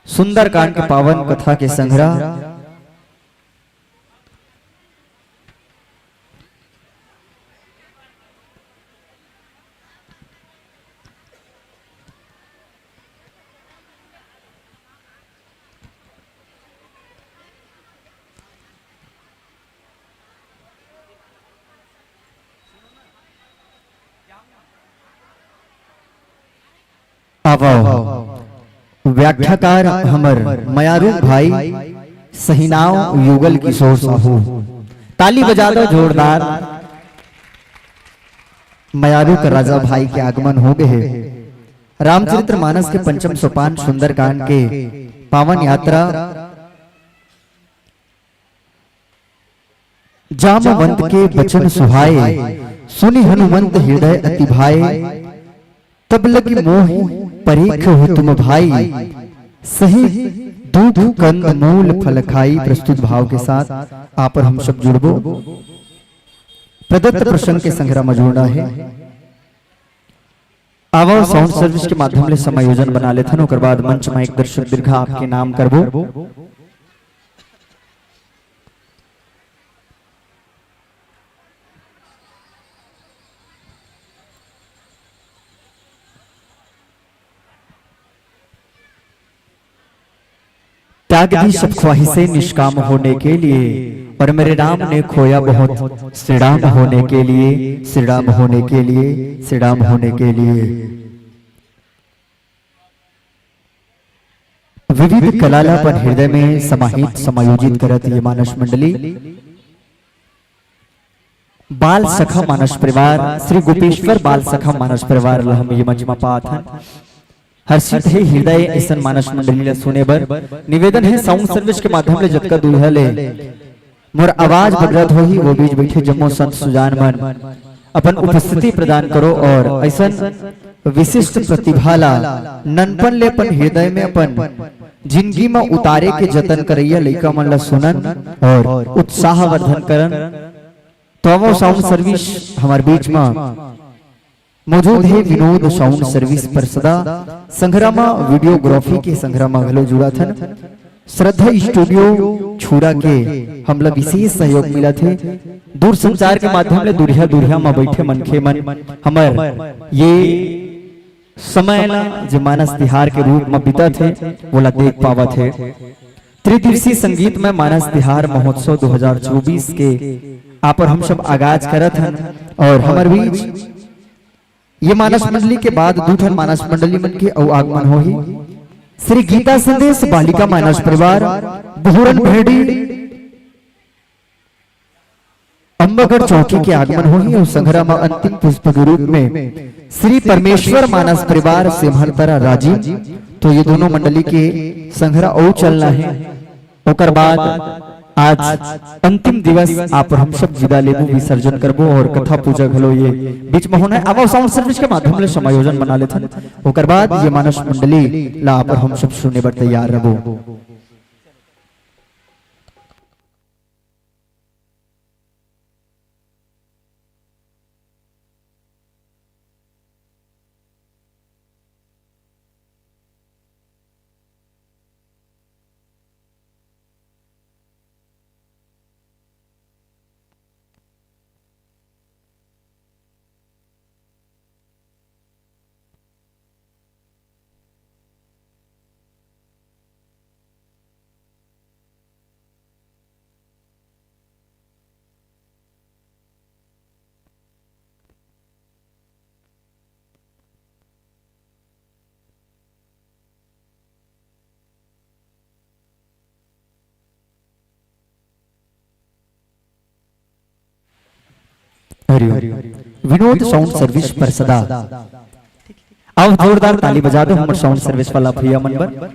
सुंदरकांड के पावन कथा के संग्रह। आवव, व्याख्याकार हमर मयारू भाई सहिनाव युगल किशोर साहू। ताली बजा दो जोरदार। मयारू के राजा भाई के आगमन हो गए हे। रामचरित्र मानस के पंचम सोपान सुंदरकांड के पावन यात्रा। जामवंत के बचन सुहाए, सुनि हनुमंत हृदय अति भाए। तब लगी मोहि परीखहु तुम भाई, सही दुख कंद मूल फल खाई। प्रस्तुत भाव के साथ आप और हम सब जुड़बो। प्रदत्त प्रसंग के संग्रह म जुड़ना हे। आवव, साउंड सर्विस के माध्यम ले समायोजन बना लेथन, ओकर बाद मंच म एक दर्शक दीर्घा आपके नाम करबो। त्याग दी सब ख्वाहिशें निष्काम होने के लिए, और मेरे राम ने खोया बहुत श्रीराम होने के लिए, श्रीराम होने के लिए, श्रीराम होने के लिए। विविध कला ला अपन हृदय में समाहित, समायोजित करत ये मानस मंडली। बाल सखा मानस परिवार, श्री गोपेश्वर बाल सखा मानस परिवार ला हम ये मंच म पात हन। हर्षित हे हृदय ऐसन मानस मंडली ला सुने बर। निवेदन हे साउंड सर्विस के माध्यम ले जतका दूरिहा ले मोर आवाज बदलत होही, वो बीच बैठे जम्मो संत सुजान मन अपन उपस्थिति प्रदान करो और ऐसन विशिष्ट प्रतिभा ला ननपन ले अपन हृदय में, अपन जिंदगी में उतारे के जतन करैया लइका मन ला सुनन और उत्साह वर्धन करन। तो आवव, साउंड सर्विस हमर बीच में मौजूद हे विनोद साउंड सर्विस परसदा, संघरा म वीडियोग्राफी के संघरा म घलो जुड़त हन। श्रद्धा स्टूडियो छुरा के हमला विशेष सहयोग मिलत हे। दूरसंचार के माध्यम ले दुरिहा दुरिहा म बइठे मनखे मन हमर ये समय ला जे मानस तिहार के रूप म बीतत हे, वोला देख पावत हे। त्रिदिवसीय संगीतमय मानस तिहार महोत्सव दो हज़ार चउबीस के आप और हम सब आगाज करत हन और हमर बीच ये मानस मंडली के बाद दू ठन मानस मंडली मन के अउ आगमन होही। श्री गीता संदेश बालिका मानस परिवार, बुहरन भेड़ी, अम्बागढ़ चौकी के आगमन होही अउ संघरा म अंतिम पुष्प के रूप में श्री परमेश्वर मानस परिवार सेमहलतरा राजिम। तो ये दोनों मंडली के संघरा अउ चलना हे। ओकर बाद आज अंतिम दिवस आप और हम सब विदा लेबो, विसर्जन करबो और कथा पूजा घलो ये बीच में होना हे। आवव, साउंड सर्विस के माध्यम ले समायोजन बना लेथन। ओकर बाद ये मानस मंडली ला आप और हम सब सुने बर तैयार रहबो। हरिओम। विनोद साउंड सर्विस परसदा। आवव, जोरदार ताली बजा दो हमर साउंड सर्विस वाला भैया मन बर।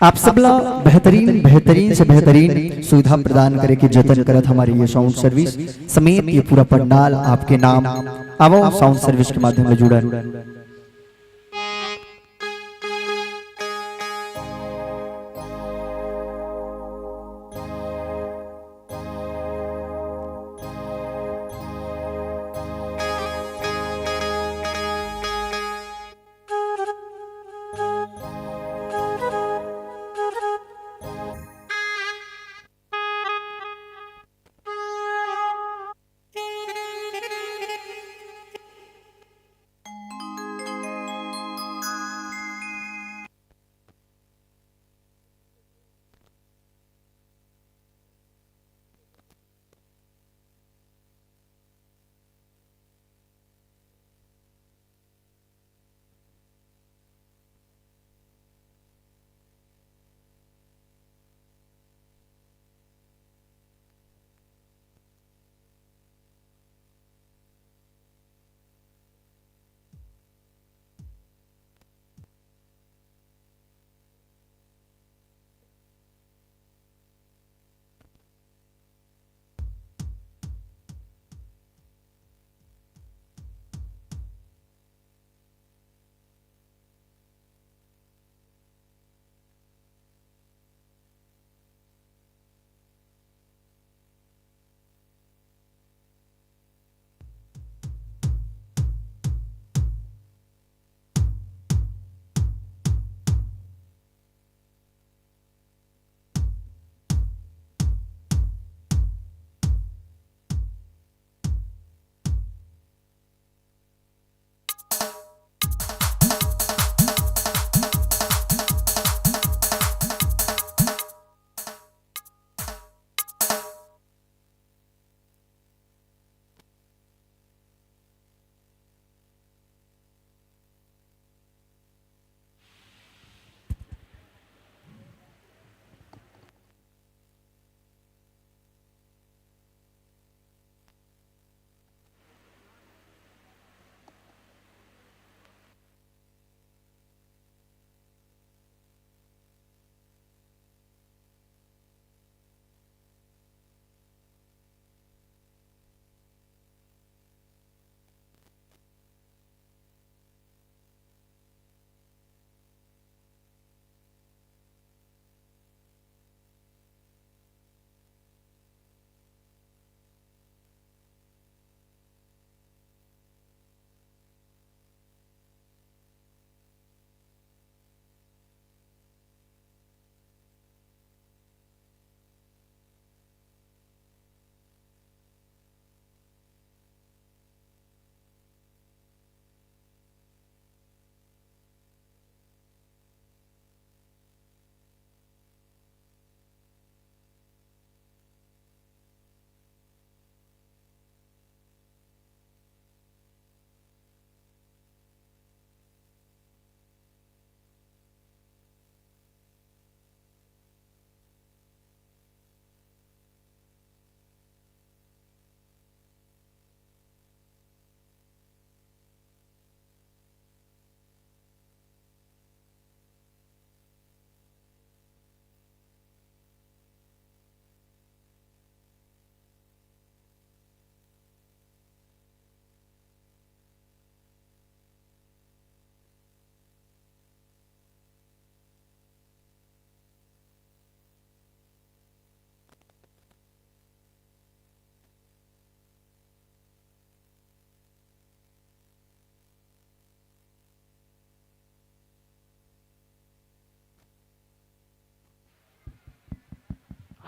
आप सबला बेहतरीन, बेहतरीन से बेहतरीन सुविधा प्रदान करे के जतन करत हमर ये साउंड सर्विस समेत ये पूरा पंडाल आपके नाम। आवव, साउंड सर्विस के माध्यम ले जुड़न।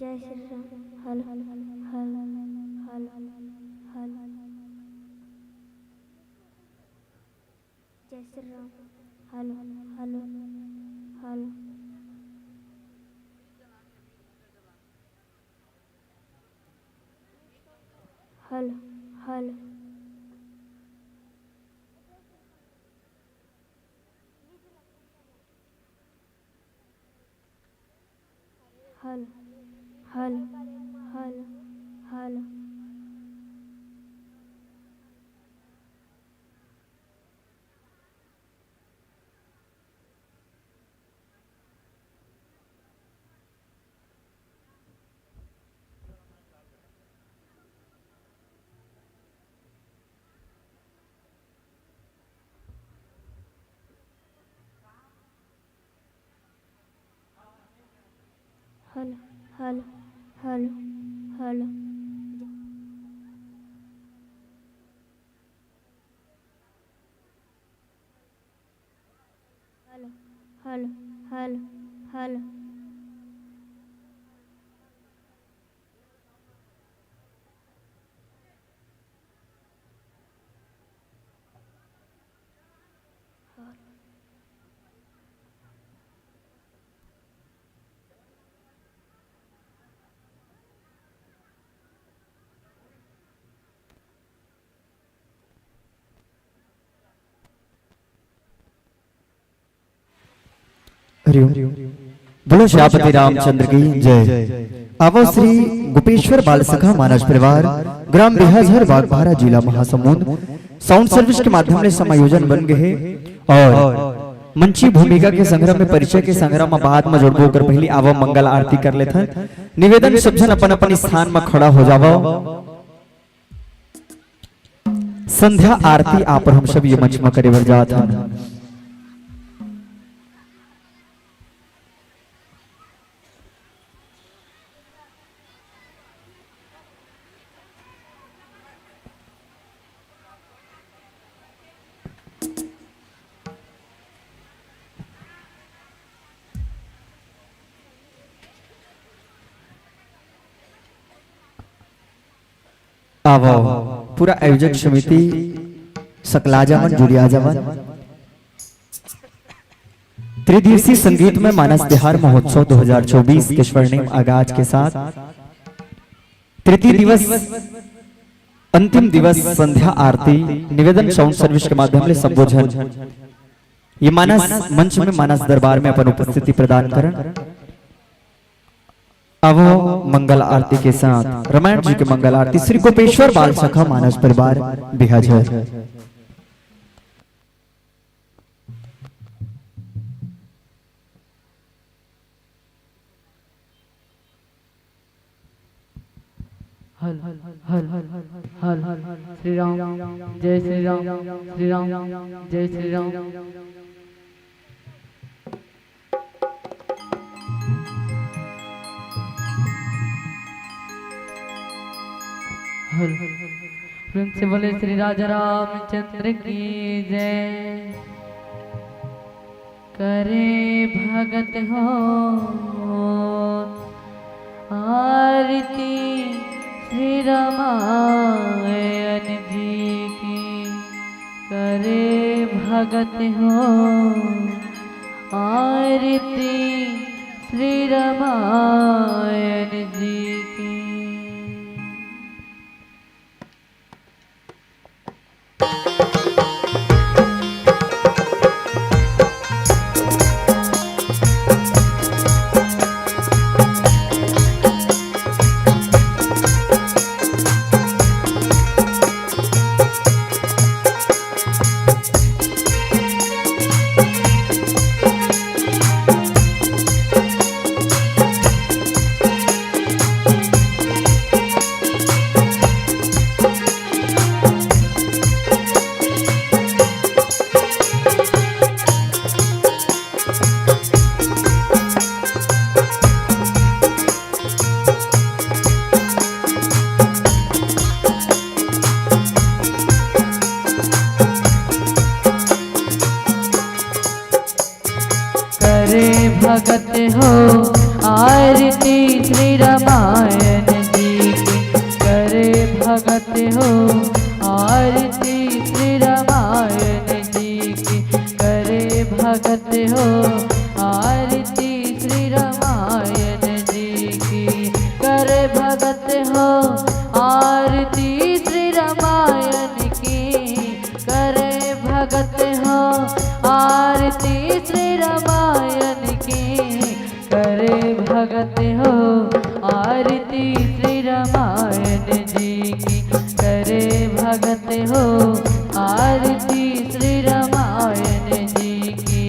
जय Shri Ram. Hello, hello, hello, hello. जय Shri Ram. Hello, hello, hello. Hello, hello. Hello, hello, hello, hello. Hello, hello, hello, hello. Hello, hello, hello, hello. Hariom. बोलो सियापति रामचंद्र की जय। आवो श्री गोपेश्वर बाल सखा मानस परिवार, ग्राम बिहाझर, बागबाहरा, जिला महासमुंद, साउंड सर्विस के माध्यम ले समायोजन बन गे हे और मंची भूमिका के संग्रह में, परिचय के संग्रह में बाद में जुड़बो, ओकर पहली आवो मंगल आरती कर लेथन। निवेदन, सब झन अपन अपन स्थान में खड़ा हो जावो। संध्या आरती आप और हम सब ये मंच में करे बर जात हन। आवो, पूरा आयोजक समिति सकला जावन, जुड़िया जावन। त्रिदिवसीय संगीतमय मानस तिहार महोत्सव दो हज़ार चउबीस के स्वर्णिम आगाज के साथ तृतीय दिवस, अंतिम दिवस संध्या आरती निवेदन साउंड सर्विस के माध्यम ले संबोधन। ये मानस मंच में मानस दरबार में अपन उपस्थिति प्रदान करन। आवो मंगल आरती के साथ रामायण जी के मंगल आरती श्री गोपेश्वर बाल सखा मानस परिवार बिहाझर। हल, हल, हल, हल, हल, हल, श्री राम, जय श्री राम, श्री राम, जय श्री राम। हल, प्रेम से बोले श्री राजा रामचंद्र की जय। करे भगत हो आरती श्री रामायण जी की, करे भगत हो आरती श्री रामायण जी की। करे भगत हो आरती श्री रामायण जी की, करे भगत हो। आरती श्री रामायण जी की, करे भगत हो। आरती श्री रामायण जी की, करे भगत हो। आरती श्री रामायण की, करे भगत हो। आरती श्री रामायण की, करे भगत हो। आरती श्री रामायण जी की, करे भगत हो। आरती श्री रामायण जी की।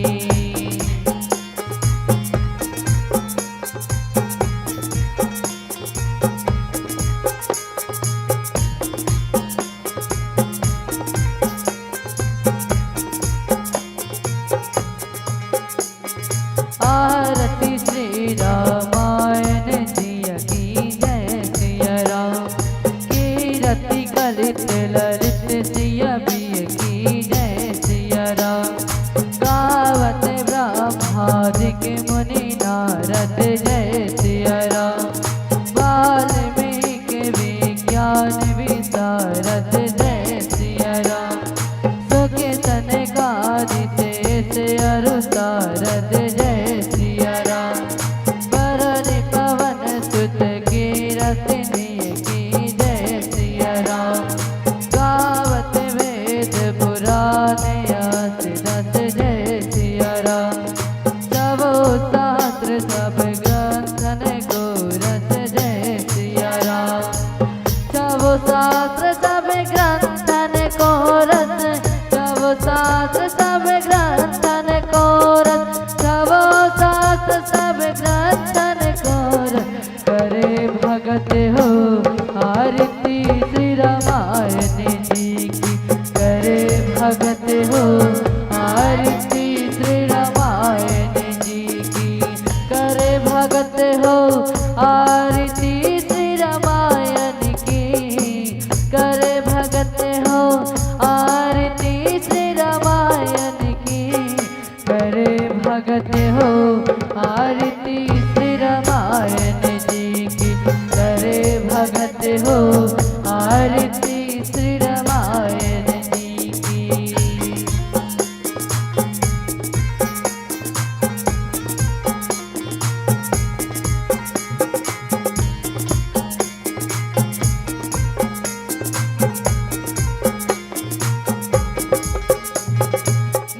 आरती श्री रामायण जिया की, जय सिया राम। कीरति कलित ललित सिया बिया की, जय सिया राम। गावत ब्रह्मादिक मुनि नारद, जय सिया राम। वाल्मीकि विज्ञान विशारद, जय सिया राम। सुख सनकादिक शेष अरु सारद, जय सिया राम। बरन पवन सुत कीरति निय की, जय सिया राम। गावत वेद पुराण अस दस, जय सिया राम। सबो शास्त्र सब ग्रंथन को रस, जय सिया राम। सबो शास्त्र सब ग्रंथन को रस, सबो शास्त्र सब ग्रंथन को रस, सबो शास्त्र सब ग्रंथन को रस। करे भगत हो आरती श्री रामायण जी की, करे भगत हो आरती श्री रामायण जी की, करे भगत हो आरती श्री रामायण की, करे भगत हो आरती श्री रामायण की। करे भगत हो आरती श्री रामायण जी की, करे भगत हो आरती श्री रामायण जी की।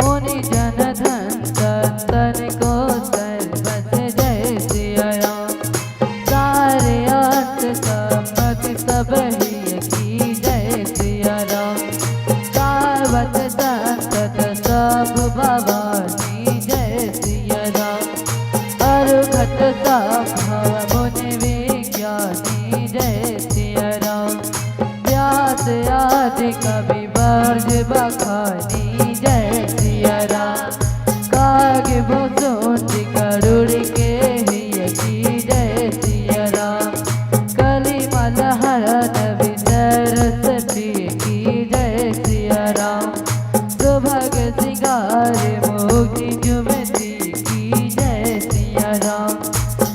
मुनि जन धन संतन को सर्वस जय सिया राम। सारे अर्थ सम्मति सब ही की जय सिया राम। गावत संतत सब भवानी जय सिया राम। अरुघत संभव मुनि विज्ञानी जय सिया राम। व्यास आदि कवि बरज बखानी जय सिया राम। काग भूषुंड गरुड़ के हिय की जय सिया राम। कलि मल हरन विषय रस पिय की जय सिया राम। सुभग सिंगार मुक्ति जुमति की जय सिया राम।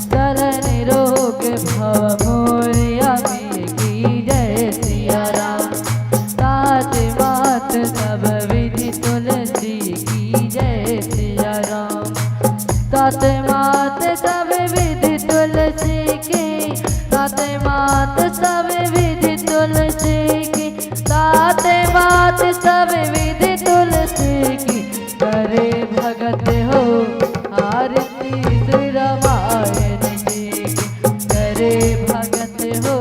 सरन रोग भव मोर अमी की जय सिया राम। सात मात सब विधि तुलसी की जय सिया राम। सात मात सब विधि तुलसी की, सात मात सब विधि तुलसी की, सात मात सब विधि तुलसी की। करे भगत हो आरती श्री रामायण जी की, करे भगत हो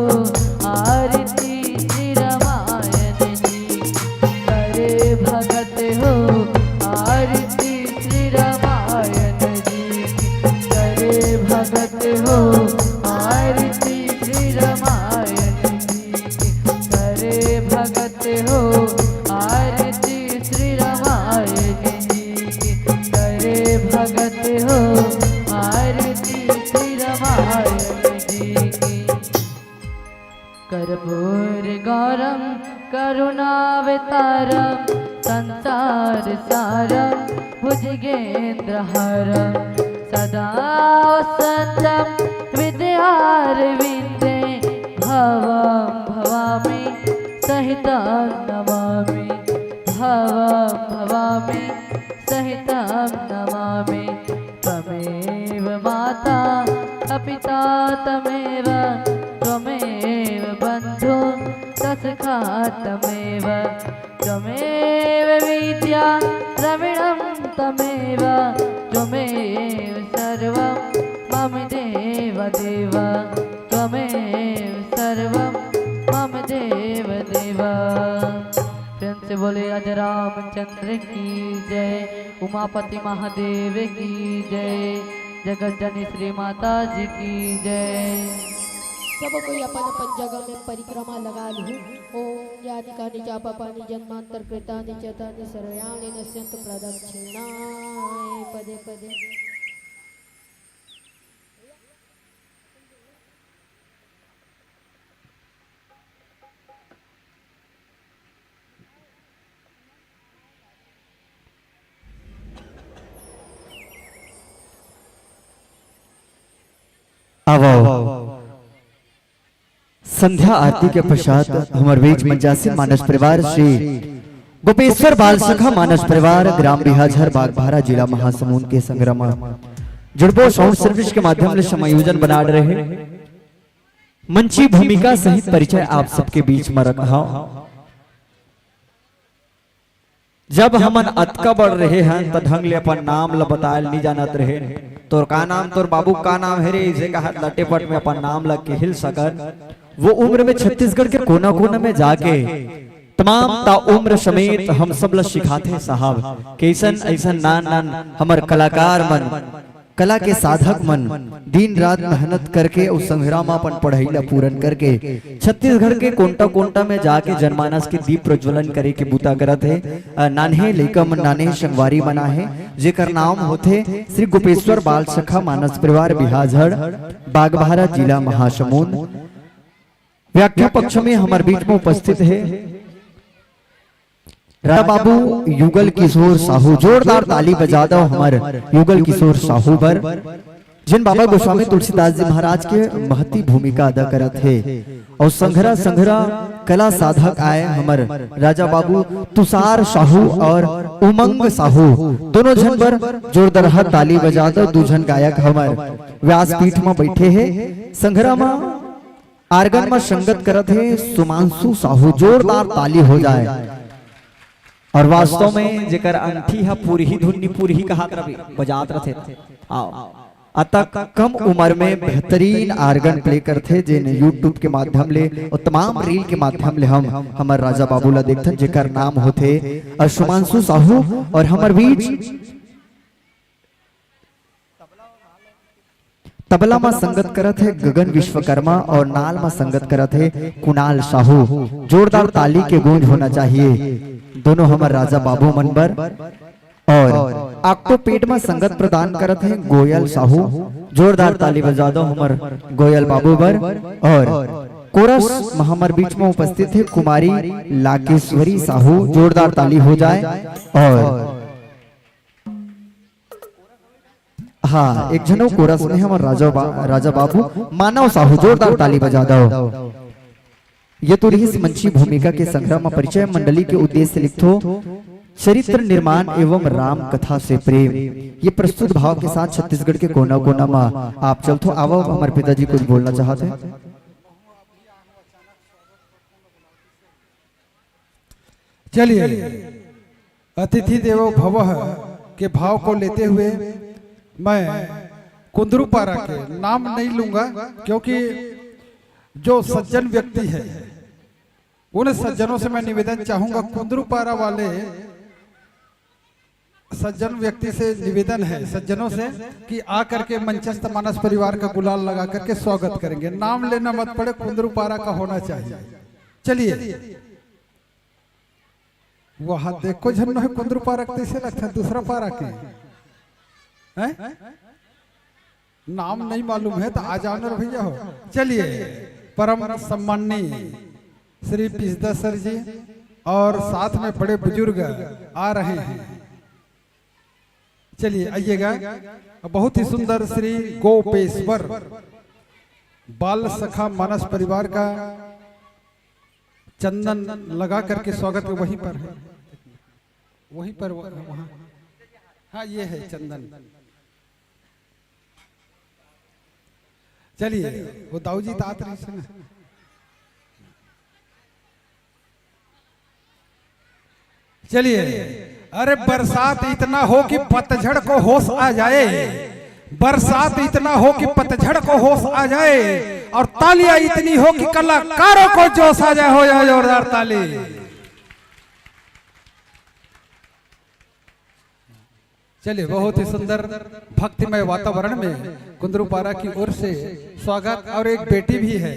आरती श्री रामायण जी की, करे भगत हो आरती श्री रामायण जी की, करे भगत हो आरती श्री रामायण जी की, करे भगत हो आरती श्री रामायण जी की, करे भगत हो आरती श्री रामायण जी की। कर्पूर गौरम करुणावतारम संसार सारम भुजगेंद्र हारम सदा वसन्तं हृदयारविन्दे। भवं भवामि सहितं नमामि। भवं भवामि सहितं नमामि। त्वमेव माता च पिता त्वमेव, त्वमेव बन्धु च सखा त्वमेव। त्वमेव विद्या द्रविणं त्वमेव, त्वमेव सर्वं मम देव देव। त्वमेव सर्वं मम देव देव। प्रेम से बोले राजा रामचंद्र की जय, उमापति महादेव की जय, जगत जननी श्री माता जी की जय। सब कोई अपन अपन जगह में परिक्रमा लगा लू। ओम यानि कानि चापापानि जन्मांतर कृतानि च तानि सर्वयानि नश्यंतु प्रदक्षिणाय पदे पदे। आवो। संध्या आरती के पश्चात हमर बीच मंचासीन मानस परिवार श्री गोपेश्वर बाल सखा मानस परिवार, ग्राम बिहाझर, बागबाहरा, जिला महासमुंद के संघरा म जुड़बो साउंड सर्विस के माध्यम ले समायोजन बनाए रहे। मंची भूमिका सहित परिचय आप सबके बीच म रखहां। जब हमन अतका बड़ रहे हन, त ढंग ले अपन नाम ल बताए ल नी जानत रहे। तोर का नाम, तोर बाबू का नाम हे रे, इसे कहत लटेपट में अपन नाम ल केहिल सकन। वो उम्र में छत्तीसगढ़ के कोना-कोना में जाके तमाम ता उम्र समेत हम सब ल सिखाथे साहब। कइसन अइसन नान-नान हमर कलाकार मन कला के साधक मन दिन रात मेहनत करके अउ संघरा म अपन पढ़ई ल पूरन करके छत्तीसगढ़ के कोंटा-कोंटा में जाके जनमानस के दीप प्रज्वलन करे के बूता करत हे। अ, नान्हे लइका मन, नान्हे संगवारी मन आहे, जेकर नाम होथे श्री गोपेश्वर बाल सखा मानस परिवार बिहाझड़, बागबाहरा, जिला महासमुंद। व्याख्या पक्ष में हमर बीच में उपस्थित हे राजा बाबू युगल किशोर साहू, जोरदार ताली बजा दो हमर युगल किशोर साहू बर, जिन बाबा गोस्वामी तुलसीदास जी महाराज के महती भूमिका अदा करत हे। अउ संघरा संघरा कला साधक आए हमर राजा बाबू तुषार साहू और उमंग साहू, दोनों झन बर जोरदार ताली बजा दो। दू झन गायक हमर व्यासपीठ म बैठे हे। संघरा म आर्गन म संगत करत हे सुमांशु साहू, जोरदार ताली हो जाए। और वास्तव में जेकर अंगठी ह पुरही धुन नी पुरही कहात रबे, बजात रथे। आओ, अतक कम उम्र में बेहतरीन आर्गन प्ले करथे, जेन YouTube के माध्यम ले और तमाम रील के माध्यम ले हम हमर राजा बाबू ला देखथन, जेकर नाम होथे अ, सुमांशु साहू। और हमर बीच तबला म संगत करत हे गगन विश्वकर्मा और नाल म संगत करत हे कुणाल साहू। जोरदार ताली के गूंज होना चाहिए दोनों हमर राजा बाबू मन बर। और octopad म संगत प्रदान करत हे गोयल साहू। जोरदार ताली बजा दो हमर गोयल बाबू बर। और कोरस म हमर बीच में उपस्थित हे कुमारी लाकेश्वरी साहू। जोरदार ताली हो जाए। और हाँ, एक झन अउ कोरस में हमर राजा बा-, राजा बाबू मानव साहू, जोरदार ताली बजा दो। ये तो रहिस मंची भूमिका के संग्रह म परिचय। मंडली के उद्देश्य लिखथो, चरित्र निर्माण एवं राम कथा से प्रेम। ये प्रस्तुत भाव के साथ छत्तीसगढ़ के कोना कोना म आप चलथो। आवो, हमर पिताजी कुछ बोलना चाहत हे। चलिए, अतिथि देवो भवः के भाव को लेते हुए मैं कुंदरू पारा के नाम नहीं लूंगा, क्योंकि जो सज्जन व्यक्ति है, उन सज्जनों से मैं निवेदन चाहूंगा, कुंदरू पारा वाले सज्जन व्यक्ति से निवेदन है, सज्जनों से, कि आकर के मंचस्थ मानस परिवार का गुलाल लगा करके स्वागत करेंगे। नाम लेना मत पड़े, कुंदरू पारा का होना चाहिए। चलिए, वहां देखो झन्नो है कुंदरू पारा के, तैसे लगता है दूसरा पारा के, हैं? नाम नहीं मालूम है तो आ जाओ ना भैया हो। चलिए, परम सम्माननीय श्री पिसदा सर जी और साथ में बड़े बुजुर्ग आ रहे हैं। चलिए, आइएगा। बहुत ही सुंदर श्री गोपेश्वर बाल सखा मानस परिवार का चंदन लगा करके स्वागत वहीं पर है, वहीं पर वहाँ। हाँ, ये है चंदन। चलिए, वो दाऊ जी तो आत रहिस ना। चलिए, अरे बरसात इतना हो कि पतझड़ को होश आ जाए, बरसात इतना हो कि पतझड़ को होश आ जाए, और तालियां इतनी हो कि कलाकारों को जोश आ जाए। हो जाए जोरदार ताली। चलिए, बहुत ही सुंदर भक्तिमय वातावरण में कुंदरूपारा की ओर से स्वागत, और एक बेटी भी है।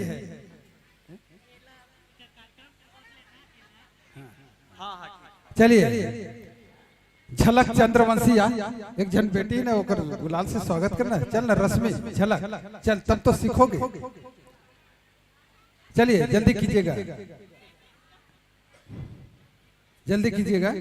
चलिए, झलक चंद्रवंशी आ, एक झन बेटी ने ओकर गुलाल से स्वागत करना। चल ना रश्मि, झलक, चल, तब तो सीखोगे। चलिए, जल्दी कीजिएगा, जल्दी कीजिएगा।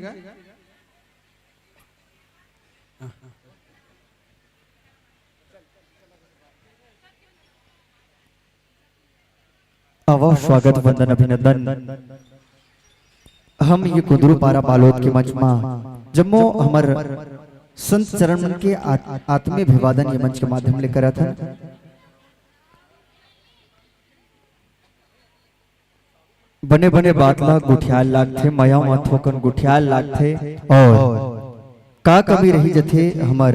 आवा, स्वागत, वंदन, अभिनंदन। हम ये कुंदरू पारा बालोद के मंच मा जम्मो हमर संत चरण मन के आत-, आत्मीय अभिवादन ये मंच के माध्यम ले करत हन। बने बने बात ला गुठियाल लागथे, मया मा थोकन गुठियाल लागथे। और का कमी रही जथे हमर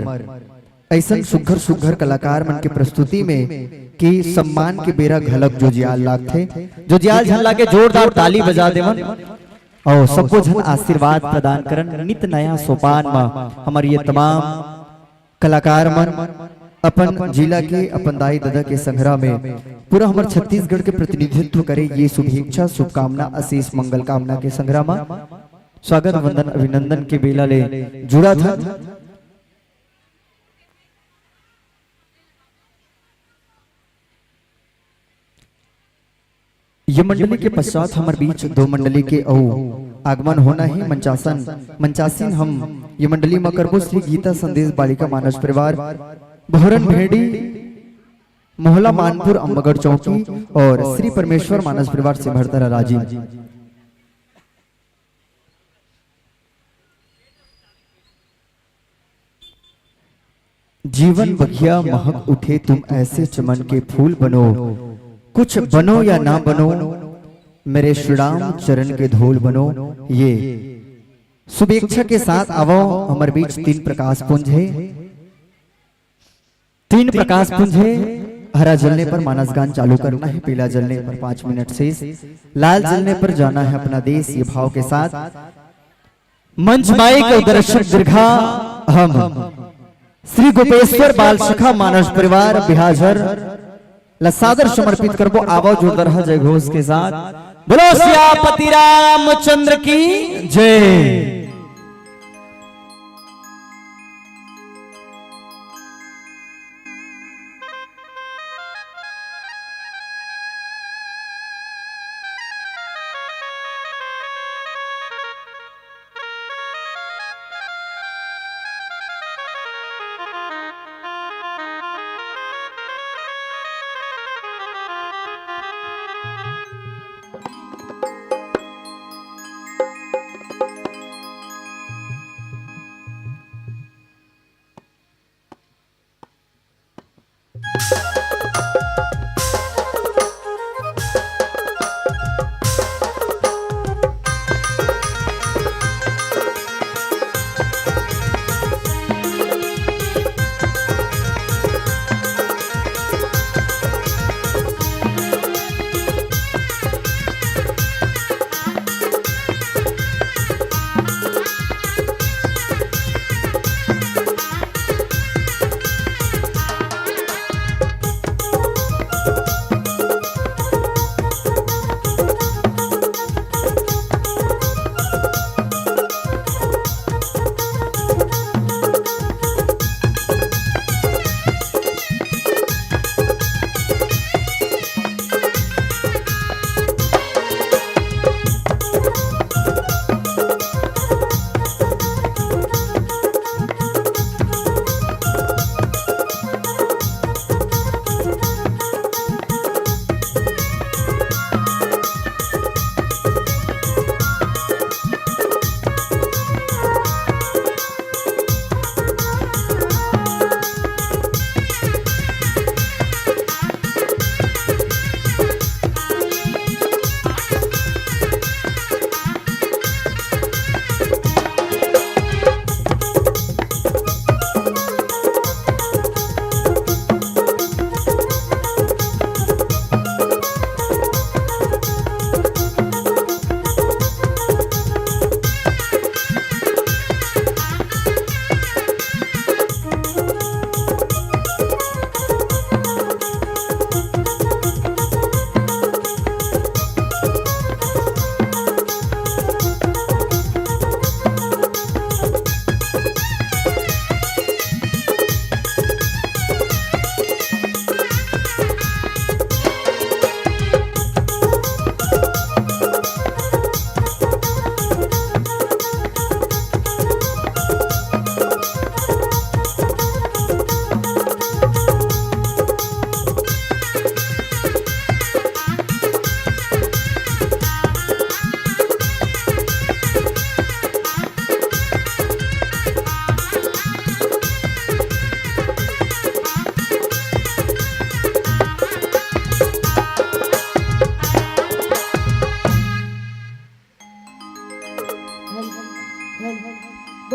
ऐसन सुघर सुघर कलाकार मन के प्रस्तुति में कि सम्मान के बेरा घलक जोजियाल लागथे। जोजियाल झन लागे, जोरदार ताली बजा देवन। और सबको झन आशीर्वाद प्रदान करन नित नया सोपान मा हमर ये तमाम कलाकार मन अपन जिला के, अपन दाई ददा के संघरा में पूरा हमर छत्तीसगढ़ के प्रतिनिधित्व करे, ये शुभेच्छा, शुभकामना, असीस मंगल कामना के संघरा मा स्वागत, वंदन, अभिनंदन के बेला ले जुड़त हन। ये मंडली के पश्चात हमर बीच दो मंडली के अउ आगमन होना हे। मंचासन, मंचासीन हम ये मंडली म करबो श्री गीता संदेश बालिका मानस परिवार, भोरन भेड़ी, मोहला मानपुर, अम्बगढ़ चौकी और श्री परमेश्वर मानस परिवार, सिमरतरा राजिम। जीवन बगिया महक उठे, तुम ऐसे चमन के फूल बनो, कुछ बनो या ना बनो, मेरे श्री राम चरण के धूल बनो। ये शुभेच्छा के साथ आवो, हमर बीच तीन प्रकाश पुंज हे। तीन प्रकाश पुंज हे। हरा जलने पर मानस गान चालू करना है, पीला जलने पर पाँच मिनट शेष, लाल जलने पर जाना है अपना देश। ये भाव के साथ मंच माइक और दर्शक दीर्घा हम श्री गोपेश्वर बाल सखा मानस परिवार बिहाझर ला सादर समर्पित करबो। आवो जोरदार जय घोष के साथ, बोलो सियापति रामचंद्र की जय।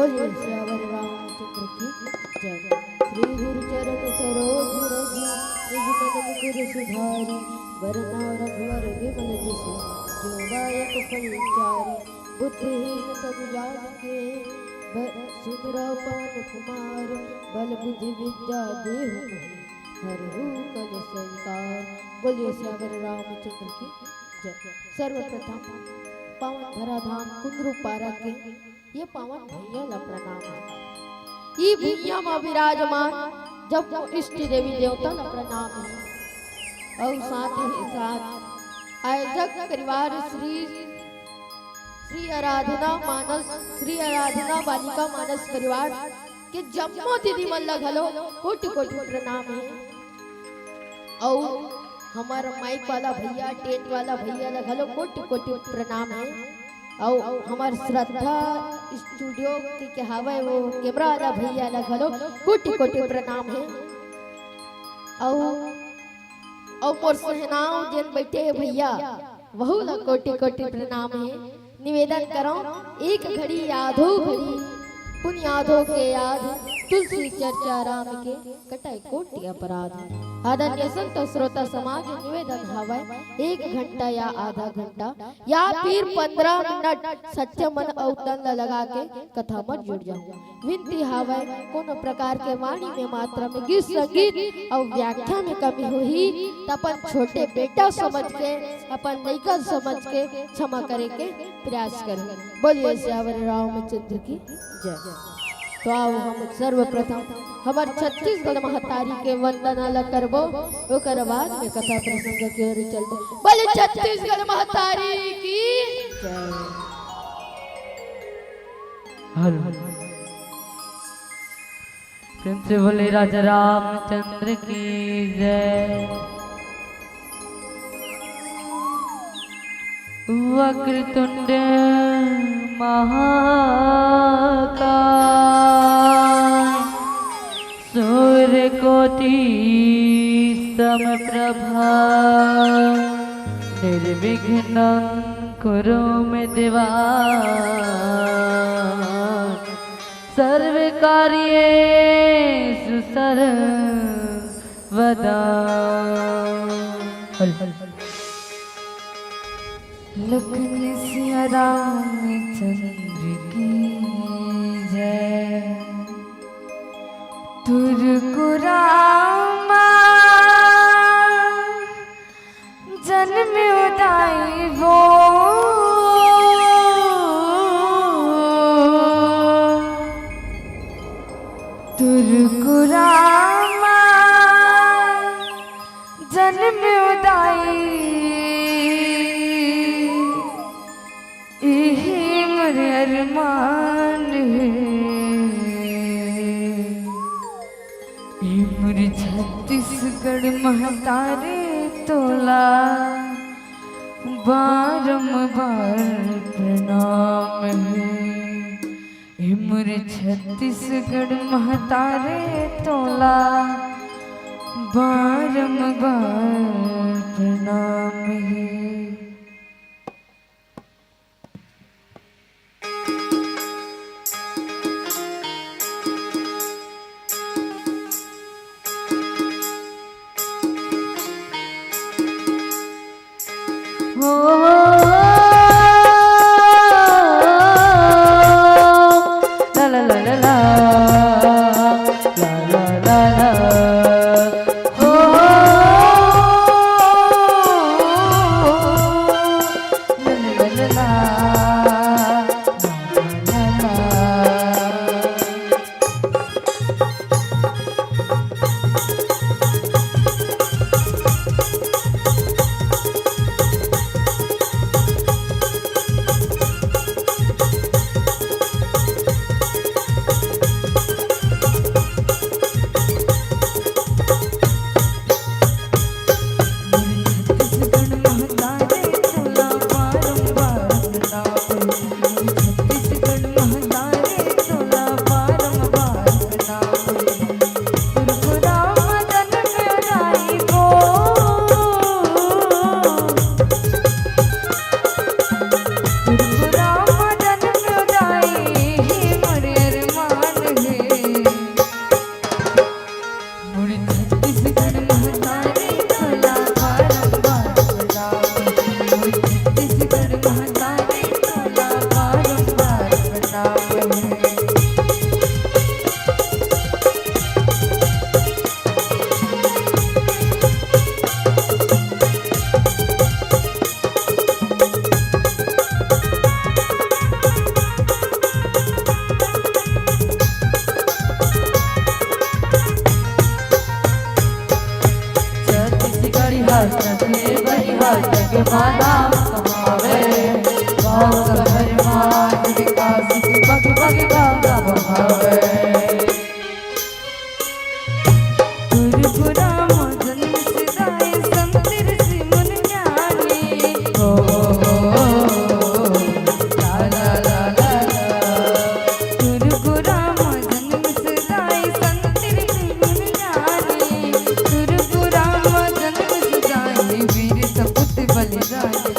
बोल सियावर रामचंद्र की जय। श्री गुरु चरण सरोज रज, निज मन मुकुर सुधारी, बरनउँ रघुवर विमल जसु, जो दायक फल चारि। बुद्धिहीन तनु जानिके, ब-, सुमिरउँ पवन कुमार, बल बुद्धि विद्या देहु मोहि, हरहु कलेस विकार। बोलिए सियावर रामचंद्र की जय। सर्वप्रथम पावन धराधाम कुंदरू पारा के ये पावन भुइयां ला प्रणाम हे। ई भुइयां म विराजमान जम्मो इष्ट देवी देवता ला प्रणाम हे। अउ साथ ही साथ आयोजक परिवार श्री, श्री आराधना मानस, श्री आराधना बालिका मानस परिवार के जम्मो दीदी मन ला घलो कोटि कोटि प्रणाम हे। अउ हमर माइक वाला भैया, टेंट वाला भैया ला घलो कोटि कोटि प्रणाम हे। अउ हमर श्रद्धा स्टूडियो के, के हावय वो कैमरा वाला भैया ला घलो कोटि कोटि प्रणाम हे। अउ, अउ मोर सहनाव जेन बइठे हे भैया, वहू ला कोटि कोटि प्रणाम हे। निवेदन करौं, एक घड़ी आधो घड़ी, पुनि आधो के आध, तुलसी चर्चा राम के, कटय कोटि अपराध। आदरणीय संत श्रोता समाज, निवेदन हावय, एक घंटा या आधा घंटा या फिर पंद्रह मिनट सच्चा मन अउ तन ला लगा के कथा म जुड़ जाहू। विनती हावय, कोनो प्रकार के वाणी में, मात्रा में, गीत संगीत अउ व्याख्या में कमी होही, त अपन छोटे बेटा समझ के, अपन लइका समझ के क्षमा करे के प्रयास करहू। बोलिए सियावर रामचंद्र की जय। तो आओ हम सर्वप्रथम हमर छत्तीसगढ़ महतारी के वंदना ला करबो, ओकर बाद में कथा प्रसंग के ओर चलबो। बोले छत्तीसगढ़ महतारी की जय। हेलो। प्रेम से बोले राजा रामचंद्र की जय। वक्रतुंड महाकाय, सूर्यकोटि समप्रभा, निर्विघ्नं कुरु मे देवा, सर्वकार्येषु सर्वदा। लखन सिया रामचंद्र की जय। तुरकु रामा जन्म उदाई वो, तुरकु रामा जन्म उदाई, इही मोर अरमान हे। ए मोर छत्तीसगढ़ महतारी तोला बारंबार प्रणाम हे। ए मोर छत्तीसगढ़ महतारी तोला बारंबार प्रणाम हे। नाम कहावे, गाँव शहर मा आज विकास के पग पग गाँव बहावे। गुरु गुराम जन्म सिधाए संत ऋषि मुनि ज्ञानी। ओ, ओ, ओ, ओ, ला, ला, ला, ला, ला। गुरु गुराम जन्म सिधाए संत ऋषि मुनि ज्ञानी। गुरु गुराम जन्म सिधाए वीर सपूत बलिदानी।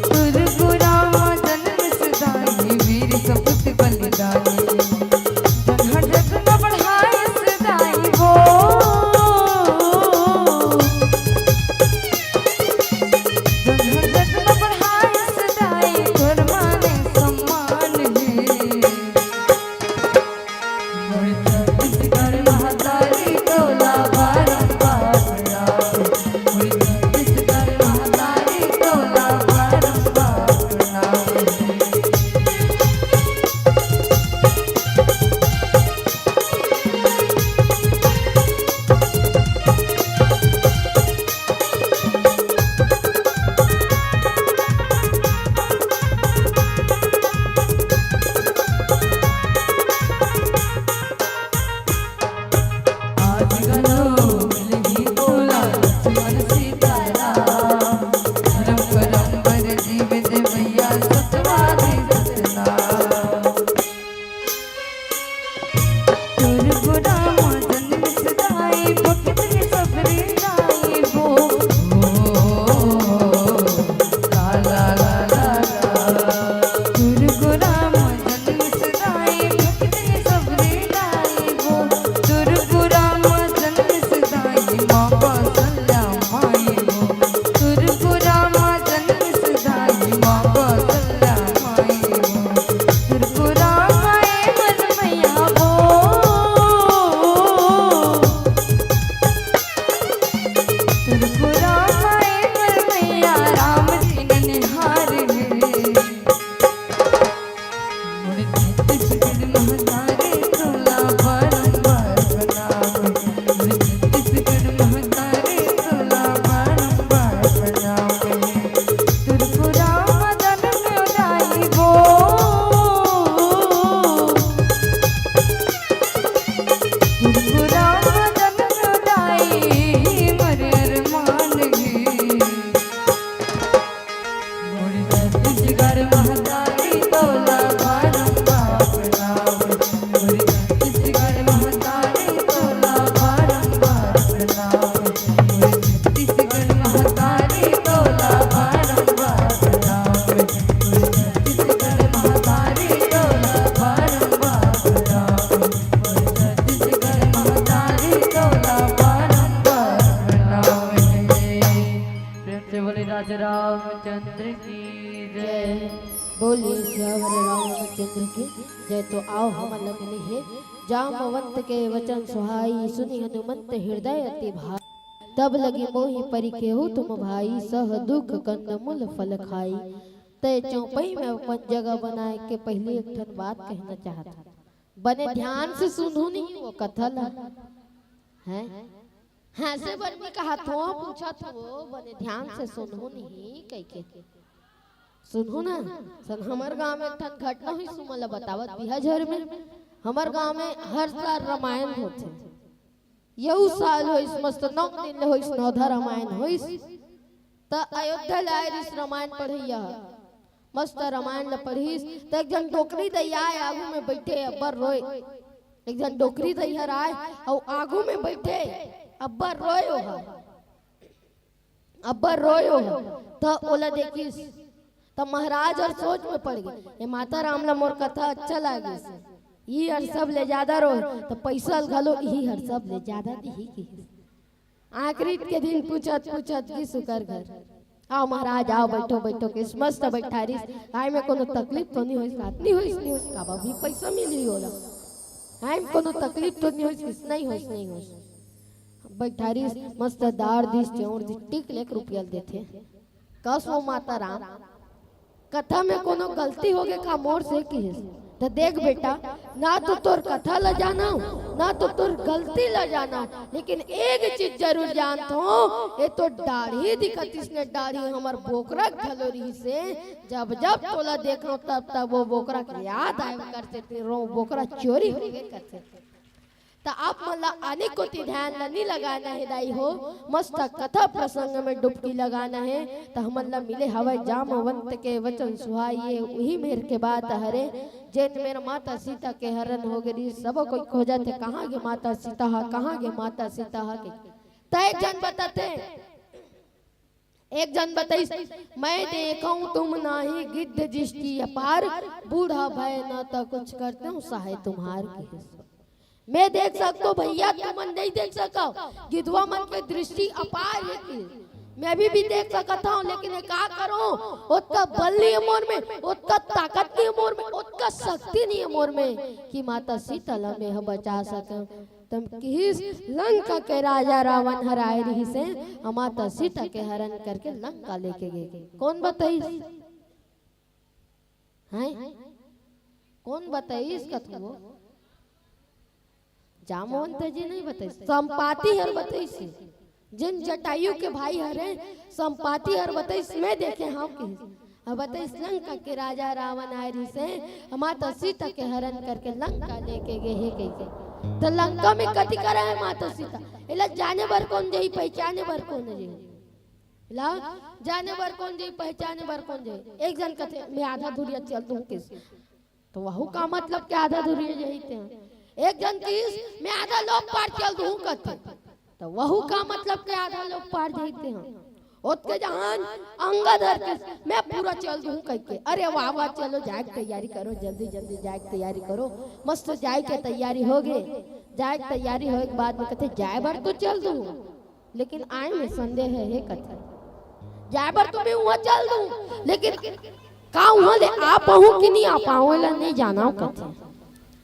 गुरु गुराम जन्म सिधाए वीर सपूत बलिदानी। जन हर जग में बढ़ाए सिधाए वो। जन हर जग में बढ़ाए सिधाए तोर मान सम्मान हे। मोर छत्तीसगढ़ महतारी तोला बारंबार प्रणाम। मोर छत्तीसगढ़ महतारी तोला बारंबार प्रणाम। आज घलो मिलही तोला लक्ष्मण सीता राम। धर्म करम बर जीवित भैया सतवादी सतनाम। गुरु गुराम जन्म सिधाए भक्त ने सबरी गाए वो। ला, ला, ला, ला, ला। गुरु गुराम जन्म सिधाए भक्त ने सबरी गाए वो। गुरु गुराम जन्म सिधाए माँ कौशल्या माई वो। गुरु गुराम जन्म सिधाए माँ कौशल्या माई वो। गुरु गुराम ए मन मैया वो। गुरु गुराम ए मन मैया राम जी ननिहार हे। मोर छत्तीसगढ़ महतारी तोला बारंबार प्रणाम। मोर छत्तीसगढ़ महतारी तोला बारंबार प्रणाम। गुरु गुराम जन्म सिधाए वो। गुरु गुराम जन्म सिधाए मोर अरमान हे। मोर छत्तीसगढ़ महतारी तोला बारंबार प्रणाम। मोर छत्तीसगढ़ महतारी तोला बारंबार प्रणाम। मोर छत्तीसगढ़ महतारी तोला बारंबार प्रणाम। मोर छत्तीसगढ़ महतारी तोला बारंबार प्रणाम। मोर छत्तीसगढ़ महतारी तोला बारंबार प्रणाम। प्रेम से बोले राजा रामचंद्र की जय। बोलिए सियावर रामचंद्र की जय। तो आओ हमन ला मिले हे जामवंत के वचन सुहाई, सुनि हनुमंत हृदय अति भाई। तब लगी मोहि परिकेहु तुम भाई, सह दुख कंद मूल फल खाई। तय चौपई में अपन जगह बनाए के पहिली एक ठन बात कहना चाहत हूँ। बने ध्यान से सुनहू नहीं वो कथा ला। हैं? हाँ, से बन में कहा थो, पूछा थो, बने ध्यान से सुनहू नहीं कह के। सुनहू ना, सन हमर गांव में एक ठन घटना हुई, सुमन ला बतावत बिहा झर में। हमर गांव में हर साल रामायण होथे। यहू साल होइस, मस्त नौ दिन ले होइस, नवधा रामायण होइस। त अयोध्या ले आए रिस रामायण पढ़इया ह। मस्त रामायण ल पढ़िस, त एक झन डोकरी दई आए, आगू में बइठे, अब्बड़ रोए। एक झन डोकरी दई हर आए, अउ आगू में बइठे, अब्बड़ रोए ओह। अब्बड़ रोए ओह। त ओला देखिस, त महाराज हर सोच में पड़ गे, "ए माता राम ला मोर कथा अच्छा लागिस, इही हर सब ले जादा रोए, त पइसा ल घलो इही हर सब ले जादा दिही," किहिस। आखिरी के दिन पूछत पूछत गिस ओकर घर, "आओ महाराज, आओ, बइठो, बइठो," किहिस। मस्त बइठारिस। "आय में कोनो तकलीफ तो नइ होइस?" "नइ होइस, नइ होइस।" "काबर भी पइसा मिलही ओला?" "आय में कोनो तकलीफ तो नइ होइस?" किहिस। "नइ होइस, नइ होइस।" बइठारिस, मस्त दार दिस, चाउर दिस, टिक ले एक रुपया ल देथे। कस वो माता राम, "कथा में कोनो गलती होगे का मोर से?" किहिस। त देख बेटा, ना तो तोर कथा ला जानव, ना तो तोर गलती ला जानव, लेकिन एक चीज जरूर जानत हंव, ये तो डाढ़ी दिखत इसने डाढ़ी हमर बोकरा के घलो रिहिसे। जब जब तोला देखंव तब तब वो बोकरा के याद आए करथे, ते रो बोकरा चोरी होगे करथे। त आप मन ला आने कोति ध्यान ला नी लगाना हे दाई हो, मस्त कथा प्रसंग में डुबकी लगाना हे। त हमन ला मिले हवय जामवंत के वचन सुहाए, उही मेर के बात हरे। जेन मेर माता सीता के हरण होगे रिहिस, सब कोई खोजत हे, "कहाँ गे माता सीता ह, कहाँ गे माता सीता ह?" के त एक झन बताथे, एक झन बताइस, "मैं देखंव तुम नाहीं गिद्ध दृष्टि अपार, बूढ़ा भय न त कुछ करतेंव सहाय तुम्हार," किहिस। मैं देख सकथंव भइया, तुमन नहीं देख सकव, गिद्धवा मन के दृष्टि अपार हे कि मैं अभी भी देख सकत हंव, लेकिन ये का करंव, ओतका बल नहीं हे मोर में, ओतका ताकत नहीं हे मोर में, ओतका शक्ति नहीं हे मोर में कि माता सीता ला मैं ह बचा सकंव। तब किहिस, लंका के राजा रावण हर आए रिहिसे, अउ माता सीता के हरण करके लंका लेके गे। कोन बताइस? हैं? कोन बताइस कथू? जामवंत जी नहीं बताइस, संपाति हर बताइस। जेन जटायु के भाई हरे, संपाति हर बताइस, मैं देखे हंव किहिस। अब बताइस, लंका के राजा रावण आए रिहिसे, माता सीता के हरण करके लंका लेके गे हे कहिके। त लंका में कति करा हे माता सीता? एला जाने बर कोन जाही, पहिचाने बर कोन जाही? एला जाने बर कोन जाही, पहिचाने बर कोन जाही? एक झन कथे, "मैं आधा दूरिहा चल दूं" किहिस। त वहू का मतलब के आधा दूरिहा जाही ते? एक झन किहिस, "मैं आधा लोक पार चल दूं" कथे। त वहू का मतलब के आधा लोक पार जाही ते? ओतके जहान अंगद हर किहिस, "मैं पूरा चल दूं" कहिके। "अरे वाह वाह, चलो जाए के तैयारी करो, जल्दी जल्दी जाए के तैयारी करो।" मस्त जाए के तैयारी होगे। जाए के तैयारी होए के बाद में कथे, "जाए बर तो चल दूं, लेकिन आए में संदेह हे," कथे। "जाए बर तो मैं उहां चल दूं, लेकिन का उहां ले आ पाहूं कि नहीं आ पाहूं, एला नहीं जानंव," कथे।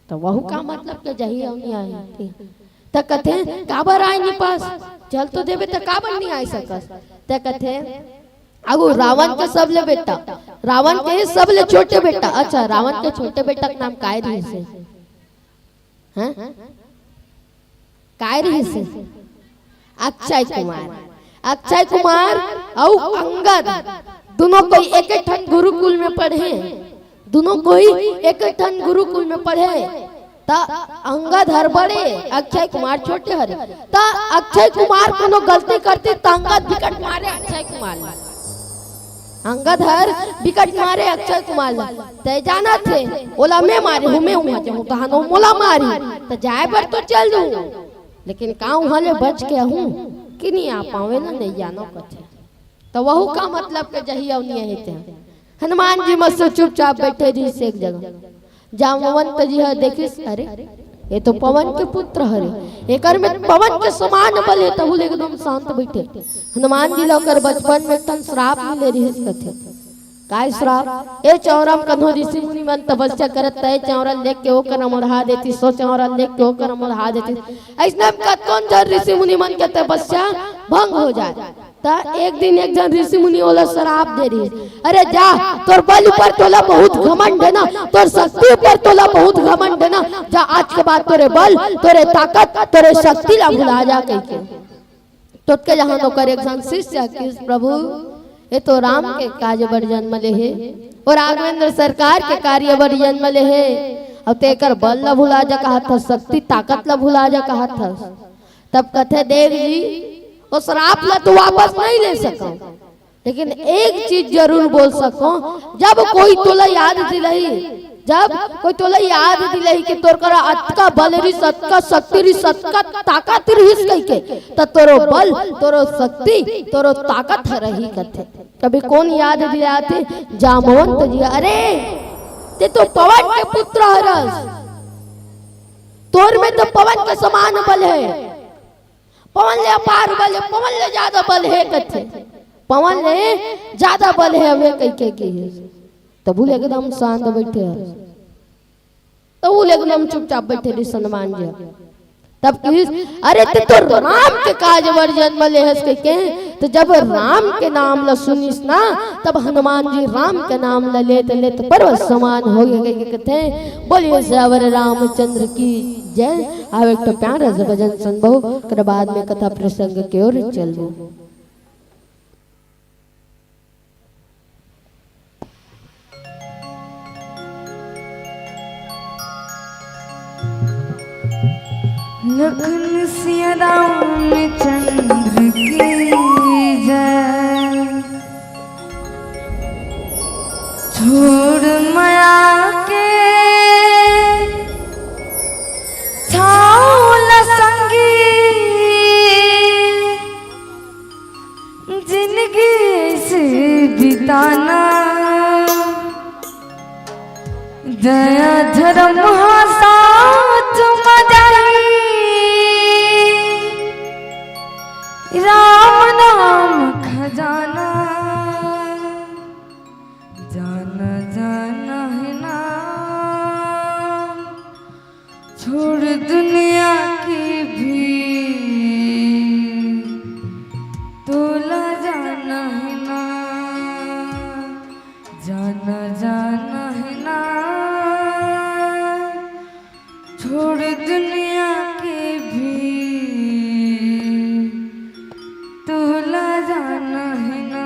त वहू का मतलब के जाही अउ नहीं आही? त कथे, "काबर आए नहीं पास? चल तो देबे त काबर नहीं आए सकस?" त कथे, "अगू रावण के सबले बेटा, रावण के सबले छोटे बेटा।" अच्छा, रावण के छोटे बेटा के नाम काय रिहिसे? हैं? काय रिहिसे? अक्षय कुमार। अक्षय कुमार अउ अंगद, दुनों कोई एक ठन गुरुकुल में पढ़े, दुनों कोई एक ठन गुरुकुल में पढ़े। त अंगद हर बड़े, अक्षय कुमार छोटे हरे। त अक्षय कुमार कोनो गलती करतिस त अंगद बिकट मारे अक्षय कुमार ला। अंगद हर बिकट मारे अक्षय कुमार ला। "तैं जानत हे, ओला मैं मारे हूं, मैं उहां जाहूं, तहां ओ मोला मारही। त जाए बर तो चल दूं, लेकिन का उहां ले बच के आहूं कि नहीं आ पावंव, एला नहीं जानंव," कथे। त वहू का मतलब के जाही अउ नहीं आही ते? हनुमान जी मस्त चुपचाप बइठे रिहिस एक जगह। जामवंत जी ह देखिस, "अरे, ये तो पवन के पुत्र हरे, एकर में पवन के समान बल हे," तहू ले एकदम शांत बइठे। हनुमान जी ला ओकर बचपन में एक ठन श्राप मिले रिहिस कथे। काय श्राप? ए चौरा म कन्हो ऋषि मुनि मन तपस्या करत, त ए चौरा ल देख के ओ करा म ओढ़ा देतिस, ओ चौरा ल देख के ओ करा म ओढ़ा देतिस। अइसने म कतकोन झन ऋषि मुनि मन के तपस्या भंग हो जाए। त एक दिन एक झन ऋषि मुनि ओला श्राप दे रिहिस, "अरे जा, तोर बल ऊपर तोला बहुत घमंड हे ना, तोर शक्ति ऊपर तोला बहुत घमंड हे ना, जा आज के बाद तोरे बल, तोरे ताकत, तोरे शक्ति ला भुला जा," कहिके। त ओतके जहां ओकर एक झन शिष्य किहिस, "प्रभु, ये तो राम के कार्य बर जन्म ले हे अउ राघवेंद्र सरकार के कार्य बर जन्म ले हे, अउ तें एकर बल ला भुला जा कहत हस, शक्ति ताकत ला भुला जा कहत हस।" तब कथे, "देव जी, ओ श्राप ला तो वापस नहीं ले सकंव, लेकिन एक चीज जरूर बोल सकंव, जब कोई तोला याद दिलाही, जब कोई तोला याद दिलाही कि तोर करा अतका बल रिहिस, अतका शक्ति रिहिस, अतका ताकत रिहिस कहिके, त तोरो बल, तोरो शक्ति, तोरो ताकत ह रही," कथे। कभी कोन याद दिलाथे? जामवंत जी, "अरे, तें तो पवन के पुत्र हरस, तोर में तो पवन के समान बल हे।" पवन ले अपार बल हे, पवन ले जादा बल हे कथे। पवन ले जादा बल हे हवे कहिके किहिस। तभू ले एकदम शांत बइठे हस। तभू ले एकदम चुपचाप बइठे रिहिस हनुमान जी। तब कहिस, "अरे, ते तो राम के काज बर जन्म ले हस," कहिके। तो जब राम के नाम ल सुनिस ना, तब हनुमान जी राम के नाम ल लेत लेत पर्वत समान हो गे कहिके कथे। बोलिए सियावर रामचंद्र की जय। आव एक ठो प्यारा सा भजन सुनबो, ओकर बाद में कथा प्रसंग के ओर चलबो। लखन सिया रामचंद्र की जय। छोड़ मया के छाँव ल संगी, जिनगी से बिताना। दया धरम हा साथ म जाही, राम नाम खजाना। जाना, जाना हे ना, छोड़ दुनिया के भीड़, तोला जाना हे ना, जाना, जाना हे ना, छोड़ दुनिया के भीड़, तोला जाना हे ना।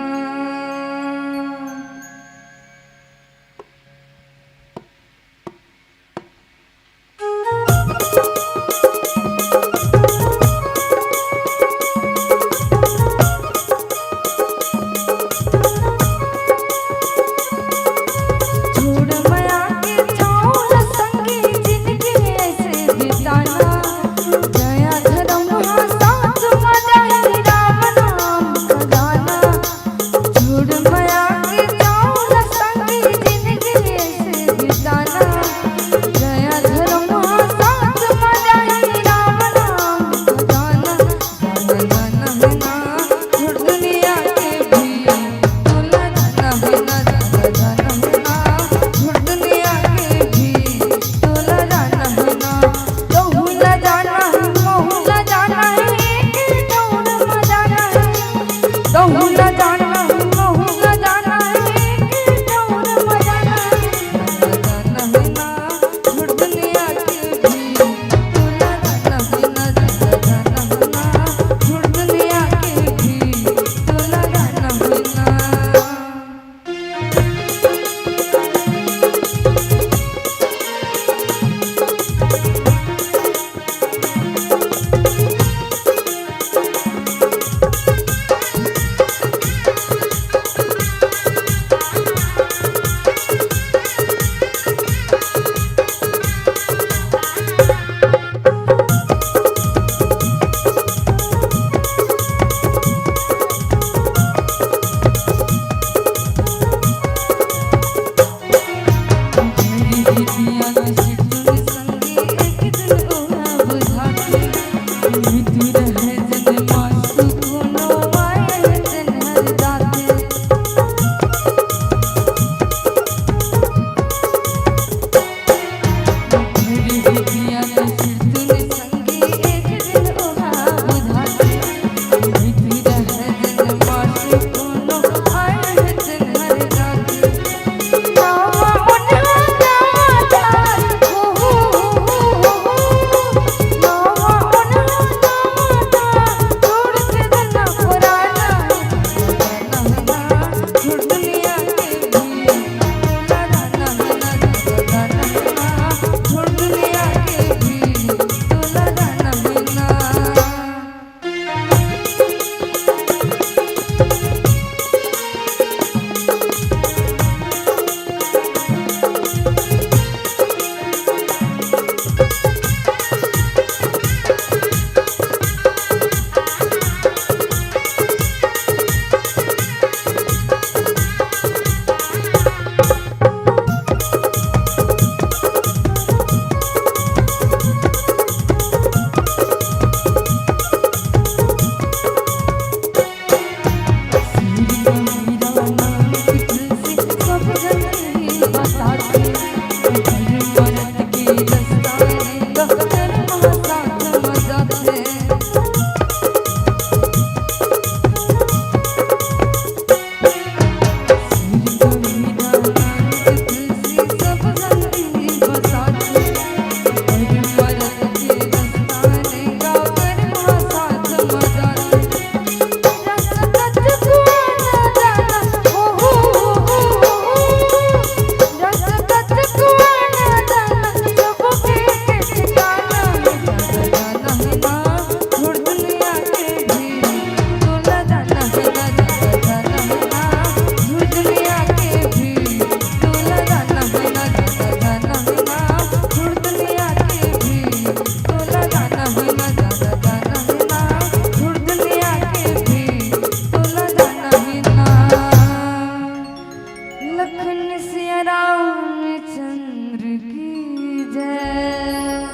लखन सिया रामचंद्र की जय।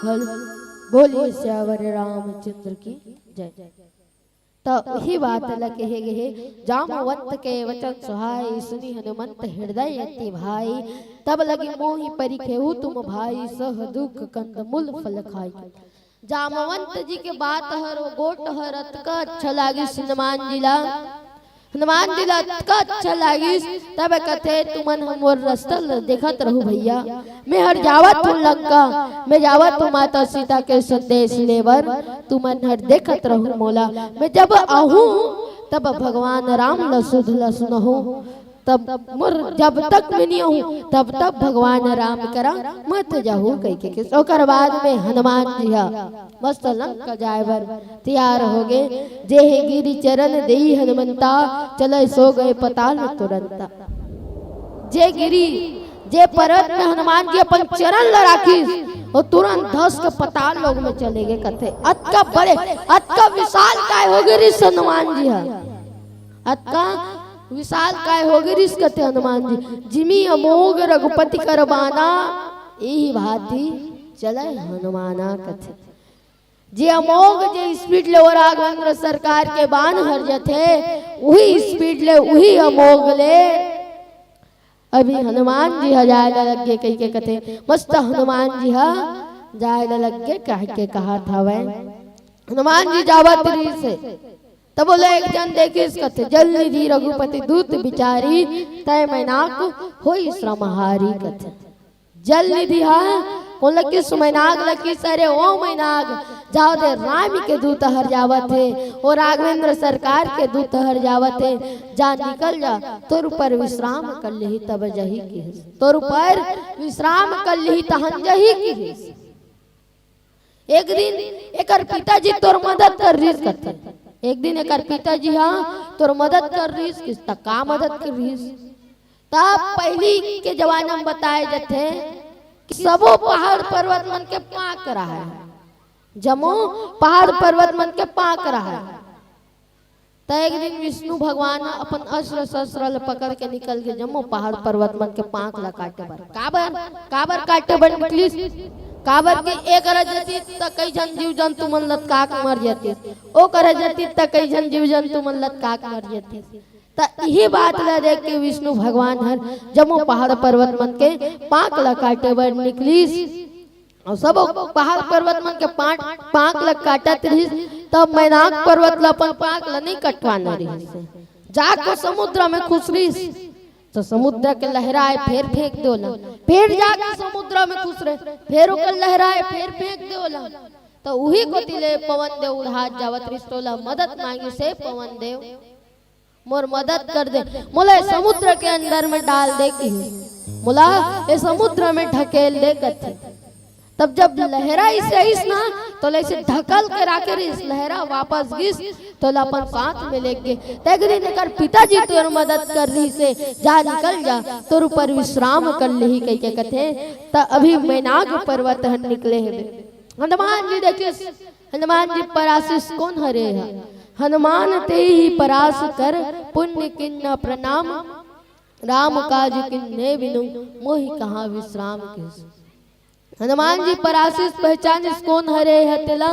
हल बोलिए सियावर रामचंद्र की जय। त उही बात ल कहे गे हे, जामवंत के वचन सुहाई, सुनि हनुमंत हृदय अति भाई। तब लगी मोहि परिखेहु तुम भाई, सह दुख कंद मूल फल खाई। जामवंत जी के बात हर, वो गोठ हर अतका अच्छा लागिस हनुमान जी ला। हनुमान जी ला अतका अच्छा लागिस, तब कथे, "तुमन ह मोर रस्ता ल देखत रहू भैया, मैं हर जावत हूँ लंका, मैं जावत हूँ माता सीता के संदेश ले बर, तुमन हर देखत रहू मोला, मैं जब आहूँ तब भगवान राम ल सुध ल सुनहूँ, तब मोर जब तक मैं नहीं आहूँ तब तक भगवान राम करा मत जाहू," कहिके किस। ओकर बाद में हनुमान जी ह मस्त लंका जाए बर तैयार हो गे। "जे हे गिरि चरण देई हनुमंता, चले सो गए पताल तुरंता।" जे गिरि, जे पर्वत में हनुमान जी अपन चरण ल राखिस, वो तुरंत धस के पताल लोक में चले गे कथे। अतका बड़े, अतका विशाल काय हो गे रिस हनुमान जी ह, अतका विशाल काय हो गे रिस कथे हनुमान जी। "जिमि अमोघ रघुपति कर बाना, एहि भांति चले हनुमाना" कथे। जे अमोघ, जे speed ले वो राघवेंद्र सरकार के बान हर जथे, उही speed ले, उही अमोघ ले अभी हनुमान जी ह जाए ला लग गे कहिके कथे। मस्त हनुमान जी ह जाए ला लग गे कहिके कहत हवय। हनुमान जी जावत रिहिस हे, तब ओला एक झन देखिस कथे, "जल निधि रघुपति दूत बिचारी, तय मैनाक होई श्रमहारी" कथे। जल निधि ह कोन ल किस? मैनाक ल किस। "अरे ओ मैनाक, जाव दे, राम के दूत हर जावत हे, ओ राघवेंद्र सरकार के दूत हर जावत हे, जा निकल जा, तोर ऊपर विश्राम कर लिही तब जही" किहिस। "तोर ऊपर विश्राम कर लिही तहन जही" किहिस। "एक दिन एकर पिताजी तोर मदद कर रिहिस" कथे। "एक दिन एकर पिताजी ह तोर मदद कर रिहिस" किहिस। "त का मदद कर रिहिस?" त पहिली के जमाना म बताए जथे कि सबो पहाड़ पर्वत मन के पांक रहय, जम्मो पहाड़ पर्वत मन के पांक रहय। त एक दिन विष्णु भगवान ह अपन अस्त्र शस्त्र ल पकड़ के निकल गे जम्मो पहाड़ पर्वत मन के पांक ल काटे बर। काबर, काबर काटे बर निकलिस? काबर के ए करा जतिस त कई झन जीव जंतु मन लतका के मर जतिस, ओ करा जतिस त कई झन जीव जंतु मन लतका के मर जतिस। त इही बात ल देख के विष्णु भगवान हर जम्मो पहाड़ पर्वत मन के पांक ल काटे बर निकलिस। अउ सब पहाड़ पर्वत मन के पांक, पांक ल काटत रिहिस, तब मैनाक पर्वत ल अपन पांक ल नइ कटवाना रिहिस। जाके समुद्र में खुसरिस, त समुद्र के लहरा आय, फेर फेंक दे ओला। फेर जाके समुद्र में खुसरे, फेर ओकर लहरा आय, फेर फेंक दे ओला। त उही कोति ले पवन देव उड़ात जावत रिहिस, त ओला मदद मांगिस हे पवन देव। मोर मदद कर दे, मोला ए समुद्र के अंदर में डाल दे किहिस, मोला ए समुद्र में ढकेल दे कथे। तब जब लहरा अइसे आइस ना, त ओला अइसे ढकल के राखे रिहिस, लहरा वापस गिस, त ओला अपन साथ में लेके गे। त एक दिन एकर पिताजी तोर मदद कर रिहिस हे, जा निकल जा, तोर ऊपर विश्राम कर लिही कहिके कथे। त अभी मैनाक पर्वत हर निकले हे। हनुमान जी देखिस, हनुमान जी परासिस कोन हरे ह? हनुमान तेहि परास कर, पुनि कीन्ह प्रणाम, राम काज कीन्हे बिनु, मोहि कहां विश्राम किहिस। हनुमान जी परासिस, पहचानिस कोन हरे ह तेला,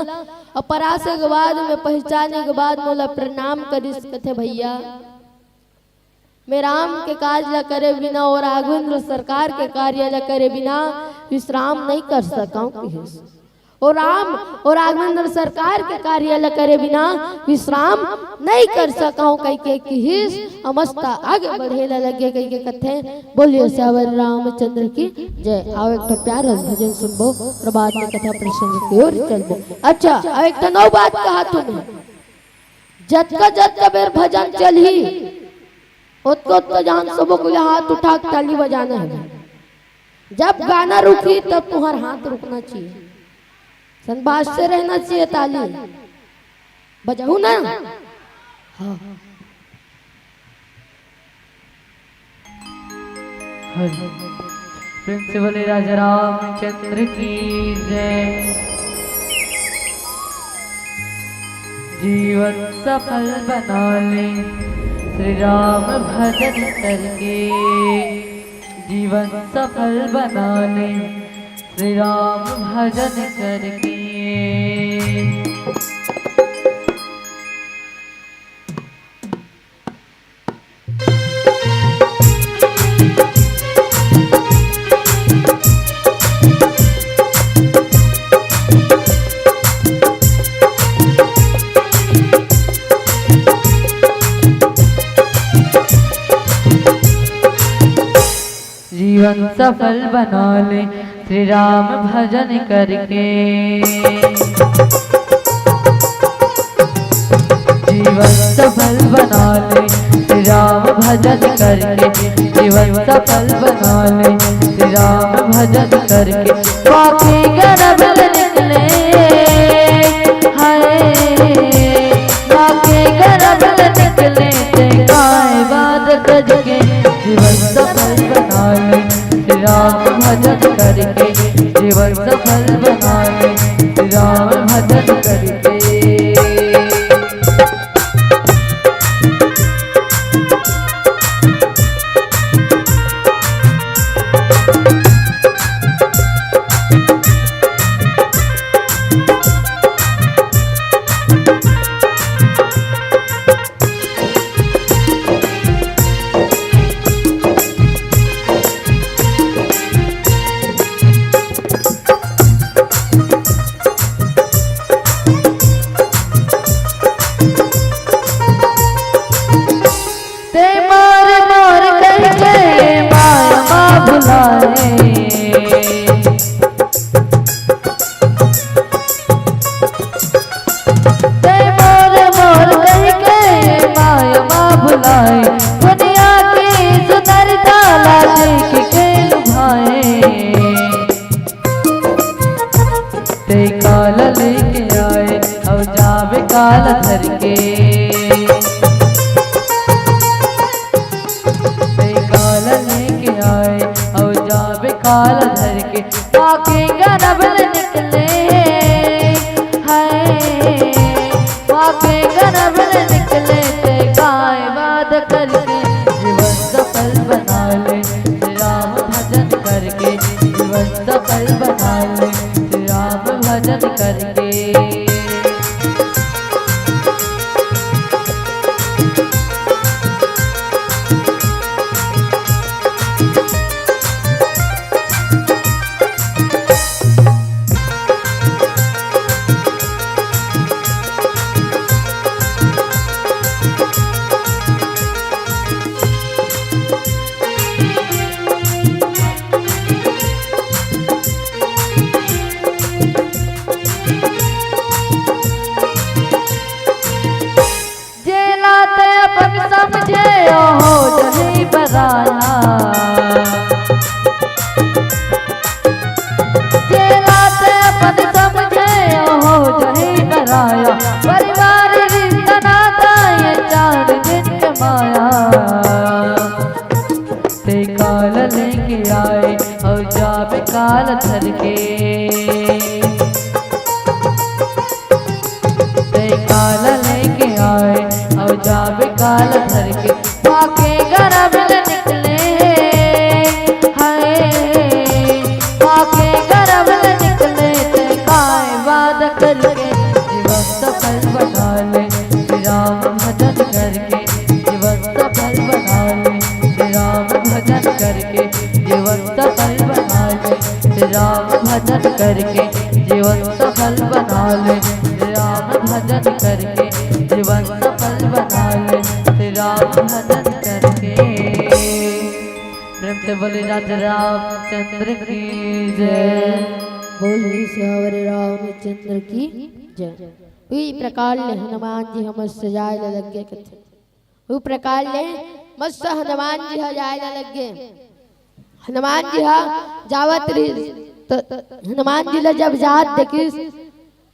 अउ परासे के बाद में, पहचाने के बाद मोला प्रणाम करिस, कथे, "भैया, मैं राम के काज ला करे बिना अउ राघवेंद्र सरकार के कार्य ला करे बिना विश्राम नइ कर सकंव" किहिस। ओ राम, ओ राघवेंद्र सरकार के कार्य ल करे बिना विश्राम नइ कर सकंव कहिके किहिस, अउ मस्त आगे बढ़े ल लगे कहिके कथे। बोलिए सियावर रामचंद्र की जय। आओ एक ठो प्यारा भजन सुनबो, प्रभात में कथा प्रसंग की ओर चलबो। अच्छा, अब एक ठो नौ बात कहा तुमने, जतका जतका बेर भजन चलही, ओतका ओतका जान सबो कोई हाथ उठा के ताली बजाना है। जब गाना रुकही तब तुम्हार हाथ रुकना चाहिए। संभाष से रहना चाहिए ताली। बजाऊ ना? हाँ। हरि। प्रेम से बोले राजा रामचंद्र की जय। जीवन सफल बना ले श्री राम भजन करके, जीवन सफल बना ले श्री राम भजन करके। जीवन सफल बना ले श्री राम भजन करके। जीवन सफल बना ले श्री राम भजन करके, जीवन सफल बना ले श्री राम भजन करके। पाके गरब ले निकले, हाय, पाके गरब ले निकले, ते काय बात करके। जीवन सफल बना ले श्री राम भजन करके, जीवन सफल बना ले श्री राम भजन करके। ते मोर मोर कहिके माया मा भुलाए। ते मोर मोर कहिके माया मा भुलाए, दुनिया के सुंदरता ला देख के लुभाए। ते काल लेके आए अउ जाबे काल धर के। ते काल लेके आए अउ जाबे काल धर के। पाके गरब ले निकले, हाय, पाके गरब ले निकले, ते काय वादा करके। जीवन सफल बना ले श्री राम भजन करके, जीवन सफल बना ले श्री राम भजन करके। जेला ते अपन समझे, ओ हो जही पराया। जेला ते अपन समझे, ओ हो जही पराया। परिवार रिश्ता नाता ये चार दिन के माया। ते काल लेके आए अउ जाबे काल धर के। ते काल लेके आए अउ जाबे काल धर के। पाके गरब ले निकले, हाय, पाके गरब ले निकले, ते काय वादा करके। जीवन सफल बना ले श्री राम भजन करके, जीवन सफल बना ले श्री राम भजन करके, जीवन सफल बना ले श्री राम भजन करके, जीवन सफल भजन करके। प्रेम से बोले राजा रामचंद्र की जय। बोल सियावर रामचंद्र की जय। उही प्रकार ले हनुमान जी ह मस्त जाय ल लग गे कथे। उही प्रकार ले मस्त हनुमान जी ह जाय ल लग गे। हनुमान जी ह जावत रिहिस, त हनुमान जी ल जब जात देखिस,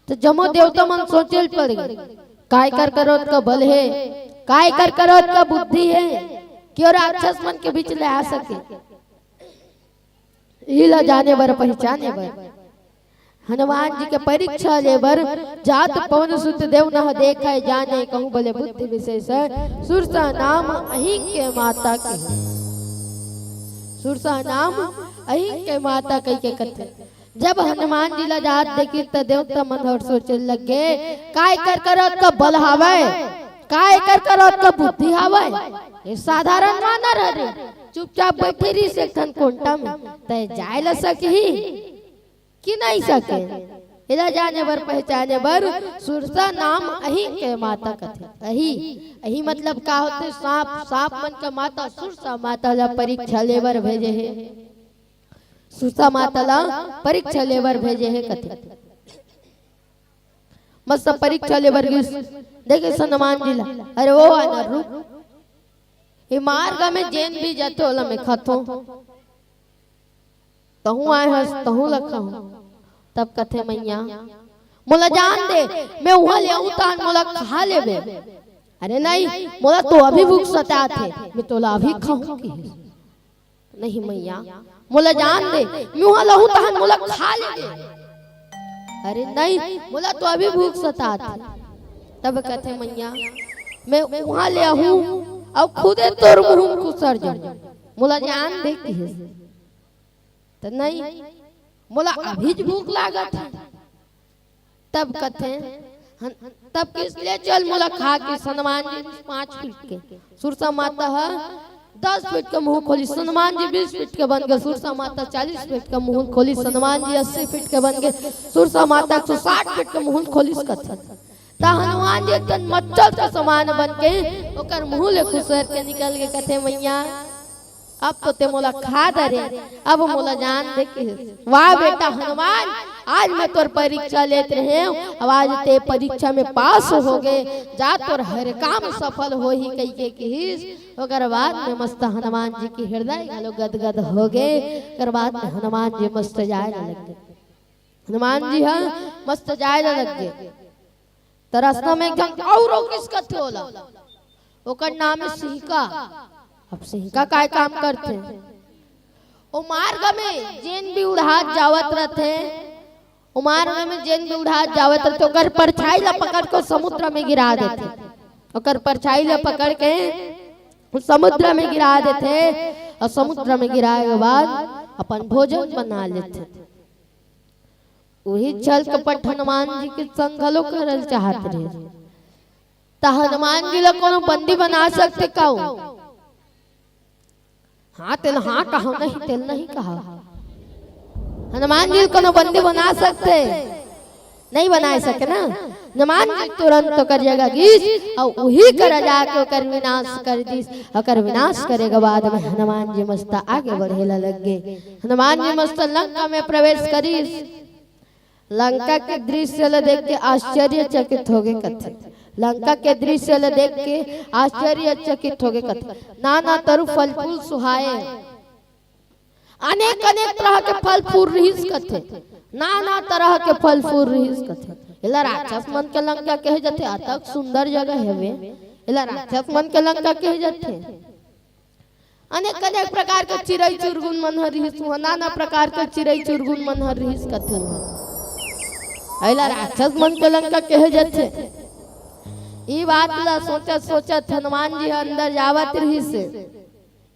त जम्मो देवता मन सोचे ल पड़ गे, "काय कर करोत का बल हे, काय कर करोत का बुद्धि हे, कि ओ राक्षस मन के बीच ले आ सके।" इही ल जाने बर, पहिचाने बर, हनुमान जी के परीक्षा ले बर जात पवन सुत देव नह देखय जाने, कहूँ बले बुद्धि विशेष है, सुरसा नाम अहीं के माता के। सुरसा नाम अहीं के माता कहि के कथे। जब हनुमान जी ला जात देखिस त देवता मन ह सोचे लग गे, "काय कर करोत का बल हावय, काय कर करोत का बुद्धि हावय, ये साधारण मानर हरे, चुपचाप बइठे रिहिस एक ठन कोंटा में, तय जाय ल सकही कि नइ सके?" एला जाने बर पहिचाने बर सुरसा नाम अहीं के माता कथे। अहीं, अहीं मतलब का होथे? सांप, सांप मन के माता सुरसा माता ला परीक्षा ले बर भेजे हे। सुरसा माता ला परीक्षा ले बर भेजे हे कथे। मस्त परीक्षा ले बर गिस, देखे हनुमान जी ला, "अरे ओ वानर रुक, ये मार्ग में जेन भी जाथे ओला मैं खाथों, तहूँ आए हस, तहूँ ला खाहूँ।" तब कथे, "मइया, मोला जान दे, मैं उहाँ ले आहूँ तहान मोला खा लेबे।" "अरे नहीं, मोला तो अभी भूख सताथे, मैं तोला अभी खाहूँ," किहिस। "नहीं मइया, मोला जान दे, मैं उहाँ ले आहूँ तहान मोला खा लेबे।" "अरे नहीं, मोला तो अभी भूख सताथे।" तब कथे, "मइया, मैं उहाँ ले आहूँ अउ खुदे तोर मुँह में खुसर जाहूँ, मोला जान दे," किहिस। "त नहीं, मोला अभीच भूख लागत हे।" तब कथे, हन-, तब किहिस, "ले चल मोला खा," किहिस। हनुमान जी पाँच फीट के, सुरसा माता ह दस फीट के मुँह खोलिस, हनुमान जी बीस फीट के बन गे, सुरसा माता चालीस फीट के मुँह खोलिस, हनुमान जी अस्सी फीट के बन गे, सुरसा माता एक सौ साठ फीट के मुँह खोलिस कथे। त हनुमान जी एक ठन मच्छर के समान बन के ओकर मुँह ले खुसर के निकल गे कथे, "मइया, अब तो तैं मोला खा डरे, अब मोला जान दे," किहिस। "वाह बेटा हनुमान, आज मैं तोर परीक्षा लेत रहेंव, अब आज तैं परीक्षा में पास हो गे, जा तोर हर काम सफल होही," कहि के किहिस। ओकर बाद में मस्त हनुमान जी के हृदय घलो गदगद हो गे। ओकर बाद में हनुमान जी मस्त जाय ल लग गे। हनुमान जी ह मस्त जाय ल लग गे। त रस्ता में एक झन अउ रोकिस कथे ओला। ओकर नाम हे सिंहिका। अब सिंहिका काय काम करथे? ओ मार्ग में जेन भी उड़ात जावत रथे, ओ मार्ग में जेन भी उड़ात जावत रथे, ओकर परछाई ला पकड़ के समुद्र में गिरा देथे। ओकर परछाई ला पकड़ के समुद्र में गिरा देथे अउ समुद्र में गिराए के बाद अपन भोजन बना लेथे। उही छल कपट हनुमान जी के संग घलो करल चाहत रहे। त हनुमान जी ला कोनो बंदी बना सकथे का? हाँ, तेन हाँ कहा नहीं, तेन नहीं कहा। हनुमान जी ला कोनो बंदी बना सकथे? नहीं बनाए सके ना। हनुमान जी तुरंत ओकर जगह गिस अउ उही करा जाके ओकर विनाश कर दिस। ओकर विनाश करे के बाद में हनुमान जी मस्त आगे बढ़े ला लग गे। हनुमान जी मस्त लंका में प्रवेश करिस। लंका के दृश्य ल देख के आश्चर्यचकित होगे कथे। लंका के दृश्य ल देख के आश्चर्यचकित होगे कथे। नाना तरु फल फूल सुहाए। अनेक अनेक तरह के फल फूल रिहिस कथे। नाना तरह के फल फूल रिहिस कथे। एला राक्षस मन के लंका कहे जथे। अतक सुंदर जगह हवे, एला राक्षस मन के लंका कहे जथे। अनेक अनेक प्रकार के चिरई चुरगुन मन ह रिहिस उहाँ, नाना प्रकार के चिरई चुरगुन मन ह रिहिस कथे उहाँ। एला राक्षस मन के लंका कहे जथे। ई बात ला सोचत सोचत हनुमान जी ह अंदर जावत रिहिस।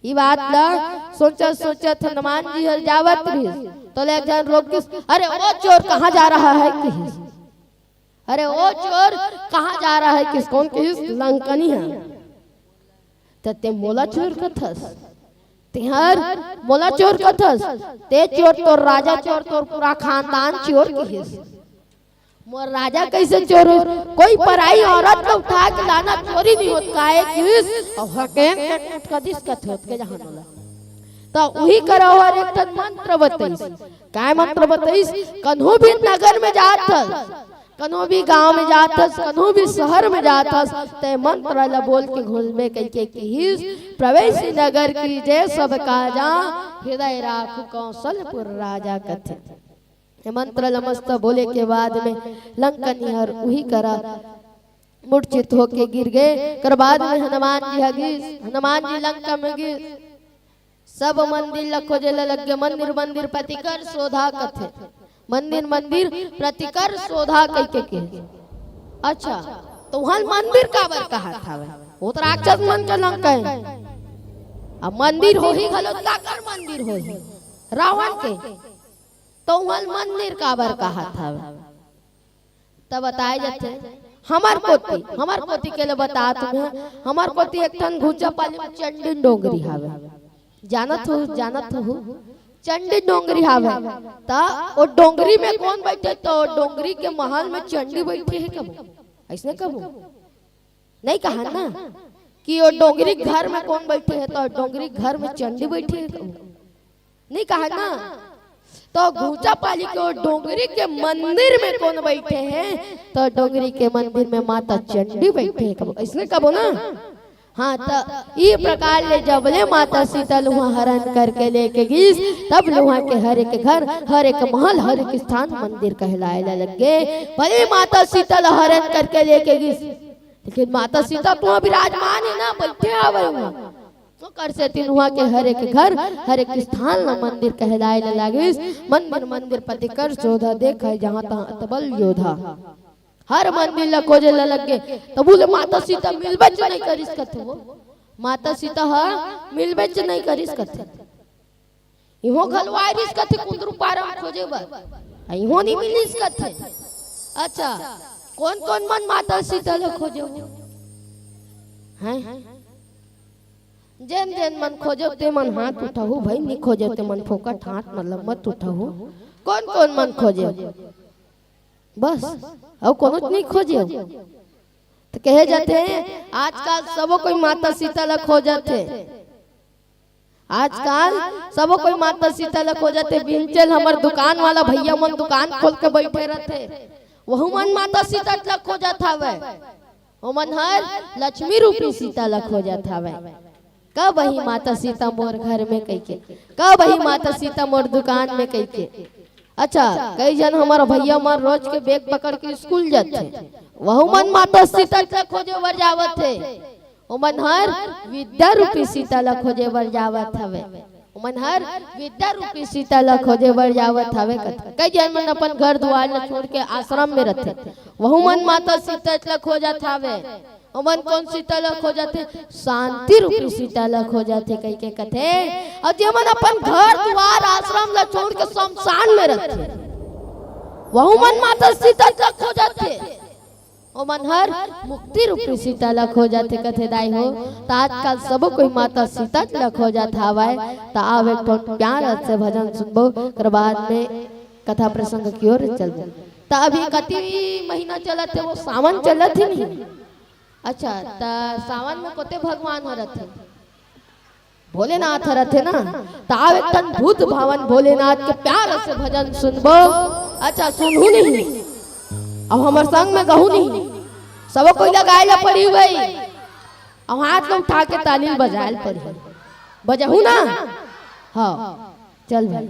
ई बात ला सोचत सोचत हनुमान जी ह जावत रिहिस। तोले एक झन रोकिस, "अरे ओ चोर, कहाँ जा रहा है?" किहिस। "अरे ओ चोर, कहाँ जा रहा है?" किहिस। कोन किहिस? लंकनी ह। त तैं मोला चोर कथस? तेहर मोला चोर कथस? तैं चोर, तोर राजा चोर, तोर पूरा खानदान चोर किहिस। मोर राजा कइसे चोर हो? कोई पराई औरत ला उठा के लाना चोरी नहीं होत, काहे किस? अउ हकेन के कुटका दिस कथे होत के जहान होला। त उही करा ओहर एक ठन मंत्र बतइस। काय मंत्र बतइस? कन्हू भी नगर में जात हस, कन्हू भी गांव में जात हस, कन्हू भी शहर में जात हस, ते मंत्र ला बोल के घुलबे कहिके किहिस, प्रवेश नगर कीजे सब काजा, हृदय राखु कौशलपुर राजा कथे। ये मंत्र ल मस्त बोले के बाद में लंकनी हर उही करा मूर्छित होके गिर गे। कर बाद में हनुमान जी ह गिस, हनुमान जी लंका में गिस। सब मंदिर ल खोजे ल लग गे, मंदिर मंदिर प्रतिकर शोधा कथे, मंदिर मंदिर प्रतिकर शोधा कहिके के। अच्छा, तो वहां मंदिर काबर कहत हवे? वो तो राक्षस मन के लंका हे। अब मंदिर होही घलो, काकर मंदिर होही? रावण के। तो वहां मंदिर काबर कहत हवे? तब बताए जाथे, हमर कोती, हमर कोती के ले बता तुम्हें, हमर कोती एक ठन घुचा पाली में चंडी डोंगरी हावे। जानत हो, जानत हो, चंडी डोंगरी हावे। त ओ डोंगरी में कोन बैठे? तो डोंगरी के महल में चंडी बैठे हे कबो? अइसने कबो? नहीं कहा ना कि ओ डोंगरी घर में कोन बैठे हे, तो डोंगरी घर में चंडी बैठे हे कबो? नहीं कहा ना। तो घुचा पाली के ओ डोंगरी के मंदिर में कोन बैठे हे, तो डोंगरी के मंदिर में माता चंडी बैठे हे कबो, अइसने कबो ना। हाँ, त ई प्रकार ले जब ले माता सीता ल उहाँ हरण करके लेके गिस, तब ले उहाँ के हर एक घर, हर एक महल, हर एक स्थान मंदिर कहलाए ला लग गे। भले माता सीता ल हरण करके लेके गिस, लेकिन माता सीता तो विराजमान हे ना, बैठे हवे उहाँ। ओकर सेती उहाँ के हर एक घर, हर एक स्थान ल मंदिर कहलाए ला लागिस। मंदिर, मंदिर प्रतिकर शोधा, देखे जहाँ तहाँ अतबल योधा। हर मंदिर ल खोजे ल लग गे, तभू ले माता सीता मिलबेच नहीं करिस कथे वो। माता सीता ह मिलबेच नहीं करिस कथे। इहो घलो आए रिस कथे कुंदरू पारा म खोजे बर, आ इहो नहीं मिलिस कथे। अच्छा, कोन कोन मन माता सीता ल खोजे हो? हैं? जेन जेन मन खोजे ते मन हाथ उठाहू भाई, नहीं खोजे ते मन फोकट हाथ मतलब मत उठाहू। कोन कोन मन खोजे? बस, अउ कोनो नहीं खोजे। त कहे जाथे, आजकल सबो कोई माता सीता ल खोजत हे। आजकल सबो कोई माता सीता ल खोजत हे। बिहनिच ल हमर दुकान वाला भैया मन दुकान खोल के बैठे रथे, वहू मन माता सीता ल खोजत हवे। ओमन हर लक्ष्मी रूपी सीता ल खोजत हवे। कब आही माता सीता मोर घर में कहिके, कब आही माता सीता मोर दुकान में कहिके। अच्छा, कई झन हमर भैया मन रोज के बैग पकड़ के स्कूल जाथे, वहू मन माता सीता ल खोजे बर जावत हे। ओमन हर विद्या रूपी सीता ल खोजे बर जावत हवे। ओमन हर विद्या रूपी सीता ल खोजे बर जावत हवे कथे। कई झन मन अपन घर दुआर ल छोड़ के आश्रम में रथे, वहू मन माता सीता ल खोजत हवे। ओमन कोन सीता ल खोजत हे? शांति रूपी सीता ल खोजत हे कहिके कथे। अउ जेमन अपन घर दुआर आश्रम ल छोड़ के शमशान में रथे, वहू मन माता सीता ल खोजत हे। ओमन हर मुक्ति रूपी सीता ल खोजत हे कथे दाई हो। त आजकल सबो कोई माता सीता ल खोजत हवय। त आव एक ठन प्यार से भजन सुनबो, ओकर बाद में कथा प्रसंग की ओर चलबो। त अभी कति महीना चलत हे? वो सावन चलत हे नहीं? अच्छा, त सावन में कोते भगवान ह रथे? भोलेनाथ ह रथे ना। त आव एक ठन भूत भावन भोलेनाथ के प्यार से भजन सुनबो। अच्छा, सुनहू नहीं, अब हमर संग में गहू नहीं, सबो कोई ल गाए ल पड़ही भाई। अब हाथ ल उठा के ताली ल बजाए ल पड़ही, बजहू ना? हाँ, चल भाई।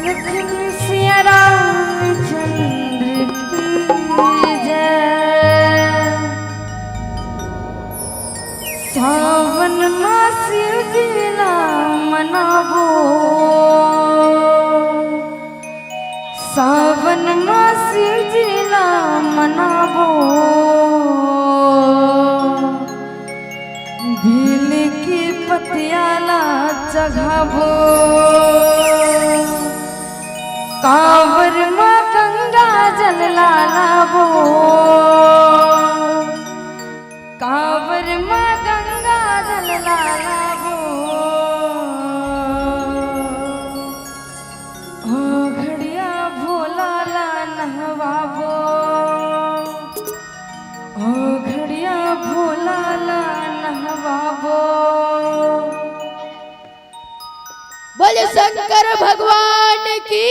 लखन सिया रामचंद्र की जय। सावन मास जिला मनाबो, सावन मास जिला मनाबो। बेल के पतिया ला चघाबो, कांवर म गंगा जल ला लाबो, कांवर म गंगा जल ला लाबो। शंकर भगवान की।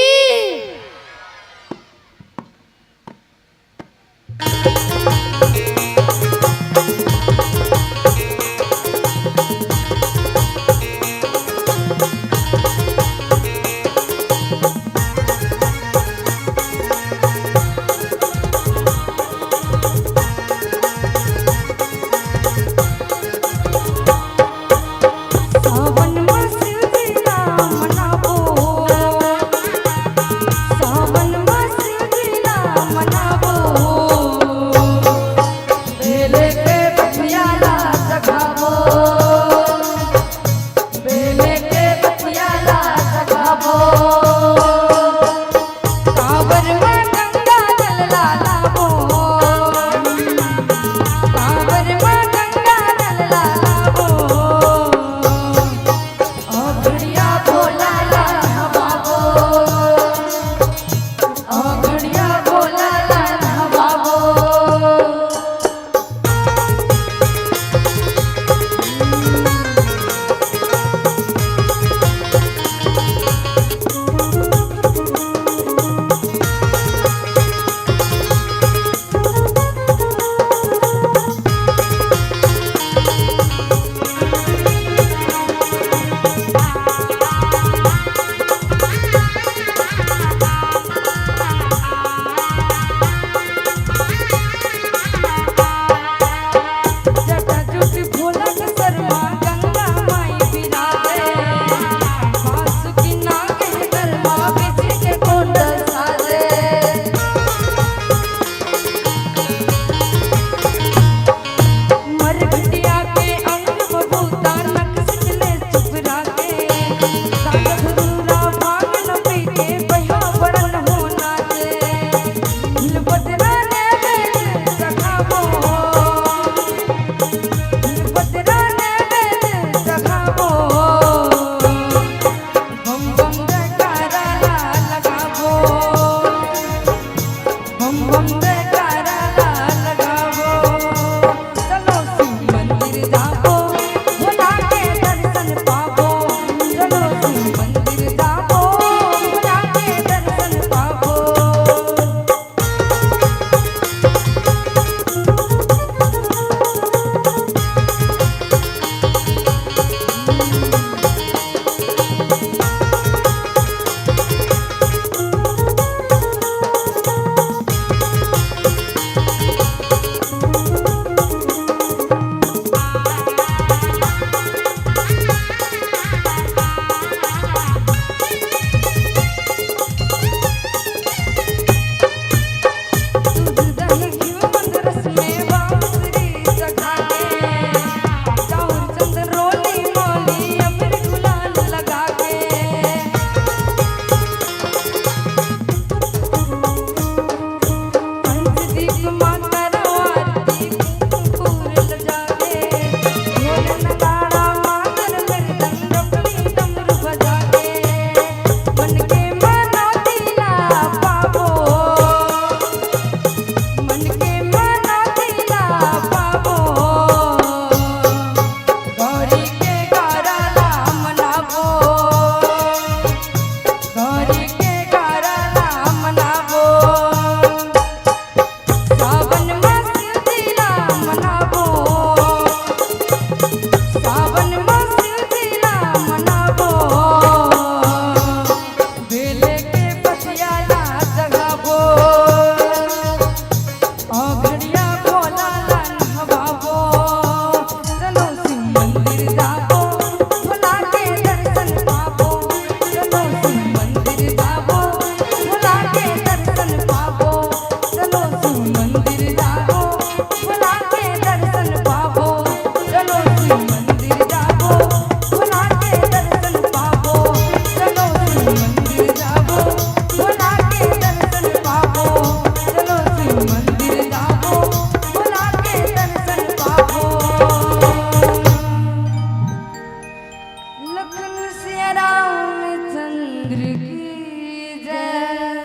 लखन सिया रामचंद्र की जय।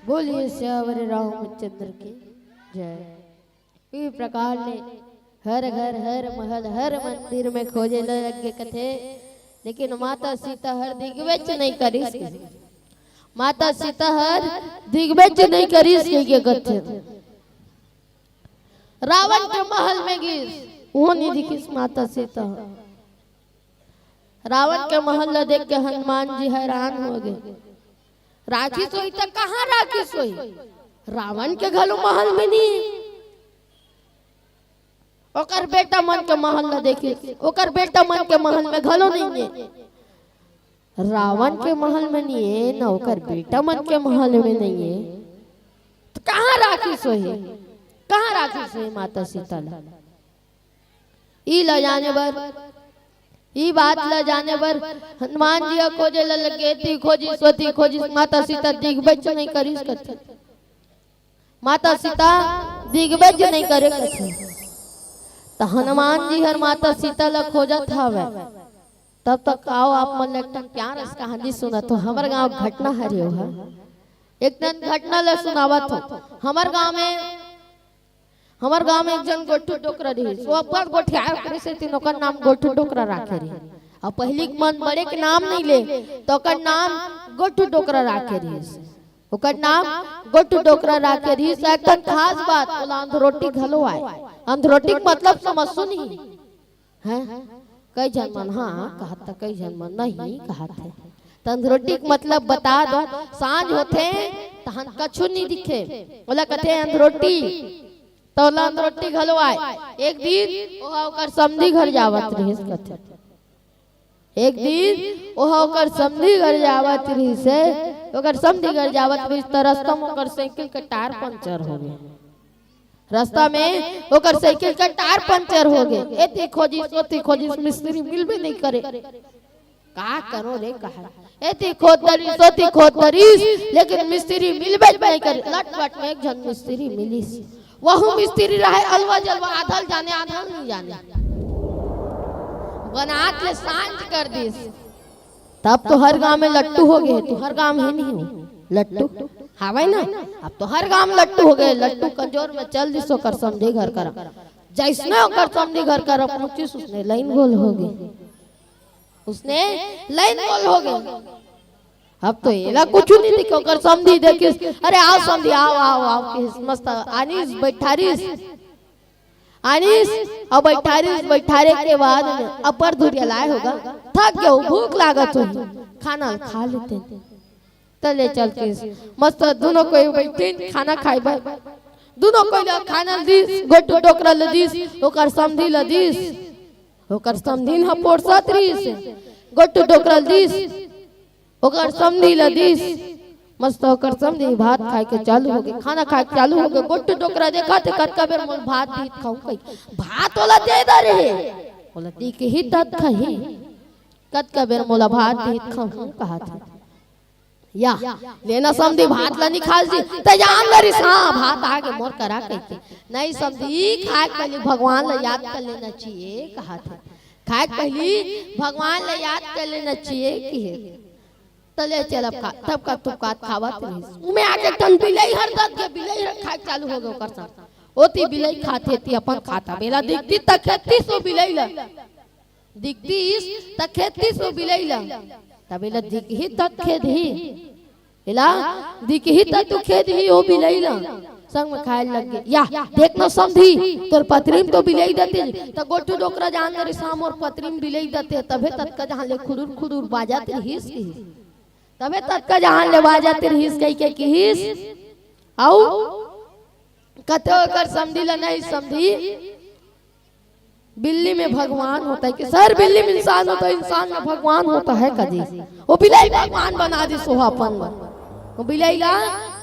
बोलिए सियावर रामचंद्र की जय। इस प्रकार ले हर घर, हर महल, हर मंदिर में खोजे लग गे कथे। लेकिन माता सीता हर दिग्विजय नहीं करिस। माता सीता हर दिग्विजय नहीं करिस कहिके कथे। रावण के महल में गिस, उहो नहीं दिखिस माता सीता। रावण के महल ला देख के हनुमान जी हैरान हो गे। राखिस होही त कहाँ राखिस होही? रावण के घलो महल में नहीं। ओकर बेटा मन के महल ला देखिस, ओकर बेटा मन के महल में घलो नहीं है। रावण के महल में नहीं है, न ओकर बेटा मन के महल में नहीं है, त कहाँ राखिस होही? कहाँ राखिस होही माता सीता ला? ई ला जाने बर, ई बात ला जाने बर हनुमान जी ह खोजे ला लगे, एती खोजिस, ओती खोजिस, माता सीता दिग्विजय नहीं करिस कथे। माता सीता दिग्विजय नहीं करे कथे। त हनुमान जी हर माता सीता ला खोजत हवय। तब तक आओ आप मन ल एक ठन प्यार अस कहानी सुनाथंव। हमर गांव घटना हरे ओहा। एक ठन घटना ला सुनावत हंव। हमर गांव में, हमर गांव में एक झन गोठू डोकरा रिहिस। वो अब्बड़ गोठियाय, ओकरे सेती ओकर नाम गोठू डोकरा राखे रिहिस। अउ पहिली के मन बड़े के नाम नहीं ले, त ओकर नाम गोठू डोकरा राखे रिहिस। ओकर नाम गोठू डोकरा राखे रिहिस। एक ठन खास बात, ओला अंधरोटी घलो आय। अंधरोटी के मतलब समझसु नहीं? हैं? कई झन मन हाँ कहत, त कई झन मन नहीं कहत हे। त अंधरोटी के मतलब बता दंव, सांझ होथे तहन कछु नहीं दिखे, ओला कथे अंधरोटी। त ओला अंधरोटी घलो आय। एक दिन ओहा ओकर समधी घर जावत रिहिस कथे। एक दिन ओहा ओकर समधी घर जावत रिहिस हे, ओकर समधी घर जावत रिहिस त रस्ता म ओकर साइकिल के टायर पंचर हो गे। रस्ता में ओकर साइकिल के टायर पंचर हो गे। एती खोजिस, ओती खोजिस, मिस्त्री मिलबे नहीं करे। का करो रे कहा, एती खोद डरिस, ओती खोद डरिस, लेकिन मिस्त्री मिलबे नहीं करे। लटपट में एक झन मिस्त्री मिलिस। वहू मिस्त्री रहे अलवा जलवा, आधा ल जाने, आधा ल नहीं जाने। बनात ले सांझ कर दिस। तब तो हर गांव में लट्टू हो गे, तो हर गांव हे नहीं हो लट्टू, हावय ना? अब तो हर गांव में लट्टू हो गे। लट्टू कंजोर में चल दिस ओकर समधी घर करा। जइसने ओकर समधी घर करा पहुंचिस, उसने लाइन गोल हो गे, उसने लाइन गोल हो गे। अब तो एला कुछु नहीं दिखे, ओकर समधी देखिस, "अरे आओ समधी, आओ, आओ, आओ," किहिस, मस्त आनिस, बैठारिस। आनिस, अउ बैठारिस, बैठारे के बाद में अब्बड़ दूरिहा लाय होगा, थक गेंव, भूख लागत होही, खाना खा लेतेंव। त ले चल किहिस, मस्त दुनों कोई बइठिन खाना खाय बर। दुनों कोई ला खाना ल दिस, गोठू डोकरा ल दिस, ओकर समधी ल दिस। ओकर समधिन ह पोरसत रिहिस, गोठू डोकरा ल दिस। ओकर समधी ल दिस, मस्त ओकर समधी भात खाय के चालू हो गे, खाना खाय के चालू हो गे। गोठू डोकरा देखत हे, "कतका बेर मोला भात दिही त खाहूं," कहिके। भात ओला दे डरे हे, ओला दिखही तब खाही। "कतका बेर मोला भात दिही त खाहूं," कहत हे। "या, ले ना समधी, भात ला निकाल जी।" त जान डरिस, हाँ, भात आ गे मोर करा कहिके। "नहीं समधी, खाय के पहिली भगवान ला याद कर लेना चाहिए," कहत हे। "खाय के पहिली भगवान ला याद कर लेना चाहिए," किहिस। त ले चल अब खा, तब का तुकात खावत रिहिस। उमे आके एक ठन बिलई हर दत गे, बिलई हर खाय चालू हो गे ओकर संग। ओती बिलई खात हे, एती अपन खात हे। एला दिखतिस त खेदतिस ओ बिलई ला। दिखतिस त खेदतिस ओ बिलई ला। तब एला दिखही त खेदही। एला दिखही त तू खेदही ओ बिलई ला। संग में खाय लग गे। "या, देख न समधी, तोर पतरी म तो बिलई दते, त गोठू डोकरा जान डरिस हाँ मोर पतरी म बिलई दते, तभे ततका जहान ले खुरुर खुरुर बाजत रिहिस," किहिस। "तभे ततका जहान ले बाजत रिहिस," कहिके किहिस। अउ कथे ओकर समधी ल, "नहीं समधी, बिल्ली में भगवान होता है कि सर, बिल्ली में इंसान होता है, इंसान में भगवान होता है कदी?" ओ बिलई भगवान बना दिस ओहा अपन बर। ओ बिलई ला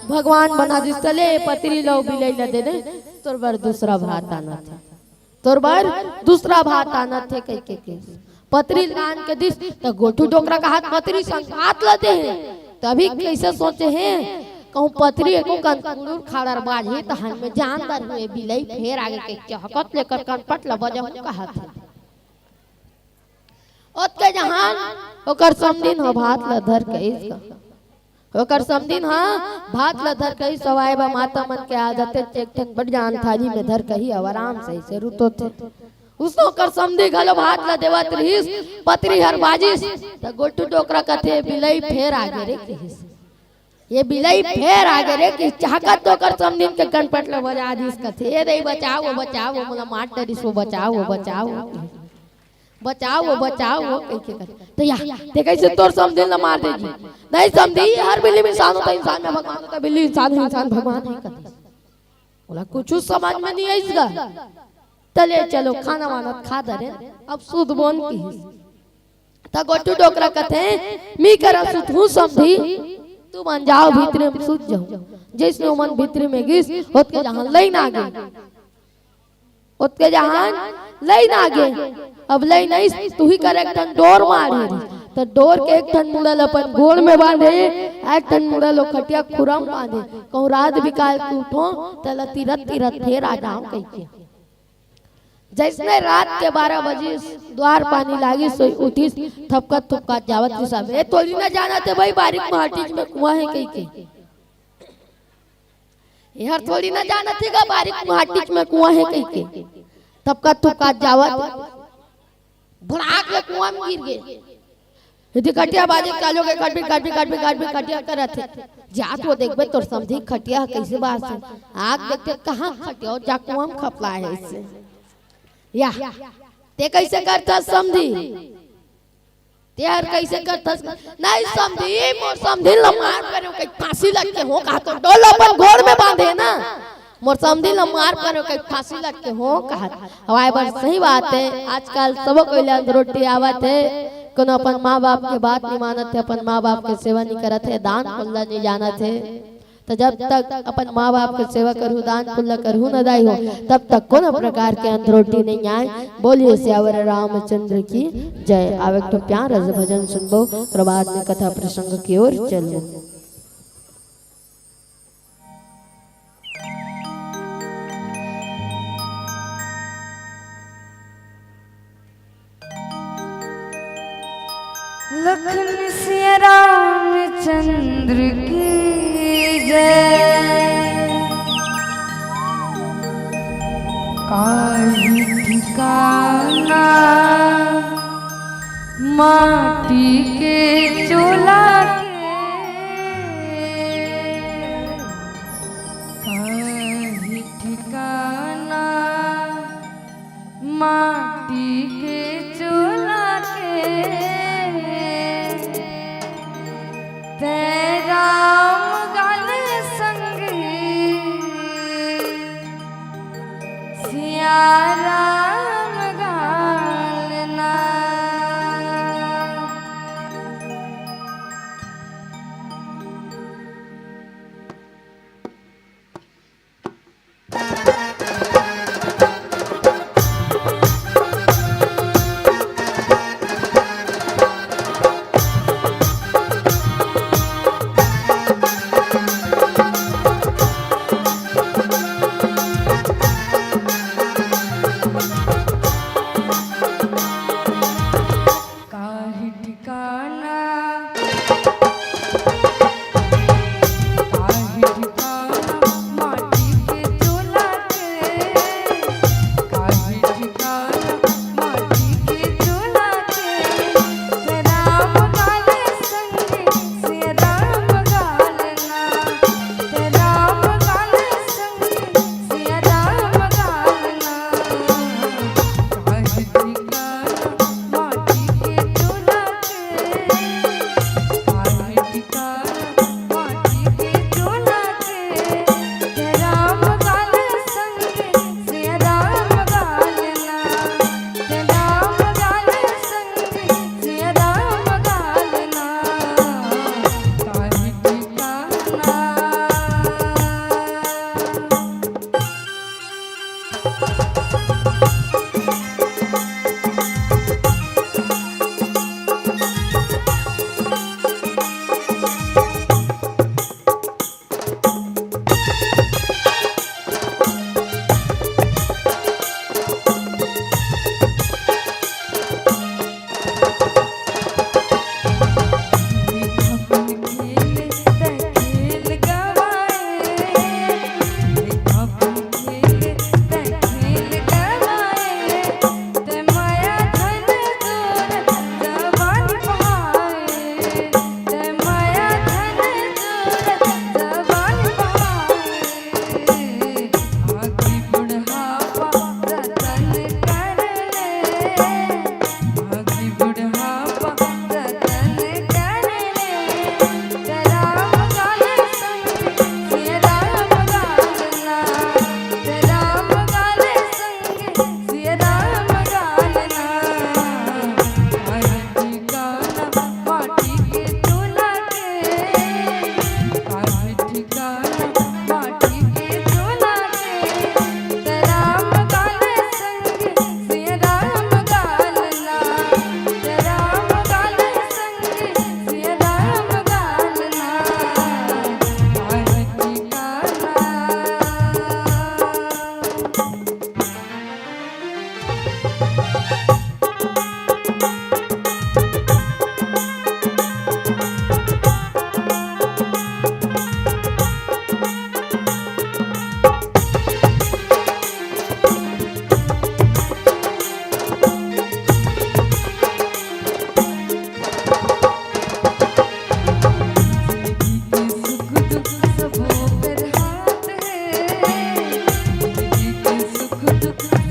भगवान बना दिस। "त ले पतरी ल ओ बिलई ला दे दे, तोर बर दूसरा भात आनत हे, तोर बर दूसरा भात आनत हे," कहिके के पतरी ल आन के दिस। त गोठू डोकरा कहत पतरी संग भात ला दे हे। तभी कइसे सोचे हे, कहूं पतरी एको कन कुड़ुर खाड़र बाजही, तहन में जान डरहूं ए बिलई फेर आगे कहिके चहकत ले कनपट ल बजाहूं कहत हे। ओतके जहान ओकर समधिन ह भात ल धर के आइस गा। ओकर समधिन ह भात ल धर के आइस, सवाय बा माता मन के आदत हे, एक ठन बड़ जान थारी में धर के ही अउ आराम से अइसे रुतोथे। उसने ओकर समधी घलो भात ला देवत रिहिस, पतरी हर बाजिस, त गोटू डोकरा कथे, "बिलई फेर आगे रे," कहिस। "ये बिलई फेर आगे रे," कि चाहकत तो ओकर समधिन के कनपट ला बजा दिस कथे, "ए दई बचाव वो, बचाव वो, मोला मार डरिस वो, बचाव वो, बचाव वो, बचाव वो, बचाव वो," कहिके कथे। त या, ते कइसे तोर समधिन ला मार देही? नहीं समधी, हर बिल्ली में इंसान होता, इंसान में भगवान होता, बिल्ली इंसान है, इंसान भगवान है कथे। ओला कुछु समझ में नहीं आइस गा। त ले चलो खाना वाना खा डरे, अब सूत बोन कहिस। त गोटू डोकरा कथे, "मी करा सूतहूं समधी, तुमन जाव भीतरी में सूत जाव।" जइसने ओमन भीतरी में गिस, ओतके जहां लइन आगे, ओतके जहां लइन आगे। अब लइन आइस, तुही कर एक ठन डोर माढ़े रिहिस। त डोर के एक ठन मुड़ा ल अपन गोड़ में बांधे, एक ठन मुड़ा ल खटिया खुरम बांधे। कहूं रात बिकाल के उठों, तेला तीरत तीरत फेर आ जांव कहिके। जइसने रात के बारह बजिस, दुवार पानी लागिस, सोई उठिस, थपकत थपकत जावत रिहिस, "ए, थोड़ी ना जानत हे भाई, बारिक माटी में कुआं हे," कहिके। एहर थोड़ी ना जानत हे गा, बारिक माटी में कुआं हे कहिके। थपकत थपकत जावत, भड़ाक ले कुआं में गिर गे। एती खटिया बाजे चालू के, खटपी, खटपी, खटपी, खटपी, खटिया करत हे। जात वो देखबे तोर समधी खटिया ह कइसे बाजथे। आके देखथे कहां खटिया, जा कुआं में खपला हे अइसे। या, ते कइसे करथस समधी? ते हर कइसे करथस? नहीं समधी, मोर समधी ल मार परेंव कहिके फांसी लटके हों कहात हे, डोर ल अपन गोड़ में बांधे ना। मोर समधी ल मार परेंव कहिके फांसी लटके हों कहात हे। हवय बर सही बात हे, आजकल सबो कोई ल अंधरोटी आवत हे, कोनो अपन माँ बाप के बात नहीं मानत हे, अपन माँ बाप के सेवा नहीं करत हे, दान पुण्य नहीं जानत हे। त जब तक अपन माँ बाप के सेवा करहू, दान पुण्य करहू न दाई हो, तब तक कोनो प्रकार के अंधरोटी नहीं आय। बोलिए सियावर रामचंद्र की जय। आवे एक ठो प्यारा सा भजन सुनबो, ओकर बाद में कथा प्रसंग की ओर चलबो। लखन सिया रामचंद्र की जय। काहि ठिकाना माटी के चोला के, काहि ठिकाना माटी के चोला के। तैं राम गाल संग सिया राम गाल ना।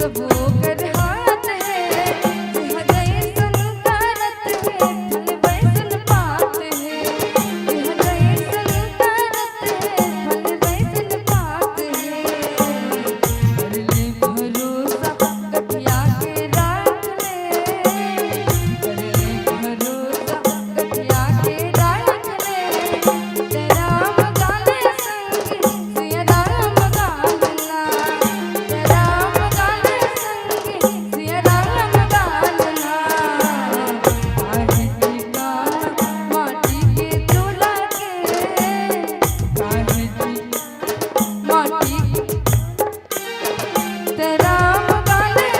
ओकर हाथ हे, यह जैसन करत हे, फल वैसन पात हे। यह जैसन करत हे, फल वैसन पात हे। कर ले भरोसा, गठिया के राख ले। कर ले भरोसा, गठिया के राख ले। तेरा मगाले संग सिया राम गालना, राम गाले संग सिया राम गालना। काहे के काम माटी के चूल्हा के, काहे के माटी के, राम गाले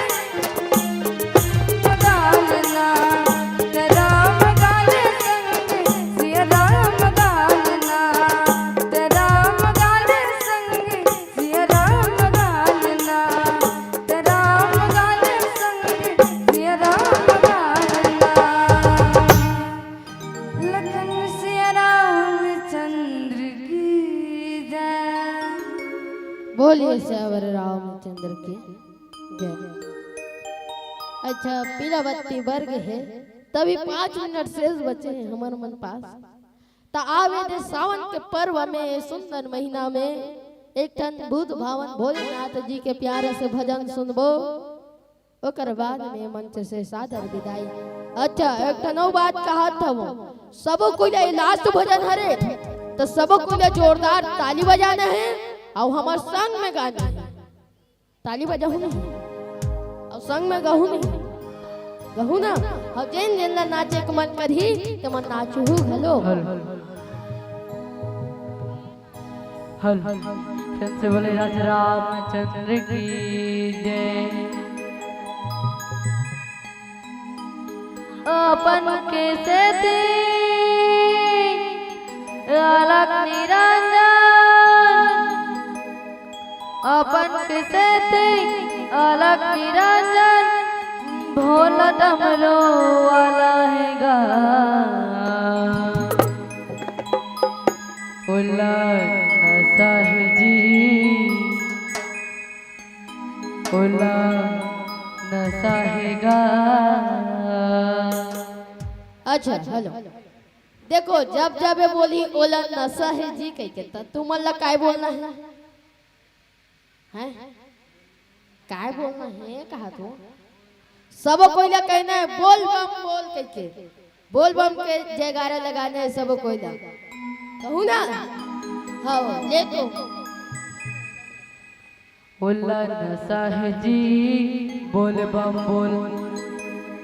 गालना, राम गाले संग सिया राम गालना, राम गाले संग सिया राम गालना, राम गाले संग सिया राम गालना। लखन सिया रामचंद्र की जय। बोलिए सियावर रामचंद्र की जय। अच्छा, पीला बत्ती बर गे हे, तभी पाँच मिनट शेष बचे हे हमर मन पास। त आवे दे सावन के पर्व में, सुंदर महीना में एक ठन भूत भावन भोलेनाथ जी के प्यारे से भजन सुनबो, ओकर बाद में मंच से सादर विदाई। अच्छा, एक ठन अउ बात कहत हवं, सबो कोई ला ये last भजन हरे, त सबो कोई ला जोरदार ताली बजाना हे अउ हमर संग में गाना हे। ताली बजाहू नहीं अउ संग में गहू नहीं, गहू ना। अउ जेन जेन ला नाचे के मन करही, ते मन नाचहू घलो। हल हल। फिर से बोले राजा रामचंद्र की जय। अपन के सेती अलख निरंजन, अपन के सेती अलख निरंजन, भोला डमरू वाला हे गा। ओला नशा हे जी, ओला नशा हे गा। अच्छा, हेलो। देखो, जब जब ये बोली, "ओला नशा हे जी," कहिके, त तुमन ला काय बोलना हे? हैं? काय बोलना हे, कहा तो? सबो कोई ला कहना हे, "बोल बम बोल," कहिके। बोल बम के जयकारा लगाना हे सबो कोई ला। कहू ना? हाँ, ले तो। ओला नशा हे जी, बोल बम बोल।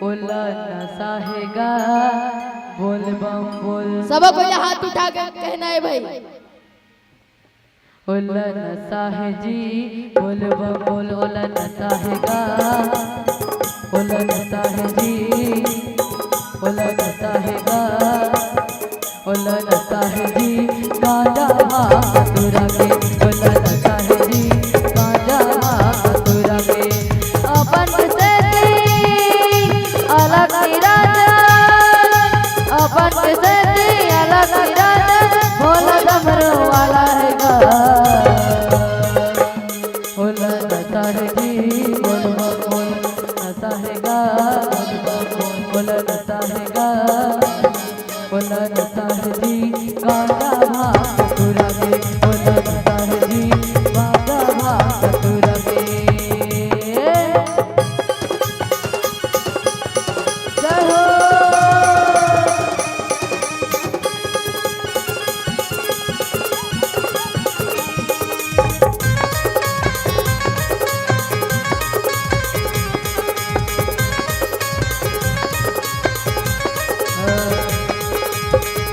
ओला नशा हे गा, बोल बम बोल। सबो कोई ला हाथ उठा के कहना हे भाई। ओला नशा हे जी, बोल बम बोल, ओला नशा हे गा, ओला नशा हे जी, ओला नशा हे गा, ओला नशा हे जी, गांजा भांग धतूरा के, ओला नशा हे जी, गांजा भांग धतूरा के। अपन के सेती अलख निरंजन, अपन के सेती अलख निरंजन, भोला डमरू वाला हे गा। भोला नशा हे जी, बोल बम बोल, नशा हे गा, बोल बम बोल, भोला नशा हे गा। ओला नशा हे जी, गांजा भांग धतूरा के। ओला नशा हे जी, गांजा भांग धतूरा के। जय हो।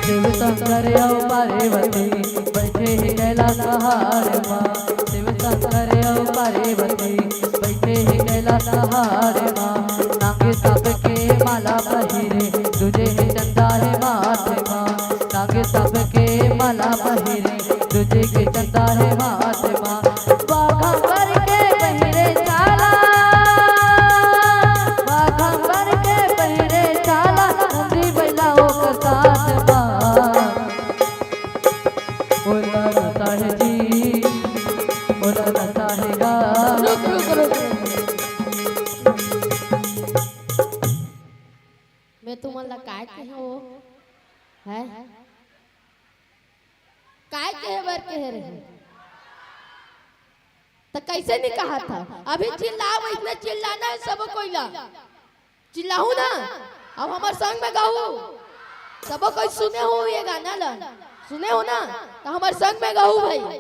शिव शंकर अउ पार्वती बइठे हे कैलाश पहाड़ मा। शिव शंकर अउ पार्वती बइठे हे कैलाश पहाड़ मा। नांगे सांप के माला पहिरे, दूजे हे चंदा हे माथे मा। नांगे सांप के माला पहिरे, दूजे के चंदा हे माथे मा। बाघंबर के पहिरे छाला, बाघंबर के पहिरे छाला, नंदी बइला ओकर साथ मा। ओला नशा हे जी, ओला नशा हे गा। रुक, रुक, रुक। मैं तुमन ला काय कहे हो? है? काय कहे बर कहे रहे? त कैसे नहीं कहा था? अभी चिल्लाओ, इतने चिल्लाना है सब कोई ला। चिल्लाहू ना? अब हमर संग में गाहू। सबो कोई सुने हो ये गाना ला? सुने हो ना? त हमर संग में गाहू भाई।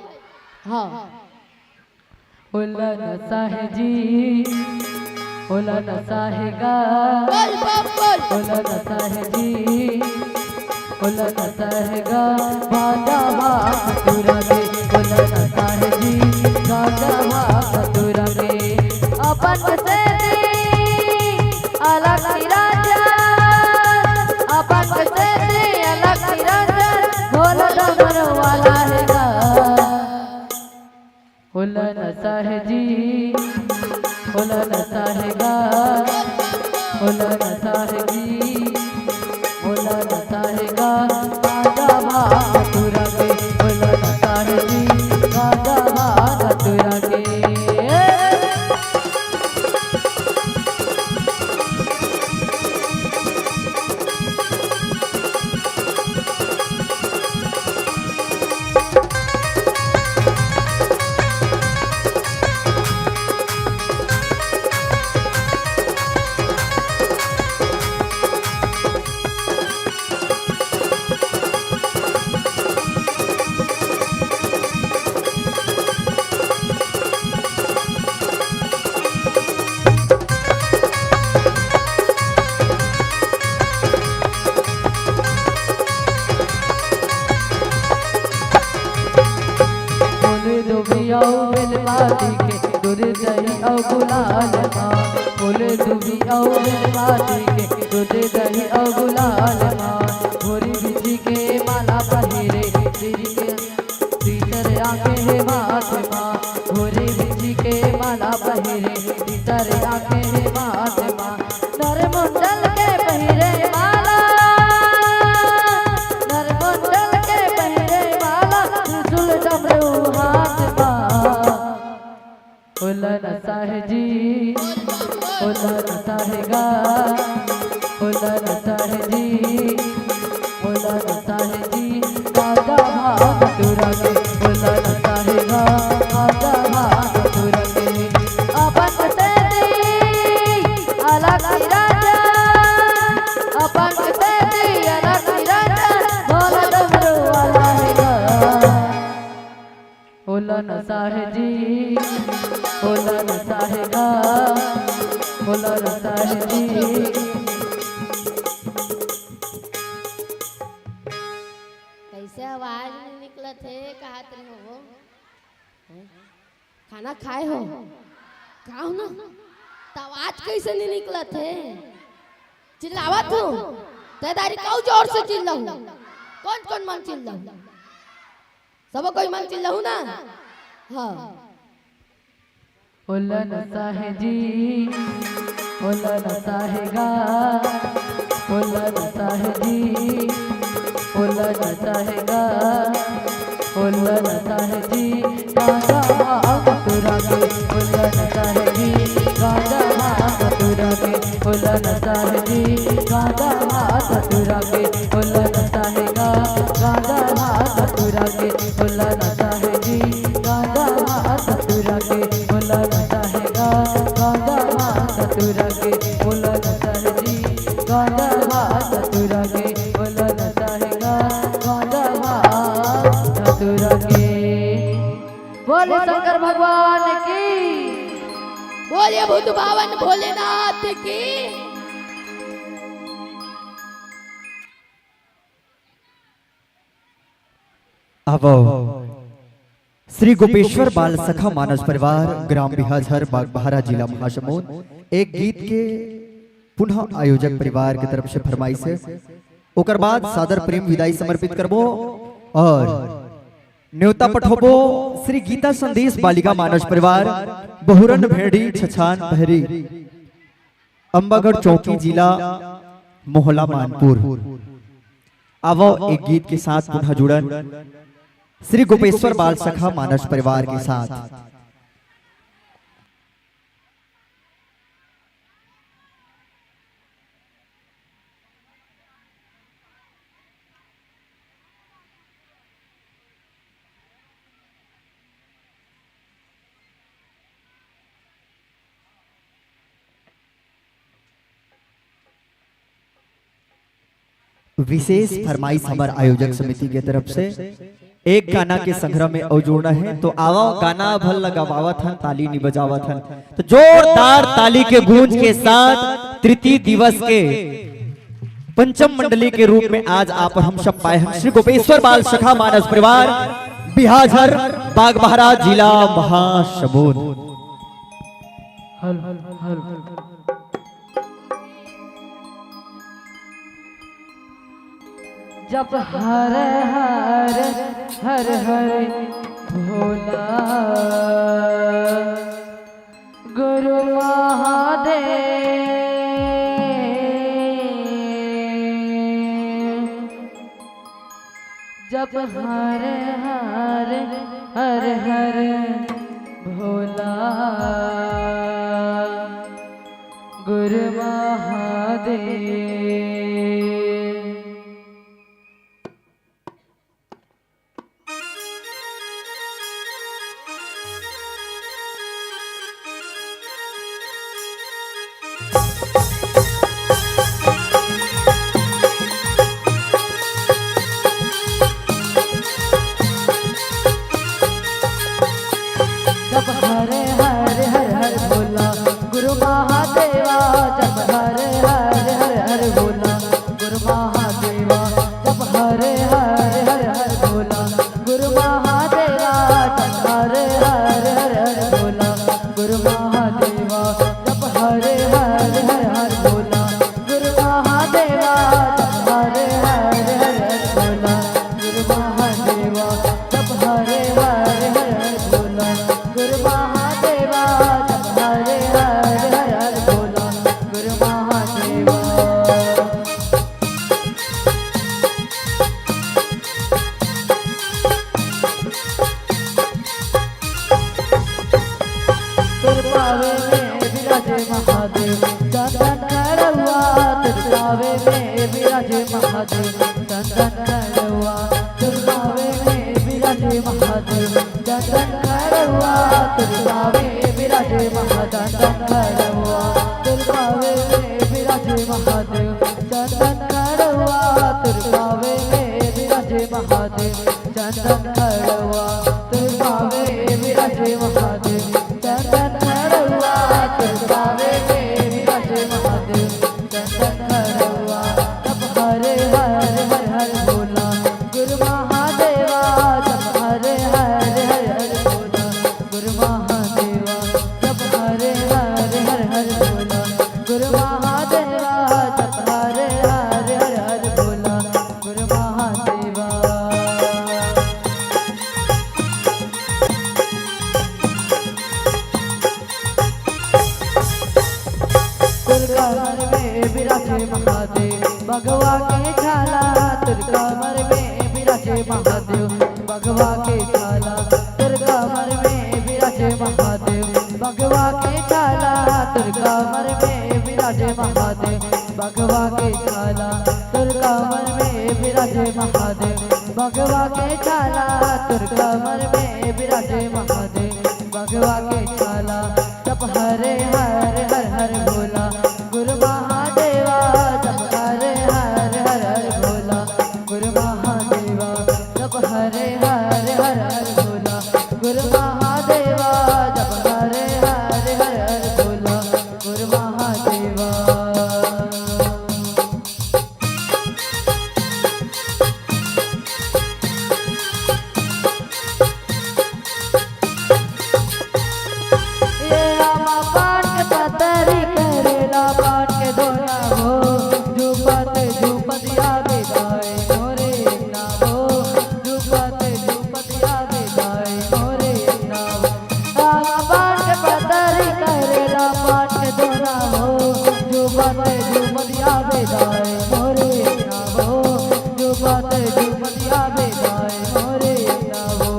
हाँ। ओला नसा हे जी, ओला नसा हे गा। बोल, बोल, बोल। ओला नसा हे जी, ओला नसा हे गा। बाजा हा मथुरा के, ओला नसा हे जी, बाजा हा मथुरा के। अपन के सेती अलग निरंजन, अपन के सेती अलग निरंजन, भोला डमरू वाला हे गा। ओला नसा हे जी, ओला नसा हे गा, ओला नसा हे जी, ओला नसा हे गा। गाजा हा मथुरा के, ओला नसा हे जी, गाजा हा मथुरा के। फूल दुबी अउ बेलपाती के, दूध दही अउ गुलाल मा। फूल दुबी अउ बेलपाती के, दूध दही अउ गुलाल मा। भोरी बिछी के माला पहिरे, सिर के तीसर आंखे हे माथ मा। भोरी बिछी के माला पहिरे, तीसर आंखे हे माथ मा। नर मुंडल के पहिरे माला, नर मुंडल के पहिरे माला, त्रिशूल डमरू हाथ मा। ओला नसा हे जी, ओला नसा हे गा, ओला नसा हे जी, ओला नसा हे जी। गाजा हा मथुरा के, ओला नसा हे गा, गाजा हा मथुरा के। अपन से दी अलग निरंजन, अपन से दी अलग निरंजन, भोला डमरू वाला हे गा। ओला नसा हे जी, ओला नसा हे गा, ओला नसा हे जी। कैसे आवाज नहीं निकलत हे, कहत रहे हो? हैं? खाना खाए हो? खाओ ना। त आवाज कैसे नहीं निकलत हे? चिल्लावत हो? ते दारी कऊ जोर से चिल्लाऊ। कौन कौन मन चिल्लाऊ? सबो कोई मन चिल्लाऊ ना। हाँ। ओला नसा हे जी, ओला नसा हे गा, ओला नसा हे जी, ओला नसा हे गा, ओला नसा हे जी। गाजा हा मथुरा के, ओला नसा हे जी, गाजा हा मथुरा के, ओला नसा हे जी, गाजा हा मथुरा के, ओला नसा हे गा, गाजा हा मथुरा के, ओला नसा हे जी, गाजा हा मथुरा के, ओला नसा हे गा, गाजा हा मथुरा के, ओला नसा हे जी, गाजा हा मथुरा के, ओला नसा हे गा, गाजा हा मथुरा के। बोले शंकर भगवान की, बोलिए भूत भावन भोलेनाथ की। अब श्री गोपेश्वर बाल सखा मानस परिवार, ग्राम बिहाझर, बागबाहरा, जिला महासमुंद, एक गीत के पुनः आयोजक परिवार के तरफ से फरमाइश हे। ओकर बाद सादर प्रेम विदाई समर्पित करबो और न्योता पठोबो श्री गीता संदेश बालिका मानस परिवार, बहुरन भेड़ी, छछान भैरी, अम्बागढ़ चौकी, जिला मोहला मानपुर। आवो एक गीत के साथ पुनः जुड़न श्री गोपेश्वर बाल सखा मानस परिवार के साथ। विशेष फरमाइश हमर आयोजक समिति के तरफ से एक गाना के संग्रह में अउ जोड़ना है, तो आवा गाना भल लगावत हन, ताली नहीं बजावत हन। तो जोरदार ताली के गूंज के साथ तृतीय दिवस के पंचम मंडली के रूप में आज आप और हम सब पाए हैं श्री गोपेश्वर बाल सखा मानस परिवार बिहाझर बागबाहरा जिला महासमुंद। हल, हल, हल। जप हर हर हर हर भोला गुरु महादेव। जप हर हर हर हर भोला गुरु महादेव। जप हरे हरे हर हर भोला गुरु महादेवा। जप हरे हरे हर हर भोला गुरु महादेवा। जप हरे हरे हर हर भोला गुरु महादेवा। जप हरे हरे हर हर भोला गुरु महादेवा। जप हरे हरे हर हर भोला गुरु महादेवा। जप हरे हरे हर हर भोला गुरु महादेवा। जप हरे हरे हर हर भोला गुरु महादेवा। जप हरे हरे हर हर भोला गुरु महादेवा। तुर पावे में विराजे महादेव चंदन खड़ुआ। तुर पावे में विराजे महादेव चंदन खड़ुआ। तुर पावे में विराजे महादेव चंदन खड़ुआ। तुर पावे विराजे महादेव चंदन खड़ुआ। तुर पावे में विराजे महादेव चंदन खड़ुआ। तुर पावे में विराजे महादेव चंदन खड़ुआ। तुर पावे विराजे महादेव चंदन खड़ुआ। तुर पावे में विराजे महादेव चंदन खड़ुआ। जप हरे हरे हर हर भोला गुरु महादेवा। जप हरे हरे हर हर भोला गुरु महादेवा। जप हरे हरे हर हर भोला गुरु महादेवा। जप हरे हरे हर हर भोला गुरु महादेवा। तुर कमर में विराजे महादेव बघवा के छाला। तुर कमर में विराजे महादेव बघवा के छाला। तुर कमर में विराजे महादेव बघवा के छाला। तुर कमर में विराजे महादेव बघवा के छाला। तुर कमर में विराजे महादेव बघवा के छाला। तुर कमर में विराजे महादेव बघवा के छाला। जप हरे हरे हर हर भोला गुरु महादेवा। जप हरे हरे हर हर भोला गुरु महादेवा। जप हरे हरे हर हर भोला गुरु महादेवा। जप हरे हरे हर हर भोला गुरु महादेवा। ये आमा पान के पतरी करेला पान के दोना हो। झूपत झूपत याद आए मोरे ना हो। झूपत झूपत याद आए मोरे ना हो। आमा पान के पतरी करेला पान के दोना हो। झूपत झूपत याद आए मोरे ना हो। झूपत झूपत याद आए मोरे ना हो।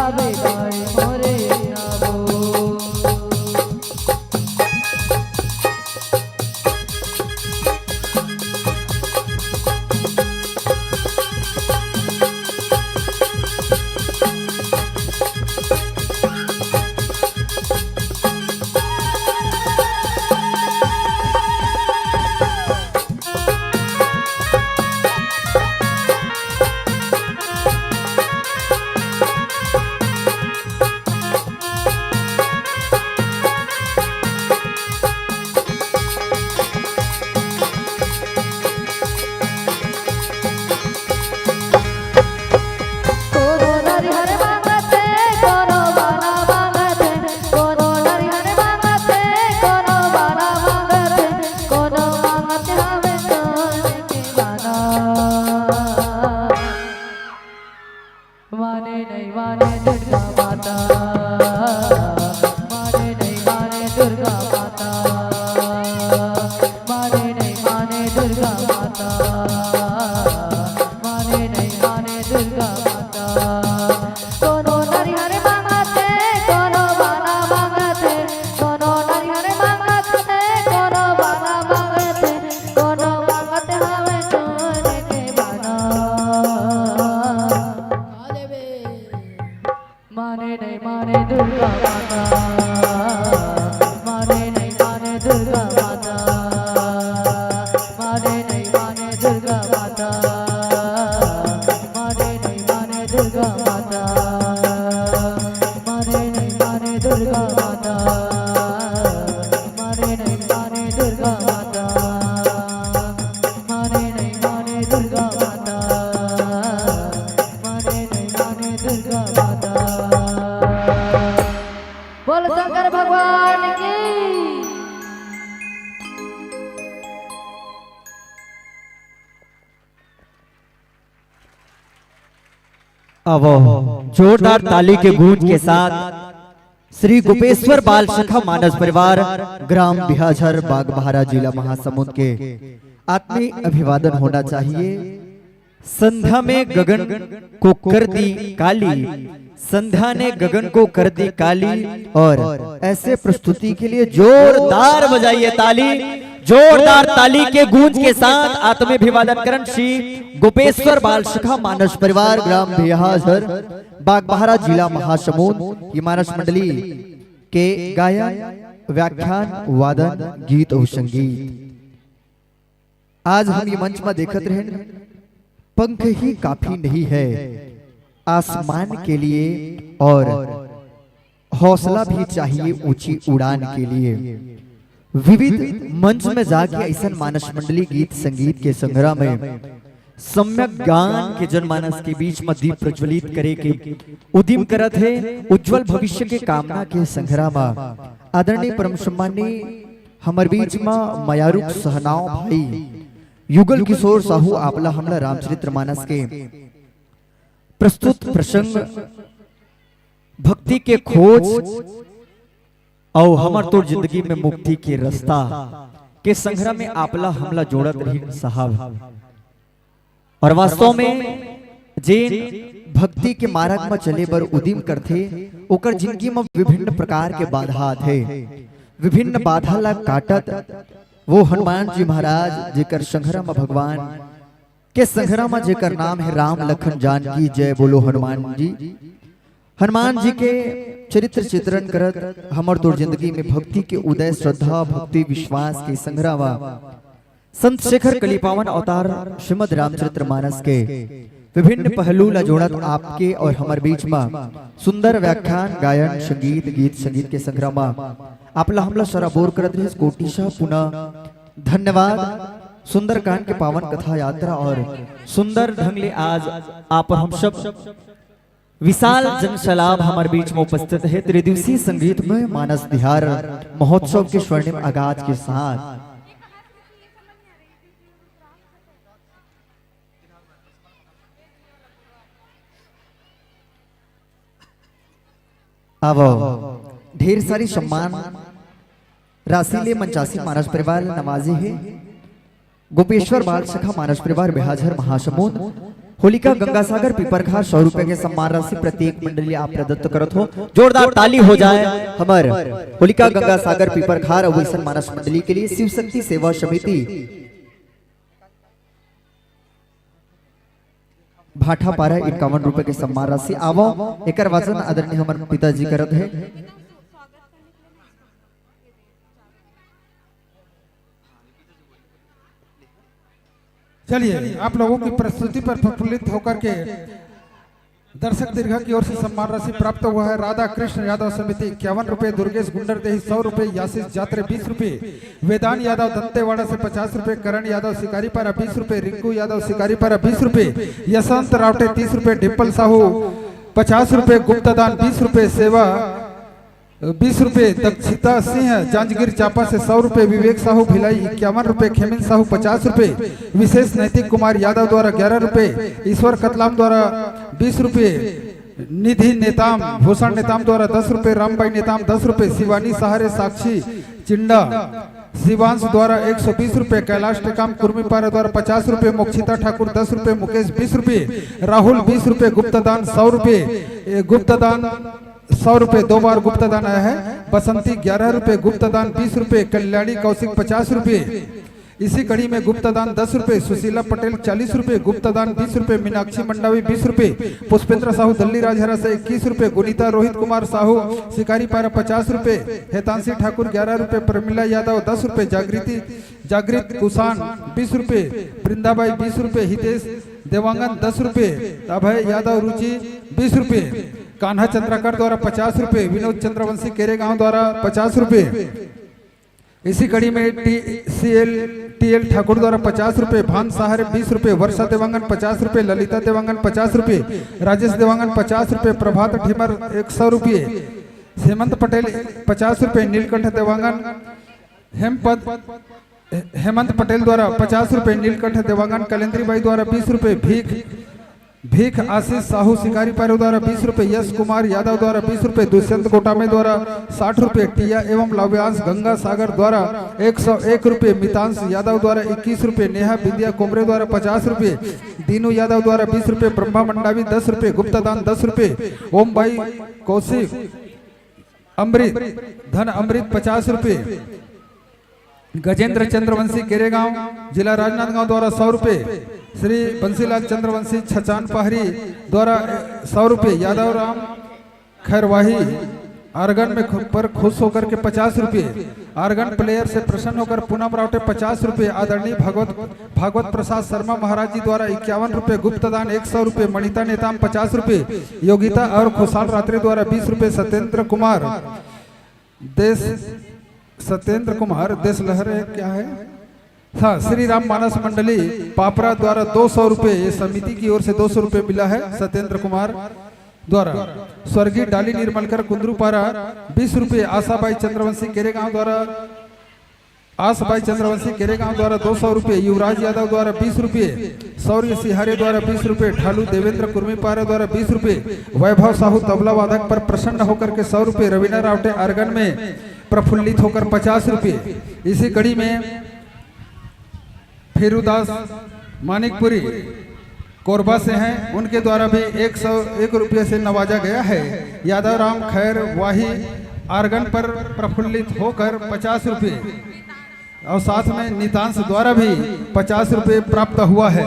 आवे भाई मोरे अपना वो। कोनो नरिहर मांगत हे, कोनो बाला मांगत हे, कोनो नरिहर मांगत हे, कोनो बाला मांगत हे, कोनो मांगत हवे सोने के बाला। माने नहीं माने दुर्गा माता, माने नहीं माने दुर्गा माता, माने नहीं माने दुर्गा माता, माने नहीं माने दुर्गा माता। कोनो नरिहर मांगत हे, कोनो बाला मांगत हे, कोनो नरिहर मांगत हे, कोनो बाला मांगत हे, कोनो मांगत हवे सोने के बाला। माने नहीं माने दुर्गा माता, माने नहीं माने दुर्गा माता, माने नहीं माने दुर्गा माता, माने नहीं माने दुर्गा माता, माने नहीं माने दुर्गा माता, माने नहीं माने दुर्गा माता, माने नहीं माने दुर्गा माता, माने नहीं माने दुर्गा माता। बोल शंकर भगवान की। अब जोरदार ताली के गूंज के साथ श्री गोपेश्वर बाल सखा मानस परिवार, ग्राम बिहाझर, बागबाहरा, जिला महासमुंद के आत्मीय अभिवादन होना चाहिए। संध्या में गगन को कर दी काली, संध्या ने गगन को कर दी काली। और ऐसे प्रस्तुति के लिए जोरदार बजाइए ताली, जोरदार ताली के गूंज के साथ आत्मीय अभिवादन करण श्री गोपेश्वर बाल सखा मानस परिवार, ग्राम बिहाझर, बागबाहरा, जिला महासमुंद। ये मानस मंडली के गायन, व्याख्यान, वादन, गीत और संगीत। आज हम ये मंच में देखत रहेन, पंख ही काफी नहीं है आसमान के लिए, और हौसला भी चाहिए ऊंची उड़ान के लिए। विविध मंच में जाके ऐसन मानस मंडली गीत संगीत के संग्रह में सम्यक गान के जनमानस के बीच में दीप प्रज्वलित करे के उदिम करत हे। उज्जवल भविष्य के कामना के संग्रह में आदरणीय परम सम्माननीय हमर बीच में मयारुक सहनाव भाई युगल किशोर साहू आपला हमला रामचरित्र मानस के प्रस्तुत प्रसंग भक्ति के खोज अउ हमर तोर जिंदगी में मुक्ति के रास्ता के संग्रह में आपला हमला जोड़त रहिन साहब। और वास्तव में जेन भक्ति के मार्ग में चले बर उदिम करथे, ओकर जिंदगी में विभिन्न प्रकार के बाधा आथे। विभिन्न बाधा ला काटत वो हनुमान जी महाराज, जेकर संग्रह में भगवान के संग्रह में जेकर नाम है राम लखन जानकी, जय बोलो हनुमान जी। हनुमान जी के चरित्र चित्रण करत हमर तोर जिंदगी में भक्ति के उदय, श्रद्धा, भक्ति, विश्वास के संग्रह वा संत शेखर कलिपावन अवतार श्रीमद् रामचरित्र मानस के विभिन्न पहलू ला जोड़त आपके और हमर बीच में सुंदर व्याख्यान, गायन, संगीत, गीत संगीत के संग्रह में आपला हमला सराबोर करत रहिस। कोटिशः पुनः धन्यवाद। सुंदरकांड के पावन कथा यात्रा और सुंदर ढंग ले आज आप हम सब विशाल जनसैलाब हमर बीच में उपस्थित है त्रिदिवसीय संगीतमय मानस तिहार महोत्सव के स्वर्णिम आगाज के साथ। अब ढेर सारी सम्मान राशि ले मंचासी मानस परिवार नवाजे हे। गोपेश्वर बाल सखा मानस परिवार बिहाझर महासमुंद होलिका गंगासागर पीपरखार सौ रुपए के सम्मान राशि प्रत्येक मंडली आप प्रदत्त करत हो। जोरदार ताली हो जाए हमर होलिका गंगासागर पीपरखार अउ वैसन मानस मंडली के लिए। शिव शक्ति सेवा समिति भाठापारा इक्यावन रुपए के सम्मान राशि आवो। एकर वाचन आदरणीय हमर पिताजी करत हे। चलिए, आप लोगों की प्रस्तुति पर प्रफुल्लित होकर के दर्शक दीर्घा की ओर से सम्मान राशि प्राप्त हुआ है। राधा कृष्ण यादव समिति इक्यावन रुपए, दुर्गेश गुंडरदेही सौ रुपए, यासिस जात्रे बीस रुपए, वेदान यादव दंतेवाड़ा से पचास रुपए, करण यादव शिकारीपारा बीस रुपए, रिंकू यादव शिकारीपारा बीस रुपए, यशवंत रावटे तीस रुपए, डिम्पल साहू पचास रुपए, गुप्ता दान बीस रुपए, सेवा बीस रुपए, दक्षिता सिंह जांजगीर चांपा से सौ रुपए, विवेक साहू भिलाई इक्यावन रुपए, खेमिन साहू पचास रुपए, विशेष नैतिक कुमार यादव द्वारा ग्यारह रुपए, ईश्वर कतलाम द्वारा बीस रुपए, निधि नेताम, भूषण नेताम द्वारा दस रुपए, रामबाई नेताम दस रुपए, शिवानी सहारे, साक्षी चिंडा, शिवांश द्वारा एक सौ बीस रुपए, कैलाश टेकाम कुर्मीपारा द्वारा पचास रुपए, मोक्षिता ठाकुर दस रुपए, मुकेश बीस रुपए, राहुल बीस रुपए, गुप्ता दान सौ रुपए, ए, गुप्ता दान सौ रुपए, दो बार गुप्ता दान आया है। बसंती ग्यारह रुपए, गुप्ता दान बीस रुपए, कल्याणी कौशिक पचास रुपए, इसी कड़ी में गुप्ता दान दस रुपए, सुशीला पटेल चालीस रुपए, गुप्ता दान बीस रुपए, मीनाक्षी मंडावी बीस रुपए, पुष्पेंद्र साहू दल्ली राजहरा से इक्कीस रुपए, गुनीता रोहित कुमार साहू शिकारीपारा पचास रुपए, हेतांशी ठाकुर ग्यारह रुपए, प्रमिला यादव दस रुपए, जागृति जागृत कुसान बीस रुपए, वृंदाबाई बीस रुपए, हितेश देवांगन दस रुपए, अभय यादव रुचि बीस रुपए, कान्हा चंद्राकर द्वारा पचास रुपए, विनोद चंद्रवंशी केरेगांव द्वारा पचास रुपए, इसी कड़ी में टी सी एल टी एल ठाकुर द्वारा पचास रुपए, भान सहारे बीस रुपए, वर्षा देवांगन पचास रुपए, ललिता देवांगन पचास रुपए, राजेश देवांगन पचास रुपए, प्रभात ढिमर एक सौ रुपए, हेमंत पटेल पचास रुपए, नीलकंठ देवांगन हेमपद हेमंत पटेल द्वारा पचास रुपए, नीलकंठ देवांगन कलेंद्री बाई द्वारा बीस रुपए, भीख भीख आशीष साहू शिकारीपारा द्वारा बीस रुपए, यश कुमार यादव द्वारा बीस रुपए, दुष्यंत गोटामे द्वारा साठ रुपए, टिया एवं लाव्यांश गंगा सागर द्वारा एक सौ एक रुपए, मितांश यादव द्वारा इक्कीस रुपए, नेहा बिंदिया कोमरे द्वारा पचास रुपए, दीनू यादव द्वारा बीस रुपए, ब्रह्मा मंडावी दस रुपए, गुप्ता दान दस रुपए, ओम बाई कौशिक अमृत धन अमृत पचास रुपए, गजेंद्र चंद्रवंशी केरेगांव, जिला राजनांदगांव द्वारा सौ रुपए, श्री बंसीलाल चंद्रवंशी छचान पहरी द्वारा सौ रुपए, यादव राम खैरवाही आर्गन में खु-, पर खुश होकर के पचास रुपए, आर्गन प्लेयर से प्रसन्न होकर पूनम रावटे पचास रुपए, आदरणीय भागवत भागवत प्रसाद शर्मा महाराज जी द्वारा इक्यावन रुपए, गुप्तदान एक सौ रुपए, मणिता नेताम पचास रुपए, योगिता और खुशहाल रात्रे द्वारा बीस रुपए, सत्येंद्र कुमार देश सत्येंद्र कुमार देश लहर है, क्या है? हाँ, श्री राम मानस मंडली पापरा द्वारा दो सौ रुपए, ये समिति की ओर से दो सौ रुपए मिला है सत्येंद्र कुमार द्वारा। स्वर्गीय डाली निर्मलकर कुंदरूपारा बीस रुपए, आशाबाई चंद्रवंशी केरेगांव द्वारा आशाबाई चंद्रवंशी केरेगांव द्वारा दो सौ रुपए, युवराज यादव द्वारा बीस रुपए, शौर्य सिहारे द्वारा बीस रुपए, ढालू देवेंद्र कुर्मीपारा द्वारा बीस रुपए, वैभव साहू तबला वादक पर प्रसन्न होकर के सौ रुपए, रवीना रावटे आर्गन में प्रफुल्लित होकर पचास रुपए। इसी कड़ी में फेरुदास मानिकपुरी कोरबा से हैं, उनके द्वारा भी एक सौ एक रुपये से नवाजा गया है। यादव राम खैर वाही आर्गन पर प्रफुल्लित होकर पचास रुपये और साथ में नितांश द्वारा भी पचास रुपये प्राप्त हुआ है।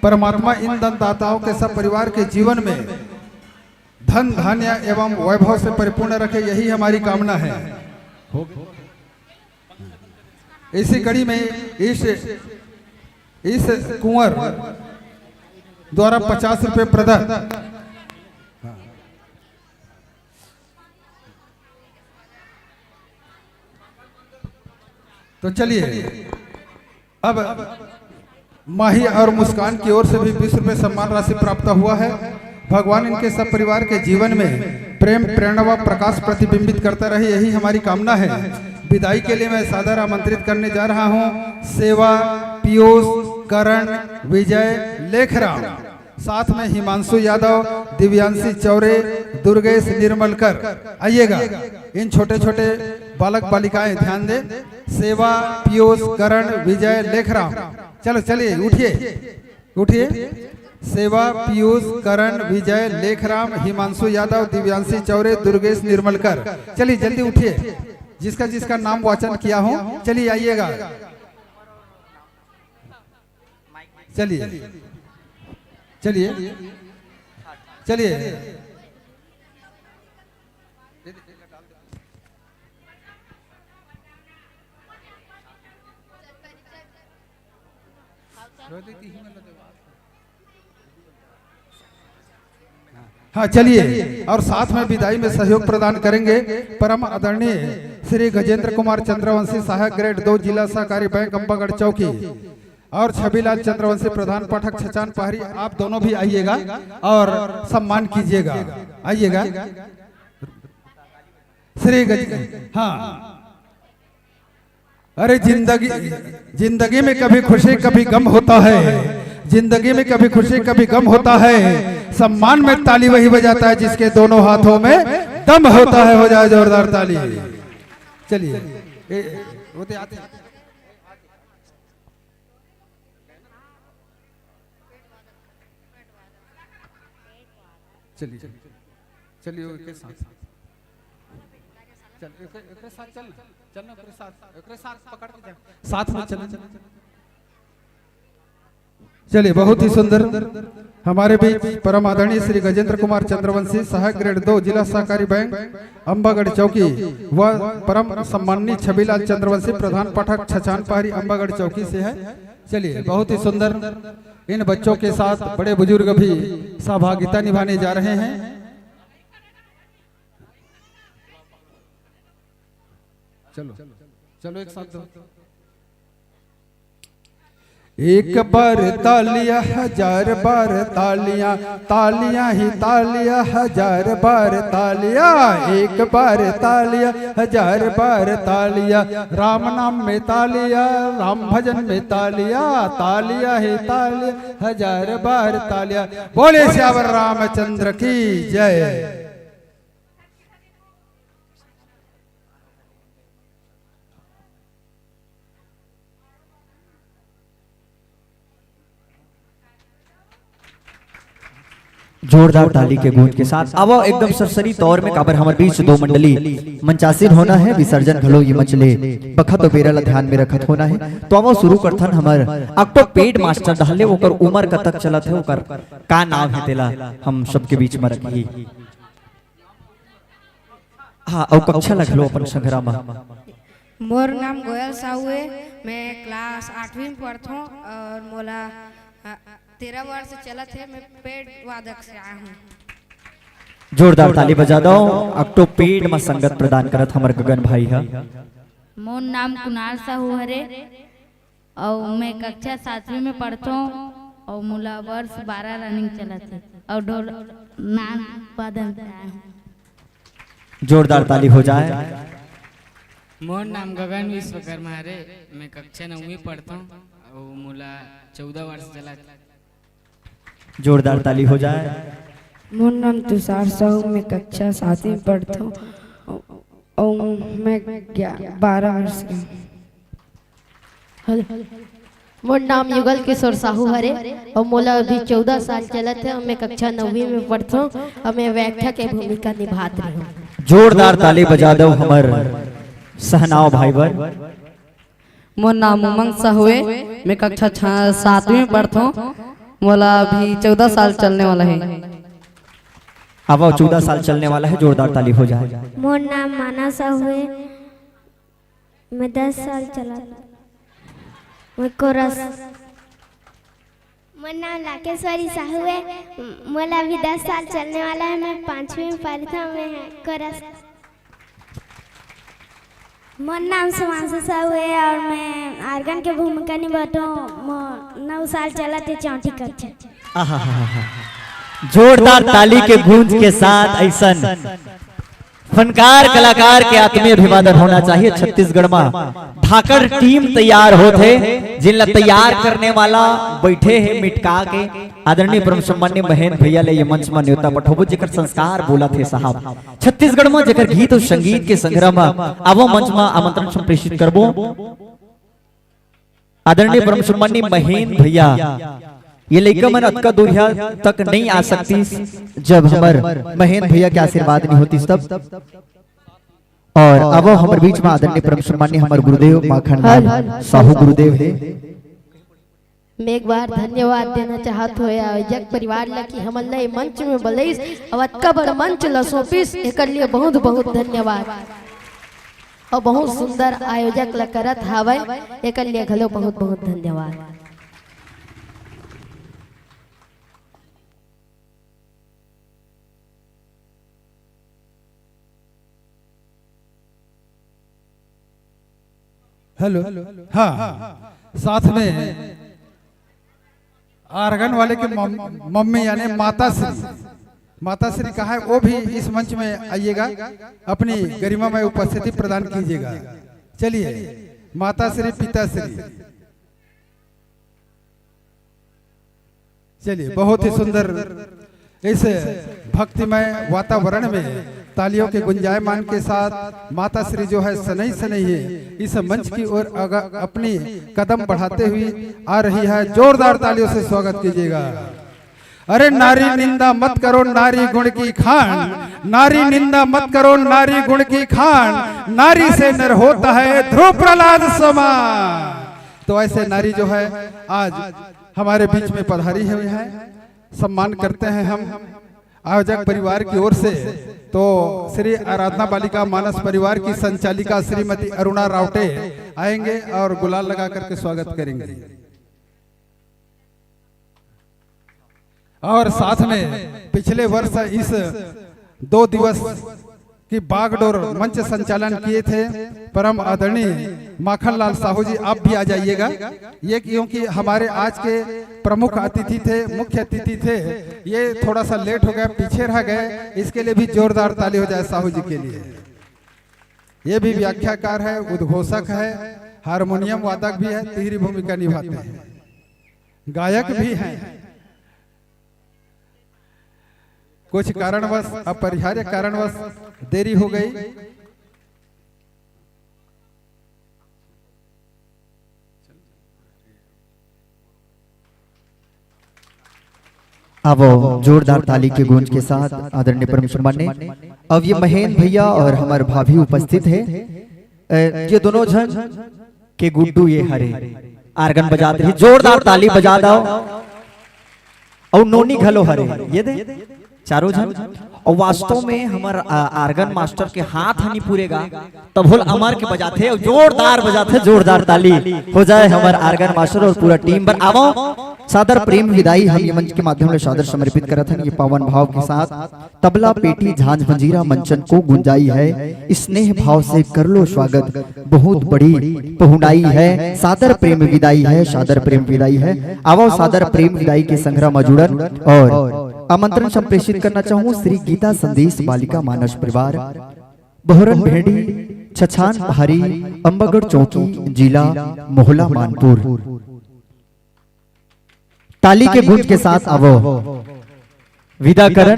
परमात्मा इन दानदाताओं के सब परिवार के जीवन में धन धान्य एवं वैभव से परिपूर्ण रखे, यही हमारी कामना है। इसी कड़ी में इस इस कुंवर द्वारा पचास रुपए प्रदान। तो चलिए, अब माही और मुस्कान की ओर से भी बीस रुपए सम्मान राशि प्राप्त हुआ है। भगवान इनके सब परिवार के जीवन में प्रेम, प्रेरणा व प्रकाश प्रतिबिंबित करता रहे, यही हमारी कामना है। विदाई के लिए मैं सादर आमंत्रित करने जा रहा हूँ सेवा, पीयूष, करण, विजय, लेखराम, साथ में हिमांशु यादव, दिव्यांशी चौरे, दुर्गेश निर्मलकर। आइएगा, इन छोटे छोटे बालक बालिकाएं ध्यान दें। सेवा, पीयूष, करण, विजय, लेखराम, चलो चलिए, उठिए, उठिए। सेवा, पीयूष, करण, विजय, लेखराम, हिमांशु यादव, दिव्यांशी चौरे, दुर्गेश निर्मलकर। चलिए जल्दी उठिए, जिसका जिसका नाम वाचन किया हो, चलिए आइएगा। चलिए, चलिए, चलिए। हाँ, चलिए, और साथ में विदाई में सहयोग प्रदान करेंगे परम आदरणीय श्री गजेंद्र कुमार चंद्रवंशी, सहायक ग्रेड दो, जिला सहकारी बैंक, अम्बागढ़ चौकी, और छविलाल चंद्रवंशी, प्रधान पाठक, छचान पहरी। आप दोनों भी आइएगा और सम्मान कीजिएगा। आइएगा श्री गज, हाँ। अरे जिंदगी, जिंदगी में कभी खुशी कभी गम होता है, जिंदगी में कभी खुशी कभी गम होता है। सम्मान में ताली वही बजाता है जिसके दोनों हाथों में दम होता है। हो जाए जोरदार ताली। चलिए, ए, वो तो आते हैं। चलिए, चलिए, ओके साथ। चल, एकरे, एकरे साथ चल ना, चल ना, एकरे साथ, एकरे साथ पकड़ के जा, साथ में चल। चलिए, बहुत ही सुंदर। हमारे बीच परम आदरणीय श्री गजेंद्र कुमार चंद्रवंशी, सहायक ग्रेड दो, जिला सहकारी बैंक, अम्बागढ़ चौकी, व परम सम्माननीय छविलाल चंद्रवंशी, प्रधान पाठक, छछान पहाड़ी, अम्बागढ़ चौकी से है। चलिए, बहुत ही सुंदर। इन बच्चों के साथ बड़े बुजुर्ग भी सहभागिता निभाने जा रहे हैं। चलो, चलो, एक साथ दो। एक बार तालियां, हजार बार तालियां, तालियां ही तालियां, हजार बार तालियां। एक बार तालियां, हजार बार तालियां, राम नाम में तालियां, राम भजन में तालियां, तालियां ही तालियां, हजार बार तालियां। बोले सियावर रामचंद्र की जय। जोरदार ताली के गूंज के साथ आवो एकदम सरसरी तौर में, काबर हमर बीच दो मंडली मंचासीन होना है, विसर्जन घलो ये मंच ले बखत अउ बेरा ला ध्यान में रखत होना है। तो आवो शुरू करथन हमर अक्टो पेड मास्टर डहले, ओकर उमर कतक चलत है, ओकर का नाम है, तेला हम सबके बीच में रखी। हाँ, अउ कक्षा ला घलो अपन संघरा मा। मोर नाम गोयल साहू है, मैं क्लास आठवीं में पढ़थों और मोला, अ, तेरह वर्ष चलत है, मैं पेड वादक से आया हूँ। जोरदार ताली बजा दो, अक्टो पेड मा संगत प्रदान करत हमर गगन भाई हा। मोर नाम कुणाल साहू हरे, अउ मैं कक्षा सातवीं में पढ़थों, अउ मोला वर्ष बारह रनिंग चलत हे, अउ ढोल नाद वादन से आए हूँ। जोरदार ताली हो जाए। मोर नाम गगन विश्वकर्मा हरे, मैं कक्षा नौवीं पढ़थों, अउ मोला चौदह वर्ष चलत हे। जोरदार ताली हो जाए। मोर नाम तुषार साहू, मैं कक्षा सातवीं पढ़थों, अउ मैं ग्या-, बारह वर्ष के हूँ। हेलो। मोर नाम युगल किशोर साहू हरे अउ मोला अभी चौदह साल चलत हे अउ मैं कक्षा नौवीं में पढ़थों अउ मैं व्याख्या के भूमिका निभात रहे हूँ। जोरदार ताली बजा दो हमर सहनाव भाई बर। मोर नाम उमंग साहू हे, मैं कक्षा छ-, सातवीं में पढ़थों, मोला अभी चौदह साल चलने वाला हे। अब चौदह साल चलने वाला है, जोरदार ताली हो जाए। मोर नाम मानस साहू हे, मैं दस साल चला। मैं कोरस। मोर नाम लाकेश्वरी साहू हे, मोला अभी दस साल चलने वाला है, मैं पांचवी में पढ़ता हूँ, मैं कोरस। मोर नाम सुमांशु साहू हे और मैं आर्गन के भूमिका निभाता हूँ। मोर नौ साल चलत हे, चौथी कक्षा। आहाहाहा। जोरदार ताली के गूंज के साथ ऐसन फनकार कलाकार के आत्मीय अभिवादन होना चाहिए। छत्तीसगढ़ मा धाकड़ टीम तैयार होत हे, जिनला तैयार करने वाला बैठे हे मिटका के आदरणीय परम सम्माननीय महेंद्र भैया ले ये मंच मा न्योता पठोबो, जेकर संस्कार बोलत हे साहब। छत्तीसगढ़ मा जेकर गीत और संगीत के संग्रह मा आवो मंच मा आमंत्रण संप्रेषित करबो। आदरणीय परम सम्माननीय महेंद्र भैया, ये लइका मन अतका दूरिहा तक नहीं आ सकती, जब हमर महेंद्र भैया के आशीर्वाद नहीं होती तब। और अब हमर बीच में आदरणीय परम सम्माननीय हमर गुरुदेव माखन लाल साहू गुरुदेव हे। मैं एक बार धन्यवाद देना चाहत हों आयोजक परिवार ला कि हमन ला ये मंच में बलइस, अउ अतका बड़ मंच ला सौंपिस, एकर लिए बहुत बहुत धन्यवाद। अउ बहुत सुंदर आयोजक ला करत हावय, एकर लिए घलो बहुत बहुत धन्यवाद। हेलो। हाँ, साथ में आर्गन वाले के मम-, मम्मी यानी माता श्री, माता श्री कहा है, वो भी इस मंच में आइएगा, अपनी गरिमामय उपस्थिति प्रदान कीजिएगा। चलिए, माता श्री, पिता श्री। चलिए, बहुत ही सुंदर इस भक्तिमय वातावरण में तालियों के गुंजायमान के साथ माता श्री जो है सनई सनई है इस मंच की ओर अग-, अपनी कदम बढ़ाते हुए आ रही है। जोरदार तालियों से स्वागत कीजिएगा। अरे नारी निंदा मत करो, नारी गुण की खान, नारी निंदा मत करो, नारी गुण की खान, नारी से नर होता है ध्रुव प्रहलाद समान। तो ऐसे नारी जो है आज हमारे बीच में पधारी हुई हैं, सम्मान करते हैं हम आयोजक परिवार की ओर से। तो श्री आराधना बालिका मानस परिवार की संचालिका श्रीमती अरुणा रावटे आएंगे और गुलाल लगा करके स्वागत करेंगे। और साथ में पिछले वर्ष इस दो दिवस की बागडोर मंच संचालन किए थे परम आदरणीय माखन लाल साहू जी, आप भी आ जाइएगा। ये क्योंकि हमारे आज के प्रमुख अतिथि थे, मुख्य अतिथि थे, ये थोड़ा सा लेट हो गया, पीछे रह गए, इसके लिए भी जोरदार ताली हो जाए साहू जी के लिए। ये भी व्याख्याकार है, उद्घोषक है, हारमोनियम वादक भी है, तिहरी भूमिका निभाते हैं, गायक भी हैं। कुछ कारणवश, अपरिहार्य कारणवश देरी हो गई। अब जोरदार ताली के गूंज के साथ आदरणीय परम सम्माननीय, अब ये महेंद्र भैया और हमारे भाभी उपस्थित है। अ, ये दोनों झन के गुड्डू ये हरे आर्गन बजात रही, जोरदार ताली बजा दो। अउ नोनी घलो हरे, ये दे चारों झन। अउ वास्तव में हमर, आ, आर्गन मास्टर के हाथ ह नी पूरेगा, तब होल अमर के बजाथे अउ जोरदार बजाथे, जोरदार ताली हो जाए हमर आर्गन मास्टर अउ पूरा टीम बर। आवो, सादर प्रेम विदाई हम ये मंच के माध्यम ले सादर समर्पित करत हन। ये पावन भाव के साथ तबला, पेटी, झांझ, मंजीरा, मंचन को गुंजाई है, स्नेह भाव से कर लो स्वागत, बहुत बड़ी पहुनाई है, सादर प्रेम विदाई है, सादर प्रेम विदाई है। आवो सादर प्रेम विदाई के संघरा म जुड़न और आमंत्रण संप्रेषित करना चाहूं श्री गीता संदेश बालिका मानस परिवार, बहरन भेड़ी, छछान पहाड़ी, अम्बागढ़ चौकी, जिला मोहला मानपुर। ताली के गूंज के साथ आवो विदा करन।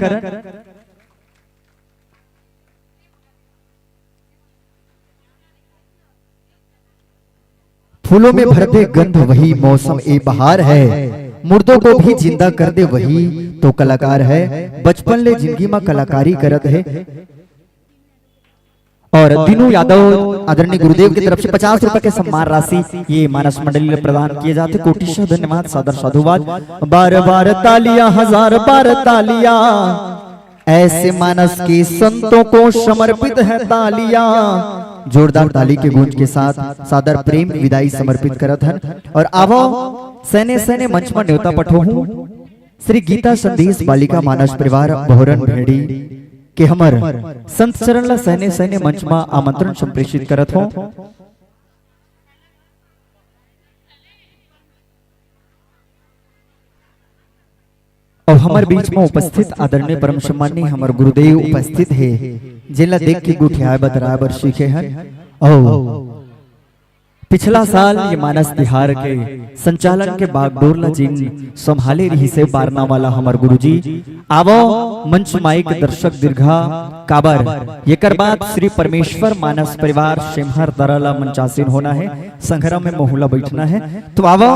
फूलों में भर दे गंध वही मौसम ए बहार है, मुर्दों को भी जिंदा कर दे वही तो कलाकार है। बचपन ले जिंदगी मा कलाकारी करत है। और दीनू यादव आदरणीय गुरुदेव की तरफ से पचास रुपए के सम्मान राशि ये मानस मंडली ला प्रदान किए जाते। कोटिशः धन्यवाद, सादर साधुवाद। बार बार तालियां, हजार बार तालियां, ऐसे मानस के संतों को समर्पित है तालियां। जोरदार ताली के गूंज के साथ सादर प्रेम विदाई समर्पित करत हन। और आवो सैने सैने मंच म न्योता पठोहूं श्री गीता संदेश बालिका मानस परिवार भोरन भेड़ी के हमर संत चरण ला सैने सैने मंच म आमंत्रण संप्रेषित करत हों। अउ हमर बीच म उपस्थित आदरणीय परम सम्माननीय हमर गुरुदेव उपस्थित हे, जेला देख के गोठियाए बतराए बर सीखे हन। अउ पिछला साल ये मानस तिहार के संचालन के बागडोर ला जिन संभाले रहिसे बारना वाला हमर गुरुजी, आवो मंच माइक दर्शक दीर्घा काबर, येकर बाद श्री परमेश्वर मानस परिवार सेमहर दरा ला मंचासीन होना है, संघरा में महूला बैठना है। तो आवो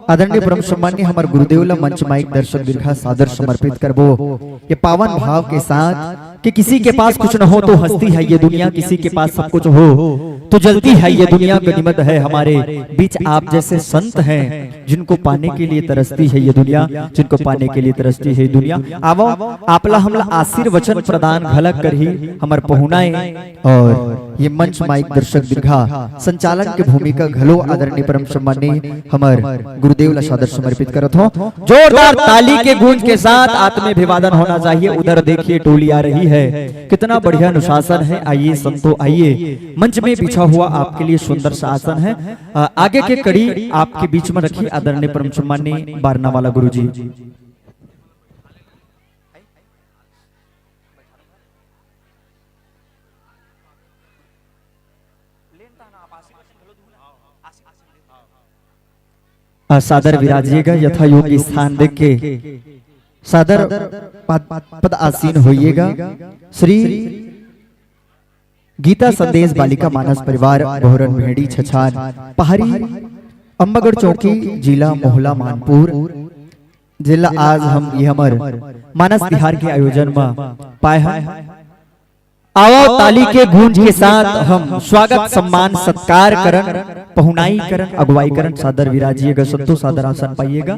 आदरणीय परम सम्माननीय हमर गुरुदेव ला मंच माइक दर्शक दीर्घा सादर समर्पित करबो। ये पावन भाव के साथ कि किसी के पास कुछ न हो तो हंसती है ये दुनिया, किसी के पास सब कुछ हो तो जलती है ये दुनिया। गनीमत है हमारे बीच आप जैसे संत हैं, जिनको पाने के लिए तरसती है ये दुनिया, जिनको पाने के लिए तरसती है ये दुनिया। आवो, आपला हमला आशीर्वचन प्रदान घलक करही हमर पहुनाए और ये मंच माइक दर्शक दीर्घा संचालन के भूमिका घलो आदरणीय परम सम्माननीय हमर गुरुदेव ला सादर समर्पित करत हो। जोरदार ताली के गूंज के साथ आत्म अभिवादन होना चाहिए। उधर देखिए टोली आ रही है, कितना बढ़िया अनुशासन है। आइए संतो, आइए, मंच में बिछा हुआ आपके लिए सुंदर सा आसन है। अ, आगे के कड़ी आपके बीच में रखिए आदरणीय परम सम्माननीय बारना वाला गुरुजी। अ, सादर विराजिएगा, यथा योग्य स्थान देख के सादर पद, पद आसीन होइएगा। श्री गीता संदेश बालिका मानस परिवार बोहरन भेड़ी छछान पहाड़ी अम्बागढ़ चौकी जिला मोहला मानपुर जिला आज हम ये हमर मानस तिहार के आयोजन में पाए हैं। आवो ताली के गूंज के साथ हम स्वागत सम्मान सत्कार करन पहुनाई करन अगुवाई करन सादर विराजिएगा संतो सादर आसन पाइएगा।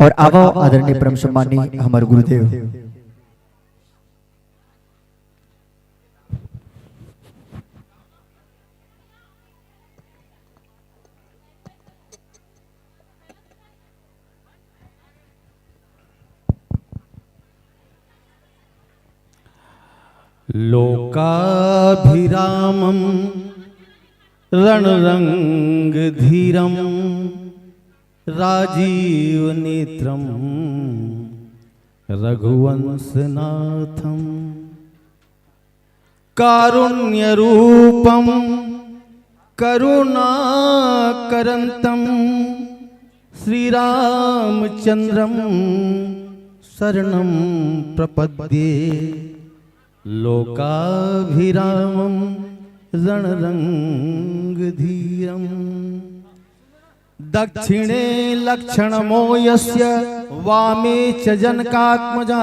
और आवो आदरणीय परम सम्माननीय हमर गुरुदेव। लोकाभिरामं रणरंगधीरं राजीवनेत्रं रघुवंशनाथं कारुण्यरूपं करुणाकरन्तं श्रीरामचन्द्रं शरणं प्रपद्ये। लोकाभिरामं रणरंगधीरं दक्षिणे लक्षणमो यस्य वामे च जनकात्मजा।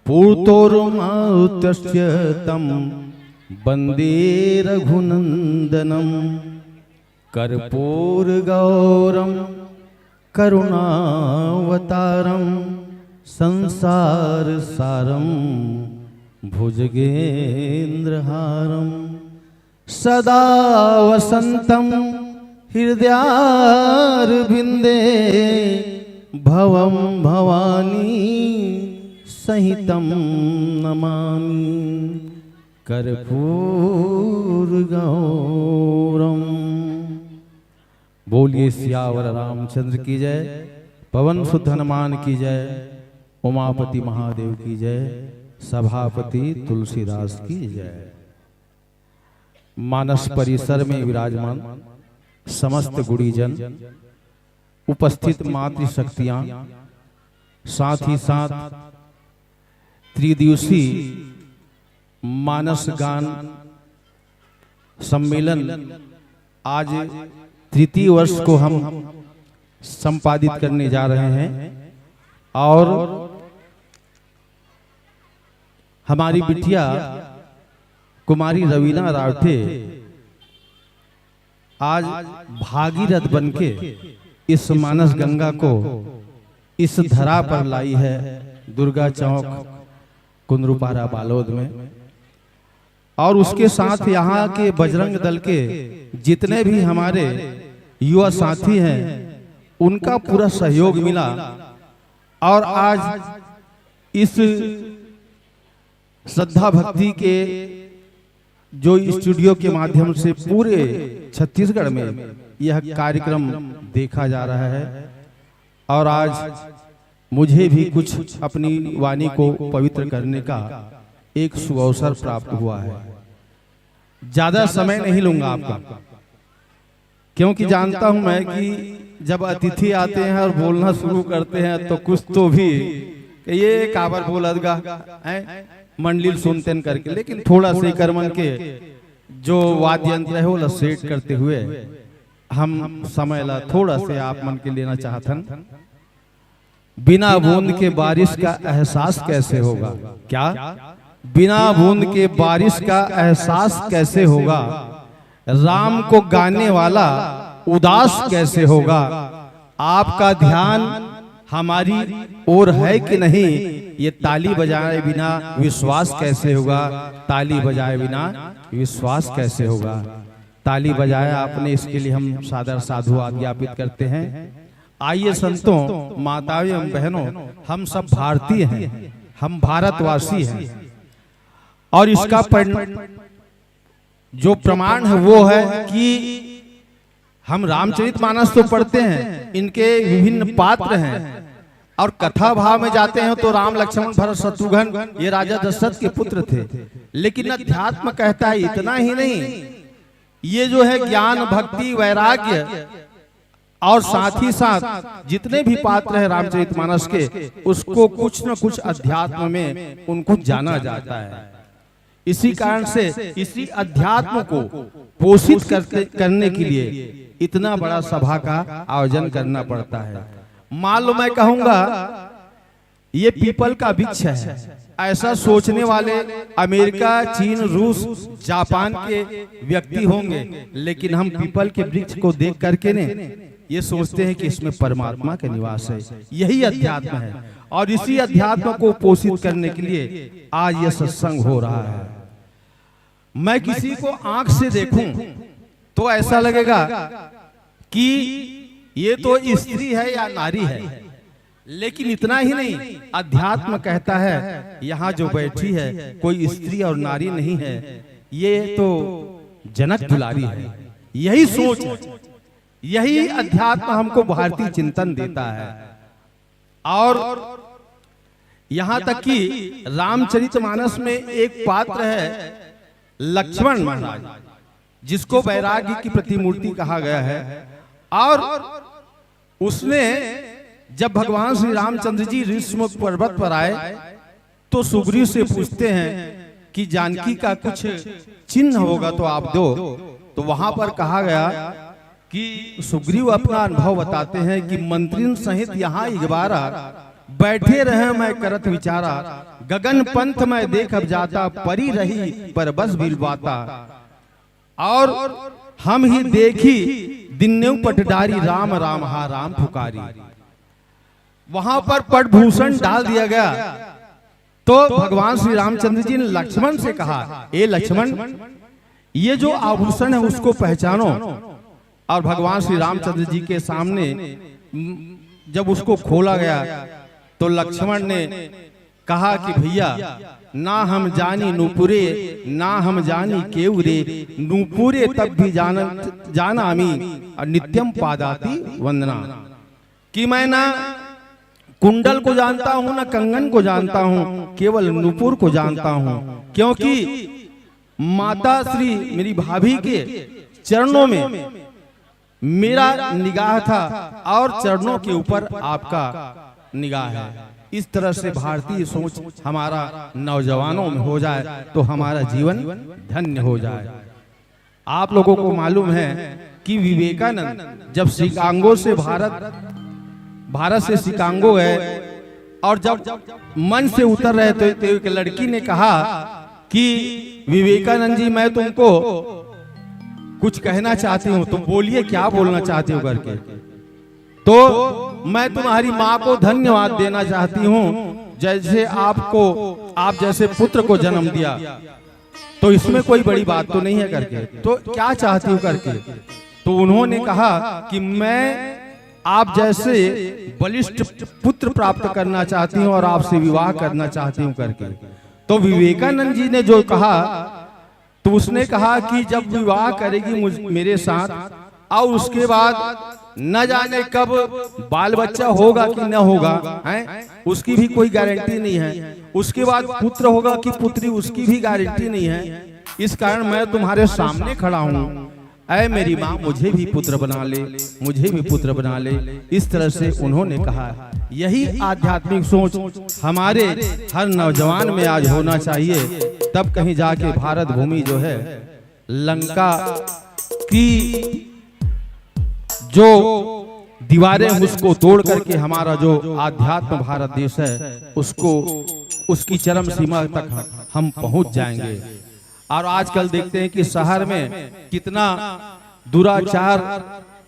पुरतोर्मारुतस्य तं वन्दे रघुनन्दनं कर्पूरगौरं करुणावतारं संसारसारं भुजगेन्द्रहारं सदा वसन्तं हृदयारविन्दे भवं भवानी सहितं नमामि कर्पूरगौरं। बोलिए सियावर रामचंद्र की जय, पवन सुत हनुमान की जय, उमापति महादेव की जय, सभापति तुलसीदास की जय। मानस परिसर में विराजमान समस्त गुणीजन, उपस्थित मातृशक्तियां, साथ ही साथ त्रिदिवसीय मानस गान सम्मेलन आज तृतीय वर्ष को हम संपादित करने जा रहे हैं और हमारी बिटिया कुमारी रवीना रावटे आज भागीरथ बनके इस मानस गंगा को इस धरा पर लाई है, दुर्गा चौक, कुंदरूपारा, बालोद में। और उसके साथ यहाँ के बजरंग दल के जितने भी हमारे युवा साथी हैं, उनका पूरा सहयोग मिला और आज इस श्रद्धा भक्ति के जो स्टूडियो के माध्यम से पूरे छत्तीसगढ़ में यह कार्यक्रम देखा जा रहा है और आज मुझे भी कुछ अपनी वाणी को पवित्र करने का एक सुअवसर प्राप्त हुआ है। ज्यादा समय नहीं लूंगा आपका, क्योंकि जानता हूं मैं कि जब अतिथि आते हैं और बोलना शुरू करते हैं तो कुछ तो भी कि ये काबर बोलत गा, हैं, मंडली सुनते हैं करके। लेकिन थोड़ा से करमन के जो वाद्य यंत्र है वो सेट करते हुए हम समय ला थोड़ा से आप मन के लेना चाहत हन। बिना बूंद के बारिश का एहसास कैसे होगा? क्या? बिना बूंद के बारिश का एहसास कैसे होगा? राम को गाने वाला उदास कैसे होगा? आपका ध्यान हमारी ओर है कि नहीं? ये ताली बजाए बिना विश्वास कैसे होगा? ताली बजाए बिना विश्वास कैसे होगा? ताली बजाए आपने, इसके लिए हम सादर साधुवाद ज्ञापित करते हैं। आइए संतों, माताओं एवं बहनों, हम सब भारतीय हैं, हम भारतवासी हैं। और इसका पर, जो प्रमाण है वो है कि हम रामचरित मानस तो पढ़ते हैं, इनके विभिन्न पात्र हैं और कथा भाव में जाते हैं तो राम लक्ष्मण भरत शत्रुघ्न ये राजा दशरथ के पुत्र थे। लेकिन अध्यात्म कहता है इतना ही नहीं, ये जो है ज्ञान भक्ति वैराग्य और साथ ही साथ जितने भी पात्र हैं रामचरित मानस के, उसको कुछ न कुछ अध्यात्म में उनको जाना जाता है। इसी कारण से इसी अध्यात्म को पोषित करते करने के लिए इतना बड़ा सभा का आयोजन करना पड़ता है। मान लो मैं कहूंगा ये पीपल का वृक्ष है, ऐसा सोचने वाले अमेरिका, चीन, रूस, जापान के व्यक्ति होंगे, लेकिन हम पीपल के वृक्ष को देख करके ने ये सोचते हैं कि इसमें परमात्मा का निवास है। यही अध्यात्म है और इसी अध्यात्म को पोषित करने के लिए आज यह सत्संग हो रहा है। मैं किसी को आंख से देखूं तो ऐसा लगेगा कि ये तो स्त्री है या नारी है, लेकिन इतना ही नहीं, अध्यात्म कहता है यहाँ जो बैठी है कोई स्त्री और नारी नहीं है, ये तो जनक दुलारी है। यही सोच है, यही अध्यात्म हमको भारतीय चिंतन देता है। और यहां तक कि रामचरितमानस में एक पात्र है लक्ष्मण महाराज, जिसको वैराग्य की प्रतिमूर्ति कहा गया है। और उसने, जब भगवान श्री रामचंद्र जी ऋषिमुख पर्वत पर आए तो सुग्रीव से पूछते हैं कि जानकी का कुछ चिन्ह होगा तो आप दो। तो वहां पर कहा गया कि सुग्रीव अपना अनुभव बताते हैं कि मंत्रिन सहित यहाँ इकबारा, बैठे रहे मैं करत विचारा, गगन पंथ मैं देखब जाता, परी रही पर बस बिलवाता। और हम ही देखी दिन्नेव पट डारी, राम राम हा राम पुकारी। वहां पर पटभूषण डाल दिया गया। तो भगवान श्री रामचंद्र जी ने लक्ष्मण से कहा, ए लक्ष्मण, ये जो आभूषण है उसको पहचानो। और भगवान श्री रामचंद्र जी के सामने, म, जब उसको खोला गया तो लक्ष्मण ने कहा कि भैया, ना हम जानी नूपुरे, ना हम जानी केवरे, नूपुरे तब भी जान, जानामी और नित्यम पादाति वंदना। कि मैं ना कुंडल को जानता हूं, ना कंगन को जानता हूं, केवल नूपुर को जानता हूं, क्योंकि माता श्री मेरी भाभी के चरणों में मेरा निगाह था और चरणों के ऊपर आपका निगाह है। इस तरह से भारतीय सोच हमारा नौजवानों में हो जाए तो हमारा जीवन धन्य हो जाए। आप लोगों को मालूम है कि विवेकानंद जब शिकागो से भारत, भारत से शिकागो गए और जब मंच से उतर रहे थे तो एक लड़की ने कहा कि विवेकानंद जी, मैं तुमको कुछ कहना चाहती हूँ, तुम बोलिए क्या बोलना चाहती हो करके। तो मैं तुम्हारी माँ को धन्यवाद देना चाहती हूँ, जैसे आपको, आप जैसे पुत्र को जन्म दिया, तो इसमें कोई बड़ी बात तो नहीं है करके। तो क्या चाहती हो करके? तो उन्होंने कहा कि मैं आप जैसे बलिष्ठ पुत्र प्राप्त करना चाहती हूँ और आपसे विवाह करना चाहती हूँ करके। तो विवेकानंद जी ने जो कहा, तो उसने कहा कि जब विवाह करेगी मुझ, मेरे साथ, और उसके बाद न जाने कब बाल बच्चा होगा कि न होगा, हैं, उसकी भी कोई गारंटी नहीं है। उसके बाद पुत्र होगा कि पुत्री, उसकी भी गारंटी नहीं है। इस कारण मैं तुम्हारे सामने खड़ा हूँ। ऐ मेरी माँ, मुझे भी पुत्र बना ले, मुझे भी पुत्र बना ले। इस तरह से उन्होंने कहा। यही आध्यात्मिक सोच हमारे हर नौजवान में आज होना चाहिए, तब कहीं जाके भारत भूमि जो है, लंका की जो दीवारें हैं, उसको तोड़ करके हमारा जो आध्यात्म भारत देश है, उसको, उसकी चरम सीमा तक हम पहुंच जाएंगे। और आजकल देखते हैं कि शहर में कितना दुराचार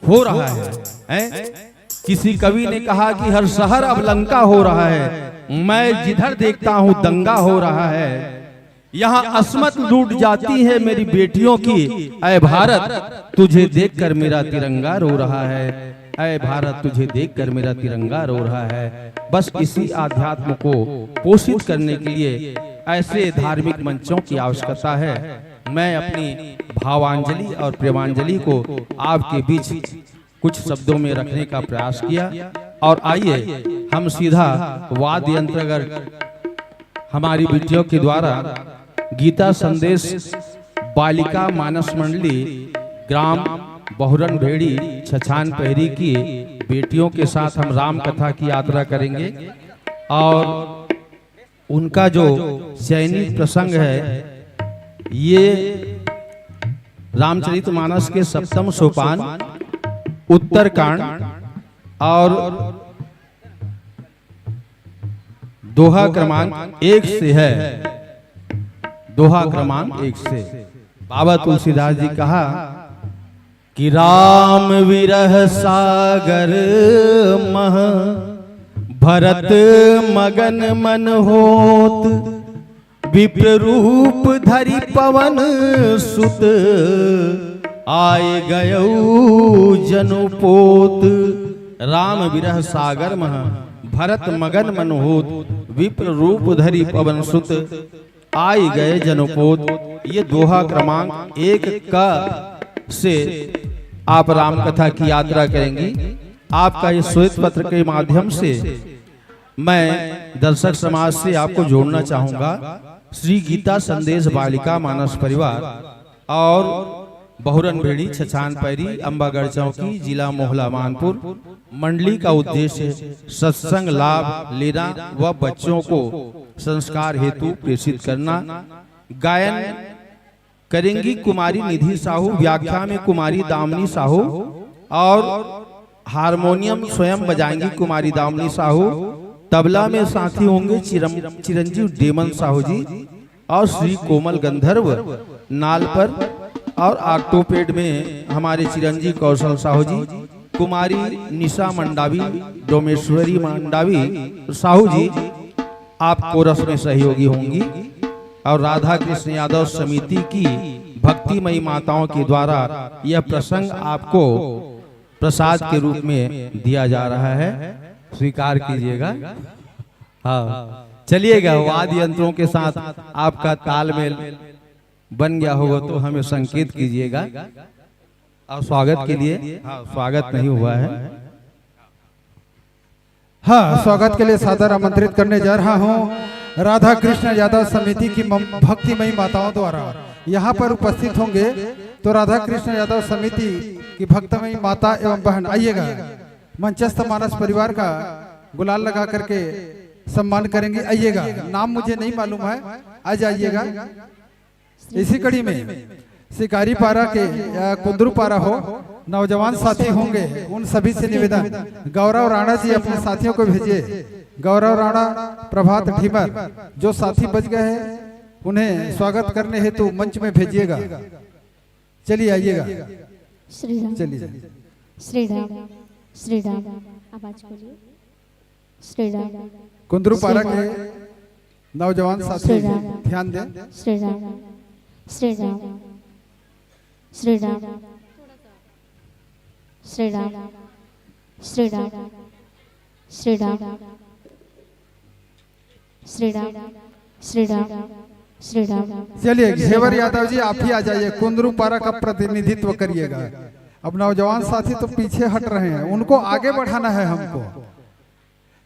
हो रहा है, हैं? किसी कवि ने कहा कि हर शहर अब लंका हो रहा है, मैं जिधर देखता हूँ दंगा हो रहा है। यहाँ असमत लूट जाती है मेरी बेटियों की। ऐ भारत, तुझे देखकर मेरा तिरंगा रो रहा है। ऐ भारत, तुझे देखकर मेरा तिरंगा रो रहा है। बस इसी आध्यात्म को पोषित करने के लिए ऐसे धार्मिक मंचों की आवश्यकता है। मैं अपनी भावांजलि और प्रेमांजलि को आपके बीच कुछ शब्दों में रखने का प्रयास किया। और आइए, हम सीधा वाद्य यंत्र, अगर हमारी बिटियों के द्वारा गीता संदेश बालिका मानस मंडली, ग्राम बहुरन भेड़ी, छछान पहरी की बेटियों के साथ हम राम कथा की यात्रा करेंगे। और उनका जो चयनित प्रसंग है, ये रामचरितमानस के सप्तम सोपान, उत्तरकांड, और दोहा क्रमांक एक से है। दोहा क्रमांक एक से बाबा तुलसीदास जी कहा कि राम विरह सागर मह भरत मगन मन होत, विप्र रूप धरि पवन सुत, आए गयउ जनु पोत। राम विरह सागर मह भरत मगन मन होत, विप्र रूप धरि पवन सुत, आए गए जनु पोत। ये दोहा क्रमांक एक का से आप राम कथा की यात्रा करेंगी। आपका इस श्वेत पत्र के माध्यम से मैं दर्शक समाज से आपको जोड़ना चाहूंगा। श्री गीता संदेश बालिका मानस परिवार और बहुरन भेड़ी, छछान पैरी, अम्बागढ़ चौकी, जिला मोहला मानपुर, मंडली का उद्देश्य सत्संग लाभ लेना व बच्चों को संस्कार हेतु प्रेषित करना। गायन करेंगी कुमारी निधि साहू, व्याख्या में कुमारी दामिनी साहू और हारमोनियम स्वयं बजाएंगी कुमारी दामिनी साहू। तबला में साथी होंगे चिरम-, चिरंजीव डेमन साहू जी और श्री कोमल गंधर्व नाल पर, और ऑक्टोपेड में हमारे चिरंजीव कौशल साहू जी, कुमारी निशा मंडावी, डोमेश्वरी मंडावी साहू जी, आप कोरस में सहयोगी होंगी। और राधा कृष्ण यादव समिति की भक्तिमयी माताओं के द्वारा यह प्रसंग आपको प्रसाद के रूप में दिया जा रहा है, स्वीकार कीजिएगा। हाँ, चलिएगा, वाद्य यंत्रों के साथ आपका तालमेल बन गया होगा तो हमें संकेत कीजिएगा। और स्वागत के लिए, हाँ, स्वागत नहीं हुआ है। हाँ, स्वागत के लिए सादर आमंत्रित करने जा रहा हूँ राधा कृष्ण यादव समिति की मम-, भक्तिमयी माताओं द्वारा यहाँ पर उपस्थित होंगे। तो राधा कृष्ण यादव समिति की भक्तिमयी माता एवं बहन, आइएगा, मंचस्थ मानस परिवार का गुलाल लगा करके सम्मान करेंगे। आइएगा, नाम मुझे नहीं मालूम है, आ जाइएगा। इसी कड़ी में शिकारी पारा के या कुंदरू पारा हो, नौजवान साथी होंगे, उन सभी से निवेदन, गौरव राणा जी अपने साथियों को भेजिए। गौरव राणा, प्रभात ढीमर, जो साथी बच गए हैं, उन्हें स्वागत करने हेतु मंच में भेजिएगा। चलिए, आइएगा। श्री राम। चलिए। श्री राम। श्री राम। आवाज खोलिए। श्री राम। कुंदरू पारा के नौजवान साथी श्री राम। ध्यान दें। श्री राम। श्री राम। श्री राम। श्री राम। श्री राम। श्री राम। श्री राम। श्री राम। श्री राम। चलिए, घेवर यादव जी, आप ही आ जाइए, कुंदरू पारा का प्रतिनिधित्व करिएगा। अब नौजवान साथी तो पीछे हट रहे हैं, उनको आगे बढ़ाना है हमको।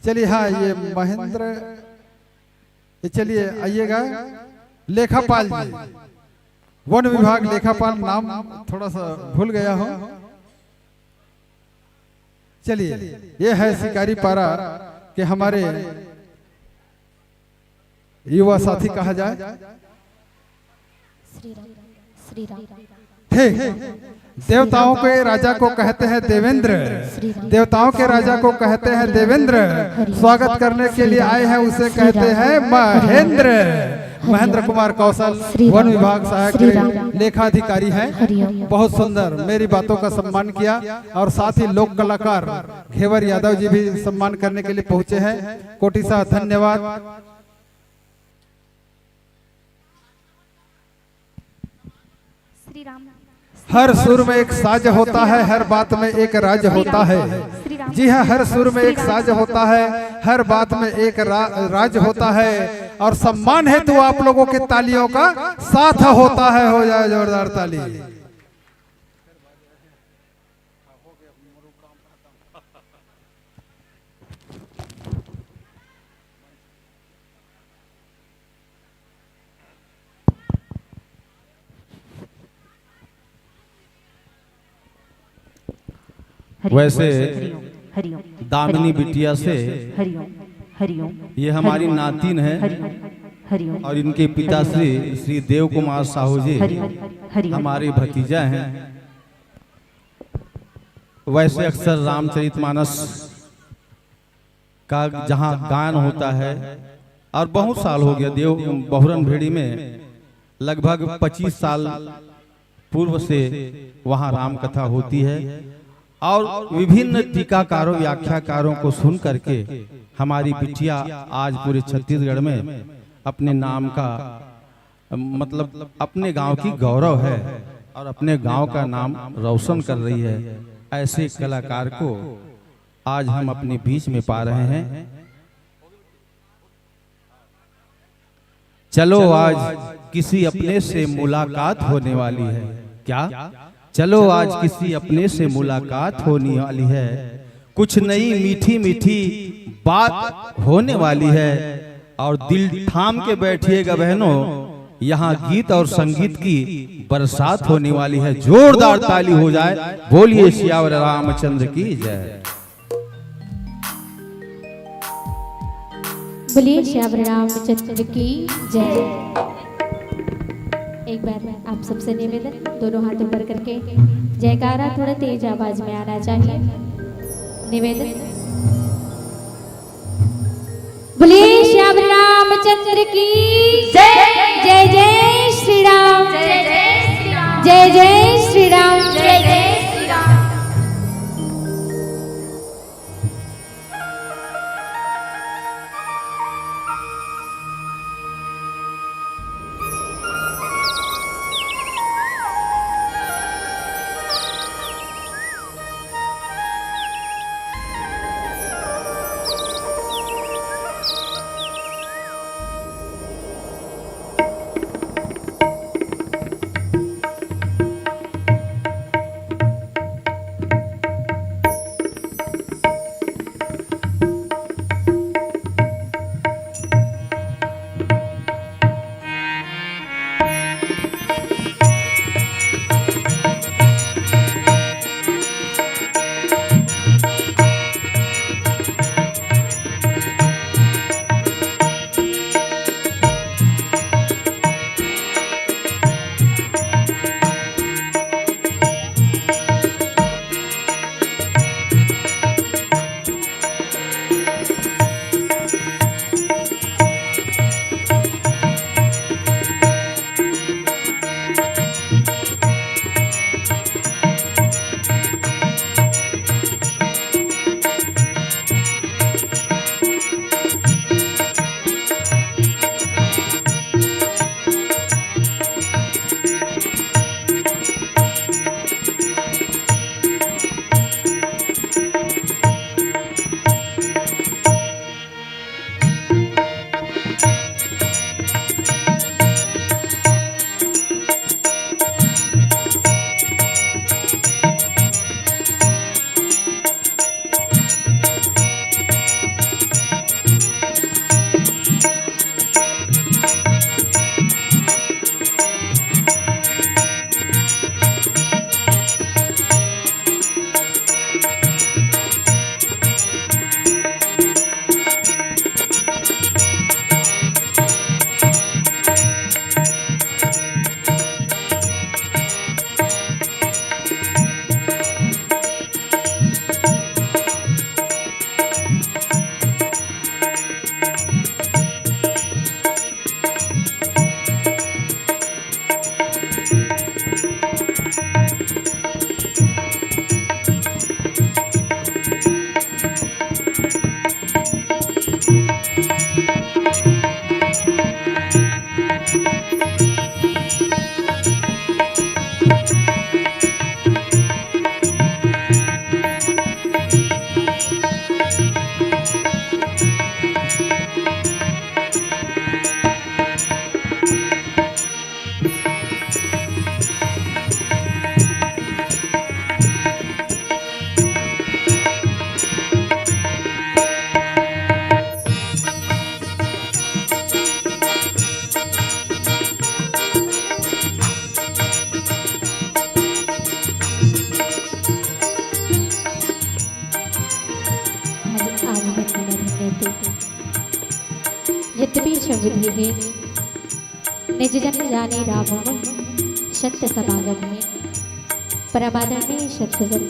चलिए, हाँ, ये महेंद्र, ये चलिए, आइएगा, लेखापाल जी। वन विभाग लेखापाल, नाम थोड़ा सा भूल गया हूँ। चलिए, ये है शिकारी पारा के हमारे युवा साथी कहा जाए। श्री राम, श्री राम। ठीक, देवताओं के राजा को कहते हैं देवेंद्र, देवताओं के राजा को कहते हैं देवेंद्र। स्वागत करने के लिए आए हैं, उसे कहते हैं महेंद्र। महेंद्र कुमार कौशल, वन विभाग सहायक लेखाधिकारी हैं। बहुत सुंदर, मेरी बातों का सम्मान किया। और साथ ही लोक कलाकार घेवर यादव जी भी सम्मान करने के लिए पहुंचे हैं। कोटि सा धन्यवाद। श्री राम। हर सुर में एक साज होता है, हर बात में एक राज होता है। जी हाँ, हर सुर में एक साज होता है, हर बात में एक रा, राज होता है। और सम्मान हेतु आप लोगों के तालियों का साथ होता है। हो जाए जोरदार ताली। हरिओम। वैसे हरिओम। हरिओम। दामिनी बिटिया से हरिओम। हरिओम। ये हमारी हरिओम। नातिन है। हरिओम। हरिओम। और इनके पिताश्री श्री देव कुमार साहू जी हरिओम। हरिओम। हमारे भतीजा हैं। वैसे अक्सर रामचरितमानस का जहाँ गायन होता है, और बहुत साल हो गया, देव बहुरन भेड़ी में लगभग पच्चीस साल पूर्व से वहाँ राम कथा होती है, और विभिन्न टीकाकारों, व्याख्याकारों को सुन करके हमारी बिटिया आज पूरे छत्तीसगढ़ में अपने नाम का, मतलब, अपने गांव की गौरव है और अपने गांव का नाम रोशन कर रही है। ऐसे कलाकार को आज हम अपने बीच में पा रहे हैं। चलो, आज किसी अपने से मुलाकात होने वाली है। क्या? चलो, आज किसी अपने से मुलाकात होने वाली है, कुछ नई मीठी मीठी बात होने वाली है। और दिल थाम के बैठिएगा बहनों, यहाँ गीत और संगीत की बरसात होने वाली है। जोरदार ताली हो जाए। बोलिए सियावर रामचंद्र की जय। बोलिए सियावर रामचंद्र की जय। एक बार आप सबसे निवेदन, दोनों हाथ ऊपर करके जयकारा थोड़ा तेज आवाज में आना चाहिए। निवेदन। बोलिए सियावर रामचंद्र की जय। जय जय श्री राम। जय जय श्री राम। जय जय श्री राम। जय जय श्री राम। आज, आज बंदना धन्य तू। यद्यपि शब्द हे निज जन जानी राम मन संत समागम हे। परमादरणीय संत जन,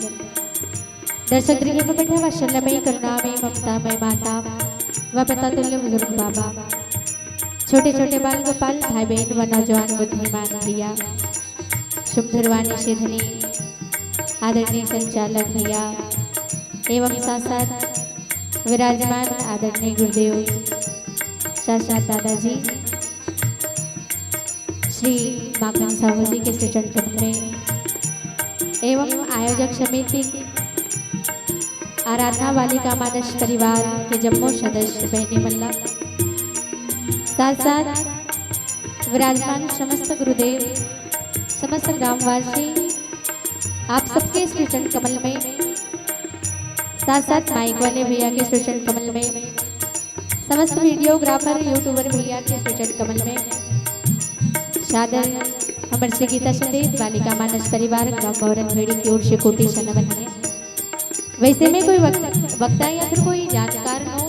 दर्शक गृह में बैठा वात्सल्यमय करुणामय ममतामय माता व पिता तुल्य बुजुर्ग बाबा, छोटे छोटे बाल गोपाल भाई बहन व नौजवान बुद्धिमान भैया, शुभ धुरवानी से धनी आदरणीय संचालक भैया एवं साथ साथ विराजमान आदरणीय गुरुदेव साथ साथ दादाजी श्री माखन साहू जी के श्री चरण कमल में एवं आयोजक समिति आराधना बालिका मानस परिवार के जम्मो सदस्य बहनी मन ला, साथ साथ विराजमान समस्त गुरुदेव, समस्त ग्रामवासी, आप सबके श्री चरण कमल में, साथ साथ माइक वाले भैया के श्री चरण कमल में, समस्त वीडियोग्राफर यूट्यूबर भैया के श्री चरण कमल में सादर हमर श्री गीता संदेश बालिका मानस परिवार गांव मौरन भेड़ी की ओर से कोटि से नमन है। वैसे मैं कोई वक-, वक्ता या फिर कोई जानकार न हो,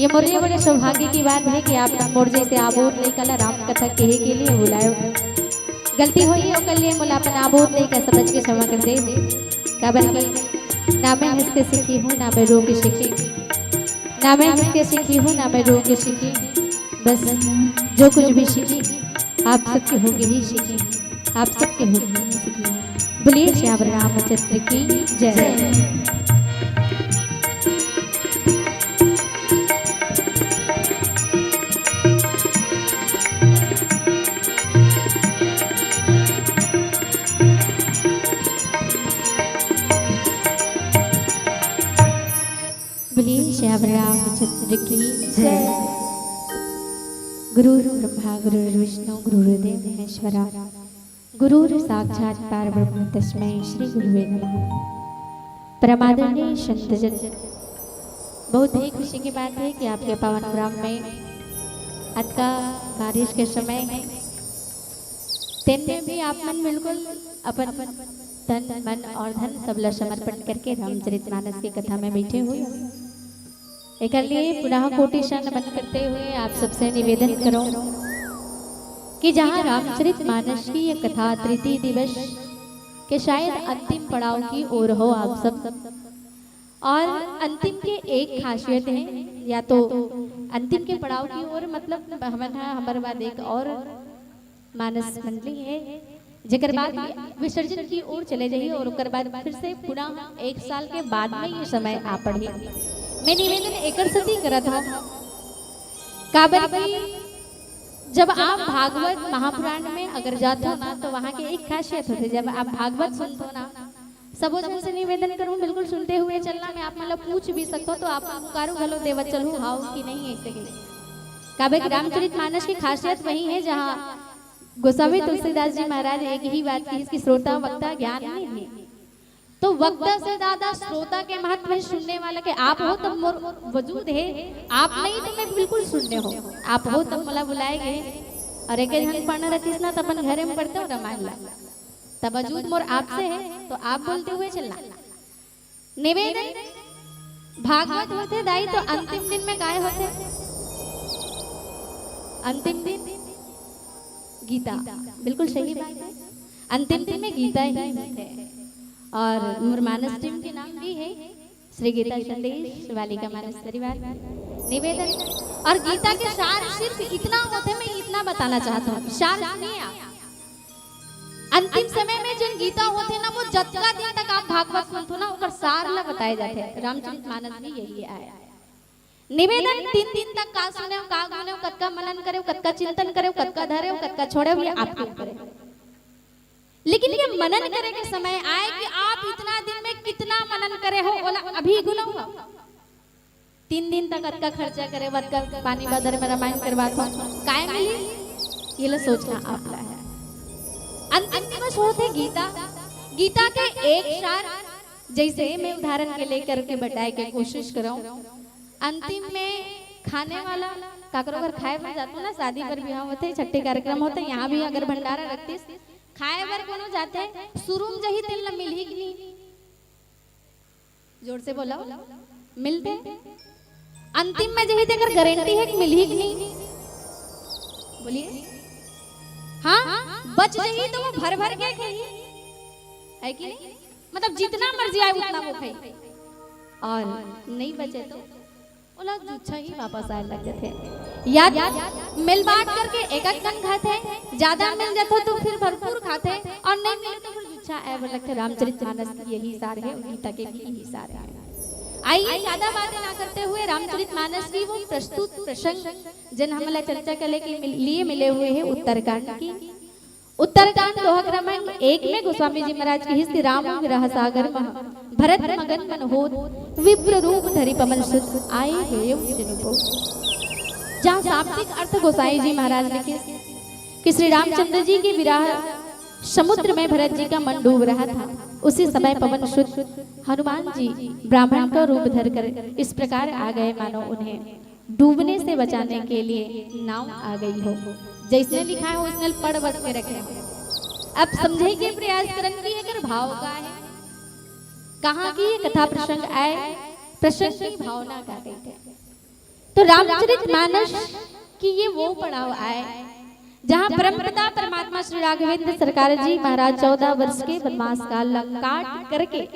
ये मोर लिए बड़े सौभाग्य की बात है कि आप मोर जैसे आबोध लइका ला राम कथा कहे के लिए बुलायो। गलती होई है, ओकर लिए मोला अपन आबोध लइका समझ के क्षमा कर दे। काबर कि ना मैं हंस के सीखी हूँ, ना मैं रो के सीखी, ना मैं हंस के सीखी हूँ, ना मैं रो के सीखी। बस जो कुछ भी सीखी, आप सबके होके ही सीखी, आप सबके होके ही सीखी। बोलिए सियावर रामचंद्र की जय। बोलिए सियावर रामचंद्र की जय। गुरु ब्रह्मा गुरु विष्णु गुरु देव महेश्वरा, गुरु साक्षात परब्रह्म तस्मै श्री गुरुवे नमः। परमादरणीय संतजन, बहुत ही खुशी की बात है कि आपके पावन ग्राम में अतका बारिश के समय है, तेन में भी आप मन बिल्कुल अपन तन, मन और धन सबला समर्पण करके रामचरित मानस की कथा में बैठे हुए हो। एकर लिए पुनः कोटि से नमन करते हुए आप सबसे निवेदन करो कि जहाँ रामचरित मानस की ये कथा तृतीय दिवस के शायद अंतिम पड़ाव की ओर हो आप सब, और अंतिम के एक खासियत है, या तो अंतिम के पड़ाव की ओर, मतलब, हमन ह, हमर बाद एक और मानस मंडली है, जेकर बाद विसर्जन की ओर चले जाही और ओकर बाद फिर से पुनः एक साल के बाद में ये समय आ पड़ही। मैं निवेदन एकर सेती करत हूँ, काबर कि जब आप भागवत महापुराण में अगर जात हो ना, तो वहाँ के एक खासियत होथे, जब आप भागवत सुनत हो ना, सबो झन से निवेदन करूँ, बिल्कुल सुनते हुए चलना। मैं आप मन ला पूछ भी सकत हो, तो आप पुकारू घलो देवत चलहू, हाव कि नहीं, ऐसे के। काबर कि रामचरित मानस की खासियत वही है, जहाँ गोस्वामी तुलसीदास जी महाराज एक ही बात कहिस कि श्रोता वक्ता ज्ञान निधि। तो वक्ता से ज्यादा श्रोता के महत्व है, सुनने वाला के। आप हो तब मोर वजूद है, आप नहीं तो मैं बिल्कुल शून्य हो। आप हो तब मोला बुलाए गए, और एक झन पढ़ना रहतीस ना, तो अपन घरे में पढ़ते हो रामायण ला। तब वजूद मोर आपसे है, तो आप बोलते हुए चलना। निवेदन, भागवत होथे दाई, तो अंतिम दिन में काय होथे? अंतिम दिन गीता। बिल्कुल सही बात है, अंतिम दिन में गीता ही होथे। और मोर मानस टीम के नाम भी है श्री गीता संदेश बालिका मानस परिवार। निवेदन, और गीता के सार सिर्फ इतना होथे, मैं इतना बताना चाहता हूँ, सार सुनिए आप। अंतिम समय में जेन गीता होथे ना, वो जतका दिन तक आप भागवत सुनथो ना, ओकर सार ला बताए जाथे। रामचरित मानस में यही आय। निवेदन, तीन दिन तक का सुनेव, का गुनेव, कतका मनन करेव, कतका चिंतन करेव, कतका धरेव, कतका छोड़ेव, ये आपके ऊपर है। लेकिन ये मनन करे के समय आए कि आप इतना दिन में कितना मनन करे हो, ओला अभी गुनव। तीन दिन तक अतका खर्चा करे, अतका पानी बदर में रामायण करवात हो, काय मिली? ये ला सोचना आप ला है। अंतिम दिवस होथे गीता। गीता के एक सार, जैसे मैं उदाहरण के लेकर के बताए के कोशिश करव, अंतिम में खाने वाला काकरो घर खाए बर जातो ना, शादी बर बिहाव होथे, छट्ठी कार्यक्रम होथे, यहाँ भी अगर भंडारा रखतिस, खाए बर कोनो जाथे, शुरू में जही तेन ला मिलही कि नहीं? जोर से बोलो, मिलथे। अंतिम में जही तेकर गारंटी है कि मिलही कि नहीं? बोलिए। हाँ, बच जही तो वो भर भर के खाही, है कि नहीं? मतलब जितना मर्जी आए उतना वो खाही, और नहीं बचे तो ओला जुच्छा ही वापस आए लग जाथे। याद, मिल बांट करके एक एक कन खाथे, ज्यादा मिल जाथे तो फिर भरपूर खाथे, और नहीं मिले तो फिर जुच्छा आए बर लगथे। रामचरित मानस की यही सार है, गीता के भी यही सार है। आइए, ज्यादा बातें ना करते हुए रामचरित मानस की वो प्रस्तुत प्रसंग, जेन हमला चर्चा के लिए मिल-, लिए मिले हुए हैं उत्तरकांड की। उत्तरकांड दोहा क्रमांक एक में गोस्वामी जी महाराज कहिस कि राम विरह सागर मह भरत मगन मन होत, विप्र रूप धरि पवन सुत आए गए जनु को। जहाँ शाब्दिक अर्थ गोसाई जी महाराज लिखे कि श्री रामचंद्र जी के विरह समुद्र में भरत जी का मन डूब रहा था, उसी समय पवन सुत हनुमान जी ब्राह्मण का रूप धरकर इस प्रकार आ गए, मानो उन्हें डूबने से बचाने के लिए नाव आ गई हो। जैसने लिखा है, ओइसने पढ़ बस के रखे हो। अब समझे के प्रयास करन कि एकर भाव का है, कहाँ की ये कथा प्रसंग आए, प्रसंग की भावना का कहिथे। तो रामचरित मानस की ये वो पड़ाव आए, जहाँ परमपिता परमात्मा श्री राघवेंद्र सरकार जी महाराज चौदह वर्ष के वनवास काल ला काट करके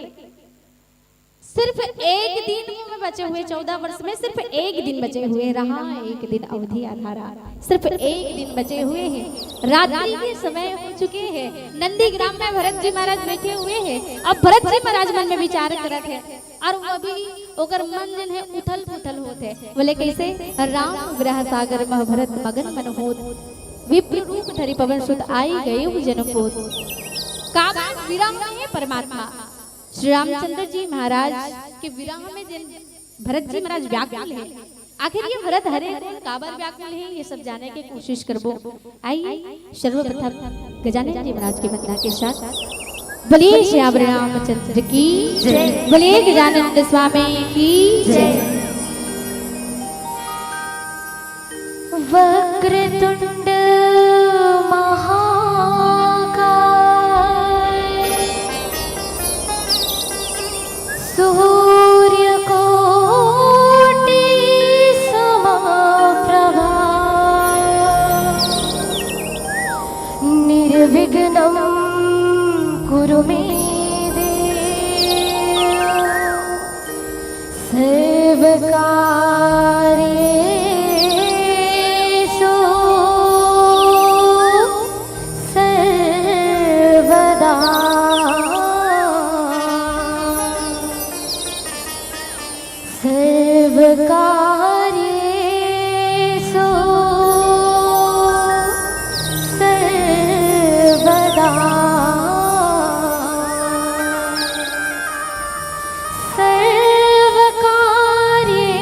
सिर्फ एक दिन में बचे हुए, चौदह वर्ष में सिर्फ एक दिन बचे हुए रहा, एक दिन अवधि आधारा, सिर्फ एक दिन बचे हुए हैं। रात्रि के समय हो चुके हैं, नंदीग्राम में भरत जी महाराज बैठे हुए हैं। अब भरत जी महाराज मन में विचार करत है, और वो अभी ओकर मन जन है उथल पुथल होत है। बोले कैसे? राम विरह सागर मह भरत मगन मन होत, विप्र रूप धरि पवन सुत आए गए जनपोत। का विरह में है परमात्मा। श्री रामचंद्र जी महाराज के विरह में जेन भरत जी महाराज व्याकुल हे, आखिर ये भरत हरे कोन, काबर व्याकुल हे, ये सब जाने के कोशिश करबो। आइए सर्वप्रथम गजानन जी महाराज की वंदना के साथ बोलिए सियावर रामचंद्र की जय, बोलिए गजानन स्वामी की जय। वक्रतुंड महाकाय सूर्यकोटि समप्रभा निर्विघ्नं कुरु मे देव सर्वकार्येषु सर्वदा। सर्वकार्येषु सर्वदा।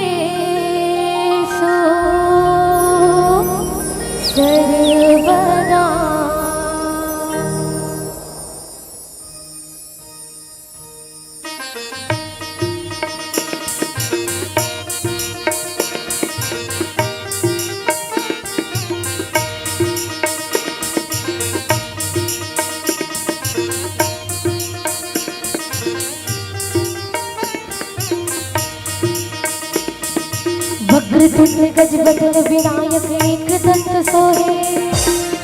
सर्वकार्येषु सर्वदा। वक्रतुंड गजबदन विनायक एक दंत सोहे।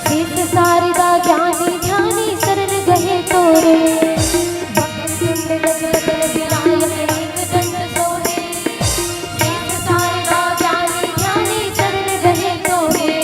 शीश शारदा ज्ञानी ध्यानी शरण गहे तोरे। वक्रतुंड गजबदन विनायक एक दंत सोहे। शीश शारदा ज्ञानी ध्यानी शरण गहे तोरे।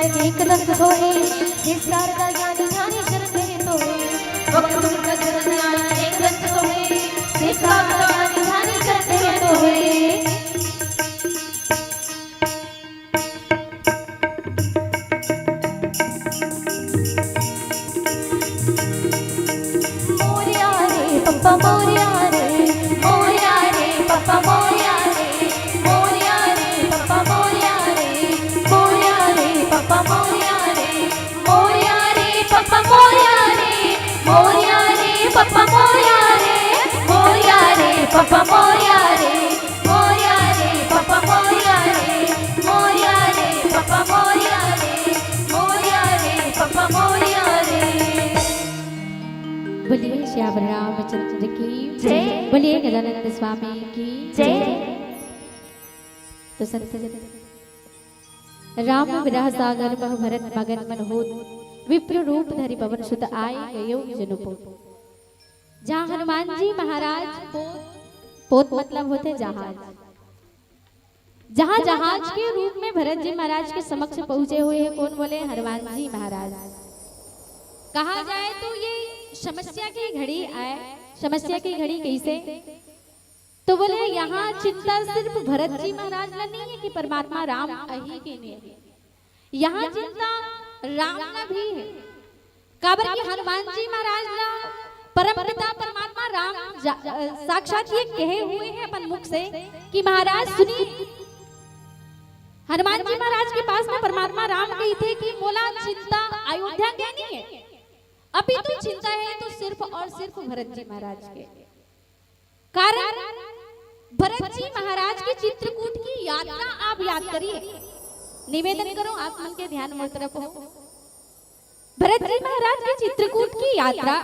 एक दंत सोए, सिरसारगा ज्ञानी ध्यानी चरते सोए। वक्रतुंड गजानन एक दंत सोए, सिरसारगा ज्ञानी ध्यानी चरते सोए। मोरया रे पप्पा मोरया रे, मोरया रे पप्पा मोरया रे, मोरया रे पप्पा मोरया रे, मोरया रे पप्पा मोरया रे, मोरया रे पप्पा मोरया रे, मोरया रे पप्पा मोरया रे, मोरया रे पप्पा मोरया रे, मोरया रे पप्पा मोरया रे, मोरया रे पप्पा मोरया रे, मोरया रे पप्पा मोरया रे। बोलिए श्याम रामचंद्र की जय। बोलिए गजानंद स्वामी की जय। तो संत जन, राम विरह सागर मह भरत मगन मन होत, विप्र रूप धरि पवन सुत आए गयो जनुपोत। जहाँ हनुमान जी महाराज पोत, पोत मतलब होते जहाज, जहाँ जहाज के रूप में भरत जी महाराज के समक्ष पहुंचे हुए हैं, कौन बोले? हनुमान जी महाराज। कहा जाए तो ये समस्या की घड़ी आए। समस्या की घड़ी कैसे? तो बोले, यहाँ चिंता सिर्फ भरत जी महाराज ला नहीं है कि परमात्मा राम अही के नहीं है। यहाँ चिंता राम ला भी है। काबर कि हनुमान जी महाराज ला परमपिता परमात्मा राम जा-, अ, साक्षात ये कहे हुए हैं अपन मुख से कि महाराज सुनिए, हनुमान जी महाराज के पास में परमात्मा राम कहिथे कि मोला चिंता अयोध्या के नहीं है, अभी तो चिंता है तो सिर्फ और सिर्फ भरत जी महाराज के। कारण भरत जी महाराज की चित्रकूट की यात्रा आप याद करिए। निवेदन करो, आप मन के ध्यान मोर तरफ हो। भरत जी महाराज की चित्रकूट की यात्रा,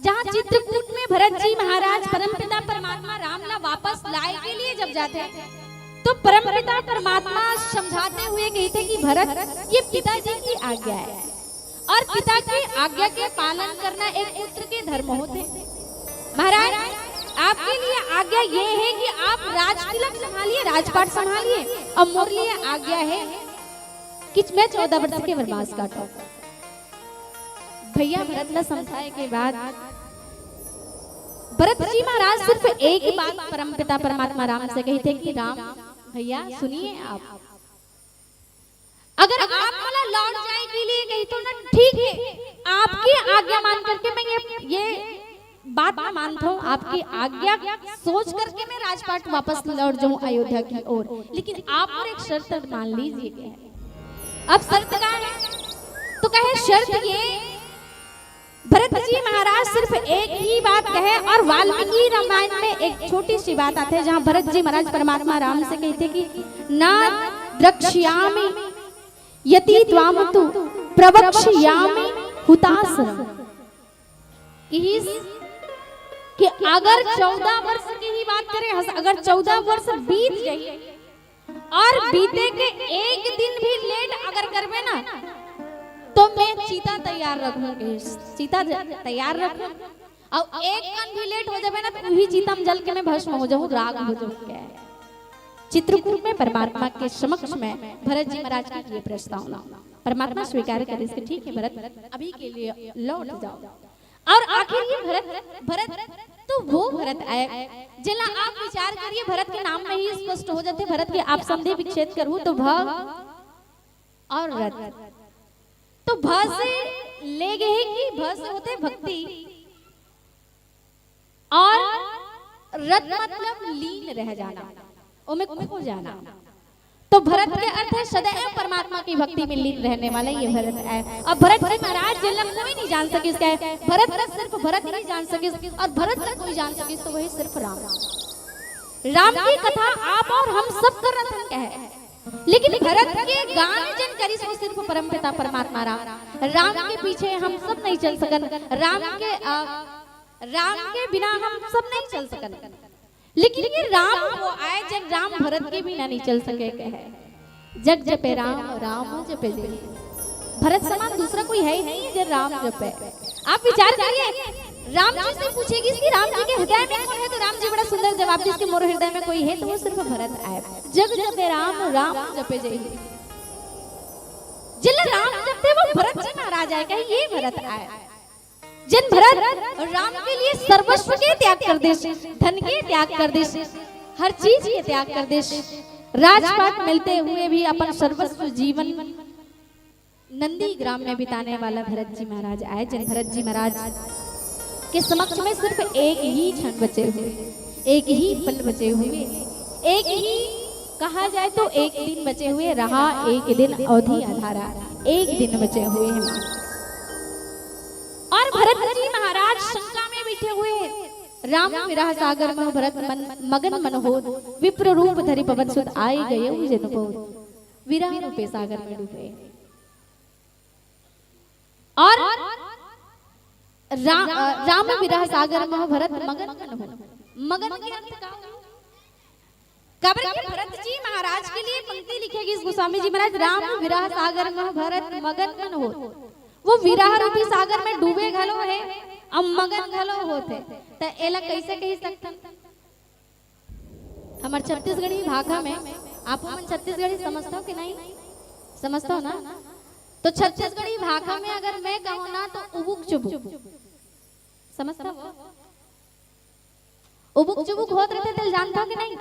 जहाँ चित्रकूट में भरत जी महाराज परमपिता परमात्मा राम ला वापस लाए के लिए जब जाते हैं, तो परमपिता परमात्मा समझाते हुए कहिथे कि भरत, ये पिताजी की आज्ञा है और पिता की आज्ञा के पालन करना एक पुत्र के धर्म होते हैं। महाराज, आपके लिए आज्ञा ये है कि आप राजतिलक संभालिए, राजपाट संभालिए, और मोर लिए आज्ञा है कि मैं चौदह वर्ष के वनवास काटूं। भैया भरत ला समझाए के बाद भरत जी महाराज सिर्फ एक ही बात परमपिता परमात्मा राम से कहिथे कि राम, भैया सुनिए, आप अगर आप मोला लौट जाए के लिए कहिथो ना, ठीक है, आपकी आज्ञा मान करके मैं ये, ये बात मैं मानता हूँ, आपकी आज्ञा सोच करके मैं राजपाट वापस लौट जाऊं अयोध्या की ओर, लेकिन आप मोर एक शर्त मान लीजिए। अब शर्त का है? तो कहे, शर्त ये, भरत जी महाराज सिर्फ एक ही बात कहे, और वाल्मीकि रामायण में एक छोटी सी बात आती है, जहाँ भरत जी महाराज परमात्मा राम से कहिथे कि ना द्रक्ष्यामि यदि त्वाम तु प्रवक्ष्यामि हुताशनम्। कि, कि अगर चौदह वर्ष की ही बात करें, अगर चौदह वर्ष बीत गई और बीते के एक दिन भी लेट अगर करबे ना, तो मैं चीता तैयार रखूंगी, चीता ज-, तैयार रखूं, और एक कन भी लेट हो जाबे ना, तो वही चीता में जल के मैं भस्म हो जाऊं, राख हो जाऊं। क्या है? चित्रकूट में परमात्मा के समक्ष में भरत जी महाराज की ये प्रस्तावना, परमात्मा स्वीकार करे इसके, ठीक है भरत, अभी के लिए लौट जाओ। और आखिर ये भरत, भरत तो वो भरत आय, जेला आप विचार करिए, भरत के नाम में ही स्पष्ट हो जाथे, भरत के आप संधि विच्छेद करहू तो भ और रत, तो भ से ले गए कि भ से होथे भक्ति, और रत मतलब लीन रह जाना, ओमे खो जाना। तो भरत के अर्थ है सदैव परमात्मा की भक्ति में लीन रहने वाला ये भरत है। अब भरत जी महाराज जेला कोई नहीं जान सके, इसका है भरत का सिर्फ भरत ही जान सके, और भरत का कोई जान सके तो वही सिर्फ राम। राम की कथा आप और हम सब कर रतन है, लेकिन भरत के गान जन करिस वो सिर्फ परमपिता परमात्मा राम। राम के पीछे हम सब नहीं चल सकन, राम के, अ, राम के बिना हम सब नहीं चल सकन। लेकिन ये राम वो आय, जब राम भरत के बिना नहीं चल सके, कहे, "जग जपे राम, राम जपे जय।" भरत समान दूसरा कोई है ही नहीं है, जब राम जपे। आप विचार करिए, राम जी से पूछेगी कि राम जी के हृदय में कौन है, तो राम जी बड़ा सुंदर जवाब दे कि मोर हृदय में कोई है, तो वो सिर्फ भरत आय। "जग जपे राम, राम जपे जय।" जेला राम जपथे वो भरत जी महाराज आय, कहे ये भरत आय। जेन भरत राम के लिए सर्वस्व के त्याग कर देस, धन के त्याग कर देस, हर चीज के त्याग कर देस, राजपाट मिलते हुए भी अपन सर्वस्व जीवन नंदी ग्राम में बिताने वाला भरत जी महाराज आय। जेन भरत जी महाराज के समक्ष में सिर्फ एक ही क्षण बचे हुए, एक ही पल बचे हुए, एक ही, कहा जाए तो एक दिन बचे हुए, रहा एक दिन अवधि आधारा, एक दिन बचे हुए हैं। और भरत जी महाराज शंका में बैठे हुए हैं। राम विरह सागर मह भरत मन, मगन मन होत, विप्र रूप धरि पवन सुत आए गए जेन पहुँच। विरह रूपे सागर में डूबे। और रा, अ, राम विरह सागर मह भरत मगन मन होत। मगन के अर्थ का होई? काबर के भरत जी महाराज के लिए पंक्ति लिखे गिस गोस्वामी जी महाराज, "राम विरह सागर मह भरत मगन मन होत।" वो विरह रूपी सागर में डूबे घलो हे, अउ मगन घलो होत हे। त एला कइसे कहि सकथन? हमर छत्तीसगढ़ी भाखा में, आप मन छत्तीसगढ़ी समझथव कि नहीं? समझथव ना? तो छत्तीसगढ़ी भाखा में अगर मैं कहूँ ना, तो उबुक चुबुक। समझथव? उबुक चुबुक होत रहिथे, तेला जानथव कि नहीं?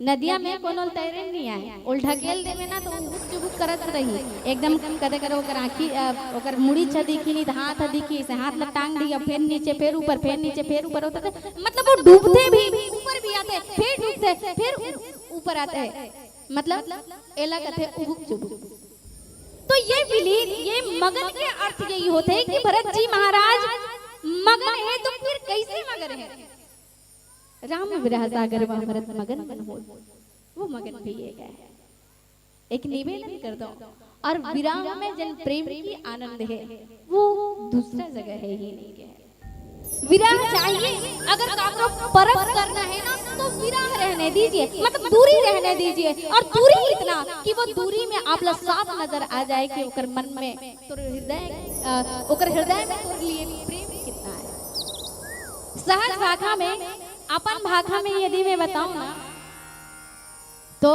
नदिया में कोनो ल तैरे नहीं आए, ओला ढकेल देबे ना, तो उबुक चुबुक करत रही। एकदम कदे कदे ओकर आँखी, अ, ओकर मुड़ी छ दिखी नहीं, तो हाथ ह दिखी, से हाथ ला टांग दिया, फेर नीचे, फेर ऊपर, फेर नीचे, फेर ऊपर होत हे। मतलब वो डूबथे भी, ऊपर भी आथे, फेर डूबथे, फेर ऊ-, ऊपर आथे। मतलब एला कथे उबुक चुबुक। तो ये विलीन, ये मगन के अर्थ यही होथे कि भरत जी महाराज मगन हे, तो फिर कइसे मगन हे? राम विरह सागर मह भरत मगन मन होत, वो मगन भी ये हे। एक निवेदन कर दो, और विरह में जेन प्रेम की आनंद हे, वो दूसरा जगह हे ही नहीं हे। विरह चाहिए, अगर काकरो परख करना हे ना, तो विरह रहने दीजिए, मतलब दूरी रहने दीजिए। और दूरी इतना कि वो दूरी में आप ला साफ नजर आ जाए कि ओकर मन में, तोर हृदय, अ, ओकर हृदय में तोर लिए प्रेम कितना हे। सहज भाखा में, अपन भाखा में यदि मैं बताऊं ना, तो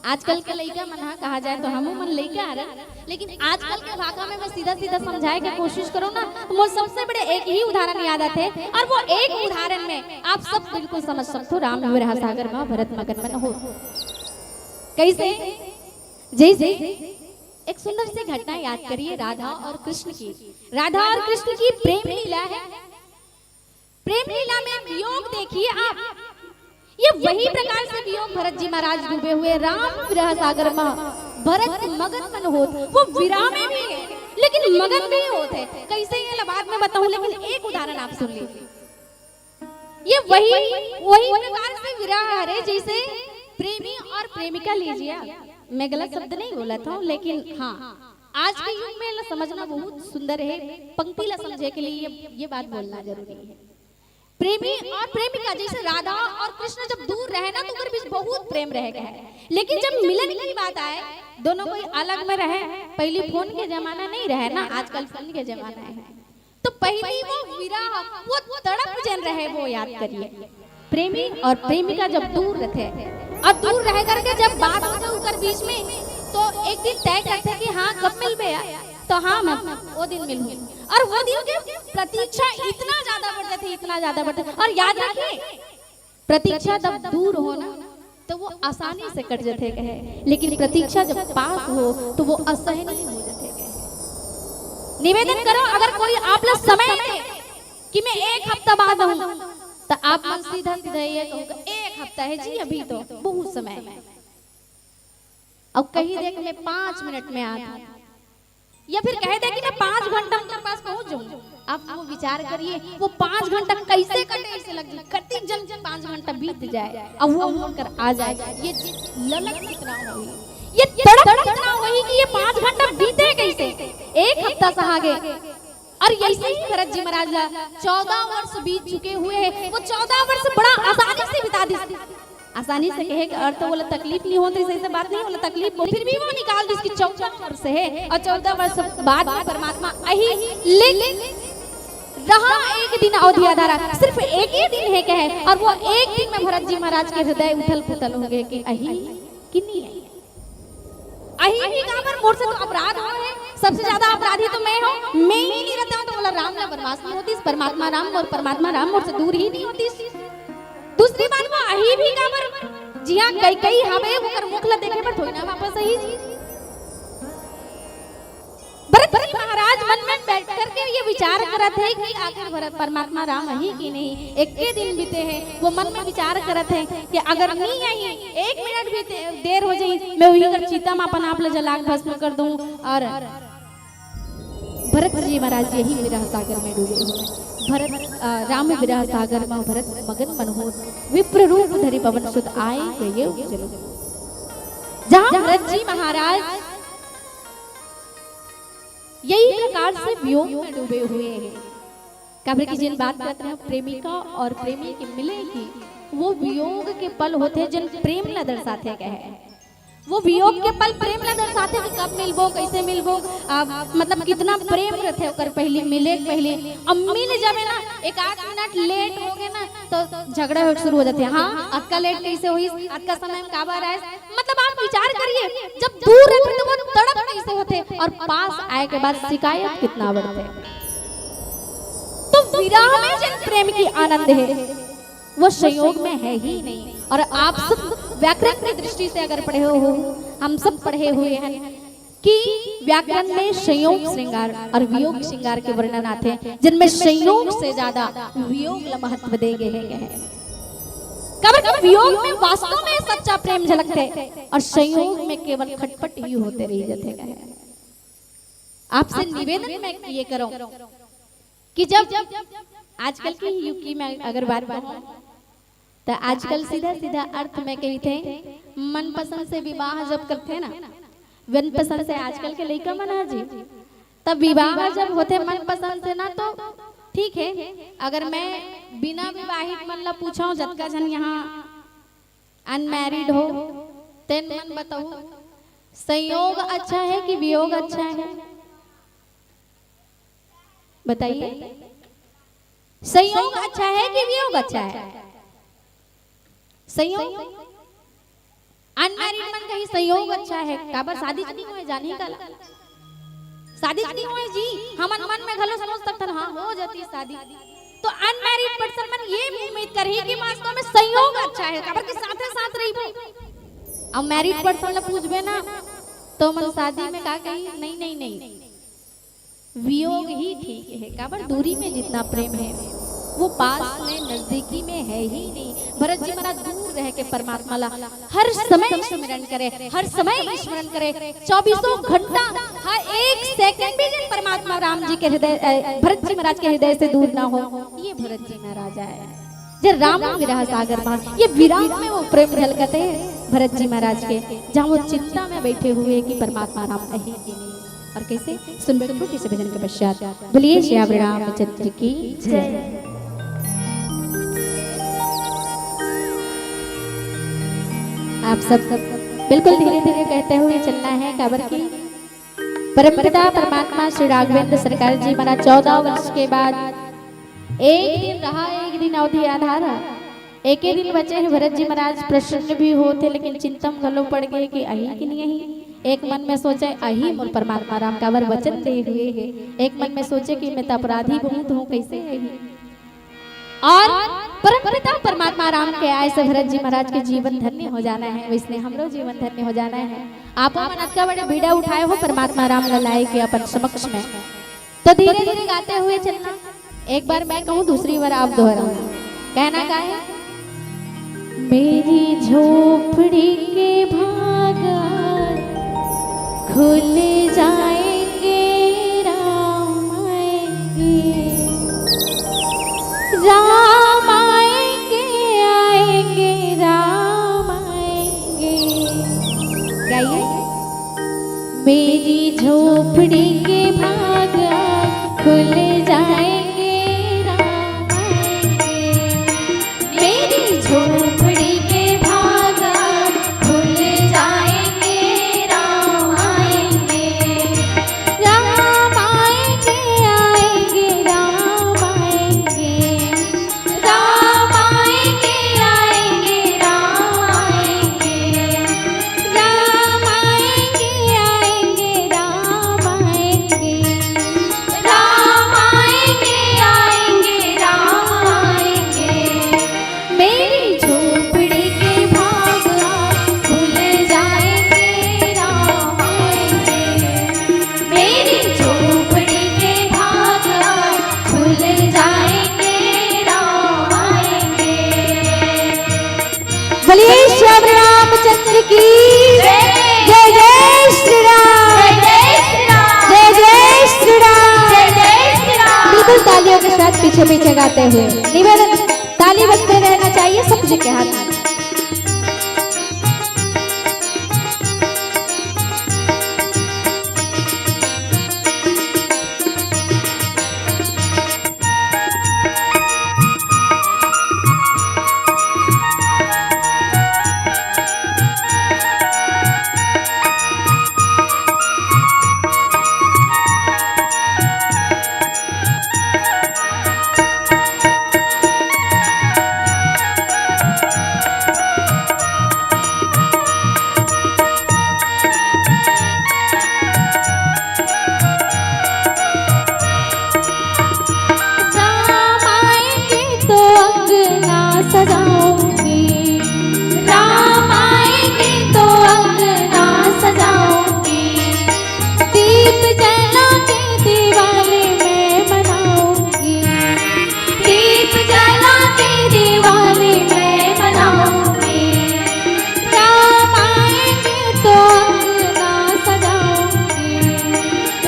आजकल के लइका मन ह, कहा जाए तो हमू मन लइका हरन, लेकिन आजकल के भाखा में मैं सीधा सीधा समझाए के कोशिश करूँ ना, तो मोर सबसे बड़े एक ही उदाहरण याद आथे, और वो एक उदाहरण में आप सब बिल्कुल समझ सकथो राम विरह सागर में भरत मगन मन होत। कइसे? जइसे एक सुंदर सी घटना याद करिए राधा और कृष्ण की। राधा और कृष्ण की प्रेम लीला हे। प्रेम लीला में वियोग देखिए आप, ये वही प्रकार से वियोग भरत जी महाराज डूबे हुए, राम विरह सागर में भरत मगन मन होत, वो विरह में भी हे लेकिन मगन भी होत हे। कइसे, ये ला बाद में बताऊं, लेकिन एक उदाहरण आप सुन लीजिए। ये वही, वही प्रकार से विरह हरे जइसे प्रेमी और प्रेमिका लीजिए आप। मैं गलत शब्द नहीं बोलत हूँ, लेकिन हाँ, आज के युग में एला समझना बहुत सुंदर हे। पंक्ति ला समझे के लिए ये, ये बात बोलना जरूरी हे। प्रेमी और प्रेमिका जइसे राधा और कृष्ण जब दूर रहे ना, तो ओकर बीच बहुत प्रेम रहे के हे, लेकिन जब मिलन की बात आए, दोनों कोई अलग में रहे। पहिली फोन के जमाना नहीं रहे ना, आजकल फोन के जमाना हे। तो पहिली वो विरह, वो तड़प जेन रहे, वो याद करिए। प्रेमी और प्रेमिका जब दूर रहिथे और दूर रह करके जब बात होथे ओकर बीच में, तो एक दिन तय करथे कि हाँ, कब मिलबे यार? तो हाँ, मैं वो दिन मिलहूँ। और वो दिन के प्रतीक्षा इतना ज्यादा बढ़ जाथे, इतना ज्यादा बढ़ जाथे। और याद रखिए, प्रतीक्षा जब दूर हो ना, तो वो आसानी से कट जाथे कहे, लेकिन प्रतीक्षा जब पास हो, तो वो असहनीय हो जाथे कहे। निवेदन करो, अगर कोई आप ला समय दे कि मैं एक हफ्ता बाद आऊं, तो आप मन सीधा सीधा ये कहोगे, "एक हफ्ता हे जी, अभी तो बहुत समय हे।" अउ कहि दे कि मैं पाँच मिनट में आत हूँ, या फिर कहि दे कि मैं पाँच घंटा में तेरे पास पहुंच जाऊंगा। आप वो विचार करिए, वो पाँच घंटा कइसे कटे, अइसे लग जाए, कतेक झन पाँच घंटा बीत जाए, अब वो मन कर आ जाए। ये ललक कितना होही, ये तड़प कितना होही कि ये पाँच घंटा बीते कइसे, एक हफ्ता सहा गे। और अइसे ही भरत जी महाराज ला चौदह वर्ष बीत चुके हुए हैं, वो चौदह वर्ष बड़ा आसानी से बिता दिस। आसानी से कहे के अर्थ, ओला तकलीफ नहीं होत, अइसे बात नहीं, ओला तकलीफ, फिर भी वो निकाल दिस कि चौदह वर्ष हे और चौदह वर्ष बाद में परमात्मा आही, लेकिन रहा एक दिन अवधि आधारा, सिर्फ एक ही दिन हे कहे, और वो एक दिन में भरत जी महाराज के हृदय उथल पुथल हो गे कि आही कि नहीं आही। अही भी काबर, मोर से तो अपराध होय हे, सबसे ज्यादा अपराधी तो मैं हूँ। मैं ही नहीं रहता हूँ तो मोला राम ला वनवास नहीं होतिस, परमात्मा राम और परमात्मा राम मोर से दूर ही नहीं होतिस। दूसरी बात, वो अही भी काबर, जिहाँ कैकई हवे, ओकर मुख ला देखे बर थोड़ी ना वापस आही जी। भरत जी महाराज मन में बैठ करके ये विचार करत हे कि आखिर भरत, परमात्मा राम अही कि नहीं। एके दिन बीते हे, वो मन में विचार करत हे कि अगर नहीं अही, एक मिनट भी दे-, देर हो जाही, मैं उही कर चिता में अपन आप ला जला के भस्म कर दूं। और भरत जी महाराज यही विरह सागर में डूबे हुए। भरत, अ, राम विरह सागर में भरत मगन मन होत, विप्र रूप धरि पवन सुत आए गए उज्जल। जहाँ भरत जी महाराज यही प्रकार से वियोग में डूबे हुए हैं। काबर कि जेन बात करत रहे प्रेमिका और प्रेमी के मिले की, वो वियोग के पल होथे, जेन प्रेम ला दर्शाथे कहे। वो वियोग के पल प्रेम ला दर्शाथे कि कब मिलबो, कैसे मिलबो, आ, मतलब कितना प्रेम रथे ओकर पहली मिले के पहली। अब मिल जाबे ना, एक आध मिनट लेट हो गए ना तो झगड़ा हो शुरू हो जाथे। हाँ, अतका लेट कैसे होइस, अतका समय में काबर आए, मतलब आप विचार करिए, जब दूर रहते तो वो तड़प कैसे होथे और पास आए के बाद शिकायत कितना बढ़थे। तो विरह में जिन प्रेम की आनंद है वो संयोग में है ही नहीं। और आप सब व्याकरण की दृष्टि से अगर पढ़े हो, हम सब पढ़े हुए हैं कि व्याकरण में संयोग श्रृंगार और वियोग श्रृंगार के वर्णन आथे, जिनमें संयोग से ज्यादा वियोग ला महत्व दे गए हैं। काबर कि वियोग में वास्तव में सच्चा प्रेम झलकथे और संयोग में केवल खटपट ही होते रह जाथे। आपसे निवेदन मैं ये करूं कि जब आजकल के युग की मैं अगर बात करूं तो आजकल सीधा सीधा अर्थ में कहिथे, मनपसंद से विवाह जब करथे ना, मनपसंद से आजकल के लइका मन ह जी, तब विवाह जब होथे मनपसंद से ना तो ठीक है। अगर मैं बिना विवाहित मन ला पूछूं, जतका झन यहाँ अनमैरिड हो, तेन मन बताओ, संयोग अच्छा है कि वियोग अच्छा है? बताइए, संयोग अच्छा है कि वियोग अच्छा है? संयोग। अनमैरिड मन कही संयोग अच्छा है, काबर शादी च नहीं होए, जानी काला शादी च नहीं होए जी। हमन मन में घलो सोच सकथन, हाँ, हो जाती शादी। तो अनमैरिड पर्सन मन ये उम्मीद करही कि वास्तव में संयोग अच्छा है, काबर कि साथे साथ रहिबो। अब मैरिड पर्सन ला पूछबे ना तो मन शादी में का कही, नहीं, नहीं, नहीं, वियोग ही ठीक है। काबर दूरी में जितना प्रेम है वो पास में नजदीकी में है ही नहीं। भरत जी महाराज दूर रह के परमात्मा ला हर समय स्मरण करे, हर समय स्मरण करे, चौबीसों घंटा हर एक सेकंड भी जिन परमात्मा राम जी के हृदय, अ, भरत जी महाराज के हृदय से दूर ना हो, ये भरत जी महाराज आए। जे राम विरह सागर में, ये विराग में वो प्रेम झलकथे भरत जी महाराज के, जहाँ वो चिंता में बैठे हुए कि परमात्मा राम अही कि नहीं। और कैसे? सुनबे छोटे से भजन के पश्चात। बोलिए श्री रामचंद्र की जय। आप सब बिल्कुल धीरे धीरे कहते हुए चलना है, काबर की परमपिता परमात्मा श्री राघवेंद्र सरकार जी महाराज चौदह वर्ष के बाद एक दिन रहा, एक दिन अवधि आधा रहा। एके दिन बचे हे, भरत जी महाराज प्रसन्न भी होथे, लेकिन चिंता म घलो पड़ गए कि अही कि नहीं अही। एक मन में सोचे, अही मोर परमात्मा राम, काबर वचन दे हुए हे। एक मन में सोचे कि मैं तो अपराधी बहुत हूँ, कैसे अही। और परमपिता परमात्मा राम के आए से भरत जी महाराज के जीवन धन्य हो जाना है, वैसने हमरो जीवन धन्य हो जाना है। आपो मन अतका बड़े बीड़ा उठाए हो परमात्मा राम ला लाए के अपन समक्ष में, तो धीरे धीरे गाते हुए चलना। एक बार मैं कहूँ, दूसरी बार आप दोहराना। कहना का है? मेरी झोपड़ी के भाग खुल जाएंगे, राम आएंगे, राम आएंगे, आएंगे, राम आएंगे। गाइए। मेरी झोपड़ी के भाग खुल जाएंगे, राम आएंगे। मेरी झोपड़ी के भाग खुल जाएंगे, राम आएंगे। राम आएंगे, आएंगे, राम आएंगे। राम आएंगे, आएंगे, राम आएंगे। राम आएंगे, चंद्र की जय। जय जय श्री राम। जय जय श्री राम। जय जय श्री राम। जय जय श्री राम। बिल्कुल तालियों के साथ पीछे पीछे गाते हुए निवेदन, ताली बजते रहना चाहिए सब जी के हाथ में। राम आएंगे तो अंगना सजाऊंगी, राम आएंगे तो अंगना सजाऊंगी, दीप जला के दिवाली मैं मनाऊंगी, दीप जला के दिवाली मैं मनाऊंगी। राम आएंगे तो अंगना सजाऊंगी,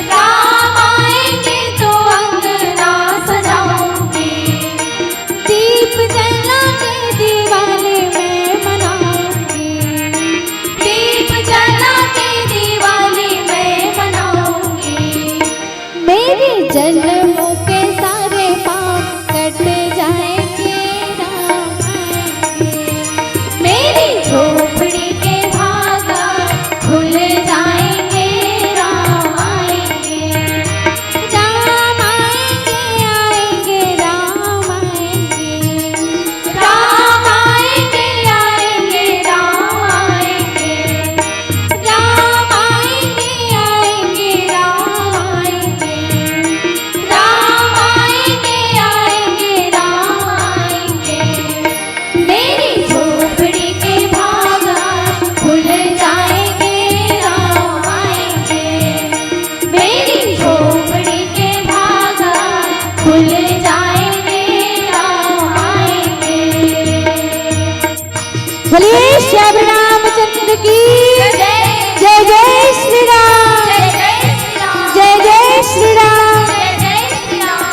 राम आएंगे तो अंगना सजाऊंगी, दीप जला के दिवाली मैं मनाऊंगी, दीप जला के दिवाली मैं मनाऊंगी। मेरे जन्मों के सारे पाप कट जाएंगे, राम आएंगे। मेरी झोपड़ी के भागा खुल जाएंगे, राम आएंगे। राम आएंगे, आएंगे, राम आएंगे। राम आएंगे, आएंगे, राम आएंगे। राम आएंगे, आएंगे, राम आएंगे। राम आएंगे, आएंगे, राम आएंगे। मेरी झोपड़ी के भागा खुल जाएंगे, राम आएंगे। मेरी झोपड़ी के भागा खुल जाएंगे, राम आएंगे। बोलिए श्याम रामचंद्र की जय। जय जय श्री राम। जय जय श्री राम। जय जय श्री राम। जय जय श्री राम।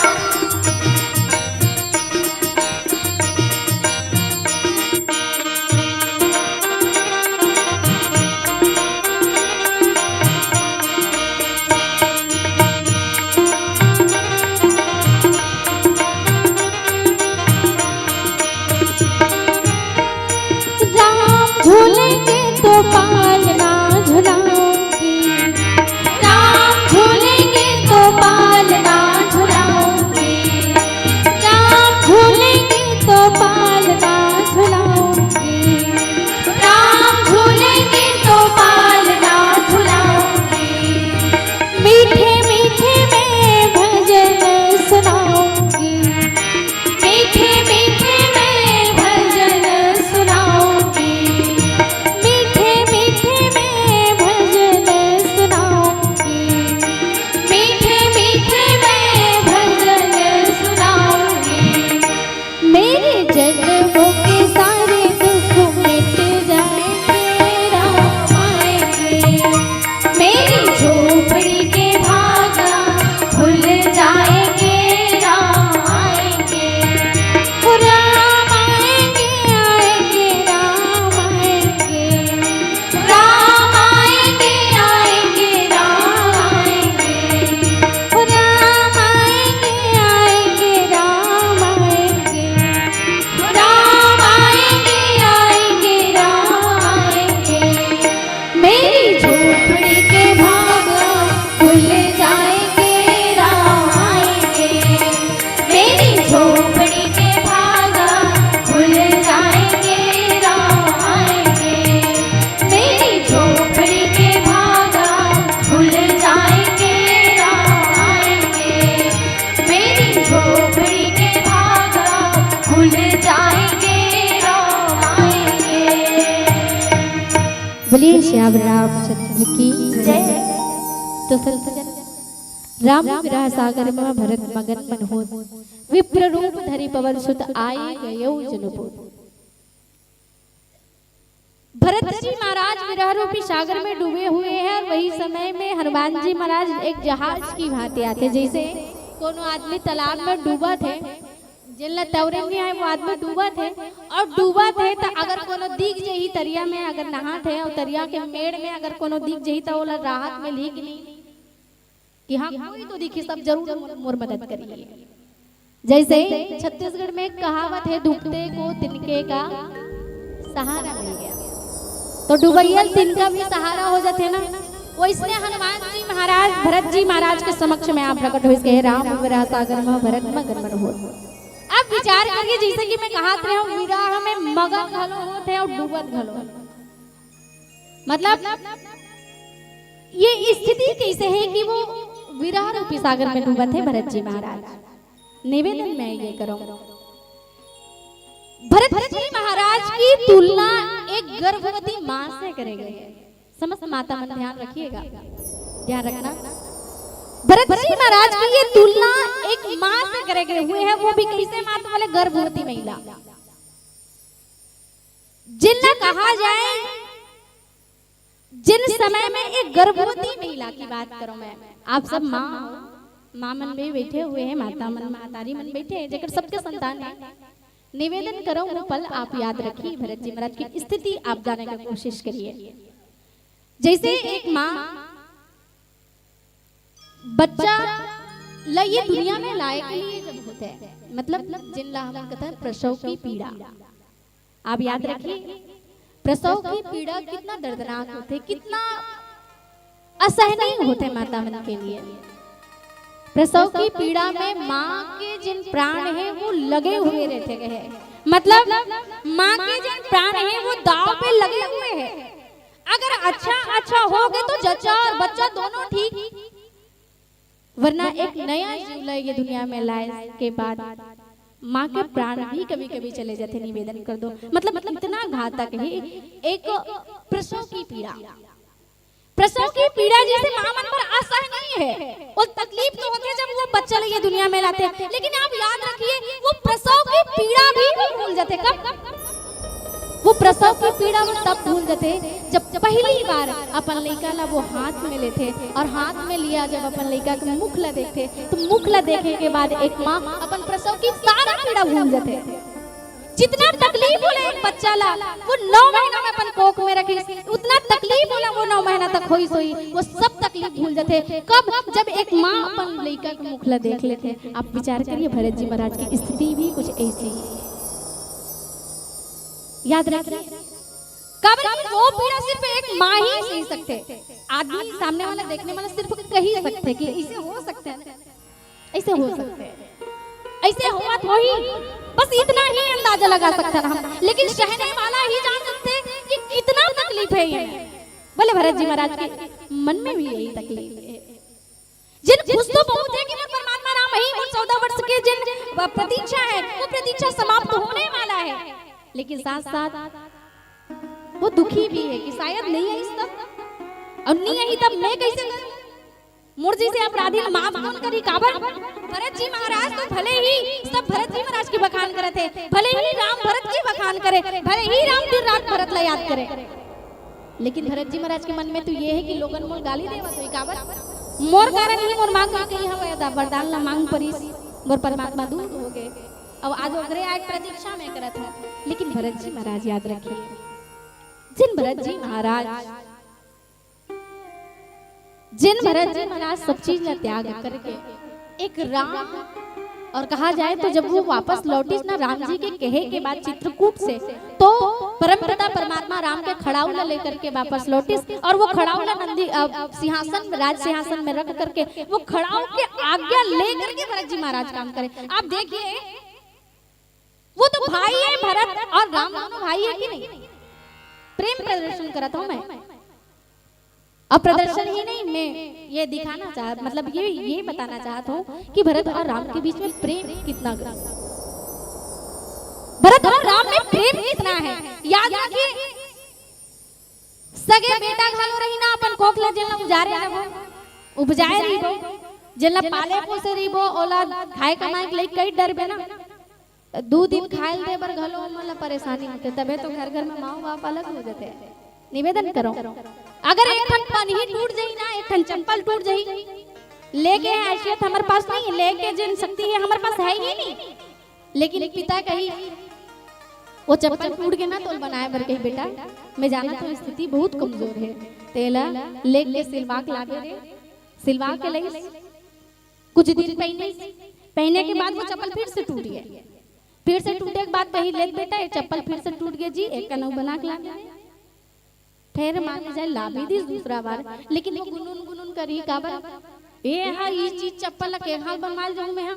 राम झूलेंगे तो पालना झुलाऊंगी, राम झूलेंगे तो पालना झुलाऊंगी, राम झूलेंगे तो पालना झुलाऊंगी, राम झूलेंगे तो पालना झुलाऊंगी। मीठे मीठे मैं भजन सुनाऊंगी, मीठे मीठे मैं भजन सुनाऊंगी, मीठे मीठे मैं भजन सुनाऊंगी, मीठे मीठे मैं भजन सुनाऊंगी। मेरे जन्मों के सारे दुख मिट जाएंगे, राम आएंगे। मेरी झोपड़ी के भागा खुल जाएंगे, राम आएंगे। ओ राम आएंगे, आएंगे, राम आएंगे। राम आएंगे, आएंगे, राम आएंगे। ओ राम आएंगे, आएंगे, राम आएंगे। राम आएंगे, आएंगे, राम आएंगे। मेरी झोपड़ी के भागा खुल जाएंगे, राम आएंगे। मेरी झोपड़ी के भागा खुल जाएंगे, राम आएंगे। मेरी झोपड़ी के भागा खुल जाएंगे, राम आएंगे। मेरी झोपड़ी के भागा खुल जाएंगे, राम आएंगे। बोलिए श्याम रामचंद्र की जय। तो संतजन, राम विरह सागर में भरत मगन मन होत, विप्र रूप धरि पवन सुत आए गयो जन बोध। भरत जी महाराज विरह रूपी सागर में डूबे हुए हैं और वही समय में हनुमान जी महाराज एक जहाज की भांति आथे, जैसे कोनो आदमी तालाब में डूबत हे, जेन ला तौरे नइ आय, वो आदमी डूबत हे, और डूबत हे त अगर कोनो दिख जही तरिया में, अगर नहात हे और तरिया के मेड़ में अगर कोनो दिख जही त ओला राहत मिलही कि नहीं, कि हाँ, कोई तो दिखी, सब जरूर मोर, मोर मदद करिए। जैसे छत्तीसगढ़ में कहावत है, "डूबते को तिनके का सहारा मिल गया", तो डूबैया ल तिनका भी सहारा हो जाथे ना। वैसने हनुमान जी महाराज भरत जी महाराज के समक्ष में आप प्रकट होइस, कहे, "राम विरह सागर में भरत मगन मन होत।" अब विचार करिए, जैसे कि मैं कहत रहे हूँ, विरह में मगन घलो होत हे और डूबत घलो होत हे। मतलब, ये स्थिति कैसे है कि वो विरह रूपी सागर में डूबत हे भरत जी महाराज? निवेदन मैं ये करूं, भरत जी महाराज की तुलना एक गर्भवती माँ से करे गए हैं। समस्त माता मन ध्यान रखिएगा, ध्यान रखना। भरत जी महाराज की ये तुलना एक माँ से करे गए हुए हैं, वो भी कैसे माँ? तो बोले, गर्भवती महिला, जिन ला कहा जाए, जिन समय में एक गर्भवती महिला की बात करूं मैं, आप सब माँ, माँ मन भी बैठे हुए हैं, माता मन, महतारी मन बैठे हैं, जेकर सबके संतान है, निवेदन करूं, वो पल आप याद रखिए, भरत जी महाराज की स्थिति आप जाने की कोशिश करिए। जैसे एक माँ बच्चा ला ये दुनिया में लाए के लिए जब होते हैं, मतलब, जिन ला हमन कहते हैं प्रसव की पीड़ा, आप याद रखिए, प्रसव की पीड़ा कितना दर्दनाक होते, कितना असहनीय होते माता मन के लिए। प्रसव की पीड़ा में माँ के जिन प्राण हैं, वो लगे हुए रहते गए हैं, मतलब, माँ के जिन प्राण हैं, वो दाव पे लगे हुए हैं। अगर अच्छा अच्छा हो गए तो जच्चा और बच्चा दोनों ठीक, वरना एक नया जीव ला ये दुनिया में लाए के बाद माँ के प्राण भी कभी कभी चले जाते। निवेदन कर दो, मतलब, इतना घातक है एक प्रसव की पीड़ा। प्रसव की पीड़ा जैसे माँ मन पर असहनीय है, वो तकलीफ तो होते जब वो बच्चा ला ये दुनिया में लाते, लेकिन आप याद रखिए, वो प्रसव की पीड़ा भी वो भूल जाते। कब? वो प्रसव की पीड़ा वो तब भूल जाथे, जब पहली बार अपन लइका ला वो हाथ में लेथे और हाथ में लिया जब अपन लइका के मुख ला देखथे, तो मुख ला देखे के बाद एक माँ अपन प्रसव की सारा पीड़ा भूल जाथे। जितना तकलीफ होले एक बच्चा ला, वो नौ महीना में अपन कोख में रखे, उतना तकलीफ होला वो नौ महीना तक होई सोई, वो सब तकलीफ भूल जाथे। कब? जब एक माँ अपन लइका के मुख ला देख लेथे। आप विचार करिए, भरत जी महाराज की स्थिति भी कुछ ऐसी ही है। याद रखिए, काबर कि वो पीड़ा सिर्फ एक माँ ही सही सकथे। आदमी, सामने वाला, देखने वाला सिर्फ कही सकथे कि ऐसे हो सकथे, ऐसे हो सकथे, ऐसे होवत होही, बस इतना ही अंदाजा लगा सकथन हम। लेकिन सहने वाला ही जान सकथे कि कितना तकलीफ है ये। बोले, भरत जी महाराज के मन में भी यही तकलीफ है। जिन खुश तो बहुत है कि मोर परमात्मा राम ही मोर चौदह वर्ष के जिन प-, प्रतीक्षा है, वो प्रतीक्षा समाप्त होने वाला है, लेकिन साथ साथ वो दुखी भी है कि शायद नहीं आई तब, और नहीं आई तब मैं कैसे करूं? मोर जैसे अपराधी ला माफ कौन करी? काबर? भरत जी महाराज तो भले ही सब भरत जी महाराज के बखान करत हे, भले ही राम भरत के बखान करे, भले ही राम दिन रात भरत ला याद करे, लेकिन भरत जी महाराज के मन में तो ये है कि लोगन मोर गाली देवत होही, काबर? मोर कारण ही मोर मांग कहीं हवय, वरदान ला मांग परिस, मोर परमात्मा दूर हो गए। अब आज ओकरे आज प्रतीक्षा में करत है, लेकिन भरत जी महाराज याद रखिए, जिन भरत जी महाराज, जिन भरत जी महाराज सब चीज ला त्याग करके एक राम, और कहा जाए तो जब वो वापस लौटिस ना राम जी के कहे के बाद चित्रकूट से, तो परमपिता परमात्मा राम के खड़ाऊ ला लेकर के वापस लौटिस और वो खड़ाऊ ला नंदी, अ, सिंहासन, राज सिंहासन में रख करके वो खड़ाऊ के आज्ञा लेकर के भरत जी महाराज काम करे। आप देखिए, वो तो भाई है भरत और राम, दोनों भाई है कि नहीं? प्रेम प्रदर्शन करत हूं मैं। अब प्रदर्शन ही नहीं, मैं ये दिखाना चाह, मतलब ये, ये बताना चाहत हूँ कि भरत और राम के बीच में प्रेम कितना ग-, भरत और राम में प्रेम कितना है। याद रखिए, सगे बेटा घलो रही ना, अपन कोख ला जेन ला उजारे रहो, उपजाए रहिबो, जेन ला पाले पोसे रहिबो, ओला खाए कमाए के लइक कई डरबे ना। दू दिन खाए ल दे बर घलो ओमन ला परेशानी होथे, तभे तो घर घर में माँ बाप अलग हो जाथे। निवेदन करो, अगर एक ठन पनही टूट जाही ना, एक ठन चप्पल टूट जाही, लेके है हैसियत हमर पास नहीं, लेके जिन शक्ति है हमर पास है ही नहीं, लेकिन पिता कही वो चप्पल टूट गे ना, तोल बनाए बर कही, बेटा मैं जाना तो स्थिति बहुत कमजोर है, तेला लेके सिलवा के लाबे रे, सिलवा के लइस। कुछ दिन पहने, पहने के बाद वो चप्पल फिर से टूट गया। फिर से टूटे के बाद कही, "ले बेटा, ये चप्पल फिर से टूट गया जी, एक कनऊ बना के ला दे।" फिर मान ले जाए, ला भी दी दूसरा बार, लेकिन वो गुनगुन गुनगुन करी, "काबर? ये हा, ई चीज चप्पल ला के हाल बनवाल जाऊं मैं हा?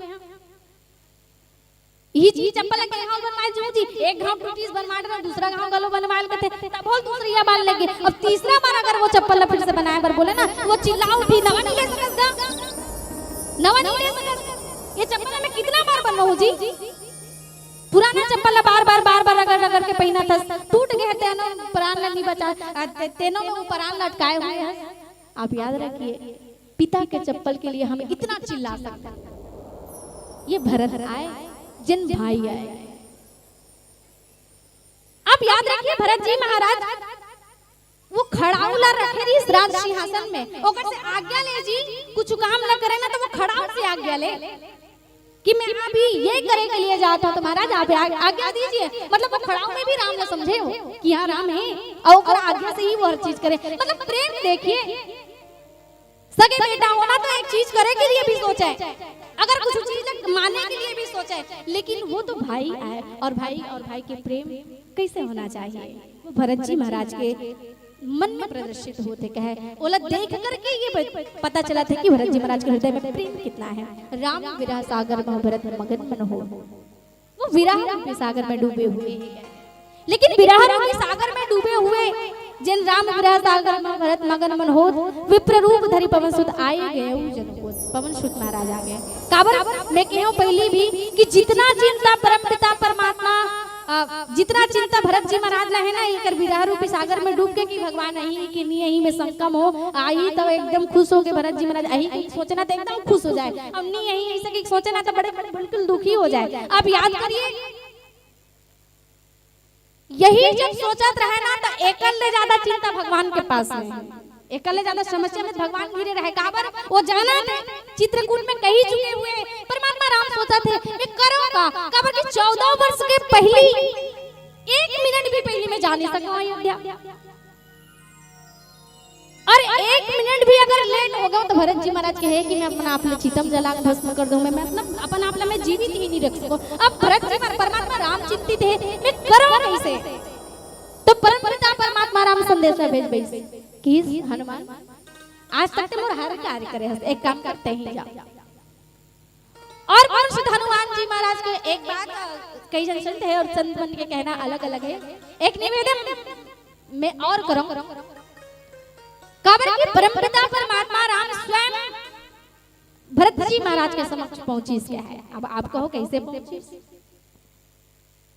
ई चीज चप्पल ला के हाल बनवाल जाऊं जी? एक घाव टूटीस बनवा डरा, दूसरा घाव गलो बनवाल कथे, तब बोल दूसरी बार लगे।" अब तीसरा बार अगर वो चप्पल ला फिर से बनाए बर बोले ना, वो चिल्ला उठी, "नवा नहीं ले सकस गा, नवा नहीं ले सकस। ये चप्पल ला मैं कितना बार बनवाऊं जी?" पुराना चप्पल ला बार-बार, बार-बार रगड़-रगड़ के पहिनत हस, टूट गे हे, तेनो प्राण ला नी बचा, अ, ते-, तेनो में वो प्राण लटकाए हुए हस। आप याद रखिए, पिता के चप्पल के लिए हम इतना चिल्ला सकते हैं। ये भरत आए, जिन भाई आए। आप याद रखिए, भरत जी महाराज वो खड़ाऊ ला रखे रहिस राज सिंहासन में, ओकर से आज्ञा ले जी, कुछ काम न करे ना तो वो खड़ाऊ से आज्ञा ले कि मैं अभी ये करे के लिए जाता हूँ, तो महाराज आप आ-, आज्ञा दीजिए। मतलब वो खड़ाऊ में भी राम ला समझे हो कि यहाँ राम है और ओकर आज्ञा से ही वो हर चीज करे। मतलब प्रेम देखिए, सगे बेटा होना तो एक चीज करे के लिए भी सोचे, अगर कुछ चीज माने के लिए भी सोचे, लेकिन वो तो भाई आए और भाई और भाई के प्रेम कैसे होना चाहिए, वो भरत जी महाराज के मन में प्रदर्शित होत हे। कहे ओला देख करके ये ब-, पता चलत हे कि भरत जी महाराज के हृदय में प्रेम कितना है। राम विरह सागर में भरत मगन मन हो, वो विरह रूपी सागर में डूबे हुए हैं। लेकिन विरह रूपी सागर में डूबे हुए जिन राम विरह सागर में भरत मगन मन होत, विप्र रूप धरि पवन सुत आए गए जनक होत। पवन सुत महाराज आ गए। काबर मैं कहेंव पहली भी कि जितना चिंता परमपिता परमात्मा, अ, जितना चिंता भरत जी महाराज ला है ना, एकर विरह रूपी सागर में डूब के कि भगवान अही कि नहीं अही में शंका हो, आही तो एकदम खुश हो के भरत जी महाराज अही कि सोचे ना तो एकदम खुश हो जाए, और नहीं अही ऐसे कि सोचे ना तो बड़े बिल्कुल दुखी हो जाए। आप याद करिए, यही जब सोचत रहे ना, तो एकर ले ज्यादा चिंता भगवान के पास में, एकर ले ज्यादा समस्या में भगवान घिरे रहे। काबर? वो जानत हे, चित्रकूट में कही चुके हुए परमात्मा राम सोचत हे, मैं करूं का? काबर कि चौदह वर्ष के पहली, एक मिनट भी पहली मैं जा नहीं सकूं अयोध्या। और एक मिनट भी अगर लेट हो गया तो भरत जी महाराज कहे कि मैं अपन आप ला चिता में जला के भस्म कर दूं, मैं, मैं अपना, अपन आप ला मैं जीवित ही नहीं रख सकूं। अब भरत जी महाराज, परमात्मा राम चिंतित हे, मैं करूं कैसे? तो परमपिता परमात्मा राम संदेशा भेजबे कि हनुमान, आज तक ते मोर हर कार्य करे हस, एक काम करते ही जा। और परम शुद्ध हनुमान जी महाराज के एक बात, अ, कई जन संत हे और संत मन के कहना अलग-अलग हे। एक निवेदन मैं और करूं, काबर कि परमपिता परमात्मा राम स्वयं भरत जी महाराज के समक्ष पहुंचिस हे। अब आप कहो कैसे पहुंचिस?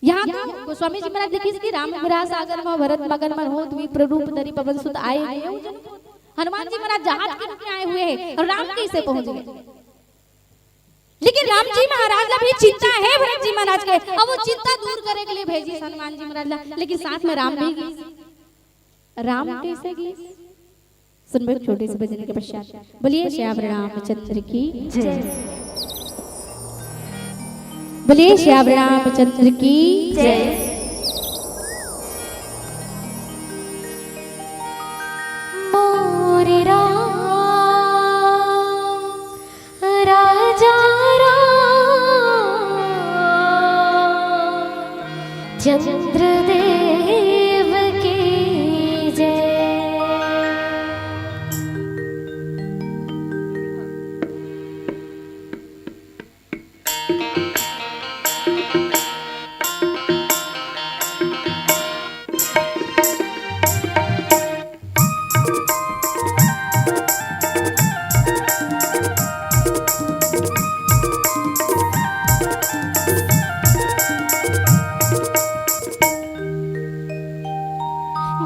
यहाँ तो गोस्वामी जी महाराज लिखिस कि राम विरह सागर में भरत मगन मन होत, विप्र रूप धरि पवन सुत आए गए। हनुमान जी महाराज जहाज के रूप में आए हुए हैं और राम कैसे पहुंच गए? लेकिन राम जी महाराज ला भी चिंता हे भरत जी महाराज के, अब वो चिंता दूर करे के लिए भेजिस हनुमान जी महाराज ला, लेकिन साथ में राम भी गिस। राम कैसे गिस? सुनबे छोटे से भजन के पश्चात। बोलिए श्याम रामचंद्र की जय। बोलिए श्याम रामचंद्र की जय। मोरे राम, राजा राम, चंद्र देव की जय।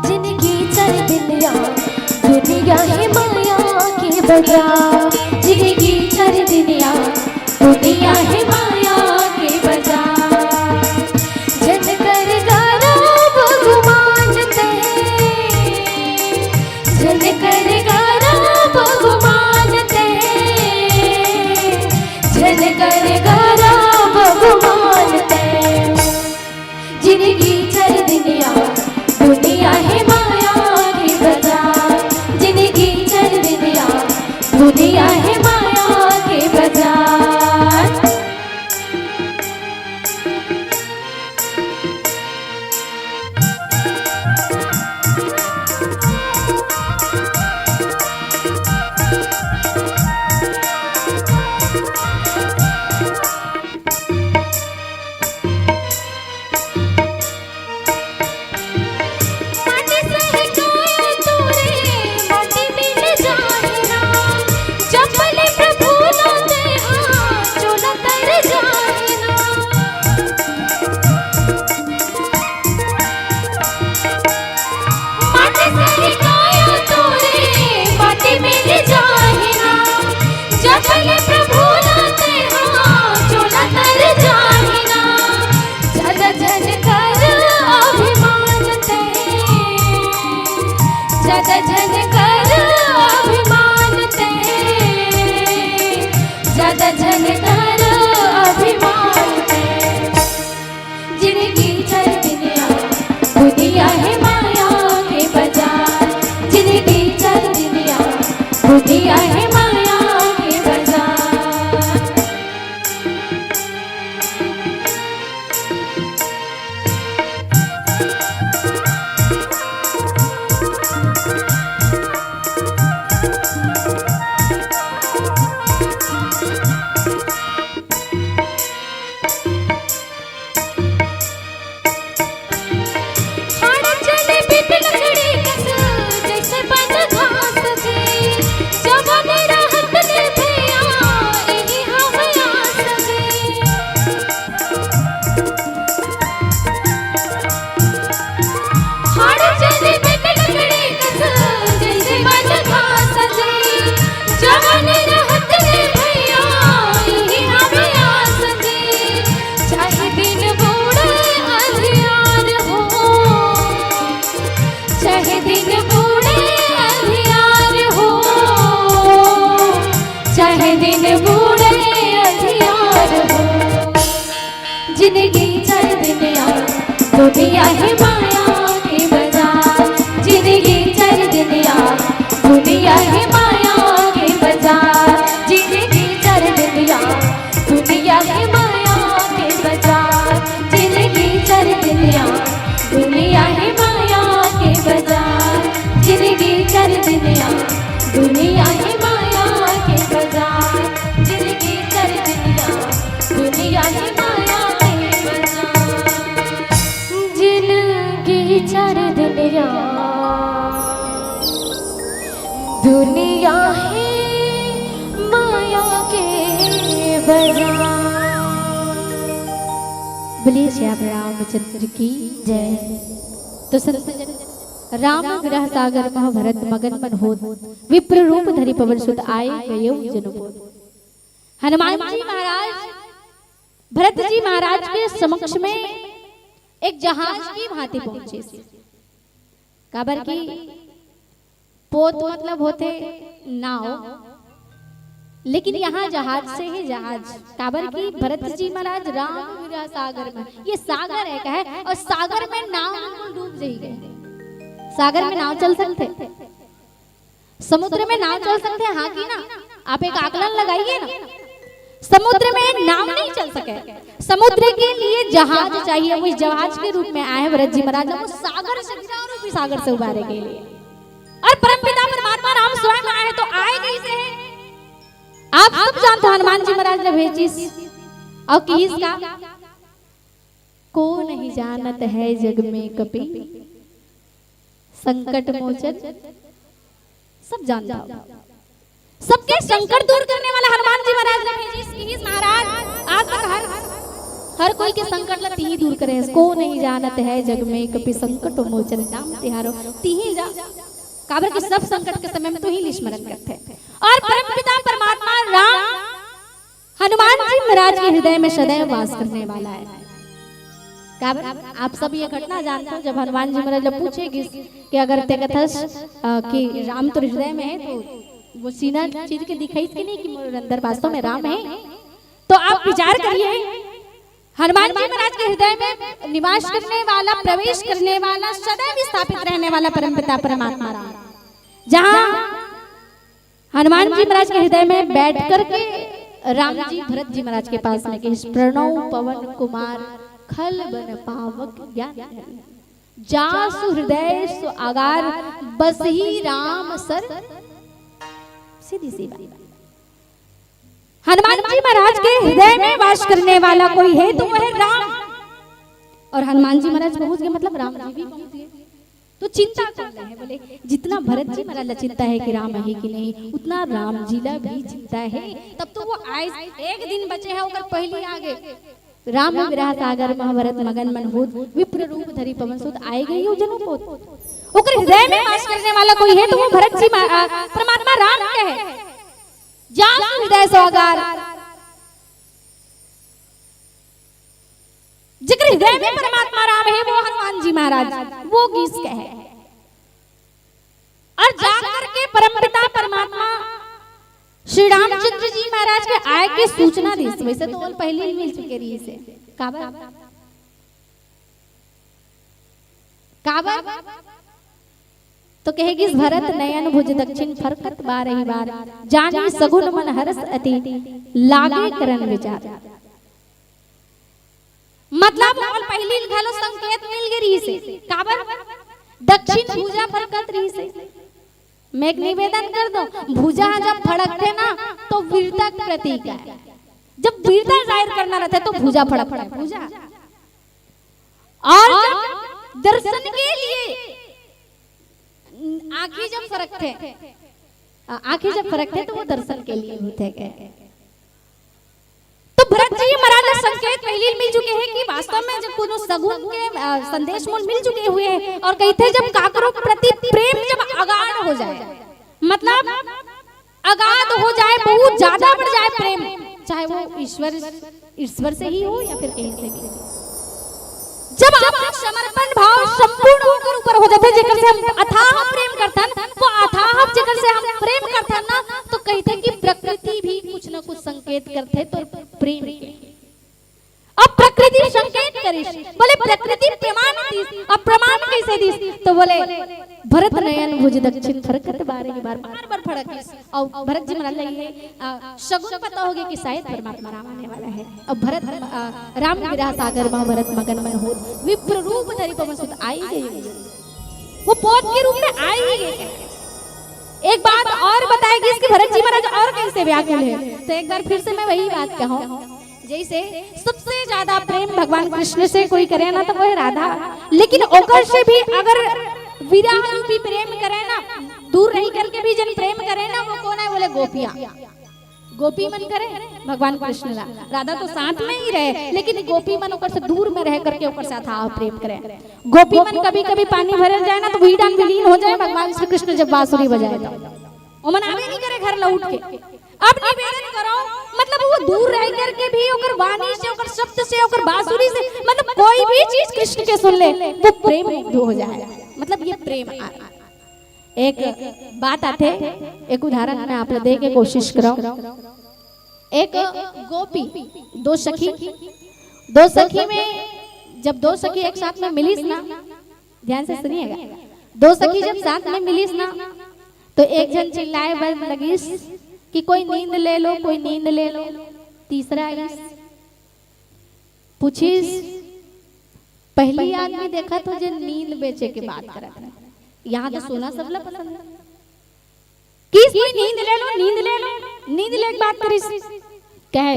जिंदगी चर दुनिया, दुनिया है माया के बाजार। जिंदगी चर दुनिया, दुनिया है माया के बाजार। जिंदगी चर दुनिया, दुनिया हे माया के बजार। जिंदगी चर दुनिया, दुनिया हे माया के बजार। माटी से ही काया तोरे, माटी मिल जाए ना। जब ले प्रभु ना देहा, चोला तर जाए ना। माटी से ही काया तोरे, माटी मिल जाए ना। जब ले प्रभु ना देहा, चोला तर जाए ना। ज्यादा झन कर अभिमान ते, ज्यादा झन कर अभिमान ते, ज्यादा झन कर अभिमान ते। जिंदगी चर दुनिया, दुनिया हे माया के बजार। जिंदगी चर दुनिया, दुनिया हे माया के बजार। हाड़ चले बिन लकड़ी कस, जैसे बन घास जी। जवन रहत निर्भया, इही हम आस जी। हाड़ चले बिन लकड़ी कस, जैसे बन घास जी। जवन रहत निर्भया, इही हम आस जी। चाहे दिन बूड़े अंधियार हो, चाहे दिन बूड़े अंधियार हो, चाहे दिन बूड़े अंधियार हो। जिंदगी चर दुनिया, दुनिया हे माया के बजार। जिंदगी चर दुनिया, दुनिया हे माया के बजार। जिंदगी चर दुनिया, दुनिया हे माया के बजार। जिंदगी चर दुनिया, दुनिया हे माया के बजार। जिंदगी चर दुनिया, दुनिया हे माया के बजार। जिंदगी चर दुनिया, दुनिया हे माया के बजार। जिंदगी चर दुनिया, दुनिया हे माया के बजार। बोलिए सियावर रामचंद्र की जय। तो संत जन, राम विरह सागर मह भरत मगन मन होत, विप्र रूप धरि पवन सुत आए गयो जन बोध। हनुमान जी महाराज भरत जी महाराज के समक्ष में एक जहाज की भांति पहुंचे। काबर कि पोत मतलब होथे नाव, लेकिन यहाँ जहाज से ही जहाज। काबर कि भरत जी महाराज राम विरह सागर में, ये सागर है, कहे, और सागर में नाव बिल्कुल डूब जाएगी। सागर में नाव चल सकथे? समुद्र में नाव चल सकथे, हाँ कि ना? आप एक आकलन लगाइए ना, समुद्र में नाव नहीं चल सके, समुद्र के लिए जहाज चाहिए। वो जहाज के रूप में आए हैं भरत जी महाराज, वो सागर से, रूपी सागर से उबारे के लिए। और परमपिता परमात्मा राम स्वयं आए हैं, तो आए कैसे हैं? आप सब जानते हो, हनुमान जी महाराज ने भेजिस, और किहिस का? को नहीं जानत है जग में कपि, संकट मोचन। सब जानता हो, सबके संकट दूर करने वाला हनुमान जी महाराज ने भेजिस। किहिस महाराज, आज तक हर, हर कोई के संकट ला तिही दूर करे हस। को नहीं जानत है जग में कपि, संकट मोचन नाम तिहारो। तिही जा, काबर कि सब संकट के समय में तुही ला स्मरण करथे। और परमपिता परमात्मा राम हनुमान जी महाराज के हृदय में सदैव वास करने वाला है। काबर, आप सब ये घटना जानते हो, जब हनुमान जी महाराज ला पूछे गिस कि अगर ते कथस, अ, कि राम तोर हृदय में है, तो वो सीना चीर के दिखाइस कि नहीं कि मोर अंदर वास्तव में राम है। तो आप विचार करिए, हनुमान जी महाराज के हृदय में निवास करने वाला, प्रवेश करने वाला, सदैव स्थापित रहने वाला परमपिता परमात्मा राम। जहां हनुमान जी महाराज के हृदय में बैठ करके राम जी भरत जी महाराज के पास में कहिस, "प्रणव पवन कुमार खल बन पावक ज्ञान धन। जासु हृदय सो आगार बसही राम सर।" सीधी सी बात। हनुमान जी महाराज के हृदय में वास करने वाला कोई है तो वह है राम। और हनुमान जी महाराज पहुंच गए, मतलब राम जी भी पहुंच गए। तो चिंता कौन ला है? बोले, जितना भरत जी महाराज ला चिंता है कि राम है कि नहीं, उतना राम जी ला भी चिंता है। तब तो वो आए, एक दिन बचे हैं, ओकर पहली आ गए। राम विरह सागर महा भरत मगन मन होत, विप्र रूप धरि पवन सुत आए गए यो जनु को। ओकर हृदय में वास करने वाला कोई है तो वो भरत जी मा-, आ, परमात्मा राम के है। जासु हृदय सो आगार, जेकर हृदय में परमात्मा राम है, वो हनुमान जी महाराज, वो गीस के है। और जाकर के परमपिता परमात्मा श्री रामचंद्र जी महाराज के आय के सूचना दीस। वैसे तो ओला पहली ही मिल चुके रहिसे। काबर? काबर? तो कहे गीस, "भरत नयन भुज दक्षिण फरकत बारही बार, जानी सगुन मन हरस अति लागे करन विचार।" मतलब ओला पहली घलो संकेत मिल गे रहिसे। काबर? दक्षिण भुजा फरकत रहिसे। मैं एक निवेदन कर दूं, भुजा जब फड़कथे ना, तो वीरता के प्रतीक है। जब वीरता जाहिर करना रहता है तो भुजा फड़कता है, भुजा। और जब दर्शन के लिए आंखी जब फरकथे, आ-, आंखी जब फरकथे तो वो दर्शन के लिए होथे के। तो भरत जी महाराज ला संकेत पहली मिल चुके हैं कि वास्तव में जब कोनो सगुन के, अ, संदेश मोला मिल चुके हुए हैं। और कहिथे, जब काकरो प्रति प्रेम जब अगाध हो जाए, मतलब अगाध हो जाए, बहुत ज्यादा बढ़ जाए प्रेम, चाहे वो ईश्वर, ईश्वर से ही हो या फिर कहीं से भी, जब आपका समर्पण भाव संपूर्ण ओकर ऊपर हो जाथे, जेकर से हम अथाह प्रेम करथन, वो अथाह जेकर से हम प्रेम करथन ना, तो कहिथे कि प्रकृति भी कुछ ना कुछ संकेत करथे तो प्रेम के। अब प्रकृति संकेत करिस, बोले प्रकृति प्रमाण दीस, अब प्रमाण कैसे दीस? तो बोले भरत नयन भुज दक्षिण फरकत बारही बार, बार बार फड़किस। और भरत जी महाराज ला ये, आ, सगुन पता हो गया कि शायद परमात्मा राम आने वाला है। अब भरत, आ, राम विरह सागर मा भरत मगन मन होत, विप्र रूप धरि पवन सुत आई गए। वो पोत के रूप में आई गए। एक बात और बताई गीस कि भरत जी महाराज और कैसे व्याकुल है। तो एक बार फिर से मैं वही बात कहूँ, जैसे सबसे ज्यादा प्रेम भगवान कृष्ण से कोई करे ना तो वो है राधा, लेकिन ओकर से भी अगर विरह रूपी प्रेम करे ना, दूर रही करके भी जन प्रेम करे ना, वो कौन है? बोले गोपियां। गोपी मन करे भगवान कृष्ण ला, राधा तो साथ में ही रहे, लेकिन गोपी मन ओकर से दूर में रह करके ओकर से अथाह प्रेम करे। गोपी मन कभी कभी पानी भरल जाए ना तो वही डान विलीन हो जाए, भगवान श्री कृष्ण जब बांसुरी बजाए तो ओमन आवे नहीं करे घर लौट के। अब निवेदन करो, मतलब वो दूर रह करके भी ओकर वाणी से, ओकर शब्द से, ओकर बांसुरी से, मतलब कोई भी चीज कृष्ण के सुन ले, वो प्रेम मुग्ध हो जाए। मतलब ये प्रेम आ, एक बात आथे, एक उदाहरण मैं आप ला दे के कोशिश करव। एक गोपी, दो सखी, दो सखी में जब दो सखी एक साथ में मिलिस ना, ध्यान से सुनिएगा, दो सखी जब साथ में मिलिस ना, तो एक झन चिल्लाए बर लगिस कि कोई नींद ले लो, कोई नींद ले लो। तीसरा आइस, पूछिस, पहली आदमी देखा तो जे नींद बेचे के बात करत है, यहाँ तो सोना सबला पसंद है। किस कोई नींद ले लो, नींद ले लो, नींद ले के बात करिस। कहे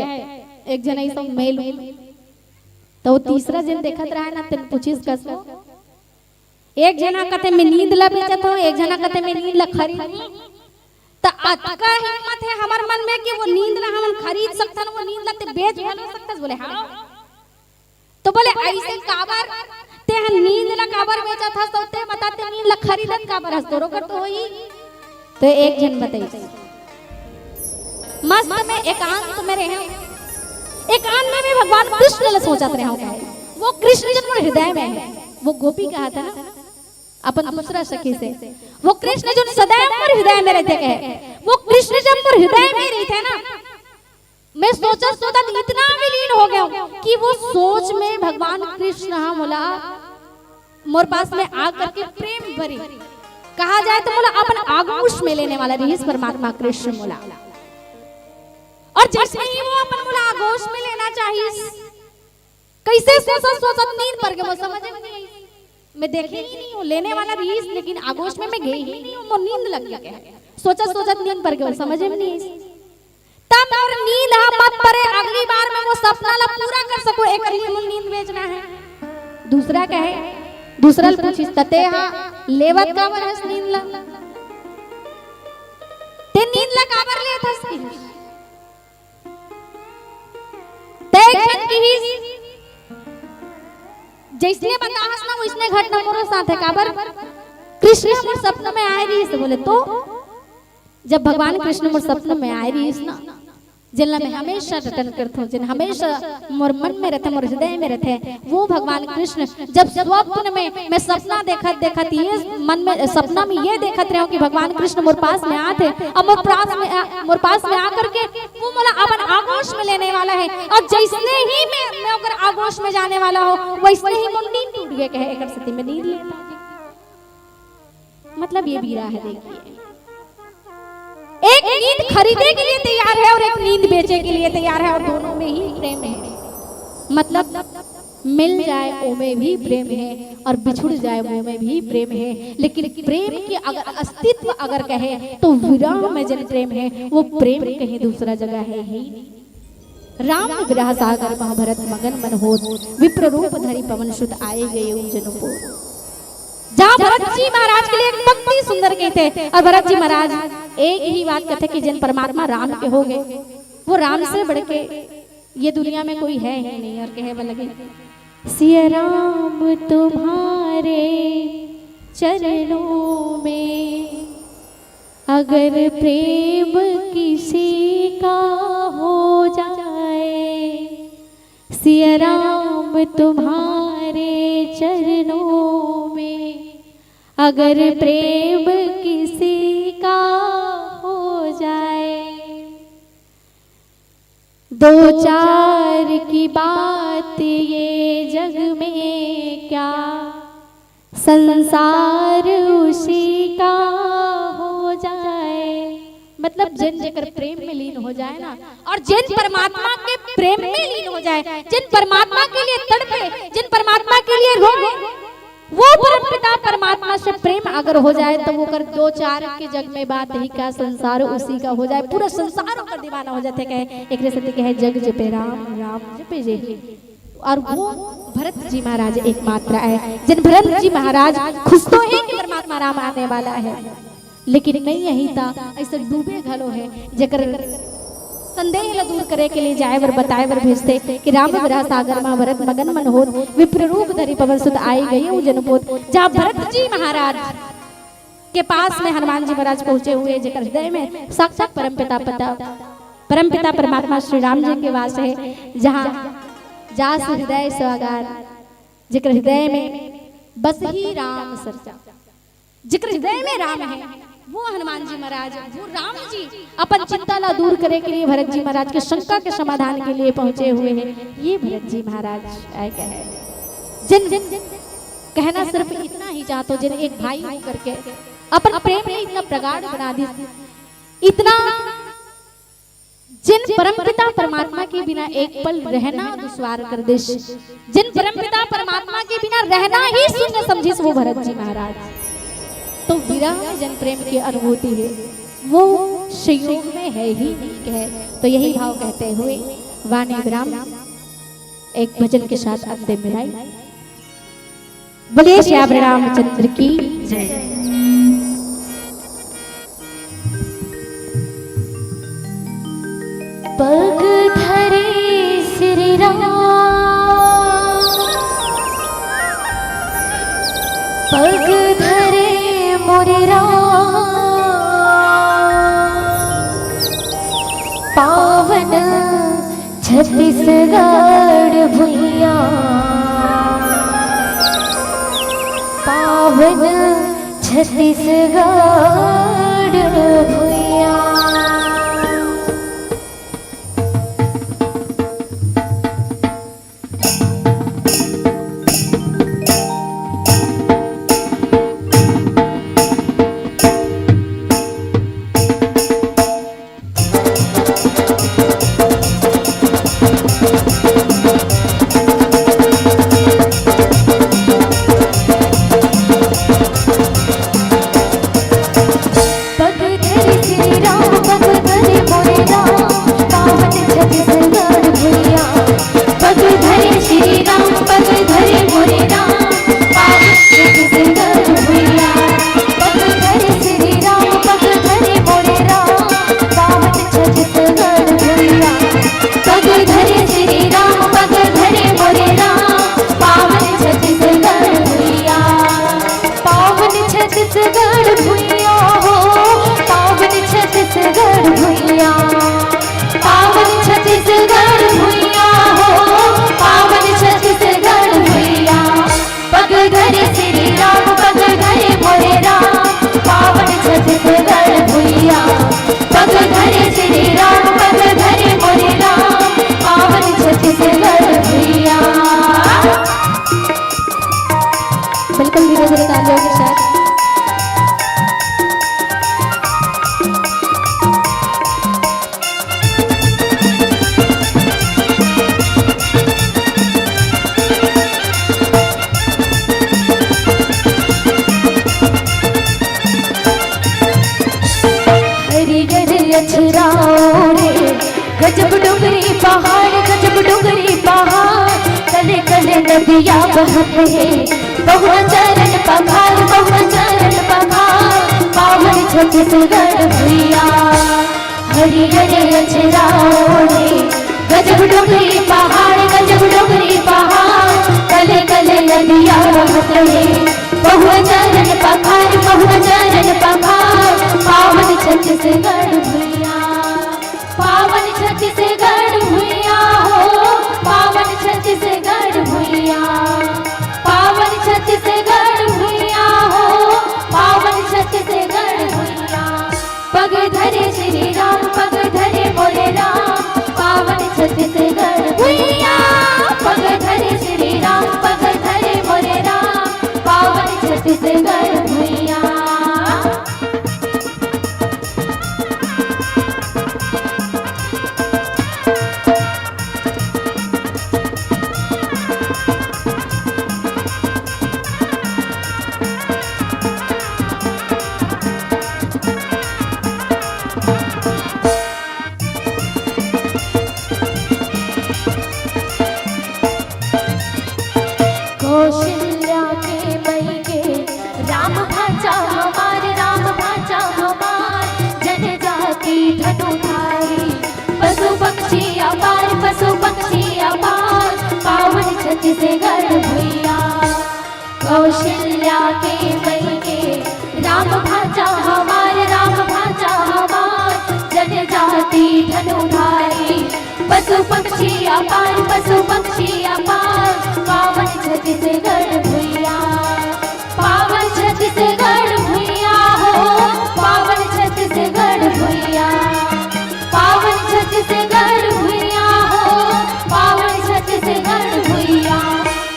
एक झन ऐसा मेल, तो वो तीसरा जन देखत रहा ना, तेन पूछिस कस को, एक जना कथे मैं नींद ला बेचत हूँ, एक जना कथे मैं नींद ला खरीद। त अतका हिम्मत है हमर मन में कि वो नींद ला हमन खरीद सकथन, वो नींद ला ते बेच घलो सकथस। बोले हाँ। तो बोले ऐसे काबर, ते ह नींद ला काबर बेचत हस, तो ते बता ते नींद ला खरीदत काबर हस, तोरो कर तो होही। तो एक झन बताइस, मस्त में एकांत में रहे, एकांत में भी भगवान कृष्ण ला सोचत रहे। वो कृष्ण जन मोर हृदय में है, वो गोपी कहा था ना, अपन दूसरा सखी से, वो कृष्ण जो सदैव मोर हृदय में रहते कहे, वो कृष्ण जब मोर हृदय में रहते ना, मैं सोचत सोचत इतना विलीन हो गया हूँ कि वो सोच में भगवान कृष्ण ह मोला, मोर पास में आ करके प्रेम भरी, कहा जाए तो मोला अपन आगोश में लेने वाला रिहिस परमात्मा कृष्ण मोला। और जैसे ही वो अपन मोला आगोश में लेना चाहिस, कैसे सोचत सोचत नींद पर गए, वो समझ में नहीं आई। मैं देखे ही नहीं हूँ, लेने वाला रिहिस, लेकिन आगोश में मैं गई ही नहीं हूँ, मोर नींद लग गया है। सोचत सोचत नींद पर गए, वो समझ में नहीं आई। तब मोर नींद ह मत परे, अगली बार मैं वो सपना ला पूरा कर सकूं, एकर लिए मोर नींद बेचना है। दूसरा कहे, दूसरा ल पूछिस, "तते हा लेवत काबर हस नींद ला? ते नींद ला काबर लेत हस?" किहिस। ते एक झन किहिस, "जैसने बताहस ना, वैसने घटना मोरो साथ है।" काबर? कृष्ण मोर सपना में आए रिहिस, बोले तो जब भगवान कृष्ण मोर सपना में आए रिहिस ना, जेन ला मैं हमेशा रटन करथों, जेन हमेशा मोर मन में रथे, मोर हृदय में रथे, वो भगवान कृष्ण जब स्वप्न में मैं सपना देखत देखत ये मन में, सपना में ये देखत रहे हूँ कि भगवान कृष्ण मोर पास में आत हे और मोर पास में आ, मोर पास में आकर के वो मोला अपन आगोश में लेने वाला है, और जैसने ही मैं, मैं ओकर आगोश में जाने वाला हूँ, वैसने ही मोर नींद टूट गए, कहे एकर सेती मैं नींद लेता। मतलब ये बीरा है, देखिए, एक नींद खरीदे के लिए तैयार है और एक नींद बेचे के लिए तैयार है, और दोनों में ही प्रेम है। मतलब मिल जाए ओमे भी प्रेम है और बिछुड़ जाए ओमे भी प्रेम है, लेकिन प्रेम के अगर अस्तित्व अगर कहे तो विरह में जन प्रेम है, वो प्रेम कहीं दूसरा जगह है ही नहीं। राम विरह सागर मह भरत मगन मन होत, विप्र रूप धरि पवन सुत आए गए जनपोत। जहाँ भरत जी महाराज के लिए एक पंक्ति सुंदर कहते हैं, और भरत जी महाराज एक ही बात कहते कि जिन परमात्मा राम के हो गए, वो राम से बढ़ के ये दुनिया में कोई है ही नहीं। और कहे लगे, सिया राम तुम्हारे चरणों में अगर प्रेम किसी का हो जाए, सिया राम तुम्हारे चरणों में अगर प्रेम किसी का हो जाए, दो चार की बात ये जग में क्या, संसार उसी का हो जाए। मतलब जिन जेकर प्रेम में लीन हो जाए ना, और जिन परमात्मा के प्रेम में लीन हो जाए, जिन परमात्मा के लिए तड़पे, जिन परमात्मा के लिए रोए, वो परमपिता परमात्मा से प्रेम अगर हो जाए तो वो कर दो चार के जग में बात ही का, संसार उसी का हो जाए, पूरा संसार ओकर दीवाना हो जाते। कहे एकरे सेती कहे, जग जपे राम, राम जपे जे। और वो भरत जी महाराज एकमात्र है, जिन भरत जी महाराज खुश तो है कि परमात्मा राम आने वाला है, लेकिन नहीं यही था, ऐसे डूबे घलो है, जेकर संदेह ला दूर करे के लिए जाए बर, बताए बर भेजते कि राम विरह सागर मा भरत मगन मन होत, विप्र रूप धरि पवन सुत आई गए जनपोत। जहाँ भरत जी महाराज के पास में हनुमान जी महाराज पहुंचे हुए, जेकर हृदय में साक्षात परमपिता पता, परमपिता परमात्मा श्री राम जी के वास है, जहाँ जास हृदय सागर, जेकर हृदय में बस ही राम सरजा, जेकर हृदय में राम है, वो हनुमान जी महाराज, वो राम जी अपन चिंता ला दूर करे के लिए भरत जी महाराज के शंका के समाधान के लिए पहुंचे हुए हैं। ये भरत जी महाराज आए क्या है, जिन, जिन कहना सिर्फ इतना ही चाहतो, जिन एक भाई होकर के अपन प्रेम के इतना प्रगाढ़ बना दी, इतना जिन परमपिता परमात्मा के बिना एक पल रहना दुस्वार कर देस, जिन परमपिता परमात्मा के बिना रहना ही शून्य समझिस वो भरत जी महाराज। तो विरह में जन प्रेम की अनुभूति है, वो संयोग में है ही नहीं कहे। तो यही भाव कहते हुए वाणी विराम, एक भजन के साथ अंतिम विदाई। बोलिए श्री रामचंद्र की जय। पग धरे श्री राम, पग धरे मोरे राम, पावन छत्तीसगढ़ भुइयां, पावन छत्तीसगढ़ भुइयां। बिल्कुल धीरे धीरे तालियों के साथ। हरियर अछराओ रे, गजब डोंगरी पहाड़, गजब डोंगरी पहाड़, कले कले नदिया बहत हे, बहुआ चरण पखार, बहुआ चरण पखार, पावन छत्तीसगढ़ भुइया। हरियर अछराओ रे, गजब डोंगरी पहाड़, गजब डोंगरी पहाड़, कले कले नदिया बहत हे, बहुआ चरण पखार, बहुआ चरण पखार, पावन छत्तीसगढ़ भुइया। पावन छत्तीसगढ़ भुइया हो, पावन छत्तीसगढ़ भुइया, पावन छत्तीसगढ़ भुइया हो, पावन छत्तीसगढ़ भुइया। पग धरे श्री राम, पग धरे मोरे राम, पावन छत्तीसगढ़ भुइया। पग धरे श्री राम, पग धरे मोरे राम, पावन छत्तीसगढ़ भुइया। कौशल्या के मई के राम भांचा हमार, राम भांचा हमार, जनजाति धनुधारी, पशु पक्षी अपार, पशु पक्षी अपार, पावन छत्तीसगढ़ भुइया। कौशल्या के मई के राम भांचा हमार, राम भांचा हमार, जनजाति धनुधारी, पशु पक्षी अपार, पशु पक्षी अपार, पावन छत्तीसगढ़ भुइया। पावन छत्तीसगढ़ भुइया हो, पावन छत्तीसगढ़ भुइया। पावन छत्तीसगढ़ भुइया हो, पावन छत्तीसगढ़ भुइया।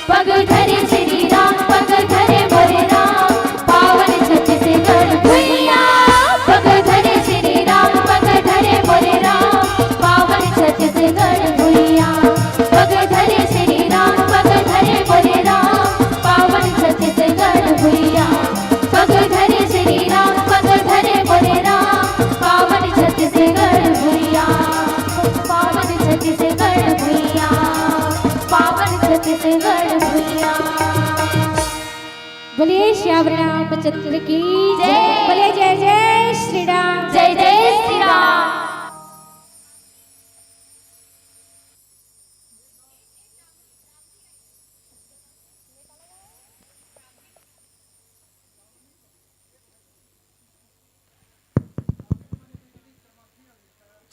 पग धरे श्री राम, पग धरे मोरे राम, पावन छत्तीसगढ़ भुइया। पग धरे श्री राम, पग धरे मोरे राम, पावन छत्तीसगढ़ भुइया। पग धरे श्री राम, पग धरे मोरे राम, पावन छत्तीसगढ़ भुइया। पग धरे श्री राम, पग धरे मोरे राम, पावन छत्तीसगढ़ भुइया। पावन छत्तीसगढ़ भुइया, पावन छत्तीसगढ़ भुइया। बोलिए श्याम रामचंद्र की जय। बोलिए जय जय श्री राम। जय जय श्री राम।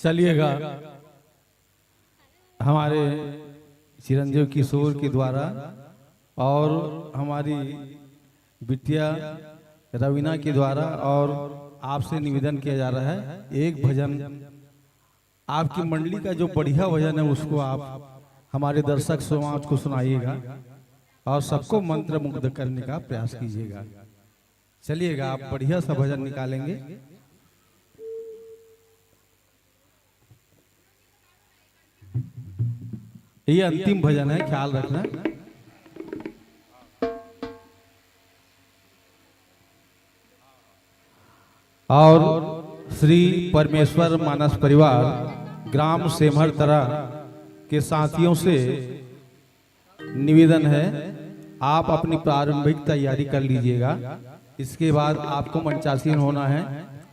चलिएगा, हमारे चिरंजीव किशोर के द्वारा और हमारी बिटिया रवीना के द्वारा और आपसे निवेदन किया जा रहा है, एक भजन, आपकी मंडली का जो बढ़िया भजन है, उसको आप हमारे दर्शक समाज को सुनाइएगा और सबको मंत्रमुग्ध करने का प्रयास कीजिएगा। चलिएगा, आप बढ़िया सा भजन निकालेंगे। ये अंतिम भजन है, ख्याल रखना। और श्री परमेश्वर मानस परिवार, ग्राम सेमहर तरा के साथियों से निवेदन है, आप अपनी प्रारंभिक तैयारी कर लीजिएगा। इसके बाद आपको मंचासीन होना है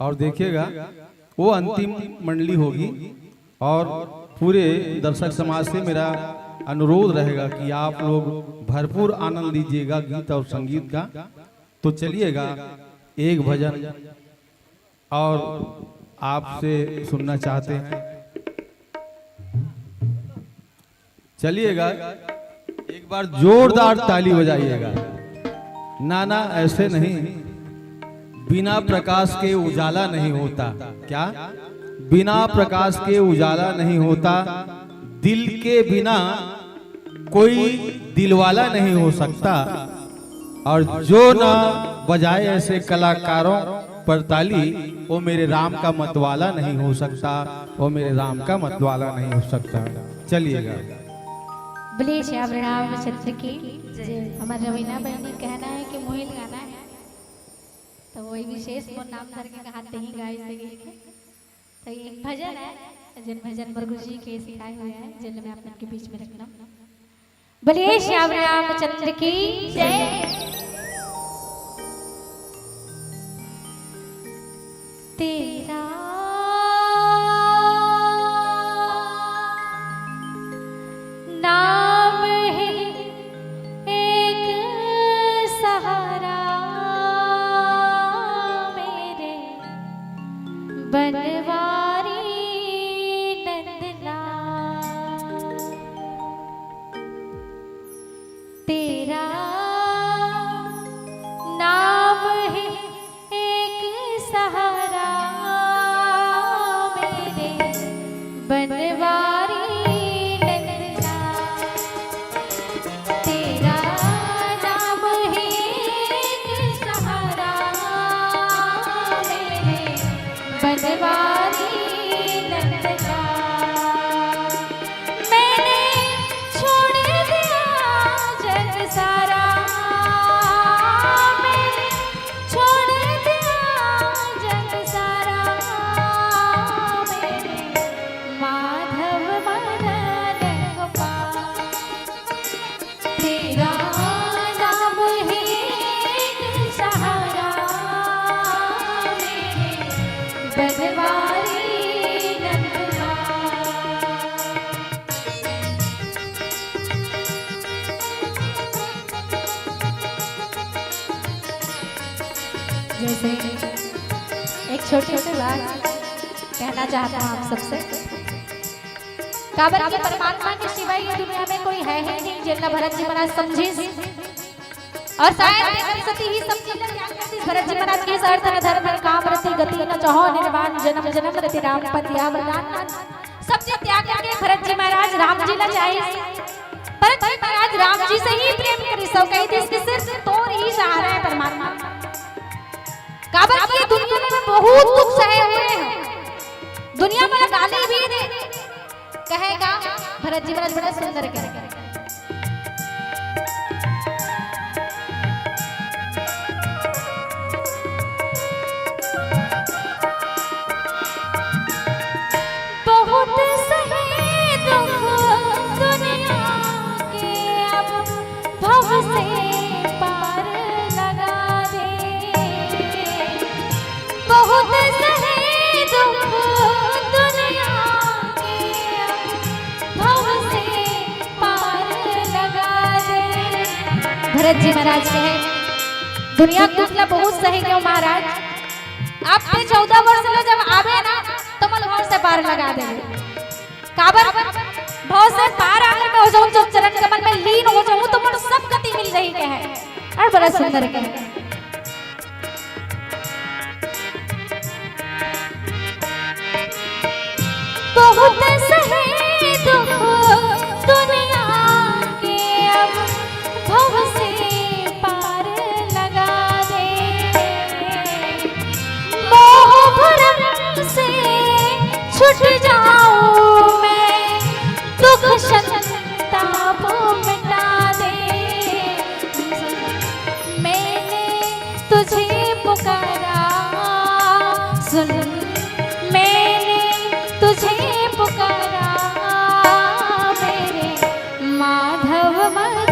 और देखिएगा, वो अंतिम मंडली होगी। और पूरे दर्शक समाज से मेरा अनुरोध रहेगा कि आप लोग भरपूर आनंद लीजिएगा गीत और संगीत का। तो चलिएगा, एक भजन और आपसे सुनना चाहते हैं। चलिएगा, एक बार जोरदार ताली बजाइएगा। ना, ना, ऐसे नहीं, बिना प्रकाश के उजाला नहीं होता। क्या? बिना प्रकाश के उजाला नहीं होता, दिल के बिना कोई दिलवाला नहीं हो सकता। और जो ना बजाए ऐसे कलाकारों पर ताली, वो मेरे राम का मतवाला नहीं हो सकता, वो मेरे राम का मतवाला नहीं हो सकता। चलिएगा। बोलिए श्याम रामचंद्र की जय। हमर रवीना बहनी कहना है कि मोहित गाना है, तो वही विशेष मोर नाम धर के कहा तेही गाय से गई के। तो ये एक भजन है, जिन भजन मोर गुरुजी के सिखाए हुए हैं, जिन मैं आप मन के बीच में रखना। बोलिए श्याम रामचंद्र की जय। तेरा नाम है एक सहारा मेरे बनवारी नंदलाल। तेरा नाम है एक सहारा मेरे बनवारी नंदलाल। तेरा नाम है एक सहारा मेरे बनवारी नंदलाल। मैंने छोड़ दिया जग सारा, मैंने छोड़ दिया जग सारा, मैंने माधव मदन गोपाल। तेरा नाम है एक सहारा मेरे बनवारी नंदलाल। जैसे एक छोटी सी बात कहना चाहता हूँ आप सबसे। काबर कि परमात्मा के सिवाय ये दुनिया में कोई है ही नहीं, जेला भरत जी महाराज समझिस। और शायद एकर सेती ही सब चीज ला त्याग कर दिस भरत जी महाराज के, अर्थ न धर्म न काम रति गति न चाहो निर्वाण जन्म जन्म रति राम पद यह वरदान। सब चीज त्याग करके भरत जी महाराज राम जी ला चाहिस। भरत जी महाराज राम जी से ही प्रेम करिस अउ कहि दिस कि सिर्फ तोर ही सहारा है परमात्मा। काबर कि दुनिया में बहुत दुख सहे हुए हैं, दुनिया में गाली भी दे, कहेगा भरत जी महाराज बड़ा सुंदर कहे। बहुत सहे दुख दुनिया के, अब भव से पार लगा दे। बहुत सहे दुख दुनिया के, अब भव से पार लगा दे। भरत जी महाराज कहे, दुनिया के दुख ला बहुत सहे गयो महाराज, अब ते चौदह वर्ष ले जब आबे ना, तो मोला भव से पार लगा दे। काबर भव से पार आकर मैं हो जाऊं, जब चरण कमल में लीन हो जाऊं, तो मोर सब गति मिल जाही कहे। और बड़ा सुंदर कहे। बहुत सहे दुख दुनिया के, अब भव से पार लगा दे। मोह भरम से छुट जाऊं मैं, दुख संताप मिटा दे। मैंने तुझे पुकारा, सुन, मैंने तुझे पुकारा, मेरे माधव मदन